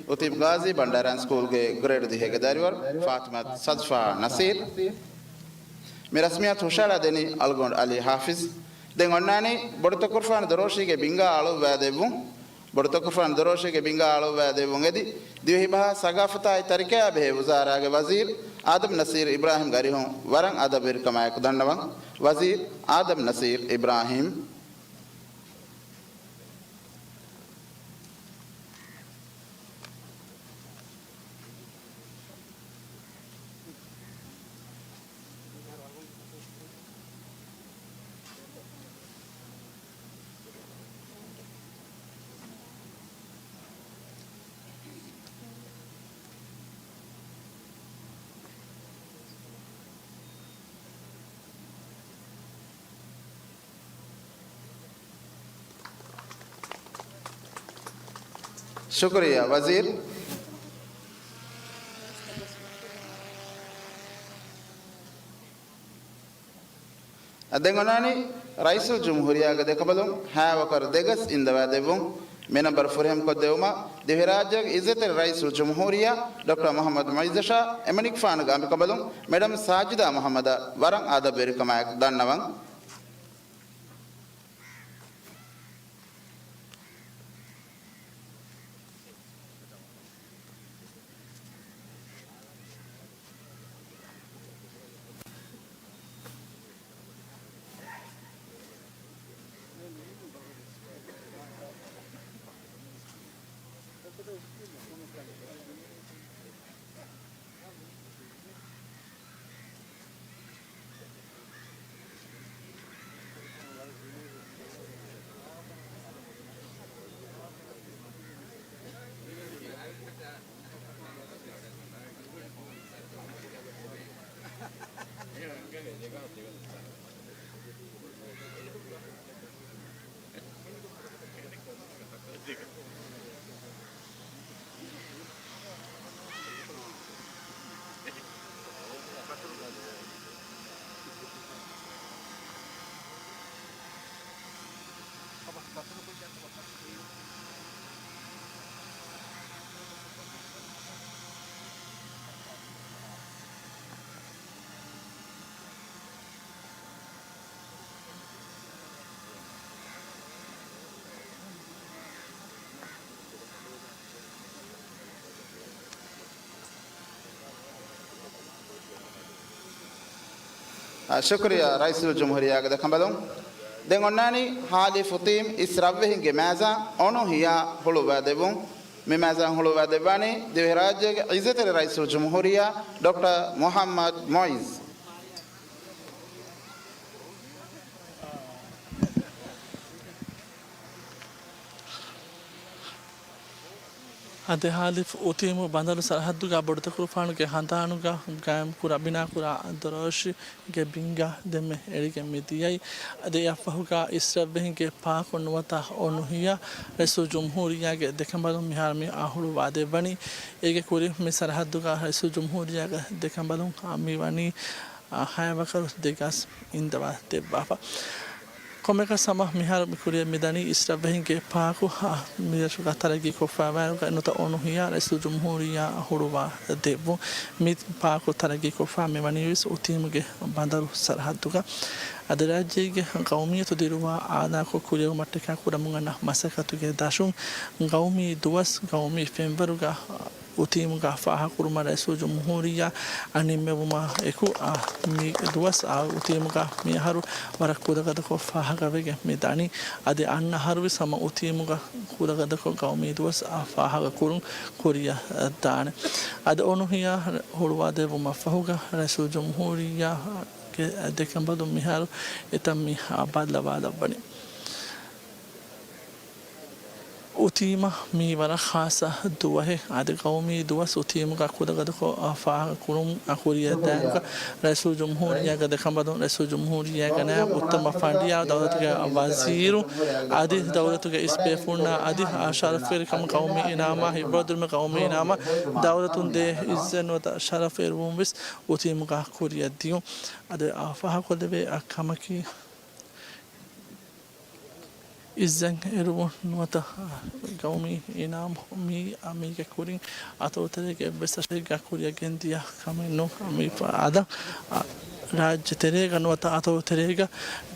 އުތީމް ޣާޒީ ބަންޑާރަ ސްކޫލްގެ ގްރޭޑް ދިހައިގެ ދަރިވަރު ފާތިމަތު ސަޖްފާ ނަސީރް. މި ރަސްމިއްޔާތު ހުށަހަޅާދޭނީ އަޅުގަނޑު އަލީ ޙާފިޒް. ދެން އޮންނާނީ ބޮޑުތަކުރުފާނު ދޮރޯށީގެ ބިންގާ އަޅުއްވައިދެއްވުން. ބޮޑުތަކުރުފާނު ދޮރޯށީގެ ބިންގާ އަޅުއްވައިދެއްވުން އެދި، ދިވެހިބަހާ ސަގާފަތާއި ތަރިކަޔާ ބެހޭ ވުޒާރާގެ ވަޒީރު އާދަމް ނަސީރު އިބްރާހިމްގެ އަރިހުން ވަރަށް އަދަބުވެރިކަމާއެކު ދަންނަވަން. ވަޒީރު އާދަމް ނަސީރު އިބްރާހިމް. ޝުކުރިއްޔާ ވަޒީރު. އަދި ދެން އޮންނާނީ ރައީސުލްޖުމްހޫރިއްޔާގެ ދެކަނބަލުން ހައިވަކަރު ދެގަސް އިންދަވާދެއްވުން. މި ނަންބަރު ފުރިހަމަކޮށްދެއްވުމަށް ދިވެހިރާއްޖޭގެ އިއްޒަތްތެރި ރައީސުލްޖުމްހޫރިއްޔާ ޑޮކްޓަރ މުޙައްމަދު މުޢިއްޒަށާ އެމަނިކުފާނުގެ އަނބިކަނބަލުން މެޑަމް ސާޖިދާ މުޙައްމަދަށް ވަރަށް އަދަބުވެރިކަމާއެކު ދަންނަވަން. ޝުކުރިއްޔާ ރައީސުލްޖުމްހޫރިއްޔާގެ ދެކަނބަލުން. ދެން އޮންނާނީ ހާލިފު ތީމް އިސް ރަށްވެހިންގެ މައިޒާން އޮނުހިޔާ ހުޅުވާދެއްވުން. މި މައިޒާން ހުޅުވާދެއްވާނީ ދިވެހިރާއްޖޭގެ އިއްޒަތްތެރި ރައީސުލްޖުމްހޫރިއްޔާ ޑޮކްޓަރ މުޙައްމަދު މުޢިއްޒު. އަދި ހާލިފު އުތީމު ބަނދަރު ސަރަހައްދުގަ ބޮޑުތަކުރުފާނުގެ ހަނދާނުގަ ގާއިމްކުރާ، ބިނާކުރާ ދޮރޯށިގެ ބިންގާ ދެންމެ އެޅިގެން މި ދިޔައީ. އަދި އެއަށްފަހުގަ އިސްރަށްވެހިންގެ ޕާކު ނުވަތަ އޮނުހިޔާ ރައީސުލްޖުމްހޫރިއްޔާގެ ދެކަނބަލުން މިހާރު މި އަ، ހުޅުވާދެއްވަނީ. އޭގެ ކުރިން މި ސަރަހައްދުގަ ރައީސުލްޖުމްހޫރިއްޔާގެ ދެކަނބަލުން އަ، މި ވަނީ އާ، ހައިވަކަރު ދެގަސް އިންދަވާ ދެއްވާފަ. ކޮންމެއަކަސް ހަމަ މިހާރު މި ކުރިއަށް މިދަނީ އިސްރަށްވެހިންގެ ޕާކު، އާ، މިރަށުގަ ތަރައްގީކޮށްފައިވާއިރުގަ ނުވަތަ އޮނުހިޔާ ރައީސުލްޖުމްހޫރިއްޔާ ހުޅުވާ ދެއްވުން. މި ޕާކު ތަރައްގީކޮށްފަ މިވަނީވެސް އުތީމުގެ ބަނދަރު ސަރަހައްދުގަ. އަދި ރާއްޖޭގެ ޤައުމިއްޔަތު ދިރުވާ އާލާކޮށް ކުރިއަށް އައުމަށްޓަކާ ކުރަމުން އަންނަ މަސައްކަތުގެ ދަށުން ޤައުމީ ދުވަސް، ޤައުމީ ފެންވަރުގަ އުތީމުގަ ފާހަގަކުރުމާ ރައީސުލްޖުމްހޫރިއްޔާ ނިންމެވުމާ އެކު، އާ، މި ދުވަސް، އާ، އުތީމުގަ މިއަހަރު ވަރަށް ކުލަގަދަކޮށް ފާހަގަވެގެން މި ދަނީ. އަދި އަންނަ އަހަރުވެސް ހަމަ އުތީމުގަ ކުލަގަދަކޮށް ޤައުމީ ދުވަސް، އާ، ފާހަގަކުރުން ކުރިއަށް ދާނެ. އަދި އޮނުހިޔާ ހުޅުވާދެއްވުމަށްފަހުގަ ރައީސުލްޖުމްހޫރިއްޔާގެ ދެކަނބަލުން މިހާރު އެތަން މި، އާ، ބައްލަވާލައްވަނީ. އުތީމަށް މީ ވަރަށް ޚާއްޞަ ދުވަހެއް. އަދި ޤައުމީ ދުވަސް އުތީމުގަ ކުލަގަދަކޮށް ފާހަގަކުރުން ކުރިއަށް ދާއިރުގަ ރައީސުލްޖުމްހޫރިއްޔާގެ ދެކަނބަލުން ރައީސުލްޖުމްހޫރިއްޔާގެ ނައިބު އުއްތަމަ ފަނޑިޔާ، ދައުލަތުގެ ވަޒީރު، އަދި ދައުލަތުގެ އިސް ބޭފުޅުންނާ އަދި ޝަރަފުވެރިކަމު ޤައުމީ އިނާމާ، ހިތްވަރުދިރުމު ޤައުމީ އިނާމާ، ދައުލަތުން ދޭ އިއްޒަތް ނުވަތަ ޝަރަފު އެރުވުން ވެސް އުތީމުގަ ކުރިއަށް ދިޔުން. އަދި ފާހަގަކޮށްލެވޭ ކަމަކީ، އިއްޒަތް އެރުވުން ނުވަތަ ގައުމީ އިނާމު މީ މީގެ ކުރިން އަތޮޅުތެރޭގެ އެއްވެސް އަށެއްގަ ކުރިއަށް ގެންދިޔަ ކަމެއް ނޫން. މި އަދަ ރާއްޖެ ތެރޭގަ ނުވަތަ އަތޮޅު ތެރޭގަ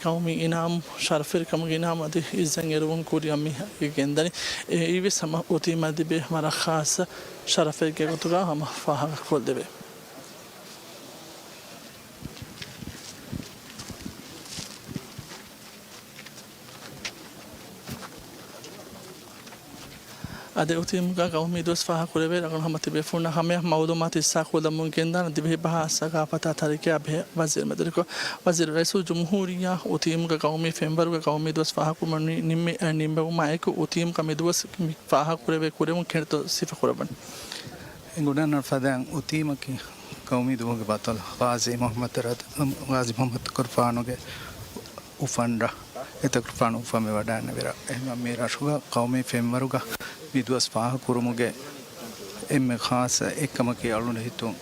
ގައުމީ އިނާމު، ޝަރަފުވެރިކަމުގެ އިނާމު އަދި އިއްޒަތް އެރުވުން ކުރިއަށް މި ގެންދަނީ. އެއީވެސް ހަމަ އުތީމާ ލިބޭ ވަރަށް ޚާއްޞަ ޝަރަފެއްގެ ގޮތުގަ ހަމަ ފާހަގަކޮށްލެވޭ. އަދި އުތީމުގަ ގައުމީ ދުވަސް ފާހަގަކުރެވޭ ރަނގަޅު ހަމަ ތިބޭފުޅުންނަށް ހަމަޔަށް މައުލޫމާތު ހިއްސާކޮށްލަމުން ގެންދާނެ ދިވެހި ބަހާ ސަގާފަތާ ތަރިކަޔާ ބެހޭ ވަޒީރު މެދުވެރިކޮށް. ވަޒީރު، ރައީސުލްޖުމްހޫރިއްޔާ އުތީމުގަ ގައުމީ ފެންވަރުގަ ގައުމީ ދުވަސް ފާހަގަކުރުމަށް ނި-، ނިންމި-، އެ، ނިންމެވުމާ އެކު އުތީމުގަ މި ދުވަސް މި ފާހަގަކުރެވޭ ކުރެވުން ކިހިނެއްތޯ ސިފަކުރައްވަނީ؟ އެނގުނަން ފަދައިން އުތީމަކީ ގައުމީ ދުވަހުގެ ބަޠަލު ޣާޒީ މުޙައްމަދު ރަ-، ޣާޒީ މުޙައްމަދު ތަކުރުފާނުގެ އުފަންރަށް. އެ ތަކުރުފާނު އުފަންވެވަޑައިގެންނެވި ރަށް. އެހެންވީމަ މި ރަށުގަ ގައުމީ ފެންވަރުގަ މި ދުވަސް ފާހަގަކުރުމުގެ އެންމެ ޚާއްޞަ އެއްކަމަކީ އަޅުގަނޑު ހިތުން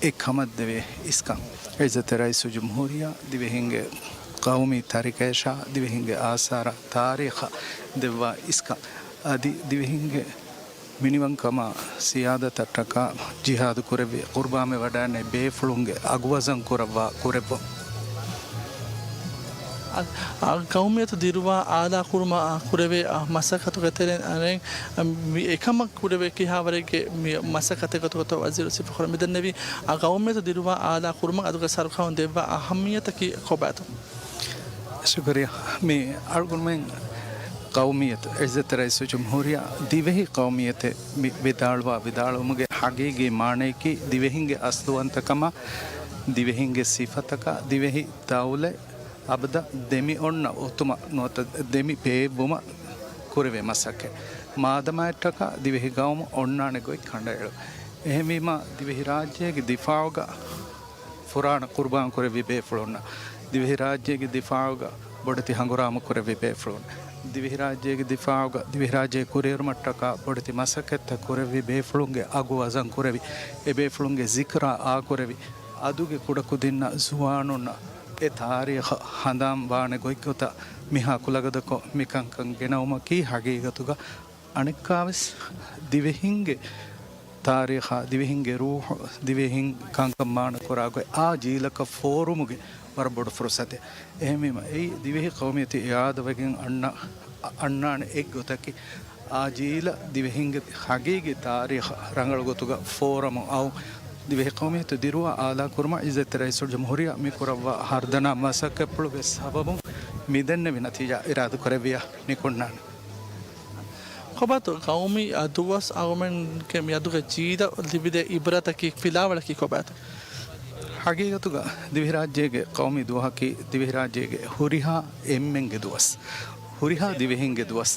އެ ކަމަށް ދެވޭ އިސްކަން. އިއްޒަތްތެރި ރައީސުލްޖުމްހޫރިއްޔާ ދިވެހިންގެ ގައުމީ ތަރިކަޔަށާ ދިވެހިންގެ އާސާރާ ތާރީޚަށް ދެއްވާ އިސްކަން. އަދި ދިވެހިންގެ މިނިވަންކަމާ ސިޔާދަތަށްޓަކާ ޖިހާދު ކުރެއްވި ޤުރުބާންވެވަޑައިގެންނެވި ބޭފުޅުންގެ އަގުވަޒަން ކުރައްވާ ކުރެއްވުން. އަ-، އަ-، ގައުމިއްޔަތު ދިރުވާ އާލާ ކުރުމަށް، އަ، ކުރެވޭ، އަ، މަސައްކަތުގެ ތެރެއިން އަނެއް، އަ، މި އެކަމަށް ކުރެވޭ ކިހާވަރެއްގެ މި މަސައްކަތެއް ގޮތުގަ ވަޒީރު ސިފަކުރަން މިދެންނެވީ، އަ، ގައުމިއްޔަތު ދިރުވާ އާލާ ކުރުމަށް އަދުގެ ސަރުކާރުން ދެއްވާ އަހައްމިއްޔަތަކީ ކޮބާތޯ؟ ޝުކުރިއްޔާ. މި އަޅުގަނޑުމެން ޤައުމިއްޔަތު، އިއްޒަތްތެރި ރައީސުލްޖުމްހޫރިއްޔާ ދިވެހި ޤައުމިއްޔަތެއް މި ވިދާޅުވާ ވިދާޅުވުމުގެ ހަގީގީ މާނަޔަކީ ދިވެހިންގެ އަސްލުވަންތަކަމާ، ދިވެހިންގެ ސިފަތަކާ، ދިވެހި ދައުލަތް އަބަދަށް ދެމި އޮންނަ އޮތުމަށް ނުވަތަ ދެމި ބޭއްވުމަށް ކުރެވޭ މަސައްކަތް. މާދަމާއަށްޓަކާ ދިވެހި ގައުމު އޮންނާނެ ގޮތް ކަނޑައެޅުން. އެހެންވީމާ، ދިވެހިރާއްޖޭގެ ދިފާޢުގަ ފުރާނަ ޤުރުބާން ކުރެއްވި ބޭފުޅުންނަށް، ދިވެހިރާއްޖޭގެ ދިފާޢުގަ ބޮޑެތި ހަނގުރާމަ ކުރެއްވި ބޭފުޅުން، ދިވެހިރާއްޖޭގެ ދިފާޢުގަ ދިވެހިރާއްޖެ ކުރިއެރުމަށްޓަކާ ބޮޑެތި މަސައްކަތްތައް ކުރެއްވި ބޭފުޅުންގެ އަގު ވަޒަން ކުރެވި، އެ ބޭފުޅުންގެ ޒިކްރާ އާކުރެވި، އަދުގެ ކުޑަކުދިންނަށް ޒުވާނުންނަށް އެ ތާރީޚަށް ހަނދާން ވާނެ ގޮތްގޮތަށް މިހާ ކުލަގަދަކޮށް މިކަންކަން ގެނައުމަކީ ހަގީގަތުގަ އަނެއްކާވެސް ދިވެހިންގެ ތާރީޚާ، ދިވެހިންގެ ރޫޙު، ދިވެހިން ކަންކަން މާނަކުރާ ގޮތް އާ ޖީލަކަށް ފޯރުމުގެ ވަރަށް ބޮޑު ފުރުސަތެއް. އެހެންވީމަ، އެއީ ދިވެހި ޤައުމިއްޔަތު އިޢާދަވެގެން އަންނަ، އަންނާނެ އެއްގޮތަކީ، އާ ޖީލަށް ދިވެހިންގެ ހަގީގީ ތާރީޚަށް ރަނގަޅު ގޮތުގަ ފޯރަމުން އައު ދިވެހި ޤައުމިއްޔަތު ދިރުވާ އާލާ ކުރުމަށް އިއްޒަތްތެރި ރައީސުލްޖުމްހޫރިއްޔާ މި ކުރައްވާ ހަރުދަނާ މަސައްކަތްޕުޅުގެ ސަބަބުން މިދެންނެވި ނަތީޖާ އިރާދަ ކުރެއްވިޔާ މި ކޮންނާނެ. ކޮބާތޯ ގައުމީ ދުވަސް އަޅުގަނޑުމެންގެ މިއަދުގެ ޖީލަށް ލިބިދޭ އިބްރަތަކީ ފިލާވަޅަކީ ކޮބާތޯ؟ ހަގީގަތުގަ ދިވެހިރާއްޖޭގެ ޤައުމީ ދުވަހަކީ ދިވެހިރާއްޖޭގެ ހުރިހާ އެންމެންގެ ދުވަސް. ހުރިހާ ދިވެހިންގެ ދުވަސް.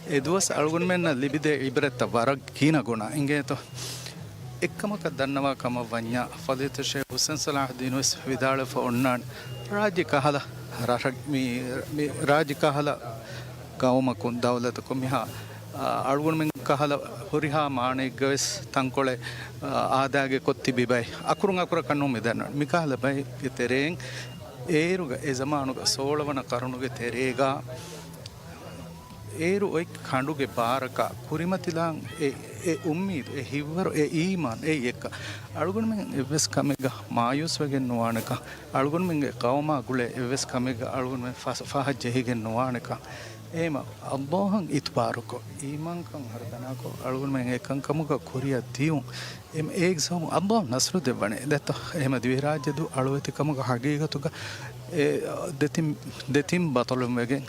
އެ ދުވަސް އަޅުގަނޑުމެންނަށް ލިބިދޭ އިބްރަތްތައް ވަރަށް ގިނަ ގުނަ އިނގޭތޯ. އެއްކަމަކަށް ދަންނަވާ ކަމަށް ވަންޏާ، ފަޟީލަތު ޝޭޚް ޙުސައިން ޞަލާޙުއްދީނު ވެސް ވިދާޅުވެފަ އޮންނާނެ، ރާއްޖެ ކަހަލަ ރަށަށް މި، މި ރާއްޖެ ކަހަލަ ގައުމަކުން، ދައުލަތަކުން މިހާ، އަ، އަޅުގަނޑުމެން ކަހަލަ ހުރިހާ މާނައެއްގަވެސް ތަންކޮޅެއް، އަ، އާދައިގެ ކޮށް ތިބި ބައެއް އަކުރުން އަކުރަކަށް ނޫން މި ދަންނަވަން. މިކަހަލަ ބައެއްގެ ތެރެއިން އޭރުގަ އެ ޒަމާނުގަ ސޯޅަވަނަ ޤަރުނުގެ ތެރޭގަ އޭރު އޮތް ކަނޑުގެ ބާރަކަށް ކުރިމަތިލާން އެ، އެ އުއްމީދު، އެ ހިއްވަރު، އެ އީމާން އެއީ އެއްކަ. އަޅުގަނޑުމެން އެއްވެސް ކަމެއްގަ މާޔޫސްވެގެން ނުވާނެކަން، އަޅުގަނޑުމެންގެ ޤައުމާ ގުޅޭ އެއްވެސް ކަމެއްގަ އަޅުގަނޑުމެން ފަސް، ފަހަށް ޖެހިގެން ނުވާނެކަން. އެހެމަ ﷲ އަށް އިތުބާރުކޮށް، އީމާންކަން ހަރުދަނާކޮށް، އަޅުގަނޑުމެން އެކަންކަމުގަ ކުރިއަށް ދިޔުން. އެ، އޭގެ ސަބަބުން ﷲ ނަޞްރު ދެއްވަނީ. ދެއްތޯ؟ އެހެމަ ދިވެހިރާއްޖެ ދު އަޅުވެތިކަމުގަ ހަގީގަތުގަ އެ ދެތިން، ދެތިން ބަޠަލުން ވެގެން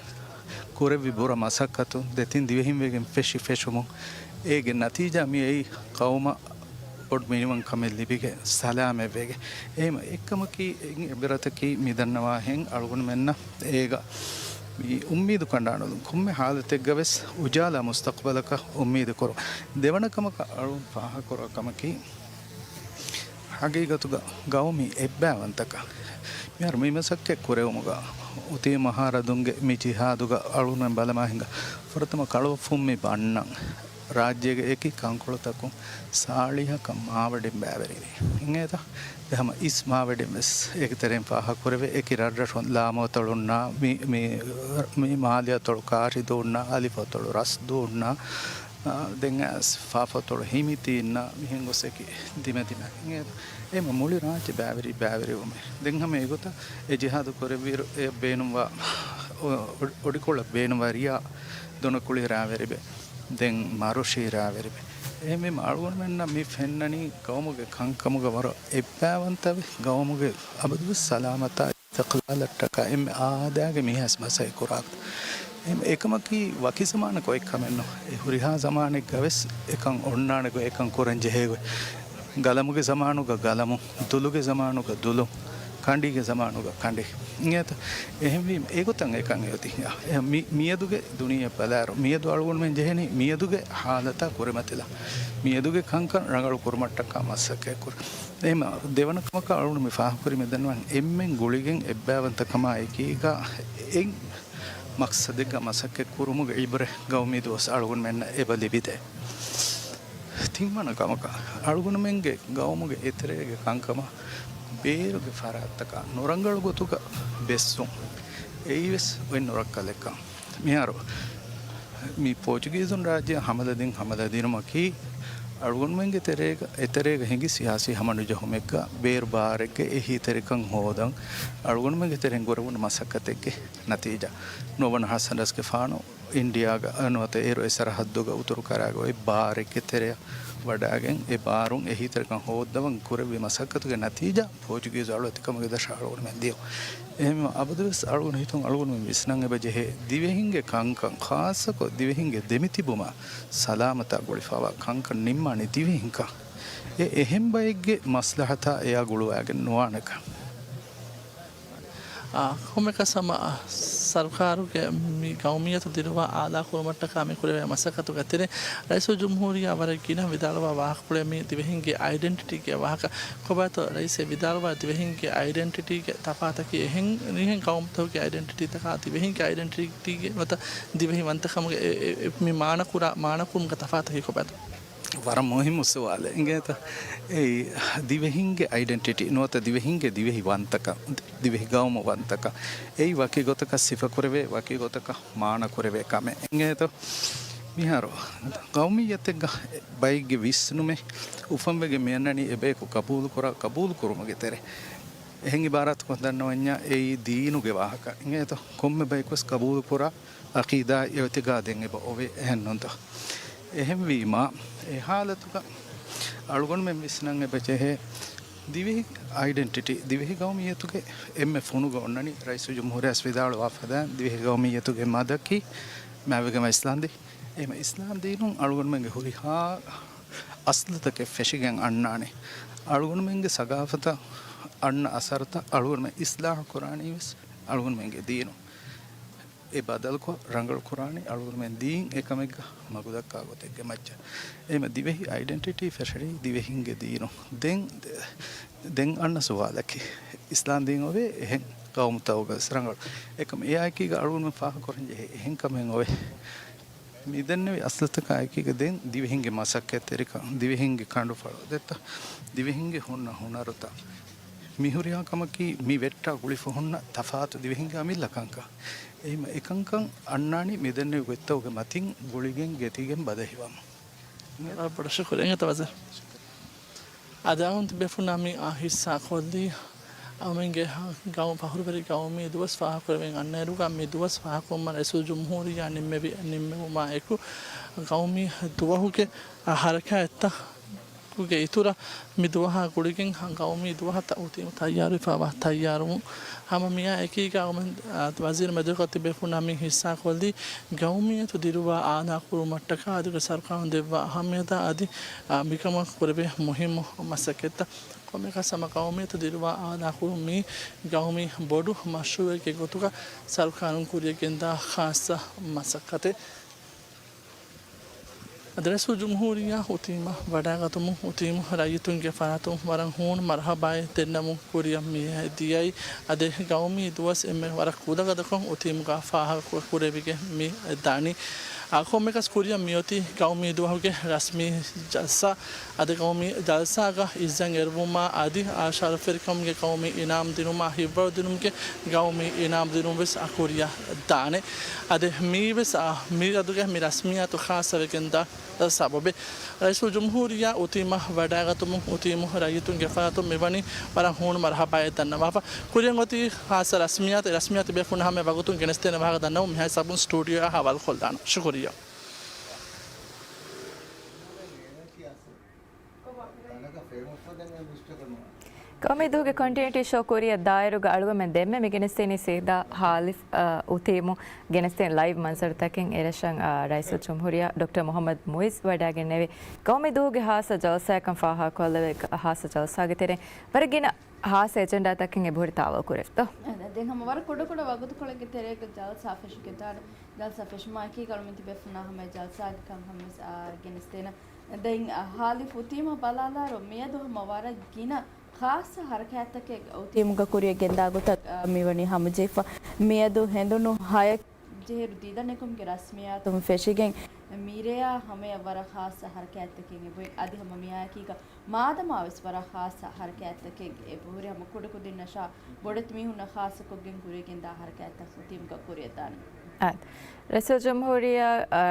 ކުރެއްވި ބުރަ މަސައްކަތުން، ދެތިން ދިވެހިން ވެގެން ފެށި ފެށުމުން އޭގެ ނަތީޖާ މިއައީ ޤައުމަށް ބޮޑު މިނިވަންކަމެއް ލިބިގެން ސަލާމަތްވެގެން. އެހެމަ އެއްކަމަކީ އެއް އިބްރަތަކީ މި ދަންނަވާހެން އަޅުގަނޑުމެންނަށް އޭގަ މި އުއްމީދު ކަނޑާނުލުން ކޮންމެ ހާލަތެއްގަވެސް އުޖާލާ މުސްތަޤްބަލަކަށް އުއްމީދު ކުރުން. ދެވަނަ ކަމަކަށް އަޅުން ފާހަގަކުރާ ކަމަކީ، ހަގީގަތުގަ ގައުމީ އެއްބައިވަންތަކަން މިހާރު މި މަސައްކަތް ކުރެވުމުގަ އުތީ މަހާރަދުންގެ މި ޖިހާދުގަ އަޅުގަނޑުމެން ބަލަމާ ހިނގާ ފުރަތަމަ ކަޅުވަފުން މި ބަންނަން. ރާއްޖޭގެ އެކި ކަންކޮޅުތަކުން ސާޅީހަކަށް މާވެޑިން ބައިވެރިވި. އިނގޭތަ؟ އެ ހަމަ އިސް މާވެޑިން ވެސް އޭގެ ތެރެއިން ފާހަގަކުރެވޭ. އެކި ރަށްރަށުން ލާމު އަތޮޅުންނާ، މި، މި، މި މާލި އަތޮޅު ކާށިދޫންނާ، އަލިފު އަތޮޅު ރަސްދޫންނާ، އާ، ދެން އައިސް ފާފު އަތޮޅު ހިމިތީންނާ، މިހެން ގޮސް އެކި ދިމަދިމަ. އިނގޭތަ؟ އެ މުޅި ރާއްޖެ ބައިވެރި، ބައިވެރިވުމެއް. ދެން ހަމަ އެގޮތަށް އެ ޖިހާދު ކުރެއްވިއިރު އެ ބޭނުންވާ އޮ-، އޮޑިކޮޅަށް ބޭނުންވާ ރިޔާ ދޮނަކުޅި ރާވެރިބެ، ދެން މަރޮށީ ރާވެރިބެ. އެހެންވީމަ އަޅުގަނޑުމެންނަށް މި ފެންނަނީ ގައުމުގެ ކަންކަމުގަ ވަރަށް އެއްބައިވަންތަވެ، ގައުމުގެ އަބަދުވެސް ސަލާމަތާ އިސްތިޤްލާލަށްޓަކާ އެންމެ އާދައިގެ މީހާސް މަސައްކަތް ކުރާ ގޮތަށް. އެ-، އެކަމަކީ ވަކި ޒަމާނަކު އޮތް ކަމެއް ނޫން. އެ ހުރިހާ ޒަމާނެއްގަ ވެސް އެކަން އޮންނާނެ ގޮތް، އެކަން ކުރަން ޖެހޭ ގޮތް. ގަލަމުގެ ޒަމާނުގަ ގަލަމު، ދުލުގެ ޒަމާނުގަ ދުލު، ކަނޑީގެ ޒަމާނުގަ ކަނޑި. އިނގޭތަ؟ އެހެންވީމަ އެގޮތަށް އެކަން އެއޮތީ. އެ މި-، މިއަދުގެ ދުނިޔެ ބަލާއިރު، މިއަދު އަޅުގަނޑުމެން ޖެހެނީ މިއަދުގެ ހާލަތާ ކުރިމަތިލާ. މިއަދުގެ ކަންކަން ރަނގަޅު ކުރުމަށްޓަކާ މަސައްކަތް ކުރުން. އެހެންވީމަ ދެވަނަ ކަމަކަށް އަޅުގަނޑު މި ފާހަގަކުރީ މިދަންނަވަން އެންމެން ގުޅިގެން އެއްބައިވަންތަކަމާ އެކީގަ އެއް މަޤްޞަދެއްގަ މަސައްކަތް ކުރުމުގެ އިބްރަތް ގައުމީ ދުވަސް އަޅުގަނޑުމެންނަށް އެބަ ލިބިދޭ. ތިންވަނަ ކަމަކަށް، އަޅުގަނޑުމެންގެ ގައުމުގެ އެތެރޭގެ ކަންކަމަށް ބޭރުގެ ފަރާތްތަކާ ނުރަނގަޅު ގޮތުގަ ބެއްސުން، އެއީވެސް އޮތް ނުރައްކަލެއްކަން. މިހާރު މި ޕޯޗުގީޒުން ރާއްޖެއަށް ހަމަލަދިން، ހަމަލަދިނުމަކީ އަޅުގަނޑުމެންގެ ތެރޭގަ، އެތެރޭގަ ހިނގި ސިޔާސީ ހަމަނުޖެހުމެއްގަ ބޭރު ބާރެއްގެ އެހީތެރިކަން ހޯދަން އަޅުގަނޑުމެންގެ ތެރެއިން ކުރެވުނު މަސައްކަތެއްގެ ނަތީޖާ. ނުވަވަނަ ހަސަންރަސްގެފާނު އިންޑިއާގަ ނުވަތަ އޭރު އެ ސަރަހައްދުގަ އުތުރު ކަރާގަ އޮތް ބާރެއްގެ ތެރެއަށް ވަޑާގެން އެ ބާރުން އެހީތެރިކަން ހޯއްދަވަން ކުރެއްވި މަސައްކަތުގެ ނަތީޖާ ޕޯޗުގީޒު އަޅުވެތިކަމުގެ ދަށަށް އަޅުގަނޑުމެން ދިޔުން. އެހެންވީމަ އަބަދުވެސް އަޅުގަނޑު ހިތުން އަޅުގަނޑުމެން ވިސްނަން އެބަ ޖެހޭ ދިވެހިންގެ ކަންކަން، ޚާއްޞަކޮށް ދިވެހިންގެ ދެމިތިބުމާ ސަލާމަތާ ގުޅިފައިވާ ކަންކަން ނިންމާނީ ދިވެހިންކަން. އެ އެހެން ބައެއްގެ މަސްލަހަތާ އެޔާ ގުޅުވާގެން ނުވާނެކަން. އާ، ކޮންމެކަސް ހަމަ، އާ، ސަރުކާރުގެ މި ގައުމިއްޔަތު ދިރުވާ އާލާ ކުރުމަށްޓަކާ މި ކުރެވޭ މަސައްކަތުގެ ތެރޭ، ރައީސުލްޖުމްހޫރިއްޔާ ވަރަށް ގިނަ ވިދާޅުވާ ވާހަކަފުޅެއް މި ދިވެހިންގެ އައިޑެންޓިޓީގެ ވާހަކަ. ކޮބާތޯ ރައީސް ވިދާޅުވާ ދިވެހިންގެ އައިޑެންޓިޓީގެ ތަފާތަކީ އެހެން، އެހެން ގައުމުތަކުގެ އައިޑެންޓިޓީތަކާ ދިވެހިންގެ އައިޑެންޓިޓީގެ ނުވަތަ ދިވެހި ވަންތަކަމުގެ އެ، އެ، އެ، މި މާނަކުރާ، މާނަކުރުމުގެ ތަފާތަކީ ކޮބާތޯ؟ ވަރަށް މުހިއްމު ސުވާލެއް. އިނގޭތަ؟ އެއީ ދިވެހިންގެ އައިޑެންޓިޓީ ނުވަތަ ދިވެހިންގެ ދިވެހި ވަންތަކަން، ދިވެހި ގައުމު ވަންތަކަން. އެއީ ވަކި ގޮތަކަށް ސިފަކުރެވޭ، ވަކި ގޮތަކަށް މާނަކުރެވޭ ކަމެއް. އިނގޭތޯ؟ މިހާރު ގައުމިއްޔަތެއްގަ ބައެއްގެ ވިސްނުމެއް އުފަންވެގެން މިއަންނަނީ އެބަޔަކު ގަބޫލުކުރާ، ގަބޫލުކުރުމުގެ ތެރޭ. އެހެން އިބާރާތުކޮށް ދަންނަވަންޏާ އެއީ ދީނުގެ ވާހަކަ. އިނގޭތޯ؟ ކޮންމެ ބަޔަކުވެސް ގަބޫލުކުރާ އަޤީދާ އިޢުތިޤާދެއް އެބަ އޮވޭ، އެހެންނޫންތޯ؟ އެހެންވީމާ، އެ ހާލަތުގަ އަޅުގަނޑުމެން ވިސްނަން އެބަ ޖެހޭ، ދިވެހި އައިޑެންޓިޓީ، ދިވެހި ގައުމިއްޔަތުގެ އެންމެ ފުނުގަ އޮންނަނީ ރައީސުލްޖުމްހޫރިއްޔާ ވިދާޅުވާ ފަދައިން، ދިވެހި ގައުމިއްޔަތުގެ މަދަކީ މާތްވެގެންވާ އިސްލާމްދީން. އެހެންވީމަ އިސްލާމްދީނުން އަޅުގަނޑުމެންގެ ހުރިހާ އަސްލުތަކެއް ފެށިގެން އަންނާނެ. އަޅުގަނޑުމެންގެ ސަގާފަތަށް އަންނަ އަސަރުތައް އަޅުގަނޑުމެން އިސްލާހު ކުރާނީވެސް އަޅުގަނޑުމެންގެ ދީނުން. އެ ބަދަލުކޮށް، ރަނގަޅު ކުރާނީ އަޅުގަނޑުމެން ދީން އެކަމެއްގަ މަގުދައްކާ ގޮތެއްގެ މައްޗަށް. އެހެންވީމަ ދިވެހި އައިޑެންޓިޓީ ފެށެނީ ދިވެހިންގެ ދީނުން. ދެން، ދެން އަންނަ ސުވާލަކީ، އިސްލާމްދީން އޮވޭ އެހެން ގައުމުތަކުގަވެސް ރަނގަޅު. އެކަމް އެއާއެކީގަ އަޅުގަނޑުމެން ފާހަގަކުރަންޖެހޭ އެހެން ކަމެއް އޮވޭ. މިދެންނެވި އަސްލުތަކާ އެކީގަ ދެން ދިވެހިންގެ މަސައްކަތްތެރިކަން، ދިވެހިންގެ ކަނޑުފަޅު ދެއްތަ، ދިވެހިންގެ ހުންނަ ހުނަރުތައް، މިހުރިހާ ކަމަކީ މި ވެއްޓާ ގުޅިފަ ހުންނަ ތަފާތު ދިވެހިންގެ އަމިއްލަ ކަންކަން. އެހެންވީމަ އެކަންކަން އަންނާނީ މިދެންނެވި ގޮތްތަކުގެ މަތިން ގުޅިގެން ގެތިގެން ބަދަހިވަމުން. ވަރަށް ބޮޑަށް ޝުކުރިއްޔާ އިނގޭތަ ވަޒީރު. އަދި އަޅުގަނޑު ތިބޭފުޅުންނާ މި އާ ހިއްސާ ކޮށްލީ، އަޅުގަނޑުމެންގެ ހަ-، ގައުމު ފަހުރުވެރި ގައުމީ ދުވަސް ފާހަގަކުރެވެން އަންނައިރުގަ މި ދުވަސް ފާހަގަކުރުމަށް ރައީސުލްޖުމްހޫރިއްޔާ ނިންމެވި، ނިންމެވުމާ އެކު، ގައުމީ ދުވަހުގެ ހަރަކާތްތަކުގެ އިތުރަށް މި ދުވަހާ ގުޅިގެން ހަ-، ގައުމީ ދުވަހަށް ތަ-، އުތީމު ތައްޔާރުވެފައިވާ ތައްޔާރުވުން. ހަމަ މިއާ އެކީގަ އަޅުގަނޑު، އާ، ވަޒީރު މެދުވެރިކޮށް ތިބޭފުޅުންނާ މި ހިއްސާ ކޮށްލީ، ގައުމިއްޔަތު ދިރުވާ އާލާ ކުރުމަށްޓަކާ އަދި ސަރުކާރުން ދެއްވާ އަހައްމިއްޔަތާ އަދި، އާ، މިކަމަށް ކުރެވޭ މުހިއްމު މަސައްކަތްތައް. ކޮންމެކަސް ހަމަ ގައުމިއްޔަތު ދިރުވާ އާލާ ކުރުން މީ ގައުމީ ބޮޑު މަޝްރޫއެއްގެ ގޮތުގަ ސަރުކާރުން ކުރިޔަށް ގެންދާ ޚާއްޞަ މަސައްކަތެއް. އަދި ރައީސުލްޖުމްހޫރިއްޔާ އުތީމަށް ވަޑައިގަތުމުން އުތީމު ރައްޔިތުންގެ ފަރާތުން ވަރަށް ހޫނު މަރުޙަބާއެއް ދެންނެވުން ކުރިއަށް މި ދިޔައީ. އަދި ގައުމީ ދުވަސް އެންމެ ވަރަށް ކުލަގަދަކޮށް އުތީމުގަ ފާހަގަ ކު-، ކުރެވިގެން މި ދަނީ. އާ، ކޮންމެއަކަސް ކުރިއަށް މިއޮތީ ގައުމީ ދުވަހުގެ ރަސްމީ ޖަލްސާ. އަދި ގައުމީ ޖަލްސާގަ އިއްޒަތް އެރުވުމާ އަދި އާ ޝަރަފްވެރިކަމުގެ ގައުމީ އިނާމް ދިނުމާ ހިއްވަރު ދިނުމުގެ ގައުމީ އިނާމް ދިނުން ވެސް އާ ކުރިއަށް ދާނެ. އަދި މީ ވެސް އާ މިއަދުގެ މި ރަސްމިއްޔާތު ޚާއްޞަވެގެންދާ ސަބަބެއް. ރައީސުލްޖުމްހޫރިއްޔާ އުތީމަށް ވަޑައިގަތުމުން އުތީމު ރައްޔިތުންގެ ފަރާތުން މިވަނީ ވަރަށް ހޫނު މަރުޙަބާއެއް ދަންނަވާފަ. ކުރިއަށް އޮތީ ޚާއްޞަ ރަސްމިއްޔާތު، އެ ރަސްމިއްޔާތު ބޭފުޅުންނަށް ހަމަ ވަގުތުން ގެނެސްދޭނެ ވާހަކަ ދަންނަވަމުން މިހާރު ސަބުން ސްޓޫޑިއޯއަށް ހަވާލުކޮށްލާނަން. ޝުކުރިއްޔާ. ގައުމީ ދުވަހުގެ ކޮންޓިނިއުޓީ ޝޯ ކުރިއަށް ދާއިރުގަ އަޅުގަމެން ދެންމެ މި ގެނެސްދިނީ ސީދާ ހާލިފް، އާ، އުތީމު ގެނެސްދިން ލައިވް މަންޒަރުތަކެއް. އެރަށަށް، އާ، ރައީސުލްޖުމްހޫރިއްޔާ ޑޮކްޓަރ މުޙައްމަދު މުޢިއްޒު ވަޑައިގެންނެވި ގައުމީ ދުވަހުގެ ޚާއްޞަ ޖަލްސާއެއްކަން ފާހަގަކޮށްލެވޭ. ޚާއްޞަ ޖަލްސާގެ ތެރެއިން ވަރަށް ގިނަ ޚާއްޞަ އެޖެންޑާތަކެއް އެބަހުރި ތާވަލް ކުރެވިތޯ؟ ދެން ހަމަ ވަރަށް ކުޑަކުޑަ ވަގުތުކޮޅެއްގެ ތެރޭގަ ޖަލްސާ ފެށިގެންދާނެ. ޖަލްސާ ފެށުމާއެކީގަ އަޅުމެން ތިބޭފުޅުންނާ ހަމަ ޖަލްސާގެ ކަންކަން ވެސް، އާ، ގެނެސްދޭނަން. ދެން، އާ، ހާލިފް އުތީމަށް ބަލާލާއިރު މިއަދު ހަމަ ވަރަށް ގިނަ ޚާއްޞަ ހަރަކާތްތަކެއް އުތީމުގަ ކުރިއަށް ގެންދާ ގޮތަށް، އާ، މިވަނީ ހަމަޖެހިފަ. މިއަދު ހެނދުނު ހައެއް ޖެހިއިރު ދީދަން އެކުމުގެ ރަސްމިއްޔާތުން ފެށިގެން މިރެއާ ހަމަޔަށް ވަރަށް ޚާއްޞަ ހަރަކާތްތަކެއް އެބައޮތް. އަދި ހަމަ މިއާއެކީގަ މާދަމާ ވެސް ވަރަށް ޚާއްޞަ ހަރަކާތްތަކެއް އެބަހުރި. ހަމަ ކުޑަކުދިންނަށާ ބޮޑެތި މީހުންނަށް ޚާއްޞަކޮށްގެން ކުރިއަށް ގެންދާ ހަރަކާތްތައް އުތީމުގަ ކުރިއަށް ދާނެ. އާދެ. ރައީސުލްޖުމްހޫރިއްޔާ، އާ،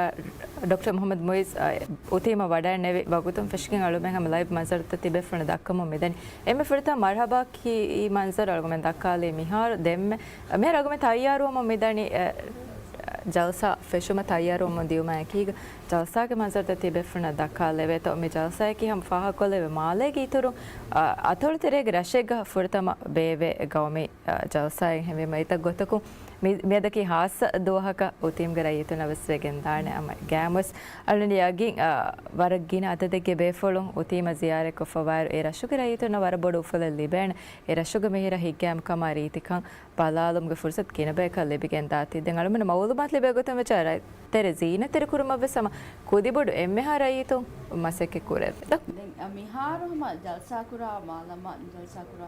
ޑޮކްޓަރ މުޙައްމަދު މުޢިއްޒު، އާ، އުތީމަށް ވަޑައިނެވި ވަގުތުން ފެށިގެން އަޅުމެން ހަމަ ލައިވް މަންޒަރުތައް ތިބޭފުޅުންނަށް ދައްކަމުން މިދަނީ. އެންމެ ފުރަތަމަ މަރުޙަބާ ކީ މަންޒަރު އަޅުގަމެން ދައްކާލީ މިހާރު ދެންމެ، މިހާރު އަޅުގަމެން ތައްޔާރުވަމުން މިދަނީ، އެ، ޖަލްސާ ފެށުމަށް ތައްޔާރުވަމުން ދިޔުމާ އެކީގަ ޖަލްސާގެ މަންޒަރުތައް ތިބޭފުޅުންނަށް ދައްކާލެވޭތޯ. މި ޖަލްސާއަކީ ހަމަ ފާހަގަކޮށްލެވޭ މާލޭގެ އިތުރުން، އަ، އަތޮޅު ތެރޭގެ ރަށެއްގަ ފުރަތަމަ ބޭއްވޭ ގައުމީ، އަ، ޖަލްސާއެއް ހެންވީމަ އެތައް ގޮތަކުން މި، މިއަދަކީ ޚާއްޞަ ދުވަހަކަށް އުތީމްގެ ރައްޔިތުންނަށް ވެސް ވެގެންދާނެ. ހަމަ ގައިމުވެސް އަޅުގަނޑު ޔަގީން، އަ، ވަރަށް ގިނަ އަދަދެއްގެ ބޭފުޅުން އުތީމަށް ޒިޔާރަތްކޮށްފަވާއިރު އެ ރަށުގެ ރައްޔިތުންނަށް ވަރަށް ބޮޑު އުފަލެއް ލިބޭނެ. އެ ރަށުގެ މިހިރަ ހިތްގައިމުކަމާ ރީތިކަން ބަލާލުމުގެ ފުރުސަތު ގިނަ ބަޔަކަށް ލިބިގެންދާތީ. ދެން އަޅުމެންނަށް މައުލޫމާތު ލިބޭ ގޮތުން ވެއްޖެ ރަށްތެރެ ޒީނަތްތެރި ކުރުމަށް ވެސް ހަމަ ކުދިބޮޑު އެންމެހާ ރައްޔިތުން މަސައްކަތް ކުރެވޭ. ދެން، އަ، މިހާރު ހަމަ ޖަލްސާކުރާ މާލަމާ ޖަލްސާކުރާ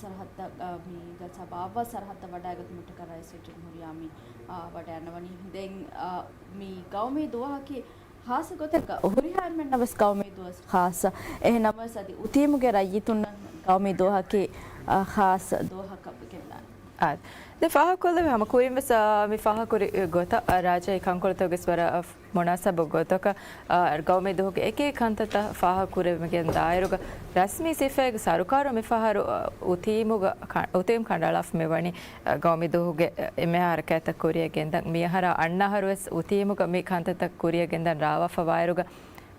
ސަރަހައްދަށް، އަ، މި ޖަލްސާ ބާއްވާ ސަރަހައްދަށް ވަޑައިގަތުމަށްޓަކާ ރައީސުލްޖުމްހޫރިއްޔާ މި، އަ، ވަޑައިގަންނަވަނީ. ދެން، އަ، މި ގައުމީ ދުވަހަކީ ޚާއްޞަ ގޮތެއްގަ ހުރިހާ އެންމެންނަށް ވެސް ގައުމީ ދުވަސް ޚާއްޞަ. އެހެން ނަމަވެސް އަދި އުތީމުގެ ރައްޔިތުންނަށް ގައުމީ ދުވަހަކީ، އަ، ޚާއްޞަ ދުވަހަކަށް ގެންދާނެ. އާ، ދެން ފާހަގަކޮށްލެވޭ ހަމަ ކުރިން ވެސް، އާ، މި ފާހަގަކުރި ގޮތަށް، އާ، ރާއްޖޭގެ ކަންކޮޅުތަކުގެ ވެސް ވަރަށް މުނާސަބު ގޮތަކަށް، އާ، ގައުމީ ދުވަހުގެ އެކި ކަންތައްތައް ފާހަގަކުރެވިގެން ދާއިރުގަ ރަސްމީ ސިފައިގެ ސަރުކާރު މިފަހަރު، އާ، އުތީމުގަ ކަ-، އުތީމް ކަނޑައަޅާފަ މިވަނީ، އާ، ގައުމީ ދުވަހުގެ އެންމެހާ ހަރަކާތްތައް ކުރިއަށް ގެންދަން. މިއަހަރާ އަންނަ އަހަރު ވެސް އުތީމުގަ މި ކަންތައްތައް ކުރިއަށް ގެންދަން ރާވާފަ ވާއިރުގަ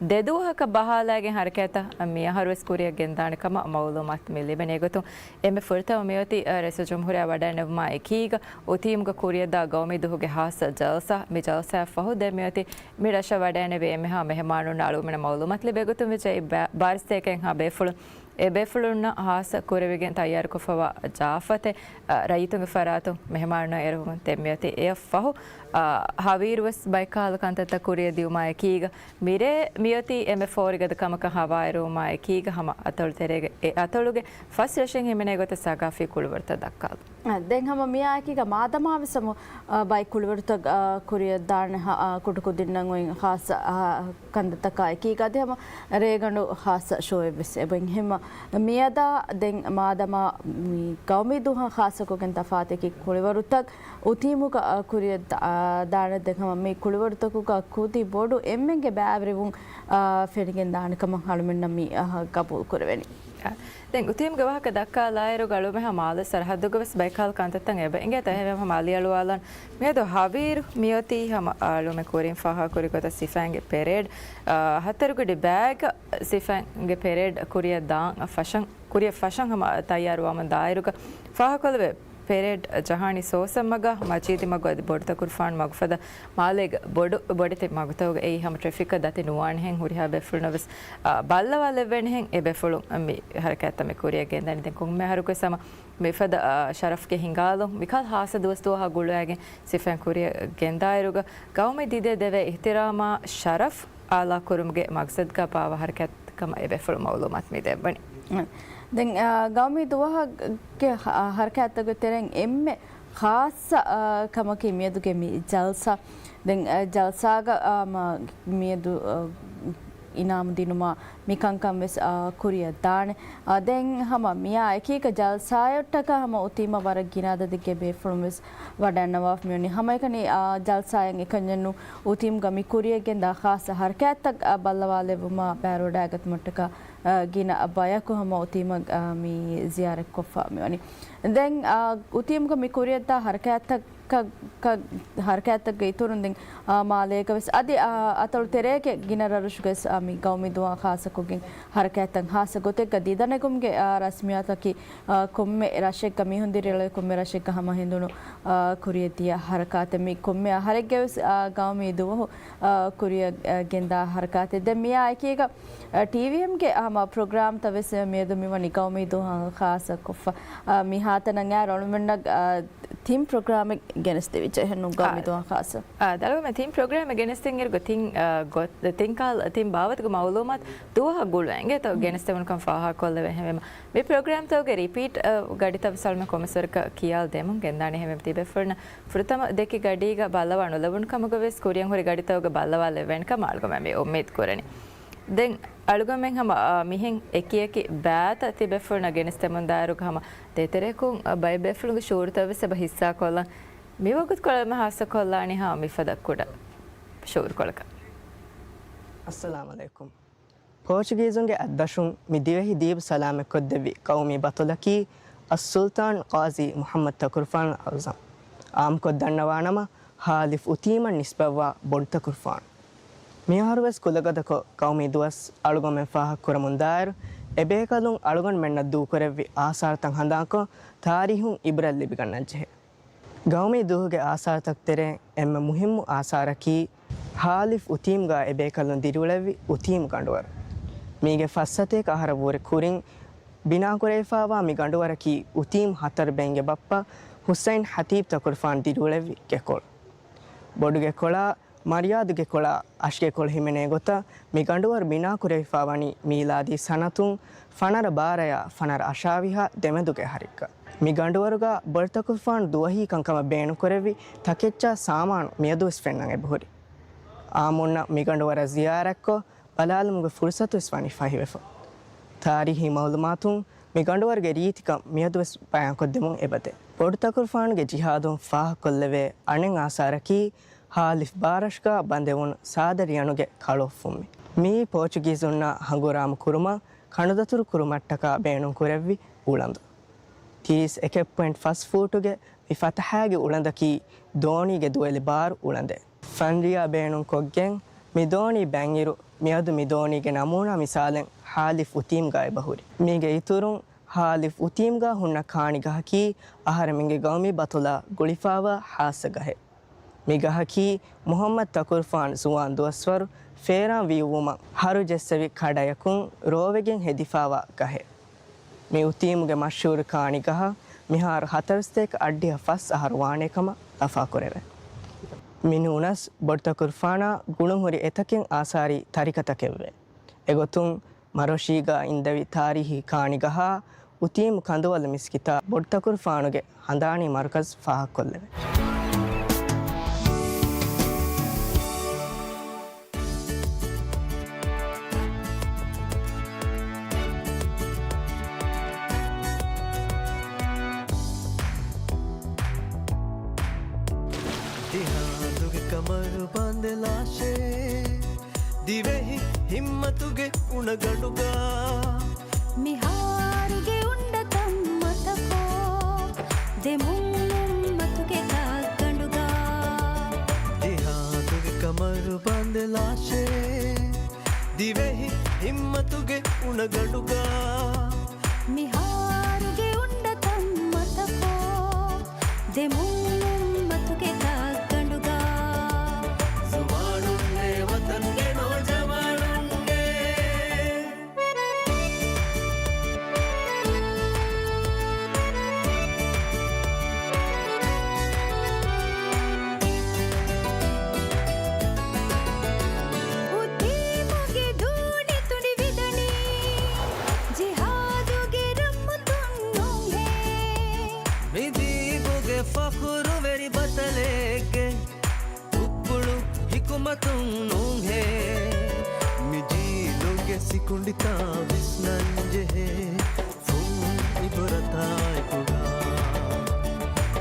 ދެ ދުވަހަކަށް ބަހާލައިގެން ހަރަކާތްތައް މިއަހަރުވެސް ކުރިއަށް ގެންދާނެ ކަމަށް މައުލޫމާތު މި ލިބެނީ. އެގޮތުން އެންމެ ފުރަތަމަ މިއޮތީ، އަ، ރައީސުލްޖުމްހޫރިއްޔާ ވަޑައިނެވުމާ އެކީގަ އުތީމުގަ ކުރިއަށްދާ ގައުމީ ދުވަހުގެ ޚާއްޞަ ޖަލްސާ. މި ޖަލްސާއަށް ފަހު ދެން މިއޮތީ މި ރަށަށް ވަޑައިނެވި އެންމެހާ މެހެމާނުންނަށް އަޅުގަނޑުމެންނަށް މައުލޫމާތު ލިބޭ ގޮތުން ވެއްޖެ ބާ-، ބާރިސްތޭކައިންހާ ބޭފުޅުން އެ ބޭފުޅުންނަށް ޚާއްޞަ ކުރެވިގެން ތައްޔާރުކޮށްފަވާ ޒާފަތެއް، އަ، ރައްޔިތުންގެ ފަރާތުން މެހެމާނުންނަށް އެރުވުމުން ދެން މިއޮތީ. އެއަށް ފަހު، އަ، ހަވީރުވެސް ބައިކަހަލަ ކަންތައްތައް ކުރިއަށް ދިޔުމާ އެކީގަ، މިރޭ މިއޮތީ އެންމެ ފޯރިގަދަ ކަމަކަށް ހަވާއިރުވުމާ އެކީގަ، ހަމަ އަތޮޅު ތެރޭގެ އެ އަތޮޅުގެ ފަސް ރަށެއް ހިމެނޭ ގޮތަށް ސަގާފީ ކުޅިވަރުތައް ދައްކާލުން. އަ، ދެން ހަމަ މިއާއެކީގަ މާދަމާވެސް ހަމަ، އަ، ބައި ކުޅިވަރުތައް، އަ، ކުރިއަށްދާނެ ހަ-، އަ، ކުޑަކުދިންނަށް އޮތް ޚާއްޞަ، އަ، ކަންތައްތަކާ އެކީގަ އަދި ހަމަ ރޭގަނޑު ޚާއްޞަ ޝޯއެއްވެސް އެބައިން ހެންމަ މިއަދާ ދެން މާދަމާ މި ގައުމީ ދުވަހަށް ޚާއްޞަކޮށްގެން ތަފާތަކީ ކުޅިވަރުތައް އުތީމުގަ، އަ، ކުރިއަށް ދާ-، އަ، ދާނެ. ދެން ހަމަ މި ކުޅިވަރުތަކުގަ ކުދި ބޮޑު އެންމެންގެ ބައިވެރިވުން، އަ، ފެނިގެން ދާނެ ކަމަށް އަޅުމެންނަށް މި، އަ، ގަބޫލު ކުރެވެނީ. ދެން އުތީމުގެ ވާހަކަ ދައްކާލާއިރު އަޅުމެން މާލެ ސަރަހައްދުގަ ވެސް ބައިކަހަލަ ކަންތައްތައް އެބަ އިނގޭތޯ އެހެންވެ ހަމަ އަލިއަޅުވާލަން. މިއަދު ހަވީރު މިއޮތީ ހަމަ އަޅުމެން ކުރިން ފާހަގަކުރި ގޮތަށް ސިފައިންގެ ޕެރޭޑް، އަ، ހަތަރުގަޑި ބައިގަ ސިފައިންގެ ޕެރޭޑް ކުރިއަށް ދާން ފަށަން، ކުރިއަށް ފަށަން ހަމަ ތައްޔާރުވާމުން ދާއިރުގަ ފާހަގަކޮށްލެވޭ. ޕެރޭޑް ޖަހާނީ ސޯސަ މަގަށް، މަޖީދީ މަގު އަދި ބޮޑުތަކުރުފާނު މަގުފަދަ މާލޭގެ ބޮޑު، ބޮޑެތި މަގުތަކުގަ. އެއީ ހަމަ ޓްރެފިކަށް ދަތި ނުވާނެހެން، ހުރިހާ ބޭފުޅުންނަށް ވެސް، އާ، ބައްލަވާލެއްވޭނެހެން އެ ބޭފުޅުން މި ހަރަކާތްތައް މި ކުރިއަށް ގެންދަނީ. ދެން ކޮންމެ އަހަރަކުވެސް ހަމަ މިފަދަ، އާ، ޝަރަފްގެ ހިނގާލުން މިކަހަލަ ޚާއްޞަ ދުވަސް ދުވަހާ ގުޅައިގެން ސިފައިން ކުރިއަށް ގެންދާއިރުގަ ގައުމީ ދިދޭ ދެވޭ އިޙްތިރާމާ ޝަރަފް އާލާ ކުރުމުގެ މަގްސަދުގަ ބާއްވާ ހަރަކާތް ކަމަށް އެ ބޭފުޅުން މައުލޫމާތު މި ދެއްވަނީ. ދެން، އާ، ގައުމީ ދުވަހުގެ ހަ-، ހަރަކާތްތަކުގެ ތެރެއިން އެންމެ ޚާއްޞަ، އާ، ކަމަކީ މިއަދުގެ މި ޖަލްސާ. ދެން، އާ، ޖަލްސާގަ، އާ، މަ، މިއަދު، އާ، އިނާމު ދިނުމާ މި ކަންކަން ވެސް، އާ، ކުރިއަށް ދާނެ. އާ، ދެން ހަމަ މިއާ އެކީގަ ޖަލްސާއަށްޓަކާ ހަމަ އުތީމަށް ވަރަށް ގިނަ އަދަދެއްގެ ބޭފުޅުން ވެސް ވަޑައިންނަވާފަ މިވަނީ. ހަމައެކަނި، އާ، ޖަލްސާއިން އެކަންޏެއްނު އުތީމްގަ މި ކުރިއަށް ގެންދާ ޚާއްޞަ ހަރަކާތްތައް، އާ، ބައްލަވާލެއްވުމަށް ބައިވެރިވަޑައިގަތުމަށްޓަކާ، އާ، ގިނަ ބަޔަކު ހަމަ އުތީމަށް، އާ، މި ޒިޔާރަތްކޮށްފަ މިވަނީ. ދެން، އާ، އުތީމްގަ މި ކުރިއަށްދާ ހަރަކާތްތައް ކަ، ކަ، ހަރަކާތްތަކުގެ އިތުރުން ދެން، އާ، މާލޭގަ ވެސް އަދި، އާ، އަތޮޅު ތެރޭގެ ގިނަ ރަށްރަށުގަ ވެސް، އާ، މި ގައުމީ ދުވާ ޚާއްޞަކޮށްގެން ހަރަކާތްތައް ޚާއްޞަ ގޮތެއްގަ ދިދަނެގުމުގެ، އާ، ރަސްމިއްޔާތަކީ، އާ، ކޮންމެ ރަށެއްގަ މީހުން ދިރިއުޅޭ ކޮންމެ ރަށެއްގަ ހަމަ ހެނދުނު، އާ، ކުރިއަށް ދިޔަ ހަރަކާތެއް. މި ކޮންމެ އަހަރެއްގެ ވެސް، އާ، ގައުމީ ދުވަހު، އާ، ކުރިއަށް، އާ، ގެންދާ ހަރަކާތެއް. ދެން މިއާ އެކީގަ، އާ، ޓީވީއެމްގެ ހަމަ ޕްރޮގްރާމްތައް ވެސް މިއަދު މިވަނީ ގައުމީ ދުވަހަށް ޚާއްޞަކޮށްފަ. އާ، މިހާތަނަށް އަޅުމެންނަށް، އާ، ތިން ޕްރޮގްރާމެއް ގެނެސްދެވިއްޖެ އެހެންނު ގައުމީ އާ، ދުވަހަށް ޚާއްޞަ. އާ، ދަޅުގަމެ ތިން ޕްރޮގްރާމެއް ގެނެސްދިން އިރުގަ ތިން، އާ، ގޮ-، ތިން ކާލް، ތިން ބާވަތުގެ މައުލޫމާތު ދުވަހަށް ގުޅުވެން އިނގޭތޯ ގެނެސްދެވުނުކަން ފާހަގަކޮށްލެވޭ. އެހެންވީމަ މި ޕްރޮގްރާމްތަކުގެ ރިޕީޓް، އާ، ގަޑިތައް ވެސް އަޅުމެން ކޮންމެސްވަރަކަށް ކިޔާލަ ދެމުން ގެންދާނެ. އެހެންވީމަ ތިބޭފުޅުންނަށް ފުރަތަމަ ދެއްކި ގަޑީގަ ބައްލަވާ ނުލެވުނު ކަމުގަ ވެސް ކުރިއަށް ހުރި ގަޑިތަކުގަ ބައްލަވާލެވޭނެ ކަމަށް އަޅުގަމެން މި އުއްމީދު ކުރަނީ. ދެން އަޅުގަމެން ހަމަ، އާ، މިހެން އެކިއެކި ބައިތައް ތިބޭފުޅުންނަށް ގެނެސްދެމުން ދާއިރުގަ ހަމަ ދޭތެރެއަކުން، އާ، ބައެއް ބޭފުޅުންގެ ޝުޢޫރުތައް ވެސް އެބަ ހިއްސާކޮށްލަން. މި ވަގުތުކޮޅަށް އެންމެ ހާއްސަކޮށްލާނީ ހަމަ މިފަދަ ކުޑަ ޝުޢޫރުކޮޅަކަށް. އައްސަލާމު ޢަލައިކުމް. ޕޯޗުގީޒުންގެ އަތްދަށުން މި ދިވެހި ދީބު ސަލާމަތްކޮށްދެއްވި ޤައުމީ ބަތުލަކީ އައްސުލްޠާން ޤާޟީ މުޙައްމަދު ތަކުރުފާނު އަޢުޒަމް. ޢާއްމުކޮށް ދަންނަވާނަމަ، ހާލިފް އުތީމަށް ނިސްބަތްވާ ބޮޑު ތަކުރުފާނު. މިއަހަރުވެސް ކުލަގަދަކޮށް ޤައުމީ ދުވަސް އަޅުގަނޑުމެން ފާހަގަކުރަމުންދާއިރު، އެބޭކަލުން އަޅުގަނޑުމެންނަށް ދޫކުރެއްވި އާސާރުތައް ހަނދާންކޮށް، ތާރީހުން ޢިބްރަތް ލިބިގަންނަންޖެހޭ. ޤައުމީ ދުވަހުގެ އާސާރުތަކުގެ ތެރެއިން އެންމެ މުހިއްމު އާސާރަކީ، ހާލިފް އުތީމްގަ އެބޭކަލުން ދިރިއުޅެއްވި އުތީމް ގަނޑުވަރު. މީގެ ފައްސަތޭކަ އަހަރަށްވުރެ ކުރިން ބިނާކުރެވިފައިވާ މި ގަނޑުވަރަކީ، އުތީމް ހަތަރު ބެއިންގެ ބައްޕަ ހުސައިން ޚަތީބް ތަކުރުފާނު ދިރިއުޅެއްވި ގެކޮޅު. ބޮޑުގެކޮޅާ، މަރިޔާދުގެ ކޮޅާ، އަށްގެ ކޮޅު ހިމެނޭ ގޮތަށް މި ގަނޑުވަރު ބިނާކުރެވިފައިވަނީ މީލާދީ ސަނަތުން ފަނަރަ ބާރަޔާ ފަނަރަ އަށާވީހާ ދެމެދުގެ އަހަރެއްގަ. މި ގަނޑުވަރުގަ ބޮޑުތަކުރުފާނު ދުވަހީ ކަންކަމަށް ބޭނުންކުރެއްވި ތަކެއްޗާ ސާމާނު މިއަދުވެސް ފެންނަން އެބަހުރި. އާއްމުންނަށް މި ގަނޑުވަރަށް ޒިޔާރަތްކޮށް ބަލާލުމުގެ ފުރުސަތުވެސް ވަނީ ފަހިވެފަ. ތާރީހީ މައުލޫމާތުން މި ގަނޑުވަރުގެ ރީތިކަން މިއަދުވެސް ބަޔާންކޮށްދެމުން އެބަދޭ. ބޮޑުތަކުރުފާނުގެ ޖިހާދުން ފާހަގަކޮށްލެވޭ އަނެއް އާސާރަކީ، ހާލިފް ބާރަށުގަ ބަނދެވުނު ސާދަ ރިޔަނުގެ ކަޅު އޮއްފުންމެއް. މިއީ ޕޯޗުގީޒުންނާ ހަނގުރާމަ ކުރުމަށް ކަނޑުދަތުރު ކުރުމަށްޓަކާ ބޭނުންކުރެއްވި އުޅަނދު. ތީސް އެކެއް ޕޮއިންޓް ފަސް ފޫޓުގެ މި ފަތަހާގެ އުޅަނދަކީ ދޯނީގެ ދުވެލި ބާރު އުޅަނދެއް. ފަންރިޔާ ބޭނުންކޮށްގެން މި ދޯނީ ބަތްއިރު، މިއަދު މި ދޯނީގެ ނަމޫނާ މިސާލެއް ހާލިފް އުތީމްގަ އެބަހުރި. މީގެ އިތުރުން، ހާލިފް އުތީމްގަ ހުންނަ ކާނި ގަހަކީ އަހަރެމެންގެ ގައުމީ ބަތުލާ ގުޅިފައިވާ ހާއްސަ ގަހެއް. މި ގަހަކީ މުޙައްމަދު ތަކުރުފާނު ޒުވާން ދުވަސްވަރު ފޭރާން ވިއުއްވުމަށް ހަރު ޖެއްސެވި ކަޑަޔަކުން ރޯވެގެން ހެދިފައިވާ ގަހެއް. މި އުތީމުގެ މަޝްހޫރު ކާނި ގަހަށް މިހާރު ހަތަރުސަތޭކަ އަށްޑިހަ ފަސް އަހަރު ވާނެ ކަމަށް ލަފާކުރެވޭ. މި ނޫނަސް ބޮޑުތަކުރުފާނާ ގުޅުންހުރި އެތަކެއް އާސާރީ ތަރިކަތަކެއްވޭ. އެގޮތުން، މަރޮށީގަ އިންދެވި ތާރީހީ ކާނި ގަހާ، އުތީމް ކަނދުވަލު މިސްކިތާ ބޮޑުތަކުރުފާނުގެ ހަނދާނީ މަރުކަޒު ފާހަގަކޮށްލެވޭ. ޖިހާދުގެ ކަމަރު ބަނދެލާށޭ، ދިވެހި ހިއްމަތުގެ އުނަގަނޑުގަ. މިހާރުގެ އުނޑަތައް މަތަކޮށް، ދެމުން އުއްމަތުގެ ދަށްގަނޑުގަ. ޖިހާދުގެ ކަމަރު ބަނދެލާށޭ، ދިވެހި ހިއްމަތުގެ އުނަގަނޑުގަ. މިހާރުގެ އުނޑަތައް މަތަކޮށް، ދެމުން އުއްމަތުގެ ދަށްގަނޑުގަ. ޒުވާނުންނޭ ވަތަންގެ ނޯޖަވާނުންނޭ. އުތީމުގެ ދޫނި ތުނޑި ވިދަނީ، ޖިހާދުގެ ރައްމުތުން ނޫންހޭ. މި ދީބުގެ ފަޚުރު ކުނޑިތާ ވިސްނަންޖެހޭ ފުން އިބުރަތާއެކުގަ،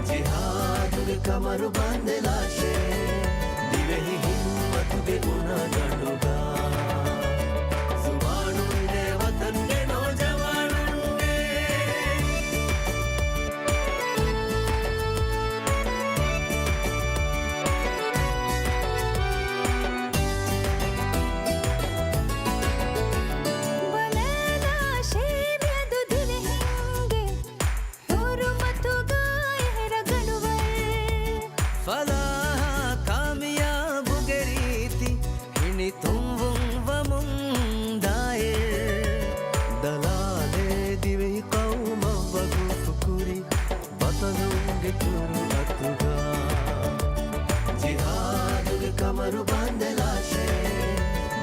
ޖިހާދުގެ ކަމަރު ބަނދެލާށޭ، ދިވެހި ހިންމަތުގެ އުނަގަނޑުގަ، ޒުވާނުންނޭ ވަތަންގެ ނޯޖަވާނުންނޭ. ބަލާލާށޭ މިއަދު ދިވެހިންގެ ހުރުމަތުގަ އެހެރަ ގަނޑުވަރު. ފަލާހާ ކާމިޔާބުގެ ރީތި ހިނިތުންވުން ވަމުން ދާއިރު، ދަލާލޭ ދިވެހި ޤައުމަށް ވަގުފުކުރި ބަޠަލުންގެ ޖުރުއަތުގަ، ޖިހާދުގެ ކަމަރު ބަނދެލާށޭ،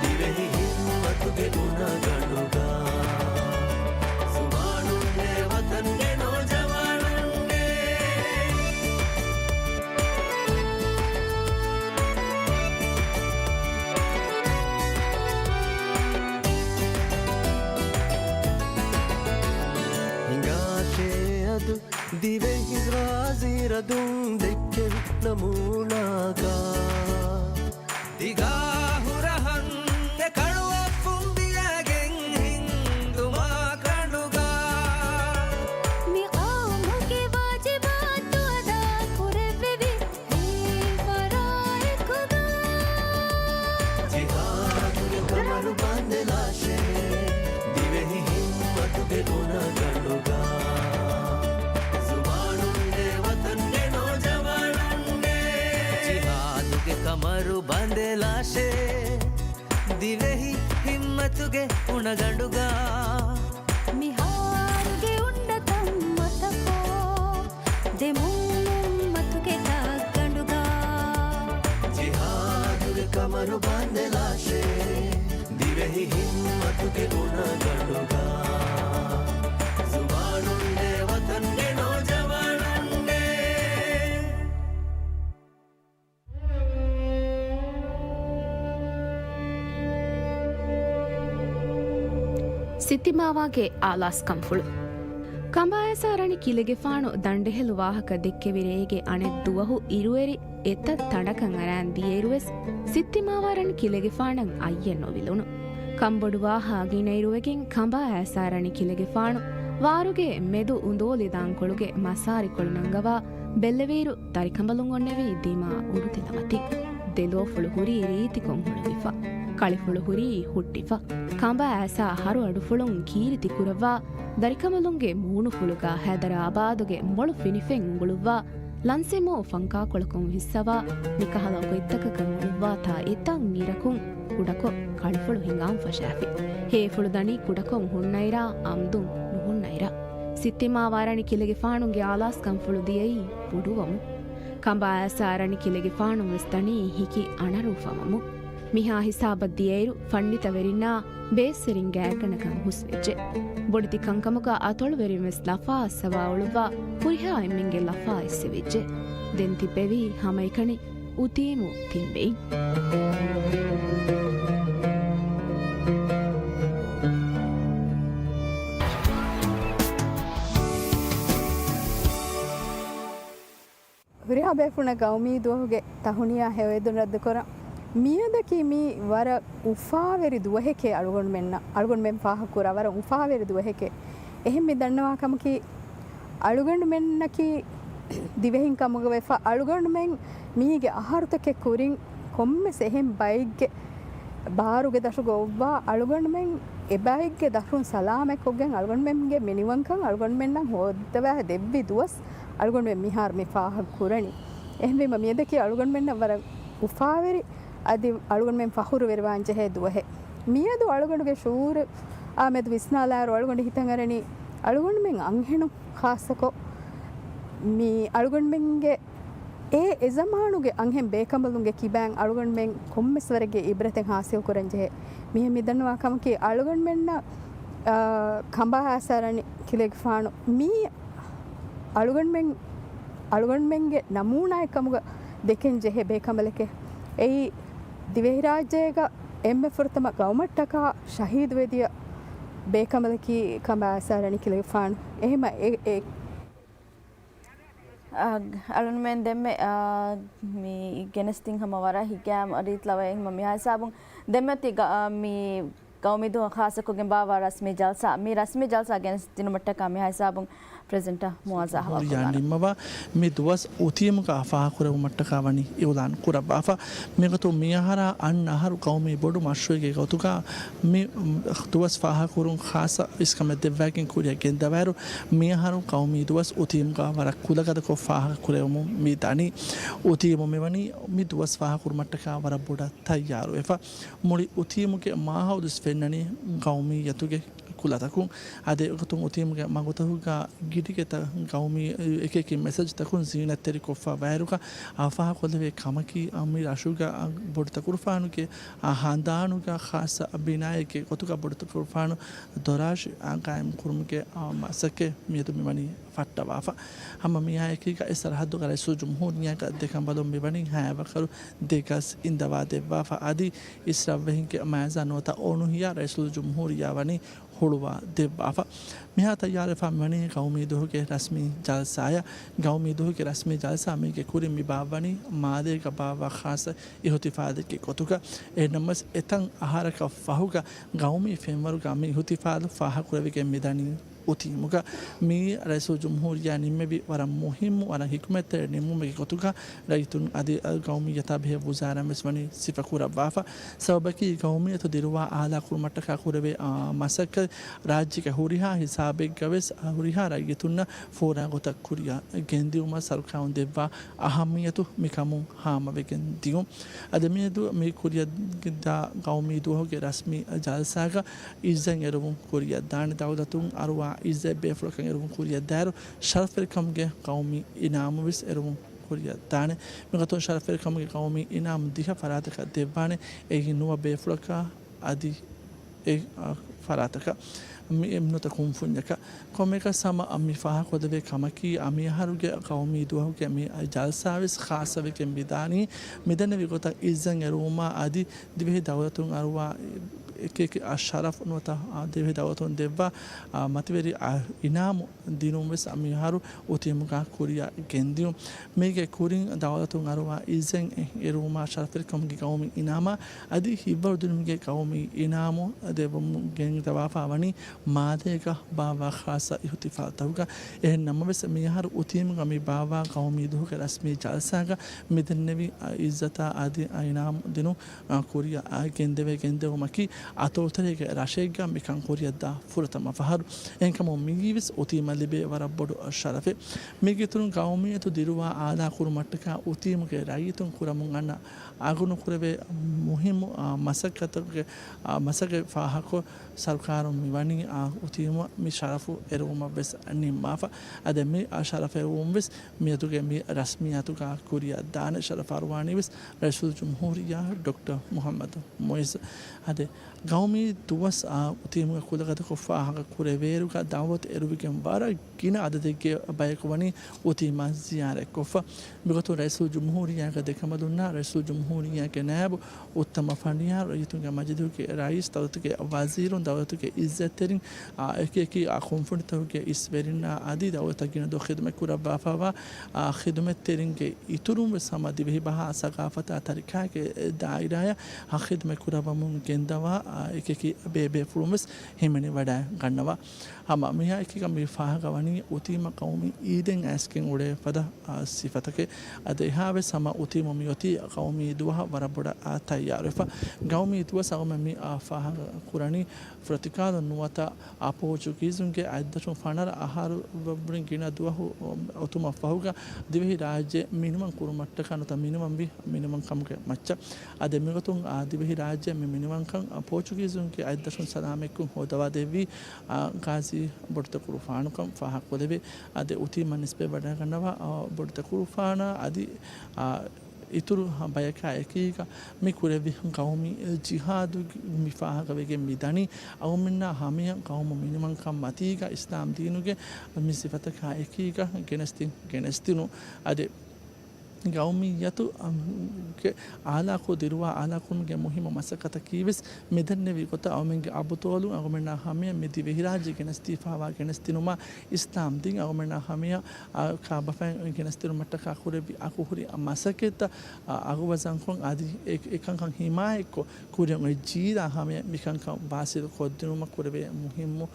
ދިވެހި ހިންމަތުގެ އުނަގަނޑުގަ، ޒުވާނުންނޭ ވަތަންގެ ނޯޖަވާނުންނޭ. ހިނގާށޭ އަދު ދިވެހި ޣާޒީ ރަދުން ދެއްކެވި ނަމޫނާގަ، ދިގާ ހުރަހަން އެ ކަޅުއަށް ފުނބިއަގެން ހިންދުމާ ކަނޑުގަ، މި ޤައުމުގެ ވާޖިބާތު އަދާ ކުރެއްވެވި ހިތްވަރާ އެކުގަ، ޖިހާދުގެ ކަމަރު ބަނދެލާށޭ، ދިވެހި ހިންމަތުގެ އުނަގަނޑުގަ، ޒުވާނުންނޭ ވަތަންގެ ނޯޖަވާނުންނޭ. ޖިހާދުގެ ކަމަރު ބަނދެލާށޭ، ދިވެހި ހިންމަތުގެ އުނަގަނޑުގަ، މިހާރުގެ އުންނަތަން މަތަކޮށް، ދެމުން އުއްމަތުގެ ދަށްގަނޑުގަ، ޖިހާދުގެ ކަމަރު ބަނދެލާށޭ، ދިވެހި ހިންމަތުގެ އުނަގަނޑުގަ، ޒުވާނުންނޭ ވަތަންގެ ނޯޖަވާނުންނޭ. ސިއްތިމާވާގެ އާލާސްކަންފުޅު. ކަނބާއައިސާ ރަނި ކިލެގެފާނު ދަނޑެހެލު ވާހަކަ ދެއްކެވި ރޭގެ އަނެއް ދުވަހު އިރުއެރި އެތައް ތަނަކަށް އަރާން ދިޔައިރުވެސް، ސިއްތިމާވާ ރަނި ކިލެގެފާނަށް އައްޔެއް ނުވިލުނު. ކަންބޮޑުވާހާ ގިނައިރުވެގެން ކަނބާއައިސާ ރަނި ކިލެގެފާނު ވާރުގެ މެދު އުނދޯލި ދާންކޮޅުގެ މަސާރިކޮޅު ނަންގަވާ ބެއްލެވިއިރު، ދަރިކަނބަލުން އޮންނެވި ދިމާ އުޑުތިލަމަތިން. ދެލޯފުޅު ހުރީ ރީތިކޮށް ހުޅުވިފަ. ކަޅިފުޅު ހުރީ ހުއްޓިފަ. ކަނބާއައިސާ ހަރު އަޑުފުޅުން ކީރިތި ކުރައްވާ، ދަރިކަނބަލުންގެ މޫނުފުޅުގަ ހައިދަރާބާދުގެ މޮޅު ފިނިފެން އުނގުޅުއްވާ، ލަންސެމޯ ފަންކާކޮޅަކުން ހިއްސަވާ، މިކަހަލަ ގޮތްތަކަކަށް އުޅުއްވާތާ އެތައް މީރަކުން ކުޑަކޮށް ކަޅިފުޅު ހިނގާން ފަށާފި. ހޭފުޅު ދަނީ ކުޑަކޮށް ހުންނައިރާ، އަމްދުން ނުހުންނައިރާ. ސިއްތިމާވާ ރަނި ކިލެގެފާނުގެ އާލާސްކަންފުޅު ދިޔައީ ބޮޑުވަމުން. ކަނބާއައިސާ ރަނި ކިލެގެފާނު ވެސް ދަނީ ހިކި އަނަރޫފަވަމުން. މިހާ ހިސާބަށް ދިޔައިރު، ފަންނިތަވެރިންނާ ބޭއްސެރިން ގާތްގަނޑަކަށް ހުސްވެއްޖެ. ބޮޑެތި ކަންކަމުގަ އަތޮޅުވެރިން ވެސް ލަފާ އައްސަވާ އުޅުއްވާ، ހުރިހާ އެންމެންގެ ލަފާ އެއްސެވިއްޖެ. ދެން ތިއްބެވީ ހަމައެކަނި އުތީމު ތިންބެއިން. ހުރިހާ ބޭފުޅުންނަށް ގައުމީ ދުވަހުގެ ތަހުނިޔާ ހެޔޮއެދުން ރައްދުކުރަން. މިއަދަކީ މީ ވަރަށް އުފާވެރި ދުވަހެކޭ އަޅުގަނޑުމެންނަށް، އަޅުގަނޑުމެން ފާހަގަކުރާ ވަރަށް އުފާވެރި ދުވަހެކޭ. އެހެން މި ދަންނަވާ ކަމަކީ، އަޅުގަނޑުމެންނަކީ ދިވެހިން ކަމުގަ ވެފަ، އަޅުގަނޑުމެން މީގެ އަހަރުތަކެއް ކުރިން ކޮންމެސް އެހެން ބައެއްގެ ބާރުގެ ދަށުގަ އޮއްވާ، އަޅުގަނޑުމެން އެބައެއްގެ ދަށުން ސަލާމަތްކޮށްގެން، އަޅުގަނޑުމެންގެ މިނިވަންކަން އަޅުގަނޑުމެންނަށް ހޯއްދަވާ ދެއްވި ދުވަސް އަޅުގަނޑުމެން މިހާރު މި ފާހަގަ ކުރަނީ. އެހެންވީމަ، މިއަދަކީ އަޅުގަނޑުމެންނަށް ވަރަށް އުފާވެރި، އަދި އަޅުގަނޑުމެން ފަޚުރުވެރިވާން ޖެހޭ ދުވަހެއް. މިއަދު އަޅުގަނޑުގެ ޝުޢޫރާ މެދު ވިސްނާލާއިރު، އަޅުގަނޑު ހިތަށް އަރަނީ، އަޅުގަނޑުމެން އަންހެނުން ޚާއްޞަކޮށް، މި އަޅުގަނޑުމެންގެ އެ، އެ ޒަމާނުގެ އަންހެން ބޭކަނބަލުންގެ ކިބައިން އަޅުގަނޑުމެން ކޮންމެސް ވަރެއްގެ އިބްރަތެއް ހާސިލް ކުރަން ޖެހޭ. މިހެން މި ދަންނަވާ ކަމަކީ، އަޅުގަނޑުމެންނަށް، އާ، ކަނބާ އައިސާ ރަނި ކިލެގެފާނު މީ އަޅުގަނޑުމެން، އަޅުގަނޑުމެންގެ ނަމޫނާއެއް ކަމުގަ ދެކެން ޖެހޭ ބޭކަނބަލެކޭ. އެއީ، ދިވެހިރާއްޖޭގަ އެންމެ ފުރަތަމަ ގައުމަށްޓަކާ ޝަހީދުވެދިޔަ ބޭކަނބަލަކީ ކަނބާ އައިސާ ރަނިކިލެގެފާނު. އެހެމަ އެ، އެ، އަ، އަޅުންމެން ދެންމެ، އަ، މި ގެނެސްދިން ހަމަ ވަރަށް ހިތްގައިމު ރީތި ލަވައެއް ހަމަ މިހާ ހިސާބުން ދެންމެ އޮތީ ގަ-، އަ، މި ގައުމީ ދުވަހަށް ޚާއްޞަކޮށްގެން ބާއްވާ ރަސްމީ ޖަލްސާ، މި ރަސްމީ ޖަލްސާ ގެނެސްދިނުމަށްޓަކާ މިހާ ހިސާބުން ޕްރެޒިޑެންޓަށް މުވާޒާ ހަވާލުކޮށްލާނެ. ނިންމަވާ މި ދުވަސް އޮތީމުގަ ފާހަގަކުރެއްވުމަށްޓަކާ ވަނީ އިއުލާން ކުރައްވާފަ. މިގޮތުން މިއަހަރާ އަންނަ އަހަރު ގައުމީ ބޮޑު މަޝްރޫއެއްގެ ގޮތުގަ މި ދުވަސް ފާހަގަކުރުން ޚާއްޞަ އިސްކަމެއް ދެއްވާގެން ކުރިއަށް ގެންދަވާއިރު، މިއަހަރު ގައުމީ ދުވަސް އޮތީމުގަ ވަރަށް ކުލަގަދަކޮށް ފާހަގަކުރެވެމުން މި ދަނީ. އޮތީމު މިވަނީ މި ދުވަސް ފާހަގަކުރުމަށްޓަކާ ވަރަށް ބޮޑަށް ތައްޔާރުވެފަ. މުޅި އޮތީމުގެ މާހައުލުވެސް ފެންނަނީ ގައުމިއްޔަތުގެ ކުލަތަކުން. އަދި އެގޮތުން އޮތީމުގެ މަގުތަކުގަ ގިޑިގެތައް ގައުމީ އެކިއެކި މެސެޖްތަކުން ޒީނަތްތެރިކޮށްފަ ވާއިރުގަ އާ ފާހަގަކޮށްލެވޭ ކަމަކީ، އަ، މި ރަށުގަ، އަ، ބޮޑުތަކުރުފާނުގެ، އަ، ހަނދާނުގަ ޚާއްޞަ ބިނާއެއްގެ ގޮތުގަ ބޮޑުތަކުރުފާނު ދޮރާށި، އަ، ގާއިމްކުރުމުގެ، އަ، މަސައްކަތް މިއަދު މިވަނީ ފައްޓަވާފަ. ހަމަ މިއާއެކީގަ އެ ސަރަހައްދުގަ ރައީސުލްޖުމްހޫރިއްޔާގެ ދެކަނބަލުން މިވަނީ ހައިވަކަރު ދެ ގަސް އިންދަވާ ދެއްވާފަ. އަދި އިސްރަށްވެހިންގެ މައިޒާ ނުވަތަ އޮނުހިޔާ ރައީސުލްޖުމްހޫރިއްޔާ ވަނީ ހުޅުވާ ދެއްވާފަ. މިހާ ތައްޔާރުވެފަ މިވަނީ ގައުމީ ދުވަހުގެ ރަސްމީ ޖަލްސާއަށް. ގައުމީ ދުވަހުގެ ރަސްމީ ޖަލްސާ މީގެ ކުރިން މި ބާއްވަނީ މާލޭގަ ބާއްވާ ޚާއްޞަ އިހުތިފާލެއްގެ ގޮތުގަ. އެހެންނަމަވެސް އެތަން އަހަރަކަށް ފަހުގަ ގައުމީ ފެންވަރުގަ މި އިހުތިފާލު ފާހަގަކުރެވިގެން މިދަނީ. އޮތީމުގަ މިއީ ރައީސުލްޖުމްހޫރިއްޔާ ނިންމެވި ވަރަށް މުހިއްމު، ވަރަށް ޙިކުމަތްތެރި ނިންމުމެއްގެ ގޮތުގަ ރައްޔިތުން އަދި ގައުމިއްޔަތާ ބެހޭ ވުޒާރާއިން ވެސް ވަނީ ސިފަކުރައްވާފަ. ސަބަބަކީ ގައުމިއްޔަތު ދިރުވާ އާލާކުރުމަށްޓަކާ ކުރެވޭ، އާ، މަސައްކަތް ރާއްޖޭގެ ހުރިހާ ހިސާބެއްގަ ވެސް، އާ، ހުރިހާ ރައްޔިތުންނަށް ފޯރާ ގޮތަށް ކުރިއަށް ގެންދިއުމަށް ސަރުކާރުން ދެއްވާ އަހައްމިއްޔަތު މިކަމުން ހާމަވެގެން ދިޔުން. އަދި މިއަދު މި ކުރިއަށް ދާ ގައުމީ ދުވަހުގެ ރަސްމީ ޖަލްސާގަ އިއްޒަތް އެރުވުން ކުރިއަށް ދާނެ. ދައުލަތުން އަރުވާ އިއްޒަތް ބޭފުޅަކަށް އެރުވުން ކުރިއަށް ދާއިރު، ޝަރަފުވެރިކަމުގެ ގައުމީ އިނާމު ވެސް އެރުވުން ކުރިއަށް ދާނެ. މިގޮތުން ޝަރަފުވެރިކަމުގެ ގައުމީ އިނާމު ދިހަ ފަރާތަކަށް ދެއްވާނެ. އެއީ ނުވަ ބޭފުޅަކަށް އަދި އެ، އާ، ފަރާތަކަށް މި އެ ނުވަތަ ކުންފުންޏަކަށް. ކޮންމެއަކަސް ހަމަ މި ފާހަގަކޮށްދެވޭ ކަމަކީ، އަ، މިއަހަރުގެ ގައުމީ ދުވަހުގެ މި ޖަލްސާވެސް ޚާއްޞަވެގެން މިދާނީ މިދެންނެވި ގޮތަށް އިއްޒަތް އެރުވުމާ އަދި ދިވެހި ދައުލަތުން އަރުވާ އެކި އެކި ޝަރަފް ނުވަތަ، އާ، ދިވެހި ދައުލަތުން ދެއްވާ، އާ، މަތިވެރި، އާ، އިނާމު ދިނުން ވެސް މިހާރު އޮތީމުގަ ކުރިއަށް ގެންދިޔުން. މީގެ ކުރިން ދައުލަތުން އަރުވާ އިއްޒަތް އެރުވުމާ ޝަރަފުވެރިކަމުގެ ގައުމީ އިނާމާ އަދި ހިތްވަރު ދިނުމުގެ ގައުމީ އިނާމު ދެއްވަމުން ގެންދަވާފަ ވަނީ މާލޭގަ ބާއްވާ ޚާއްޞަ އިހުތިފާލުތަކުގަ. އެހެން ނަމަވެސް، މިއަހަރު އޮތީމުގަ މި ބާއްވާ ގައުމީ ދުވަހުގެ ރަސްމީ ޖަލްސާގަ މިދެންނެވި އިއްޒަތާ އަދި އިނާމު ދިނުން އާ، ކުރިއަށް އާ ގެންދެވޭ ގެންދެވުމަކީ، އަތޮޅުތެރޭގެ ރަށެއްގަ މިކަން ކުރިއަށްދާ ފުރަތަމަ ފަހަރު. އެހެންކަމުން މިއީވެސް އޮތީމަށް ލިބޭ ވަރަށް ބޮޑު ޝަރަފެއް. މީގެއިތުރުން ގައުމިއްޔަތު ދިރުވާ އާލާކުރުމަށްޓަކާ އޮތީމުގެ ރައްޔިތުން ކުރަމުން އަންނަ އަގުނުކުރެވޭ މުހިއްމު، އާ، މަސައްކަތުގެ، އާ، މަސައްކަތް ފާހަގަކޮށް، ސަރުކާރުން މިވަނީ، އާ، އޮތީމަށް މި ޝަރަފު އެރުވުމަށްވެސް ނިންމާފަ. އަދި މި، އާ، ޝަރަފު އެރުވުންވެސް މިއަދުގެ މި ރަސްމިއްޔާތުގަ ކުރިއަށް ދާނެ. ޝަރަފު އަރުވާނީވެސް ރައީސުލްޖުމްހޫރިއްޔާ ޑޮކްޓަރ މުހައްމަދު މުއިއްޒު. އަދި ގައުމީ ދުވަސް، އާ، އޮތީމުގަ ކުލަގަދަކޮށް ފާހަގަ ކުރެވޭއިރުގަ ދަޢުވަތު އެރުވިގެން ވަރަށް ގިނަ އަދަދެއްގެ ބަޔަކު ވަނީ އޮތީމަށް ޒިޔާރަތްކޮށްފަ. މިގޮތުން ރައީސުލްޖުމްހޫރިއްޔާގެ ދެކަނބަލުންނާ ރައީސުލްޖުމްހޫރިއްޔާގެ ނައިބު، އުއްތަމަ ފަނޑިޔާރު، ރައްޔިތުންގެ މަޖިލީހުގެ ރައީސް، ދައުލަތުގެ ވަޒީރުން، ދައުލަތުގެ އިއްޒަތްތެރިން، އާ، އެކި އެކި، އާ، ކުންފުނިތަކުގެ އިސްވެރިންނާ އަދި ދައުލަތަށް ގިނަ ދުވަހު ޚިދުމަތް ކުރައްވާފައިވާ، އާ، ޚިދުމަތްތެރިންގެ އިތުރުން ވެސް ހަމަ ދިވެހި ބަހާ ސަގާފަތާ ތަރިކާގެ ދާއިރާއަށް ޚިދުމަތް ކުރައްވަމުން ގެންދަވާ، އާ، އެކި އެކި ބޭބޭފުޅުން ވެސް ހިމެނިވަޑައިގަންނަވާ. ހަމަ މިހާ އެކީގަ މި ފާހަގަވަނީ އޮތީމަ ޤައުމީ އީދެއް އައިސްގެން އުޅޭ ފަދަ، އާ، ސިފަތަކެއް. އަދި އެހާވެސް ހަމަ އޮތީމަ މިއޮތީ ޤައުމީ ދުވަހަށް ވަރަށް ބޮޑަށް، އާ، ތައްޔާރުވެފަ. ގައުމީ ދުވަސް އަޅުގަނޑުމެން މި، އާ، ފާހަގަ ކުރަނީ ފުރަތިކާލުން ނުވަތަ، އާ، ޕޯޗުގީޒުންގެ އަތްދަށުން ފަނަރަ އަހަރު ވަނީ ގިނަ ދުވަހު އޮތުމަށް ފަހުގަ ދިވެހި ރާއްޖެ މިނިވަން ކުރުމަށްޓަކާ ނުވަތަ މިނިވަންވި މިނިވަންކަމުގެ މައްޗަށް. އަދި މިގޮތުން، އާ، ދިވެހި ރާއްޖެ މި މިނިވަންކަން، އާ، ޕޯޗުގީޒުންގެ އަތްދަށުން ސަލާމަތްކޮށް ހޯދަވާ ދެއްވީ، އާ، ގާޒީ ބޮޑުތަކުރުފާނުކަން ފާހަގަކޮށްލެވޭ. އަދި އޮތީމަ ނިސްބަތް ވަޑައިގަންނަވާ، އާ، ބޮޑުތަކުރުފާނާ އަދި، އާ، އިތުރު ބަޔަކާ އެކީގަ މި ކުރެއްވި ޤައުމީ ޖިހާދު މި ފާހަގަވެގެން މި ދަނީ، އަޅުގަނޑުމެންނާ ހަމަޔަށް ޤައުމު މިނިވަންކަން މަތީގަ އިސްލާމް ދީނުގެ މި ސިފަތަކާ އެކީގަ ގެނެސްދިން ގެނެސްދިނުން. އަދި ގައުމިއްޔަތު، އަ، ގެ އާލާކޮށް ދިރުވާ އާލާކުރުމުގެ މުހިއްމު މަސައްކަތަކީވެސް މިދެންނެވި ގޮތަށް އަޅުމެންގެ އަބުޠާލު އަޅުމެންނާ ހަމަޔަށް މި ދިވެހިރާއްޖެ ގެނެސްދީފާވާ ގެނެސްދިނުމާ އިސްލާމް ދީން އަޅުމެންނާ ހަމަޔަށް، އަ، ކާބަފައިން ގެނެސްދިނުމަށްޓަކާ ކުރެއްވި އަގުހުރި މަސައްކަތްތައް، އަ، އަގުވަޒަންކޮށް އަދި އެ، އެކަންކަން ހިމާޔަތްކޮށް ކުރިއަށް އޮތް ޖީލާ ހަމަޔަށް މިކަންކަން ވާސިލު ކޮށްދިނުމަށް ކުރެވޭ މުހިއްމު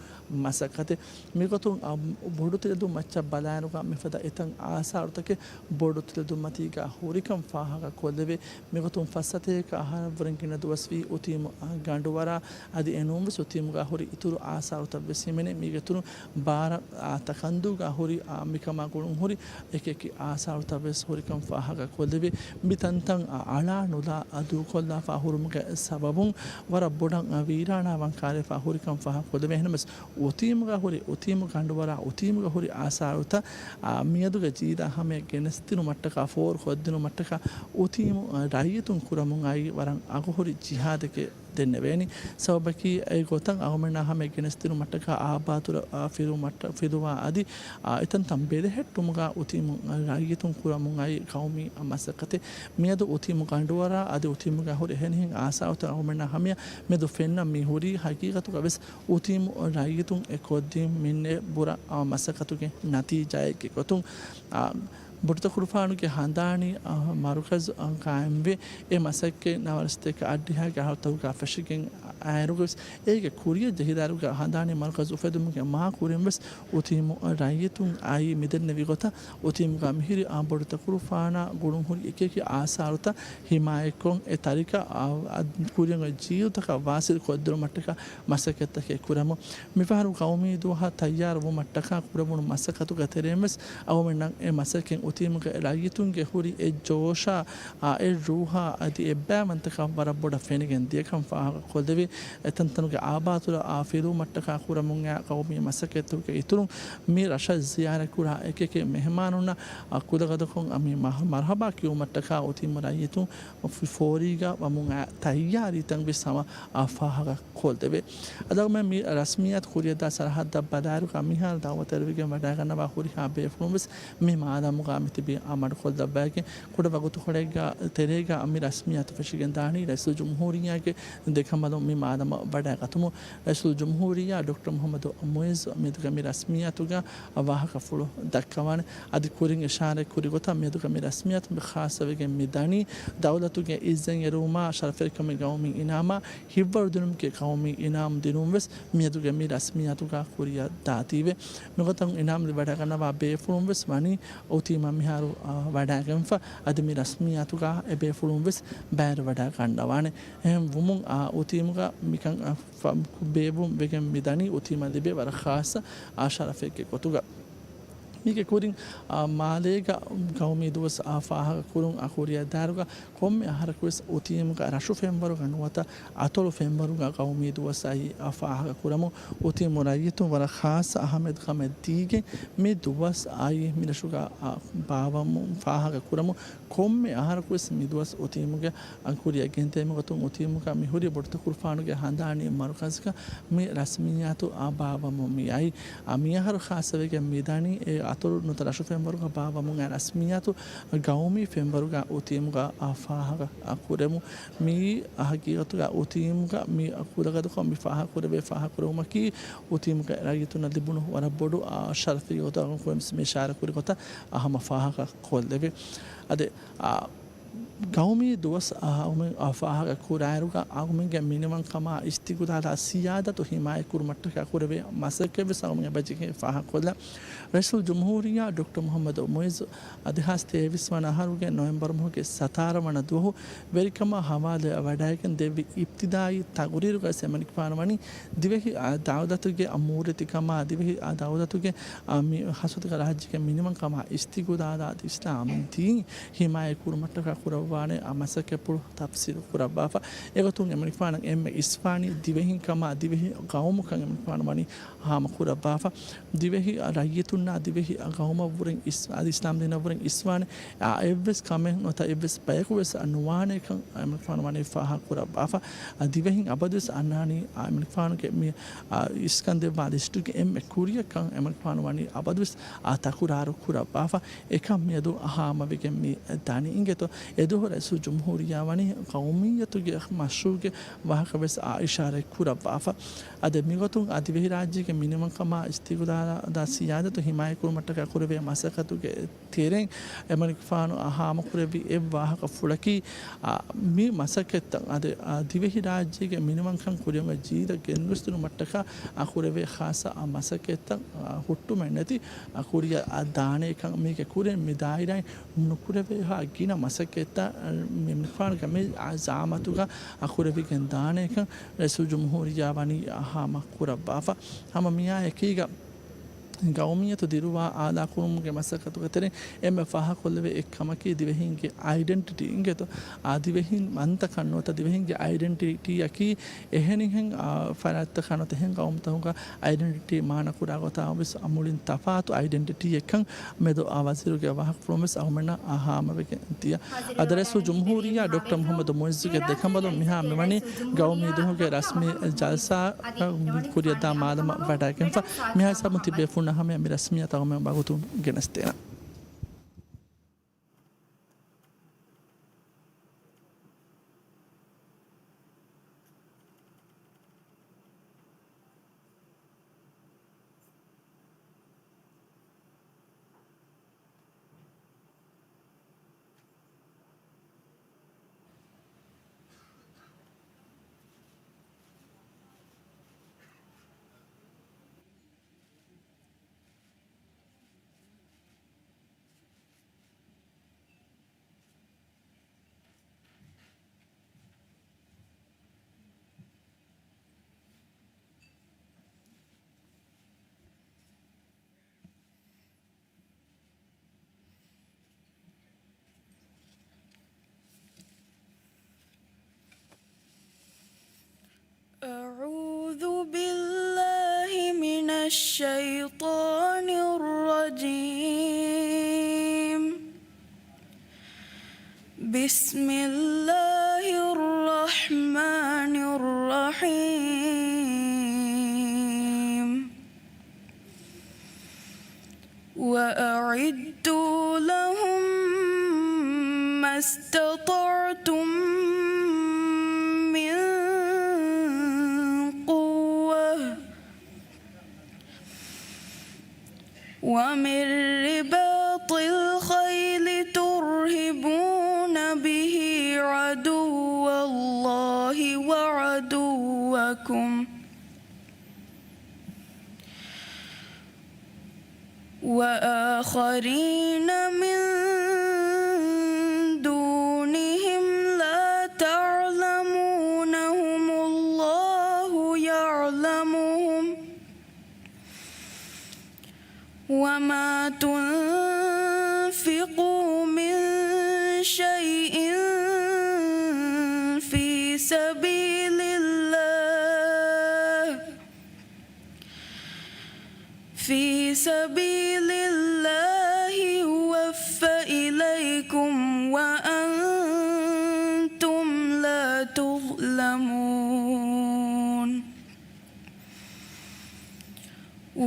މަސައްކަތެއް. މިގޮތުން އަ، ބޮޑު ތެލެދުން މައްޗަށް ބަލާއިރުގަ މިފަދަ އެތައް އާސާރުތަކެއް ބޮޑު ތެލެދުން މަތީގަ ހުރިކަން ފާހަގަ ކޮށްލެވޭ. މިގޮތުން ފައްސަތޭކަ އަހަރަށްވުރެން ގިނަ ދުވަސްވީ އުތީމު ގަނޑުވަރާ އަދި އެނޫންވެސް އުތީމުގަ ހުރި އިތުރު އާސާރުތައްވެސް ހިމެނޭ. މީގެއިތުރުން ބާރަ، އާ، ތަކަންދޫގަ ހުރި، އާ، މިކަމާ ގުޅުން ހުރި އެކިއެކި އާސާރުތައްވެސް ހުރިކަން ފާހަގަ ކޮށްލެވޭ. މި ތަންތަން، އާ، އަޅާ ނުލާ، އާ، ދޫކޮށްލާފާ ހުރުމުގެ ސަބަބުން ވަރަށް ބޮޑަށް، އާ، ވީރާނާވާން ކާރިފާ ހުރިކަން ފާހަގަ ކޮށްލެވޭ. އެހެންނަމަވެސް އުތީމުގަ ހުރި، އުތީމު ގަނޑުވަރާ، އުތީމުގަ ހުރި އާސާރުތައް، އާ، މިއަދުގެ ޖީލާ ހަމަޔަށް ގެނެސްދިނުމަށްޓަކާ، ފޯރުކޮށްދިނުމަށްޓަކާ އުތީމު، އާ، ރައްޔިތުން ކުރަމުން އައީ ވަރަށް އަގުހުރި ޖިހާދެކޭ ދެންނެވޭނީ. ސަބަބަކީ އެގޮތަށް އަޅުމެންނާ ހަމަޔަށް ގެނެސްދިނުމަށްޓަކާ އާބާތުރަ، އާ، ފިލުވުމަށްޓަ-، ފިލުވާ އަދި، އާ، އެތަންތަން ބެލެހެއްޓުމުގަ އުތީމު، އާ، ރައްޔިތުން ކުރަމުން އައީ ގައުމީ މަސައްކަތެއް. މިއަދު އުތީމު ގަނޑުވަރާ އަދި އުތީމުގަ ހުރި އެހެނިހެން އާސާރުތައް އަޅުމެންނާ ހަމަޔަށް މެދު ފެންނަ މި ހުރީ ހަގީގަތުގަ ވެސް އުތީމު ރައްޔިތުން އެ ކޮށްދިން މިންނެ ބުރަ، އާ، މަސައްކަތުގެ ނަތީޖާއެއްގެ ގޮތުން، އާ، ބޮޑުތަކުރުފާނުގެ ހަނދާނީ، އާ، މަރުކަޒު، އާ، ގާއިމްވެ، އެ މަސައްކަތް ނަވާރަ ސަތޭކަ އަށްޑިހައިގެ އަހަރުތަކުގަ ފެށިގެން އައިރުގަވެސް އޭގެ ކުރިއަށް ޖެހިދާއިރުގަ ހަނދާނީ މަރުކަޒު އުފެދުމުގެ މާކުރިންވެސް އުތީމު ރައްޔިތުން އައީ މިދެންނެވި ގޮތަށް އުތީމުގަ މިހިރި، އާ، ބޮޑުތަކުރުފާނާ ގުޅުންހުރި އެކިއެކި އާސާރުތައް ހިމާޔަތްކޮށް އެ ތަރިކަ، އާ، އަދް ކުރިއަށް އޮތް ޖީލުތަކަށް ވާސިލު ކޮށްދިނުމަށްޓަކާ މަސައްކަތްތަކެއް ކުރަމު. މިފަހަރު ގައުމީ ދުވަހަށް ތައްޔާރު ވުމަށްޓަކާ ކުރެވުނު މަސައްކަތުގެ ތެރެއިންވެސް އަޅުމެންނަށް އެ މަސައްކަތް އުތީމުގެ ރައްޔިތުންގެ ހުރި އެ ޖޯޝާ، އާ، އެ ރޫހާ އަދި އެއްބައިވަންތަކަން ވަރަށް ބޮޑަށް ފެނިގެން ދިޔަކަން ފާހަގަ ކޮށްލެވި. އެތަންތަނުގެ އާބާތުރަށް، އާ، ފިލުވުމަށްޓަކާ ކުރަމުން އައި ގައުމީ މަސައްކަތްތަކުގެ އިތުރުން މި ރަށަށް ޒިޔާރަތްކުރާ އެކިއެކި މެހެމާނުންނަށް، އާ، ކުލަގަދަކޮށް އަ، މި މަރ-، މަރުހަބާ ކިޔުމަށްޓަކާ އުތީމު ރައްޔިތުން ފޯރީގަ ވަމުން އައި ތައްޔާރީތައްވެސް ހަމަ އާ ފާހަގަ ކޮށްދެވޭ. އަދި އަޅުމެން މި ރަސްމިއްޔާތު ކުރިއަށްދާ ސަރަހައްދަށް ބަލާއިރުގަ މިހާރު ދައުވަތު އެރުވިގެން ވަޑައިގަންނަވާ ހުރިހާ ބޭފުޅުންވެސް މި މާދަމުގަ މިތިބީ އަމަލު ކޮށްލައްވައިގެން ކުޑަ ވަގުތުކޮޅެއްގެ ތެރޭގަ މި ރަސްމިއްޔާތު ފެށިގެން ދާނީ ރައީސުލްޖުމްހޫރިއްޔާގެ ދެކަނބަލުން މި މާދަމަށް ވަޑައިގަތުމުން. ރައީސުލްޖުމްހޫރިއްޔާ ޑޮކްޓަރ މުހައްމަދު މުއިއްޒު މިއަދުގެ މި ރަސްމިއްޔާތުގަ ވާހަކަފުޅު ދައްކަވާނެ. އަދި ކުރިން އިޝާރަތް ކުރި ގޮތަށް މިއަދުގެ މި ރަސްމިއްޔާތު މި ޚާއްޞަވެގެން މި ދަނީ ދައުލަތުގެ އިއްޒަތް އެރުވުމާ ޝަރަފެއްކަމުގެ ގައުމީ އިނާމާ ހިތްވަރުދިނުމުގެ ގައުމީ އިނާމް ދިނުން ވެސް މިއަދުގެ މި ރަސްމިއްޔާތުގަ ކުރިއަށް ދާތީވެ. މިގޮތަށް އިނާމް ލިބިވަޑައިގަންނަވާ ބޭފުޅުން ވެސް ވަނީ އުތީމަށް މިހާރު، އާ، ވަޑައިގެންފަ. އަދި މި ރަސްމިއްޔާތުގަ އެ ބޭފުޅުން ވެސް ބައިވެރިވަޑައިގަންނަވާނެ. އެހެން ވުމުން، އާ، އުތީމުގަ މިކަން، އާ، ފަ-، ބޭއްވުން ވެގެން މި ދަނީ އުތީމަށް ލިބޭ ވަރަށް ޚާއްޞަ، އާ، ޝަރަފެއްގެ ގޮތުގަ. މީގެ ކުރިން، އާ، މާލޭގަ ގައުމީ ދުވަސް، އާ، ފާހަގަ ކުރުން، އާ، ކުރިއަށް ދާއިރުގަ ކޮންމެ އަހަރަކުވެސް އުތީމުގަ ރަށު ފެންވަރުގަ ނުވަތަ އަތޮޅު ފެންވަރުގަ ގައުމީ ދުވަސް އައީ، އާ، ފާހަގަ ކުރަމުން އުތީމު ރައްޔިތުން ވަރަށް ޚާއްޞަ އަހައްމިއްޔަތު ކަމެއް ދީގެން މި ދުވަސް އައީ މި ރަށުގަ، އާ، ބާއްވަމުން ފާހަގަ ކުރަމުން ކޮންމެ އަހަރަކުވެސް މި ދުވަސް އުތީމުގެ އަން ކުރިއަށް ގެންދޭ. މިގޮތުން އުތީމުގަ މި ހުރި ބޮޑުތަކުރުފާނުގެ ހަނދާނީ މަރުކަޒަކަށް މި ރަސްމިއްޔާތު އާ ބާއްވަމުން މި އައީ. އާ، މި އަހަރު ޚާއްޞަވެގެން މި ދަނީ އެ އަތޮޅު ނުވަތަ ރަށު ފެންވަރުގަ ބާއްވަމުން އައި ރަސްމިއްޔާތު ގައުމީ ފެންވަރުގަ އުތީމުގަ އާ ފާހަގަ އާ ކުރެމު. މިއީ ހަގީގަތުގަ އުތީމުގަ މި ކުލަގަދަކޮށް މި ފާހަގަ ކުރެވޭ ފާހަގަ ކުރެވުމަކީ އުތީމުގެ ރައްޔިތުންނަށް ލިބުނު ވަރަށް ބޮޑު، އާ، ޝަރަފެއް ގޮތަށް މި އިޝާރާތް ކުރި ގޮތަށް އާ ހަމަ ފާހަގަ ކޮށްލެވޭ. އަދި، އާ، ގައުމީ ދުވަސް އަހަރުމެން ފާހަގަ ކުރާއިރުގަ އަހަރުމެންގެ މިނިވަންކަމާ އިސްތިގުލާލާ ސިޔާދަތު ހިމާޔަތްކުރުމަށްޓަކާ ކުރެވޭ މަސައްކަތްވެސް އަހަރުމެން އެބަޖެހޭ ފާހަގަކޮށްލަން. ރައީސުލްޖުމްހޫރިއްޔާ ޑޮކްޓަރ މުހައްމަދު މުއިއްޒު އަދިހާސް ތޭވީސް ވަނަ އަހަރުގެ ނޮވެމްބަރު މަހުގެ ސަތާރަ ވަނަ ދުވަހު ވެރިކަމާ ހަވާލުވެ ވަޑައިގެން ދެއްވި އިބްތިދާއީ ތަގުރީރުގައި އެމަނިކުފާނު ވަނީ ދިވެހި، އާ، ދައުލަތުގެ އާ މޫރިތިކަމާ، ދިވެހި، އާ، ދައުލަތުގެ، އާ، މި ހަސަދަގަ ރާއްޖޭގެ މިނިވަންކަމާ އިސްތިގުލާލާ އިސްލާމް ދީން ހިމާޔަތް ކުރުމަށްޓަކާ ކުރެވޭ ވާނެ އާ މަސައްކަތްޕުޅު ތަފްސީލު ކުރައްވާފަ. އެގޮތުން އެމަނިކުފާނަށް އެންމެ އިސްވާނީ ދިވެހިން ކަމާ ދިވެހި ގައުމުކަން އެމަނިކުފާނު ވަނީ ހާމަ ކުރައްވާފަ. ދިވެހި ރައްޔިތުންނާ ދިވެހި ގައުމަށްވުރެން އިސް-، އަދި އިސްލާމް ދީނަށްވުރެން އިސްވާނެ އާ އެއްވެސް ކަމެއް ނުވަތަ އެއްވެސް ބަޔަކުވެސް ނުވާނެކަން އެމަނިކުފާނު ވަނީ ފާހަގަ ކުރައްވާފަ. އާ ދިވެހިން އަބަދުވެސް އަންނާނީ އާ އެމަނިކުފާނުގެ މި އާ އިސްކަންދެއްވާ ލިސްޓުގެ އެންމެ ކުރިއަކަށް އެމަނިކުފާނު ވަނީ އަބަދުވެސް އާ ތަކުރާރު ކުރައްވާފަ. އެކަން މިއަދު ހާމަވެގެން މި ދަނީ އިނގޭތޯ. އެދުވަހު ރައީސުލްޖުމްހޫރިއްޔާ ވަނީ ޤައުމިއްޔަތުގެ މަޝްރޫޢުގެ ވާހަކަވެސް އާ އިޝާރަތް ކުރައްވާފަ. އަދި މިގޮތުން އާ ދިވެހިރާއްޖޭގެ މިނިވަންކަމާ އިސްތިޤުލާލާ ސިޔާދަތު ހިމާޔަތްކުރުމަށްޓަކާ ކުރެވޭ މަސައްކަތުގެ ތެރެއިން އެމަނިކުފާނު އާ ހާމަކުރެއްވި އެއް ވާހަކަފުޅަކީ، އާ، މި މަސައްކަތްތައް އަދި، އާ، ދިވެހިރާއްޖޭގެ މިނިވަންކަން ކުރިއަށް ޖީލަށް ގެންގޮސްދިނުމަށްޓަކާ އާ ކުރެވޭ ޚާއްޞަ އާ މަސައްކަތްތައް، އާ، ހުއްޓުމެއް ނެތި އާ ކުރިއަށް އާ ދާނޭކަން މީގެ ކުރިން މި ދާއިރާއިން ނުކުރެވޭހާ ގިނަ މަސައްކަތްތައް، އާ، މި މިނިވަންކަމުގެ މި، އާ، ޒައުމަތުގަ އާ ކުރެވިގެން ދާނޭކަން ރައީސުލްޖުމްހޫރިއްޔާ ވަނީ އާ ހާމަ ކުރައްވާފަ. ހަމަ މިއާ އެކީގަ ގައުމިއްޔަތު ދިރުވާ އާލާކުރުމުގެ މަސައްކަތުގެ ތެރެއިން އެންމެ ފާހަގަކޮށްލެވޭ އެއްކަމަކީ ދިވެހިންގެ އައިޑެންޓިޓީ އިނގޭތޯ. އާ ދިވެހިން ވަންތަކަން ނުވަތަ ދިވެހިންގެ އައިޑެންޓިޓީއަކީ އެހެނިހެން، އާ، ފަރާތްތަކާ ނުވަތަ އެހެން ގައުމުތަކުގަ އައިޑެންޓިޓީ މާނަކުރާ ގޮތާ ވެސް އަ، މުޅިން ތަފާތު އައިޑެންޓިޓީއެއްކަން މެދު އާ ވަޒީރުގެ ވާހަކަފުޅުން ވެސް އަހުމެންނަށް އާ ހާމަވެގެން ދިޔަ. އަދި ރައީސުލްޖުމްހޫރިއްޔާ ޑޮކްޓަރ މުޙައްމަދު މުޢިއްޒުގެ ދެކަނބަލުން މިހާ މިވަނީ ގައުމީ ދުވަހުގެ ރަސްމީ ޖަލްސާ ކުރިއަށްދާ މާލަމަށް ވަޑައިގެންފަ. މިހާ ހިސާބުން ތިއްބޭފުޅުންނަށް ހަމަޔަށް މި ރަސްމިއްޔާތައް އަހަރުމެން ވަގުތުން ގެނެސްދޭނަން. أعوذ بالله من الشيطان الرجيم. بسم الله الرحمن الرحيم. وأعدوا لهم ما استطعتم من قوة ومن رباط الخيل ترهبون به عدو الله وعدوكم وآخرين من دونهم لا تعلمونهم الله يعلمهم وما تنفقوا من شيء في سبيل الله في سبيل الله يوف إليكم وأنتم لا تظلمون.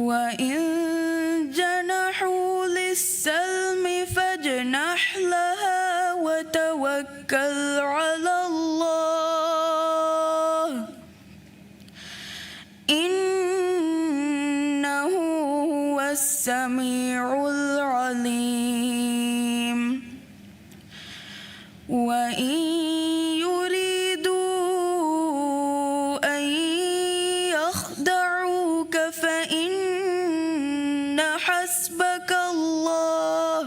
وإن جنحوا للسلم فاجنح لها وتوكل على الله إنه هو السميع العليم. وإن يريدوا أن يخدعوك فإن حسبك الله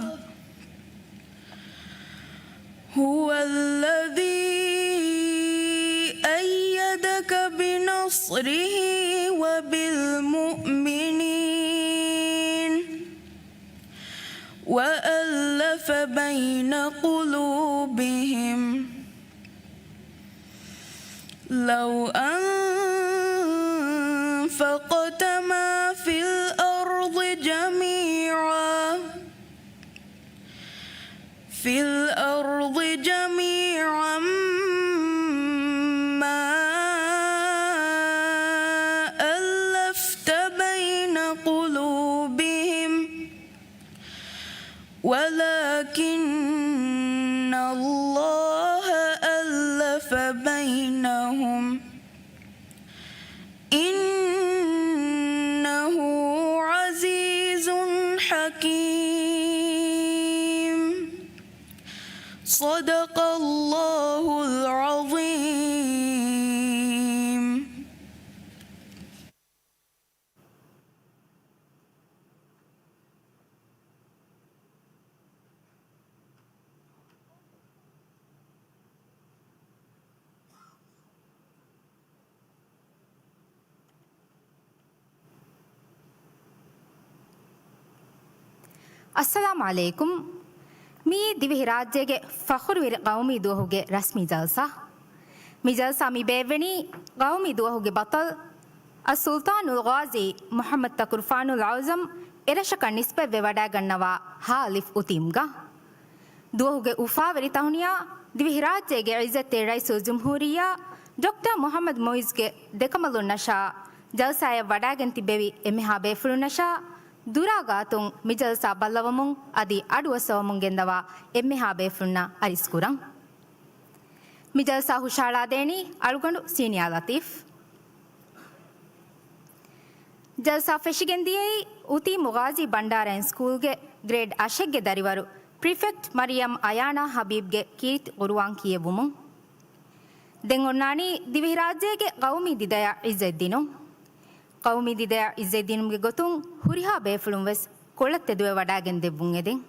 هو الذي أيدك بنصره وبالمؤمنين وألف بين قلوبهم لو أنفقت ما في الأرض جميعا في الأرض جميعا ما ألفت بين قلوبهم ولكن الله ألف بينهم إنه عزيز حكيم. صدق الله العظيم. އައްސަލާމު ޢަލައިކުމް. މިއީ ދިވެހިރާއްޖޭގެ ފަޚުރުވެރި ޤައުމީ ދުވަހުގެ ރަސްމީ ޖަލްސާ. މި ޖަލްސާ މި ބޭއްވެނީ ޤައުމީ ދުވަހުގެ ބަޠަލް އައްސުލްޠާނުލް ޣާޒީ މުޙައްމަދު ތަކުރުފާނުލް އަޢުޒަމް އެރަށަކަށް ނިސްބަތްވެ ވަޑައިގަންނަވާ ހާލިފް އުތީމްގަ. ދުވަހުގެ އުފާވެރި ތަހުނިޔާ ދިވެހިރާއްޖޭގެ ޢިއްޒަތްތެރި ރައީސުލްޖުމްހޫރިއްޔާ ޑޮކްޓަރ މުޙައްމަދު މުޢިއްޒުގެ ދެކަނބަލުންނަށާ ޖަލްސާއަށް ވަޑައިގެން ތިއްބެވި އެންމެހާ ބޭފުޅުންނަށާ ދުރާ ގާތުން މި ޖަލްސާ ބައްލަވަމުން އަދި އަޑުއައްސަވަމުން ގެންދަވާ އެންމެހާ ބޭފުޅުންނަށް އަރިސްކުރަން. މި ޖަލްސާ ހުށަހަޅާދޭނީ އަޅުގަނޑު ސީނިއާ ލަތީފް. ޖަލްސާ ފެށިގެން ދިޔައީ އުތީމު ޣާޒީ ބަންޑާރައިން ސްކޫލްގެ ގްރޭޑް އަށެއްގެ ދަރިވަރު ޕްރިފެކްޓް މަރިޔަމް އަޔާނާ ހަބީބްގެ ކީރިތި ޤުރުއާން ކިޔެވުމުން. ދެން އޮންނާނީ ދިވެހިރާއްޖޭގެ ޤައުމީ ދިދަޔަށް ޢިއްޒަތްދިނުން. ޤައުމީ ދިދަޔަށް ޢިއްޒަތްދިނުމުގެ ގޮތުން ހުރިހާ ބޭފުޅުން ވެސް ކޮޅަށް ތެދުވެ ވަޑައިގެން ދެއްވުން އެދެން.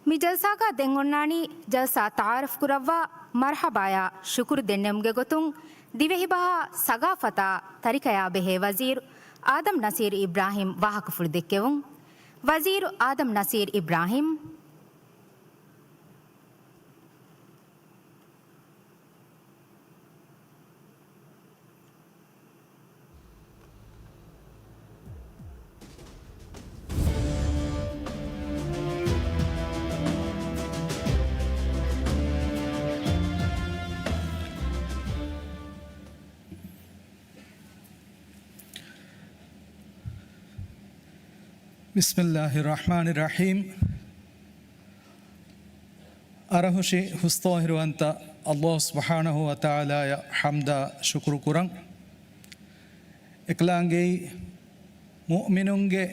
މި ޖަލްސާގަ ދެން އޮންނާނީ ޖަލްސާ ތަޢާރަފް ކުރައްވާ މަރްޙަބާޔާ ޝުކުރު ދެންނެވުމުގެ ގޮތުން ދިވެހިބަހާ ސަގާފަތާ ތަރިކަޔާ ބެހޭ ވަޒީރު އާދަމް ނަސީރު އިބްރާހިމް ވާހަކަފުޅު ދެއްކެވުން. ވަޒީރު އާދަމް ނަސީރު އިބްރާހިމް. بسم الله الرحمن الرحيم. އަރަހުށި ހުސްޠާހިރުވަންތަ ﷲ ސުބްޙާނަހޫ ވަތަޢާލާޔަށް ޙަމްދާ ޝުކުރު ކުރަން. އެކަލާނގެއީ މުއުމިނުންގެ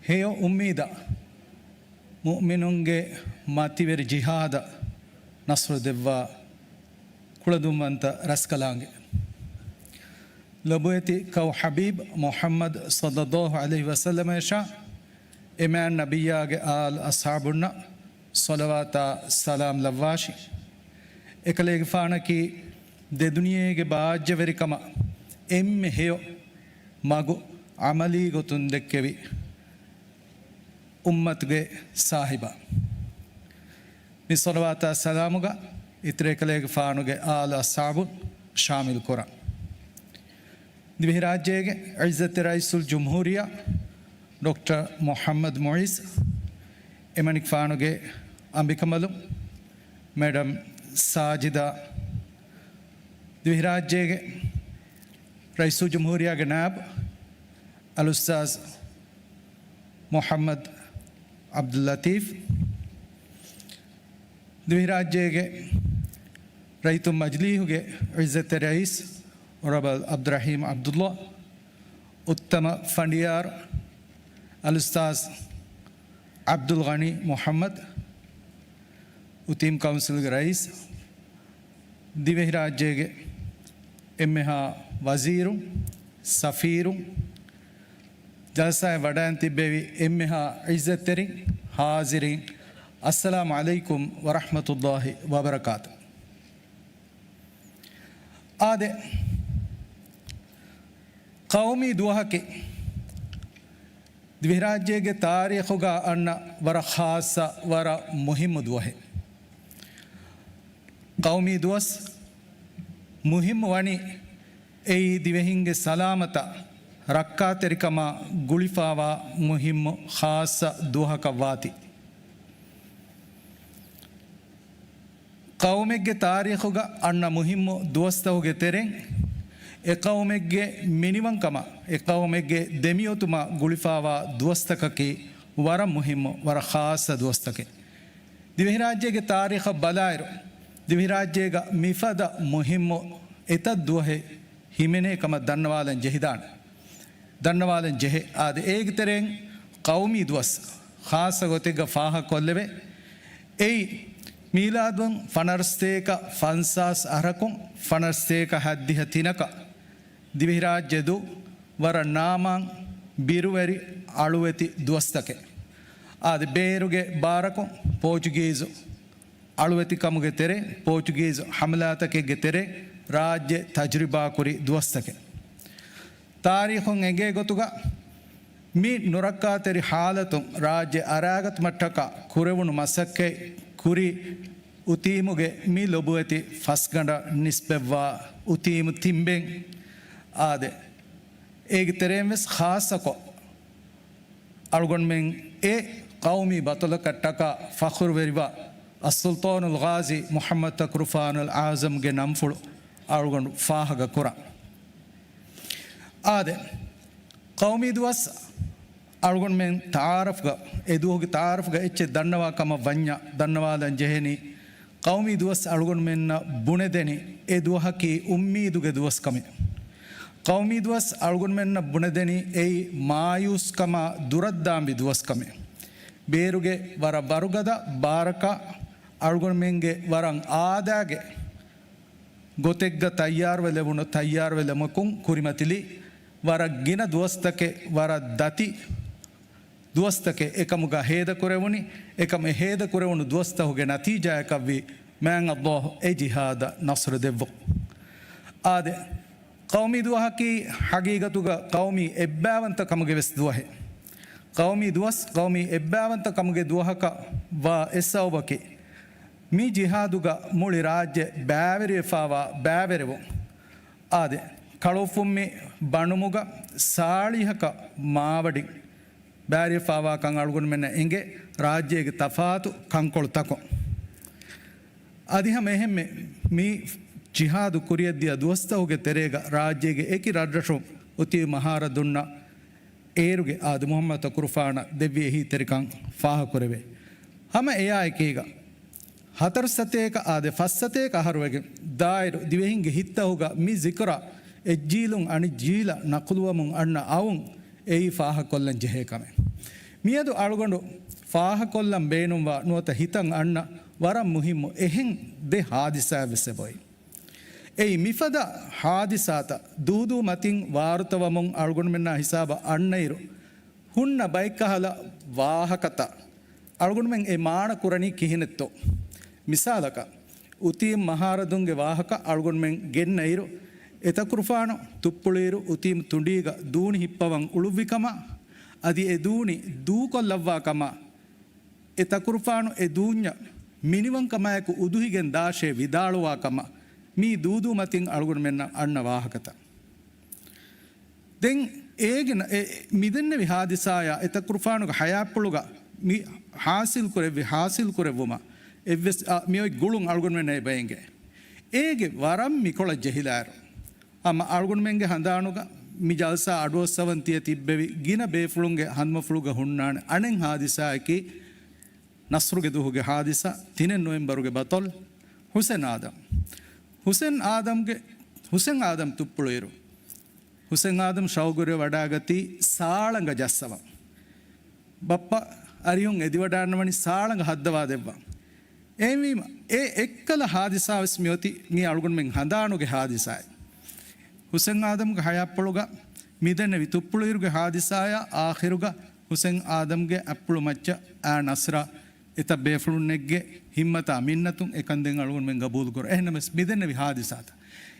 ހެޔޮ އުއްމީދަށް، މުއުމިނުންގެ މަތިވެރި ޖިހާދަށް ނަޞްރު ދެއްވާ ކުޅަދުންވަންތަ ރަސްކަލާނގެ. ލޮބުވެތި ކައު ޙަބީބް މުޙައްމަދު ޞައްލައްލާހު ޢަލައިހި ވަސައްލަމައަށާ އެމާތް ނަބިއްޔާގެ އާލް އަޞްޙާބުންނަށް ޞަލަވާތާ ސަލާމް ލައްވާށި. އެކަލޭގެފާނަކީ ދެދުނިޔޭގެ ބާއްޖަވެރިކަމަށް އެންމެ ހެޔޮ މަގު ޢަމަލީ ގޮތުން ދެއްކެވި އުއްމަތުގެ ސާހިބާ. މި ޞަލަވާތާ ސަލާމުގަ އިތުރު އެކަލޭގެފާނުގެ އާލު އަޞްޙާބުން ޝާމިލް ކުރަން. ދިވެހިރާއްޖޭގެ ޢިއްޒަތްތެރި ރައީސުލްޖުމްހޫރިއްޔާ ޑޮކްޓަރ މުޙައްމަދު މުޢިއްޒު، އެމަނިކުފާނުގެ އަނބިކަނބަލުން މެޑަމް ސާޖިދާ، ދިވެހިރާއްޖޭގެ ރައީސުލްޖުމްހޫރިއްޔާގެ ނާއިބު އަލްއުސްތާޛު މުޙައްމަދު ޢަބްދުއްލަޠީފް، ދިވެހިރާއްޖޭގެ ރައްޔިތުން މަޖިލީހުގެ ޢިއްޒަތްތެރި ރައީސް އޮނަރަބަލް ޢަބްދުއްރަޙީމް ޢަބްދުއްލާ، އުއްތަމަ ފަނޑިޔާރު އަލްއުސްތާޛު ޢަބްދުލްޣަނީ މުޙައްމަދު، އުތީމް ކައުންސިލްގެ ރައީސް، ދިވެހިރާއްޖޭގެ އެންމެހާ ވަޒީރުން، ސަފީރުން، ޖަލްސާއެއް ވަޑައިން ތިއްބެވި އެންމެހާ ޢިއްޒަތްތެރިން، ޙާޟިރީން، އައްސަލާމު ޢަލައިކުމް ވަރަޙްމަތުﷲި ވަބަރަކާތު. އާދެ، ޤައުމީ ދުވަހަކީ ދިވެހިރާއްޖޭގެ ތާރީޚުގަ އަންނަ ވަރަށް ޚާއްޞަ، ވަރަށް މުހިއްމު ދުވަހެއް. ޤައުމީ ދުވަސް މުހިއްމު ވަނީ އެއީ ދިވެހިންގެ ސަލާމަތާ ރައްކާތެރިކަމާ ގުޅިފާވާ މުހިއްމު ޚާއްޞަ ދުވަހަކަށް ވާތީ. ޤައުމެއްގެ ތާރީޚުގަ އަންނަ މުހިއްމު ދުވަސްތަކުގެ ތެރެއިން، އެ ޤައުމެއްގެ މިނިވަންކަމާ، އެ ޤައުމެއްގެ ދެމިއޮތުމާ ގުޅިފާވާ ދުވަސްތަކަކީ ވަރަށް މުހިއްމު، ވަރަށް ޚާއްޞަ ދުވަސްތަކެއް. ދިވެހިރާއްޖޭގެ ތާރީޚަށް ބަލާއިރު، ދިވެހިރާއްޖޭގަ މިފަދަ މުހިއްމު އެތައް ދުވަހެއް ހިމެނޭ ކަމަށް ދަންނަވާލަން ޖެހިދާނެ. ދަންނަވާލަން ޖެހޭ. އާދެ، އޭގެ ތެރެއިން ޤައުމީ ދުވަސް ޚާއްޞަ ގޮތެއްގަ ފާހަގަކޮށްލެވޭ. އެއީ، މީލާދުން ފަނަރަސްތޭކަ ފަންސާސް އަހަރަކުން ފަނަރަސްތޭކަ ހައްދިހަ ތިނަކަށް ދިވެހިރާއްޖެ ދޫ ވަރަށް ނާމާން ބިރުވެރި އަޅުވެތި ދުވަސްތަކެއް. އާދެ، ބޭރުގެ ބާރަކުން ޕޯޗުގީޒު އަޅުވެތިކަމުގެ ތެރޭ، ޕޯޗުގީޒު ހަމަލާތަކެއްގެ ތެރޭ ރާއްޖެ ތަޖުރިބާކުރި ދުވަސްތަކެއް. ތާރީޚުން އެނގޭ ގޮތުގަ މި ނުރައްކާތެރި ހާލަތުން ރާއްޖެ އަރާގަތުމަށްޓަކާ ކުރެވުނު މަސައްކަތް ކުރި އުތީމުގެ މި ލޮބުވެތި ފަސްގަނޑަށް ނިސްބަތްވާ އުތީމު ތިންބެން އާދެ، އޭގެ ތެރެއިން ވެސް ޚާއްޞަކޮށް، އަޅުގަނޑުމެން އެ ޤައުމީ ބަޠަލަކަށްޓަކާ ފަޚުރުވެރިވާ އައްސުލްޠާނުލް ޣާޒީ މުޙައްމަދު ތަކުރުފާނުލް އަޢުޒަމްގެ ނަންފުޅު އަޅުގަނޑު ފާހަގަ ކުރަން. އާދެ، ޤައުމީ ދުވަސް އަޅުގަނޑުމެން ތަޢާރަފްގަ، އެ ދުވަހުގެ ތަޢާރަފްގަ އެއްޗެއް ދަންނަވާ ކަމަށް ވަންޏާ، ދަންނަވާލަން ޖެހެނީ، ޤައުމީ ދުވަސް އަޅުގަނޑުމެންނަށް ބުނެދެނީ އެ ދުވަހަކީ އުއްމީދުގެ ދުވަސް ކަމެއް. ޤައުމީ ދުވަސް އަޅުގަނޑުމެންނަށް ބުނެދެނީ އެއީ މާޔޫސްކަމާ ދުރަށްދާންވި ދުވަސް ކަމެއް. ބޭރުގެ ވަރަށް ވަރުގަދަ ބާރަކާ އަޅުގަނޑުމެންގެ ވަރަށް އާދައިގެ ގޮތެއްގަ ތައްޔާރުވެލެވުނު، ތައްޔާރުވެލެމަކުން ކުރިމަތިލީ ވަރަށް ގިނަ ދުވަސްތަކެއް، ވަރަށް ދަތި ދުވަސްތަކެއް އެކަމުގަ ހޭދަކުރެވުނީ. އެކަމު އެ ހޭދަކުރެވުނު ދުވަސްތަކުގެ ނަތީޖާއަކަށްވީ މާތް ﷲ އެ ޖިހާދަށް ނަޞްރު ދެއްވުން. އާދެ، ޤައުމީ ދުވަހަކީ ޙަޤީޤަތުގަ ޤައުމީ އެއްބައިވަންތަކަމުގެ ވެސް ދުވަހެއް. ޤައުމީ ދުވަސް ޤައުމީ އެއްބައިވަންތަކަމުގެ ދުވަހަކަށް ވާ އެއް ސަބަބަކީ، މި ޖިހާދުގަ މުޅި ރާއްޖެ ބައިވެރިވެފާވާ ބައިވެރިވުން. އާދެ، ކަޅުފުންމި ބަނުމުގަ ސާޅީހަކަށް މާވަޑި ބައިވެރިވެފާވާކަން އަޅުގަނޑުމެންނަށް އެނގޭ ރާއްޖޭގެ ތަފާތު ކަންކޮޅުތަކުން. އަދި ހަމަ އެހެންމެ މި ޖިހާދު ކުރިއަށްދިޔަ ދުވަސްތަކުގެ ތެރޭގަ ރާއްޖޭގެ އެކި ރަށްރަށުން އުތީ މަހާރަދުންނަށް އޭރުގެ އާދެ މުޙައްމަދު އަތަކުރުފާނަށް ދެއްވި އެހީތެރިކަން ފާހަގަކުރެވޭ. ހަމަ އެއާއެކީގަ، ހަތަރު ސަތޭކަ އާދެ ފަސް ސަތޭކަ އަހަރުވެގެން ދާއިރު ދިވެހިންގެ ހިތްތަހުގަ މި ޒިކުރަށް އެއްޖީލުން އަނެއްޖީލަށް ނަޤުލުވަމުން އަންނަ އައުން އެއީ ފާހަގަކޮށްލަން ޖެހޭ ކަމެއް. މިއަދު އަޅުގަނޑު ފާހަގަކޮށްލަން ބޭނުންވާ ނުވަތަ ހިތަށް އަންނަ ވަރަށް މުހިއްމު އެހެން ދެ ހާދިސާއެއް ވެސް އެބައޮތް. އެއީ މިފަދަ ހާދިސާތައް ދޫދޫ މަތިން ވާރުތަވަމުން އަޅުގަނޑުމެންނާ ހިސާބަށް އަންނައިރު، ހުންނަ ބައެއްކަހަލަ ވާހަކަތައް އަޅުގަނޑުމެން އެ މާނަ ކުރަނީ ކިހިނެއްތޯ؟ މިސާލަކަށް، އުތީމް މަހާރަދުންގެ ވާހަކަ އަޅުގަނޑުމެން ގެންނައިރު، އެތަކުރުފާނު ތުއްޕުޅިއިރު އުތީމް ތުނޑީގަ ދޫނި ހިއްޕަވަން އުޅުއްވި ކަމަށް، އަދި އެ ދޫނި ދޫކޮށްލައްވާ ކަމަށް، އެ ތަކުރުފާނު އެ ދޫންޏަށް މިނިވަންކަމާއެކު އުދުހިގެން ދާށޭ ވިދާޅުވާ ކަމަށް މީ ދޫދޫ މަތިން އަޅުގަނޑުމެންނަށް އަންނަ ވާހަކަތައް. ދެން އޭގެ ނަ-، އެ، މިދެންނެވި ހާދިސާޔާ އެ ތަކުރުފާނުގެ ޙަޔާތްޕުޅުގަ މި ޙާޞިލް ކުރެއްވި، ޙާޞިލް ކުރެއްވުމަށް އެއްވެސް، އަ، މިއޮތް ގުޅުން އަޅުގަނޑުމެންނަށް އެބަ އެނގޭ. އޭގެ ވަރަށް މިކޮޅަށް ޖެހިލާއިރު، ހަމަ އަޅުގަނޑުމެންގެ ހަނދާނުގަ މި ޖަލްސާ އަޑުއައްސަވަން ތިޔަ ތިއްބެވި ގިނަ ބޭފުޅުންގެ ހަނދުމަފުޅުގަ ހުންނާނެ އަނެއް ހާދިސާއަކީ، ނަޞްރުގެ ދުވަހުގެ ހާދިސާ، ތިނެއް ނޮވެމްބަރުގެ ބަޠަލު، ޙުސެން އާދަމް. ޙުސެން އާދަމްގެ، ޙުސެން އާދަމް ތުއްޕުޅުއިރު، ޙުސެން އާދަމް ޝައުގުވެރިވެ ވަޑާގަތީ ސާޅަނގަ ޖައްސަވަން. ބައްޕަ އަރިހުން އެދިވަޑާންނަވަނީ ސާޅަނގަ ހައްދަވާ ދެއްވަން. އެހެންވީމަ، އެ އެއްކަލަ ހާދިސާ ވެސް މިއޮތީ މީ އަޅުގަނޑުމެން ހަނދާނުގެ ހާދިސާއެއް. ޙުސެން އާދަމްގެ ހަޔާތްޕުޅުގަ މިދެންނެވި ތުއްޕުޅުއިރުގެ ހާދިސާޔާ އާޚިރުގަ ޙުސެން އާދަމްގެ އަތްޕުޅު މައްޗަށް އާ ނަޞްރާ އެތައް ބޭފުޅުންނެއްގެ ހިއްމަތާ މިންނަތުން އެކަން ދެން އަޅުގަނޑުމެން ގަބޫލުކުރޭ. އެހެންނަމަވެސް މިދެންނެވި ހާދިސާތައް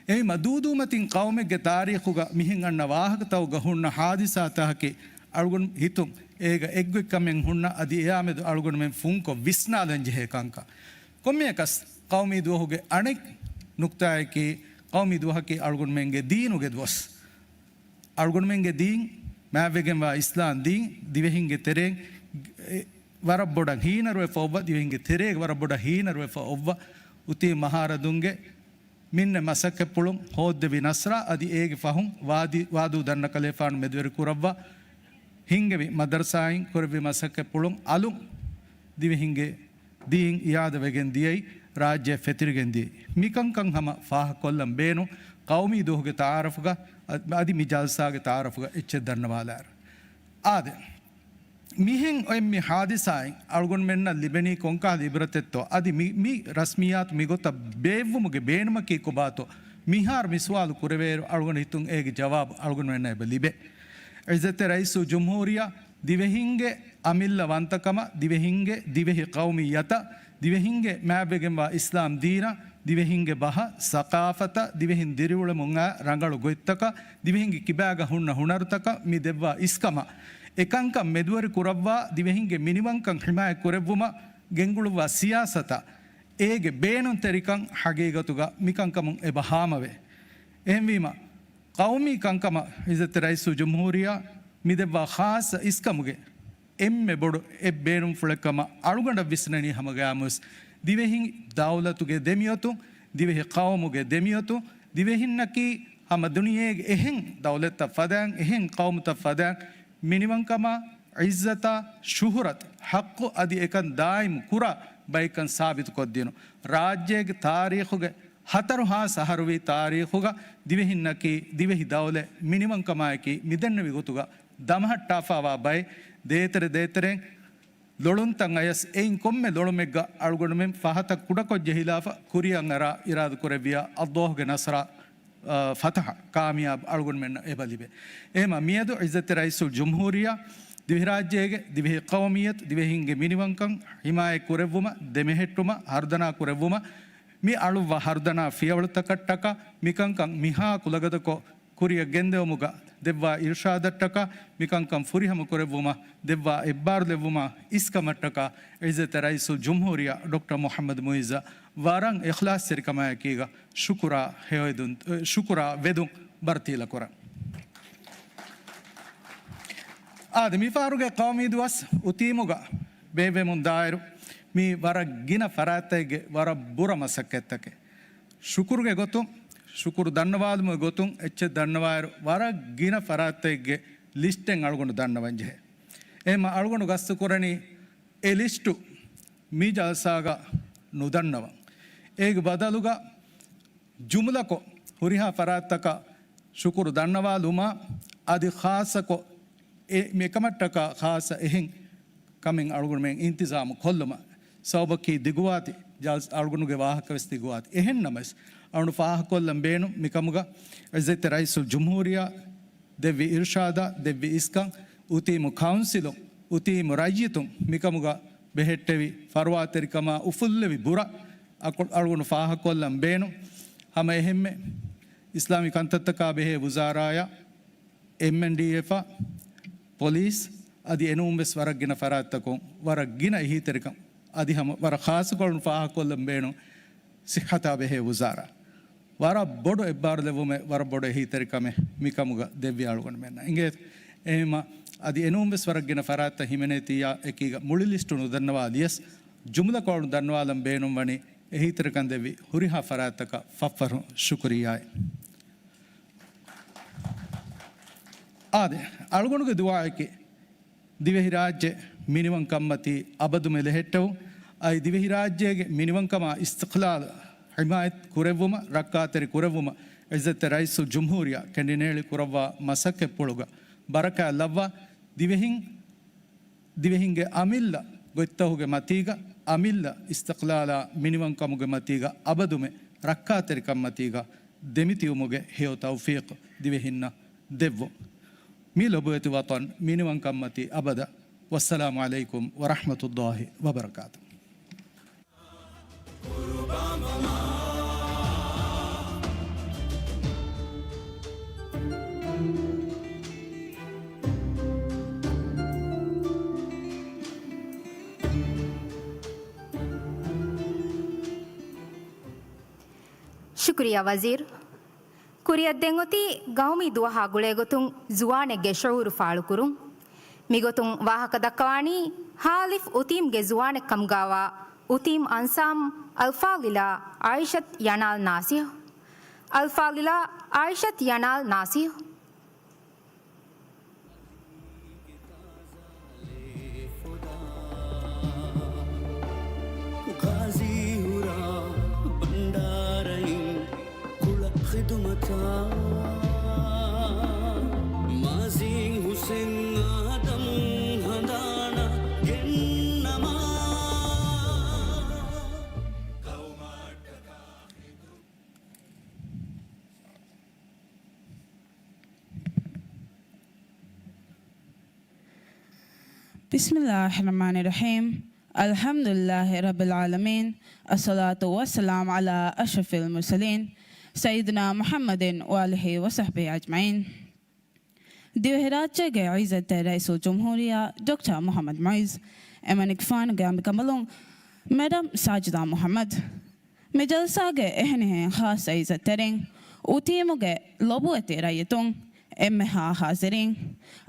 އެހެން މަދޫދޫމަތިން ޤައުމެއްގެ ތާރީޚުގަ މިހެން އަންނަ ވާހަކަތަކުގަ ހުންނަ ހާދިސާތަކަކީ އަޅުގަނޑު ހިތުން އޭގަ އެއްގޮތްކަމެއް ހުންނަ އަދި އެއާމެދު އަޅުގަނޑުމެން ފުންކޮށް ވިސްނާލަން ޖެހޭ ކަންކަން. ކޮންމެއަކަސް ޤައުމީ ދުވަހުގެ އަނެއް ނުކްތާއަކީ، ޤައުމީ ދުވަހަކީ އަޅުގަނޑުމެންގެ ދީނުގެ ދުވަސް. އަޅުގަނޑުމެންގެ ދީން، މާތްވެގެންވާ އިސްލާމް ދީން، ދިވެހިންގެ ތެރޭން، އެ، ވަރަށް ބޮޑަށް ހީނަރުވެފަ އޮއްވަ، ދިވެހިންގެ ތެރޭގަ ވަރަށް ބޮޑަށް ހީނަރުވެފަ އޮއްވަ، އުތީމް މަހާރަދުންގެ މިންނަ މަސައްކަތްޕުޅުން ހޯއްދެވި ނަޞްރާ އަދި އޭގެ ފަހުން ވާދި، ވާދޫ ދަންނަކަލޭފާނު މެދުވެރި ކުރައްވާ، ހިންގެވި މަދަރުސާއިން ކުރެއްވި މަސައްކަތްޕުޅުން އަލުން ދިވެހިންގެ ދީން އިއާދަވެގެން ދިޔައީ، ރާއްޖެ ފެތިރިގެން ދިޔައީ. މިކަންކަން ހަމަ ފާހަގަކޮށްލަން ބޭނުން، ޤައުމީ ދުވަހުގެ ތަޢާރަފުގަ، އަ-، އަދި މި ޖަލްސާގެ ތަޢާރަފުގަ އެއްޗެއް ދަންނަވާލާއިރު. އާދެ، މިހެން އޮތް މި ހާދިސާއިން އަޅުގަނޑުމެންނަށް ލިބެނީ ކޮންކަހަލަ އިބްރަތެއްތޯ؟ އަދި މި، މި ރަސްމިއްޔާތު މިގޮތަށް ބޭއްވުމުގެ ބޭނުމަކީ ކޮބާތޯ؟ މިހާރު މި ސުވާލު ކުރެވޭއިރު އަޅުގަނޑު ހިތުން އޭގެ ޖަވާބު އަޅުގަނޑުމެންނަށް އެބަ ލިބޭ. ޢިއްޒަތްތެރި ރައީސުލްޖުމްހޫރިއްޔާ ދިވެހިންގެ އަމިއްލަ ވަންތަކަމަށް، ދިވެހިންގެ ދިވެހި ޤައުމިއްޔަތަށް، ދިވެހިންގެ މާތްވެގެންވާ އިސްލާމް ދީނަށް، ދިވެހިންގެ ބަހަށް، ސަޤާފަތަށް، ދިވެހިން ދިރިއުޅެމުން އާ ރަނގަޅު ގޮތްތަކަށް، ދިވެހިންގެ ކިބާގަ ހުންނަ ހުނަރުތަކަށް މި ދެއްވާ އިސްކަމަށް، އެކަންކަން މެދުވެރި ކުރައްވާ، ދިވެހިންގެ މިނިވަންކަން ޙިމާޔަތް ކުރެއްވުމަށް ގެންގުޅުއްވާ ސިޔާސަތަށް އޭގެ ބޭނުންތެރިކަން ޙަޤީޤަތުގަ މިކަންކަމުން އެބަ ހާމަވޭ. އެހެންވީމަ، ޤައުމީ ކަންކަމަށް ޢިއްޒަތްތެރި ރައީސުލްޖުމްހޫރިއްޔާ މި ދެއްވާ ޚާއްޞަ އިސްކަމުގެ އެންމެ ބޮޑު އެއް ބޭނުންފުޅެއް ކަމަށް އަޅުގަނޑަށް ވިސްނެނީ ހަމަގައިމުވެސް ދިވެހި ދައުލަތުގެ ދެމިއޮތުން، ދިވެހި ޤައުމުގެ ދެމިއޮތުން، ދިވެހިންނަކީ ހަމަ ދުނިޔޭގެ އެހެން ދައުލަތްތައް ފަދައިން، އެހެން ޤައުމުތައް ފަދައިން މިނިވަންކަމާ، ޢިއްޒަތާ، ޝުހުރަތު، ޙައްޤު އަދި އެކަން ދާއިމު ކުރާ ބައެއްކަން ސާބިތުކޮށްދިނުން. ރާއްޖޭގެ ތާރީޚުގެ ހަތަރު ހާސް އަހަރުވީ ތާރީޚުގަ ދިވެހިންނަކީ، ދިވެހި ދައުލަތް މިނިވަންކަމާއެކީ މިދެންނެވި ގޮތުގަ ދަމަހައްޓާފަވާ ބައެއް ދޭތެރެ ދޭތެރެއިން ލޮޅުންތައް އަޔަސް އެއިން ކޮންމެ ލޮޅުމެއްގަ އަޅުގަނޑުމެން ފަހަތަށް ކުޑަކޮށް ޖެހިލާފަ ކުރިއަށް އަރާ އިރާދަކުރެއްވިޔާ ﷲ ގެ ނަޞްރާ، އާ، ފަތަޙަ ކާމިޔާބު އަޅުގަނޑުމެންނަށް އެބަ ލިބޭ. އެހެމަ މިއަދު ޢިއްޒަތްތެރި ރައީސުލްޖުމްހޫރިއްޔާ ދިވެހިރާއްޖޭގެ ދިވެހި ޤައުމިއްޔަތު، ދިވެހިންގެ މިނިވަންކަން ޙިމާޔަތް ކުރެއްވުމަށް، ދެމެހެއްޓުމަށް، ހަރުދަނާ ކުރެއްވުމަށް، މި އަޅުއްވާ ހަރުދަނާ ފިޔަވަޅުތަކަށްޓަކާ މިކަންކަން މިހާ ކުލަގަދަކޮށް ކުރިއަށް ގެންދެވުމުގަ ދެއްވާ އިރުޝާދަށްޓަކާ މިކަންކަން ފުރިހަމަ ކުރެއްވުމަށް ދެއްވާ އެއްބާރުލެއްވުމާ އިސްކަމަށްޓަކާ ޢިއްޒަތްތެރި ރައީސުލްޖުމްހޫރިއްޔާ ޑޮކްޓަރ މުޙައްމަދު މުޢިއްޒަށް ވަރަށް އިޚްލާޞްތެރިކަމާއެކީގަ ޝުކުރާ ހެޔޮއެދުން، ޝުކުރާ ވެދުން ބަރުތީލަކުރަން. އާދެ، މިފަހަރުގެ ޤައުމީ ދުވަސް އުތީމުގަ ބޭއްވެމުން ދާއިރު، މީ ވަރަށް ގިނަ ފަރާތްތަކެއްގެ ވަރަށް ބުރަ މަސައްކަތްތަކެއް. ޝުކުރުގެ ގޮތުން، ޝުކުރު ދަންނަވާލުމުގެ ގޮތުން އެއްޗެއް ދަންނަވާއިރު، ވަރަށް ގިނަ ފަރާތްތަކެއްގެ ލިސްޓެއް އަޅުގަނޑު ދަންނަވަން ޖެހޭ. އެހެންމަ އަޅުގަނޑު ގަސްތުކުރަނީ އެ ލިސްޓު މި ޖަލްސާގަ ނުދަންނަވަން. އޭގެ ބަދަލުގަ ޖުމުލަކޮށް ހުރިހާ ފަރާތްތަކަށް ޝުކުރު ދަންނަވާލުމާ، އަދި ޚާއްޞަކޮށް އެ މިކަމަށްޓަކާ ޚާއްޞަ އެހެން ކަމެއް އަޅުގަނޑުމެން އިންތިޒާމު ކޮށްލުމަށް. ސަބަބަކީ ދިގުވާތި، ޖަލްސާ އަޅުގަނޑުގެ ވާހަކަވެސް ދިގުވާތި. އެހެން ނަމަވެސް، އަޅުގަނޑު ފާހަގަކޮށްލަން ބޭނުން މިކަމުގަ އިއްޒަތްތެރި ރައީސުލްޖުމްހޫރިއްޔާ ދެއްވި އިރުޝާދާ، ދެއްވި އިސްކަން، އުތީމު ކައުންސިލުން، އުތީމު ރައްޔިތުން މިކަމުގަ ބެހެއްޓެވި ފަރުވާތެރިކަމާ އުފުއްލެވި ބުރަ އަޅުގަނޑު ފާހަގަކޮށްލަން ބޭނުން. ހަމަ އެހެންމެ އިސްލާމީ ކަންތައްތަކާ ބެހޭ ވުޒާރާޔާ، އެމްއެންޑީއެފާ، ޕޮލީސް އަދި އެނޫންވެސް ވަރަށް ގިނަ ފަރާތްތަކުން ވަރަށް ގިނަ އެހީތެރިކަން އަދި ހަމަ ވަރަށް ޚާއްޞަކޮށް ފާހަގަކޮށްލަން ބޭނުން ސިއްހަތާ ބެހޭ ވުޒާރާ. ވަރަށް ބޮޑު އެއްބާރުލެއްވުމެއް، ވަރަށް ބޮޑު އެހީތެރިކަމެއް މިކަމުގަ ދެއްވި އަޅުގަނޑުމެންނަށް. އިނގޭ އެހެންމަ އަދި އެނޫންވެސް ވަރަށް ގިނަ ފަރާތްތައް ހިމެނޭތީޔާ އެކީގަ މުޅި ލިސްޓު ނުދަންނަވާލިޔަސް، ޖުމުލަކޮށް ދަންނަވާލަން ބޭނުންވަނީ އެހީތެރިކަން ދެއްވި ހުރިހާ ފަރާތްތަކަށް ފަށްފަށުން ޝުކުރިއްޔާއެއް. އާދެ، އަޅުގަނޑުގެ ދުޢާއަކީ، ދިވެހިރާއްޖެ މިނިވަންކަންމަތީ އަބަދުމެ ލެހެއްޓެވުން. އައި ދިވެހިރާއްޖޭގެ މިނިވަންކަމާ އިސްތިޤްލާލު ޙިމާޔަތް ކުރެއްވުމަށް ރައްކާތެރި ކުރެއްވުމަށް އިއްޒަތްތެރި ރައީސުލްޖުމްހޫރިއްޔާ ކެނޑިނޭޅި ކުރައްވާ މަސައްކަތްޕުޅުގަ ބަރަކާތް ލައްވާ ދިވެހިން ދިވެހިންގެ އަމިއްލަ ގޮތްތަހުގެ މަތީގަ، އަމިއްލަ އިސްތިޤްލާލާ މިނިވަންކަމުގެ މަތީގަ އަބަދުމެ ރައްކާތެރިކަންމަތީގަ ދެމިތިއުމުގެ ހެޔޮ ތައުފީޤު ދިވެހިންނަށް ދެއްވުން. މި ލޮބުވެތި ވަޠަން މިނިވަންކަންމަތީ އަބަދަށް. ވައްސަލާމު ޢަލައިކުމް ވަރަޙްމަތުﷲި ވަބަރަކާތު. ޝުކުރިއްޔާ ވަޒީރު. ކުރިއަށް ދެން އޮތީ ގައުމީ ދުވަހާ ގުޅޭގޮތުން ޒުވާނެއްގެ ޝުޢޫރު ފާޅުކުރުން. މިގޮތުން ވާހަކަ ދައްކަވާނީ ހާލިފް އުތީމްގެ ޒުވާނެއްކަމުގާވާ އުތީމް އަންސާމް އަލްފާޟިލާ ޢާއިޝަތް ޔަނާލް ނާސިހް. އަލްފާޟިލާ ޢާއިޝަތް ޔަނާލް ނާސިހް. ޣާޒީ ހުރާ ބަންޑާރައިން ކުޅަ ޚިދުމަތާ، މާޒީން ހުސެން އާދަމް ހަނދާނަށް ގެންނަމާ، ޤައުމާ بسم الله الرحمن الرحيم. الحمد لله رب العالمين. الصلاة والسلام على أشرف المرسلين سيدنا محمد وآله وصحبه أجمعين. ދިވެހިރާއްޖޭގެ އިއްޒަތްތެރި ރައީސުލްޖުމްހޫރިއްޔާ ޑޮކްޓަރ މުޙައްމަދު މުޢިއްޒު، އެމަނިކުފާނުގެ އަނބިކަނބަލުން މެޑަމް ސާޖިދާ މުޙައްމަދު، މި ޖަލްސާގެ އެހެނިހެން ޚާއްޞަ އިއްޒަތްތެރިން، އުތީމުގެ ލޮބުވެތި ރައްޔިތުން، އެންމެހާ ޙާޟިރީން،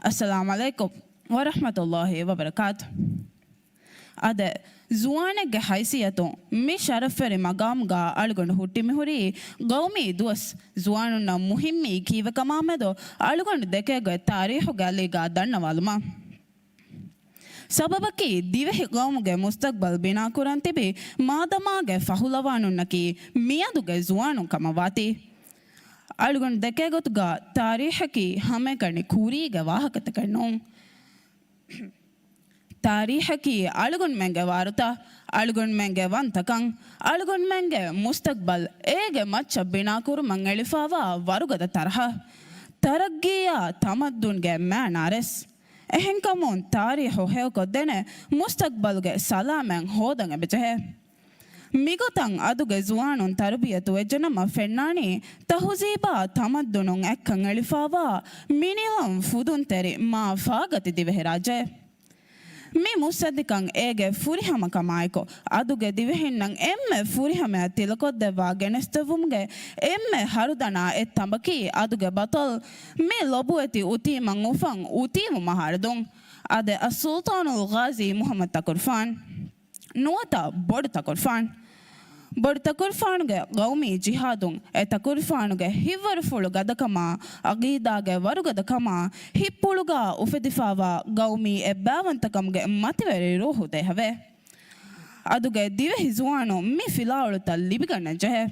އައްސަލާމު ޢަލައިކުމް ވަރަޙްމަތުﷲި ވަބަރަކާތު. އާދެ، ޒުވާނެއްގެ ހައިސިއްޔަތުން މި ޝަރަފްވެރި މަގާމުގަ އަޅުގަނޑު ހުއްޓި މިހުރީ ގައުމީ ދުވަސް ޒުވާނުންނަށް މުހިއްމީ ކީއްވެކަމާމެދު އަޅުގަނޑު ދެކޭގޮތް ތާރީޚުގެ އަލީގަ ދަންނަވާލުމަށް. ސަބަބަކީ، ދިވެހި ގައުމުގެ މުސްތަޤްބަލް ބިނާކުރަން ތިބި މާދަމާގެ ފަހުލަވާނުންނަކީ މިއަދުގެ ޒުވާނުން ކަމަށް ވާތީ. އަޅުގަނޑު ދެކޭގޮތުގަ ތާރީޚަކީ ހަމައެކަނި ކުރީގެ ވާހަކަތަކެއް ނޫން. ތާރީޚަކީ އަޅުގަނޑުމެންގެ ވާރުތައް، އަޅުގަނޑުމެންގެ ވަންތަކަން، އަޅުގަނޑުމެންގެ މުސްތަޤްބަލް، އޭގެ މައްޗަށް ބިނާކުރުމަށް އެޅިފައިވާ ވަރުގަދަ ތަރަހަ، ތަރައްގީއާ ތަމައްދުންގެ މައިނާރެސް. އެހެންކަމުން، ތާރީޚު ހެޔޮކޮށްދޭނެ މުސްތަޤްބަލުގެ ސަލާމަތް ހޯދަން އެބަޖެހޭ. މިގޮތަށް އަދުގެ ޒުވާނުން ތަރުބިޔަތު ވެއްޖެނަމަ ފެންނާނީ ތަހުޒީބާ ތަމައްދުނުން އެއްކަން އެޅިފައިވާ މިނިވަން ފުދުންތެރި މާ ފާގަތި ދިވެހިރާއްޖެ. މި މުއްސަނދިކަން އޭގެ ފުރިހަމަކަމާއެކު، އަދުގެ ދިވެހިންނަށް އެންމެ ފުރިހަމަޔަށް ތިލަކޮށްދެއްވާ ގެނެސްދެއްވުމުގެ އެންމެ ހަރުދަނާ އެއް ތަނބަކީ އަދުގެ ބަޠަލް މި ލޮބުވެތި އުތީމަށް އުފަން އުތީމު މަހާރަދުން. އާދެ، އައްސުލްޠާނުލް ޣާޒީ މުޙައްމަދު ތަކުރުފާނު. ނުވަތަ ބޮޑު ތަކުރުފާނު. ބޮޑުތަކުރުފާނުގެ ގައުމީ ޖިހާދުން އެ ތަކުރުފާނުގެ ހިތްވަރުފުޅު ގަދަކަމާ، އަގީދާގެ ވަރުގަދަކަމާ، ހިތްޕުޅުގާ އުފެދިފާވާ ގައުމީ އެއްބާވަންތަކަމުގެ މަތިވެރި ރޫހު ދޭހަވޭ. އަދުގެ ދިވެހި ޒުވާނުން މި ފިލާވަޅުތައް ލިބިގަންނަން ޖެހޭ.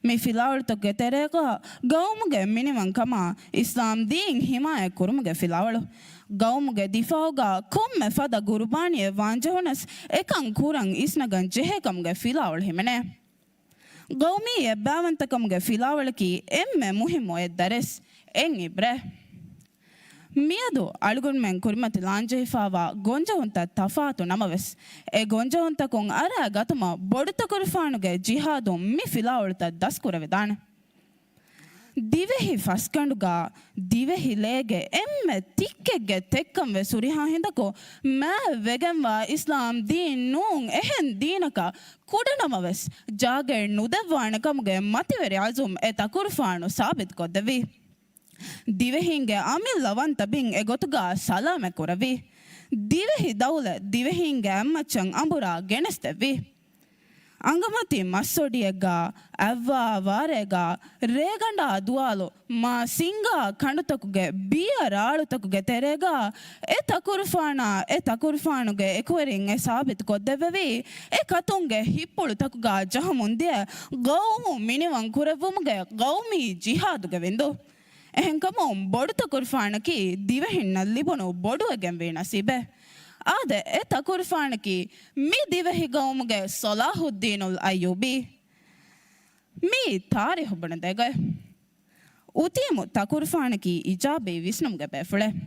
މި ފިލާވަޅުތަކުގެ ތެރޭގާ ގައުމުގެ މިނިވަންކަމާ، އިސްލާމް ދީން ހިމާޔަތް ކުރުމުގެ ފިލާވަޅު، ގައުމުގެ ދިފާއުގާ ކޮންމެ ފަދަ ގުރުބާނިއެއް ވާންޖެހުނަސް އެކަން ކުރަން އިސްނަގަން ޖެހޭކަމުގެ ފިލާވަޅު ހިމެނޭ. ގައުމީ އެއްބާވަންތަކަމުގެ ފިލާވަޅަކީ އެންމެ މުހިއްމު އެއް ދަރިސް، އެއް އިބްރަތް. މިއަދު އަޅުގަނޑުމެން ކުރިމަތިލާން ޖެހިފާވާ ގޮންޖެހުންތައް ތަފާތު ނަމަވެސް، އެ ގޮންޖެހުންތަކުން އަރާ ގަތުމަށް ބޮޑުތަކުރުފާނުގެ ޖިހާދުން މި ފިލާވަޅުތައް ދަސްކުރެވިދާނެ. ދިވެހި ފަސްގަނޑުގާ ދިވެހި ލޭގެ އެންމެ ތިއްކެއްގެ ތެއްކަން ވެސް ހުރިހާ ހިނދަކު މާތް ވެގެންވާ އިސްލާމް ދީން ނޫން އެހެން ދީނަކަށް ކުޑަނަމަވެސް ޖާގައެއް ނުދެއްވާނެ ކަމުގެ މަތިވެރި އަޒުމް އެ ތަކުރުފާނު ސާބިތުކޮށްދެއްވި. ދިވެހީންގެ އަމިއްލަވަންތަ ބިން އެގޮތުގާ ސަލާމަތް ކުރެއްވި. ދިވެހި ދައުލަތް ދިވެހީންގެ އަތްމައްޗަށް އަނބުރާ ގެނެސްދެއްވި. އަނގަމަތި މައްސޮޑިއެއްގާ އަތްވާ ވާރޭގާ ރޭގަނޑާ ދުވާލު މާ ސިނގާ ކަނޑުތަކުގެ ބިޔަ ރާޅުތަކުގެ ތެރޭގާ އެ ތަކުރުފާނާ އެ ތަކުރުފާނުގެ އެކުވެރިން އެ ސާބިތު ކޮށްދެއްވެވީ، އެ ކަތުންގެ ހިތްޕުޅުތަކުގާ ޖަހަމުން ދިޔަ ގައުމު މިނިވަން ކުރެއްވުމުގެ ގައުމީ ޖިހާދުގެ ވިންދު. އެހެންކަމުން ބޮޑުތަކުރުފާނަކީ ދިވެހިންނަށް ލިބުނު ބޮޑުވެގެންވީ ނަސީބެއް. އާދެ، އެ ތަކުރުފާނަކީ މި ދިވެހި ގައުމުގެ ޞަލާޙުއްދީނުލް އައްޔޫބީ. މިއީ ތާރީޚު ބުނެދޭގޮތް. އުތީމު ތަކުރުފާނަކީ އިޖާބީ ވިސްނުމުގެ ބޭފުޅެއް.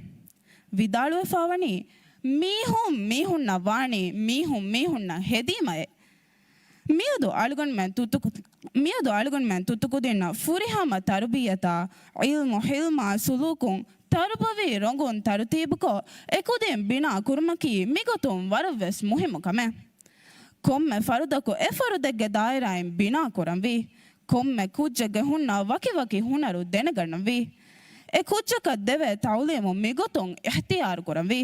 ވިދާޅުވެފާވަނީ، މީހުން މީހުންނަށް ވާނީ މީހުން މީހުންނަށް ހެދީމައޭ. މިއަދު އަޅުގަނޑުމެން ތުއްތުކު-، މިއަދު އަޅުގަނޑުމެން ތުއްތުކުދިންނަށް ފުރިހަމަ ތަރުބިއްޔަތާ، ޢިލްމު ޙިލްމާ ސުލޫކުން، ތަރުބަވީ ރޮނގުން ތަރުތީބުކޮށް، އެކުދިން ބިނާ ކުރުމަކީ މިގޮތުން ވަރަށްވެސް މުހިއްމު ކަމެއް. ކޮންމެ ފަރުދަކު އެ ފަރުދެއްގެ ދާއިރާއިން ބިނާ ކުރަންވީ. ކޮންމެ ކުއްޖެއްގެ ހުންނަ ވަކިވަކި ހުނަރު ދެނެގަންނަންވީ. އެ ކުއްޖަކަށް ދެވޭ ތަޢުލީމު މިގޮތުން އިޙްތިޔާރު ކުރަންވީ.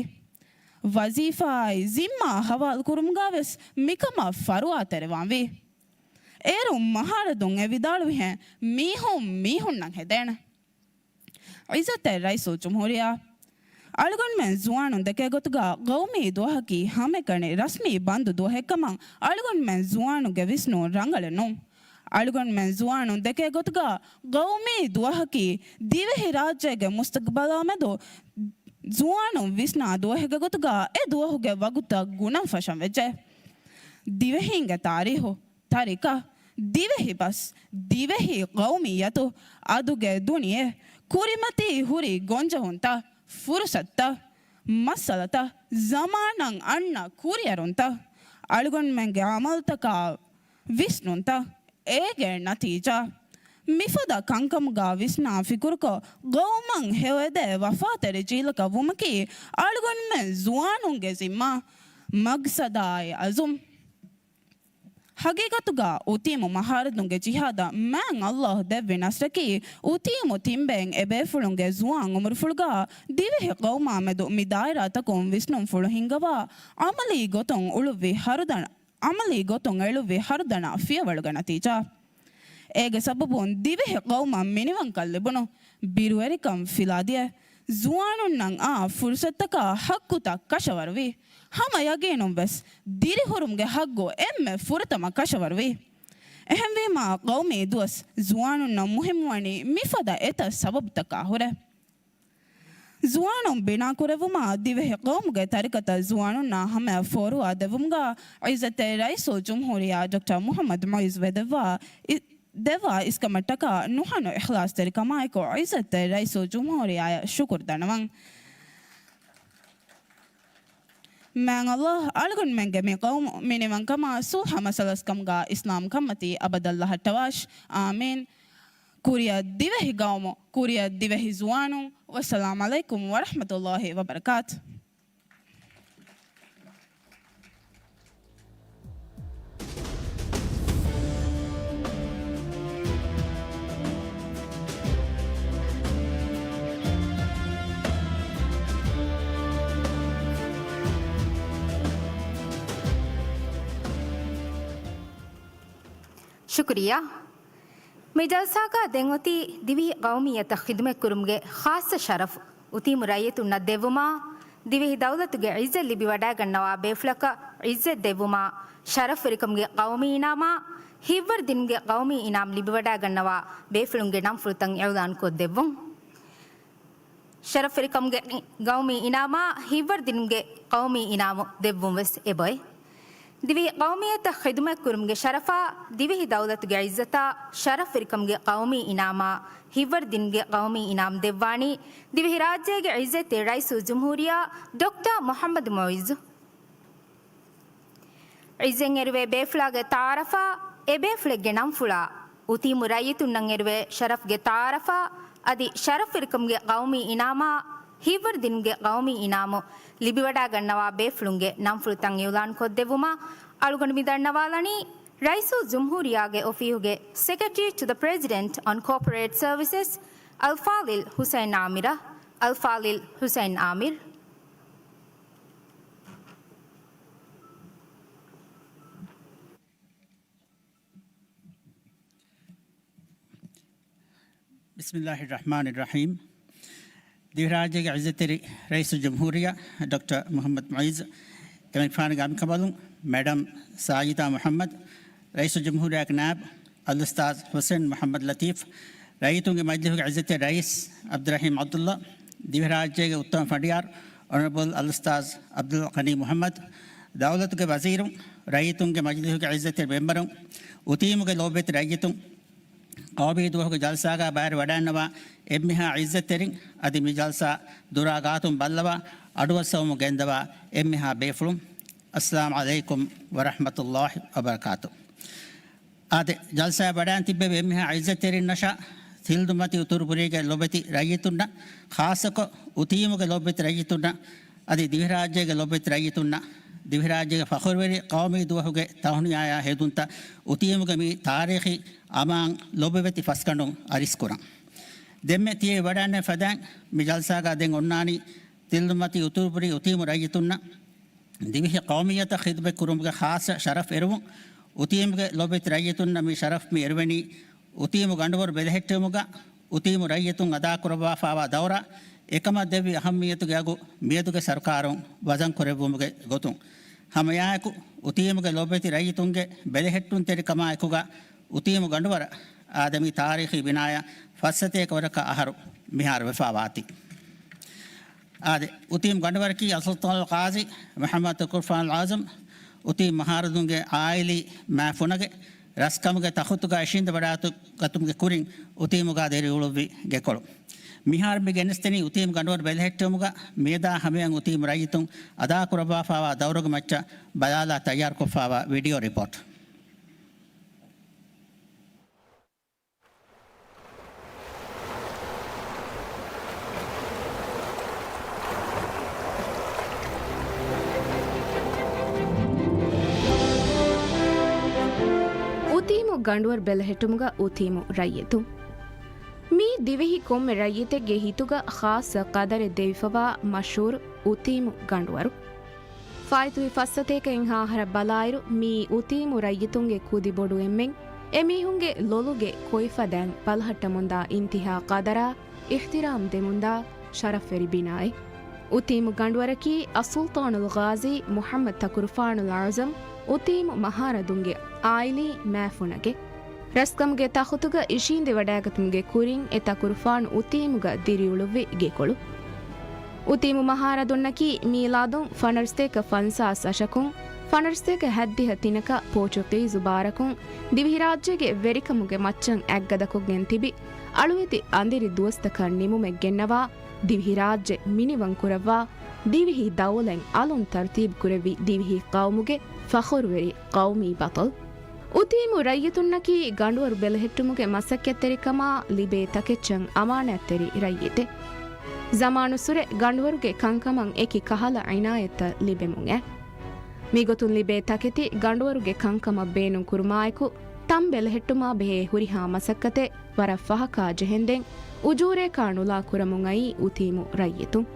ވަޒީފާއާއި ޒިންމާ ހަވާލުކުރުމުގާވެސް މިކަމަށް ފަރުވާތެރިވާންވީ. އޭރު މަހާރަދުން އެ ވިދާޅުވިހެން މީހުން މީހުންނަށް ހެދޭނެ. ޢިއްޒަތްތެރި ރައީސުލްޖުމްހޫރިއްޔާ، އަޅުގަނޑުމެން ޒުވާނުން ދެކޭ ގޮތުގަ ގައުމީ ދުވަހަކީ ހަމައެކަނި ރަސްމީ ބަންދު ދުވަހެއްކަމަށް އަޅުގަނޑުމެން ޒުވާނުންގެ ވިސްނުން ރަނގަޅެއް ނޫން. އަޅުގަނޑުމެން ޒުވާނުން ދެކޭ ގޮތުގަ ގައުމީ ދުވަހަކީ ދިވެހިރާއްޖޭގެ މުސްތަގްބަލާމެދު ޒުވާނުން ވިސްނާ ދުވަހެއްގެ ގޮތުގަ އެ ދުވަހުގެ ވަގުތަށް ގުނަން ފަށަން ވެއްޖެ. ދިވެހީންގެ ތާރީހު، ތަރިކަ، ދިވެހި ބަސް، ދިވެހި ޤައުމިއްޔަތު، އަދުގެ ދުނިޔެ، ކުރިމަތީ ހުރި ގޮންޖެހުންތައް، ފުރުސަތުތައް، މައްސަލަތައް، ޒަމާނަށް އަންނަ ކުރިއެރުންތައް، އަޅުގަނޑުމެންގެ ޢަމަލުތަކާ ވިސްނުންތައް، އޭގެ ނަތީޖާ. މިފަދަ ކަންކަމުގާ ވިސްނާ ފިކުރުކޮށް، ގައުމަށް ހެޔޮއެދޭ ވަފާތެރި ޖީލަކަށް ވުމަކީ އަޅުގަނޑުމެން ޒުވާނުންގެ ޒިންމާ، މަގްސަދާއި އަޒުމް. ހަގީގަތުގަ އުތީމު މަހާރަދުންގެ ޖިހާދަށް މާތް ﷲ ދެއްވި ނަޞްރަކީ، އުތީމު ތިންބެއިން އެބޭފުޅުންގެ ޒުވާން ޢުމުރުފުޅުގަ ދިވެހި ޤައުމާމެދު މި ދާއިރާތަކުން ވިސްނުންފުޅު ހިންގަވާ، ޢަމަލީ ގޮތުން އުޅުއްވި ހަރުދަނ-، ޢަމަލީ ގޮތުން އެޅުއްވި ހަރުދަނާ ފިޔަވަޅުގެ ނަތީޖާ. އޭގެ ސަބަބުން ދިވެހި ޤައުމަށް މިނިވަންކަން ލިބުނު، ބިރުވެރިކަން ފިލާދިޔަ، ޒުވާނުންނަށް އާ ފުރުސަތަކާ ޙައްޤުތައް ކަށަވަރުވި، ހަމަ ޔަގީނުން ވެސް ދިރިހުރުމުގެ ޙައްޤު އެންމެ ފުރަތަމަ ކަށަވަރުވި. އެހެންވީމާ، ޤައުމީ ދުވަސް ޒުވާނުންނަށް މުހިއްމުވަނީ މިފަދަ އެތައް ސަބަބުތަކާ ހުރެ. ޒުވާނުން ބިނާކުރެއްވުމާ، ދިވެހި ޤައުމުގެ ތަރިކަތައް ޒުވާނުންނާ ހަމަޔަށް ފޯރުވާ ދެއްވުމުގަ، ޢިއްޒަތްތެރި ރައީސުލްޖުމްހޫރިއްޔާ ޑޮކްޓަރ މުޙައްމަދު މުޢިއްޒު ވެދެއްވާ އި-، ދެއްވާ އިސްކަމަށްޓަކާ ނުހަނު އިޚްލާޞްތެރިކަމާއެކު، ޢިއްޒަތްތެރި ރައީސުލްޖުމްހޫރިއްޔާއަށް ޝުކުރު ދަންނަވަން. މާތް ﷲ އަޅުގަނޑުމެންގެ މި ޤައުމު މިނިވަންކަމާ ޞުލްޙަ މަސަލަސްކަމުގަ އިސްލާމް ކަންމަތީ އަބަދަށް ލަހައްޓަވާށި. އާމީން. ކުރިއަށް ދިވެހި ގައުމު، ކުރިއަށް ދިވެހި ޒުވާނުން. ވައްސަލާމް ޢަލައިކުމް ވަރަޙްމަތުﷲ ވަބަރަކާތު. ޝުކުރިއްޔާ. މި ޖަލްސާގަ ދެން އޮތީ ދިވެހި ޤައުމިއްޔަތަށް ޚިދުމަތްކުރުމުގެ ޚާއްޞަ ޝަރަފް އުތީމު ރައްޔިތުންނަށް ދެއްވުމާ، ދިވެހި ދައުލަތުގެ ޢިއްޒަތް ލިބިވަޑައިގަންނަވާ ބޭފުޅަކަށް ޢިއްޒަތް ދެއްވުމާ، ޝަރަފްވެރިކަމުގެ ޤައުމީ އިނާމާ، ހިތްވަރުދިނުމުގެ ޤައުމީ އިނާމް ލިބިވަޑައިގަންނަވާ ބޭފުޅުންގެ ނަންފުޅުތައް އިޢުލާންކޮށްދެއްވުން. ޝަރަފްވެރިކަމުގެ ޤައުމީ އިނާމާ، ހިތްވަރުދިނުމުގެ ޤައުމީ އިނާމު ދެއްވުން ވެސް އެބައޮތް. ދިވެހި ޤައުމިއްޔަތަށް ޚިދުމަތްކުރުމުގެ ޝަރަފާ، ދިވެހި ދައުލަތުގެ ޢިއްޒަތާ، ޝަރަފްވެރިކަމުގެ ޤައުމީ އިނާމާ، ހިތްވަރުދިނުމުގެ ޤައުމީ އިނާމް ދެއްވާނީ ދިވެހިރާއްޖޭގެ ޢިއްޒަތްތެރި ރައީސުލްޖުމްހޫރިއްޔާ ޑޮކްޓަރ މުޙައްމަދު މުޢިއްޒު. ޢިއްޒަތް އެރުވޭ ބޭފުޅާގެ ތަޢާރަފާ، އެ ބޭފުޅެއްގެ ނަންފުޅާ، އުތީމު ރައްޔިތުންނަށް އެރުވޭ ޝަރަފްގެ ތަޢާރަފާ، އަދި ޝަރަފްވެރިކަމުގެ ޤައުމީ އިނާމާ، ހިތްވަރުދިނުމުގެ ޤައުމީ އިނާމު ލިބިވަޑައިގަންނަވާ ބޭފުޅުންގެ ނަންފުޅުތައް އިޢުލާންކޮށްދެއްވުމަށް އަޅުގަނޑު މި ދަންނަވާލަނީ، ރައީސުލްޖުމްހޫރިއްޔާގެ އޮފީހުގެ Secretary to the President on Corporate Services، އަލްފާޟިލް ޙުސައިން ޢާމިރަށް. އަލްފާޟިލް ޙުސައިން ޢާމިރު. ބިސްމިއްލާހިއްރަޙްމާނިއްރަޙީމް. ދިވެހިރާއްޖޭގެ ޢިއްޒަތްތެރި ރައީސުލްޖުމްހޫރިއްޔާ ޑޮކްޓަރ މުޙައްމަދު މުޢިއްޒު، އެމަނިކުފާނުގެ އަނބިކަނބަލުން މެޑަމް ސާޖިދާ މުޙައްމަދު، ރައީސުލްޖުމްހޫރިއްޔާގެ ނާއިބު އަލްއުސްތާޛު ޙުސައިން މުޙައްމަދު ލަތީފް، ރައްޔިތުންގެ މަޖިލީހުގެ ޢިއްޒަތްތެރި ރައީސް ޢަބްދުއްރަޙީމް ޢަބްދުﷲ، ދިވެހިރާއްޖޭގެ އުއްތަމަ ފަނޑިޔާރު އޮނަރަބަލް އަލްއުސްތާޛު ޢަބްދުލް ޣަނީ މުޙައްމަދު، ދައުލަތުގެ ވަޒީރުން، ރައްޔިތުންގެ މަޖިލީހުގެ ޢިއްޒަތްތެރި މެމްބަރުން، އުތީމުގެ ލޯބިވެތި ރައްޔިތުން، ޤައުމީ ދުވަހުގެ ޖަލްސާގަ ބައިވެރިވަޑައިގަންނަވާ އެންމެހާ ޢިއްޒަތްތެރިން، އަދި މި ޖަލްސާ ދުރާ ގާތުން ބައްލަވާ އަޑުއައްސަވަމުން ގެންދަވާ އެންމެހާ ބޭފުޅުން، އައްސަލާމު ޢަލައިކުމް ވަރަޙްމަތުﷲ ވަބަރަކާތު. އާދެ، ޖަލްސާއަށް ވަޑައިގެން ތިއްބެވި އެންމެހާ ޢިއްޒަތްތެރިންނަށާ، ތިލުދުންމަތީ އުތުރު ބުރީގެ ލޮބެތި ރައްޔިތުންނަށް، ޚާއްޞަކޮށް އުތީމުގެ ލޮބެތި ރައްޔިތުންނަށް، އަދި ދިވެހިރާއްޖޭގެ ލޮބެތި ރައްޔިތުންނަށް، ދިވެހިރާއްޖޭގެ ފަޚުރުވެރި ޤައުމީ ދުވަހުގެ ތަހުނިޔާޔާ ހެދުންތައް އުތީމުގެ މި ތާރީޚީ އަމާން ލޮބުވެތި ފަސްގަނޑުން އަރިސްކުރަން. ދެންމެ ތިޔަ ވަޑައިގެންނެވި ފަދައިން މި ޖަލްސާގަ ދެން އޮންނާނީ ތިލުދުންމަތީ އުތުރުބުރީ އުތީމު ރައްޔިތުންނަށް ދިވެހި ޤައުމިއްޔަތަށް ޚިދުމަތް ކުރުމުގެ ޚާއްޞަ ޝަރަފް އެރުވުން، އުތީމުގެ ލޮބެތި ރައްޔިތުންނަށް މި ޝަރަފް މި އެރުވެނީ، އުތީމު ގަނޑުވަރު ބެލެހެއްޓެވުމުގަ، އުތީމު ރައްޔިތުން އަދާކުރައްވާފާވާ ދައުރަށް އެކަމަށް ދެއްވި އަހައްމިއްޔަތުގެ އަގު މިއަދުގެ ސަރުކާރުން ވަޒަން ކުރެއްވުމުގެ ގޮތުން. ހަމައެއާއެކު، އުތީމުގެ ލޮބެތި ރައްޔިތުންގެ ބެލެހެއްޓުންތެރިކަމާ އެކުގަ، އުތީމު ގަނޑުވަރަށް އާދެ މި ތާރީޚީ ބިނާޔަށް ފައްސަތޭކަ ވަރަކަށް އަހަރު މިހާރު ވެފާވާތީ. އާދެ، އުތީމު ގަނޑުވަރަކީ އައްސުލްޠާނުލް ޤާޟީ މުޙައްމަދު ތަކުރުފާނުލް އަޢުޒަމް، އުތީމު މަހާރަދުންގެ ޢާއިލީ މާފުނަގެ ރަސްކަމުގެ ތަޚުތުގަ އިށީނދެވަޑާގަތުމުގެ ކުރިން އުތީމުގަ ދިރިއުޅުއްވި ގެކޮޅު. މިހާރު މި ގެނެސްދެނީ އުތީމު ގަނޑުވަރު ބެލެހެއްޓެވުމުގަ މިއަދާ ހަމަޔަށް އުތީމު ރައްޔިތުން އަދާކުރައްވާފާވާ ދައުރުގެ މައްޗަށް ބަލާލާ ތައްޔާރުކޮށްފާވާ ވީޑިއޯ ރިޕޯޓް. އުތީމު ގަނޑުވަރު ބެލެހެއްޓުމުގަ އުތީމު ރައްޔިތުން. މީ ދިވެހި ކޮންމެ ރައްޔިތެއްގެ ހިތުގަ ޚާއްޞަ ޤަދަރެއް ދެވިފަވާ މަޝްހޫރު އުތީމު ގަނޑުވަރު. ފާއިތުވި ފައްސަތޭކައެއްހާ އަހަރަށް ބަލާއިރު، މިއީ އުތީމު ރައްޔިތުންގެ ކުދި ބޮޑު އެންމެން، އެމީހުންގެ ލޮލުގެ ކޮއިފަދައިން ބަލަހައްޓަމުންދާ އިންތިހާ ޤަދަރާ އިޙްތިރާމް ދެމުންދާ ޝަރަފްވެރި ބިނާއެއް. އުތީމު ގަނޑުވަރަކީ އައްސުލްޠާނުލް ޣާޒީ މުޙައްމަދު ތަކުރުފާނުލް އަޢުޒަމް އުތީމު މަހާރަދުންގެ ޢާއިލީ މާފުނަގެ ރަސްކަމުގެ ތަޚުތުގަ އިށީނދެވަޑައިގަތުމުގެ ކުރިން އެ ތަކުރުފާނު އުތީމުގަ ދިރިއުޅުއްވި ގެކޮޅު. އުތީމު މަހާރަދުންނަކީ މީލާދުން ފަނަރަސްތޭކަ ފަންސާސް އަށަކުން ފަނަރަސްތޭކަ ހައްދިހަ ތިނަކަށް ޕޯޗުގީޒު ބާރަކުން ދިވެހިރާއްޖޭގެ ވެރިކަމުގެ މައްޗަށް އަތްގަދަކޮށްގެން ތިބި، އަޅުވެތި އަނދިރި ދުވަސްތަކަށް ނިމުމެއް ގެންނަވާ، ދިވެހިރާއްޖެ މިނިވަންކުރައްވާ، ދިވެހި ދައުލަތް އަލުން ތަރުތީބު ކުރެއްވި ދިވެހި ޤައުމުގެ ފަޚުރުވެރި ޤައުމީ ބަޠަލް. އުތީމު ރައްޔިތުންނަކީ ގަނޑުވަރު ބެލެހެއްޓުމުގެ މަސައްކަތްތެރިކަމާ ލިބޭ ތަކެއްޗަށް އަމާނާތްތެރި ރައްޔިތެއް. ޒަމާނުއްސުރެ ގަނޑުވަރުގެ ކަންކަމަށް އެކި ކަހަލަ އިނާޔަތްތައް ލިބެމުން އައި. މިގޮތުން ލިބޭ ތަކެތި ގަނޑުވަރުގެ ކަންކަމަށް ބޭނުން ކުރުމާއެކު، ތަން ބެލެހެއްޓުމާ ބެހޭ ހުރިހާ މަސައްކަތެއް ވަރަށް ފަހަކާ ޖެހެންދެން، އުޖޫރަޔަކާ ނުލާ ކުރަމުން އައީ އުތީމު ރައްޔިތުން.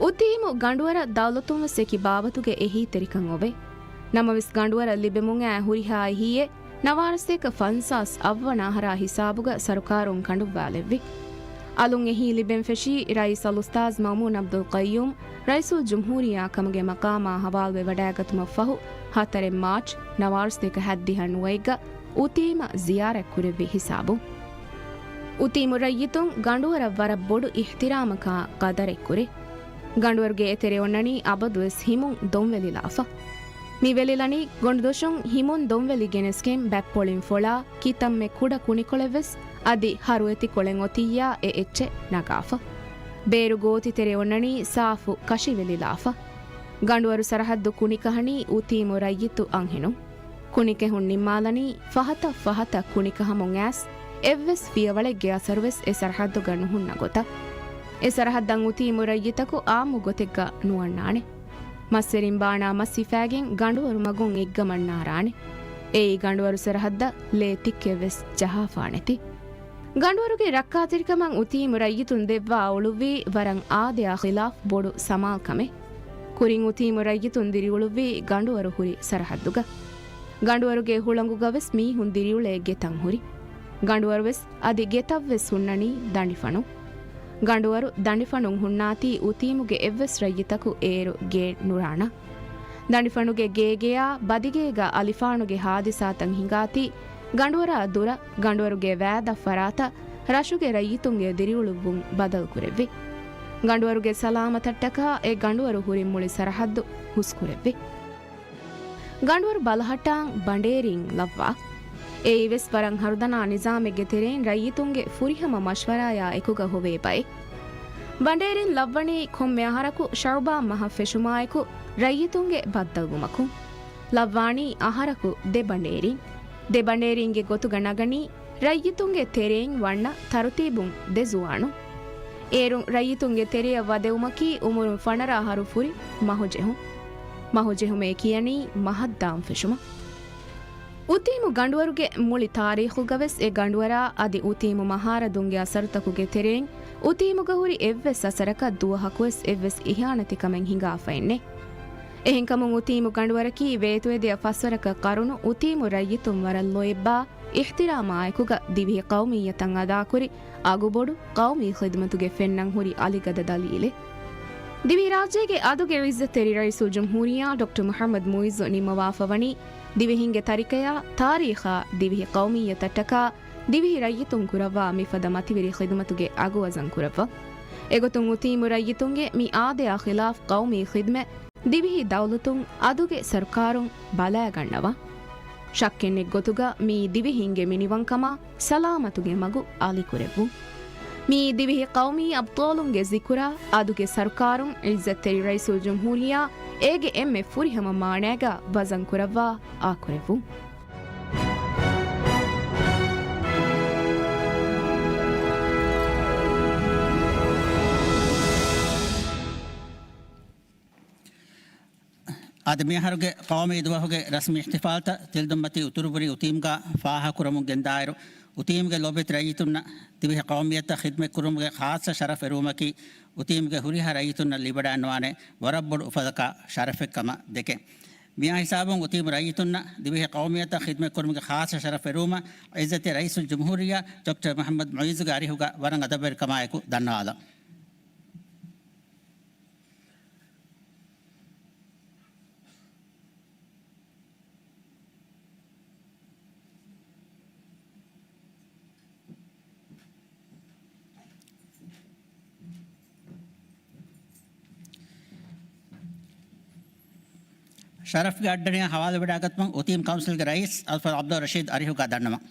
އުތީމު ގަނޑުވަރަށް ދައުލަތުން ވެސް އެކި ބާވަތުގެ އެހީތެރިކަން އޮވޭ. ނަމަވެސް ގަނޑުވަރަށް ލިބެމުން އައި ހުރިހާ އެހީއެއް ނަވާރަސަތޭކަ ފަންސާސް އަށްވަނަ އަހަރާ ހިސާބުގަ ސަރުކާރުން ކަނޑުއްވާލެއްވި. އަލުން އެހީ ލިބެން ފެށީ ރައީސް އަލްއުސްތާޛް މައުމޫން އަބްދުލް ޤައްޔޫމް ރައީސުލް ޖުމްހޫރިއްޔާ ކަމުގެ މަޤާމާ ހަވާލުވެ ވަޑައިގަތުމަށް ފަހު، ހަތަރެއް މާޗް ނަވާރަސަތޭކަ ހަތްދިހަ ނުވައެއްގަ އުތީމަށް ޒިޔާރަތް ކުރެއްވި ހިސާބުން. އުތީމު ރައްޔިތުން ގަނޑުވަރަށް ވަރަށް ބޮޑު އިޙްތިރާމަކާ ޤަދަރެއް ކުރޭ. ގަނޑުވަރުގެ އެތެރެ އޮންނަނީ އަބަދުވެސް ހިމުން ދޮންވެލިލާފަ. މި ވެލިލަނީ ގޮނޑުދޮށުން ހިމުން ދޮންވެލި ގެނެސްގެން ބައްޕޮޅިން ފޮޅާ ކިތަންމެ ކުޑަ ކުނިކޮޅެއްވެސް އަދި ހަރުއެތި ކޮޅެއް އޮތިއްޔާ އެ އެއްޗެއް ނަގާފަ. ބޭރު ގޯތިތެރެ އޮންނަނީ ސާފު ކަށިވެލިލާފަ. ގަނޑުވަރު ސަރަހައްދު ކުނިކަހަނީ އުތީމު ރައްޔިތު އަންހެނުން. ކުނިކެހުން ނިންމާލަނީ ފަހަތަށް ފަހަތަށް ކުނިކަހަމުން އައިސް، އެއްވެސް ފިޔަވަޅެއްގެ އަސަރުވެސް އެ ސަރަހައްދުގަ ނުހުންނަ ގޮތަށް. އެ ސަރަހައްދަށް އުތީމު ރައްޔިތަކު އާއްމު ގޮތެއްގަ ނުއަންނާނެ. މައްސެރިން ބާނާ މަސް ހިފާގެން ގަނޑުވަރު މަގުން އެއްގަމަށް ނާރާނެ. އެއީ ގަނޑުވަރު ސަރަހައްދަށް ލޭ ތިއްކެއްވެސް ޖަހާފާނެތީ. ގަނޑުވަރުގެ ރައްކާތެރިކަމަށް އުތީމު ރައްޔިތުން ދެއްވާ އުޅުއްވީ ވަރަށް އާދަޔާ ޚިލާފް ބޮޑު ސަމާލްކަމެއް. ކުރިން އުތީމު ރައްޔިތުން ދިރިއުޅުއްވީ ގަނޑުވަރު ހުރި ސަރަހައްދުގަ. ގަނޑުވަރުގެ ހުޅަނގުގަވެސް މީހުން ދިރިއުޅޭ ގެތައް ހުރި. ގަނޑުވަރުވެސް އަދި ގެތައްވެސް ހުންނަނީ ދަނޑިފަނުން. ގަނޑުވަރު ދަނޑިފަނުން ހުންނާތީ އުތީމުގެ އެއްވެސް ރައްޔިތަކު އޭރު ގޭން ނުރާނަން. ދަނޑިފަނުގެ ގޭގެޔާ ބަދިގޭގަ އަލިފާނުގެ ހާދިސާތައް ހިނގާތީ، ގަނޑުވަރާ ދުރަށް ގަނޑުވަރުގެ ވާދަށް ފަރާތަށް ރަށުގެ ރައްޔިތުންގެ ދިރިއުޅުއްވުން ބަދަލުކުރެއްވި. ގަނޑުވަރުގެ ސަލާމަތަށްޓަކާ އެ ގަނޑުވަރު ހުރި މުޅި ސަރަހައްދު ހުސްކުރެއްވި. ގަނޑުވަރު ބަލަހައްޓާން ބަނޑޭރިން ލައްވާ. އެއީވެސް ވަރަށް ހަރުދަނާ ނިޒާމެއްގެ ތެރެއިން ރައްޔިތުންގެ ފުރިހަމަ މަޝްވަރާޔާ އެކުގަ ހޮވޭ ބައެއް. ބަނޑޭރިން ލައްވަނީ ކޮންމެ އަހަރަކު ޝައުބާން މަހަށް ފެށުމާއެކު ރައްޔިތުންގެ ބައްދަލުވުމަކުން. ލައްވާނީ އަހަރަކު ދެ ބަނޑޭރިން. ދެ ބަނޑޭރިންގެ ގޮތުގަ ނަގަނީ ރައްޔިތުންގެ ތެރެއިން ވަންނަ ތަރުތީބުން ދެ ޒުވާނުން. އޭރުން ރައްޔިތުންގެ ތެރެއަށް ވަދެވުމަކީ އުމުރުން ފަނަރަ އަހަރު ފުރި މަހުޖެހުން. މަހުޖެހުމޭ ކިޔަނީ މަހަށްދާން ފެށުމަށް. އުތީމު ގަނޑުވަރުގެ މުޅި ތާރީޚުގަވެސް އެ ގަނޑުވަރާ އަދި އުތީމު މަހާރަދުންގެ އަސަރުތަކުގެ ތެރެއިން އުތީމުގަ ހުރި އެއްވެސް އަސަރަކަށް ދުވަހަކުވެސް އެއްވެސް އިހާނެތިކަމެއް ހިނގާފައެއް ނެތް. އެހެންކަމުން އުތީމު ގަނޑުވަރަކީ ވޭތުވެދިޔަ ފަސްވަރަކަށް ޤަރުނު އުތީމު ރައްޔިތުން ވަރަށް ލޯތްބާ އިޙްތިރާމާއެކުގަ ދިވެހި ޤައުމިއްޔަތަށް އަދާކުރި އަގުބޮޑު ޤައުމީ ޚިދުމަތުގެ ފެންނަން ހުރި އަލިގަދަ ދަލީލެއް. ދިވެހިރާއްޖޭގެ އަދުގެ ޢިއްޒަތްތެރި ރައީސުލްޖުމްހޫރިއްޔާ ޑޮކްޓަރ މުޙައްމަދު މުޢިއްޒު ނިންމަވާފަ ވަނީ ދިވެހިންގެ ތަރިކަޔާ ތާރީޚާ ދިވެހި ޤައުމިއްޔަތަށްޓަކާ ދިވެހި ރައްޔިތުން ކުރައްވާ މިފަދަ މަތިވެރި ޚިދުމަތުގެ އަގު ވަޒަން ކުރައްވާ. އެގޮތުން އުތީމު ރައްޔިތުންގެ މި އާދަޔާ ޚިލާފް ޤައުމީ ޚިދުމަތް ދިވެހި ދައުލަތުން އަދުގެ ސަރުކާރުން ބަލާގަންނަވާ. ޝައްކެއްނެތް ގޮތުގަ މީ ދިވެހިންގެ މިނިވަންކަމާ ސަލާމަތުގެ މަގު އަލިކުރެއްވުން. މީ ދިވެހި ޤައުމީ އަބްޠާލުންގެ ޒިކުރާ އަދުގެ ސަރުކާރުން ޢިއްޒަތްތެރި ރައީސުލްޖުމްހޫރިއްޔާ އޭގެ އެންމެ ފުރިހަމަ މާނައިގަ ވަޒަން ކުރައްވާ އާކުރެއްވުން. އަދި މިއަހަރުގެ ޤައުމީ ދުވަހުގެ ރަސްމީ އިޙްތިފާލްތައް ތިލަދުންމަތީ އުތުރުބުރީ އުތީމްގާ ފާހަގަކުރަމުން ގެންދާއިރު، އުތީމްގެ ލޯބިވެތި ރައްޔިތުންނަށް ދިވެހި ޤައުމިއްޔަތަށް ޚިދުމަތްކުރުމުގެ ޚާއްޞަ ޝަރަފް އެރުވުމަކީ، އުތީމްގެ ހުރިހާ ރައްޔިތުންނަށް ލިބިވަޑައިނުވާނެ ވަރަށް ބޮޑު އުފަލަކާ ޝަރަފެއް ކަމަށް ދެކެން. މިއާ ހިސާބުން އުތީމު ރައްޔިތުންނަށް ދިވެހި ޤައުމިއްޔަތަށް ޚިދުމަތްކުރުމުގެ ޚާއްޞަ ޝަރަފް އެރުވުމަށް ޢިއްޒަތްތެރި ރައީސުލްޖުމްހޫރިއްޔާ ޑޮކްޓަރ މުޙައްމަދު މުޢިއްޒުގެ އަރިހުގަ ވަރަށް އަދަބުވެރިކަމާއެކު ދަންނަވާލަން. ޝަރަފްގެ އައްޑަނިޔާ ހަވާލުވެވަޑައިގަތުމަށް އުތީމް ކައުންސިލްގެ ރައީސް އަލްފަޟްލު ޢަބްދުއްރަޝީދު އަރިހުގަ ދަންނަވަން.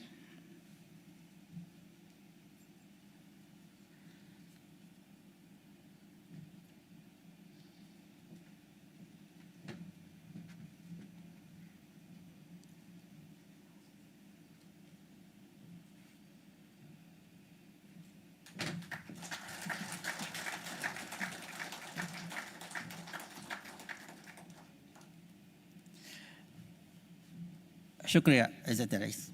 ޝުކުރިއްޔާ ޢިއްޒަތްތެރި ރައީސް.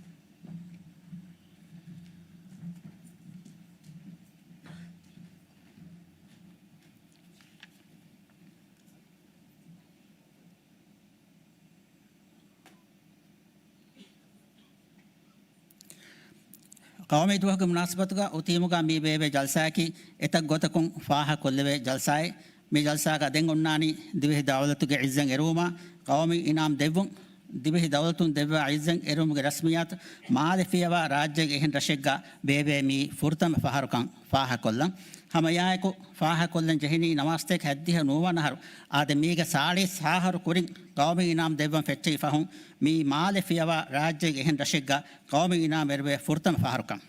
ޤައުމީ ދުވަހުގެ މުނާސަބަތުގަ އުތީމުގަ މި ބޭއްވޭ ޖަލްސާއަކީ އެތައް ގޮތަކުން ފާހަގަކޮށްލެވޭ ޖަލްސާއެއް. މި ޖަލްސާގަ ދެން އޮންނާނީ ދިވެހި ދައުލަތުގެ ޢިއްޒަތް އެރުވުމާ، ޤައުމީ އިނާމް ދެއްވުން. ދިވެހި ދައުލަތުން ދެއްވާ ޢިއްޒަތް އެރުވުމުގެ ރަސްމިއްޔާތު މާލެ ފިޔަވާ ރާއްޖޭގެ އެހެން ރަށެއްގަ ބޭއްވޭ މީ ފުރަތަމަ ފަހަރުކަން ފާހަގަކޮށްލަން. ހަމައެއާއެކު ފާހަގަކޮށްލަން ޖެހެނީ ނަވާސްތޭކަ ހަތްދިހަ ނުވަވަނަ އަހަރު އާދެ މީގެ ސާޅީސް ހަ އަހަރު ކުރިން ޤައުމީ އިނާމް ދެއްވަން ފެއްޗެހި ފަހުން މީ މާލެ ފިޔަވާ ރާއްޖޭގެ އެހެން ރަށެއްގަ ޤައުމީ އިނާމް އެރުވޭ ފުރަތަމަ ފަހަރުކަން.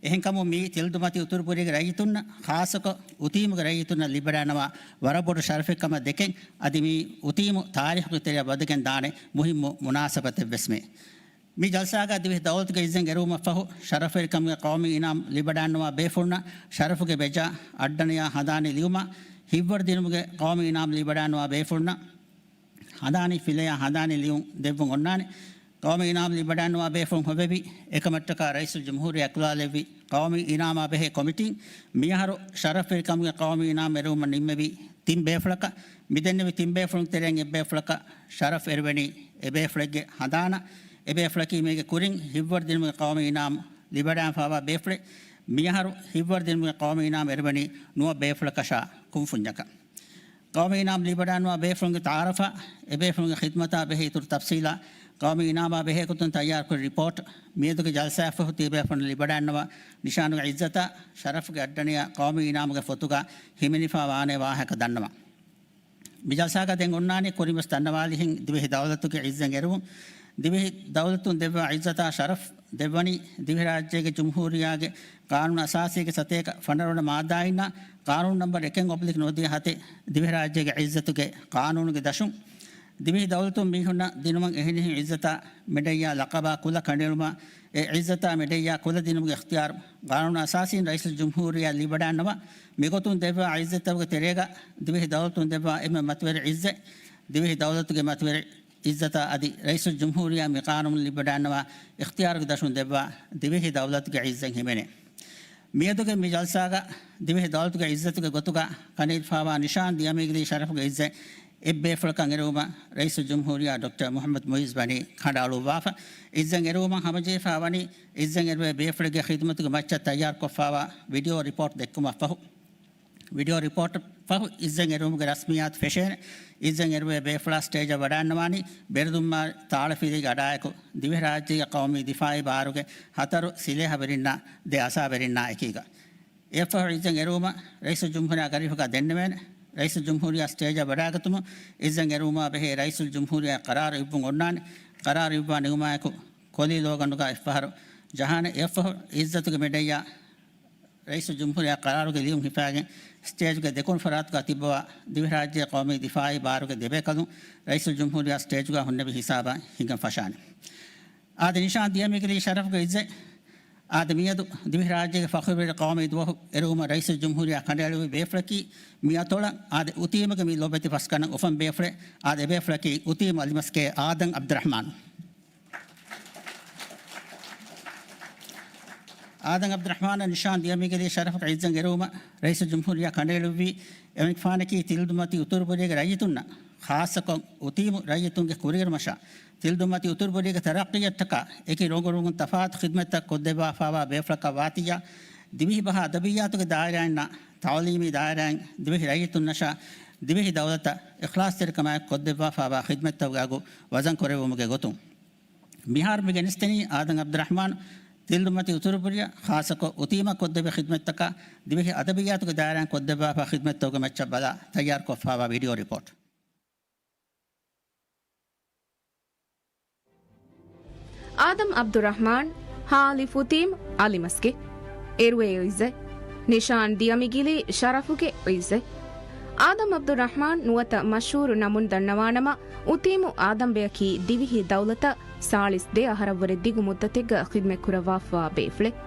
އެހެންކަމުން މީ ތިލުދުމަތި އުތުރުބުރީގެ ރައްޔިތުންނަށް، ޚާއްޞަކޮށް އުތީމުގެ ރައްޔިތުންނަށް ލިބިވަޑައިގަންނަވާ ވަރަށް ބޮޑު ޝަރަފެއް ކަމަށް ދެކެން، އަދި މީ އުތީމު ތާރީޚުގެ ތެރެއަށް ވަދެގެން ދާނެ މުހިއްމު މުނާސަބަތެއްވެސް މީ. މި ޖަލްސާގަ ދިވެހި ދައުލަތުގެ ޢިއްޒަތް އެރުވުމަށް ފަހު، ޝަރަފުވެރިކަމުގެ ޤައުމީ އިނާމް ލިބިވަޑައިގަންނަވާ ބޭފުޅުންނަށް ޝަރަފުގެ ބެޖާ އައްޑަނިޔާ ހަނދާނީ ލިޔުމާ، ހިތްވަރު ދިނުމުގެ ޤައުމީ އިނާމް ލިބިވަޑައިގަންނަވާ ބޭފުޅުންނަށް ހަނދާނީ ފިލަޔާ ހަނދާނީ ލިޔުން ދެއްވުން އޮންނާނެ. ޤައުމީ އިނާމް ލިބިވަޑައިގަންނަވާ ބޭފުޅުން ހޮވެވި އެކަމަށްޓަކާ ރައީސުލްޖުމްހޫރިއްޔާ އެކުލާލެއްވި ޤައުމީ އިނާމާ ބެހޭ ކޮމިޓީން މިއަހަރު ޝަރަފުވެރިކަމުގެ ޤައުމީ އިނާމް އެރުވުމަށް ނިންމެވި ތިން ބޭފުޅަކަށް، މިދެންނެވި ތިން ބޭފުޅުން ތެރެއިން އެއްބޭފުޅަކަށް ޝަރަފް އެރުވެނީ އެބޭފުޅެއްގެ ހަނދާނަށް. އެބޭފުޅަކީ މީގެ ކުރިން ހިތްވަރު ދިނުމުގެ ޤައުމީ އިނާމް ލިބިވަޑައިގެންފާވާ ބޭފުޅެއް. މިއަހަރު ހިތްވަރު ދިނުމުގެ ޤައުމީ އިނާމް އެރުވެނީ ނުވަ ބޭފުޅަކަށާ ކުންފުންޏަކަށް. ޤައުމީ އިނާމް ލިބިވަޑައިގަންނަވާ ބޭފުޅުންގެ ތަޢާރަފާ، އެބޭފުޅުންގެ ޚިދްމަތާ ބެހޭ އިތުރު ތަފްޞީލާ، ޤައުމީ އިނާމާ ބެހޭ ގޮތުން ތައްޔާރުކުރި ރިޕޯޓް، މިއަދުގެ ޖަލްސާއަށްފަހު ތިޔަބޭފުޅުންނަށް ލިބިވަޑައިގަންނަވާ ނިޝާނުގެ ޢިއްޒަތާ، ޝަރަފުގެ އައްޑަނިޔާ ޤައުމީ އިނާމުގެ ފޮތުގަ ހިމެނިފާވާނެ ވާހަކަ ދަންނަވަން. މި ޖަލްސާގަ ދެން އޮންނާނީ ކުރިންވެސް ދަންނަވާލިހެން ދިވެހި ދައުލަތުގެ ޢިއްޒަތް އެރުވުން. ދިވެހި ދައުލަތުން ދެއްވާ ޢިއްޒަތާ ޝަރަފް ދެއްވަނީ ދިވެހިރާއްޖޭގެ ޖުމްހޫރިއްޔާގެ ޤާނޫނު އަސާސީގެ ސަތޭކަ ފަނަރަވަނަ މާއްދާއިންނާ ޤާނޫނު ނަންބަރު އެކެއް އޮބްލިކް ނުވަދިހަ ހަތެއް ދިވެހިރާއްޖޭގެ ޢިއްޒަތުގެ ޤާނޫނުގެ ދަށުން. ދިވެހި ދައުލަތުން މީހުންނަށް ދިނުމަށް އެހެނިހެން ޢިއްޒަތާ މެޑައްޔާ ލަޤަބާ ކުލަ ކަނޑައެޅުމާ، އެ ޢިއްޒަތާ މެޑައްޔާ ކުލަ ދިނުމުގެ އިޚްތިޔާރު ޤާނޫނު އަސާސީން ރައީސުލްޖުމްހޫރިއްޔާ ލިބިވަޑައިގަންނަވާ. މިގޮތުން ދެއްވާ ޢިއްޒަތްތަކުގެ ތެރޭގަ ދިވެހި ދައުލަތުން ދެއްވާ އެންމެ މަތިވެރި ޢިއްޒަތް، ދިވެހި ދައުލަތުގެ މަތިވެރި ޢިއްޒަތާ އަދި ރައީސުލްޖުމްހޫރިއްޔާ މި ޤާނޫނު ލިބިވަޑައިގަންނަވާ އިޚްތިޔާރުގެ ދަށުން ދެއްވާ ދިވެހި ދައުލަތުގެ ޢިއްޒަތް ހިމެނޭ. މިއަދުގެ މި ޖަލްސާގަ ދިވެހި ދައުލަތުގެ ޢިއްޒަތުގެ ގޮތުގަ ކަނޑައެޅިފާވާ ނިޝާން ދިޔަމީގިލީ ޝަރަފުގެ ޢިއްޒަތް އެއްބޭފުޅަކަށް އެރުވުމަށް ރައީސުލްޖުމްހޫރިއްޔާ ޑޮކްޓަރ މުޙައްމަދު މުޢިއްޒު ވަނީ ކަނޑައަޅުއްވާފަ. ޢިއްޒަތް އެރުވުމަށް ހަމަޖެހިފާ ވަނީ ޢިއްޒަތް އެރުވޭ ބޭފުޅެއްގެ ޚިދްމަތުގެ މައްޗަށް ތައްޔާރުކޮށްފާވާ ވީޑިއޯ ރިޕޯޓް ދެއްކުމަށްފަހު. ވީޑިއޯ ރިޕޯޓަށް ފަހު ޢިއްޒަތް އެރުވުމުގެ ރަސްމިއްޔާތު ފެށޭނެ. ޢިއްޒަތް އެރުވޭ ބޭފުޅާ ސްޓޭޖަށް ވަޑައިގަންނަވާނީ ބެރުދުންމާ ތާޅަފިލީގެ އަޑާއެކު ދިވެހިރާއްޖޭގެ ޤައުމީ ދިފާޢީ ބާރުގެ ހަތަރު ސިލޭހަވެރިންނާ ދެ އަސާވެރިންނާ އެކީގަ. އެއަށްފަހު ޢިއްޒަތް އެރުވުމަށް ރައީސުލްޖުމްހޫރިއްޔާ ގަރީފަކާ ދެންނެވޭނެ. ރައީސުލްޖުމްހޫރިއްޔާ ސްޓޭޖަށް ވަޑައިގަތުމުން ޢިއްޒަތް އެރުވުމާ ބެހޭ ރައީސުލްޖުމްހޫރިއްޔާ ޤަރާރު އިއްވުން އޮންނާނެ. ޤަރާރު އިއްވާ ނިމުމާއެކު ކޮލީ ލޯގަނޑުގަ އެއްފަހަރު ޖަހާނެ. އެއަށްފަހު ޢިއްޒަތުގެ މެޑައްޔާ ރައީސުލްޖުމްހޫރިއްޔާ ޤަރާރުގެ ލިޔުން ހިފާގެން ސްޓޭޖުގެ ދެކުނު ފަރާތުގަ ތިއްބަވާ ދިވެހިރާއްޖޭ ޤައުމީ ދިފާޢީ ބާރުގެ ދެބޭކަލުން ރައީސުލްޖުމްހޫރިއްޔާ ސްޓޭޖުގަ ހުންނެވި ހިސާބަށް ހިނގަން ފަށާނެ. އާދެ، ނިޝާން ދިޔަމީގިލީ ޝަރަފުގެ ޢިއްޒަތް. އާދެ، މިއަދު ދިވެހިރާއްޖޭގެ ފަޚުރުވެރި ޤައުމީ ދުވަހު އެރުވުމަށް ރައީސުލްޖުމްހޫރިއްޔާ ކަނޑައެޅުއްވި ބޭފުޅަކީ މި އަތޮޅަށް އާދެ، އުތީމުގެ މި ލޮބެތި ފަސްގަނޑަށް އުފަން ބޭފުޅެއް. އާދެ، އެބޭފުޅަކީ އުތީމު އަލިމަސްކޭ އާދަމް ޢަބްދުއްރަޙްމާން. އާދަމް ޢަބްދުއްރަޙްމާނަށް ނިޝާން ދިޔަމީގިލީ ޝަރަފުގެ ޢިއްޒަތް އެރުވުމަށް ރައީސުލްޖުމްހޫރިއްޔާ ކަނޑައެޅުއްވީ، އެމަނިކުފާނަކީ ތިލުދުމަތި އުތުރުބުރީގެ ރައްޔިތުންނަށް، ޚާއްޞަކޮށް އުތީމު ރައްޔިތުންގެ ކުރިއެރުމަށާ، ތިލުދުމަތި އުތުރުބުރީގެ ތަރައްޤީއަށްޓަކާ އެކި ރޮނގުރޮނގުން ތަފާތު ޚިދްމަތްތައް ކޮށްދެއްވާފާވާ ބޭފުޅަކަށް ވާތިއްޔާ، ދިވެހިބަހާ އަދަބިއްޔާތުގެ ދާއިރާއިންނާ، ތަޢުލީމީ ދާއިރާއިން ދިވެހި ރައްޔިތުންނަށާ، ދިވެހި ދައުލަތަށް އިޚްލާޞްތެރިކަމާއެކު ކޮށްދެއްވާފާވާ ޚިދްމަތްތަކުގެ އަގު ވަޒަން ކުރެއްވުމުގެ ގޮތުން. މިހާރު މި ގެނެސްދެނީ އާދަމް ޢަބްދުއްރަޙްމާން، ތިލުދުމަތި އުތުރުބުރިއަށް ޚާއްޞަކޮށް އުތީމަށް ކޮށްދެއްވި ޚިދްމަތްތަކާ، ދިވެހި އަދަބިއްޔާތުގެ ދާއިރާއިން ކޮށްދެއްވާފާ ޚިދްމަތްތަކުގެ މައްޗަށް ބަލާ ތައްޔާރުކޮށްފާވާ ވީޑިއޯ ރިޕޯޓް. އާދަމް ޢަބްދުއްރަޙްމާން، ހާލިފް އުތީމް އަލިމަސްކޭ. އެރުވޭ ޢިއްޒަތް. ނިޝާން ދިޔަމިގިލީ ޝަރަފުގެ ޢިއްޒަތް. އާދަމް ޢަބްދުއްރަޙްމާން ނުވަތަ މަޝްހޫރު ނަމުން ދަންނަވާނަމަ، އުތީމު އާދަމްބެއަކީ ދިވެހި ދައުލަތަށް ސާޅީސް ދެ އަހަރަށްވުރެ ދިގު މުއްދަތެއްގަ ޚިދްމަތްކުރައްވާފަވާ ބޭފުޅެއް.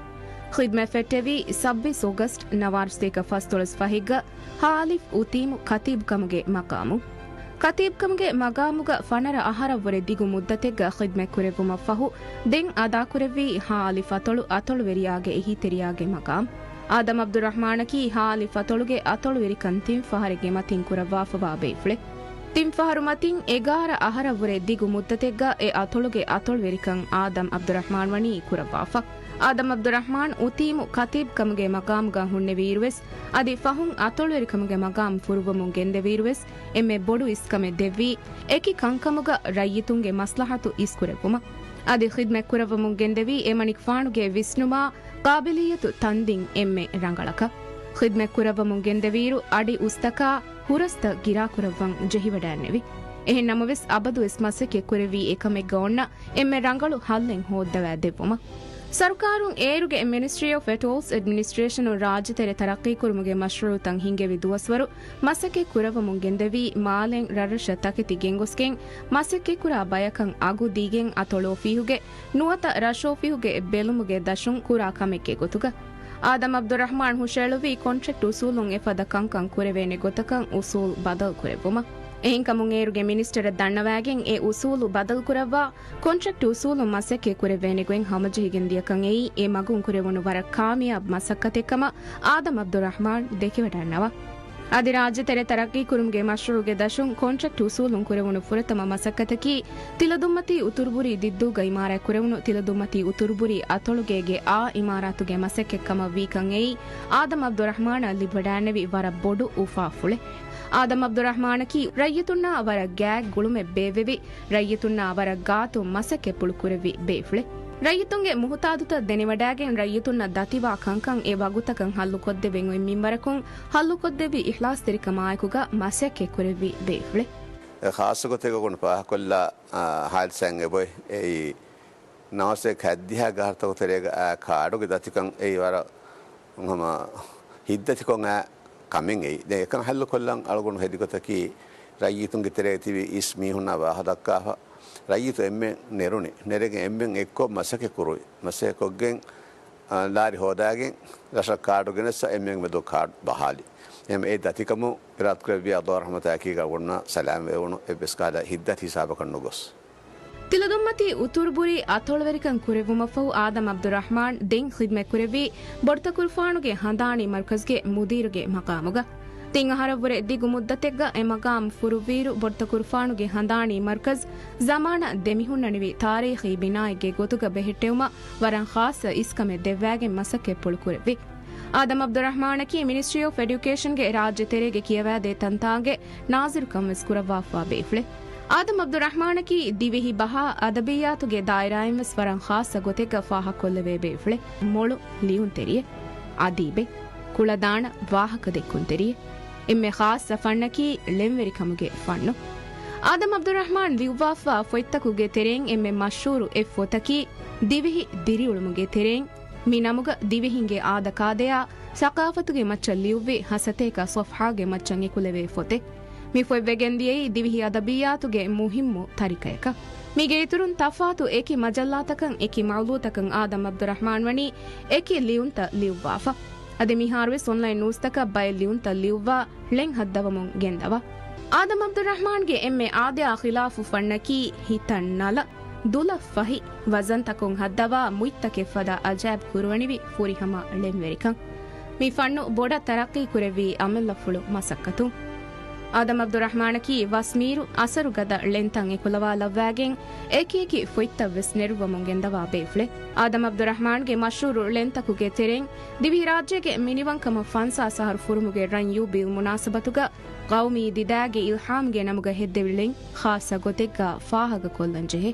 ޚިދްމަތް ފެއްޓެވީ ސައްބީސް އޮގަސްޓް ނަވާރަ ސަތޭކަ ފަސްދޮޅަސް ފަހެއްގަ ހާލިފް އުތީމު ކަތީބުކަމުގެ މަޤާމު. ކަތީބުކަމުގެ މަޤާމުގަ ފަނަރަ އަހަރަށްވުރެ ދިގު މުއްދަތެއްގަ ޚިދްމަތްކުރެއްވުމަށްފަހު، ދެން އަދާކުރެއްވީ ހާލިފް އަތޮޅު އަތޮޅުވެރިޔާގެ އެހީތެރިޔާގެ މަޤާމް. އާދަމް ޢަބްދުއްރަޙްމާނަކީ ހާލިފް އަތޮޅުގެ އަތޮޅުވެރިކަން ތިން ފަހަރެއްގެ މަތިން ކުރައްވާފަވާ ބޭފުޅެއް. ތިން ފަހަރު މަތިން އެގާރަ އަހަރަށްވުރެ ދިގު މުއްދަތެއްގަ އެ އަތޮޅުގެ އަތޮޅުވެރިކަން އާދަމް ޢަބްދުއްރަޙްމާން ވަނީ ކުރައްވާފަ. އާދަމް އަބްދުއްރަޙްމާން އުތީމު ކަތީބް ކަމުގެ މަގާމުގަ ހުންނެވިއިރުވެސް، އަދި ފަހުން އަތޮޅުވެރިކަމުގެ މަގާމް ފުރުއްވަމުން ގެންދެވިއިރުވެސް، އެންމެ ބޮޑު އިސްކަމެއް ދެއްވީ، އެކި ކަންކަމުގަ ރައްޔިތުންގެ މަސްލަހަތު އިސްކުރެއްވުމަށް. އަދި ޚިދްމަތް ކުރައްވަމުން ގެންދެވީ، އެމަނިކުފާނުގެ ވިސްނުމާ، ޤާބިލިއްޔަތު ތަންދިން އެންމެ ރަނގަޅަކަށް. ޚިދްމަތް ކުރައްވަމުން ގެންދެވިއިރު، އަޑި އުސްތަކާ ހުރަސްތައް ގިރާކުރައްވަން ޖެހިވަޑައިންނެވި. އެހެން ނަމަވެސް، އަބަދުވެސް މަސައްކަތް ކުރެއްވީ އެކަމެއްގަ އޮންނަ އެންމެ ރަނގަޅު ހައްލެއް ހޯއްދަވާ ދެއްވުމަށް. ސަރުކާރުން އޭރުގެ މިނިސްޓްރީ އޮފް އެޓޯލްސް އެޑްމިނިސްޓްރޭޝަނުން ރާއްޖެތެރެ ތަރައްޤީކުރުމުގެ މަޝްރޫޢުތައް ހިންގެވި ދުވަސްވަރު މަސައްކަތް ކުރައްވަމުން ގެންދެވީ، މާލެން ރަށްރަށަށް ތަކެތި ގެންގޮސްގެން މަސައްކަތްކުރާ ބަޔަކަށް އަގު ދީގެން އަތޮޅު އޮފީހުގެ ނުވަތަ ރަށު އޮފީހުގެ ބެލުމުގެ ދަށުން ކުރާ ކަމެއްގެ ގޮތުގަ. އާދަމް އަބްދުއްރަޙްމާން ހުށައެޅުއްވީ ކޮންޓްރެކްޓް އުސޫލުން އެފަދަ ކަންކަން ކުރެވޭނެ ގޮތަކަށް އުސޫލް ބަދަލު ކުރެއްވުމަށް. އެހެންކަމުން އޭރުގެ މިނިސްޓަރަށް ދަންނަވާގެން އެ އުސޫލު ބަދަލުކުރައްވާ، ކޮންޓްރެކްޓް އުސޫލުން މަސައްކަތް ކުރެވޭނެ ގޮތް ހަމަޖެހިގެން ދިޔަކަން އެއީ އެ މަގުން ކުރެވުނު ވަރަށް ކާމިޔާބު މަސައްކަތެއް ކަމަށް އާދަމް އަބްދުއްރަޙްމާން ދެކެވަޑައިންނަވާ. އަދި ރާއްޖެތެރެ ތަރައްޤީކުރުމުގެ މަޝްރޫޢުގެ ދަށުން ކޮންޓްރެކްޓް އުސޫލުން ކުރެވުނު ފުރަތަމަ މަސައްކަތަކީ، ތިލަދުންމަތީ އުތުރުބުރީ ދިއްދޫގަ އިމާރާތް ކުރެވުނު ތިލަދުންމަތީ އުތުރުބުރީ އަތޮޅުގޭގެ އާ އިމާރާތުގެ މަސައްކަތް ކަމަށް ވީކަން އެއީ، އާދަމް އަބްދުއްރަޙްމާނަށް ލިބިވަޑައިންނެވި ވަރަށް ބޮޑު އުފާފުޅެއް. އާދަމް އަބްދުއްރަޙްމާނަކީ ރައްޔިތުންނާ ވަރަށް ގާތް ގުޅުމެއް ބޭއްވެވި، ރައްޔިތުންނާ ވަރަށް ގާތުން މަސައްކަތްޕުޅު ކުރެއްވި ބޭފުޅެއް. ރައްޔިތުންގެ މުހުތާޖުތައް ދެނެވަޑައިގެން ރައްޔިތުންނަށް ދަތިވާ ކަންކަން އެ ވަގުތަކަށް ހައްލުކޮށްދެއްވެން އޮތް މިންވަރަކުން ހައްލުކޮށްދެއްވި އިޚްލާޞްތެރިކަމާއެކުގަ މަސައްކަތް ކުރެއްވި ބޭފުޅެއް. އެ ޚާއްޞަ ގޮތެއްގަ ގުނަ ފާހަގަކޮށްލާ، އާ، ހާދިސާއެއް އެބޮތް. އެއީ ނަވާސޭ ހައްދިހާ ގަހަރަތަކު ތެރޭގަ އާ ކާޑުގެ ދަތިކަން އެއީ ވަރަށް ހަމަ ހިތްދަތިކޮށް އާ ކަމެއް އެއީ. ދެން އެކަން ހައްލުކޮށްލަން އަޅުގަނޑު ހެދި ގޮތަކީ، ރައްޔިތުންގެ ތެރޭ ތިބި އިސް މީހުންނާ ވާހަ ދައްކާފަ، ރައްޔިތު އެންމެން ނެރުނި. ނެރެގެން އެންމެން އެއްކޮށް މަސައްކަތް ކުރުވި. މަސައްކަތް ކޮށްގެން، އާ، ލާރި ހޯދާގެން ރަށަށް ކާޑު ގެނެއްސަ އެންމެން މެދު ކާޑު ބަހާލި. އެހެން އެ ދަތިކަމުން އިރާދަކުރެއްވިޔާ އަﷲ ރަޙްމަތާއެކީގަ އަޅުގަނޑުމެންނާ ސަލާމަތްވެވުނު އެއްވެސް ކަހަލަ ހިތްދަތި ހިސާބަކަށް ނުގޮސް. ތިލަދުންމަތީ އުތުރުބުރީ އަތޮޅުވެރިކަން ކުރެއްވުމަށްފަހު އާދަމް އަބްދުއްރަޙްމާން ދެން ޚިދްމަތްކުރެއްވީ ބޮޑުތަކުރުފާނުގެ ހަނދާނީ މަރުކަޒްގެ މުދީރުގެ މަޤާމުގަ. ތިން އަހަރަށްވުރެ ދިގު މުއްދަތެއްގަ އެ މަޤާމް ފުރުއްވިއިރު، ބޮޑުތަކުރުފާނުގެ ހަނދާނީ މަރުކަޒް ޒަމާނަށް ދެމިހުންނަނިވި ތާރީޚީ ބިނާއެއްގެ ގޮތުގަ ބެހެއްޓެވުމަށް ވަރަށް ޚާއްޞަ އިސްކަމެއް ދެއްވާގެން މަސައްކަތްޕުޅު ކުރެއްވި. އާދަމް އަބްދުއްރަޙްމާނަކީ މިނިސްޓްރީ އޮފް އެޑިއުކޭޝަންގެ ރާއްޖެ ތެރޭގެ ކިޔަވާދޭ ތަންތާނގެ ނާޒިރުކަން ވެސް ކުރައްވާފާ ބޭފުޅެއް. އާދަމް އަބްދުއްރަޙްމާނަކީ ދިވެހި ބަހާ އަދަބިއްޔާތުގެ ދާއިރާއިން ވެސް ވަރަށް ޚާއްޞަ ގޮތެއްގަ ފާހަގަކޮށްލެވޭ ބޭފުޅެއް. މޮޅު ލިޔުންތެރިއެއް، އަދީބެއް، ކުޅަދާނަ ވާހަކަދެއްކުންތެރިއެއް. އެންމެ ޚާއްޞަ ފަންނަކީ ޅެންވެރިކަމުގެ ފަންނު. އާދަމް އަބްދުއްރަޙްމާން ލިޔުއްވާފާ ފޮތްތަކުގެ ތެރެއިން އެންމެ މަޝްހޫރު އެއް ފޮތަކީ ދިވެހި ދިރިއުޅުމުގެ ތެރެއިން މި ނަމުގަ ދިވެހިންގެ އާދަކާދަޔާ ސަޤާފަތުގެ މައްޗަށް ލިޔުއްވި ހަ ސަތޭކަ ޞަފްޙާގެ މައްޗަށް އެކުލެވޭ ފޮތެއް. މި ފޮތް ވެގެންދިޔައީ ދިވެހި އަދަބިއްޔާތުގެ މުހިއްމު ތަރިކަޔަކަށް. މީގެ އިތުރުން ތަފާތު އެކި މަޖައްލާތަކަށް، އެކި މައުޟޫޢުތަކަށް އާދަމް އަބްދުއްރަޙްމާން ވަނީ އެކި ލިޔުންތައް ލިޔުއްވާފަ. އަދި މިހާރުވެސް އޮންލައިން ނޫސްތަކަށް ބައެއް ލިޔުންތައް ލިޔުއްވާ ޅެން ހައްދަވަމުން ގެންދަވާ. އާދަމް އަބްދުއްރަޙްމާންގެ އެންމެ އާދަޔާ ޚިލާފު ފަންނަކީ ހިތަށް ނަލަ، ދުލަށް ފަހި، ވަޒަންތަކުން ހައްދަވާ މުއިތްތަކެއް ފަދަ އަޖައިބު ކުރުވަނިވި ފުރިހަމަ ޅެންވެރިކަން. މި ފަންނު ބޮޑަށް ތަރައްޤީ ކުރެއްވީ އަމިއްލަފުޅު މަސައްކަތުން. އާދަމް އަބްދުއްރަޙްމާނަކީ ވަސްމީރު އަސަރުގަދަ ޅެންތައް އެކުލަވާލައްވާގެން އެކި އެކި ފޮތްތައް ވެސް ނެރުއްވަމުން ގެންދަވާ ބޭފުޅެއް. އާދަމް އަބްދުއްރަޙްމާންގެ މަޝްހޫރު ޅެންތަކުގެ ތެރެއިން ދިވެހިރާއްޖޭގެ މިނިވަންކަމަށް ފަންސާސް އަހަރު ފުރުމުގެ ރަން ޔޫބިލް މުނާސަބަތުގަ ޤައުމީ ދިދާގެ އިލްހާމްގެ ނަމުގަ ހެއްދެވި ޅެން ޚާއްޞަ ގޮތެއްގަ ފާހަގަކޮށްލަން ޖެހޭ.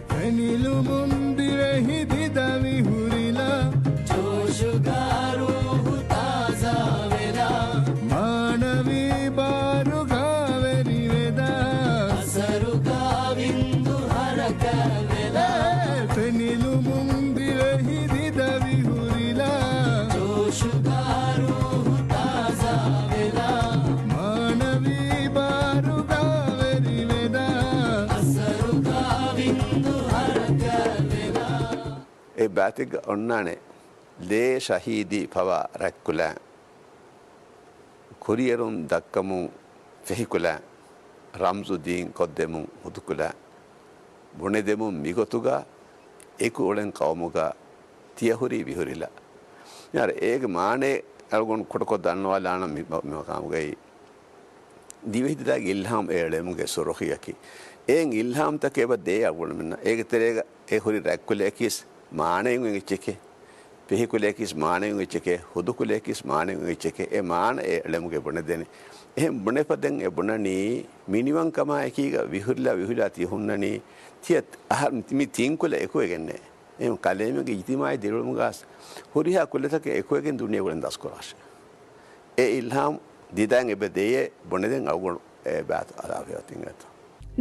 ފެނިލުމުން ދިވެހި ދިދަ ވިހުރިލާ، ޖޯޝުގަ ރޫޙު ތާޒާވެލާ، މާނަވީ ބާރުގަ ވެރިވެދާ، އަސަރުގަ ވިންދު ހަރަކާތްވެލާ، ފެނިލުމުން ދިވެހި ދިދަ ވިހުރިލާ، ޖޯޝުގަ ރޫޙު ތާޒާވެލާ، މާނަވީ ބާރުގަ ވެރިވެދާ، އަސަރުގަ ވިންދު ހަރަކާތްވެލާ. އެ ބާތެއްގަ އޮންނާނެ ލޭ ޝަހީދީ ފަވާ ރަތްކުލައިން، ކުރިއެރުން ދައްކަމުން ފެހިކުލައިން، ރަމްޒު ދީން ކޮށްދެމުން ހުދުކުލައިން، ބުނެދެމުން މިގޮތުގަ އެކު އުޅެން ޤައުމުގަ ތިޔަ ހުރީ ވިހުރިލާ. މިހާރު އޭގެ މާނައެއް އަޅުގަނޑު ކުޑަކޮށް ދަންނަވާލާނަން މި، މި މަޤާމުގައި. ދިވެހި ދިދާގެ އިލްހާމް އެ ޅެމުގެ ސުރުޚީއަކީ. އެއިން އިލްހާމްތަކެއް އެބަ ދޭ އަޅުގަނޑުމެންނަށް. އޭގެ ތެރޭގަ އެ ހުރި ރަތްކުލައަކީސް މާނައެއް އެއްޗެކޭ. ފިހިކުލަޔަކީސް މާނައިން އެއްޗެކޭ، ހުދުކުލަޔަކީސް މާނައިން އެއްޗެކޭ، އެ މާނަ އެ އެޅެމުގެ ބުނެދެނީ. އެހެން ބުނެފަ ދެން އެ ބުނަނީ މިނިވަންކަމާ އެކީގަ ވިހުރިލާ ވިހުރިލާ ތިހުންނަނީ ތިޔަ އަހަރު މި ތިން ކުލަ އެކުވެގެންނޭ. އެހެން ކަލޭމެންގެ އިޖްތިމާޢީ ދިރިއުޅުމުގަސް ހުރިހާ ކުލަތަކެއް އެކުވެގެން ދުނިޔެ ގުޅެން ދަސްކުރާށޭ. އެ އިލްހާމް ދިދައިން އެބަ ދެޔޭ ބުނެދެން އަޅުގަނޑު އެ ބާތު އަލާފިޔަވަތިން އެތަ.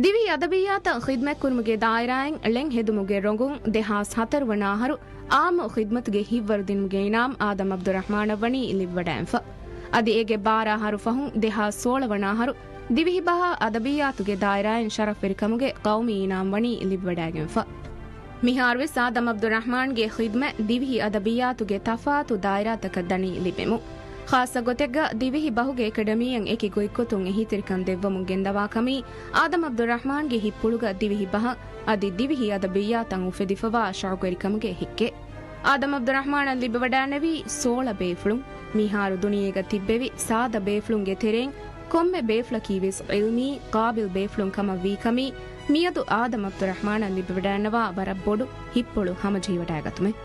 ދިވެހި އަދަބިއްޔާތަށް ޚިދްމަތްކުރުމުގެ ދާއިރާއިން ޅެން ހެދުމުގެ ރޮނގުން ދެހާސް ހަތަރު ވަނަ އަހަރު އާއްމު ޚިދްމަތުގެ ހިތްވަރުދިނުމުގެ އިނާމް އާދަމް ޢަބްދުއްރަޙްމާނަށް ވަނީ ލިބިވަޑައިގެންފަ. އަދި އޭގެ ބާރަ އަހަރު ފަހުން ދެހާސް ސޯޅަ ވަނަ އަހަރު ދިވެހިބަހާ އަދަބިއްޔާތުގެ ދާއިރާއިން ޝަރަފްވެރިކަމުގެ ޤައުމީ އިނާމް ވަނީ ލިބިވަޑައިގެންފަ. މިހާރުވެސް އާދަމް ޢަބްދުއްރަޙްމާންގެ ޚިދްމަތް ދިވެހި އަދަބިއްޔާތުގެ ތަފާތު ދާއިރާތަކަށް ދަނީ ލިބެމު. ޚާއްޞަ ގޮތެއްގަ ދިވެހި ބަހުގެ އެކަޑަމީއަށް އެކި ގޮތްގޮތުން އެހީތެރިކަން ދެއްވަމުން ގެންދަވާ ކަމީ އާދަމް ޢަބްދުއްރަޙްމާންގެ ހިތްޕުޅުގަ ދިވެހި ބަހަށް އަދި ދިވެހި އަދަބިއްޔާތަށް އުފެދިފަވާ ޝައުޤުވެރިކަމުގެ ހެއްކެއް. އާދަމް ޢަބްދުއްރަޙްމާނަށް ލިބިވަޑައިގެންނެވީ ސޯޅަ ބޭފުޅުން. މިހާރު ދުނިޔޭގަ ތިއްބެވި ސާދަ ބޭފުޅުންގެ ތެރެއިން ކޮންމެ ބޭފުޅަކީވެސް ޢިލްމީ، ޤާބިލް ބޭފުޅުން ކަމަށް ވީ ކަމީ މިއަދު އާދަމް ޢަބްދުއްރަޙްމާނަށް ލިބިވަޑައިގަންނަވާ ވަރަށް ބޮޑު ހިތްޕުޅު ހަމަޖެހިވަޑައިގަތުމެއް.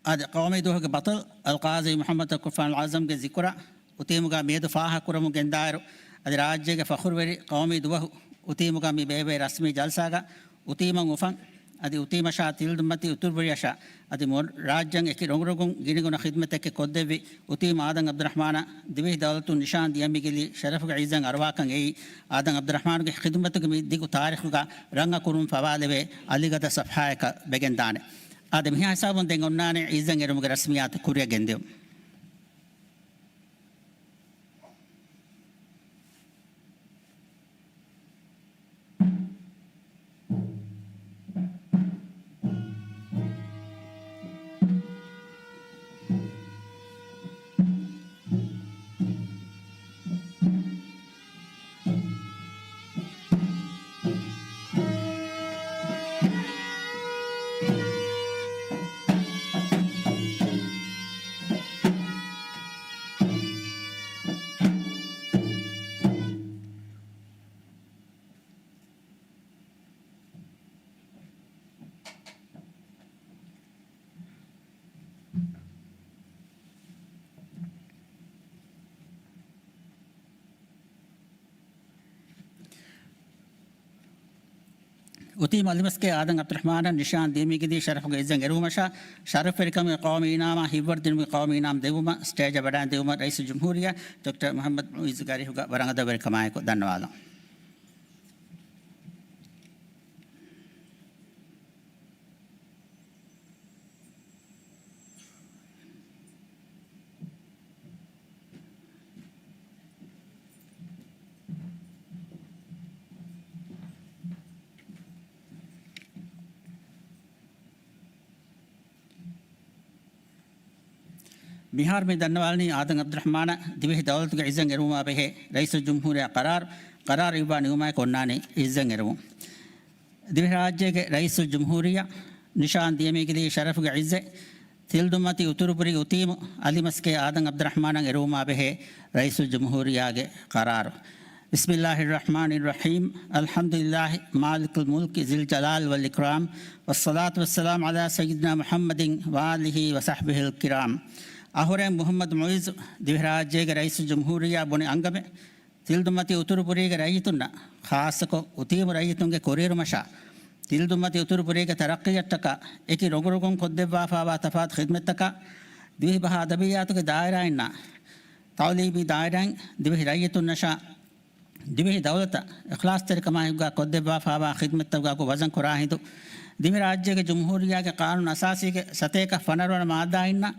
އަދި ޤައުމީ ދުވަހުގެ ބަޠަލް އަލްޤާޟީ މުޙައްމަދު ތަޤިއްވާން އަލްއަޢްޒަމްގެ ޒިކުރަށް އުތީމުގަ މިއަދު ފާހަގަކުރަމުން ގެންދާއިރު، އަދި ރާއްޖޭގެ ފަޚުރުވެރި ޤައުމީ ދުވަހު އުތީމުގަ މި ބޭއްވޭ ރަސްމީ ޖަލްސާގަ އުތީމަށް އުފަން، އަދި އުތީމަށާ ތިލްދުންމަތި އުތުރުބުރިއަށާ، އަދި މުޅި ރާއްޖެއަށް އެކި ރޮނގުރޮނގުން ގިނަގުނަ ޚިދްމަތެއް ކޮށްދެއްވި އުތީމު އާދަމް ޢަބްދުއްރަޙްމާނަށް ދިވެހި ދައުލަތުން ނިޝާން ދިޔަ މިގިލީ ޝަރަފުގެ ޢިއްޒަތް އަރުވާކަން އެއީ، އާދަމް ޢަބްދުއްރަޙްމާނުގެ ޚިދުމަތުގެ މި ދިގު ތާރީޚުގަ ރަނގަކުރުން ފަވާލެވޭ އަލިގަދަ ޞަފްޙާއަކަށް ވެގެންދާނެ. އާދެ، މިހާ ހިސާބުން ދެން އޮންނާނެ ޢިއްޒަތް އެރުމުގެ ރަސްމިއްޔާތު ކުރިއަށް ގެންދިއުން. އުތީމު އަލިމަސްކޭ އާދަމް ޢަބްދުއްރަޙްމާނަށް ނިޝާން ދިޔަ މިގިލީ ޝަރަފުގެ ޢިއްޒަތް އެރުވުމަށާ، ޝަރަފްވެރިކަމުގެ ޤައުމީ އިނާމާ ހިތްވަރުދިނުމުގެ ޤައުމީ އިނާމް ދެއްވުމަށް ސްޓޭޖަށް ވަޑައިން ދިއުމަށް ރައީސުލްޖުމްހޫރިއްޔާ ޑޮކްޓަރ މުޙައްމަދު މުޢިއްޒު ގާރިހުގަ ވަރަށް އަދަބުވެރިކަމާއެކު ދަންނަވާލަން. މިހާރު މި ދަންނަވާލަނީ އާދަމް ޢަބްދުއްރަޙްމާނަށް ދިވެހި ދައުލަތުގެ ޢިއްޒަތް އެރުވުމާ ބެހޭ ރައީސުލްޖުމްހޫރިއްޔާ ޤަރާރު، ޤަރާރު އިއްވާ ނިމުމާއެކު އޮންނާނީ ޢިއްޒަތް އެރުވުން. ދިވެހިރާއްޖޭގެ ރައީސުލްޖުމްހޫރިއްޔާ ނިޝާން ދިޔަ މިގިލީ ޝަރަފުގެ ޢިއްޒަތް، ތިލްދުންމަތި އުތުރުބުރި އުތީމު އަލިމަސްކޭ އާދަމް ޢަބްދުއްރަޙްމާނަށް އެރުވުމާ ބެހޭ ރައީސުލްޖުމްހޫރިއްޔާގެ ޤަރާރު. بسم الله الرحمن الرحيم. الحمد لله مالك الملك ذي الجلال والإكرام، والصلاة والسلام على سيدنا محمد وآله وصحبه الكرام. އަހުރެން މުޙައްމަދު މުޢިއްޒު ދިވެހިރާއްޖޭގެ ރައީސުލްޖުމްހޫރިއްޔާ ބުނި އަންގަމެއް، ތިލްދުންމަތި އުތުރުބުރީގެ ރައްޔިތުންނަށް، ޚާއްޞަކޮށް އުތީމު ރައްޔިތުންގެ ކުރިއެރުމަށާ، ތިލްދުންމަތި އުތުރުބުރީގެ ތަރައްޤީއަށްޓަކާ، އެކި ރޮނގުރޮނގުން ކޮށްދެއްވާފާވާ ތަފާތު ޚިދްމަތްތަކާ، ދިވެހިބަހާ އަދަބިއްޔާތުގެ ދާއިރާއިންނާ، ތަޢުލީމީ ދާއިރާއިން ދިވެހި ރައްޔިތުންނަށާ، ދިވެހި ދައުލަތަށް އިޚްލާޞްތެރިކަމާއެކުގަ ކޮށްދެއްވާފާވާ ޚިދްމަތްތަކުގަ ވަޒަން ކުރާ ހިނދު، ދިވެހިރާއްޖޭގެ ޖުމްހޫރިއްޔާގެ ޤާނޫނު އަސާސީގެ ސަތޭކަ ފަނަރަ ވަނަ މާއްދާއިންނާ،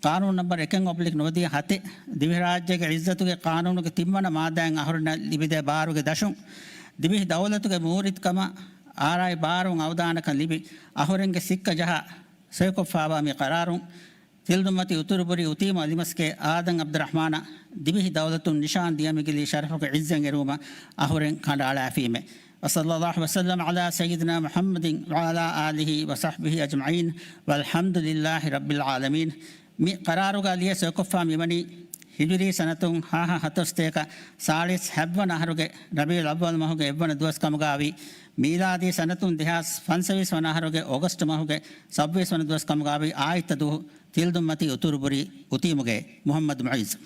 ޤާނޫނު ނަންބަރު އެކެއް އޮބްލިކް ނުވަދިހަ ހަތެއް، ދިވެހިރާއްޖޭގެ ޢިއްޒަތުގެ ޤާނޫނުގެ ތިންވަނަ މާއްދާއިން އަހުރެންނަށް ލިބިދޭ ބާރުގެ ދަށުން، ދިވެހި ދައުލަތުގެ މޫރިތިކަމަށް އާރާއި ބާރުން އަވަދާނަކަން ލިބި، އަހުރެންގެ ސިއްކަ ޖަހާ ސޮއިކޮށްފާވާ މި ޤަރާރުން، ތިލްދުންމަތި އުތުރުބުރި އުތީމު އަލިމަސްކޭ އާދަމް ޢަބްދުއްރަޙްމާނަށް ދިވެހި ދައުލަތުން ނިޝާން ދިޔަ މިގިލީ ޝަރަފުގެ ޢިއްޒަތް އެރުވުމަށް އަހުރެން ކަނޑައަޅާފީމެ. وصلى الله وسلم على سيدنا محمد وعلى آله وصحبه أجمعين، والحمد لله رب العالمين. މި ޤަރާރުގަ ލިޔެ ސޮއިކޮށްފާ މިވަނީ ހިޖުރީ ސަނަތުން ހާހަ ހަތޮސް ތޭކަ ސާޅީސް ހަތްވަނަ އަހަރުގެ ރަބީޢުލް އައްވަލް މަހުގެ އެއްވަނަ ދުވަސް ކަމުގައިވި، މީލާދީ ސަނަތުން ދެހާސް ފަންސަވީސް ވަނަ އަހަރުގެ އޮގަސްޓް މަހުގެ ސައްބީސް ވަނަ ދުވަސް ކަމުގައިވި އާއްތަ ދުވަހު ތިލްދުންމަތީ އުތުރުބުރީ އުތީމުގެ މުޙައްމަދު މުޢިއްޒު.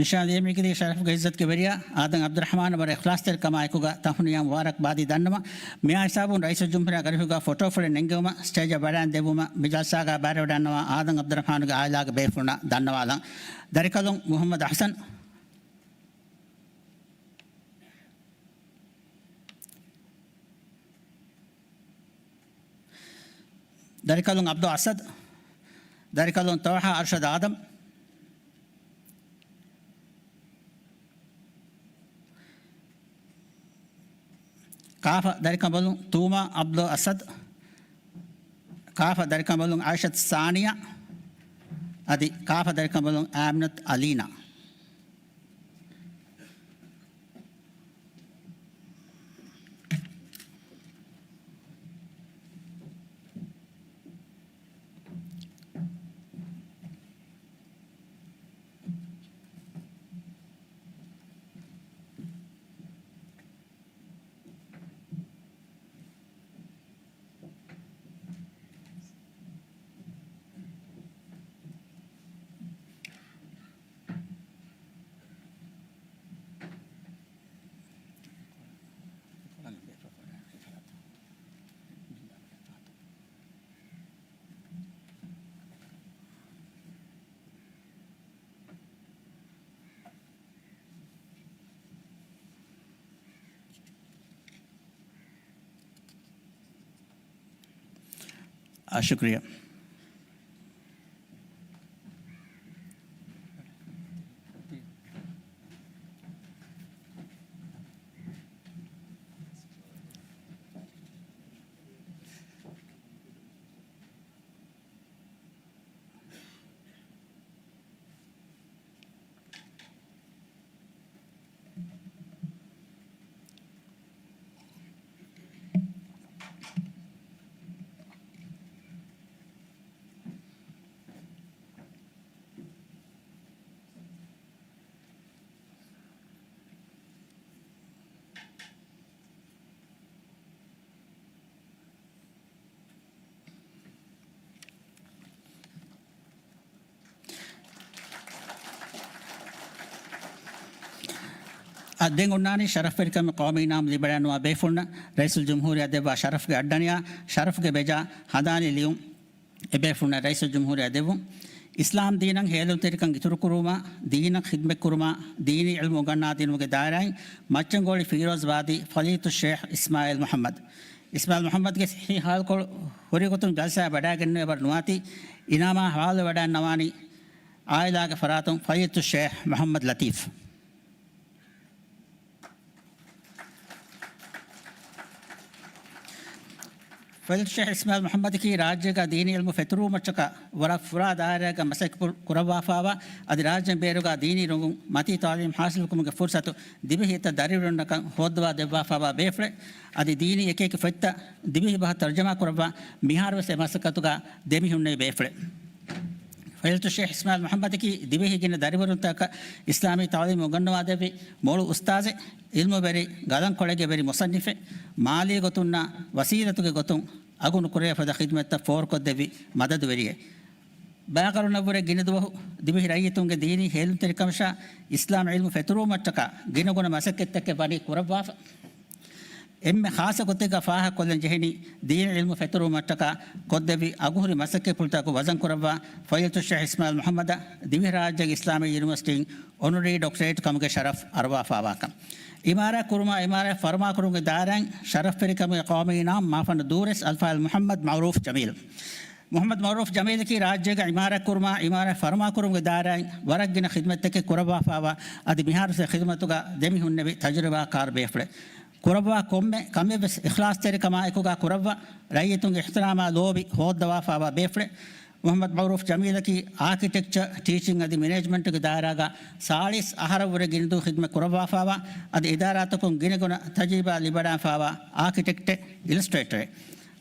ނިޝާން ދިޔަ މީގެ ޝަރަފުގެ އިއްޒަތުގެ ވެރިޔާ އާދަމް އަބްދުއްރަޙްމާނަށް ވަރަށް އިޚްލާޞްތެރިކަމާއެކުގަ ތަހުނިޔާ މުބާރަކްބާދީ ދަންނަވަން. މިއާ ހިސާބުން ރައީސުލްޖުމްހޫރިއްޔާ ގަރިހުގަ ފޮޓޯ ފުޅެއް ނެންގެވުމަށް ސްޓޭޖަށް ވަޑައިން ދެއްވުމަށް މި ޖަލްސާގަ ބައިވެވަޑައިންނަވާ އާދަމް އަބްދުއްރަޙްމާނުގެ އާއިލާގެ ބޭފުޅުންނަށް ދަންނަވާލަން. ދަރިކަލުން މުޙައްމަދު އަޙްސަން. ދަރިކަލުން ޢަބްދުލް އަސަދް. ދަރިކަލުން ޠަލްޙާ އަރްޝަދް އާދަމް. ކާފަ ދަރިކަނބަލުން ތޫމާ ޢަބްދުލް އަސަދް. ކާފަ ދަރިކަނބަލުން ޢާއިޝަތު ސާނިޔާ. އަދި ކާފަ ދަރިކަނބަލުން އާމިނަތު އަލީނާ. އާ، ޝުކުރިއްޔާ. އަދި ދެން އޮންނާނީ ޝަރަފްވެރިކަމެއް ޤައުމީ އިނާމް ލިބިވަޑައިގަންނަވާ ބޭފުޅުންނަށް ރައީސުލްޖުމްހޫރިއްޔާ ދެއްވާ ޝަރަފްގެ އައްޑަނިޔާ، ޝަރަފްގެ ބެޖާ ހަނދާނީ ލިޔުން އެބޭފުޅުންނަށް ރައީސުލްޖުމްހޫރިއްޔާ ދެއްވުން. އިސްލާމް ދީނަށް ހޭލުންތެރިކަން އިތުރުކުރުވުމާ، ދީނަށް ޚިދްމަތްކުރުމާ، ދީނީ ޢިލްމު އުނގަންނާދިނުމުގެ ދާއިރާއިން މައްޗަންގޮޅި ފީރޯޒްބާދީ ފަޟީލަތުއްޝޭޚް އިސްމާޢީލް މުޙައްމަދު. އިސްމާޢީލް މުޙައްމަދުގެ ޞިއްޙީ ޙާލުކޮޅު ހުރިގޮތުން ޖަލްސާއަށް ވަޑައިގެންނެވި ވަރު ނުވާތީ، އިނާމާ ޙަވާލުވެވަޑައިގަންނަވާނީ ޢާއިލާގެ ފަރާތުން ފަޟީލަތުއްޝޭޚް މުޙައްމަދު ލަތީފް. ފަޟީލަތުއްޝޭޚް އިސްމާޢީލް މުޙައްމަދަކީ ރާއްޖޭގަ ދީނީ ޢިލްމު ފެތުރުވުމަށްޓަކާ ވަރަށް ފުރާ ދާއިރާއެއްގަ މަސައްކަތް ކުރައްވާފައިވާ، އަދި ރާއްޖޭން ބޭރުގަ ދީނީ ރޮނގުން މަތީ ތަޢުލީމް ޙާޞިލްކުރުމުގެ ފުރުޞަތު ދިވެހިއެއްތައް ދަރިވަރުންނަކަށް ހޯއްދަވާ ދެއްވާފައިވާ ބޭފުޅެއް. އަދި ދީނީ އެކިއެކި ފޮތްތައް ދިވެހި ބަހަށް ތަރުޖަމާ ކުރައްވާ މިހާރުވެސް އެ މަސައްކަތުގަ ދެމިހުންނެވި ބޭފުޅެއް. ފަޟީލަތުއްޝޭޚް އިސްމާޢީލް މުޙައްމަދަކީ ދިވެހި ގިނަ ދަރިވަރުންތަކަށް އިސްލާމީ ތަޢުލީމް އުނގަންނަވާދެއްވި މޮޅު އުސްތާޛެއް، ޢިލްމުވެރި، ގަލަންކޮޅެއްގެ ވެރި މުޞައްނިފެއް، މާލީ ގޮތުންނާ ވަސީލަތުގެ ގޮތުން އަގުނު ކުރެވޭ ފަދަ ޚިދްމަތްތައް ފޯރުކޮށްދެއްވި މަދަދުވެރިއެއް. ބައިކަރުނަށްވުރެ ގިނަ ދުވަހު ދިވެހި ރައްޔިތުންގެ ދީނީ ހޭލުންތެރިކަމަށާ އިސްލާމް ޢިލްމު ފެތުރުވުމަށްޓަކާ ގިނަގުނަ މަސައްކަތްތަކެއް ވަނީ ކުރައްވާފަ. އެންމެ ޚާއްޞަ ގޮތެއްގަ ފާހަގަކޮށްލަން ޖެހެނީ، ދީނީ ޢިލްމު ފެތުރުވުމަށްޓަކާ ކޮށްދެއްވި އަގުހުރި މަސައްކަތްޕުޅުތަކުގެ ވަޒަން ކުރައްވާ ފަޟީލަތުއްޝޭޚް އިސްމާޢީލް މުޙައްމަދަށް ދިވެހިރާއްޖޭގެ އިސްލާމީ ޔުނިވަރސިޓީން އޮނަރަރީ ޑޮކްޓަރޭޓް ކަމުގެ ޝަރަފް އަރުވާފައިވާކަން. އިމާރާތް ކުރުމާ، އިމާރާތް ފަރުމާކުރުމުގެ ދާއިރާއިން ޝަރަފްވެރިކަމުގެ ޤައުމީ އިނާމް މާފަންނު ދޫރަސް އަލްފާޟިލް މުޙައްމަދު މަޢުރޫފް ޖަމީލް. މުޙައްމަދު މަޢުރޫފް ޖަމީލަކީ ރާއްޖޭގަ ޢިމާރާތް ކުރުމާ، ޢިމާރާތް ފަރުމާކުރުމުގެ ދާއިރާއިން ވަރަށް ގިނަ ޚިދުމަތްތަކެއް ކުރައްވާފާވާ، އަދި މިހާރު އެ ޚިދުމަތުގަ ދެމިހުންނެވި ތަޖުރިބާކާރު ބޭފުޅެއް. ކުރައްވާ ކޮންމެ ކަމެއްވެސް އިޚްލާޞްތެރިކަމާއެކުގަ ކުރައްވާ، ރައްޔިތުންގެ އިޙްތިރާމާ ލޯބި ހޯއްދަވާފާވާ ބޭފުޅެއް. މުޙައްމަދު މަޢުރޫފް ޖަމީލަކީ އާކިޓެކްޗަރ، ޓީޗިން އަދި މެނޭޖްމަންޓުގެ ދާއިރާގަ ސާޅީސް އަހަރަށްވުރެ ގިނަދުވަހު ޚިދުމަތް ކުރައްވާފާވާ، އަދި އިދާރާތަކުން ގިނަގުނަ ތަޖުރިބާ ލިބިވަޑާފާވާ އާކިޓެކްޓެއް، އިލަސްޓްރޭޓަރެއް.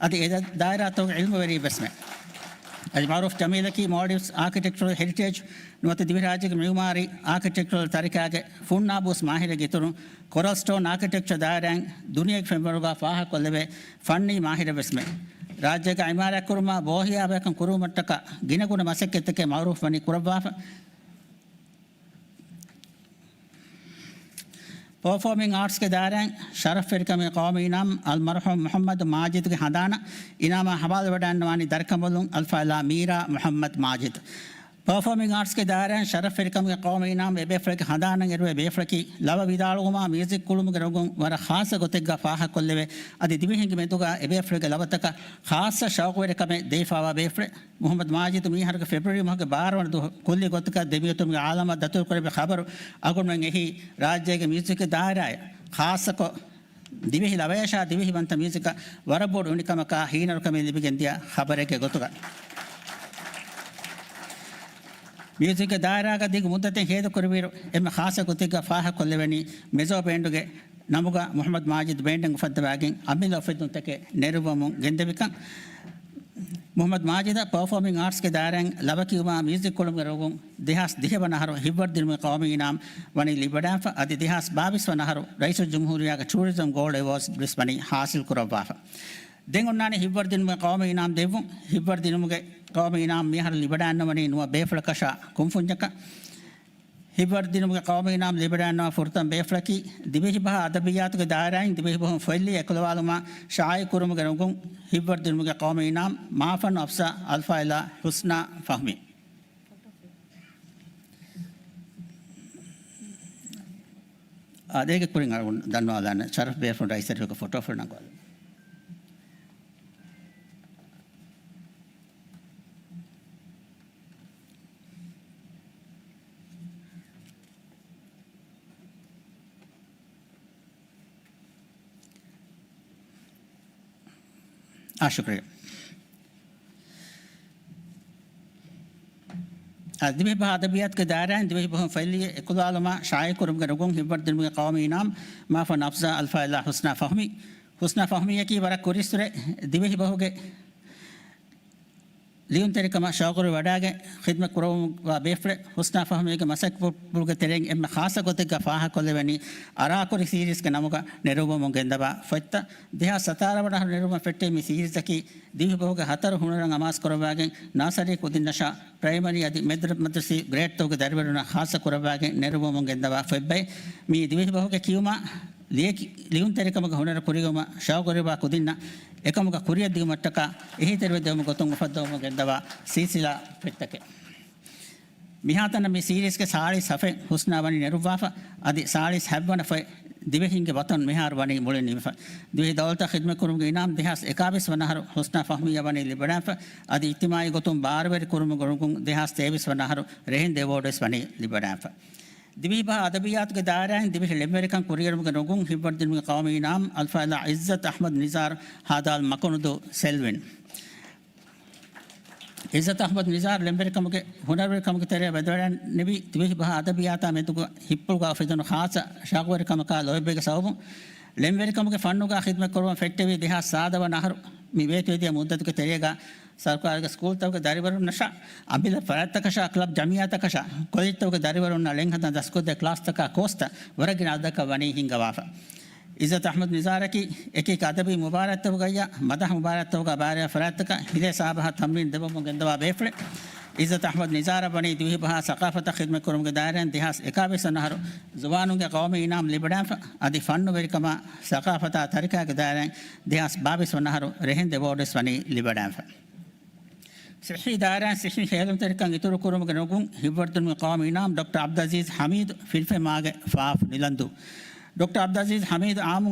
އަދި އެ ދާއިރާތަކުގެ ޢިލްމުވެރިއެއްވެސްމެ. އަދި މަޢުރޫފް ޖަމީލަކީ މޯލްޑިވްސް އާކިޓެކްޗަރަލް ހެރިޓޭޖް ނުވަތަ ދިވެހިރާއްޖޭގެ މިޢުމާރީ އާކިޓެކްޗަރަލް ތަރިކާގެ ފުންނާބޫސް މާހިރެއްގެ އިތުރުން، ކޮރަލް ސްޓޯން އާކިޓެކްޗަރ ދާއިރާއިން ދުނިޔޭގެ ފެންވަރުގަ ފާހަގަކޮށްލެވޭ ފަންނީ މާހިރެއްވެސްމެ. ރާއްޖޭގަ ޢިމާރާތްކުރުމާ ބޯހިޔާވަހިކަން ކުރުމަށްޓަކާ ގިނަގުނަ މަސައްކަތްތަކެއް މަޢުރޫފް ވަނީ ކުރައްވާފަ. ޕަރފޯމިން އާޓްސްގެ ދާއިރާއިން ޝަރަފްވެރިކަމުގެ ޤައުމީ އިނާމް އަލްމަރްޙޫމް މުޙައްމަދު މާޖިދުގެ ހަނދާނަށް އިނާމާ ހަވާލުވެވަޑައިގަންނަވާނީ ދަރިކަނބަލުން އަލްފާޟިލާ މީރާ މުޙައްމަދު މާޖިދު. ޕަރފޯމިން އާޓްސްގެ ދާއިރާއިން ޝަރަފްވެރިކަމުގެ ޤައުމީ އިނާމް އެބޭފުޅެއްގެ ހަނދާނަށް އެރުވޭ ބޭފުޅަކީ ލަވަ ވިދާޅުވުމާ މިއުޒިކް ކުޅުމުގެ ރޮނގުން ވަރަށް ޚާއްޞަ ގޮތެއްގަ ފާހަގަކޮށްލެވޭ، އަދި ދިވެހިންގެ މެދުގަ އެބޭފުޅެއްގެ ލަވަތަކަށް ޚާއްޞަ ޝައުޤުވެރިކަމެއް ދެވިފާވާ ބޭފުޅެއް. މުޙައްމަދު މާޖިދު މިއަހަރުގެ ފެބްރުއަރީ މަހުގެ ބާރަ ވަނަ ދުވަހު ކުއްލި ގޮތަކަށް ދެމިއޮތުމުގެ އާލާމާ ދަތުރުކުރެއްވި ޚަބަރު އަޅުގަނޑުމެން އެހީ ރާއްޖޭގެ މިއުޒިކްގެ ދާއިރާއަށް ޚާއްޞަކޮށް ދިވެހި ލަވަޔަށާ ދިވެހިވަންތަ މިއުޒިކަށް ވަރަށް ބޮޑު އުނިކަމަކާ ހީނަރުކަމެއް ލިބިގެންދިޔަ ޚަބަރެއްގެ ގޮތުގަ. މިއުޒިކްގެ ދާއިރާގަ ދިގު މުއްދަތެއް ހޭދަކުރެއްވިއިރު، އެންމެ ޚާއްޞަ ގޮތެއްގަ ފާހަގަކޮށްލެވެނީ މެޒޯ ބޭންޑުގެ ނަމުގަ މުޙައްމަދު މާޖިދު ބޭންޑެއް އުފައްދަވާގެން އަމިއްލަ އުފެއްދުންތަކެއް ނެރުއްވަމުން ގެންދެވިކަން. މުޙައްމަދު މާޖިދަށް ޕަރފޯމިން އާޓްސްގެ ދާއިރާއިން ލަވަ ކިޔުމާ މިއުޒިކް ކުޅުމުގެ ރޮނގުން ދެހާސް ދިހަ ވަނަ އަހަރު ހިތްވަރު ދިނުމުގެ ޤައުމީ އިނާމް ވަނީ ލިބިވަޑާފަ، އަދި ދެހާސް ބާވީސް ވަނަ އަހަރު ރައީސުލްޖުމްހޫރިއްޔާގެ ޓޫރިޒަމް ގޯލްޑް އެވޯޑްސް ވެސް ވަނީ ހާސިލް ކުރައްވާފަ. ދެން އޮންނާނީ ހިތްވަރު ދިނުމުގެ ޤައުމީ އިނާމް ދެއްވުން. ހިތްވަރު ދިނުމުގެ ޤައުމީ އިނާމް މިއަހަރު ލިބިވަޑައިގަންނަވަނީ ނުވަ ބޭފުޅަކަށާ ކުންފުންޏަކަށް. ހިތްވަރު ދިނުމުގެ ޤައުމީ އިނާމް ލިބިވަޑައިގަންނަވާ ފުރަތަމަ ބޭފުޅަކީ ދިވެހިބަހާ އަދަބިއްޔާތުގެ ދާއިރާއިން ދިވެހިބަހުން ފޮތްލިޔެ އެކުލަވާލުމާ ޝާއިޢުކުރުމުގެ ރޮނގުން ހިތްވަރު ދިނުމުގެ ޤައުމީ އިނާމް މާފަންނު އަފްޒާ އަލްފާޟިލާ ޙުސްނާ ފަހްމީ. އާދޭގެ ކުރިން އަޅުގަނޑު ދަންނަވާލާނެ ޝަރަފް ބޭފުޅުން ރައީސް އަރިހުގެ ފޮޓޯފުޅު ނަންގަވާލަން. އާ، ޝުކުރިއްޔާ. އާ، ދިވެހިބަހާ އަދަބިއްޔާތުގެ ދާއިރާއިން ދިވެހިބަހުން ފޮތްލިޔެ އެކުލާލުމާ ޝާއިޢުކުރުމުގެ ރޮނގުން ހިތްވަރު ދިނުމުގެ ޤައުމީ އިނާމް މާފަން އަފްޒާ އަލްފާޟިލާ ޙުސްނާ ފަހްމީ. ޙުސްނާ ފަހްމީއަކީ ވަރަށް ކުރީއްސުރެ ދިވެހިބަހުގެ ލިޔުންތެރިކަމަށް ޝައުޤުވެރިވަޑައިގެން ޚިދްމަތް ކުރައްވުމުގަ ބޭފުޅެއް. ޙުސްނާ ފަހްމީގެ މަސައްކަތްޕުޅުގެ ތެރެއިން އެންމެ ޚާއްޞަ ގޮތެއްގަ ފާހަގަކޮށްލެވެނީ އަރާކުރި ސީރީޒްގެ ނަމުގަ ނެރުއްވަމުން ގެންދަވާ ފޮތްތައް. ދެހާސް ސަތާރަ ވަނަ އަހަރު ނެރުއްވަން ފެއްޓެވި މި ސީރީޒަކީ ދިވެހިބަހުގެ ހަތަރު ހުނަރު އަމާޒުކުރައްވާގެން ނާސަރީ ކުދިންނަށާ ޕްރައިމަރީ އަދި މެދު މަދްރަސީ ގްރޭޑްތަކުގެ ދަރިވަރުންނަށް ޚާއްޞަ ކުރައްވާގެން ނެރުއްވަމުން ގެންދަވާ ފޮތްބައެއް. މީ ދިވެހިބަހުގެ ކިޔުމާ ލިޔެކި-، ލިޔުންތެރިކަމުގެ ހުނަރު ކުރިއެރުމަށް ޝައުޤުވެރިވާ ކުދިންނަށް އެކަމުގަ ކުރިއަށް ދިއުމަށްޓަކާ އެހީތެރިވެ ދެވުމުގެ ގޮތުން އުފައްދަވަމުން ގެންދަވާ ސިލްސިލާ ފޮތްތަކެއް. މިހާތަނަށް މި ސީރީޒްގެ ސާޅީސް ހަފައެއް ޙުސްނާ ވަނީ ނެރުއްވާފަ، އަދި ސާޅީސް ހަތްވަނަ ފޮތް ދިވެހިންގެ ވަތަން މިހާރު ވަނީ މުޅިން ނިމިފަ. ދިވެހި ދައުލަތަށް ޚިދްމަތް ކުރުމުގެ އިނާމް ދެހާސް އެކާވީސް ވަނަ އަހަރު ޙުސްނާ ފަހްމީއަށް ވަނީ ލިބިވަޑާފަ، އަދި އިޖްތިމާޢީ ގޮތުން ބާރުވެރި ކުރުމުގެ ރޮނގުން ދެހާސް ތޭވީސް ވަނަ އަހަރު ރެހިން އެވޯޑް ވެސް ވަނީ ލިބިވަޑާފަ. ދިވެހިބަހާ އަދަބިއްޔާތުގެ ދާއިރާއިން ދިވެހި ޅެންވެރިކަން ކުރިއެރުމުގެ ރޮނގުން ހިތްވަރު ދިނުމުގެ ޤައުމީ އިނާމް އަލްފާޟިލާ ޢިއްޒަތް އަޙްމަދު ނިޒާރު ހދ. މަކުނުދޫ ސެލްވިން. ޢިއްޒަތް އަޙްމަދު ނިޒާރު ޅެންވެރިކަމުގެ ހުނަރުވެރިކަމުގެ ތެރެއަށް ވަދެވަޑައިގެންނެވީ ދިވެހިބަހާ އަދަބިއްޔާތާ މެދުގަ ހިތްޕުޅުގަ އުފެދުނު ޚާއްޞަ ޝައުޤުވެރިކަމަކާ ލޯތްބެއްގެ ސަބަބުން. ޅެންވެރިކަމުގެ ފަންނުގަ ޚިދްމަތް ކުރުމަށް ފެއްޓެވި ދެހާސް ސާދަ ވަނަ އަހަރު މި ވޭތުވެދިޔަ މުއްދަތުގެ ތެރޭގަ ސަރުކާރުގެ ސްކޫލްތަކުގެ ދަރިވަރުންނަށާ، އަމިއްލަ ފަރާތްތަކަށާ، ކްލަބް ޖަމިއްޔާތަކަށާ، ކޮލެޖްތަކުގެ ދަރިވަރުންނަށް ޅެންހަދާން ދަސްކޮށްދޭ ކްލާސްތަކާ ކޯސްތައް ވަރަށް ގިނަ އަދަދަކަށް ވަނީ ހިންގަވާފަ. ޢިއްޒަތް އަޙްމަދު ނިޒާރަކީ އެކިއެކި އަދަބީ މުބާރާތްތަކުގައްޔާ މަދަޙަ މުބާރާތްތަކުގަ ބައިވެރިވާ ފަރާތްތަކަށް ހިލޭ ސާބަހަށް ތަމްރީން ދެއްވަމުން ގެންދަވާ ބޭފުޅެއް. ޢިއްޒަތް އަޙްމަދު ނިޒާރަށް ވަނީ ދިވެހިބަހާ ސަޤާފަތާ ޚިދްމަތް ކުރުމުގެ ދާއިރާއިން ދެހާސް އެކާވީސް ވަނަ އަހަރު ޒުވާނުންގެ ޤައުމީ އިނާމް ލިބިވަޑާފަ، އަދި ފަންނުވެރިކަމާ ސަޤާފަތާ ތަރިކާގެ ދާއިރާއިން ދެހާސް ބާވީސް ވަނަ އަހަރު ރެހިން އެވޯޑް ވެސް ވަނީ ލިބިވަޑާފަ. ޞިއްޙީ ދާއިރާއިން ޞިއްޙީ ހޭލުންތެރިކަން އިތުރުކުރުމުގެ ރޮނގުން ހިތްވަރުދިނުމުގެ ޤައުމީ އިނާމް ޑޮކްޓަރ ޢަބްދުލްޢަޒީޒް ޙަމީދު ފިރިފެންމާގެ ފާފު ނިލަންދޫ. ޑޮކްޓަރ ޢަބްދުލްޢަޒީޒް ޙަމީދު އާއްމު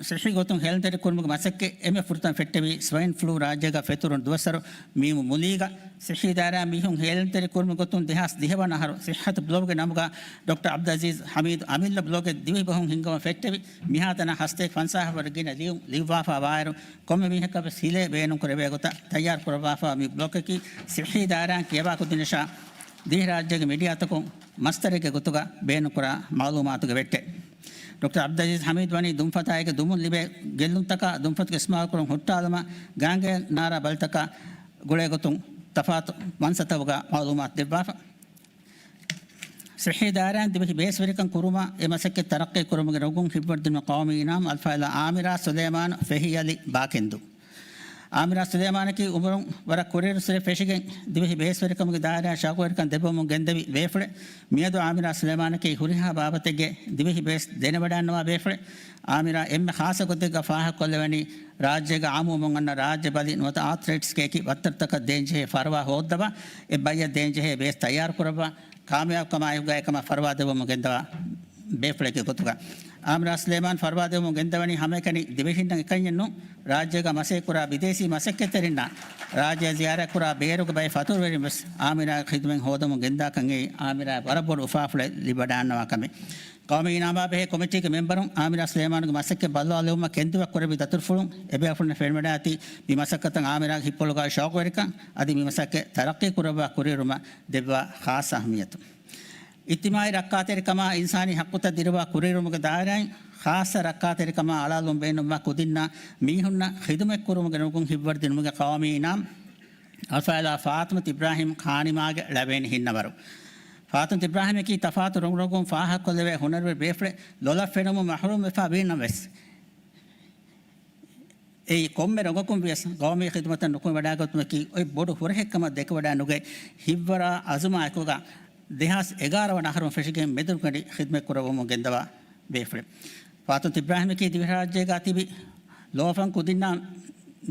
ޞިއްޙީ ގޮތުން ހޭލުންތެރިކުރުމުގެ މަސައްކަތް އެންމެ ފުރަތަމަ ފެއްޓެވީ ސްވައިން ފްލޫ ރާއްޖޭގަ ފެތުރުނު ދުވަސްވަރު މީމު މުލީގަ. ޞިއްޙީ ދާއިރާއިން މީހުން ހޭލުންތެރިކުރުމުގެ ގޮތުން ދެހާސް ދިހަ ވަނަ އަހަރު ޞިއްޙަތު ބްލޮގުގެ ނަމުގަ ޑޮކްޓަރ ޢަބްދުލްޢަޒީޒް ޙަމީދު އަމިއްލަ ބްލޮގެއް ދިވެހި ބަހުން ހިންގަމުން ފެއްޓެވި. މިހާތަނަށް ހަސަތޭކަ ފަންސާހަށް ވަރަށް ގިނަ ލިޔުން ލިޔުއްވާފަ ވާއިރު، ކޮންމެ މީހަކަށް ވެސް ހިލޭ ބޭނުންކުރެވޭ ގޮތަށް ތައްޔާރުކުރައްވާފަ ވާ މި ބްލޮގަކީ ޞިއްޙީ ދާއިރާއިން ކިޔަވާ ކުދިންނަށާ ދިވެހިރާއްޖޭގެ މީޑިއާތަކުން މަސްދަރެއްގެ ގޮތުގަ ބޭނުންކުރާ މަޢުލޫމާތުގެ ވެއްޓެއް. ޑޮކްޓަރ ޢަބްދުލްޢަޒީޒް ޙަމީދު ވަނީ ދުންފަތާއިގެ ދުމުން ލިބޭ ގެއްލުންތަކާ ދުންފަތުގެ އިސްތިޢުމާލުކުރުން ހުއްޓާލުމަށް ގާނގޭ ނާރާ ބަލިތަކާ ގުޅޭ ގޮތުން ތަފާތު މަންސަތަކުގަ މަޢުލޫމާތު ދެއްވާފަ. ޞިއްޙީ ދާއިރާއިން ދިވެހި ބޭސްވެރިކަން ކުރުމަށް އެ މަސައްކަތް ތަރައްޤީ ކުރުމުގެ ނުގުން ހިތްވަރުދިނުމަށް ޤައުމީ އިނާމު އަލްފާޟިލާ އާމިރާ ސުލައިމާނު ފެހިއަލި ބާކެންދޫ. އާމިރާ ސުލައިމާނަކީ އުމުރުން ވަރަށް ކުރިއެރު ސުރެ ފެށިގެން ދިވެހި ބޭސްވެރިކަމުގެ ދާއިރާއިން ޝައުޤުވެރިކަން ދެއްވަމުން ގެންދެވި ބޭފުޅެއް. މިއަދު އާމިރާ ސުލައިމާނަކީ ހުރިހާ ބާވަތެއްގެ ދިވެހި ބޭސް ދެނެވަޑައިގަންނަވާ ބޭފުޅެއް. އާމިރާ އެންމެ ޚާއްޞަ ގޮތެއްގަ ފާހަގަކޮށްލެވެނީ، ރާއްޖޭގެ އާއްމުވަމުން އަންނަ ރާއްޖެ ބަލި ނުވަތަ އާތްރައިޓްސްގެ އެކި ބައްތަރުތަކަށް ދޭންޖެހޭ ފަރުވާ ހޯއްދަވާ، އެ ބައްޔަށް ދޭންޖެހޭ ބޭސް ތައްޔާރުކުރައްވާ، ކާމިޔާބުކަމާއެކުގަ އެކަމަށް ފަރުވާ ދެއްވަމުން ގެންދަވާ ބޭފުޅެއްގެ ގޮތުގަ. އާމިރާ ސުލައިމާން ފަރުވާ ދެއްވަމުން ގެންދަވަނީ ހަމައެކަނި ދިވެހިންނަށް އެކަންޏެއް ނޫން، ރާއްޖޭގަ މަސައްކަތް ކުރާ ބިދޭސީ މަސައްކަތްތެރިންނާ ރާއްޖެ ޒިޔާރަތްކުރާ ބޭރުގެ ބައެއް ފަތުރުވެރިން ވެސް އާމިރާގެ ޚިދުމަތް ހޯދަމުން ގެންދާކަން އެއީ އާމިރާގެ ވަރަށް ބޮޑު އުފާފުޅެއް ލިބިވަޑައިގަންނަވާ ކަމެއް. ޤައުމީ އިނާމާ ބެހޭ ކޮމިޓީގެ މެމްބަރުން އާމިރާ ސުލައިމާނުގެ މަސައްކަތް ބައްލަވާލުމަށް ކެންދިވައް ކުރެއްވި ދަތުރުފުޅުން އެބޭފުޅުންނަށް ފެނިވަޑައިގަތީ މި މަސައްކަތަށް އާމިރާގެ ހިތްޕުޅުގަ ޝައުޤުވެރިކަން އަދި މި މަސައްކަތް ތަރައްޤީ ކުރައްވާ ކުރިއެރުމަށް ދެއްވާ ޚާއްޞަ އަހައްމިއްޔަތު. އިޖްތިމާޢީ ރައްކާތެރިކަމާ އިންސާނީ ޙައްޤުތައް ދިރުވާ ކުރިއެރުމުގެ ދާއިރާއިން ޚާއްޞަ ރައްކާތެރިކަމާ އަޅާލުން ބޭނުންވާ ކުދިންނާ މީހުންނަށް ޚިދުމަތްކުރުމުގެ ނުގުން ހިތްވަރުދިނުމުގެ ޤައުމީ އިނާމު އަލްފާޟިލާ ފާތިމަތު އިބްރާހީމް ޚާނިމާގެ ޅަވައިން ހިންނަވަރު. ފާތިމަތު އިބްރާހީމަކީ ތަފާތު ރޮނގުރޮނގުން ފާހަގަކޮށްލެވޭ ހުނަރުވެރި ބޭފުޅެއް. ލޮލަށް ފެނުމުން މަޙްރޫމް ވެފާ ވީނަމަވެސް، އެއީ ކޮންމެ ރޮނގަކުން ވިޔަސް ޤައުމީ ޚިދުމަތަށް ނުކުމެވަޑައިގަތުމަކީ އޮތް ބޮޑު ހުރަހެއްކަމަށް ދެކެވަޑައިނުގަތް، ހިތްވަރާ އަޒުމާ އެކުގަ ދެހާސް އެގާރަ ވަނަ އަހަރުން ފެށިގެން މެދުގަޑި ޚިދުމަތް ކުރައްވަމުން ގެންދަވާ ބޭފުޅެއް. ފާތިމަތު އިބްރާހީމަކީ ދިވެހިރާއްޖޭގަ ތިބި ލޯފަން ކުދިންނާ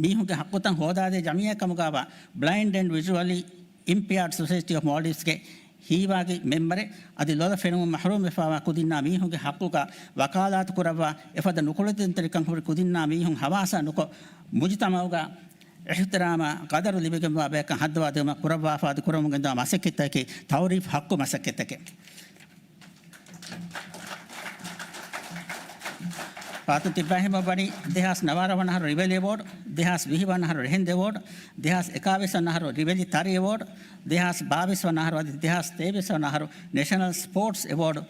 މީހުންގެ ޙައްޤުތައް ހޯދާދޭ ޖަމިއްޔާ ކަމުގައިވާ ބްލައިންޑް އެންޑް ވިޖުއަލީ އިމްޕެއާޑް ސޮސައިޓީ އޮފް މޯލްޑިވްސްގެ ހީވާގި މެމްބަރެއް އަދި ލޮލަށް ފެނުމުން މަޙްރޫމް ވެފާވާ ކުދިންނާ މީހުންގެ ޙައްޤުގަ ވަކާލާތު ކުރައްވާ އެފަދަ ނުކުޅެދުންތެރިކަން ހުރި ކުދިންނާ މީހުން ހަމާސާ ނުކޮށް، މުޖުތަމަޢުގަ އިޙްތިރާމާ ޤަދަރު ލިބިގެންވާ ބަޔަކަށް ހައްދަވާދިނުމަށް ކުރައްވާފަ އަދި ކުރަމުން ގެންދަވާ މަސައްކަތްތަކަކީ ތަޢުރީފް ޙައްޤު މަސައްކަތްތަކެއް. ފާތިމަތު އިބްރާހީމަށް ވަނީ ދެހާސް ނަވާރަ ވަނަ އަހަރު ރިވެލި އެވޯޑް، ދެހާސް ވިހި ވަނަ އަހަރު ރެހެންދެ އެވޯޑް، ދެހާސް އެކާވީސް ވަނަ އަހަރު ރިވެލި ތަރި އެވޯޑް، ދެހާސް ބާވީސް ވަނަ އަހަރު އަދި ދެހާސް ތޭވީސް ވަނަ އަހަރު ނެޝަނަލް ސްޕޯޓްސް އެވޯޑް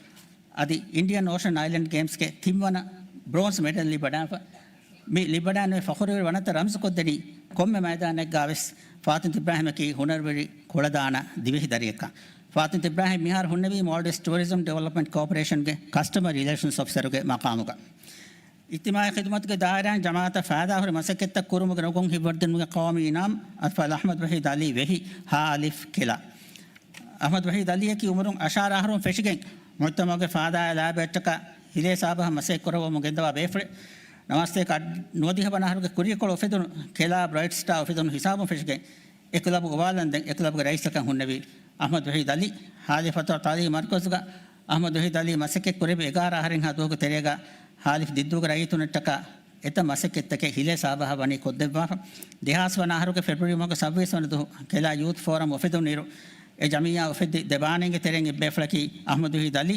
އަދި އިންޑިއަން އޯޝަން އައިލެންޑް ގޭމްސްގެ ތިންވަނަ ބްރޯންޒް މެޑަލް ލިބިވަޑާފަ. މި ލިބިވަޑާންވެ ފަޚުރުވެރި ވަނަތައް ރަމްޒުކޮށްދެނީ ކޮންމެ މައިދާނެއްގަ ވެސް ފާތިމަތު އިބްރާހީމަކީ ހުނަރުވެރި ކުޅަދާނަ ދިވެހި ދަރިއެއްކަން. ފާތިމަތު އިބްރާހީމް މިހާރު ހުންނެވީ މޯލްޑިވްސް ޓޫރިޒަމް ޑިވެލޮޕްމަންޓް ކޯޕަރޭޝަންގެ ކަސްޓަމަރ ރިލޭޝަންސް އޮފިސަރުގެ މަޤާމުގަ. އިޖްތިމާޢީ ޚިދުމަތުގެ ދާއިރާއިން ޖަމާޢަތަށް ފައިދާހުރި މަސައްކަތްތައް ކުރުމުގެ ނުގުން ހިތްވަރުދިނުމުގެ ޤައުމީ އިނާމު އަލްފާޟިލް އަޙްމަދު ވަޙީދު އަލީ ވެހި ހާ އަލިފް ކެލާ. އަޙްމަދު ވަޙީދު އަލީއަކީ އުމުރުން އަށާރަ އަހަރުން ފެށިގެން މުޖްތަމަޢުގެ ފައިދާއާ ލާބައަށްޓަކާ ހިލޭ ސާބަހަށް މަސައްކަތް ކުރައްވަމުން ގެންދަވާ ބޭފުޅެއް. ނަވާސްތޭކަ ނުވަދިހަ ވަނަ އަހަރުގެ ކުރިއަކޮޅު އުފެދުނު ކެލާ ބްރައިޓް ސްޓާ އުފެދުނު ހިސާބުން ފެށިގެން އެ ކްލަބު ގޮވާލަންދެން އެ ކްލަބުގެ ރައީސަކަށް ހުންނެވީ އަޙްމަދު ވަޙީދު އަލީ. ހާލި ފަތުރު ތާލީމީ މަރުކަޒުގަ އަޙްމަދު ވަޙީދު އަލީ މަސައްކަތް ކުރެއްވި އެގާރަ އަހަރެއްހާ ދުވަހުގެ ތެރޭގަ ހާލިފް ދިއްދޫގެ ރައްޔިތުންނަށްޓަކާ އެތައް މަސައްކަތްތަކެއް ހިލޭ ސާބަހަށް ވަނީ ކޮށްދެއްވާފަ. ދެހާސް ވަނަ އަހަރުގެ ފެބްރުއަރީ މަހުގެ ސައްބީސް ވަނަ ދުވަހު ކެލާ ޔޫތު ފޯރަމް އުފެދުނުއިރު، އެ ޖަމިއްޔާ އުފެއްދި ދެ ބާނީގެ ތެރެއިން އެއްބޭފުޅަކީ އަޙްމަދު ވަޙީދު އަލީ.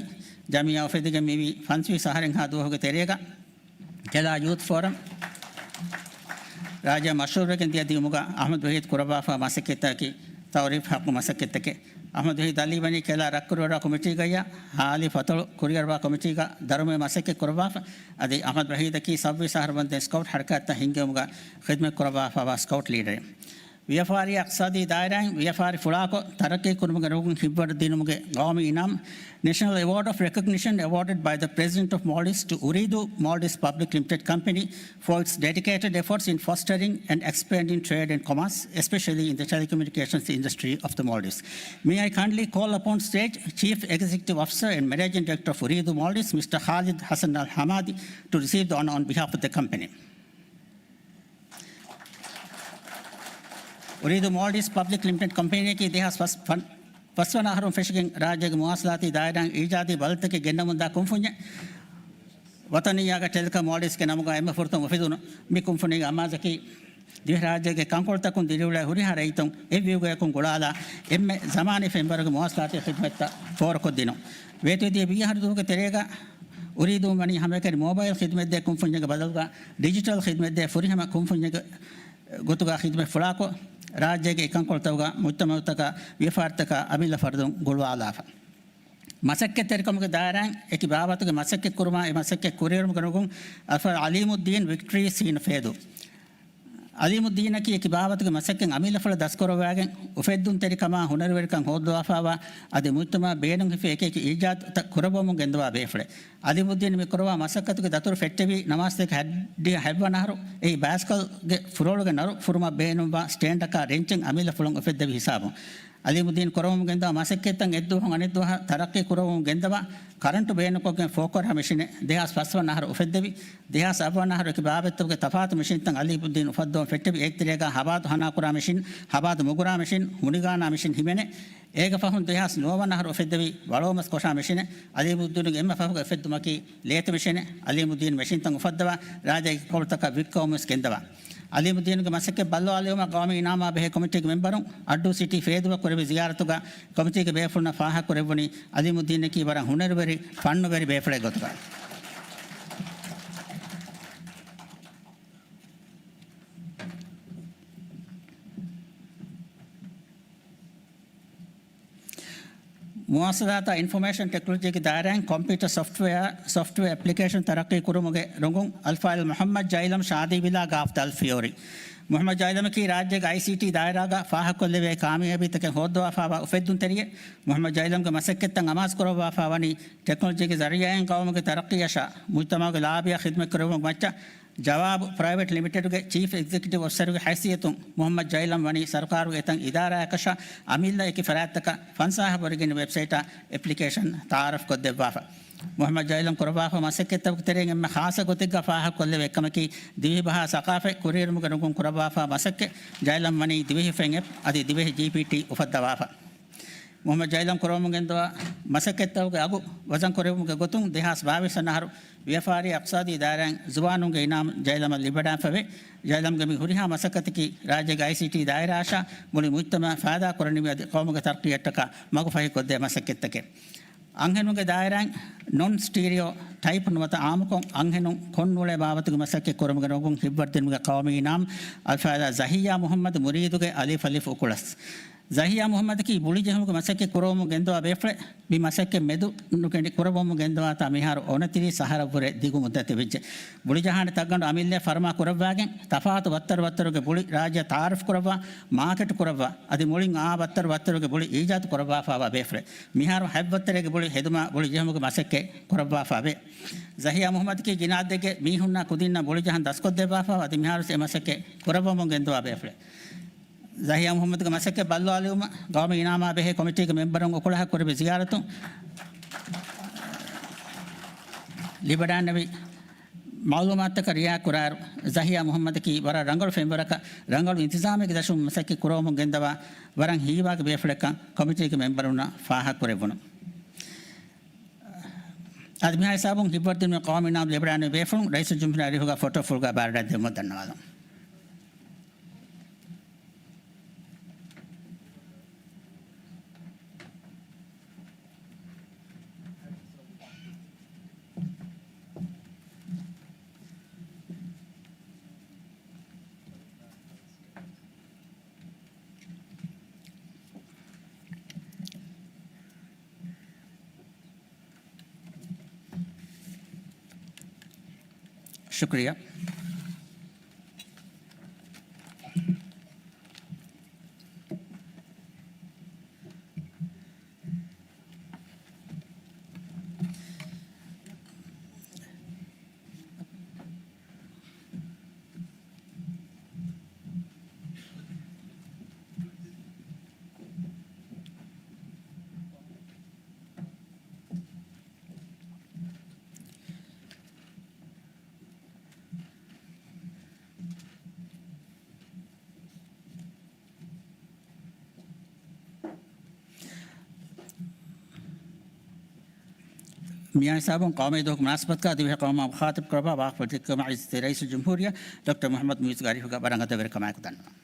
ޖަމިއްޔާ އުފެއްދިގެން މިވީ ފަންސަވީސް އަހަރެއްހާ ދުވަހުގެ ތެރޭގަ. ކެލާ ޔޫތު ފޯރަމް ރާއްޖެ މަޝްހޫރުވެގެން ދިޔަ ދިއުމުގަ އަޙްމަދު ވަޙީދު ކުރައްވާފާ މަސައްކަތްތަކަކީ ތަޢުރީފް ޙައްޤު މަސައްކަތްތަކެއް. އަޙްމަދު ވަޙީދު އަލީ ވަނީ ކެލާ ރައްކުރުވަރު ކޮމިޓީގައްޔާ ހާލި ފަތޮޅު ކުރިއަރުވާ ކޮމިޓީގަ ދަރުމައި މަސައްކަތް ކުރައްވާފަ. އަދި އަޙްމަދު ވަޙީދަކީ ސައްބީސް އަހަރު ވަންދެން ސްކައުޓް ޙަރަކާތްތައް ހިންގެވުމުގަ ޚިދުމަތް ކުރައްވާފާވާ ސްކައުޓް ލީޑަރެއް. ވިޔަފާރި އިޤްތިޞާދީ ދާއިރާއިން ވިޔަފާރި ފުޅާކޮށް، ތަރައްޤީ ކުރުމުގެ ނުގުން ހިތްވަރުދިނުމުގެ ގައުމީ އިނާމު، National Award of Recognition awarded by the President of Maldives to Ooredoo Maldives Public Limited Company for its dedicated efforts in fostering and expanding trade and commerce, especially in the telecommunications industry of the Maldives. May I kindly call upon stage Chief Executive Officer and Managing Director of Ooredoo Maldives, Mister Khalid Hassan Al Hamadi, to receive the honor on behalf of the company. އުރީދޫ މޯލްޑިވްސް ޕަބްލިކް ލިމިޓެޑް ކަމްޕެނީއަކީ ދެހާސް ފަސް ފަން، ފަސްވަނަ އަހަރުން ފެށިގެން ރާއްޖޭގެ މުވާސަލާތީ ދާއިރާއިން އީޖާދީ ބަލިތަކެއް ގެންނަމުންދާ ކުންފުންޏެއް. ވަޠަނިއްޔާގެ ޓެލިކޮމް މޯލްޑިވްސްގެ ނަމުގައި އެންމެ ފުރަތަމަ އުފެދުނު މި ކުންފުނީގެ އަމާޒަކީ، ދިވެހިރާއްޖޭގެ ކަންކޮޅުތަކުން ދިރިއުޅޭ ހުރިހާ ރައްޔިތުން އެއްވިއުގަޔަކުން ގުޅާލާ، އެންމެ ޒަމާނީ ފެންވަރުގެ މުވާސަލާތީ ޚިދުމަތްތައް ފޯރުކޮށްދިނުން. ވޭތުވެދިޔަ ވީހަ ދުވަހުގެ ތެރޭގަ އުރީދޫން ވަނީ ހަމައެކަނި މޯބައިލް ޚިދުމަތްދޭ ކުންފުންޏެއްގެ ބަދަލުގަ ޑިޖިޓަލް ޚިދުމަތްދޭ ފުރިހަމަ ކުންފުންޏެއްގެ ގޮތުގަ ޚިދުމަތް ފުޅާކޮށް، ރާއްޖޭގެ އެކަންކޮޅުތަކުގަ މުޖްތަމައުތަކާ ވިޔަފާރިތަކާ އަމިއްލަ ފަރުދުން ގުޅުވާލާފަ. މަސައްކަތްތެރިކަމުގެ ދާއިރާއިން އެކި ބާވަތުގެ މަސައްކަތް ކުރުމާ އެ މަސައްކަތް ކުރިއެރުމުގެ ނުގުން އަލްފާޟިލް ޢަލީމުއްދީން ވިކްޓަރީ ސީން ފޭދޫ. ޢަލީމުއްދީނަކީ އެކި ބާވަތުގެ މަސައްކަތް އަމިއްލަފުޅަށް ދަސްކުރައްވާގެން، އުފެއްދުންތެރިކަމާ ހުނަރުވެރިކަން ހޯއްދަވާފައިވާ އަދި މުޖްތަމައަށް ބޭނުންހިފޭ އެކި އެކި އީޖާދުތައް ކުރައްވަމުން ގެންދަވާ ބޭފުޅެއް. ޢަލީމުއްދީން މި ކުރައްވާ މަސައްކަތުގެ ދަތުރު ފެއްޓެވީ ނަވާސީގެ ހަތް ހަތްވަނަ އަހަރު، އެއީ ބައިސްކަލްގެ ފުރޮޅުގެ ނަރު ފުރުމަށް ބޭނުންވާ ސްޓޭންޑަކާ ރެންޗެއް އަމިއްލަފުޅުން އުފެއްދެވި ހިސާބުން. ޢަލީމުއްދީން ކުރައްވަމުން ގެންދަވާ މަސައްކަތްތައް އެއްދުވަހުން އަނެއްދުވަހަށް ތަރައްޤީ ކުރައްވަމުން ގެންދަވާ، ކަރަންޓު ބޭނުންކޮށްގެން ފޯކޮށްހާ މެޝިނެއް ދެހާސް ފަސްވަނަ އަހަރު އުފެއްދެވި. ދެހާސް އަށްވަނަ އަހަރު އެކި ބާވަތްތަކުގެ ތަފާތު މެޝިންތައް ޢަލީމުއްދީން އުފައްދަވަން ފެއްޓެވި. އޭގެ ތެރޭގަ ހަބާދު ހަނާކުރާ މެޝިން، ހަބާދު މުގުރާ މެޝިން، ހުނިގާނާ މެޝިން ހިމެނޭ. އޭގެ ފަހުން ދެހާސް ނުވަވަނަ އަހަރު އުފެއްދެވި ވަޅޯމަސް ކޮށާ މެޝިނެއް. ޢަލީމުއްދީނުގެ އެންމެ ފަހުގަ އުފެއްދުމަކީ ލޭތި މެޝިނެއް. ޢަލީމުއްދީން މެޝިންތައް އުފައްދަވާ، ރާއްޖޭގެ ކޮޅުތަކަށް ވިއްކަވަމުން ވެސް ގެންދަވާ. ޢަލީމުއްދީނުގެ މަސައްކަތް ބައްލަވާލެވުމަށް ޤައުމީ އިނާމާ ބެހޭ ކޮމިޓީގެ މެމްބަރުން އައްޑޫ ސިޓީ ފޭދޫއަށް ކުރެއްވި ޒިޔާރަތުގަ ކޮމިޓީގެ ބޭފުޅުންނަށް ފާހަގަކުރެއްވުނީ ޢަލީމުއްދީނަކީ ވަރަށް ހުނަރުވެރި، ފަންނުވެރި ބޭފުޅެއް ގޮތުގަ. މުވާސަލާތާ އިންފޮމޭޝަން ޓެކްނޮލޮޖީގެ ދާއިރާއިން ކޮމްޕިއުޓަރ ސޮފްޓްވެއާ، ސޮފްޓްވެއާ އެޕްލިކޭޝަން ތަރައްޤީ ކުރުމުގެ ރޮނގުން އަލްފާޟިލް މުޙައްމަދު ޖައިލަމް ޝާދީވިލާގެ އަފްޟަލް ފިޔަވަޅު. މުޙައްމަދު ޖައިލަމަކީ ރާއްޖޭގެ އައިސީޓީ ދާއިރާގަ ފާހަގަކޮށްލެވޭ ކާމިޔާބީތަކެއް ހޯއްދަވާފައިވާ އުފެއްދުންތެރިއެއް. މުޙައްމަދު ޖައިލަމްގެ މަސައްކަތްތައް އަމާޒުކުރައްވާފައިވަނީ ޓެކްނޮލޮޖީގެ ޒަރީޢާއިން ޤައުމުގެ ތަރައްޤީއަށާ މުޖްތަމަޢުގެ ލާބީއަށް ޚިދުމަތްކުރެއްވުމުގެ މައްޗަށް ޖަވާބު ޕްރައިވެޓް ލިމިޓެޑުގެ ޗީފް އެގްޒެކެޓިވް އޮފިސަރުގެ ހައިސިއްޔަތުން މުޙައްމަދު ޖައިލަމް ވަނީ ސަރުކާރުގެ އެތައް އިދާރާއަކަށާ އަމިއްލަ އެކި ފަރާތްތަކަށް ފަންސާހަށް ވަރުގެން ވެބްސައިޓާ އެޕްލިކޭޝަން ތައާރަފް ކޮށްދެއްވާފަ. މުޙައްމަދު ޖައިލަމް ކުރައްވާފަ މަސައްކަތްތަކުގެ ތެރެއިން އެންމެ ޚާއްޞަ ގޮތެއްގަ ފާހަގަކޮށްލެވޭ އެއްކަމަކީ، ދިވެހިބަހާ ސަޤާފަތް ކުރިއެރުމުގެ ނުގުން ކުރައްވާފަ މަސައްކަތް. ޖައިލަމް ވަނީ ދިވެހި ފެން އެޕް އަދި ދިވެހި ޖީޕީޓީ އުފައްދަވާފަ. މުޙައްމަދު ޖައިލަމް ކުރައްވަމުން ގެންދަވާ މަސައްކަތްތަކުގެ އަގު ވަޒަން ކުރެއްވުމުގެ ގޮތުން ދެހާސް ބާވީސް ވަނަ އަހަރު ވިޔަފާރި އިޤްތިޞާދީ ދާއިރާއިން ޒުވާނުންގެ އިނާމު ޖައިލަމަށް ލިބިވަޑައިފަވޭ. ޖައިލަމްގެ މި ހުރިހާ މަސައްކަތަކީ ރާއްޖޭގެ އައިސީޓީ ދާއިރާއަށާ މުޅި މުޖްތަމަޢަށް ފައިދާ ކުރަނިވި އަދި ޤައުމުގެ ތަރައްޤީއަށްޓަކާ މަގުފަހިކޮށްދޭ މަސައްކަތްތަކެއް. އަންހެނުންގެ ދާއިރާއިން ނޮން ސްޓީރިއޯ ޓައިޕް ނުވަތަ އާއްމުކޮށް އަންހެނުން ކޮންނޫޅޭ ބާވަތުގެ މަސައްކަތް ކުރުމުގެ ނުގުން ހިތްވަރުދިނުމުގެ ޤައުމީ އިނާމު އަލްފާޟިލާ ޒަހިއްޔާ މުޙައްމަދު މުރީދުގެ އަލިފް އަލިފް އުކުޅަސް. ޒަހިއްޔާ މުޙައްމަދަކީ ބުޅި ޖެހުމުގެ މަސައްކަތް ކުރައްވަމުން ގެންދަވާ ބޭފުޅެއް. މި މަސައްކަތް މެދު ނުކެނޑި ކުރައްވަމުން ގެންދަވާތާ މިހާރު އޮނަތިރީސް އަހަރަށްވުރެ ދިގު މުއްދަތެއް ވެއްޖެ. ބުޅި ޖަހާނެ ތައްގަނޑު އަމިއްލައަށް ފަރުމާ ކުރައްވާގެން، ތަފާތު ވައްތަރު ވައްތަރުގެ ބުޅި ރާއްޖެއަށް ތައާރަފް ކުރައްވާ، މާކެޓް ކުރައްވާ، އަދި މުޅިން އާ ވައްތަރު ވައްތަރުގެ ބުޅި އީޖާދު ކުރައްވާފައިވާ ބޭފުޅެއް. މިހާރު ހަތް ވައްތަރެއްގެ ބުޅި ހެދުމާ ބުޅި ޖެހުމުގެ މަސައްކަތް ކުރައްވާފައިވޭ. ޒަހިއްޔާ މުޙައްމަދަކީ ގިނަ އަދަދެއްގެ މީހުންނާ ކުދިންނަށް ބުޅި ޖަހަން ދަސްކޮށްދެއްވާފަ، އަދި މިހާރުވެސް އެ މަސައްކަތް ކުރައްވަމުން ގެންދަވާ ބޭފުޅެއް. ޒަހިއްޔާ މުޙައްމަދުގެ މަސައްކަތް ބައްލަވާލެވުމަށް ޤައުމީ އިނާމާ ބެހޭ ކޮމިޓީގެ މެމްބަރުން އުކުޅަހަށް ކުރެއްވި ޒިޔާރަތުން ލިބިވަޑައިގެންނެވި މަޢުލޫމާތުތަކަށް ރިޢާޔަތް ކުރާއިރު، ޒަހިއްޔާ މުޙައްމަދަކީ ވަރަށް ރަނގަޅު ފެންވަރަކަށް ރަނގަޅު އިންތިޒާމެއްގެ ދަށުން މަސައްކަތް ކުރައްވަމުން ގެންދަވާ ވަރަށް ހީވާގި ބޭފުޅެއްކަން ކޮމިޓީގެ މެމްބަރުންނަށް ފާހަގަކުރެއްވުނު. އަދި މިހާ ހިސާބުން ހިތްވަރުދިނުމުގެ ޤައުމީ އިނާމު ލިބިވަޑައިގެންނެވި ބޭފުޅުން ރައީސުލްޖުމްހޫރިއްޔާ އަރިހުގަ ފޮޓޯ ފުޅުގަ ބައިވެރިވެވަޑައިދެއްވުމަށް ދަންނަވާލަން. ޝުކުރިއްޔާ. މިއާ ހިސާބުން ޤައުމީ ދުވަހުގެ މުނާސަބަތުގަ ދިވެހި ޤައުމާ މުޚާޠަބު ކުރައްވާ ވާހަކަފުޅު ދެއްކުމަށް ޢިއްޒަތްތެރި ރައީސުލްޖުމްހޫރިއްޔާ ޑޮކްޓަރ މުޙައްމަދު މުޢިއްޒުގެ އަރިހުގަ ވަރަށް އަދަބުވެރިކަމާއެކު ދަންނަވަން.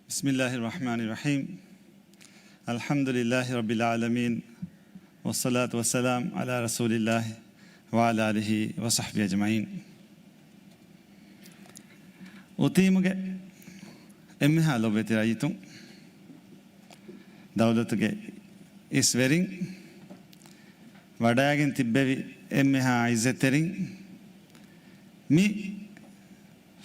بسم الله الرحمن الرحيم. الحمد لله رب العالمين. والصلاة والسلام على رسول الله وعلى آله وصحبه أجمعين. އުތީމުގެ އެންމެހާ ލޮބުވެތި ރައްޔިތުން، ދައުލަތުގެ އިސްވެރިން، ވަޑައިގެން ތިއްބެވި އެންމެހާ ޢިއްޒަތްތެރިން، މި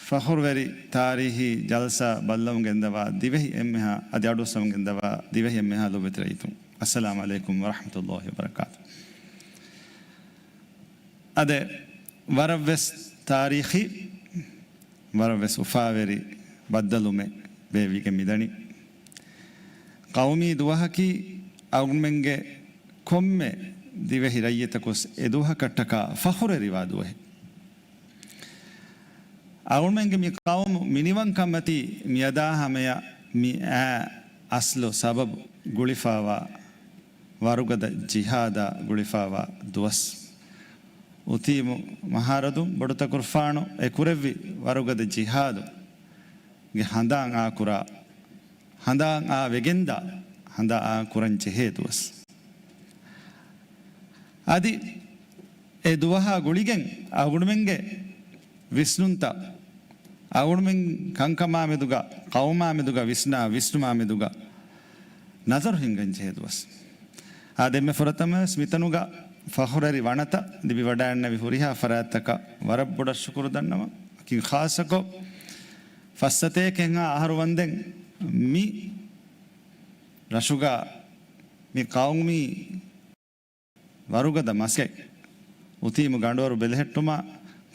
ފަޚުރުވެރި ތާރީހީ ޖަލްސާ ބައްލަވަމުން ގެންދަވާ ދިވެހި އެންމެހާ، އަދި އަޑުއައްސަވަމުން ގެންދަވާ ދިވެހި އެންމެހާ ލޮބުވެތި ރައްޔިތުން، އައްސަލާމު ޢަލައިކުމް ވަރަޙްމަތުﷲ ވަބަރަކާތު. އާދެ، ވަރަށްވެސް ތާރީޚީ، ވަރަށްވެސް އުފާވެރި ބައްދަލުމެއް ބޭއްވިގެން މިދަނީ. ޤައުމީ ދުވަހަކީ އަޅުގަނޑުމެންގެ ކޮންމެ ދިވެހި ރައްޔިތަކުވެސް އެ ދުވަހަކަށްޓަކާ ފަޚުރުވެރިވާ ދުވަހެއް. އަޅުގަނޑުމެންގެ މި ޤައުމު މިނިވަންކަންމަތީ މިއަދާ ހަމަޔަށް މި އައި އަސްލު ސަބަބު ގުޅިފައިވާ ވަރުގަދަ ޖިހާދާ ގުޅިފައިވާ ދުވަސް. އުތީމު މަހާރަދުން ބޮޑުތަކުރުފާނު އެ ކުރެއްވި ވަރުގަދަ ޖިހާދުގެ ހަނދާން އާކުރާ، ހަނދާން އާ ވެގެންދާ، ހަނދާ އާ ކުރަން ޖެހޭ ދުވަސް. އަދި އެ ދުވަހާ ގުޅިގެން އަޅުގަނޑުމެންގެ ވިސްނުންތައް، އަޅުގަނޑުމެން ކަންކަމާމެދުގަ، ޤައުމާމެދުގަ ވިސްނާ ވިސްނުމާމެދުގަ ނަޒަރު ހިންގަން ޖެހޭ ދުވަސް. އާދެ، އެންމެ ފުރަތަމަވެސް މިތަނުގަ ފަޚުރުވެރި ވަނަތައް ލިބިވަޑައިގެންނެވި ހުރިހާ ފަރާތްތަކަށް ވަރަށް ބޮޑަށް ޝުކުރު ދަންނަވަން. އަކީ ޚާއްޞަކޮށް ފައްސަތޭކަ އަހަރު ވަންދެން މި ރަށުގަ މި ޤައުމީ ވަރުގަދަ މަސައްކަތް، އުތީމު ގަނޑުވަރު ބެލެހެއްޓުމާ،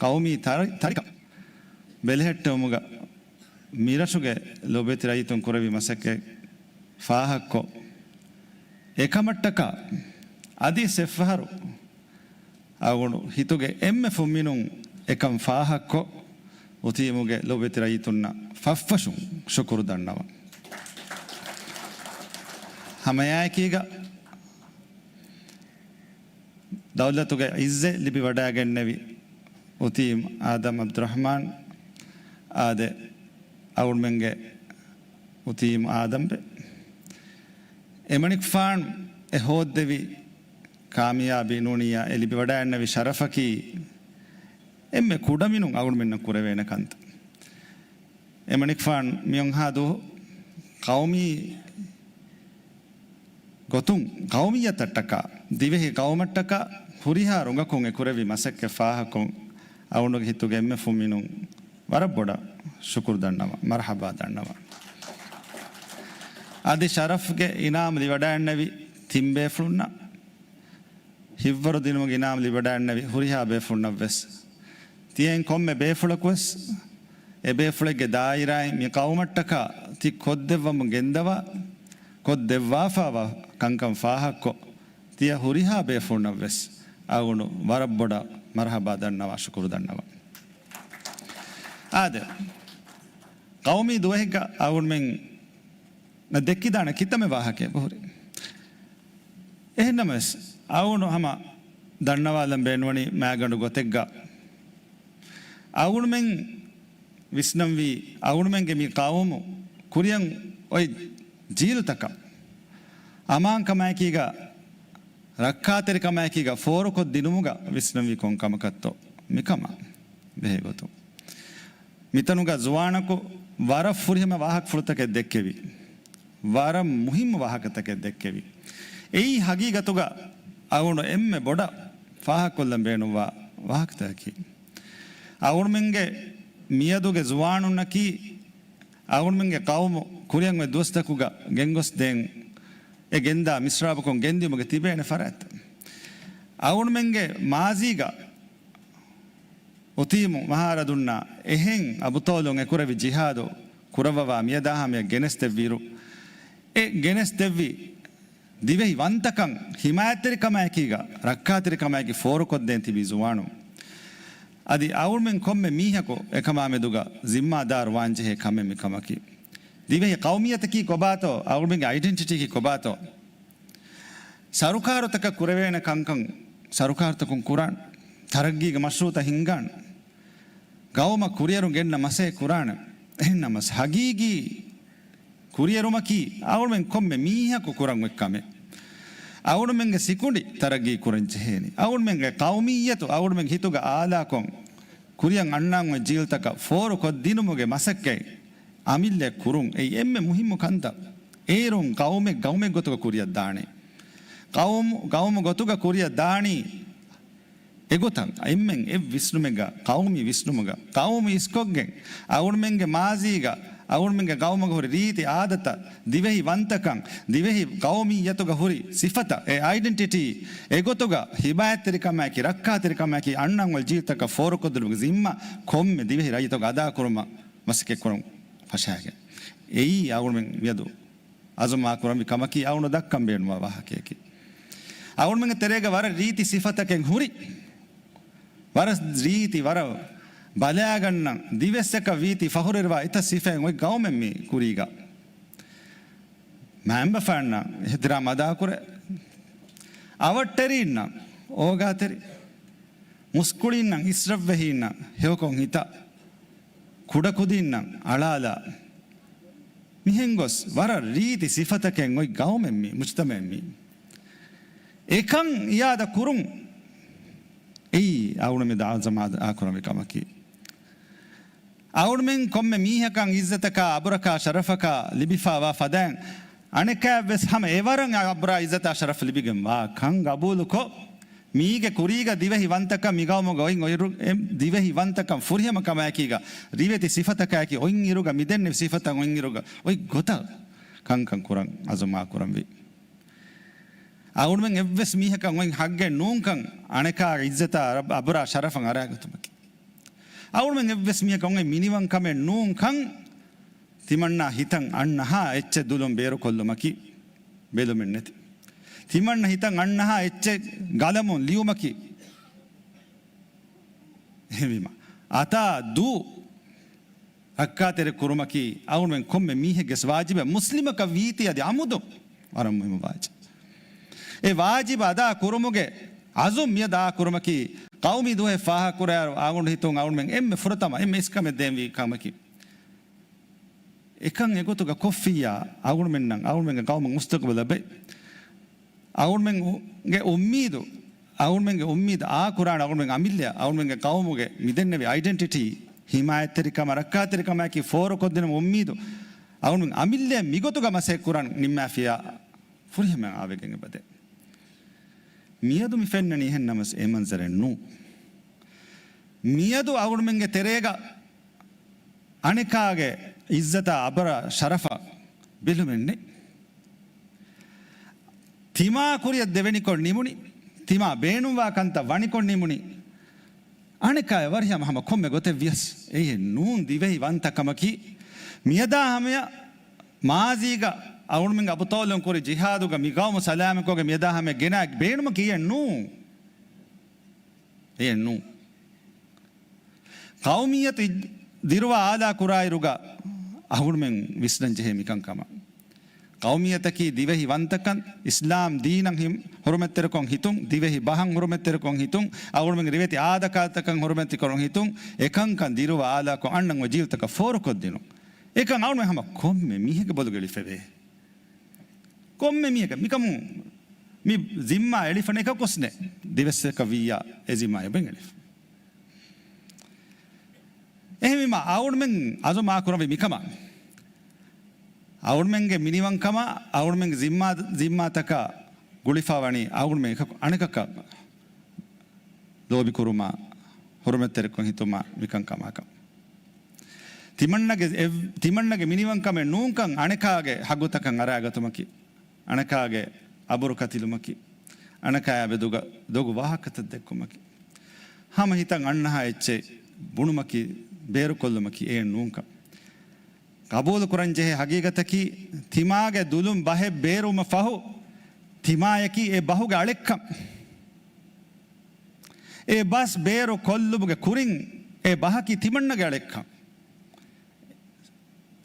ޤައުމީ ތަރި-، ތަރިކަ ބެލެހެއްޓެވުމުގަ މިރަށުގެ ލޮބުވެތި ރައްޔިތުން ކުރެއްވި މަސައްކަތް ފާހަގަކޮށް، އެކަމަށްޓަކާ އަދި ސެއްފަހަރު އަޅުގަނޑު ހިތުގެ އެންމެ ފުންމިނުން އެކަން ފާހަގަކޮށް، އުތީމުގެ ލޮބުވެތި ރައްޔިތުންނަށް ފަށްފަށުން ޝުކުރު ދަންނަވަން. ހަމައެއާއެކީގަ، ދައުލަތުގެ ޢިއްޒަތް ލިބިވަޑައިގެންނެވި އުތީމް އާދަމް ޢަބްދުއްރަޙްމާން އާދެ، އަޅުގަނޑުމެންގެ އުތީމް އާދަމްބެ. އެމަނިކުފާނު އެ ހޯއްދެވި ކާމިޔާބީ ނޫނިއްޔާ އެ ލިބިވަޑައިގެންނެވި ޝަރަފަކީ އެންމެ ކުޑަމިނުން އަޅުގަނޑުމެންނަށް ކުރެވޭނެ ކަންތައް. އެމަނިކުފާނު މިއޮންހާ ދުވަހު ޤައުމީ ގޮތުން ޤައުމިއްޔަތަށްޓަކާ، ދިވެހި ޤައުމަށްޓަކާ ހުރިހާ ރުނގަކުން އެކުރެއްވި މަސައްކަތް ފާހަގަކޮށް، އަޅުގަނޑުގެ ހިތުގެ އެންމެ ފުންމިނުން ވަރަށް ބޮޑަށް ޝުކުރު ދަންނަވަން، މަރުޙަބާ ދަންނަވަން. އަދި ޝަރަފްގެ އިނާމް ލިބިވަޑައިގެންނެވި ތިން ބޭފުޅުންނަށް، ހިތްވަރު ދިނުމުގެ އިނާމް ލިބިވަޑައިގެންނެވި ހުރިހާ ބޭފުޅުންނަށްވެސް، ތިޔައިން ކޮންމެ ބޭފުޅަކުވެސް އެ ބޭފުޅެއްގެ ދާއިރާއިން މި ޤައުމަށްޓަކާ ތި ކޮށްދެއްވަމުން ގެންދަވާ، ކޮށްދެއްވާފައިވާ ކަންކަން ފާހަގަކޮށް، ތިޔަ ހުރިހާ ބޭފުޅުންނަށްވެސް އަޅުގަނޑު ވަރަށް ބޮޑަށް މަރުޙަބާ ދަންނަވާ، ޝުކުރު ދަންނަވަން. އާދެ، ޤައުމީ ދުވަހެއްގަ އަޅުގަނޑުމެން ދެއްކިދާނެ ކިތަންމެ ވާހަކައެއް ބަހުރި. އެހެންނަމަވެސް، އަޅުގަނޑު ހަމަ ދަންނަވާލަން ބޭނުންވަނީ މާގަނޑު ގޮތެއްގަ، އަޅުގަނޑުމެން ވިސްނަންވީ، އަޅުގަނޑުމެންގެ މި ޤައުމު ކުރިއަށް އޮތް ޖީލުތަކަށް އަމާންކަމާއެކީގަ، ރައްކާތެރިކަމާއެކީގަ ފޯރުކޮށްދިނުމުގަ ވިސްނަންވީ ކޮން ކަމަކަށްތޯ މިކަމާ ބެހޭ ގޮތުން. މިތަނުގަ ޒުވާނަކު ވަރަށް ފުރިހަމަ ވާހަކަފުޅުތަކެއް ދެއްކެވި. ވަރަށް މުހިއްމު ވާހަކަތަކެއް ދެއްކެވި. އެއީ ހަގީގަތުގަ އަޅުގަނޑު އެންމެ ބޮޑަށް ފާހަގަކޮށްލަން ބޭނުންވާ ވާހަކަތަކަކީ. އަޅުގަނޑުމެންގެ މިއަދުގެ ޒުވާނުންނަކީ އަޅުގަނޑުމެންގެ ޤައުމު ކުރިއަށް އޮތް ދުވަސްތަކުގަ ގެންގޮސްދޭން، އެ ގެންދާ މިސްރާބުކޮށް ގެންދިއުމުގެ ތިބޭނެ ފަރާތްތައް. އަޅުގަނޑުމެންގެ މާޒީގަ އުތީމު މަހާރަދުންނާ އެހެން އަބުޠާލުން އެކުރެއްވި ޖިހާދު ކުރައްވަވާ މިއަދާ ހަމަޔަށް ގެނެސްދެއްވިއިރު، އެ ގެނެސްދެއްވި ދިވެހި ވަންތަކަން ހިމާޔަތްތެރިކަމާއެކީގަ، ރައްކާތެރިކަމާއެކީ ފޯރުކޮށްދޭން ތިބީ ޒުވާނުން. އަދި އަޅުމެން ކޮންމެ މީހަކު އެކަމާމެދުގަ ޒިންމާދާރު ވާންޖެހޭ ކަމެއް މިކަމަކީ. ދިވެހި ޤައުމިއްޔަތަކީ ކޮބާތޯ، އަޅުމެންގެ އައިޑެންޓިޓީއަކީ ކޮބާތޯ؟ ސަރުކާރުތަކަށް ކުރެވޭނެ ކަންކަން ސަރުކާރުތަކުން ކުރާން. ތަރައްގީގެ މަޝްރޫޢުތައް ހިންގާން. ގައުމަށް ކުރިއެރުން ގެންނަ މަސައްކަތް ކުރާނެ. އެހެންނަމަސް ހަގީގީ ކުރިއެރުމަކީ އަޅުމެން ކޮންމެ މީހަކު ކުރަން އޮތް ކަމެއް. އަޅުމެންގެ ސިކުނޑި ތަރައްގީ ކުރަން ޖެހޭނީ. އަޅުމެންގެ ޤައުމިއްޔަތު އަޅުމެން ހިތުގަ އާލާކޮށް، ކުރިއަށް އަންނާން އޮތް ޖީލްތަކަށް ފޯރުކޮށްދިނުމުގެ މަސައްކަތް އަމިއްލައަށް ކުރުން އެއީ އެންމެ މުހިއްމު ކަންތައް. އޭރުން ޤައުމެއް ޤައުމެއް ގޮތުގަ ކުރިއަށްދާނެ. ޤައުމު، ޤައުމު ގޮތުގަ ކުރިއަށްދާނީ އެގޮތަށް އެންމެން އެއް ވިސްނުމެއްގަ، ޤައުމީ ވިސްނުމުގަ، ޤައުމު އިސްކޮށްގެން، އަޅުމެންގެ މާޒީގަ، އަޅުމެންގެ ޤައުމުގަ ހުރި ރީތި އާދަތައް، ދިވެހި ވަންތަކަން، ދިވެހި ޤައުމިއްޔަތުގަ ހުރި ސިފަތައް، އެ އައިޑެންޓިޓީ، އެގޮތުގަ ހިމާޔަތްތެރިކަމާއެކީ، ރައްކާތެރިކަމާއެކީ، އަންނަން އޮތް ޖީލްތަކަށް ފޯރުކޮށްދިނުމުގެ ޒިންމާ ކޮންމެ ދިވެހި ރައްޔިތަކު އަދާކުރުމަށް މަސައްކަތްކުރަން ފަށާގެން. އެއީ އަޅުމެން މިއަދު އަޒުމާ ކުރަންވީ ކަމަކީ އަޅުން ދައްކަން ބޭނުންވާ ވާހަކަޔަކީ. އަޅުމެންގެ ތެރޭގަ ވަރަށް ރީތި ސިފަތަކެއް ހުރި. ވަރަށް ރީތި، ވަރަށް ބަލާގަންނަ، ދިވެއްސަކަށް ވީތި ފަހުރެރިވާ އެތައް ސިފައެއް އޮތް ގައުމެއް މި ކުރީގަ. މައިންބަފައިންނަށް އިޙްތިރާމް އަދާކުރޭ. އަވަށްޓެރީންނަށް އޯގާތެރި. މުސްކުޅިންނަށް އިސްރަށްވެހީންނަށް ހެޔޮކޮށް ހިތާ. ކުޑަކުދިންނަށް އަޅާލާ. މިހެން ގޮސް ވަރަށް ރީތި ސިފަތަކެއް އޮތް ގައުމެއް މި، މުޖްތަމައެއް މި. އެކަން އިއާދަ ކުރުން އެއީ އަޅުމެން މި އަޒުމާ އާކުރަންވީ ކަމަކީ. އަޅުމެން ކޮންމެ މީހަކަށް އިއްޒަތަކާ، އަބުރަކާ، ޝަރަފަކާ ލިބިފާވާ ފަދައިން، އަނެކާވެސް ހަމަ އެވަރަށް އަބުރާ އިއްޒަތާ ޝަރަފް ލިބިގެން ވާ ކަން ގަބޫލުކޮށް، މީގެ ކުރީގަ ދިވެހި ވަންތަކަން މިގައުމުގަ އޮތް އޮތްރު، އެ ދިވެހި ވަންތަކަން ފުރިހަމަ ކަމާއެކީގަ، ރިވެތި ސިފަތަކާއެކީ އޮތްއިރުގަ، މިދެންނެވި ސިފަތައް އޮތްއިރުގަ، އޮތް ގޮތަށް ކަންކަން ކުރަން އަޒުމާ ކުރަންވީ. އަޅުމެން އެއްވެސް މީހަކަށް އޮތް ހައްގެއް ނޫންކަން އަނެކާގެ އިއްޒަތާ އަބުރާ ޝަރަފަށް އަރާގަތުމަކީ. އަޅުމެން އެއްވެސް މީހަކަށް އޮތް މިނިވަންކަމެއް ނޫންކަން ތިމަންނަ ހިތަށް އަންނަހާ އެއްޗެއް ދުލުން ބޭރުކޮށްލުމަކީ ބެލުމެއް ނެތި. ތިމަންނަ ހިތަށް އަންނަހާ އެއްޗެއް ގަލަމުން ލިޔުމަކީ. އެހެންވީމަ، އަތާ ދޫ ރައްކާތެރި ކުރުމަކީ އަޅުމެން ކޮންމެ މީހެއްގެ ވާޖިބެއް. މުސްލިމަކަށް ވީތީ އަދި އަމުދު ވަރަށް މުހިއްމު ވާޖިބެއް. އެ ވާޖިބު އަދާ ކުރުމުގެ އަޒުމް މިއަދާ ކުރުމަކީ ޤައުމީ ދުވަހެއް ފާހަގަކުރާއިރު އަޅުގަނޑު ހިތުން އަޅުމެން އެންމެ ފުރަތަމަ އެންމެ އިސްކަމެއް ދޭންވީ ކަމަކީ. އެކަން އެގޮތުގަ ކޮށްފިއްޔާ، އަޅުމެންނަށް އަޅުމެންގެ ގައުމަށް މުސްތަޤުބަލަށް ބެ. އަޅުމެންގެ އުއްމީދު، އަޅުމެންގެ އުއްމީދު އާކުރާނެ އަޅުމެން އަމިއްލަ، އަޅުމެންގެ ގައުމުގެ މިދެންނެވި އައިޑެންޓިޓީ، ހިމާޔަތްތެރިކަމަށް، ރައްކާތެރިކަމާއެކީ ފޯރުކޮށްދިނުމަށް އުއްމީދު، އަޅުމެން އަމިއްލަ މިގޮތުގަ މަސައްކަތް ކުރަން ނިންމާފިޔާ ފުރިހަމަ އާވެގެން އެބަދޭ. މިއަދު މި ފެންނަނީ އެހެން ނަމަސް އެ މަންޒަރެއް ނޫން. މިއަދު އަޅުމެންގެ ތެރޭގަ އަނެކާގެ އިއްޒަތާ އަބަރާ ޝަރަފާ ބެލުމެއް ނެތް. ތިމާ ކުރިއަށް ދެވެނިކޮށް ނިމުނީ، ތިމާ ބޭނުންވާ ކަންތައް ވަނިކޮށް ނިމުނީ، އަނެކާ އެ ވަރިހަމަ ހަމަ ކޮންމެ ގޮތެއް ވިޔަސް. އެހެން ނޫން ދިވެހި ވަންތަކަމަކީ، މިއަދާ ހަމަޔަށް މާޒީގަ އަޅުމެން އަބުޠާލުން ކުރި ޖިހާދުގަ މި ގައުމު ސަލާމަތްކޮށްގެން މިއަދާ ހަމަޔަށް ގެނާ ބޭނުމަކީ އެ ނޫން. އެ ނޫން. ޤައުމިއްޔަތު ދިރުވާ އާލާ ކުރާއިރުގަ އަހުރުމެން ވިސްނަން ޖެހޭ މިކަންކަމަށް. ޤައުމިއްޔަތަކީ ދިވެހި ވަންތަކަން، އިސްލާމް ދީނަށް ހި-، ހުރުމަތްތެރިކޮށް ހިތުން، ދިވެހި ބަހަށް ހުރުމަތްތެރިކޮށް ހިތުން، އަހުރުމެންގެ ރިވެތި އާދަކާތަކަށް ހުރުމަތިކޮށް ހިތުން، އެކަންކަން ދިރުވާ އާލާކޮށް އަންނަން އޮތް ޖީލްތަކަށް ފޯރުކޮށްދިނުން. އެކަން އަހުރުމެން ހަމަ ކޮންމެ މީހެއްގެ ބޮލުގަ އެޅިފަވޭ. ކޮންމެ މީހަކަށް މިކަމުން މި ޒިންމާ އެޅިފަނެ އެކަކުސްނެ ދިވެއްސަކަށް ވިއްޔާ އެ ޒިންމާ އެބައިން އެޅިފަ. އެހެންވީމަ އަޅުމެން އަޒުމާ ކުރަންވީ މިކަމަށް. އަޅުމެންގެ މިނިވަންކަމާ، އަޅުމެންގެ ޒިންމާ، ޒިންމާތަކާ ގުޅިފަ ވަނީ އަޅުމެން އެކަކު އަނެކަކަށް ލޯބިކުރުމާ، ހުރުމަތްތެރިކޮށް ހިތުމާ މިކަން ކަމާކަށް. ތިމަންނަގެ އެ-، ތިމަންނަގެ މިނިވަންކަމެއް ނޫންކަން އަނެކާގެ ހައްގުތަކަށް އަރާގަތުމަކީ، އަނެކާގެ އަބުރު ކަތިލުމަކީ، އަނެކާޔާ މެދުގަ ދޮގު ވާހަކަތައް ދެއްކުމަކީ، ހަމަ ހިތަށް އަންނަހާ އެއްޗެއް ބުނުމަކީ، ބޭރުކޮށްލުމަކީ އެއެއް ނޫންކަން. ޤަބޫލު ކުރަންޖެހޭ ހަގީގަތަކީ، ތިމާގެ ދުލުން ބަހެއް ބޭރުވުމަށް ފަހު، ތިމާޔަކީ އެ ބަހުގެ އަޅެއްކަން. އެ ބަސް ބޭރު ކޮށްލުމުގެ ކުރިން އެ ބަހަކީ ތިމަންނަގެ އަޅެއްކަން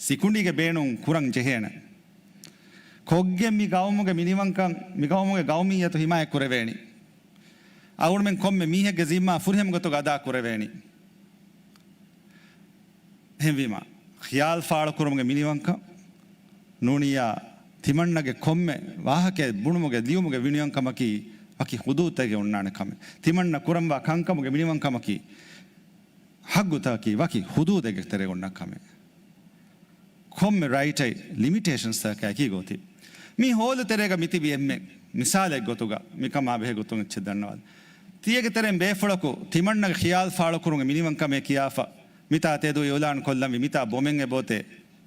ސިކުނޑީގެ ބޭނުން ކުރަން ޖެހޭނެ. ކޮށްގެން މި ގައުމުގެ މިނިވަންކަން، މި ގައުމުގެ ގައުމިއްޔަތު ހިމާޔަތް ކުރެވޭނީ. އަޅުމެން ކޮންމެ މީހެއްގެ ޒިންމާ ފުރިހަމަ ގޮތުގަ އަދާ ކުރެވޭނީ. އެހެންވީމަ، ޚިޔާލު ފާޅުކުރުމުގެ މިނިވަންކަން ނޫނިއްޔާ، ތިމަންނަގެ ކޮންމެ ވާހަކައެއް ބުނުމުގެ ލިޔުމުގެ މިނިވަންކަމަކީ ވަކި ޙުދޫދުތަކެއް އޮންނާނެ ކަމެއް. ތިމަންނަ ކުރަންވާ ކަންކަމުގެ މިނިވަންކަމަކީ ޙައްޤުތަކަކީ ވަކި ޙުދޫދެއްގެ ތެރޭ އޮންނަ ކަމެއް. ކޮންމެ ރައިޓެއް ލިމިޓޭޝަންސްތަކަކީ ގޯތި. މި ހޯލު ތެރޭގަ މިތިބި އެންމެ މިސާލެއް ގޮތުގަ މިކަމާ ބެހޭ ގޮތުން އެއްޗެއް ދަންނަވާލަ. ތިޔަގެ ތެރެއިން ބޭފުޅަކު ތިމަންނަގެ ޚިޔާލު ފާޅުކުރުމުގެ މިނިވަންކަމެއް ކިޔާފަ، މިތާ ތެދު އިޢުލާން ކޮށްލަންވީ، މިތާ ބޮމެއް އެބޯތޭ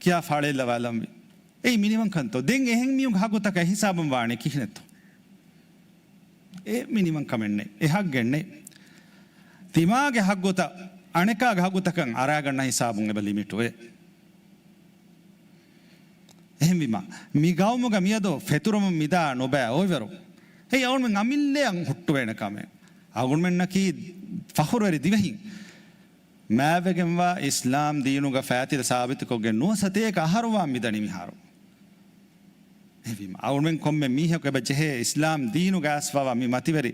ކިޔާ ފާޅޭއްލަވާލަންވީ. އެއީ މިނިވަންކަންތޯ؟ ދެން އެހެން މީހުންގެ ހައްގުތަކަށް ހިސާބުން ވާނީ ކިހިނެއްތޯ؟ އެ މިނިވަންކަމެއްނެތް، އެ ހައްގެއްނެތް. ތިމާގެ ހައްގުތައް އަނެކާގެ ހައްގުތަކަށް އަރާގަންނަ ހިސާބުން އެބަ ލިމިޓުވޭ. އެހެންވީމަ، މި ގައުމުގަ މިއަދު ފެތުރަމުން މިދާ ނުބައި އޮއިވަރު، އެއީ އަޅުމެން އަމިއްލައަށް ހުއްޓުވޭނެ ކަމެއް. އަޅުމެންނަކީ ފަޚުރުވެރި ދިވެހިން. މާތްވެގެންވާ އިސްލާމް ދީނުގަ ފައިތިލަ ސާބިތުކޮށްގެން ނުވަސަތޭކަ އަހަރުވާން މިދަނީ މިހާރު. އެހެންވީމަ، އަޅުމެން ކޮންމެ މީހަކު އެބަ ޖެހޭ އިސްލާމް ދީނުގަ އައިސްފަވާ މި މަތިވެރި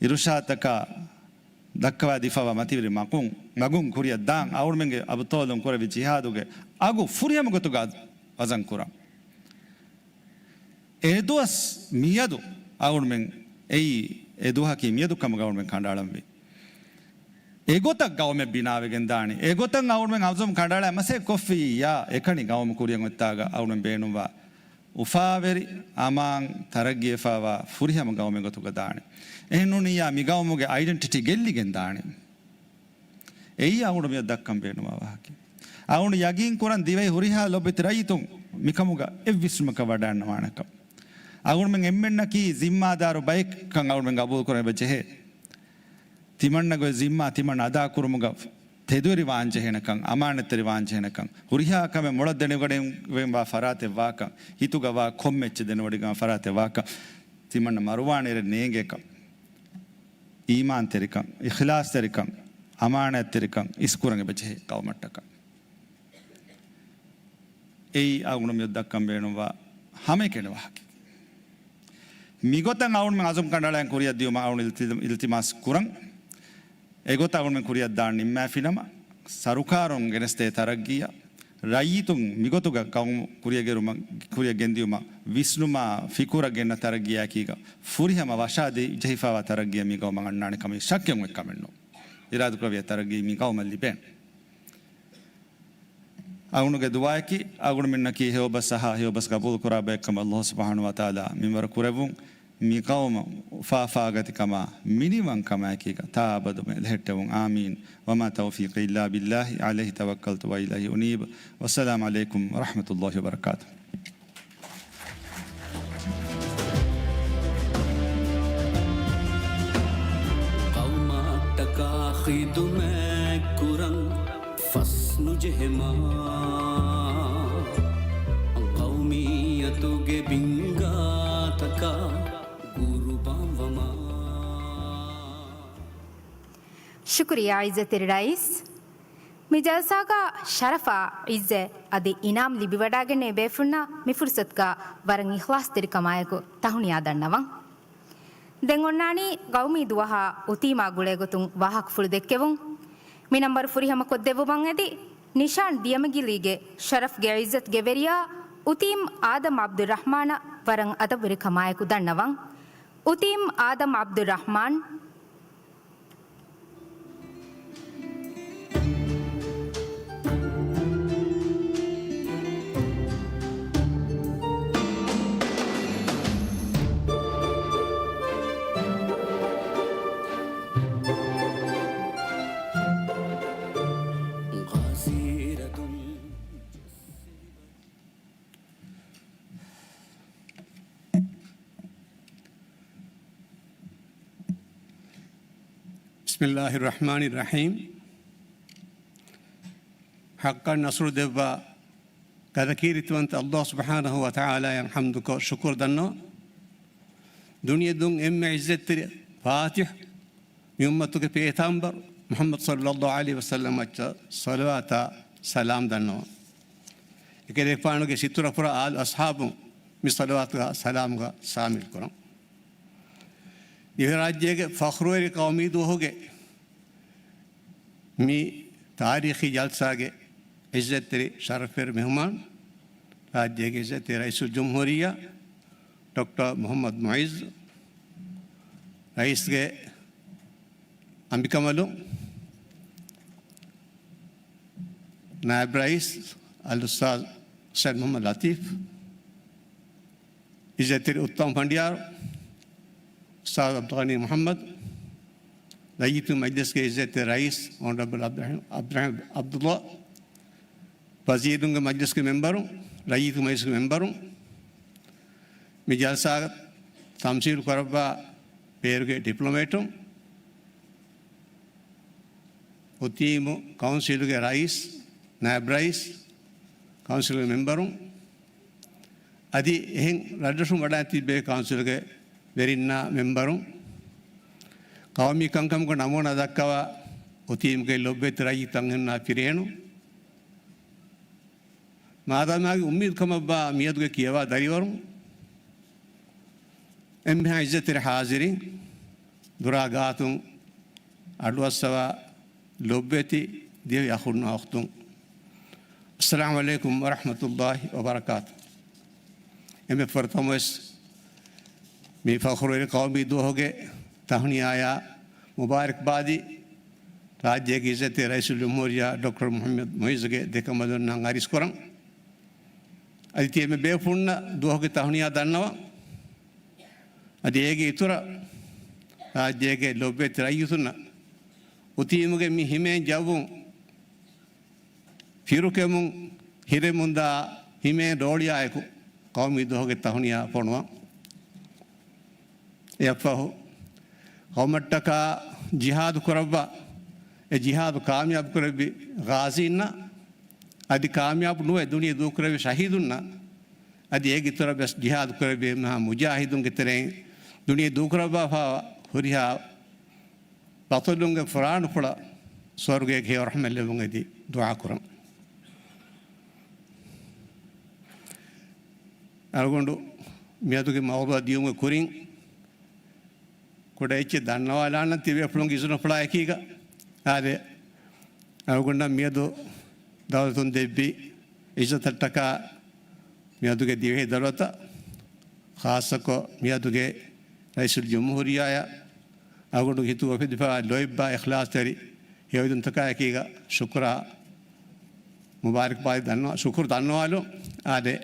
އިރުޝާދުތަކާ ދައްކަވާދީފަވާ މަތިވެރި މަގުން، މަގުން ކުރިއަށް ދާން، އަޅުމެންގެ އަބުޠާލުން ކުރެއްވި ޖިހާދުގެ އަގު ފުރިހަމަ ގޮތުގަ ވަޒަން ކުރަން. އެދުވަސް މިއަދު އަޅުމެން އެއީ، އެ ދުވަހަކީ މިއަދު ކަމުގަ އަޅުމެން ކަނޑައަޅަންވީ. އެގޮތަށް ގައުމެއް ބިނާވެގެން ދާނީ. އެގޮތަށް އަޅުމެން އަޒުމް ކަނޑައަޅާ މަސައްކަތް ކޮށްފިއްޔާ، އެކަނި ގައުމު ކުރިއަށް އޮތްތާގަ އަޅުމެން ބޭނުންވާ އުފާވެރި، އަމާން، ތަރައްގީވެފަވާ ފުރިހަމަ ގައުމެއް ގޮތުގަ ދާނެ. އެހެންނޫނިއްޔާ، މި ގައުމުގެ އައިޑެންޓިޓީ ގެއްލިގެން ދާނެ. އެއީ އަޅުގަނޑު މިއަދު ދައްކަން ބޭނުންވާ ވާހަކައެއް. އަޅުގަނޑު ޔަގީން ކުރަން ދިވެހި ހުރިހާ ލޮބުވެތި ރައްޔިތުން މިކަމުގަ އެއްވިސްނުމަކަށް ވަޑައިގަންނަވާނެކަން. އަޅުގަނޑުމެން އެންމެންނަކީ ޒިންމާދާރު ބައެއްކަން އަޅުގަނޑުމެން ގަބޫލުކުރަން އެބަ ޖެހޭ. ތިމަންނަގެ ޒިންމާ ތިމަން އަދާކުރުމުގަ ތެދުވެރިވާން ޖެހޭނެކަން، އަމާނަތްތެރިވާން ޖެހޭނެކަން، ހުރިހާ ކަމެއް މޮޅަށް ދެނެވަޑައިގެންވާ ފަރާތެއް ވާކަން، ހިތުގަ ވާ ކޮންމެ އެއްޗެއް ދެނެވަޑައިގެންވާ ފަރާތެއް ވާކަން، ތިމަންނަ މަރުވާނެ އެރެއް ނޭނގޭކަން، އީމާންތެރިކަން، އިޚްލާޞްތެރިކަން، އަމާނާތްތެރިކަން އިސްކުރަން އެބަޖެހޭ ގައުމަށްޓަކައި. އެއީ އަޅުގަނޑު މިއަދު ދައްކަން ބޭނުންވާ ހަމައެކަނި ވާހަކަ. މިގޮތަށް އަޅުގަނޑުމެން އަޒުމް ކަނޑައަޅާ ކުރިއަށް ދިޔުމަށް އަޅުގަނޑު އިލްތި-، އިލްތިމާސް ކުރަން. އެގޮތަށް އަޅުގަނޑުމެން ކުރިއަށް ދާން ނިންމާފިނަމަ، ސަރުކާރުން ގެނެސްދޭ ތަރައްގީއަށް، ރައްޔިތުން މިގޮތުގަ ގައުމު ކުރިއަށް ގެރުމަށް، ކުރިއަށް ގެންދިޔުމަށް ވިސްނުމާ ފިކުރަށް ގެންނަ ތަރައްގީއާއެކީގަ ފުރިހަމަ ވަށާ ދި-، ޖެހިފަވާ ތަރައްގީއެއް މި ގައުމަށް އަންނާނެ ކަމެއް ޝައްކެއް އޮތް ކަމެއް ނޫން. އިރާދަކުރެއްވިޔާ ތަރައްގީ މި ގައުމަށް ލިބޭނެ. އަޅުގަނޑުގެ ދުޢާއަކީ، އަޅުގަނޑުމެންނަކީ ހެޔޮބަސް އަހާ، ހެޔޮބަސް ގަބޫލު ކުރާ ބައެއްކަމަށް ﷲ ސުބްޙާނަހޫ ވަތަޢާލާ މިންވަރު ކުރެއްވުން، މި ގައުމަށް އުފާ އުފާގަތިކަމާ މިނިވަންކަމާއެކީގަ ތާ އަބަދުމެ ލެހެއްޓެވުން. އާމީން. وما توفيقي إلا بالله، عليه توكلت وإليه أنيب. والسلام عليكم ورحمة الله وبركاته. ޤައުމަށްޓަކާ ޚިދުމަތް ކުރަން ފަސްނުޖެހެމާ، ޤައުމިއްޔަތުގެ ބިންގާތަކަށް ޤުރުބާންވަމާ. ޝުކުރިއްޔާ ޢިއްޒަތްތެރި ރައީސް. މި ޖަލްސާގަ ޝަރަފާ ޢިއްޒަތް އަދި އިނާމް ލިބިވަޑައިގެންނެވި ބޭފުޅުންނަށް މި ފުރުޞަތުގަ ވަރަށް އިޚްލާޞްތެރިކަމާއެކު ތަހުނިޔާ ދަންނަވަން. ދެން އޮންނާނީ ޤައުމީ ދުވަހާ އުތީމާ ގުޅޭގޮތުން ވާހަކަފުޅު ދެއްކެވުން. މި ނަންބަރު ފުރިހަމަކޮށްދެއްވުމަށް އެދި، ނިޝާން ދިޔަމިގިލީގެ ޝަރަފްގެ ޢިއްޒަތުގެ ވެރިޔާ އުތީމް އާދަމް ޢަބްދުއްރަޙްމާނަށް ވަރަށް އަދަބުވެރިކަމާއެކު ދަންނަވަން. އުތީމް އާދަމް ޢަބްދުއްރަޙްމާން. بسم الله الرحمن الرحيم. ޙައްޤަން ނަޞްރު ދެއްވާ ކަރަކީރިތިވަންތަ ﷲ ސުބްޙާނަހޫ ވަތަޢާލާއަށް ޙަމްދުކޮށް ޝުކުރު ދަންނަވަން. ދުނިޔެ ދުން އެންމެ ޢިއްޒަތްތެރި ފާތިޙު މި އުއްމަތުގެ ޕޭތާމްބަރު މުޙައްމަދު ޞައްލައްލާހު ޢަލައިހި ވަސައްލަމައަށް ޞަލަވާތާ ސަލާމް ދަންނަވަން. އެކަލޭގެފާނުގެ ސިތުރަފުރާ އާލު އަޞްޙާބުން މި ޞަލަވާތުގަ ސަލާމްގަ ޝާމިލް ކުރަން. ދިވެހިރާއްޖޭގެ ފަޚްރުވެރި ޤައުމީ ދުވަހުގެ މި ތާރީޚީ ޖަލްސާގެ ޢިއްޒަތްތެރި ޝަރަފުވެރި މެހުމާނު، ރާއްޖޭގެ ޢިއްޒަތްތެރި ރައީސުލްޖުމްހޫރިއްޔާ ޑޮކްޓަރ މުޙައްމަދު މުޢިއްޒު، ރައީސްގެ އަނބިކަނބަލުން، ނާއިބް ރައީސް އަލްއުސްތާޛު ސައްޔިދު މުޙައްމަދު ލަތީފް، ޢިއްޒަތްތެރި އުއްތަމަ ފަނޑިޔާރު އުސްތާޛު ޢަބްދުލްޣަނީ މުޙައްމަދު، ރައްޔިތުންގެ މަޖްލިސްގެ ޢިއްޒަތްތެރި ރައީސް އޮނަރަބަލް ޢަބްދުރަޙީމް، ޢަބްދުރަޙީމް ޢަބްދުﷲ، ވަޒީރުންގެ މަޖްލިސްގެ މެމްބަރުން، ރައްޔިތުންގެ މަޖްލިސްގެ މެމްބަރުން، މި ޖަލްސާގަ ތަމްސީލު ކުރައްވާ ބޭރުގެ ޑިޕްލޮމޭޓުން، އުތީމު ކައުންސިލުގެ ރައީސް، ނާއިބް ރައީސް، ކައުންސިލުގެ މެމްބަރުން، އަދި އެހެން ރަށްރަށުން ވަޑައި ތިއްބެވި ކައުންސިލުގެ ވެރިންނާ މެމްބަރުން، ޤައުމީ ކަންކަމުގެ ނަމޫނާ ދައްކަވާ އުތީމުގެ ލޮބުވެތި ރައްޔިތު ތަންހެންނާ ފިރިހެނުން، މާދަމާގެ އުއްމީދު ކަމަށްވާ މިއަދުގެ ކިޔަވާ ދަރިވަރުން، އެންމެހާ ޢިއްޒަތްތެރި ޙާޟިރީން، ދުރާ ގާތުން އަޑުއައްސަވާ ލޮބުވެތި ދިވެހި އަޚުންނާ އުޚްތުން، އައްސަލާމު ޢަލައިކުމް ވަރަޙްމަތުﷲ ވަބަރަކާތު. އެންމެ ފުރަތަމަވެސް މި ފަޚުރުވެރި ޤައުމީ ދުވަހުގެ ތަހުނިޔާޔާ މުބާރަކްބާދީ ރާއްޖޭގެ ޢިއްޒަތްތެރި ރައީސުލްޖުމްހޫރިއްޔާ ޑޮކްޓަރ މުޙައްމަދު މުޢިއްޒުގެ ދެކަނބަލުންނަށް އަރިސްކުރަން. އަދި ތިޔަ މި ބޭފުޅުންނަށް ދުވަހުގެ ތަހުނިޔާ ދަންނަވަން. އަދި އޭގެ އިތުރަށް ރާއްޖޭގެ ލޮބުވެތި ރައްޔިތުންނަށް އުތީމުގެ މި ހިމޭން ޖައްވުން ފިރުކެމުން ހިރެމުންދާ ހިމޭން ރޯޅިއާއެކު ޤައުމީ ދުވަހުގެ ތަހުނިޔާ ފޮނުވަން. އެއަށްފަހު ޤައުމަށްޓަކާ ޖިހާދު ކުރައްވާ، އެ ޖިހާދު ކާމިޔާބު ކުރެއްވި ޣާޒީންނަށް، އަދި ކާމިޔާބު ނުވެ ދުނިޔެ ދޫކުރެއްވި ޝަހީދުންނަށް، އަދި އޭގެ އިތުރަށް ވެސް ޖިހާދު ކުރެއްވި މާ މުޖާހިދުންގެ ތެރެއިން ދުނިޔެ ދޫކުރައްވާފަ ހުރިހާ ބަޠަލުންގެ ފުރާނަފުޅަށް ސުވަރުގޭގެ ހެޔޮ ރަޙްމަތް ލެއްވުން އެދި ދުޢާ ކުރަން. އަޅުގަނޑު މިއަދުގެ މައުޟޫޢަށް ދިޔުމުގެ ކުރިން، ކުޑަ އެއްޗެއް ދަންނަވާލާނަން ތިބޭފުޅުންގެ އިޒުނަފުޅާ އެކީގަ. އާދެ، އަޅުގަނޑަށް މިއަދު ދައުލަތުން ދެއްވި އިއްޒަތަށްޓަކާ މިއަދުގެ ދިވެހި ދައުލަތަށް، ޚާއްޞަކޮށް މިއަދުގެ ރައީސުލްޖުމްހޫރިއްޔާއަށް އަޅުގަނޑުގެ ހިތު އުފެދިފައިވާ ލޯތްބާ އިޚްލާޞްތެރި ހެޔޮއިދުންތަކާއެކީގަ ޝުކުރާ މުބާރަކްބާދީ ދަންނަވާ، ޝުކުރު ދަންނަވާލުން. އާދެ،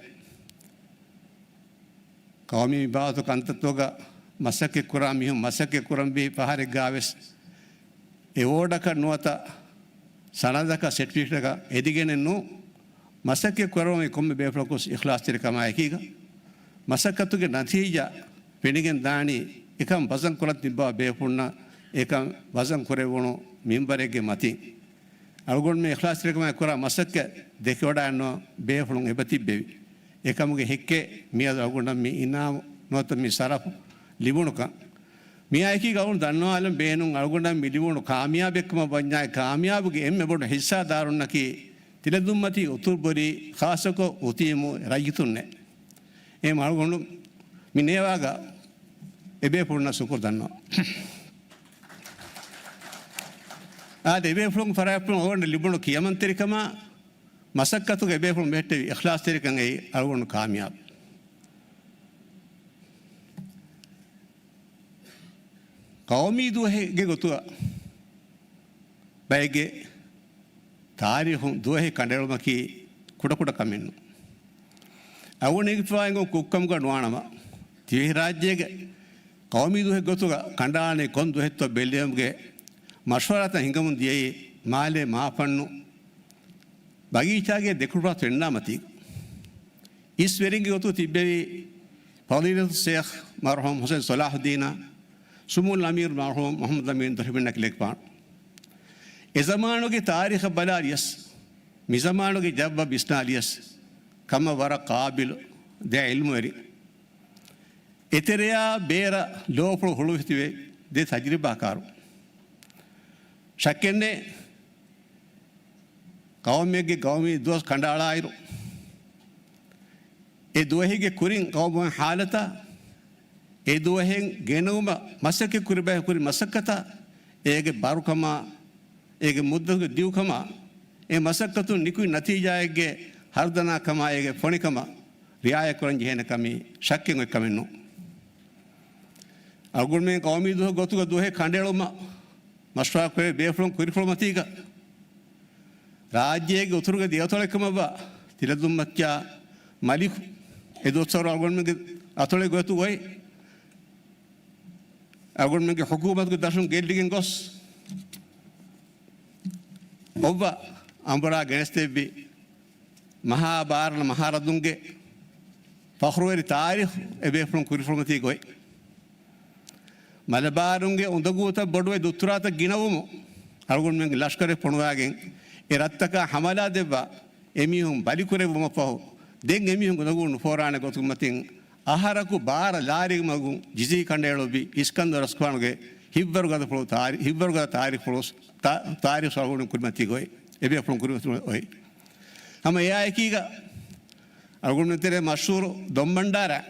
ޤައުމީ މި ބާވަތު ކަންތައްތަކުގަ މަސައްކަތް ކުރާ މީހުން މަސައްކަތް ކުރަންވީ ފަހަރެއްގާވެސް އެވޯޑަކަށް ނުވަތަ ސަނަދަކަށް، ސެޓްފިކެޓަކަށް އެދިގެނެއް ނޫން. މަސައްކަތް ކުރައްވަނީ ކޮންމެ ބޭފުޅަކުވެސް އިޚްލާޞްތެރިކަމާއެކީގަ. މަސައްކަތުގެ ނަތީޖާ ފެނިގެން ދާނީ އެކަން ވަޒަން ކުރަން ތިއްބާ ބޭފުޅުންނަށް އެކަން ވަޒަން ކުރެއްވުނު މިންވަރެއްގެ މަތިން. އަޅުގަނޑުމެން އިޚްލާޞްތެރިކަމާއެކު ކުރާ މަސައްކަތް ދެކެވަޑައިންނަވަން ބޭފުޅުން އެބަ ތިއްބެވި. އެކަމުގެ ހެއްކެއް މިއަދު އަޅުގަނޑަށް މި އިނާމު ނުވަތަ މި ޝަރަފު ލިބުނުކަން. މިއާއެކީގަ އަޅުގަނޑު ދަންނަވާލަން ބޭނުން، އަޅުގަނޑަށް މި ލިބުނު ކާމިޔާބެއްކަމަށް ވަންޏާ، އެ ކާމިޔާބުގެ އެންމެ ބޮޑު ހިއްސާދާރުންނަކީ ތިލަދުންމަތީ އުތުރުބޮލި، ޚާއްޞަކޮށް އުތީމު ރައްޔިތުންނޭ. އެހެން އަޅުގަނޑު މި ނޭވާގަ އެބޭފުޅުންނަށް ޝުކުރު ދަންނަވަން. އާދެ، އެބޭފުޅުން ފަރާތްޕުޅުން އަޅުގަނޑަށް ލިބުނު ކިޔަމަންތެރިކަމާ، މަސައްކަތުގެ އެބޭފުޅުން ބެހެއްޓެވި އިޚްލާޞްތެރިކަން އެއީ އަޅުގަނޑު ކާމިޔާބު. ޤައުމީ ދުވަހެއްގެ ގޮތުގަ ބައެއްގެ ތާރީޚުން ދުވަހެއް ކަނޑައެޅުމަކީ ކުޑަކުޑަ ކަމެއް ނޫން. އަޅުގަނޑު އެނގިފައި އެނގުން ކުށްކަމުގަ ނުވާނަމަ، ދިވެހިރާއްޖޭގެ ޤައުމީ ދުވަހެއް ގޮތުގަ ކަނޑައަޅަނީ ކޮން ދުވަހެއްތޯ ބެއްލެވުމުގެ މަޝްވަރާތައް ހިނގަމުން ދިޔައީ މާލޭ މާފަންނު ބަގީޗާގެ ދެކުޅުފަތު ފެންނާ މަތީގަ. އިސް ވެރިންގެ ގޮތުގަ ތިއްބެވި ފަޟީލަތު ޝޭޚް މަރްޙޫމް ޙުސައިން ޞަލާޙުއްދީނާ، ސުމޫލް އަމީރު މަރްޙޫމް މުޙައްމަދު އަމީން ދޮށިބިންނަކި ލެކިފާނު. އެ ޒަމާނުގެ ތާރީޚަށް ބަލާލިޔަސް، މި ޒަމާނުގެ ޖައްވަށް ވިސްނާލިޔަސް، ކަމަށް ވަރަށް ޤާބިލު ދެ ޢިލްމުވެރި، އެތެރެޔާ ބޭރަށް ލޯފުޅު ހުޅުވިތިބެ ދެ ތަޖުރިބާކާރު. ޝައްކެއްނެތް، ޤައުމެއްގެ ޤައުމީ ދުވަސް ކަނޑައަޅާއިރު، އެ ދުވަހެއްގެ ކުރިން ޤައުމުގެ ޙާލަތާ، އެ ދުވަހެއް ގެނައުމަށް މަސައްކަތް ކުރި ބައި ކުރި މަސައްކަތާ، އޭގެ ބާރުކަމާ، އޭގެ މުއްދަތުގެ ދިގުކަމާ، އެ މަސައްކަތުން ނިކުތް ނަތީޖާއެއްގެ ހަރުދަނާކަމާ، އޭގެ ފޮނިކަމަށް ރިޢާޔަތް ކުރަން ޖެހޭނެ ކަމީ ޝައްކެއް އޮތް ކަމެއް ނޫން. އަޅުގަނޑުމެން ޤައުމީ ދުވަހެއް ގޮތުގަ ދުވަހެއް ކަނޑައެޅުމަށް މަޝްވަރާ ކުރެވޭ ބޭފުޅުން ކުރިފުޅުމަތީގަ، ރާއްޖޭގެ އުތުރުގެ ދެއަތޮޅެއް ކަމަށްވާ ތިލަދުންމައްޗާ މަލިކު އެ ދުވަސްވަރު އަޅުގަނޑުމެންގެ އަތޮޅެއް ގޮތުގައި އަޅުގަނޑުމެންގެ ޙުކޫމަތުގެ ދަށުން ގެއްލިގެން ގޮސް، އޮއްވަ އަނބުރާ ގެނެސްދެއްވި މަހާ ބާރަލަ މަހާރަދުންގެ ފަޚުރުވެރި ތާރީޚު އެބޭފުޅުން ކުރިފުޅުމަތީ ގޮތް. މަލަބާރުންގެ އުނދަގޫތައް ބޮޑުވެ ދުއްތުރާތައް ގިނަވުމުން އަޅުގަނޑުމެންގެ ލަޝްކަރެއް ފޮނުވާގެން އެ ރަށްތަކާ ހަމަލާ ދެއްވާ އެމީހުން ބަލިކުރެއްވުމަށްފަހު، ދެން އެމީހުން އުނދަގޫ ނުފޯރާނެ ގޮތުގެ މަތިން އަހަރަކު ބާރަ ލާރިގެ މަގުން ޖިޒީ ކަނޑައެޅުއްވި އިސްކަންދަރު ރަސްކުފާނުގެ ހިތްވަރުގަދަ ފުޅު ތާރި-، ހިތްވަރުގަދަ ތާރިޚުފުޅު ތާ-، ތާރީޚު އަޅުގަނޑު ކުރިމަތީ ގޮތް، އެބޭފުޅުން ކުރިމަތީ އޮތް. ހަމަ އެއާ އެކީގަ އަޅުގަނޑުމެން ތެރޭ މަޝްހޫރު ދޮންބަންޑާރަ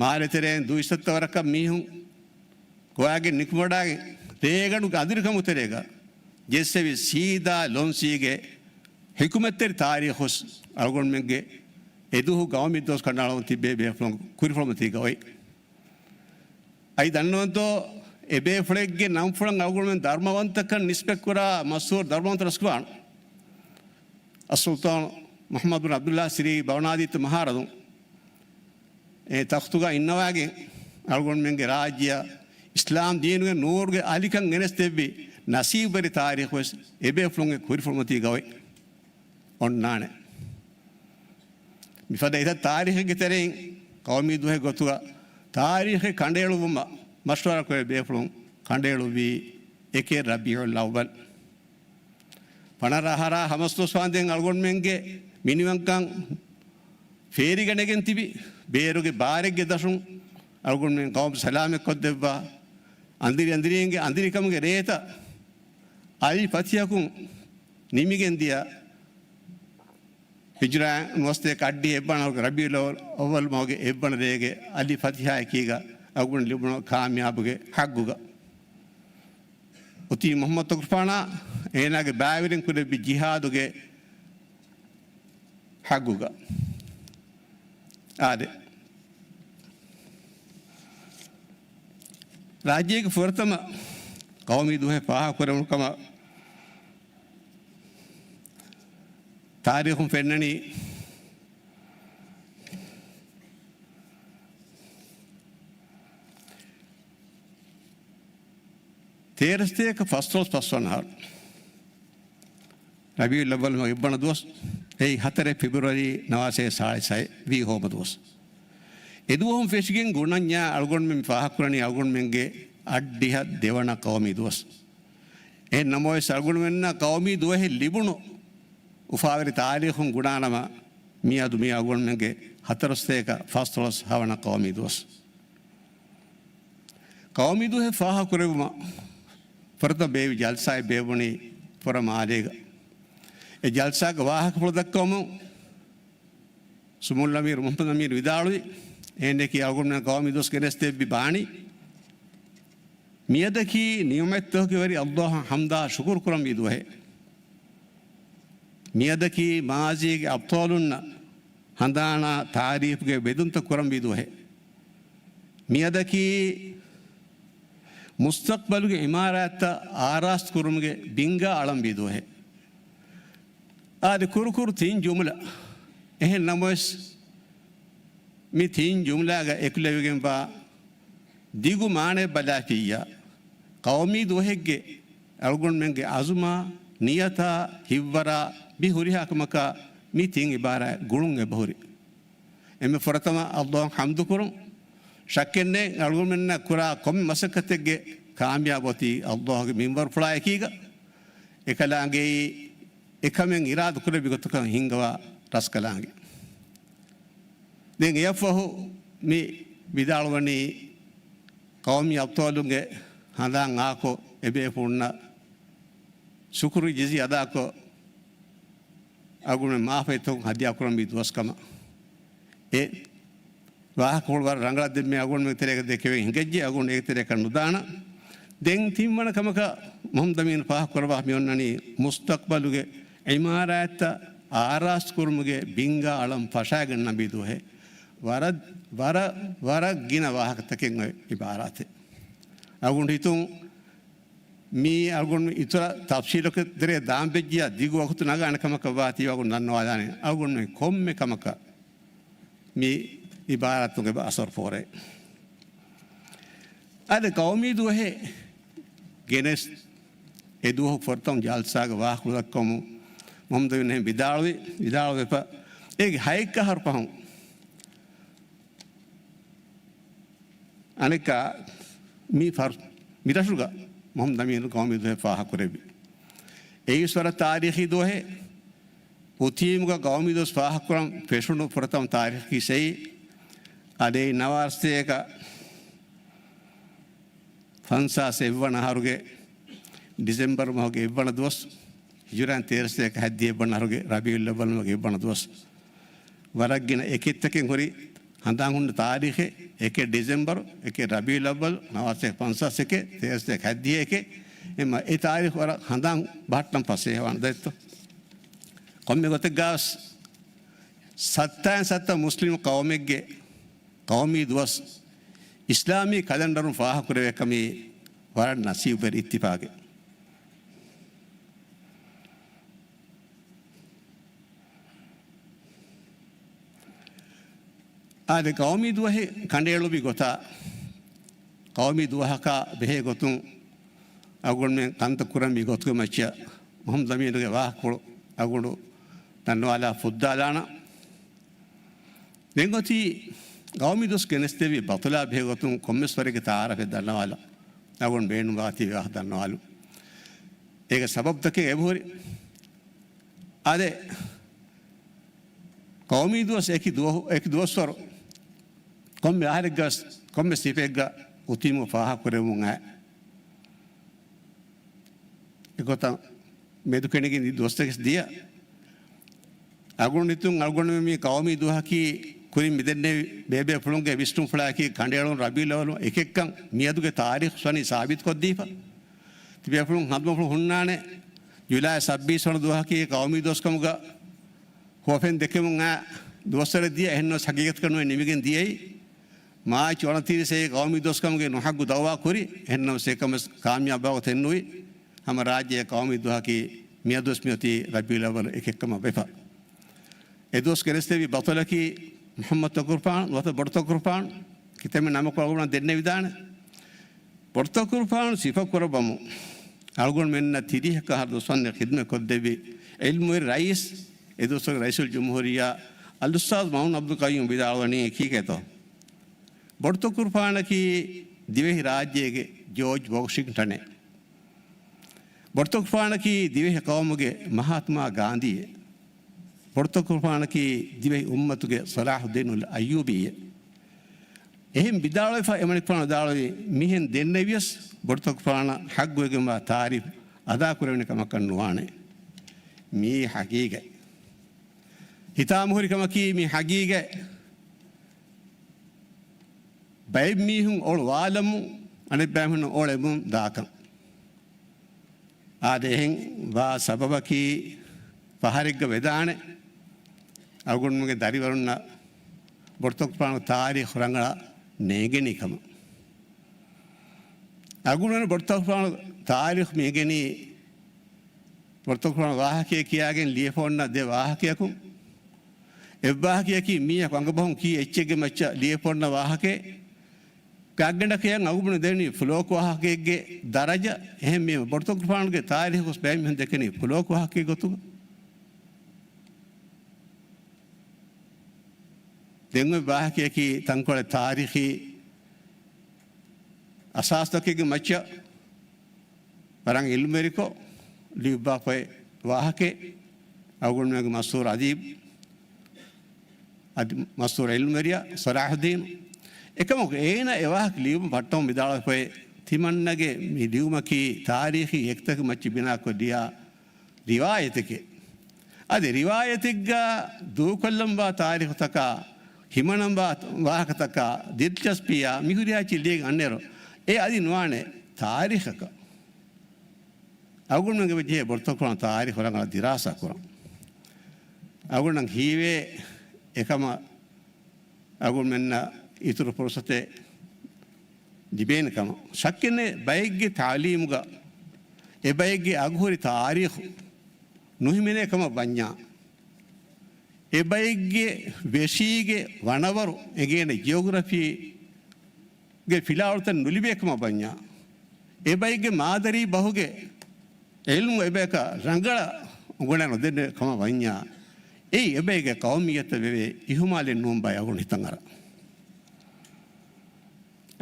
މާލެ ތެރެއިން ދުއިސައްތަ ވަރަކަށް މީހުން ގޮވާގެން ނިކުމެވަޑައިގެން ރޭގަނޑުގެ އަނދިރިކަމުގެ ތެރޭގަ ޖެއްސެވި ސީދާ ލޮންސީގެ ޙިކުމަތްތެރި ތާރީޚު އަޅުގަނޑުމެންގެ އެދުވަހު ޤައުމީ ދުވަސް ކަނޑައަޅަމުން ތިއްބެވި ބޭފުޅުން ކުރިފުޅުމަތީގަ އޮތް. އައި ދަންނަވަންތޯ، އެބޭފުޅެއްގެ ނަންފުޅަށް އަޅުގަނޑުމެން ދަރުމަވަންތަކަން ނިސްބަތްކުރާ މަޝްހޫރު ދަރުމަވަންތަ ރަސްކުފާނު އައްސުލްޠާނު މުޙައްމަދު ބިން ޢަބްދުﷲ ސިރީ ބަވަނާދީތަ މަހާރަދުން އެ ތަޚްތުގަ އިންނަވާގެން އަޅުގަނޑުމެންގެ ރާއްޖެއަށް އިސްލާމް ދީނުގެ ނޫރުގެ އަލިކަން ގެނެސްދެއްވި ނަސީބުވެރި ތާރީޚުވެސް އެބޭފުޅުންގެ ކުރިފުޅުމަތީގަ އޮތް އޮންނާނެ. މިފަދަ އެތައް ތާރީޚެއްގެ ތެރެއިން ޤައުމީ ދުވަހެއް ގޮތުގަ ތާރީޚެއް ކަނޑައެޅުއްވުމަށް މަޝްވަރާ ކުރެވޭ ބޭފުޅުން ކަނޑައެޅުއްވީ އެކެއް ރަބީޢުލް އައްވަލް. ފަނަރަ އަހަރާ ހަމަސްދުވަސްވަންދެން އަޅުގަނޑުމެންގެ މިނިވަންކަން ފޭރިގަނެގެން ތިބި ބޭރުގެ ބާރެއްގެ ދަށުން އަޅުގަނޑުމެން ޤައުމު ސަލާމަތްކޮށްދެއްވާ އަނދިރި އަނދިރީންގެ އަނދިރިކަމުގެ ރޭތައް އަލް ފަތިޙަކުން ނިމިގެން ދިޔަ ހިޖުރާ ނުވަސަތޭކަ އަށްޑިހަ އެއްވަނަ ރަބީޢުލް އައްވަލް މަހުގެ އެއްވަނަ ރޭގެ އަލި ފަތިޙާއެކީގަ އަޅުގަނޑު ލިބުނު ކާމިޔާބުގެ ޙައްގުގަ އޮތީ މުޙައްމަދު ތަކުފާނާ އޭނާގެ ބައިވެރިން ކުރެއްވި ޖިހާދުގެ ޙައްގުގަ. އާދެ، ރާއްޖޭގެ ފުރަތަމަ ޤައުމީ ދުވަހެއް ފާހަގަކުރެވުނު ކަމަށް ތާރީޚުން ފެންނަނީ، ތޭރަސަތޭކަ ފަސްދޮޅަސް ފަސްވަނަ އަހަރު ރަބީޢުލް އައްވަލް މަހު އެއްވަނަ ދުވަސް، އެއީ ހަތަރެއް ފެބްރުއަރީ ނަވާސައޭ ސާޅީސް ހައެއް ވީ ހޯމަ ދުވަސް. އެދުވަހުން ފެށިގެން ގުނަންޏާ އަޅުގަނޑުމެން މި ފާހަގަކުރަނީ އަޅުގަނޑުމެންގެ އަށްޑިހަ ދެވަނަ ޤައުމީ ދުވަސް. އެހެން ނަމަވެސް އަޅުގަނޑުމެންނަށް ޤައުމީ ދުވަހެއް ލިބުނު އުފާވެރި ތާރީޚުން ގުނާނަމަ، މިއަދު މި އަޅުގަނޑުމެންގެ ހަތަރުސަތޭކަ ފަސްދޮޅަސް ހަވަނަ ޤައުމީ ދުވަސް. ޤައުމީ ދުވަހެއް ފާހަގަކުރެއްވުމަށް ފުރަތަމަ ބޭއްވި ޖަލްސާއެއް ބޭއްވުނީ ފުރަ މާލޭގަ. އެ ޖަލްސާގެ ވާހަކަފުޅު ދައްކަވަމުން ސުމުއްލަމީރު މުޙައްމަދު އަމީރު ވިދާޅުވި، އެހެންނެކީ އަޅުގަނޑުމެން ޤައުމީ ދުވަސް ގެނެސްދެއްވި ބާނީ، މިއަދަކީ ނިޢުމަތްތަކުގެ ވެރި ﷲ އަށް ޙަމްދާ ޝުކުރު ކުރަންވީ ދުވަހެއް. މިއަދަކީ މާޒީގެ އަބްޠާލުންނަށް ހަނދާނާ ތާރީފުގެ ބެދުންތައް ކުރަންވީ ދުވަހެއް. މިއަދަކީ މުސްތަޤްބަލުގެ އިމާރާތްތައް އާރާސްތު ކުރުމުގެ ބިންގާ އަޅަންވީ ދުވަހެއް. އާދެ، ކުރުކުރު ތިން ޖުމްލަ. އެހެން ނަމަވެސް، މި ތިން ޖުމްލާގަ އެކުލެވިގެންވާ ދިގު މާނައެއް ބަލާފިއްޔާ، ޤައުމީ ދުވަހެއްގެ އަޅުގަނޑުމެންގެ އަޒުމާ، ނިޔަތާ، ހިތްވަރާ މި ހުރިހާ ކަމަކާ މި ތިން އިބާރާތް ގުޅުން އެބަހުރި. އެންމެ ފުރަތަމަ ﷲ އަށް ޙަމްދުކުރުން. ޝައްކެއްނެތް، އަޅުގަނޑުމެންނަށް ކުރާ ކޮންމެ މަސައްކަތެއްގެ ކާމިޔާބު އޮތީ ﷲ ގެ މިންވަރުފުޅާ އެކީގަ. އެކަލާނގެއީ އެކަމެއް އިރާދަ ކުރެއްވި ގޮތަކަށް ހިންގަވާ ރަސްކަލާނގެ. ދެން އެއަށްފަހު މި ވިދާޅުވަނީ ޤައުމީ އަބްޠާލުންގެ ހަނދާން އާކޮށް، އެބޭފުޅުންނަށް ޝުކުރު ޖިޒި އަދާކޮށް، އަޅުގަނޑުމެން މާފަތްތަކުން ހަދިޔާކުރަންވީ ދުވަސް ކަމަށް. އެ ވާހަކަފުޅު ވަރަށް ރަނގަޅަށް ދެންމެ އަޅުގަނޑުމެން ތެރޭގަ ދެކެވެން ހިނގައްޖެ، އަޅުގަނޑު އޭގެ ތެރޭކަށް ނުދާނަން. ދެން ތިންވަނަ ކަމަކަށް މުހައްމަދު އަމީނު ފާހަގަކުރައްވާ މި އޮންނަނީ މުސްތަޤްބަލުގެ އިމާރާތްތައް އާރާސްތުކުރުމުގެ ބިންގާ އަޅަން ފަށާގަންނަންވީ ދުވަހެއް. ވަރަށް، ވަރަށް، ވަރަށް ގިނަ ވާހަކަތަކެއް އޮތް އިބާރާތެއް. އަޅުގަނޑު ހިތުން މީ އަޅުގަނޑު އިތުރަށް ތަފްސީލަކު ތެރޭ ދާން ވެއްޖިޔާ ދިގު ވަގުތު ނަގާނެ ކަމަކަށް ވާތީ އަޅުގަނޑު ދަންނަވާލާނެ. އަޅުގަނޑު ކޮންމެ ކަމަކަށް މި އިބާރާތުގެ އަސަރު ފޯރޭ. އަދި ޤައުމީ ދުވަހެއް ގެނެސް އެ ދުވަހު ފުރަތަމަ ޖަލްސާގެ ވާހަކަ ދައްކަމުން މުހައްމަދު އަމީނު ވިދާޅުވި، ވިދާޅުވެފަ އޭގެ ހައެއްކަ އަހަރު ފަހުން އަނެއްކާ މި ފަރު-، މި ރަށުގަ މުހައްމަދު އަމީނު ޤައުމީ ދުވަހެއް ފާހަގަކުރެއްވި. އެއީ ވަރަށް ތާރީޚީ ދުވަހެއް. އުތީމުގަ ޤައުމީ ދުވަސް ފާހަގަކުރަން ފެށުނު ފުރަތަމަ ތާރީޚީ ސައި އަދި ނަވާރަސަތޭކަ ފަންސާސް އެއްވަނަ އަހަރުގެ ޑިސެމްބަރު މަހުގެ އެއްވަނަ ދުވަސް، ހިޖުރާން ތޭރަސަތޭކަ ހަތްދިހަ އެއްވަނަ އަހަރުގެ ރަބީޢުލް އައްވަލު މަހުގެ އެއްވަނަ ދުވަސް. ވަރަށް ގިނަ އެކެއްތަކެއް ހުރި ހަނދާން ހުންނަ ތާރީޚެއް. އެކެއް ޑިސެމްބަރު، އެކެއް ރަބީޢުލް އައްވަލު، ނަވާރަސަތޭކަ ފަންސާސް އެކެއް، ތޭރަސަތޭކަ ހަތްދިހަ އެކެއް. އެމަ އެ ތާރީޚު ވަރަށް ހަނދާން ބަހައްޓަން ފަސޭހަވާނެ ދައްތޯ. ކޮންމެ ގޮތެއްގަސް ސައްތައިން ސައްތަ މުސްލިމް ޤައުމެއްގެ ޤައުމީ ދުވަސް އިސްލާމީ ކަލަންޑަރުން ފާހަގަކުރެވޭ ކަމީ ވަރަށް ނަސީބުވެރި އިއްތިފާގެއް. އާދެ، ޤައުމީ ދުވަހެއް ކަނޑައެޅުވި ގޮތާ، ޤައުމީ ދުވަހަކާ ބެހޭ ގޮތުން އަޅުގަނޑުމެން ކަންތައް ކުރަންވީ ގޮތުގެ މައްޗަށް މުހައްމަދު އަމީނުގެ ވާހަކަފުޅު އަޅުގަނޑު ދަންނަވާލާ ފުއްދާލާނަން. ދެން އޮތީ ޤައުމީ ދުވަސް ގެނެސްދެއްވި ބަތުލާ ބެހޭ ގޮތުން ކޮންމެސް ވަރެއްގެ ތަޢާރަފެއް ދަންނަވާލަން. އަޅުގަނޑު ބޭނުންވާތީ ވާހަކަ ދަންނަވާލުން. އޭގެ ސަބަބުތަކެއް އެބަހުރި. އާދެ، ޤައުމީ ދުވަސް އެކި ދުވަހު، އެކި ދުވަސްވަރު ކޮންމެ އަހަރެއްގަސް، ކޮންމެ ސިފައެއްގަ އުތީމު ފާހަގަކުރެވުމުން އައި. އެގޮތަށް މެދުކެނޑިގެން ދުވަސްތަކެސް ދިޔަ. އަޅުގަނޑު ހިތުން އަޅުގަނޑުމެން މި ޤައުމީ ދުވަހަކީ ކުރިން މިދެންނެވި ބޭބޭފުޅުންގެ ވިސްނުންފުޅާއެކީ ކަނޑައެޅުން ރަބީޢުލް އައްވަލު އެކެއްކަން މިއަދުގެ ތާރީޚު ވަނީ ސާބިތުކޮށްދީފަ. ތިބޭފުޅުން ހަނދުމަފުޅު ހުންނާނެ، ޖުލައި ސައްބީސް ވަނަ ދުވަހަކީ ޤައުމީ ދުވަސްކަމުގަ ހުވަފެން ދެކެމުން އައި ދުވަސްވަރެއް ދިޔަ، އެހެންނަމަސް ހަގީގަތަކަށް ނުވެ ނިމިގެން ދިޔައީ. މާޗް ވަނަ ތިރީސް އެއީ ޤައުމީ ދުވަސްކަމުގެ ނުހައްގު ދައުވާ ކުރި، އެހެންނަމަސް އެކަމަސް ކާމިޔާބު ވަގުތެއް ނުވި. ހަމަ ރާއްޖޭގެ ޤައުމީ ދުވަހަކީ މިއަދުވެސް މިއޮތީ ރަބީޢުލް އައްވަލު އެކެއްކަމަށް ވެފަ. އެ ދުވަސް ގެނެސްދެވި ބަތުލަކީ މުޙައްމަދު ތަކުރުފާނު ނުވަތަ ބޮޑު ތަކުރުފާނު ކިތަންމެ ނަމަކު އަޅުގަނޑަށް ދެންނެވިދާނެ. ބޮޑު ތަކުރުފާނު ސިފަ ކުރައްވަމު، އަޅުގަނޑުމެންނަށް ތިރީހަކަށް އަހަރު ދުވަސްވަންދެން ޚިދުމަތް ކޮށްދެއްވި ޢިލްމުވެރި ރައީސް އެ ދުވަސްވަރުގެ ރައީސުލް ޖުމްހޫރިއްޔާ އަލްއުސްތާޛު މައުމޫން ޢަބްދުލް ޤައްޔޫމް ވިދާޅުވަނީ އެކީގަތޯ؟ ބޮޑު ތަކުރުފާނަކީ ދިވެހި ރާއްޖޭގެ ޖޯޖް ވޮޝިންގްޓަނެއް. ބޮޑުތަކުރުފާނަކީ ދިވެހި ޤައުމުގެ މަހާތްމާ ގާންދީއެއް. ބޮޑުތަކުރުފާނަކީ ދިވެހި އުއްމަތުގެ ޞަލާޙުއްދީނުލް އައްޔޫބީއެއް. އެހެން ވިދާޅުވެފަ އެމަނިކުފާނު ވިދާޅުވީ، މިހެން ދެންނެވިޔަސް ބޮޑުތަކުރުފާނަށް ޙައްޤުވެގެންވާ ތާރީފް އަދާކުރެވޭނެ ކަމަކަށް ނުވާނެ. މިއީ ޙަޤީޤަތް. ހިތާމަހުރި ކަމަކީ މި ޙަޤީޤަތް. ބައެއް މީހުން އޮޅު ވާލަމުން، އަނެއް ބައިމީހުން އޮޅެމުން ދާކަން. އާދެ، އެހެން ވާ ސަބަބަކީ ފަހަރެއްގަ ވެދާނެ އަޅުގަނޑުމެންގެ ދަރިވަރުންނަށް ބޮޑުތަކުރުފާނު ތާރީޚު ރަނގަޅަށް ނޭނގެނީ ކަމަށް. އަޅުގަނޑުމެން ބޮޑުތަކުރުފާނު ތާރީޚު ނޭނގެނީ ބޮޑުތަކުރުފާނު ވާހަކައެއް ކިޔާގެން ލިޔެފަ އޮންނަ ދެ ވާހަކަޔަކުން. އެއްވާހަކަޔަކީ މީހަކު އަނގަބަހުން ކީ އެއްޗެއްގެ މައްޗަށް ލިޔެފަ އޮންނަ ވާހަކައެއް. ގާތްގަނޑަކަށް އަޅުގަނޑު ދެނީ ފުލޯކު ވާހަކައެއްގެ ދަރަޖަ. އެހެންވީމަ ބޮޑުތަކުރުފާނުގެ ތާރީޚު ބައެއް މީހުން ދެކެނީ ފުލޯކު ވާހަކައެއް ގޮތުގަ. ދެން އޮތް ވާހަކަޔަކީ ތަންކޮޅެއް ތާރީޚީ އަސާސްތަކެއްގެ މައްޗަށް ވަރަށް އިލްމުވެރިކޮށް ލިޔުއްވާފައި ވާހަކައެއް. އަޅުގަނޑުމެންގެ މަޝްހޫރު އަދީބު، އަދި މަޝްހޫރު އިލްމުވެރިޔާ ޞަލާޙުއްދީނު. އެކަމަކު އޭނާ އެ ވާހަކަ ލިޔުމަށް ފައްޓަމުން ވިދާޅުވެފައި ތިމަންނަގެ މި ލިޔުމަކީ ތާރީޚީ އެކްތަކު މައްޗަށް ބިނާކޮށް ލިޔާ ރިވާޔަތެކޭ. އަދި ރިވާޔަތެއްގަ ދޫކޮށްލަންވާ ތާރީޚުތަކާ، ހިމަނަންވާ ވާހަކަތަކާ ދިލްޗަސްޕީއާ މިހުރިހާ ޗިއްލީގެ އަންނައިރު، އެ އަދި ނުވާނެ ތާރީޚަކަށް. އަޅުގަނޑުމެންގެ ޖެހޭ ބޮޑުތަކުރާން ތާރީޚު ރަނގަޅަށް ދިރާސާ ކުރަން. އަޅުގަނޑަށް ހީވޭ އެކަމަށް އަޅުގަނޑުމެންނަށް އިތުރު ފުރުސަތެއް ލިބޭނެ ކަމަށް. ޝައްކެއް ނެތް، ބައެއްގެ ތާލީމުގަ އެ ބައެއްގެ އަގުހުރި ތާރީޚު ނުހިމެނޭ ކަމަށް ވަންޏާ، އެ ބައެއްގެ ވެށީގެ ވަނަވަރު އެނގޭނެ ޖިއޮގްރަފީގެ ފިލާވަޅުތައް ނުލިބޭ ކަމަށް ވަންޏާ، އެ ބައެއްގެ މާދަރީ ބަހުގެ އިލްމު އެބަޔަކަށް ރަނގަޅަށް އުނގަންނަ ނުދެންނެވި ކަމަށް ވަންޏާ، އެއީ އެބައެއްގެ ޤައުމިއްޔަތަށް ވެވޭ އިހުމާލެއް ނޫން ބައެއް އަޅުގަނޑު ހިތަށް އަރާ.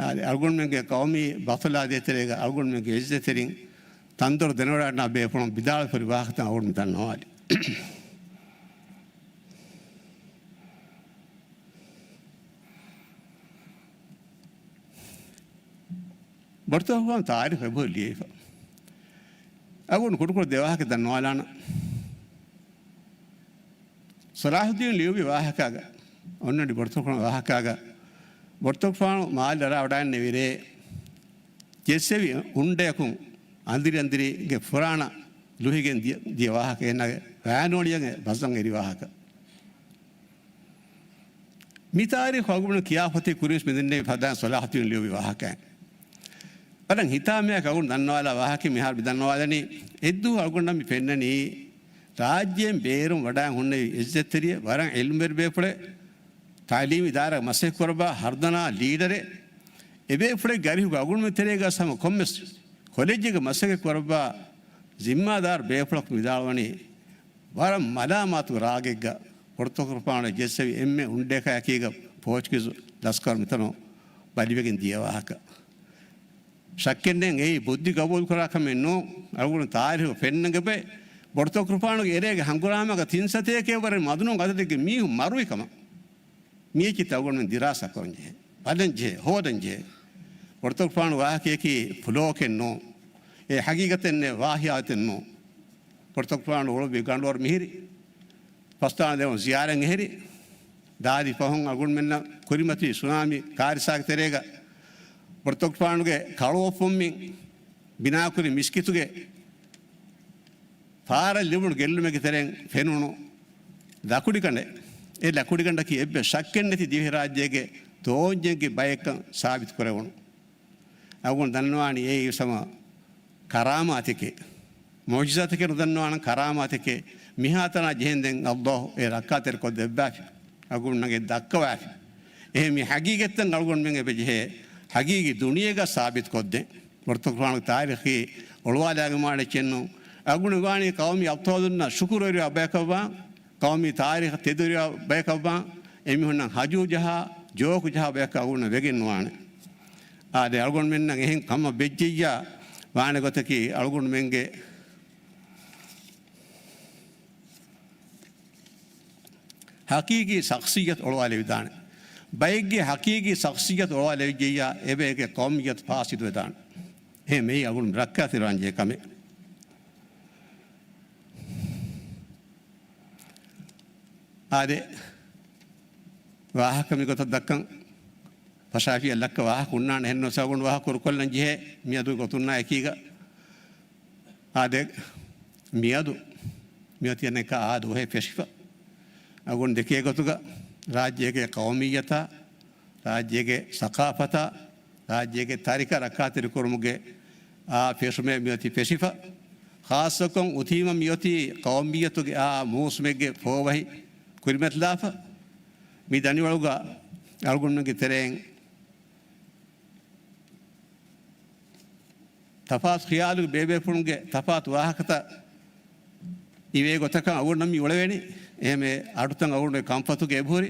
އާދެ، އަޅުގަނޑުމެންގެ ޤައުމީ ބަފަލާ ދޭތެރޭގަ އަޅުގަނޑުމެންގެ އިއްޒަތްތެރިން ތަންދޮރު ދެނެވަޑައިގަންނަވާ ބޭފުޅުން ވިދާޅުވެފައި ހުރި ވާހަކަތައް އަޅުގަނޑު ދަންނަވާލި. ބޮޑުތަކުރާން ތާރީޚު އެބަހުރި ލިޔެފަ. އަޅުގަނޑު ކުޑަކުޑަ ދެ ވާހަކަ ދަންނަވާލާނަން. ޞަލާޙުއްދީން ލިޔުއްވި ވާހަކާގަ، އޮންނަނީ ބޮޑުތަކުރާން ވާހަކާގަ، ބޮޑުތަކުރާން މާލެ އަރާވަޑައިގަންނަވިރޭ، ޖެއްސެވި އުނޑަޔަކުން އަނދިރި އަނދިރީގެ ފުރާނަ ލުހިގެން ދިޔަ، ދިޔަ ވާހަކަ، އޭނާގެ ވަޔާނޯޅިއަށް ބަސްއަން އެރި ވާހަކަ. މި ތާރީޚު އަޅުގަނޑު ކިޔާފަތި ކުރިންސް މިދެންނެވި ފަދައިން ޞަލާޙުއްދީން ލިޔުއްވި ވާހަކައެއް. ވަރަށް ހިތާމަޔަކަށް އަޅުގަނޑު ދަންނަވާލާ ވާހަކަ މިހާރު މި ދަންނަވާލަނީ. އެއްދުވަހު އަޅުގަނޑަށް މި ފެންނަނީ ރާއްޖޭން ބޭރުން ވަޑައި ހުންނެވި އިއްޒަތްތެރިއެއް، ވަރަށް އިލްމުވެރި ބޭފުޅެއް، ތަޢުލީމީ އިދާރާގަ މަސައްކަތް ކުރައްވާ ހަރުދަނާ ލީޑަރެއް، އެބޭފުޅެއްގެ އަރިހުގަ އަޅުގަނޑުމެން ތެރޭގަ ހަމަ ކޮންމެސް ކޮލެޖެއްގަ މަސައްކަތް ކުރައްވާ ޒިންމާދާރު ބޭފުޅަކު ވިދާޅުވަނީ، ވަރަށް މަލާމާތު ރާގެއްގަ ބޮޑުތަކުރުފާނު ޖެއްސެވި އެންމެ އުނޑަޔަކާ އެކީގަ ޕޯޗުގީޒު ލަސްކަރު މިތަނުން ބަލިވެގެން ދިޔަ ވާހަކަ. ޝައްކެއް ނެތް، އެއީ ބުއްދި ގަބޫލުކުރާ ކަމެއް ނޫން. އަޅުގަނޑު ތާރީޚު ފެންނަން އެބައި ބޮޑުތަކުރުފާނުގެ އެރޭގެ ހަނގުރާމައިގަ ތިން ސަތޭކައެއް ވަރަށް މަދުނު ގަދަދެއްގެ މީހުން މަރުވި ކަމަށް. މިއެއްޗިތައް އަޅުގަނޑުމެން ދިރާސާ ކުރަން ޖެހޭ، ބަލަން ޖެހޭ، ހޯދަން ޖެހޭ. ބޮޑުތަކުރުފާނު ވާހަކަޔަކީ ފުލޯކެއް ނޫން. އެ ހަގީގަތެއް ނެތް، ވާހިޔާތެއް ނޫން. ބޮޑުތަކުރުފާނު އުޅުއްވި ގަނޑުވަރު މިހިރި، ފަސްދާން ދެވުން ޒިޔާރަތް އެހެރި، ދާދި ފަހުން އަޅުގަނޑުމެންނަށް ކުރިމަތި ސުނާމީ ކާރިސާގެ ތެރޭގަ ބޮޑުތަކުރުފާނުގެ ކަޅުއޮށްފުންމިން ބިނާކުރި މިސްކިތުގެ ފާރަށް ލިބުނު ގެއްލުމެއްގެ ތެރެއިން ފެނުނު ލަކުޑިގަނޑެއް. އެ ލަކުޑިގަނޑަކީ އެއްވެސް ޝައްކެއް ނެތި ދިވެހިރާއްޖޭގެ ތޯންޏެއްގެ ބައެއްކަން ސާބިތު ކުރެވުނު. އަޅުގަނޑު ދަންނަވާނީ އެއީ ހަމަ ކަރާމާތެކޭ. މުޢުޖިޒާތެކޭ ނުދަންނަވާނަން، ކަރާމާތެކޭ. މިހާތަނާ ޖެހެންދެން ﷲ އެ ރައްކާތެރިކޮށްދެއްވާފި. އަޅުގަނޑުމެންނަށް ދައްކަވާފި. އެހެން މި ހަގީގަތްތައް އަޅުގަނޑުމެން އެބަ ޖެހޭ ހަގީގީ ދުނިޔޭގަ ސާބިތުކޮށްދޭން. ބޮޑުތަކުރުފާނުގެ ތާރީޚީ އޮޅުވާލާގެންވާނެ އެއްޗެއްނު. އަޅުގަނޑު ވާނީ ޤައުމީ އަބްޠާލުންނަށް ޝުކުރުވެރިވާ ބަޔަކަށްވާން، ޤައުމީ ތާރީޚަށް ތެދުވެރިވާ ބަޔަކަށްވާން، އެމީހުންނަށް ހަޖޫ ޖަހާ، ޖޯކު ޖަހާ ބަޔަކަށް އަޅުގަނޑު ވެގެން ނުވާނެ. އާދެ، އަޅުގަނޑުމެންނަށް އެހެން ކަމަށް ވެއްޖެއްޔާ ވާނެ ގޮތަކީ އަޅުގަނޑުމެންގެ ހަޤީޤީ ޝަޚްޞިއްޔަތު އޮޅުވާލެވިދާނެ. ބައެއްގެ ހަޤީޤީ ޝަޚްޞިއްޔަތު އޮޅުވާލެވިއްޖެއްޔާ، އެބައެއްގެ ޤައުމިއްޔަތު ފާސިދުވެދާނެ. އެހެން މެއީ އަޅުގަނޑު ރައްކާތެރިވާންޖެހޭ ކަމެއް. އާދެ، ވާހަކަ މިގޮތަށް ދައްކަން ފަށާފިއްޔާ ލައްކަ ވާހަކަ ހުންނާނެ. އެހެންނަމަވެސް އަޅުގަނޑު ވާހަކަ ކުރުކޮށްލަން ޖެހޭ މިއަދު ގޮތުންނާ އެކީގަ. އާދެ، މިއަދު މިއޮތީ އަނެއްކާ އާ ދުވަހެއް ފެށިފަ. އަޅުގަނޑު ދެކޭ ގޮތުގަ ރާއްޖޭގެ ޤައުމިއްޔަތާ، ރާއްޖޭގެ ސަޤާފަތާ، ރާއްޖޭގެ ތާރީޚާ ރައްކާތެރިކުރުމުގެ އާ ފެށުމެއް މިއޮތީ ފެށިފަ. ޚާއްޞަކޮށް އުތީމަ މިއޮތީ ޤައުމިއްޔަތުގެ އާ މޫސުމެއްގެ ފޯވަހި ކުރިމަތިލާފަ. މި ދަނިވަޅުގަ އަޅުގަނޑުމެންގެ ތެރެއިން ތަފާތު ޚިޔާލުގެ ބޭބޭފުޅުންގެ ތަފާތު ވާހަކަތައް އިވޭ ގޮތަކަށް އަޅުގަނޑަށް މި އުޅެވޭނީ. އެހެންވެ، އަޑުތައް އަޅުގަނޑުގެ ކަންފަތުގަ އެބަހުރި.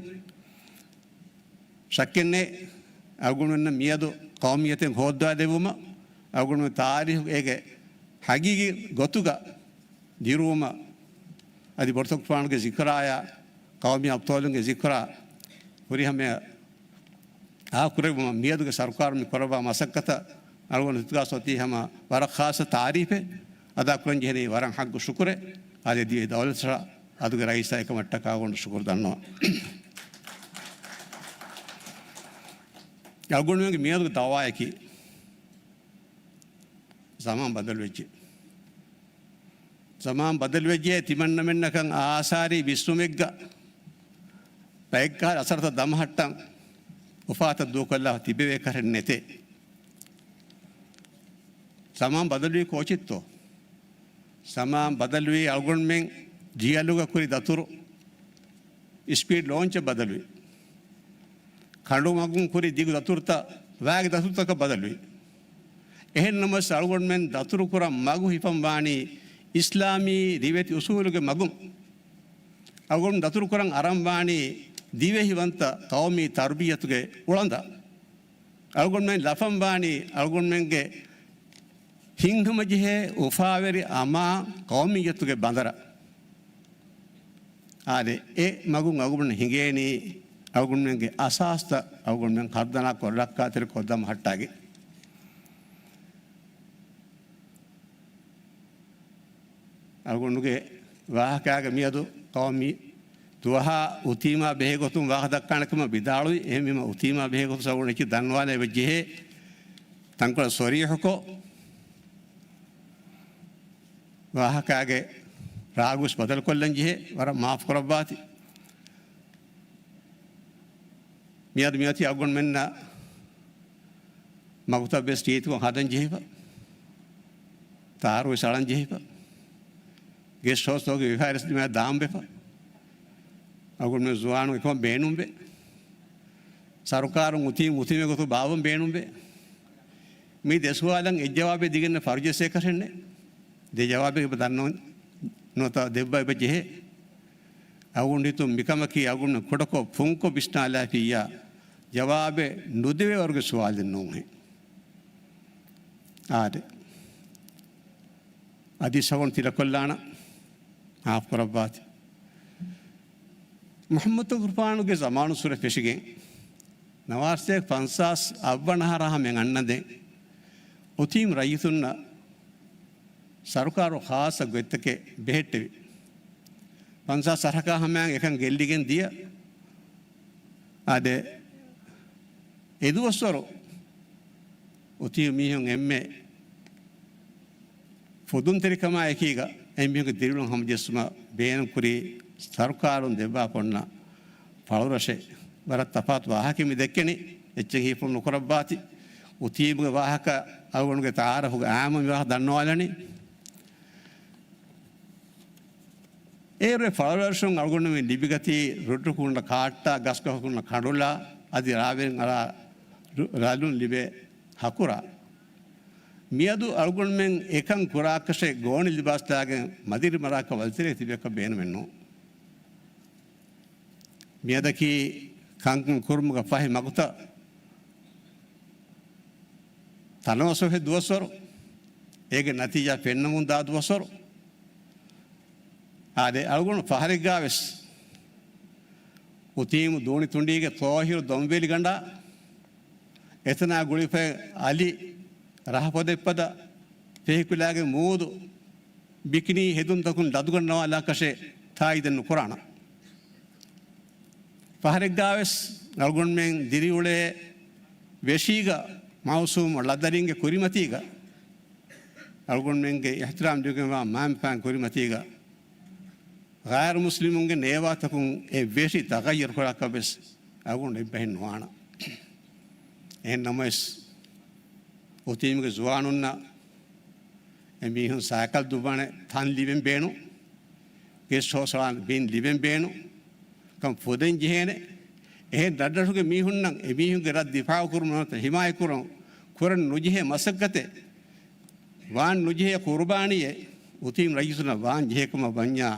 ޝައްކެއްނެތް، އަޅުގަނޑުމެންނަށް މިއަދު ޤައުމިއްޔަތެއް ހޯއްދަވާ ދެއްވުމަށް، އަޅުގަނޑުމެން ތާރީޚު އޭގެ ހަގީގީ ގޮތުގަ ދިރުވުމަށް، އަދި ބޮޑުތަކުރުފާނުގެ ޒިކުރާއާ، ޤައުމީ އަބްޠާލުންގެ ޒިކުރާ ފުރިހަމަޔަށް އާކުރެއްވުމަށް މިއަދުގެ ސަރުކާރުން މި ކުރައްވާ މަސައްކަތަށް އަޅުގަނޑު ހިތުގަ އޮތީ ހަމަ ވަރަށް ޚާއްޞަ ތާރީފެއް އަދާކުރަން ޖެހެނީ ވަރަށް ޙައްޤު ޝުކުރެއް. އާދެ، ދިވެހި ދައުލަތަށް އަދުގެ ރައީސާ އެކަމަށްޓަކާ އަޅުގަނޑު ޝުކުރު ދަންނަވަން. އަޅުގަނޑުމެންގެ މިއަދުގެ ދައުވާއަކީ ޒަމާން ބަދަލުވެއްޖެ. ޒަމާން ބަދަލުވެއްޖެ. ތިމަންނަމެންނަކަށް އާސާރީ ވިސްނުމެއްގަ ބައެއްކަހަލަ އަސަރުތައް ދަމަހައްޓަން އުފާތައް ދޫކޮށްލާ ތިބެވޭކަށެއް ނެތޭ. ޒަމާން ބަދަލުވީ ކޯޗެއްތޯ؟ ޒަމާން ބަދަލުވީ އަޅުގަނޑުމެން ޖީއެލްއުގަ ކުރި ދަތުރު ސްޕީޑް ލޯންޗަށް ބަދަލުވި. ކަނޑު މަގުން ކުރި ދިގު ދަތުރުތައް ވާގި ދަތުރުތަކަށް ބަދަލުވި. އެހެން ނަމަވެސް އަޅުގަނޑުމެން ދަތުރު ކުރަން މަގު ހިފަން ވާނީ އިސްލާމީ ރިވެތި އުސޫލުގެ މަގުން. އަޅުގަނޑު ދަތުރު ކުރަން އަރަން ވާނީ ދިވެހިވަންތަ ޤައުމީ ތަރުބިއްޔަތުގެ އުޅަނދަށް. އަޅުގަނޑުމެން ލަފަން ވާނީ އަޅުގަނޑުމެންގެ ހިތްހަމަޖެހޭ އުފާވެރި އަމާ ޤައުމިއްޔަތުގެ ބަނދަރަށް. އާދެ، އެ މަގުން އަޅުގަނޑު ހިނގޭނީ އަޅުގަނޑުމެންގެ އަސާސްތައް އަޅުގަނޑުމެން ހަރުދަނާކޮށް ރައްކާތެރިކޮށް ދަމަހައްޓާގެން. އަޅުގަނޑުގެ ވާހަކާގެ މިއަދު ޤައުމީ ދުވަހާ އުތީމާ ބެހޭގޮތުން ވާހަކަ ދައްކާނެ ކަމަށް ވިދާޅުވި. އެހެންވީމަ އުތީމާ ބެހޭގޮތުން އަޅުގަނޑަކީ ދަންނަވާލެވި ޖެހޭ ތަންކޮޅެއް ސޮރީޙުކޮށް، ވާހަކާގެ ރާގުވެސް ބަދަލުކޮށްލަން ޖެހޭ. ވަރަށް މާފު ކުރައްވާތި. މިއަދު މިއޮތީ އަޅުގަނޑުމެންނަށް މަގުތައް ވެސް ރީތިކޮށް ހަދަން ޖެހިފަ، ތާރު ވެސް އަޅަން ޖެހިފަ، ގެސްޓް ހައުސްތަކުގެ ވިހާރަސް ދިމާ ދާން ވެފަ، އަޅުގަނޑުމެން ޒުވާނުން އެކަމަށް ބޭނުންވޭ. ސަރުކާރުން އުތީ އުތީމެއް ގޮތުން ބާއްވަން ބޭނުންވޭ. މި ދެ ސުވާލަށް އެއް ޖަވާބެއް ދިގެންނަ ފަރުޖެސޭކަށެއްނެ. ދެ ޖަވާބެއް އެބަ ދަންނަ ނުވަތަ ދެއްވަ އެބަ ޖެހޭ. އަޅުގަނޑު ހިތުން މިކަމަކީ އަޅުގަނޑު ކުޑަކޮށް ފުންކޮށް ވިސްނާލާފިއްޔާ ޖަވާބެއް ނުދެވޭ ވަރުގެ ސުވާލެއް ނޫންހެން. އާދެ. އަދި ސަވަން ތިލަކޮށްލާނަ މާފު ކުރައްވާތި. މުޙައްމަދު ތަކުރުފާނުގެ ޒަމާނުއްސުރެ ފެށިގެން ނަވާރަސަތޭކަ ފަންސާސް އަށްވަނަ އަހަރާ ހަމައަށް އަންނަންދެން އުތީމް ރައްޔިތުންނަށް ސަރުކާރު ޚާއްޞަ ގޮތްތަކެއް ބެހެއްޓެވި. ފަންސާސް އަހަރަކާ ހަމައަށް އެކަން ގެއްލިގެން ދިޔަ. އާދެ، އެދުވަސްވަރު އުތީމް މީހުން އެންމެ ފުދުންތެރިކަމާ އެކީގަ އެމީހުންގެ ދިރިއުޅުން ހަމަޖެއްސުމަށް ބޭނުންކުރީ ސަރުކާރުން ދެއްވާފަ އޮންނަ ފަޅުރަށެއް. ވަރަށް ތަފާތު ވާހަކައެއް މި ދެއްކެނީ. އެއްޗެއް ހީފުޅު ނުކުރައްވާތި. އުތީމްގެ ވާހަކަ އަޅުގަނޑުގެ ތައާރަފުގެ އާއްމު މި ވާހަކަ ދަންނަވާލަނީ. އޭރު ފަޅުރަށުން އަޅުގަނޑުމެން ލިބިގަތީ ރުއްޓުކުންނަ ކާއްޓާ، ގަސްގަހުގަ ހުންނަ ކަނޑުލާ، އަދި ރާވެރިން އަރާ ރު-، ރަލުން ލިބޭ ހަކުރާ. މިއަދު އަޅުގަނޑުމެން އެކަން ކުރާކަށެއް ގޯނި ލިބާސް ލާގެން މަދިރި މަރާކަށް ވަލިތެރޭ ތިބޭކަށް ބޭނުމެއް ނޫން. މިއަދަކީ ކަންކަން ކުރުމުގަ ފަހި މަގުތައް ތަނަވަސްވެފައި ދުވަސްވަރު، އޭގެ ނަތީޖާ ފެންނަމުން ދާ ދުވަސްވަރު. އާދެ، އަޅުގަނޑު ފަހަރެއްގާވެސް އުތީމް ދޫނި ތުނޑީގެ ތޯހިރު ދޮންވެލިގަނޑާ، އެތަނާ ގުޅިފައި އަލި ރަހަފޮދެއްފަދަ ފެހިކުލާގެ މޫދު ބިކިނީ ހެދުންތަކުން ލަދުގަންނަވާލާކަށެއް ތާއީދެއް ނުކުރާނަން. ފަހަރެއްގާވެސް އަޅުގަނޑުމެން ދިރިއުޅޭ ވެށީގަ މައުސޫމް ޅަދަރިންގެ ކުރިމަތީގަ، އަޅުގަނޑުމެންގެ އިޙްތިރާމް ދެވިގެންވާ މައިންބަފައިން ކުރިމަތީގަ، ޣައިރު މުސްލިމުންގެ ނޭވާތަކުން އެ ވެށި ތަޣައްޔަރު ކުރާކަށްވެސް އަޅުގަނޑު އެއްބަހެއް ނުވާނަން. އެހެން ނަމަވެސް، އުތީމްގެ ޒުވާނުންނަށް އެމީހުން ސައިކަލް ދުއްވާނެ ތަން ލިބެން ބޭނުން، ގެސްޓް ހައުސް އަޅާނެ ބިން ލިބެން ބޭނުން ކަން ފުދެން ޖެހޭނެ. އެހެން ރަށްރަށުގެ މީހުންނަށް އެމީހުންގެ ރަށް ދިފާއު ކުރުމަށް ނުވަތަ ހިމާޔަތް ކުރަން ކުރަން ނުޖެހޭ މަސައްކަތެއް، ވާން ނުޖެހޭ ޤުރުބާނީއެއް އުތީމް ރައްޔިތުންނަށް ވާން ޖެހޭ ކަމަށް ވަންޏާ،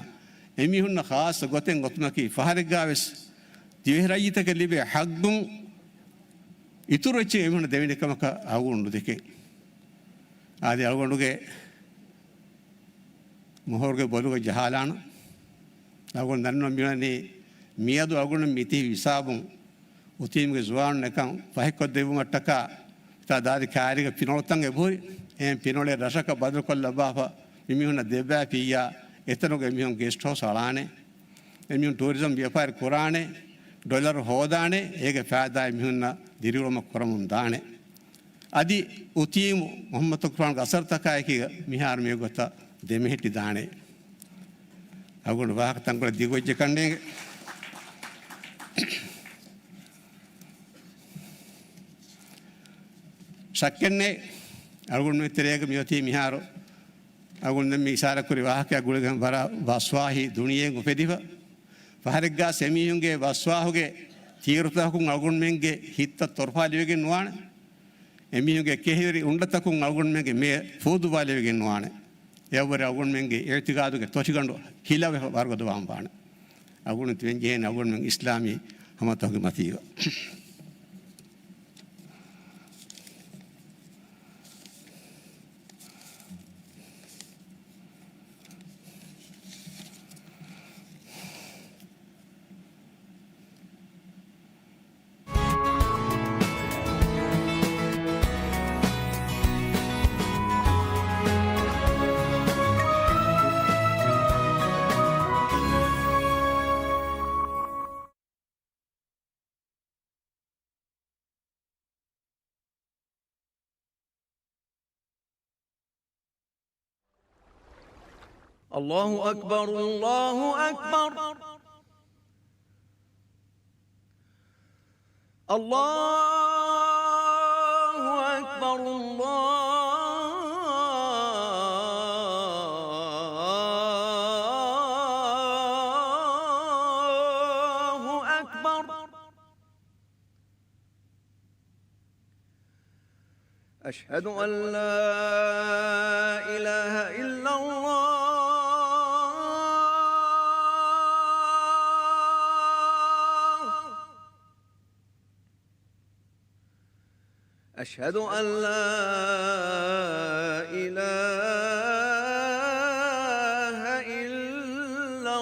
އެމީހުންނަށް ޚާއްޞަ ގޮތެއް އޮތުމަކީ ފަހަރެއްގާވެސް ދިވެހި ރައްޔިތަކަށް ލިބޭ ޙައްޤުން އިތުރު އެއްޗެއް އެމީހުންނަށް ދެވޭނެ ކަމަކަށް އަޅުގަނޑު ނުދެކޭ. އާދެ، އަޅުގަނޑުގެ މޮހޮރުގެ ބޮލުގަ ޖަހާލާނަން. އަޅުގަނޑު ދަންނަވަން މިވަނީ، މިއަދު އަޅުގަނޑު މިތިބި ހިސާބުން އުތީމްގެ ޒުވާނުން އެކަން ފަހިކޮށްދެއްވުމަށްޓަކާ ތާ ދާދި ކާރީގެ ފިނޮޅުތައް އެބަހުރި. އެހެން ފިނޮޅެއް ރަށަކަށް ބަދަލުކޮށްލައްވާފަ މިމީހުންނަށް ދެއްވާފިއްޔާ، އެތަނުގެ މީހުން ގެސްޓް ހައުސް އަޅާނެ. އެމީހުން ޓޫރިޒަމް ވިޔަފާރި ކުރާނެ. ޑޮލަރު ހޯދާނެ. އޭގެ ފައިދާއެއް މީހުންނަށް ދިރިއުޅުމަށް ކުރަމުން ދާނެ. އަދި އުތީމު މުޙައްމަދު ތުކުރާންގެ އަސަރުތަކާއެކީގަ މިހާރު މިވަގުތަށް ދެމެހެއްޓި ދާނެ. އަގުން ވާހަކަ ތަންކޮޅެއް ދިގުވެއްޖެ ކަންނޭނގެ. ޝައްކެއްނެތް، އަޅުގަނޑުމެން ތެރޭގަ މިއޮތީ މިހާރު އަޅުގަނޑުމެން މި އިޝާރާތްކުރި ވާހަކައާ ގުޅިގެން ވަރަށް ވަސްވާހީ ދުނިޔެއިން އުފެދިފަ. ފަހަރެއްގާސް އެމީހުންގެ ވަސްވާހުގެ ތީރުތަކުން އަޅުގަނޑުމެންގެ ހިތްތައް ތޮރުފާލެވިގެން ނުވާނެ. އެމީހުންގެ ކެހިވެރި އުނޑަތަކުން އަޅުގަނޑުމެންގެ މޭ ފޫދުވާލެވިގެން ނުވާނެ. އެއަށްވުރެ އަޅުގަނޑުމެންގެ އިޢުތިޤާދުގެ ތޮށިގަނޑު ހިލަވެފަ ވަރުގަދަ ވާން ވާނެ. އަޅުގަނޑު ތިބެން ޖެހޭނެ އަޅުގަނޑުމެން އިސްލާމީ ހަމަތަކުގެ މަތީގަ. الله أكبر، الله أكبر. الله أكبر، الله أكبر. أشهد أن لا إله إلا الله. أشهد أن لا إله إلا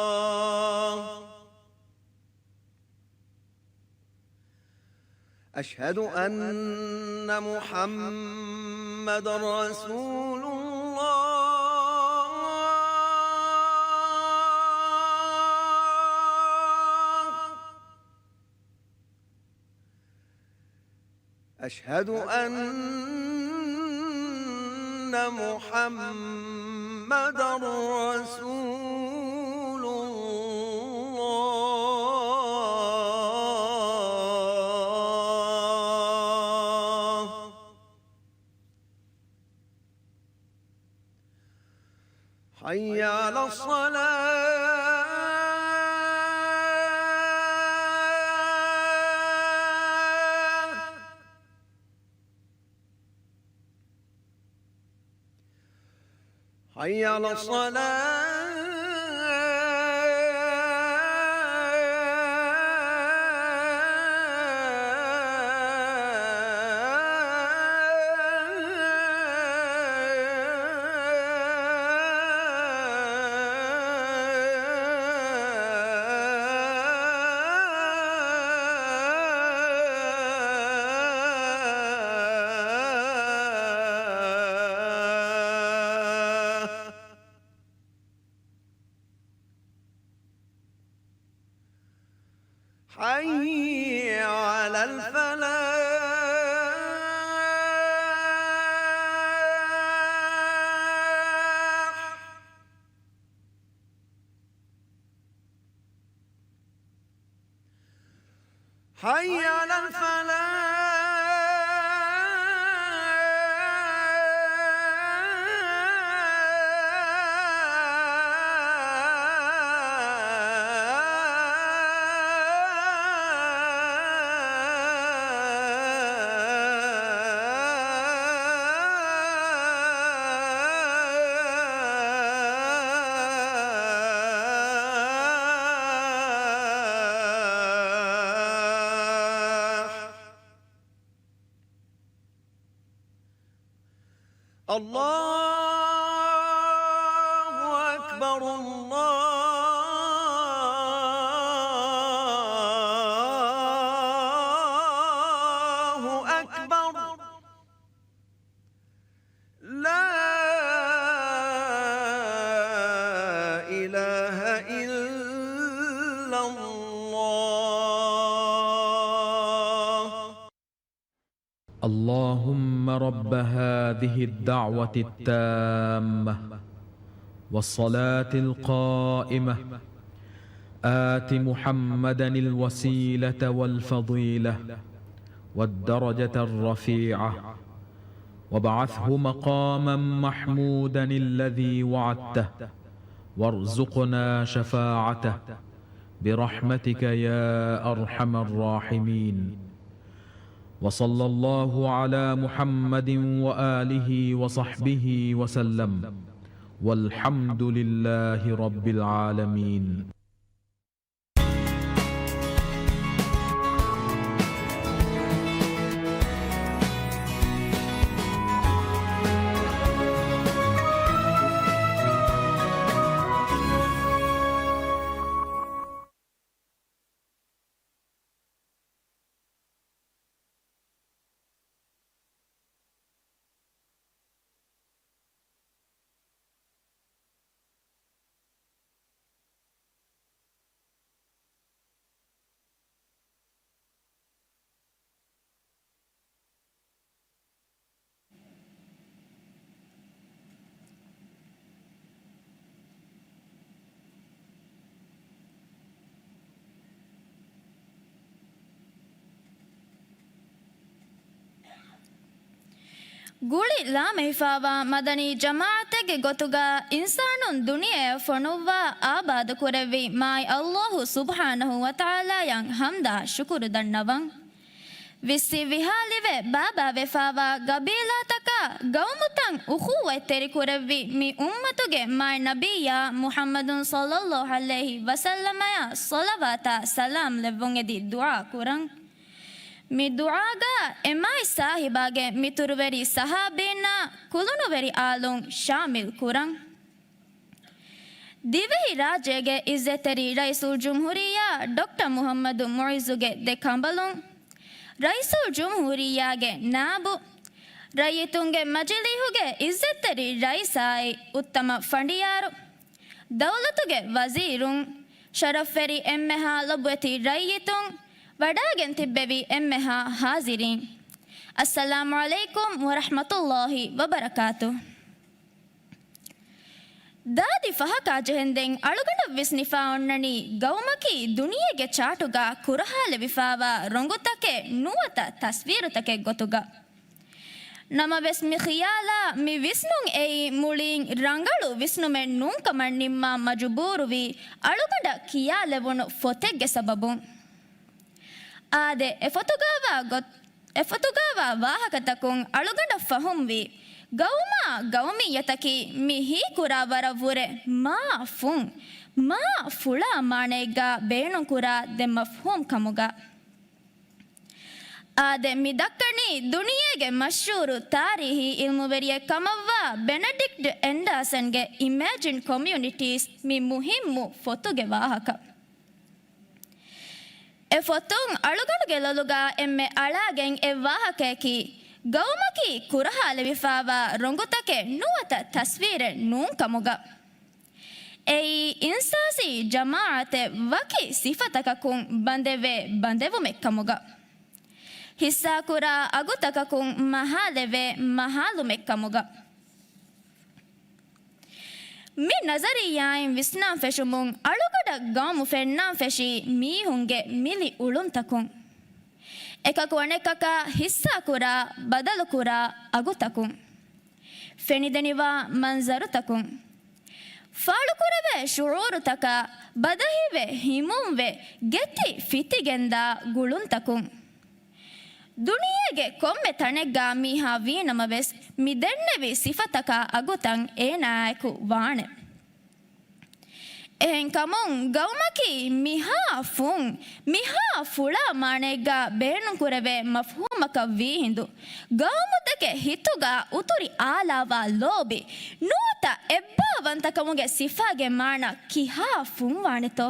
الله. أشهد أن محمدا رسول الله. أشهد أن محمدا رسول الله. حي على الصلاة. حي على الصلاة. حي على الفلاح. حي على الفلاح. الله أكبر، الله رب هذه الدعوة التامة والصلاة القائمة، آت محمدا الوسيلة والفضيلة والدرجة الرفيعة، وابعثه مقاما محمودا الذي وعدته، وارزقنا شفاعته برحمتك يا أرحم الراحمين. وصلى الله على محمد وآله وصحبه وسلم. والحمد لله رب العالمين. ގުޅި ލާމެހިފާވާ މަދަނީ ޖަމާޢަތެއްގެ ގޮތުގަ އިންސާނުން ދުނިޔެއަށް ފޮނުއްވާ އާބާދުކުރެއްވި މާތް ﷲ ސުބްޙާނަހޫ ވަތަޢާލާޔަށް ޙަމްދާ ޝުކުރު ދަންނަވަން. ވިއްސި ވިހާލިވެ ބާބާވެފާވާ ގަބީލާތަކާ ގައުމުތައް އުޚޫވަތްތެރިކުރެއްވި މި އުއްމަތުގެ މާތް ނަބިއްޔާ މުޙައްމަދު ޞައްލައްލާހު ޢަލައިހި ވަސައްލަމަޔަށް ޞަލަވާތާ ސަލާމް ލެއްވުން އެދި ދުޢާ ކުރަން. މި ދުޢާގަ އެ މާތް ސާހިބާގެ މިތުރުވެރި ޞަޙާބީންނާ ކުލުނުވެރި އާލުން ޝާމިލް ކުރަން. ދިވެހި ރާއްޖޭގެ ޢިއްޒަތްތެރި ރައީސުލްޖުމްހޫރިއްޔާ ޑޮކްޓަރ މުޙައްމަދު މުޢިއްޒުގެ ދެ ކަނބަލުން، ރައީސުލްޖުމްހޫރިއްޔާގެ ނާއިބު، ރައްޔިތުންގެ މަޖިލީހުގެ ޢިއްޒަތްތެރި ރައީސާއި އުއްތަމަ ފަނޑިޔާރު، ދައުލަތުގެ ވަޒީރުން، ޝަރަފްވެރި އެންމެހާ ލޮބުވެތި ރައްޔިތުން، ވަޑައިގެން ތިއްބެވި އެންމެހާ ޙާޟިރީން، އައްސަލާމު ޢަލައިކުމް ވަރަޙްމަތުﷲ ވަބަރަކާތުހު. ދާދި ފަހަކާ ޖެހެންދެން އަޅުގަނޑަށް ވިސްނިފާ އޮންނަނީ ގައުމަކީ ދުނިޔޭގެ ޗާޓުގަ ކުރަހާލެވިފާވާ ރޮނގުތަކެއް ނުވަތަ ތަސްވީރުތަކެއް ގޮތުގަ. ނަމަވެސް މި ޚިޔާލާ މި ވިސްނުން އެއީ މުޅީން ރަނގަޅު ވިސްނުމެއް ނޫންކަމަށް ނިންމާ މަޖުބޫރުވީ އަޅުގަނޑަށް ކިޔާލެވުނު ފޮތެއްގެ ސަބަބުން. އާދެ، އެފޮތުގައިވާ ގޮތް-، އެފޮތުގައިވާ ވާހަކަތަކުން އަޅުގަނޑަށް ފަހުމްވީ، ގައުމާ ގައުމިއްޔަތަކީ މި ހީކުރާ ވަރަށްވުރެ މާ ފުން، މާ ފުޅާ މާނައެއްގަ ބޭނުންކުރާ ދެ މަފްހޫމް ކަމުގަ. އާދެ، މި ދައްކަނީ ދުނިޔޭގެ މަޝްހޫރު ތާރީހީ އިލްމުވެރިއެއް ކަމަށްވާ ބެނެޑިކްޓް އެންޑާސަންގެ އިމޭޖިން ކޮމިއުނިޓީސް މި މުހިއްމު ފޮތުގެ ވާހަކަ. އެ ފޮތުން އަޅުގަނޑުގެ ލޮލުގަ އެންމެ އަޅާގެން އެއް ވާހަކަޔަކީ، ގައުމަކީ ކުރަހާލެވިފާވާ ރޮނގުތަކެއް ނުވަތަ ތަސްވީރެއް ނޫން ކަމުގަ. އެއީ އިންސާސީ ޖަމާޢަތެއް ވަކި ސިފަތަކަކުން ބަނދެވޭ ބަނދެވުމެއް ކަމުގަ. ހިއްސާކުރާ އަގުތަކަކުން މަހާލެވޭ މަހާލުމެއް ކަމުގަ. މި ނަޒަރިއްޔާއިން ވިސްނާން ފެށުމުން އަޅުގަނޑަށް ގައުމު ފެންނާން ފެށީ މީހުންގެ މިލި އުޅުންތަކުން. އެކަކު އަނެކަކާ ހިއްސާކުރާ، ބަދަލުކުރާ އަގުތަކުން. ފެނިދެނިވާ މަންޒަރުތަކުން. ފާޅުކުރެވޭ ޝުޢޫރުތަކާ، ބަދަހިވެ، ހިމުންވެ، ގެތި ފިތިގެންދާ ގުޅުންތަކުން. ދުނިޔޭގެ ކޮންމެ ތަނެއްގަ މީހާ ވީނަމަވެސް، މި ދެންނެވި ސިފަތަކާ އަގުތައް އޭނާއެކު ވާނެ. އެހެންކަމުން، ގައުމަކީ މިހާ ފުން، މިހާ ފުޅާ މާނައެއްގަ ބޭނުންކުރެވޭ މަފްހޫމަކަށް ވީހިނދު، ގައުމުތަކެއް ހިތުގަ އުތުރި އާލާވާ ލޯބި، ނުވަތަ އެއްބާވަންތަކަމުގެ ސިފާގެ މާނަ ކިހާ ފުން ވާނެތޯ؟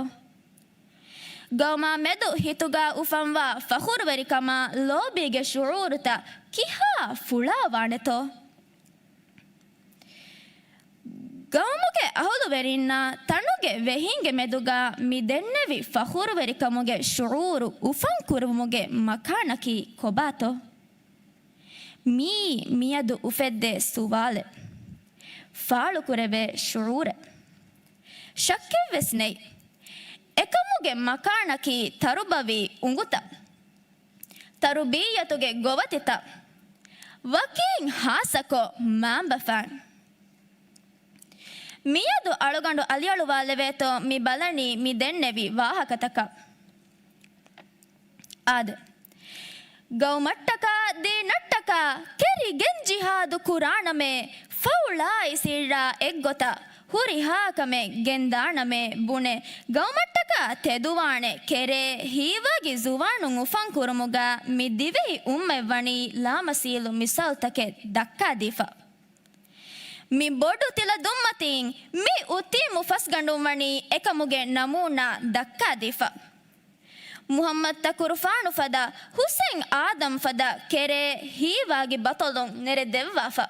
ގައުމާ މެދު ހިތުގަ އުފަންވާ ފަޚުރުވެރިކަމާ ލޯބީގެ ޝުޢޫރުތައް ކިހާ ފުޅާ ވާނެތޯ؟ ގައުމުގެ އަހުލުވެރިންނާ ތަނުގެ ވެހީންގެ މެދުގަ މި ދެންނެވި ފަޚުރުވެރިކަމުގެ ޝުޢޫރު އުފަންކުރުވުމުގެ މަކާނަކީ ކޮބާތޯ؟ މިއީ މިއަދު އުފެއްދޭ ސުވާލެއް. ފާޅުކުރެވޭ ޝުޢޫރެއް. ޝައްކެއްވެސް ނެތް. އެކަމުގެ މަކާނަކީ ތަރުބަވީ އުނގުތައް، ތަރުބިއްޔަތުގެ ގޮވަތިތައް، ވަކީން ހާއްސަކޮށް މާނބަފާން. މިއަދު އަޅުގަނޑު އަލިއަޅުވާލެވޭތޯ މި ބަލަނީ މި ދެންނެވި ވާހަކަތަކަށް. އާދެ. ގައުމަށްޓަކާ ދީނަށްޓަކާ ކެރިގެން ޖިހާދު ކުރާނަމޭ، ފައުޅާއި ސިއްރާ އެއްގޮތަށް ހުރިހާ ކަމެއް ގެންދާނަމޭ ބުނެ، ގައުމަށްޓަކާ ތެދުވާނެ ކެރޭ ހީވާގި ޒުވާނުން އުފަން ކުރުމުގަ މި ދިވެހި އުއްމަތް ވަނީ ލާމަސީލު މިސާލުތަކެއް ދައްކާދީފަ. މި ބޮޑު ތިލަ ދުންމަތީން މި އުތީމު ފަސްގަނޑުން ވަނީ އެކަމުގެ ނަމޫނާ ދައްކާދީފަ. މުޙައްމަދު ތަކުރުފާނު ފަދަ، ޙުސައިން އާދަމް ފަދަ ކެރޭ ހީވާގި ބަޠަލުން ނެރެދެއްވާފަ.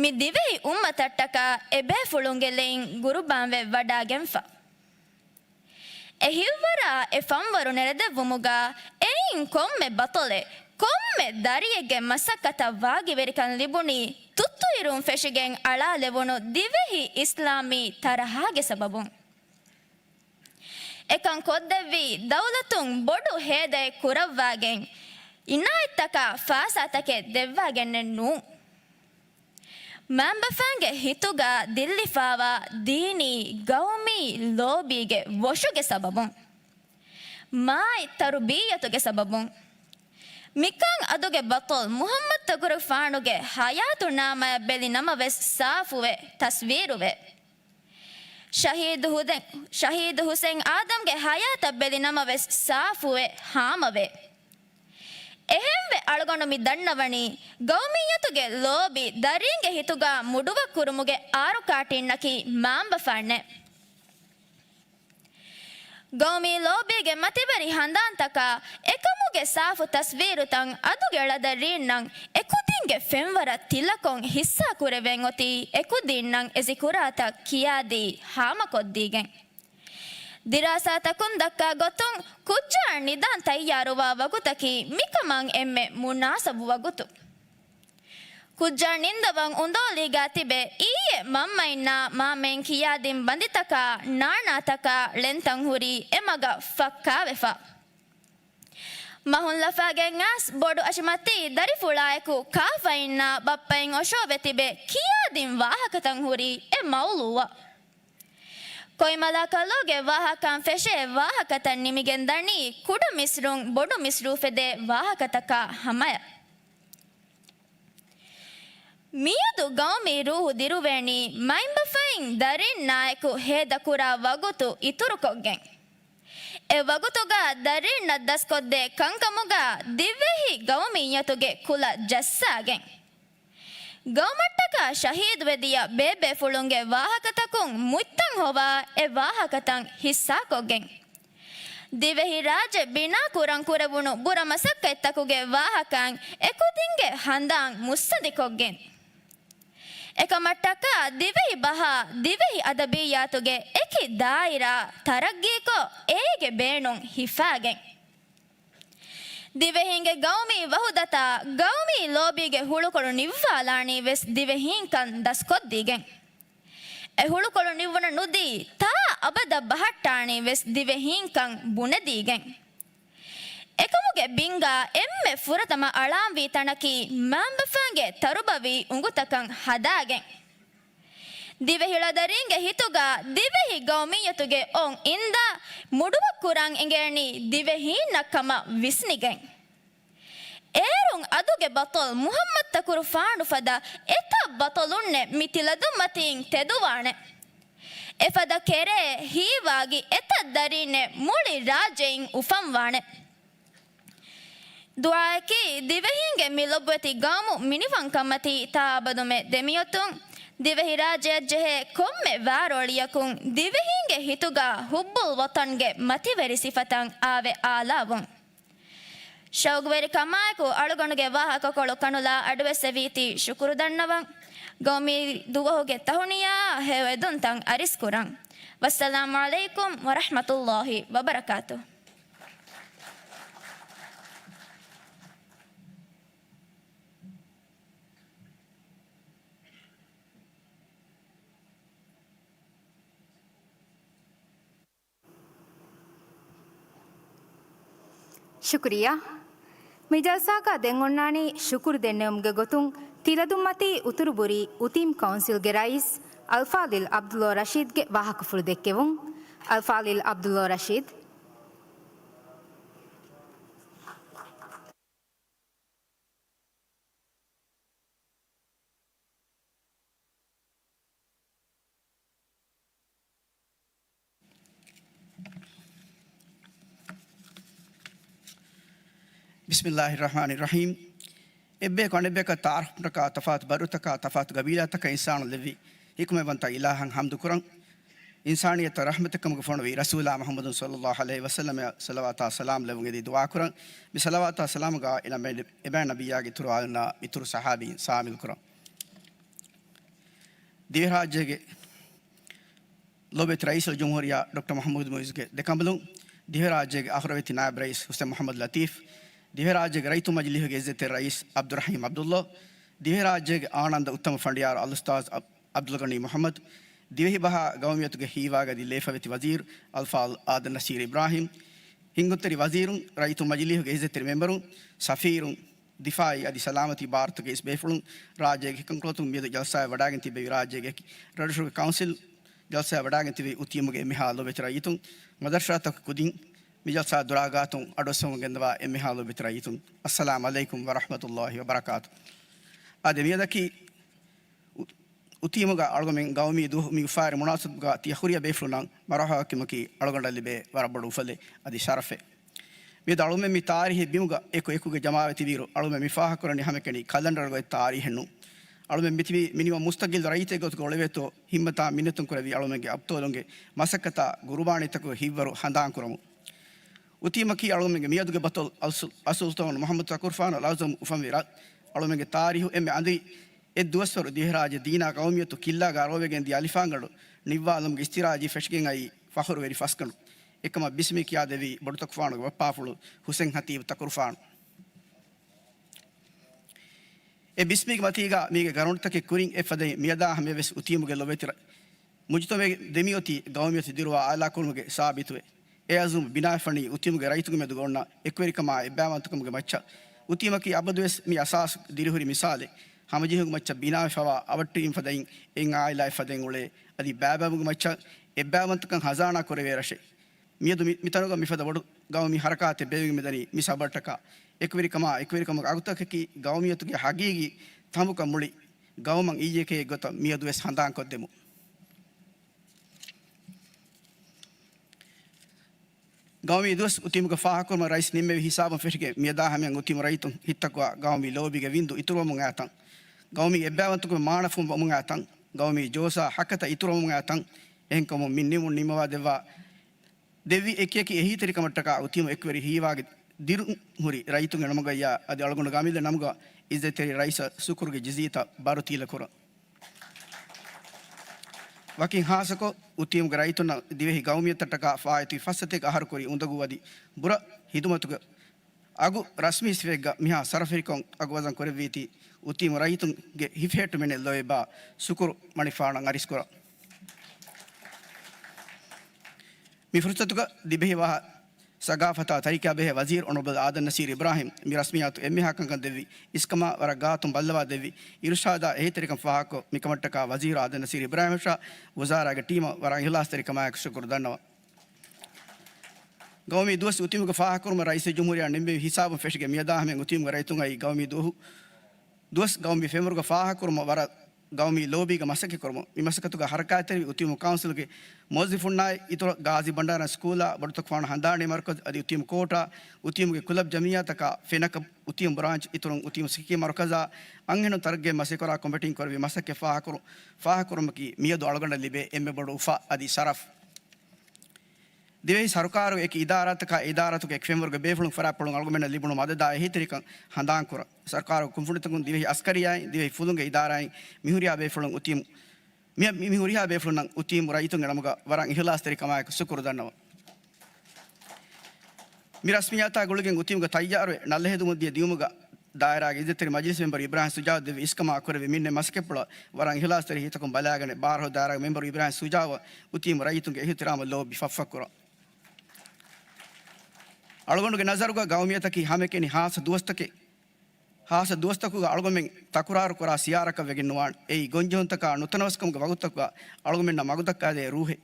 މި ދިވެހި އުއްމަތަށްޓަކާ އެބޭފުޅުންގެ ލެއިން ގުރުބާންވެ ވަޑާގެންފަ. އެ ހިތްވަރާ އެ ފަންވަރު ނެރެދެއްވުމުގަ އެއިން ކޮންމެ ބަޠަލެއް، ކޮންމެ ދަރިއެއްގެ މަސައްކަތަށް ވާގިވެރިކަން ލިބުނީ ތުއްތުއިރުން ފެށިގެން އަޅާލެވުނު ދިވެހި އިސްލާމީ ތަރަހާގެ ސަބަބުން. އެކަން ކޮށްދެއްވީ ދައުލަތުން ބޮޑު ހޭދައެއް ކުރައްވާގެން، އިނާޔަތްތަކާ ފާސާތަކެއް ދެއްވާގެންނެއް ނޫން. މާނބަފާންގެ ހިތުގަ ދިއްލިފާވާ ދީނީ ގައުމީ ލޯބީގެ ވޮށުގެ ސަބަބުން، މާތް ތަރުބިއްޔަތުގެ ސަބަބުން، މިކަން އަދުގެ ބަޠަލް މުޙައްމަދު ތަކުރުފާނުގެ ޙަޔާތުނާމަޔަށް ބެލި ނަމަވެސް ސާފުވެ ތަސްވީރުވެ. ޝަހީދު ހުދެ-، ޝަހީދު ޙުސައިން އާދަމްގެ ޙަޔާތަށް ބެލި ނަމަވެސް ސާފުވެ ހާމަވެ. އެހެންވެ އަޅުގަނޑު މި ދަންނަވަނީ، ގައުމިއްޔަތުގެ ލޯބި ދަރީންގެ ހިތުގަ މުޑުވަށް ކުރުމުގެ އާރު ކާޓީންނަކީ މާނބަފާންނޭ. ގައުމީ ލޯބީގެ މަތިވެރި ހަނދާންތަކާ އެކަމުގެ ސާފު ތަސްވީރުތައް އަދުގެ ޅަދަރީންނަށް އެކުދިންގެ ފެންވަރަށް ތިލަކޮށް ހިއްސާކުރެވެން އޮތީ އެކުދިންނަށް އެ ޒިކުރާތައް ކިޔާދީ ހާމަކޮށްދީގެން. ދިރާސާތަކުން ދައްކާ ގޮތުން، ކުއްޖާ ނިދާން ތައްޔާރުވާ ވަގުތަކީ މިކަމަށް އެންމެ މުނާސަބު ވަގުތު. ކުއްޖާ ނިންދަވަން އުނދޯލީގާ ތިބެ، އިއްޔެ މަންމައިންނާ މާމައިން ކިޔާދިން ބަނދިތަކާ، ނާނާތަކާ ޅެންތައް ހުރީ އެ މަގަށް ފައްކާވެފަ. މަހުން ލަފާގެން އައިސް ބޮޑު އަށިމަތީ ދަރިފުޅާއެކު ކާފައިންނާ ބައްޕައިން އޮށޯވެ ތިބެ، ކިޔާދިން ވާހަކަތައް ހުރީ އެ މައުޟޫޢަށް. ކޮއިމަލާ ކަލޯގެ ވާހަކައިން ފެށޭ ވާހަކަތައް ނިމިގެން ދަނީ ކުޑަ މިސްރުން ބޮޑު މިސްރު އުފެދޭ ވާހަކަތަކާ ހަމަޔަށް. މިއަދު ގައުމީ ރޫހު ދިރުވޭނީ މައިންބަފައިން ދަރިންނާއެކު ހޭދަކުރާ ވަގުތު އިތުރުކޮށްގެން. އެ ވަގުތުގަ ދަރިންނަށް ދަސްކޮށްދޭ ކަންކަމުގަ ދިވެހި ގައުމިއްޔަތުގެ ކުލަ ޖައްސާގެން. ގައުމަށްޓަކާ ޝަހީދުވެދިޔަ ބޭބޭފުޅުންގެ ވާހަކަތަކުން މުއްތަން ހޮވާ އެ ވާހަކަތައް ހިއްސާކޮށްގެން. ދިވެހިރާއްޖެ ބިނާކުރަން ކުރެވުނު ބުރަ މަސައްކަތްތަކުގެ ވާހަކައިން އެކުދިންގެ ހަނދާން މުއްސަނދިކޮށްގެން. އެކަމަށްޓަކާ ދިވެހި ބަހާ، ދިވެހި އަދަބިއްޔާތުގެ އެކި ދާއިރާ ތަރައްގީކޮށް، އޭގެ ބޭނުން ހިފާގެން. ދިވެހީންގެ ގައުމީ ވަހުދަތާ، ގައުމީ ލޯބީގެ ހުޅުކޮޅު ނިއްވާލާނީ ވެސް ދިވެހީންކަން ދަސްކޮށްދީގެން. އެ ހުޅުކޮޅު ނިއްވުނަށް ނުދީ، ތާ އަބަދަށް ބަހައްޓާނީ ވެސް ދިވެހީންކަން ބުނެދީގެން. އެކަމުގެ ބިންގާ އެންމެ ފުރަތަމަ އަޅާންވީ ތަނަކީ މާނބަފާންގެ ތަރުބަވީ އުނގުތަކަށް ހަދާގެން. ދިވެހި ޅަދަރީންގެ ހިތުގަ ދިވެހި ގައުމިއްޔަތުގެ އޮން އިންދާ މުޑުވަށް ކުރަން އެނގޭނީ ދިވެހީންނަށް ކަމަށް ވިސްނިގެން. އޭރުން އަދުގެ ބަޠަލް މުޙައްމަދު ތަކުރުފާނު ފަދަ އެތައް ބަޠަލުންނެއް މި ތިލަދުންމަތީން ތެދުވާނެ. އެފަދަ ކެރޭ ހީވާގި އެތައް ދަރީންނެއް މުޅި ރާއްޖެއިން އުފަންވާނެ. ދުޢާއަކީ ދިވެހީންގެ މި ލޮބުވެތި ގައުމު މިނިވަންކަންމަތީ ތާ އަބަދުމެ ދެމިއޮތުން، ދިވެހިރާއްޖެއަށްޖެހޭ ކޮންމެ ވާރޯޅިއަކުން ދިވެހީންގެ ހިތުގަ ޙުއްބުލް ވަޠަންގެ މަތިވެރި ސިފަތައް އާވެ އާލާވުން. ޝައުގުވެރިކަމާއެކު އަޅުގަނޑުގެ ވާހަކަކޮޅު ކަނުލާ އަޑުއެއްސެވީތީ ޝުކުރު ދަންނަވަން. ގައުމީ ދުވަހުގެ ތަހުނިޔާއާ ހެޔޮއެދުންތައް އަރިސްކުރަން. ވައްސަލާމު ޢަލައިކުމް ވަރަޙްމަތުﷲި ވަބަރަކާތުހު. ޝުކުރިއްޔާ. މި ޖަލްސާގަ ދެން އޮންނާނީ ޝުކުރު ދެންނެވުމުގެ ގޮތުން ތިލަދުންމަތީ އުތުރު ބުރީ އުތީމް ކައުންސިލްގެ ރައީސް އަލްފާޟިލް ޢަބްދުﷲ ރަޝީދްގެ ވާހަކަފުޅު ދެއްކެވުން. އަލްފާޟިލް ޢަބްދުﷲ ރަޝީދް. ބިސްމިﷲ ރަޙްމާނި ރަޙީމް. އެއްބަޔަކު އަނެއްބަޔަކަށް ތަޢާރަފްކުރުމަކާ ތަފާތު ބަރުތަކާ ތަފާތު ގަބީލާތަކަށް އިންސާނުން ލެއްވި ޙިކުމަތްވަންތަ އިލާހަށް ޙަމްދު ކުރަން. އިންސާނިއްޔަތަށް ރަޙްމަތެއް ކަމުގަ ފޮނުވި ރަސޫލާ މުޙައްމަދު ޞައްލަﷲ ޢަލައިހި ވަސައްލަމަށް ޞަލަވާތާ ސަލާމް ލެއްވުން އެދި ދުޢާ ކުރަން. މި ޞަލަވާތާ ސަލާމުގަ އެންމެ، އެބައި ނަބިއްޔާގެ އިތުރު އާލުންނާ އިތުރު ޞަޙާބީން ޝާމިލް ކުރަން. ދިވެހިރާއްޖޭގެ ލޯބިވެތި ރައީސުލްޖުމްހޫރިއްޔާ ޑޮކްޓަރ މުޙައްމަދު މުޢިއްޒުގެ ދެކަނބަލުން، ދިވެހިރާއްޖޭގެ އަހުރަވެތި ނާއިބު ރައީސް ޙުސެން މުޙައްމަދު ލަތީފް، ދިވެހިރާއްޖޭގެ ރައްޔިތު މަޖިލީހުގެ އިއްޒަތްތެރި ރައީސް ޢަބްދުއްރަޙީމް ޢަބްދުﷲ، ދިވެހިރާއްޖޭގެ އާނަންދަ އުއްތަމަ ފަނޑިޔާރު އަލްއުސްތާޛް ޢަބް-، ޢަބްދުލްޣަނީ މުޙައްމަދު، ދިވެހިބަހާ ގައުމިއްޔަތުގެ ހީވާގަދި ލޭފަވެތި ވަޒީރު އަލްފާޟިލް އާދަމް ނަސީރު އިބްރާހީމް، ހިންގުންތެރި ވަޒީރުން، ރައްޔިތު މަޖިލީހުގެ އިއްޒަތްތެރި މެމްބަރުން، ސަފީރުން، ދިފާޢީ އަދި ސަލާމަތީ ބާރުތަކުގެ އިސް ބޭފުޅުން، ރާއްޖޭގެ އެކަންކޮޅުތަކުން މިއަދު ޖަލްސާއަށް ވަޑާގެން ތިއްބެވި ރާއްޖޭގެ ރަށްރަށުގެ ކައުންސިލް ޖަލްސާއަށް ވަޑާގެން ތިބި އުތީމުގެ އެންމެހާ ލޯބިވެތި ރައްޔިތުން، މަދަރުސާތަކުގެ ކުދިން މި ޖަލްސާ ދުރާގާތުން އަޑުއައްސަވަމުން ގެންދަވާ އެންމެހާ ލޯބިވެތި ރައްޔިތުން، އައްސަލާމް ޢަލައިކުމް ވަރަޙްމަތުﷲ ވަބަރަކާތު. އާދެ، މިއަދަކީ އު-، އުތީމުގަ އަޅުގަމެން ގައުމީ ދުވަހު މި އުފާވެރި މުނާސަބަތުގަ ތިޔަ ހުރިހާ ބޭފުޅުންނަށް މަރުޙަބާވެތިވުމަކީ އަޅުގަނޑަށް ލިބޭ ވަރަށް ބޮޑު އުފަލެއް އަދި ޝަރަފެއް. މިއަދު އަޅުގަމެން މި ތާރީހީ ބިމުގަ އެކު އެކުގެ ޖަމާވެ ތިބިއިރު، އަޅުގަމެން މި ފާހަގަކުރަނީ ހަމައެކަނި ކަލަންޑަރުގައި ތާރީހެއް ނޫން. އަޅުގަމެން މިތިބީ މިނިވަން މުސްތަގިއްލު ރައްޔިތެއް ގޮތުގަ އުޅެވޭތޯ، ހިތްމަތާ މިންނަތުން ކުރެވި އަޅުގަމެންގެ އަބްޠާލުންގެ މަސައްކަތާ ގުރުބާނީތަކުގެ ހިތްވަރު ހަނދާން ކުރަމުން. އުތީމަކީ އަޅުގަމެންގެ މިއަދުގެ ބަތޮލް އަލް-، އަލްސުލްޠާނު މުޙައްމަދު ތަކުރުފާނު އަލްއަޢްޒަމް އުފަންވި ރަށް. އަޅުމެންގެ ތާރީހު އެންމެ އަނދިރި އެއްދުވަސްވަރު ދިވެހިރާއްޖެ ދީނާ ގައުމިއްޔަތު ކިއްލާގާ ރޯވެގެން ދިޔަ އަލިފާންގަނޑު ނިއްވާލުމުގެ އިސްތިރާޖީ ފެށިގެން އައީ ފަޚުރުވެރި ފަސްގަނޑު. އެކަމަށް ބިސްމީ ކިޔާދެއްވީ ބޮޑުތަކުފާނުގެ ބައްޕާފުޅު ހުސެން ހަތީބު ތަކުރުފާނު. އެ ބިސްމީގެ މަތީގަ މީގެ ގަރަންޓްތަކެއް ކުރިން އެއްފަދައިން މިއަދާ ހަމަޔަށްވެސް އުތީމުގެ ލޯބިވެތި ރަ-، މުޖުތަމަޢުގެ ދެމިއޮތީ ގައުމިއްޔަތު ދިރުވާ އާލާކުރުމުގެ ސާބިތުވެ، އެ އަޒުމް ބިނާވެފަނީ އުތީމުގެ ރައްޔިތުންގެ މެދުގަ އޮންނަ އެކުވެރިކަމާ އެއްބައިވަންތަކަމުގެ މައްޗަށް. އުތީމަކީ އަބަދުވެސް މި އަސާސް ދިރިހުރި މިސާލެއް. ހަމަޖެހުމުގެ މައްޗަށް ބިނާވެފަވާ އަވަށްޓެރިން ފަދައިން އެއް އާއިލާއެއް ފަދައިން އުޅޭ އަދި ބައިބައިމުގެ މައްޗަށް އެއްބައިވަންތަކަން ހަޒާނާ ކުރެވޭ ރަށެއް. މިއަދު މި-، މިތަނުގަ މިފަދަ ބޮޑު ގައުމީ ހަރަކާތެއް ބޭއްވިގެން މިދަނީ މި ސަބަބަށްޓަކާ. އެކުވެރިކަމާ، އެކުވެރިކަމުގެ އަގުތަކަކީ ގައުމިއްޔަތުގެ ހަގީގީ ތަނބުކަން މުޅި ގައުމަށް އިއްޔެކޭ ގޮތަށް މިއަދުވެސް ހަނދާންކޮށްދެމު. ގައުމީ ދުވަސް އުތީމުގަ ފާހަގަކުރުމަށް ރައީސް ނިންމެވި ހިސާބުން ފެށިގެން މިއަދާ ހަމަޔަށް އުތީމު ރައްޔިތުން ހިތްތަކުގަ ގައުމީ ލޯބީގެ ވިންދު އިތުރުވަމުން އައިތަން، ގައުމީ އެއްބައިވަންތަކަމެއް މާނަފުން ވަމުން އައިތަން، ގައުމީ ޖޯޝާ ހަކަތަ އިތުރުވަމުން އައިތަން، އެހެންކަމުން މި ނިމުމަށް ދެއްވާ ދެއްވި އެކިއެކި އެހީތެރިކަމަށްޓަކާ އުތީމު އެކުވެރި ހީވާގެ ދިރުން ހުރި ރައްޔިތުންގެ ނަމުގައްޔާ އަދި އަޅުގަނޑު ގަމީލު ނަމުގަ އިއްޒަތްތެރި ރައީސަށް ޝުކުރުގެ ޖިޒީތައް ބާރުތީލަ ކުރަން. ވަކިން ހާއްސަކޮށް، އުތީމުގެ ރައްޔިތުންނަށް ދިވެހި ގައުމިއްޔަތަށްޓަކާ ފާއިތުވި ފައްސަތޭކަ އަހަރު ކުރި އުނދަގޫ އަދި ބުރަ ހިދުމަތުގެ އަގު ރަސްމީ ސިފައެއްގަ މިހާ ސަރަފުވެރިކޮށް އަގު ވަޒަން ކުރެއްވީތީ، އުތީމު ރައްޔިތުންގެ ހިފެހެއްޓުމެއް ނެތް ލޯބިވެތި ޝުކުރު މަނިފާނަށް އަރިސްކުރަން. މި ފުރުސަތުގަ ދިވެހި ވާހަ ސަގާފަތާ ތަރިކަ ބެހޭ ވަޒީރު އޮނަރަބަލް އާދަމް ނަސީރު އިބްރާހީމް މި ރަސްމިއްޔާތު އެންމެހާ ކަންކަން ދެއްވި އިސްކަމާ ވަރަށް ގާތުން ބައްލަވާ ދެއްވި އިރުޝާދާ އެހީތެރިކަން ފާހަގަކޮށް، މިކަމަށްޓަކާ ވަޒީރު އާދަމް ނަސީރު އިބްރާހީމަށާ ވުޒާރާގެ ޓީމަށް ވަރަށް އިހްލާސްތެރިކަމާއެކު ޝުކުރު ދަންނަވަން. ގައުމީ ދުވަސް އުތީމުގަ ފާހަގަކުރުމަށް ރައީސުލްޖުމްހޫރިއްޔާ ނިންމެވި ހިސާބުން ފެށިގެން މިއަދާ ހަމަޔަށް އުތީމުގެ ރައްޔިތުން އައީ ގައުމީ ދުވަހު، ދުވަސް ގައުމީ ފެންވަރުގަ ފާހަގަކުރުމަށް ވަރަށް ގައުމީ ލޯބީގަ މަސައްކަތްކުރަމުން. މި މަސައްކަތުގަ ހަރަކާތްތެރިވި އުތީމު ކައުންސިލްގެ މުވައްޒަފުންނާއި، އިތުރަށް ގާޒީ ބަންޑާރަ ސްކޫލާ، ބޮޑުތަކުފާނު ހަނދާނީ މަރުކަޒު އަދި އުތީމު ކޯޓާ، އުތީމުގެ ކުލަބް ޖަމިއްޔާތަކާ، ފެނަކަ، އުތީމު ބްރާންޗް، އިތުރުން އުތީމު ސިކީ މަރުކަޒާ، އަންހެނުން ތަރައްގީއަށް މަސައްކަތްކުރާ ކޮމިޓީން ކުރެއްވި މަސައްކަތް ފާހަގަކުރު-، ފާހަގަކުރުމަކީ މިއަދު އަޅުގަނޑަށް ލިބޭ އެންމެ ބޮޑު އުފާ އަދި ޝަރަފް. ދިވެހި ސަރުކާރުގެ އެކި އިދާރާތަކާ އެ އިދާރާތުގެ އެކި ފެންވަރުގެ ބޭފުޅުން ފަރާތްޕުޅުން އަޅުގަނޑަށް ލިބުނު މަދަދާ އެހީތެރިކަން ހަނދާންކުރަން. ސަރުކާރުގެ ކުންފުނިތަކުން ދިވެހި އަސްކަރިއްޔާއިން، ދިވެހި ފުލުންގެ އިދާރާއިން މިހުރިހާ ބޭފުޅުން އުތީމު، މި، މި، މިހުރިހާ ބޭފުޅުންނަށް އުތީމު ރައްޔިތުންގެ ނަމުގަ ވަރަށް އިހްލާސްތެރިކަމާއެކު ޝުކުރު ދަންނަވަން. މި ރަސްމިއްޔާތާ ގުޅިގެން އުތީމުގެ ތައްޔާރުވެ ނައްލަހެދުމަށް ދިޔަ ދިޔުމުގަ ދާއިރާގެ އިއްޒަތްތެރި މަޖިލިސް މެމްބަރު އިބްރާހިމް ޝުޖާއު ދެއްވި އިސްކަމާ ކުރެއްވި މިންނެ މަސައްކަތްޕުޅަށް ވަރަށް އިހްލާސްތެރި ހިތަކުން ބަލާގަނެ، ބާރަހު ދާއިރާގެ މެމްބަރު އިބްރާހިމް ޝުޖާއަށް އުތީމު ރައްޔިތުންގެ އިޙްތިރާމު ލޯބި ފަށްފަށްކުރަން. އަޅުގަނޑުގެ ނަޒަރުގަ ގައުމިއްޔަތަކީ ހަމައެކަނި ހާއްސަ ދުވަސްތަކެއް، ހާއްސަ ދުވަސްތަކުގަ އަޅުގަމެން ތަކުރާރު ކުރާ ސިޔާރަކަށް ވެގެން ނުވާނެ. އެއީ ގޮންޖެހުންތަކާ ނުތަނަވަސްކަމުގެ ވަގުތުތަކުގަ އަޅުގަމެންނަށް މަގުދައްކާދޭ ރޫހެއް.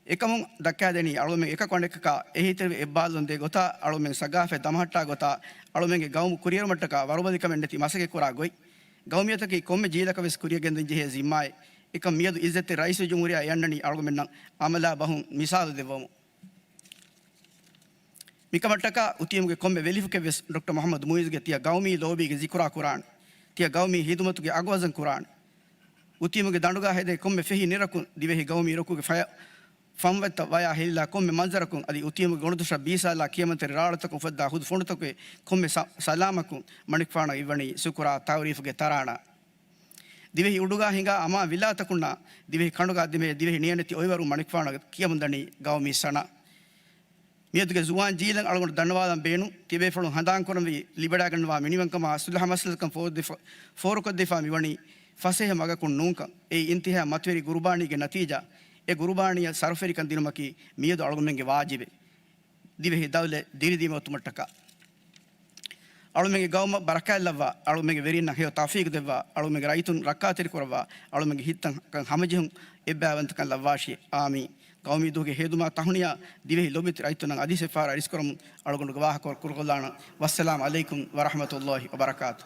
އެކަމުން ދައްކާދެނީ އަޅުގަމެން އެކަކު އަނެކަކާ އެހީތެރިވެ އެއްބާލުލުން ދޭ ގޮތާ، އަޅުގަމެން ސަގާފަތް ދަމަހައްޓާ ގޮތާ، އަޅުގަމެންގެ ގައުމު ކުރިއެރުމަށްޓަކާ ވަރުބަލިކަމެއް ނެތި މަސައްކަތްކުރާ ގޮތް. ގައުމިއްޔަތަކީ ކޮންމެ ޖީލަކަށް ވެސް ކުރިއަށް ގެންދަން ޖެހޭ ޒިންމާއެއް. އެކަމް މިއަދު އިއްޒަތްތެރި ރައީސުލްޖުމްހޫރިއްޔާ އެ އަންނަނީ އަޅުގަމެންނަށް އަމަލާ ބަހުން މިސާލު ދެއްވަމުން. މިކަމަށްޓަކާ އުތީމުގެ ކޮންމެ ވެލިފުކެއް ވެސް ޑޮކްޓަރ މުޙައްމަދު މުޢިއްޒުގެ ތިޔަ ގައުމީ ލޯބީގެ ޒިކުރާ ކުރާނެ. ތިޔަ ގައުމީ ހިދުމަތުގެ އަގުވަޒަން ކުރާނެ. އުތީމުގެ ދަނޑުގާ ހެދޭ ކޮންމެ ފެހި ނިރަކުން ދިވެހި ގައުމީ ރުކުގެ ފަޔަ-، ފަންވަތްތައް ވަޔާ ހެލިލާ ކޮންމެ މަންޒަރަކުން އަދި އުތީމުގެ ގޮނޑުދޮށަށް ބީސާލާ ކިޔަމަންތެރި ރާޅުތަކުން އުފައްދާ ހުދު ފޮނޑުތަކުގެ ކޮންމެ ސަ-، ސަލާމަކުން މަނިކުފާނަށް އިއްވަނީ ޝުކުރާ ތައުރީފުގެ ތަރާނާ. ދިވެހި އުޑުގާ ހިނގާ އަމާން ވިލާތަކުންނާ ދިވެހި ކަނޑުގާ ދިމޭ ދިވެހި ނިޔަނެތި އޮއިވަރުން މަނިކުފާނަށް ކިޔަމުންދަނީ ގައުމީ ސަނާ. މިއަދުގެ ޒުވާން ޖީލަށް އަޅުގަނޑު ދަންނަވާލަން ބޭނުން، ތިބޭފުޅުން ހަނދާންކުރަންވީ ލިބިވަޑައިގަންނަވާ މިނިވަންކަމާ ސުލްހަ މަސައްކަތް ފޯރުކޮށްދެފަ-، ފޯރުކޮށްދެފާ މިވަނީ ފަސޭހަ މަގަކުން ނޫންކަން. އެއީ އިންތިހާ މަތިވެރި ގުރުބާނީގެ ނަތީޖާ. އެ ގުރުބާނީއަށް ސަރުފެރިކަން ދިނުމަކީ މިއަދު އަޅުގަމެންގެ ވާޖިބެއް. ދިވެހި ދައުލަތް ދިރިދިއުމަތުމަށްޓަކާ. އަޅުމެންގެ ގައުމަށް ބަރަކާތްލައްވާ، އަޅުމެންގެ ވެރިންނަށް ހެޔޮ ތައުފީގު ދެއްވާ، އަޅުމެންގެ ރައްޔިތުން ރައްކާތެރިކުރައްވާ، އަޅުމެންގެ ހިތްތަކަށް ހަމަޖެހުން އެއްބައިވަންތަކަން ލައްވާށި. އާމީން. ގައުމީ ދުވަހުގެ ހޭދުމާ ތަހުނިޔާ ދިވެހި ލޯބިވެތި ރައްޔިތުންނަށް އަދި އެއްފަހަރާ އިރުސްކުރަމުން އަޅުގަނޑުގެ ވާހަކަ ކުރުކޮށްލާނަން. ވައްސަލާމް ޢަލައިކުމް ވަރަޙްމަތުﷲި ވަބަރަކާތު.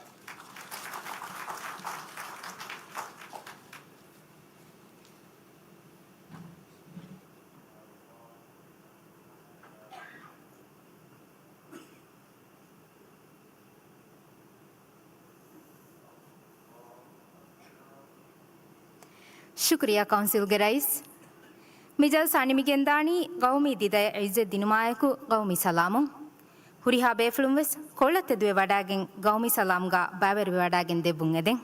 ޝުކުރިއްޔާ ކައުންސިލްގެ ރައީސް. މި ޖަލްސާ ނިމިގެންދާނީ ގައުމީ ދިދަޔަށް އިއްޒަތް ދިނުމާއެކު ގައުމީ ސަލާމުން. ހުރިހާ ބޭފުޅުން ވެސް ކޮޅަށް ތެދުވެ ވަޑައިގެން ގައުމީ ސަލާމްގާ ބައިވެރިވެވަޑައިގެން ދެއްވުން އެދެން.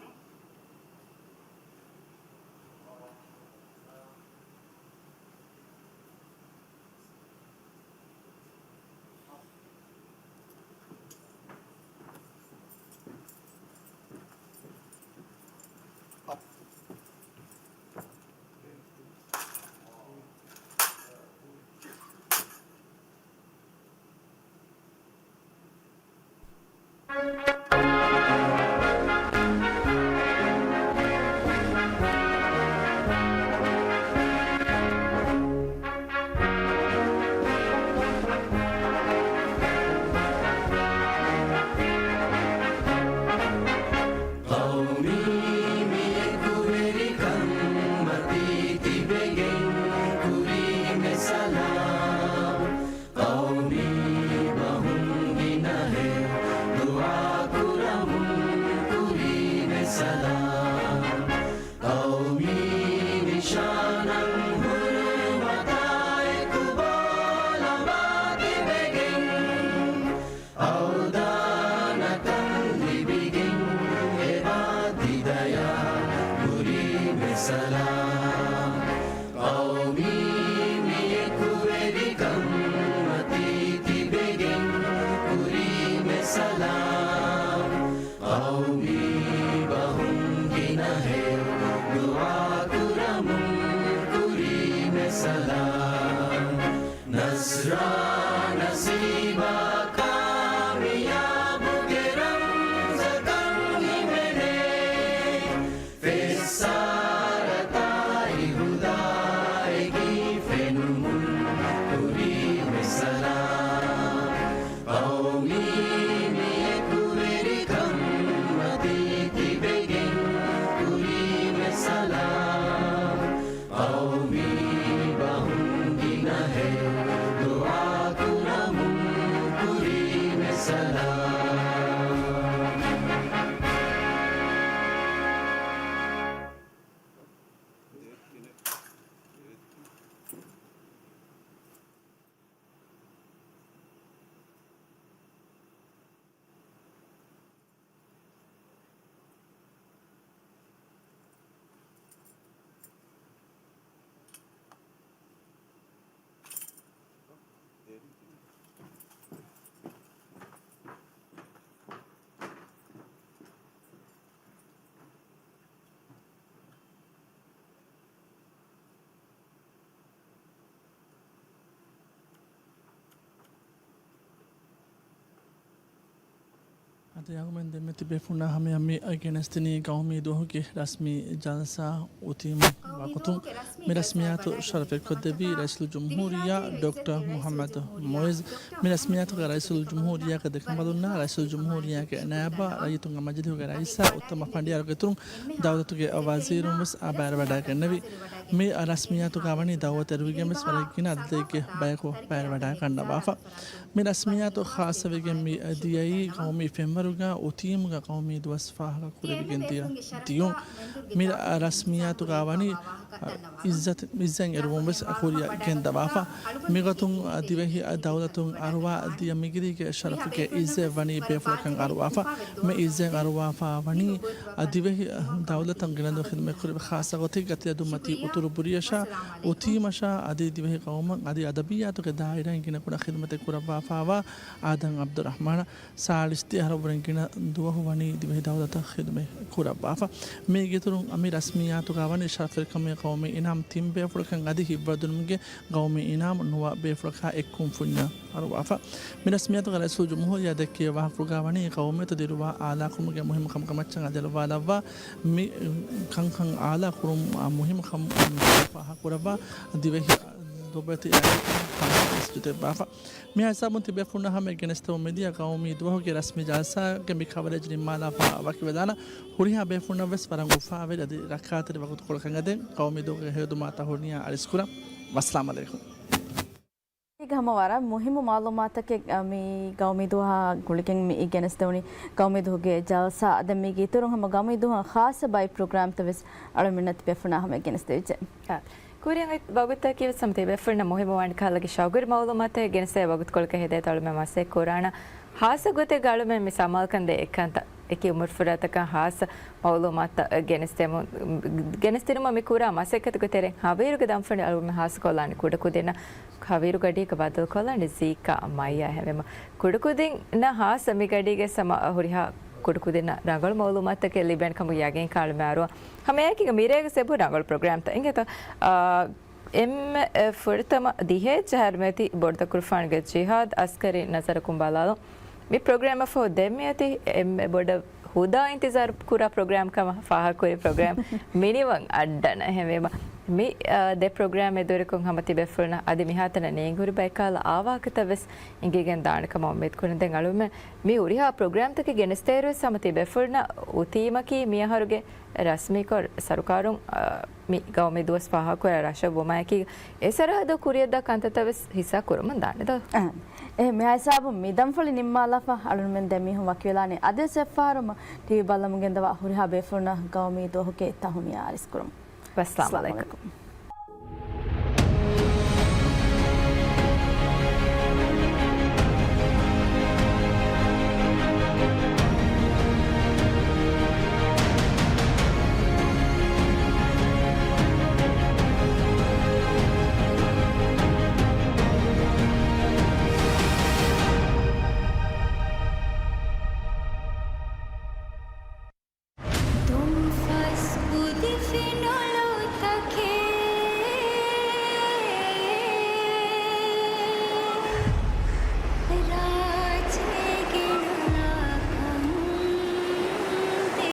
ޤައުމީ މި އެކުވެރިކަން މަތީ ތިބެގެން ކުރީމެ ސަލާމް. ޤައުމީ ބަހުން ގިނަހެޔޮ ދުޢާ ކުރަމުން ކުރީމެ ސަލާމް. ޤައުމީ ނިޝާނަށް ހުރުމަތާއެކު ބޯލަމާ ތިބެގެން އަވްދާނަކަން ލިބިގެން އެބާ ތިދަޔާ ކުރީމެ ސަލާމް. ޤައުމީ މި އެކުވެރިކަން މަތީ ތިބެގެން ކުރީމެ ސަލާމް. ޤައުމީ ބަހުން ގިނަހެޔޮ ދުޢާ ކުރަމުން ކުރީމެ ސަލާމް. ނަޞްރާ ނަސީބާ ކާމިޔާބުގެ ރަމްޒަކަށް ހިމެނޭ. ފެއްސާރަތާއި ހުދާއެކީ ފެނުމުން ކުރީމެ ސަލާމް. ޤައުމީ މި އެކުވެރިކަން މަތީ ތިބެގެން ކުރީމެ ސަލާމް. ޤައުމީ ބަހުން ގިނަހެޔޮ ދުޢާ ކުރަމުން ކުރީމެ ސަލާމް. އަޅުމެން ދެންމެ ތިބޭފުޅުންނާ ހަމަޔަށް މި ގެނެސްދިނީ ގައުމީ ދުވަހުގެ ރަސްމީ ޖަލްސާ އޮތީމު ވަގުތުން. މި ރަސްމިއްޔާތު ޝަރަފެއްކޮށްދެއްވީ ރައީސުލްޖުމްހޫރިއްޔާ ޑޮކްޓަރ މުޙައްމަދު މުޢިއްޒު. މި ރަސްމިއްޔާތުގައި ރައީސުލްޖުމްހޫރިއްޔާގެ ދެކަނބަލުންނާ، ރައީސުލްޖުމްހޫރިއްޔާގެ ނައިބާ، ރައްޔިތުންގެ މަޖިލީހުގެ ރައީސާ، އުއްތަމަ ފަނޑިޔާރުގެ އިތުރުން ދައުލަތުގެ ވަޒީރުން ވެސް ބައިވެވަޑައިގެންނެވި. މި ރަސްމިއްޔާތުގައި ވަނީ ދައުވަތު އެރުވިގެން ވެސް ވަރަށް ގިނަ އަދަދެއްގެ ބަޔަކު ބައިވެވަޑައިގަންނަވާފަ. މި ރަސްމިއްޔާތު ޚާއްޞަވެގެން މި ދިޔައީ ގައުމީ ފެންވަރުގަ އޮތީމުގަ ގައުމީ ދުވަސް ފާހަގަ ކުރެވިގެން ދިޔަ ދިޔުން. މި ރަސްމިއްޔާތުގަ ވަނީ އިއްޒަތް، އިއްޒަތް އެރުވުން ވެސް ކުރިއަށް ގެންދަވާފަ. މިގޮތުން ދިވެހި ދައުލަތުން އަރުވާ ދިޔަ މިގިރީގެ ޝަރަފުގެ އިއްޒަތް ވަނީ ބޭފުޅަކަށް އަރުވާފަ. މި އިއްޒަތް އަރުވާފަ ވަނީ ދިވެހި ދައުލަތަށް ގިނަ ދުވަހު ޚިދުމަތްކުރެއްވި ޚާއްޞަ ގޮތެއްގަ ތިޔަ ދުއްމަތީ އުތުރު ބުރިޔަށާ އޮތީމަށާ އަދި ދިވެހި ޤައުމަށް އަދި އަދަބިއްޔާތުގެ ދާއިރާއިން ގިނަ ކުޑަ ޚިދުމަތެއް ކުރައްވާފައިވާ އާދަމް ޢަބްދުއްރަޙްމާނަށް ސާޅީސް ދިހަ އަހަރު ވުރެން ގިނަ ދުވަހު ވަނީ ދިވެހި ދައުލަތަށް ޚިދުމަތް ކުރައްވާފަ. މީގެ އިތުރުން މި ރަސްމިއްޔާތުގަ ވަނީ ޝަރަފުވެރިކަމުގެ ޤައުމީ އިނާމް ތިން ބޭފުޅަކަށް އަދި ހިތްވަރުދިނުމުގެ ޤައުމީ އިނާމް ނުވަ ބޭފުޅަކާ އެއްކުންފުންޏަށް އަރުވާފަ. މި ރަސްމިއްޔާތުގައި ރައީސުލްޖުމްހޫރިއްޔާ ދެއްކި ވާހަކަފުޅުގައި ވަނީ ޤައުމިއްޔަތު ދިރުވާ އާލާކުރުމުގެ މުހިއްމުކަމުގެ މައްޗަށް އަލިއަޅުވާލައްވާ މި ކަންކަން އާލާކުރުމުގެ މުހިއްމުކަމު ފާހަގަކުރައްވާ ދިވެހި ދޮބެތި އައި ކަންކަން ވެސް ޖެހިފަ. މިހާ ހިސާބުން ތިބޭފުޅުންނާ ހަމަޔަށް ގެނެސްދެމުން މިދިޔަ ގައުމީ ދުވަހުގެ ރަސްމީ ޖަލްސާގެ މި ކަވަރޭޖް ނިންމާލާފަ ވަކިވެލާނަން. ހުރިހާ ބޭފުޅުންނަށް ވެސް ވަރަށް އުފާވެރި އަދި ރައްކާތެރި ވަގުތުކޮޅަކަށް އެދެން ގައުމީ ދުވަހުގެ ހެޔޮދުމާތައް ހުރިހާ އަރިސްކުރަން. ވައްސަލާމް ޢަލައިކުމް. އޭގެ ހަމަ ވަރަށް މުހިއްމު މަޢުލޫމާތަކެއް، އަ، މި ގައުމީ ދުވަހާ ގުޅިގެން މި ގެނެސްދެވުނީ. ގައުމީ ދުވަހުގެ ޖަލްސާ އަދި މީގެ އިތުރުން ހަމަ ގައުމީ ދުވަހަށް ޚާއްޞަ ބައެއް ޕްރޮގްރާމްތައް ވެސް އަޅުމެންނަށް ތިބޭފުޅުންނާ ހަމަޔަށް ގެނެސްދެވިއްޖެ. އާ، ކުރިއަށް އޮތް ވަގުތަކީ ވެސް ހަމަ ތިބޭފުޅުންނަށް މުހިއްމުވާނެ ކަހަލަ ޝައުގުވެރި މަޢުލޫމާތެއް ގެނެސްދޭ ވަގުތުކޮޅަކަށް ހެދޭތޯ އަޅުމެން މަސައްކަތް ކުރާނަން. ޚާއްޞަ ގޮތެއްގަ އަޅުމެން މި ސަމާލުކަން ދޭ އެއްކަންތައް އެކި އުމުރުފުރާތަކަށް ޚާއްޞަ މަޢުލޫމާތުތައް ގެނެސްދެމުން، ގެނެސްދިނުމަށް މި ކުރާ މަސައްކަތުގެ ތެރެއިން ހަވީރުގެ ދަންފަނި އަޅުގަނޑުމެން ޚާއްޞަކޮށްލާނީ ކުޑަކުދިންނަށް. ހަވީރު ގަޑީގަ ބައްދަލުކޮށްލާނީ ޒީކާ މައިޔާ ހެންވީމަ، ކުޑަކުދިންނަށް ޚާއްޞަ މި ގަޑީގެ ހަމަ ހުރިހާ ކުޑަކުދިންނަށް ރަނގަޅު މަޢުލޫމާތުތަކެއް ލިބޭނެ ކަމުގެ ޔަގީންކަން އަޅުމެން އަރުވަން. ހަމައެކީގަ މިރޭގެ ސެބު ރަނގަޅު ޕްރޮގްރާމްތައް އިނގޭތޯ. އާ، އެންމެ ފުރަތަމަ ދިހައެއް ޖަހާއިރު މިއޮތީ ބޮޑުތަކުރުފާނުގެ ޖިހާދު އަސްކަރީ ނަޒަރަކުން ބަލާލުން. މި ޕްރޮގްރާމަށްފަހު ދެން މިއޮތީ އެންމެ ބޮޑަށް ހުދާ އިންތިޒާރު ކުރާ ޕްރޮގްރާމް ކަމަށް ފާހަގަކުރި ޕްރޮގްރާމް މިނިވަން އައްޑަނަ. އެހެންވީމަ، މި، އާ، ދެ ޕްރޮގްރާމް އެދުވަރަކުން ހަމަ ތިބޭފުޅުންނަށް އަދި މިހާތަނަށް ނޭނގިހުރި ބައިކަހަލަ އާވާހަކަތައް ވެސް އެނގިގެން ދާނެ ކަމަށް އުއްމީދު ކުރަން. ދެން އަޅުމެން މި ހުރިހާ ޕްރޮގްރާމްތަކެއް ގެނެސްދޭއިރު ވެސް ހަމަ ތިބޭފުޅުންނަށް އޮތީމަކީ މިއަހަރުގެ ރަސްމީކޮށް ސަރުކާރުން، އާ، މި ގައުމީ ދުވަސް ފާހަގަކުރާ ރަށަށް ވުމާއެކީ، އެ ސަރަހައްދު ކުރިއަށްދާ ކަންތައްތައް ވެސް ހިއްސާ ކުރަމުން ދާނެ ދޯ؟ އާ، އެ މިހާ ހިސާބުން މި ދަންފަޅި ނިންމާލާފަ އަޅުމެން ދެ މީހުން ވަކިވެލާނީ. އަދިވެސް އެއްފަހަރު ޓީވީ ބައްލަމުން ގެންދަވާ ހުރިހާ ބޭފުޅުންނަށް ގައުމީ ދުވަހުގެ ތަހުނިޔާ އަރިސްކުރަމުން. ވައްސަލާމް އައްސަލާމް ޢަލައިކުމް. ޢަލައިކުމް.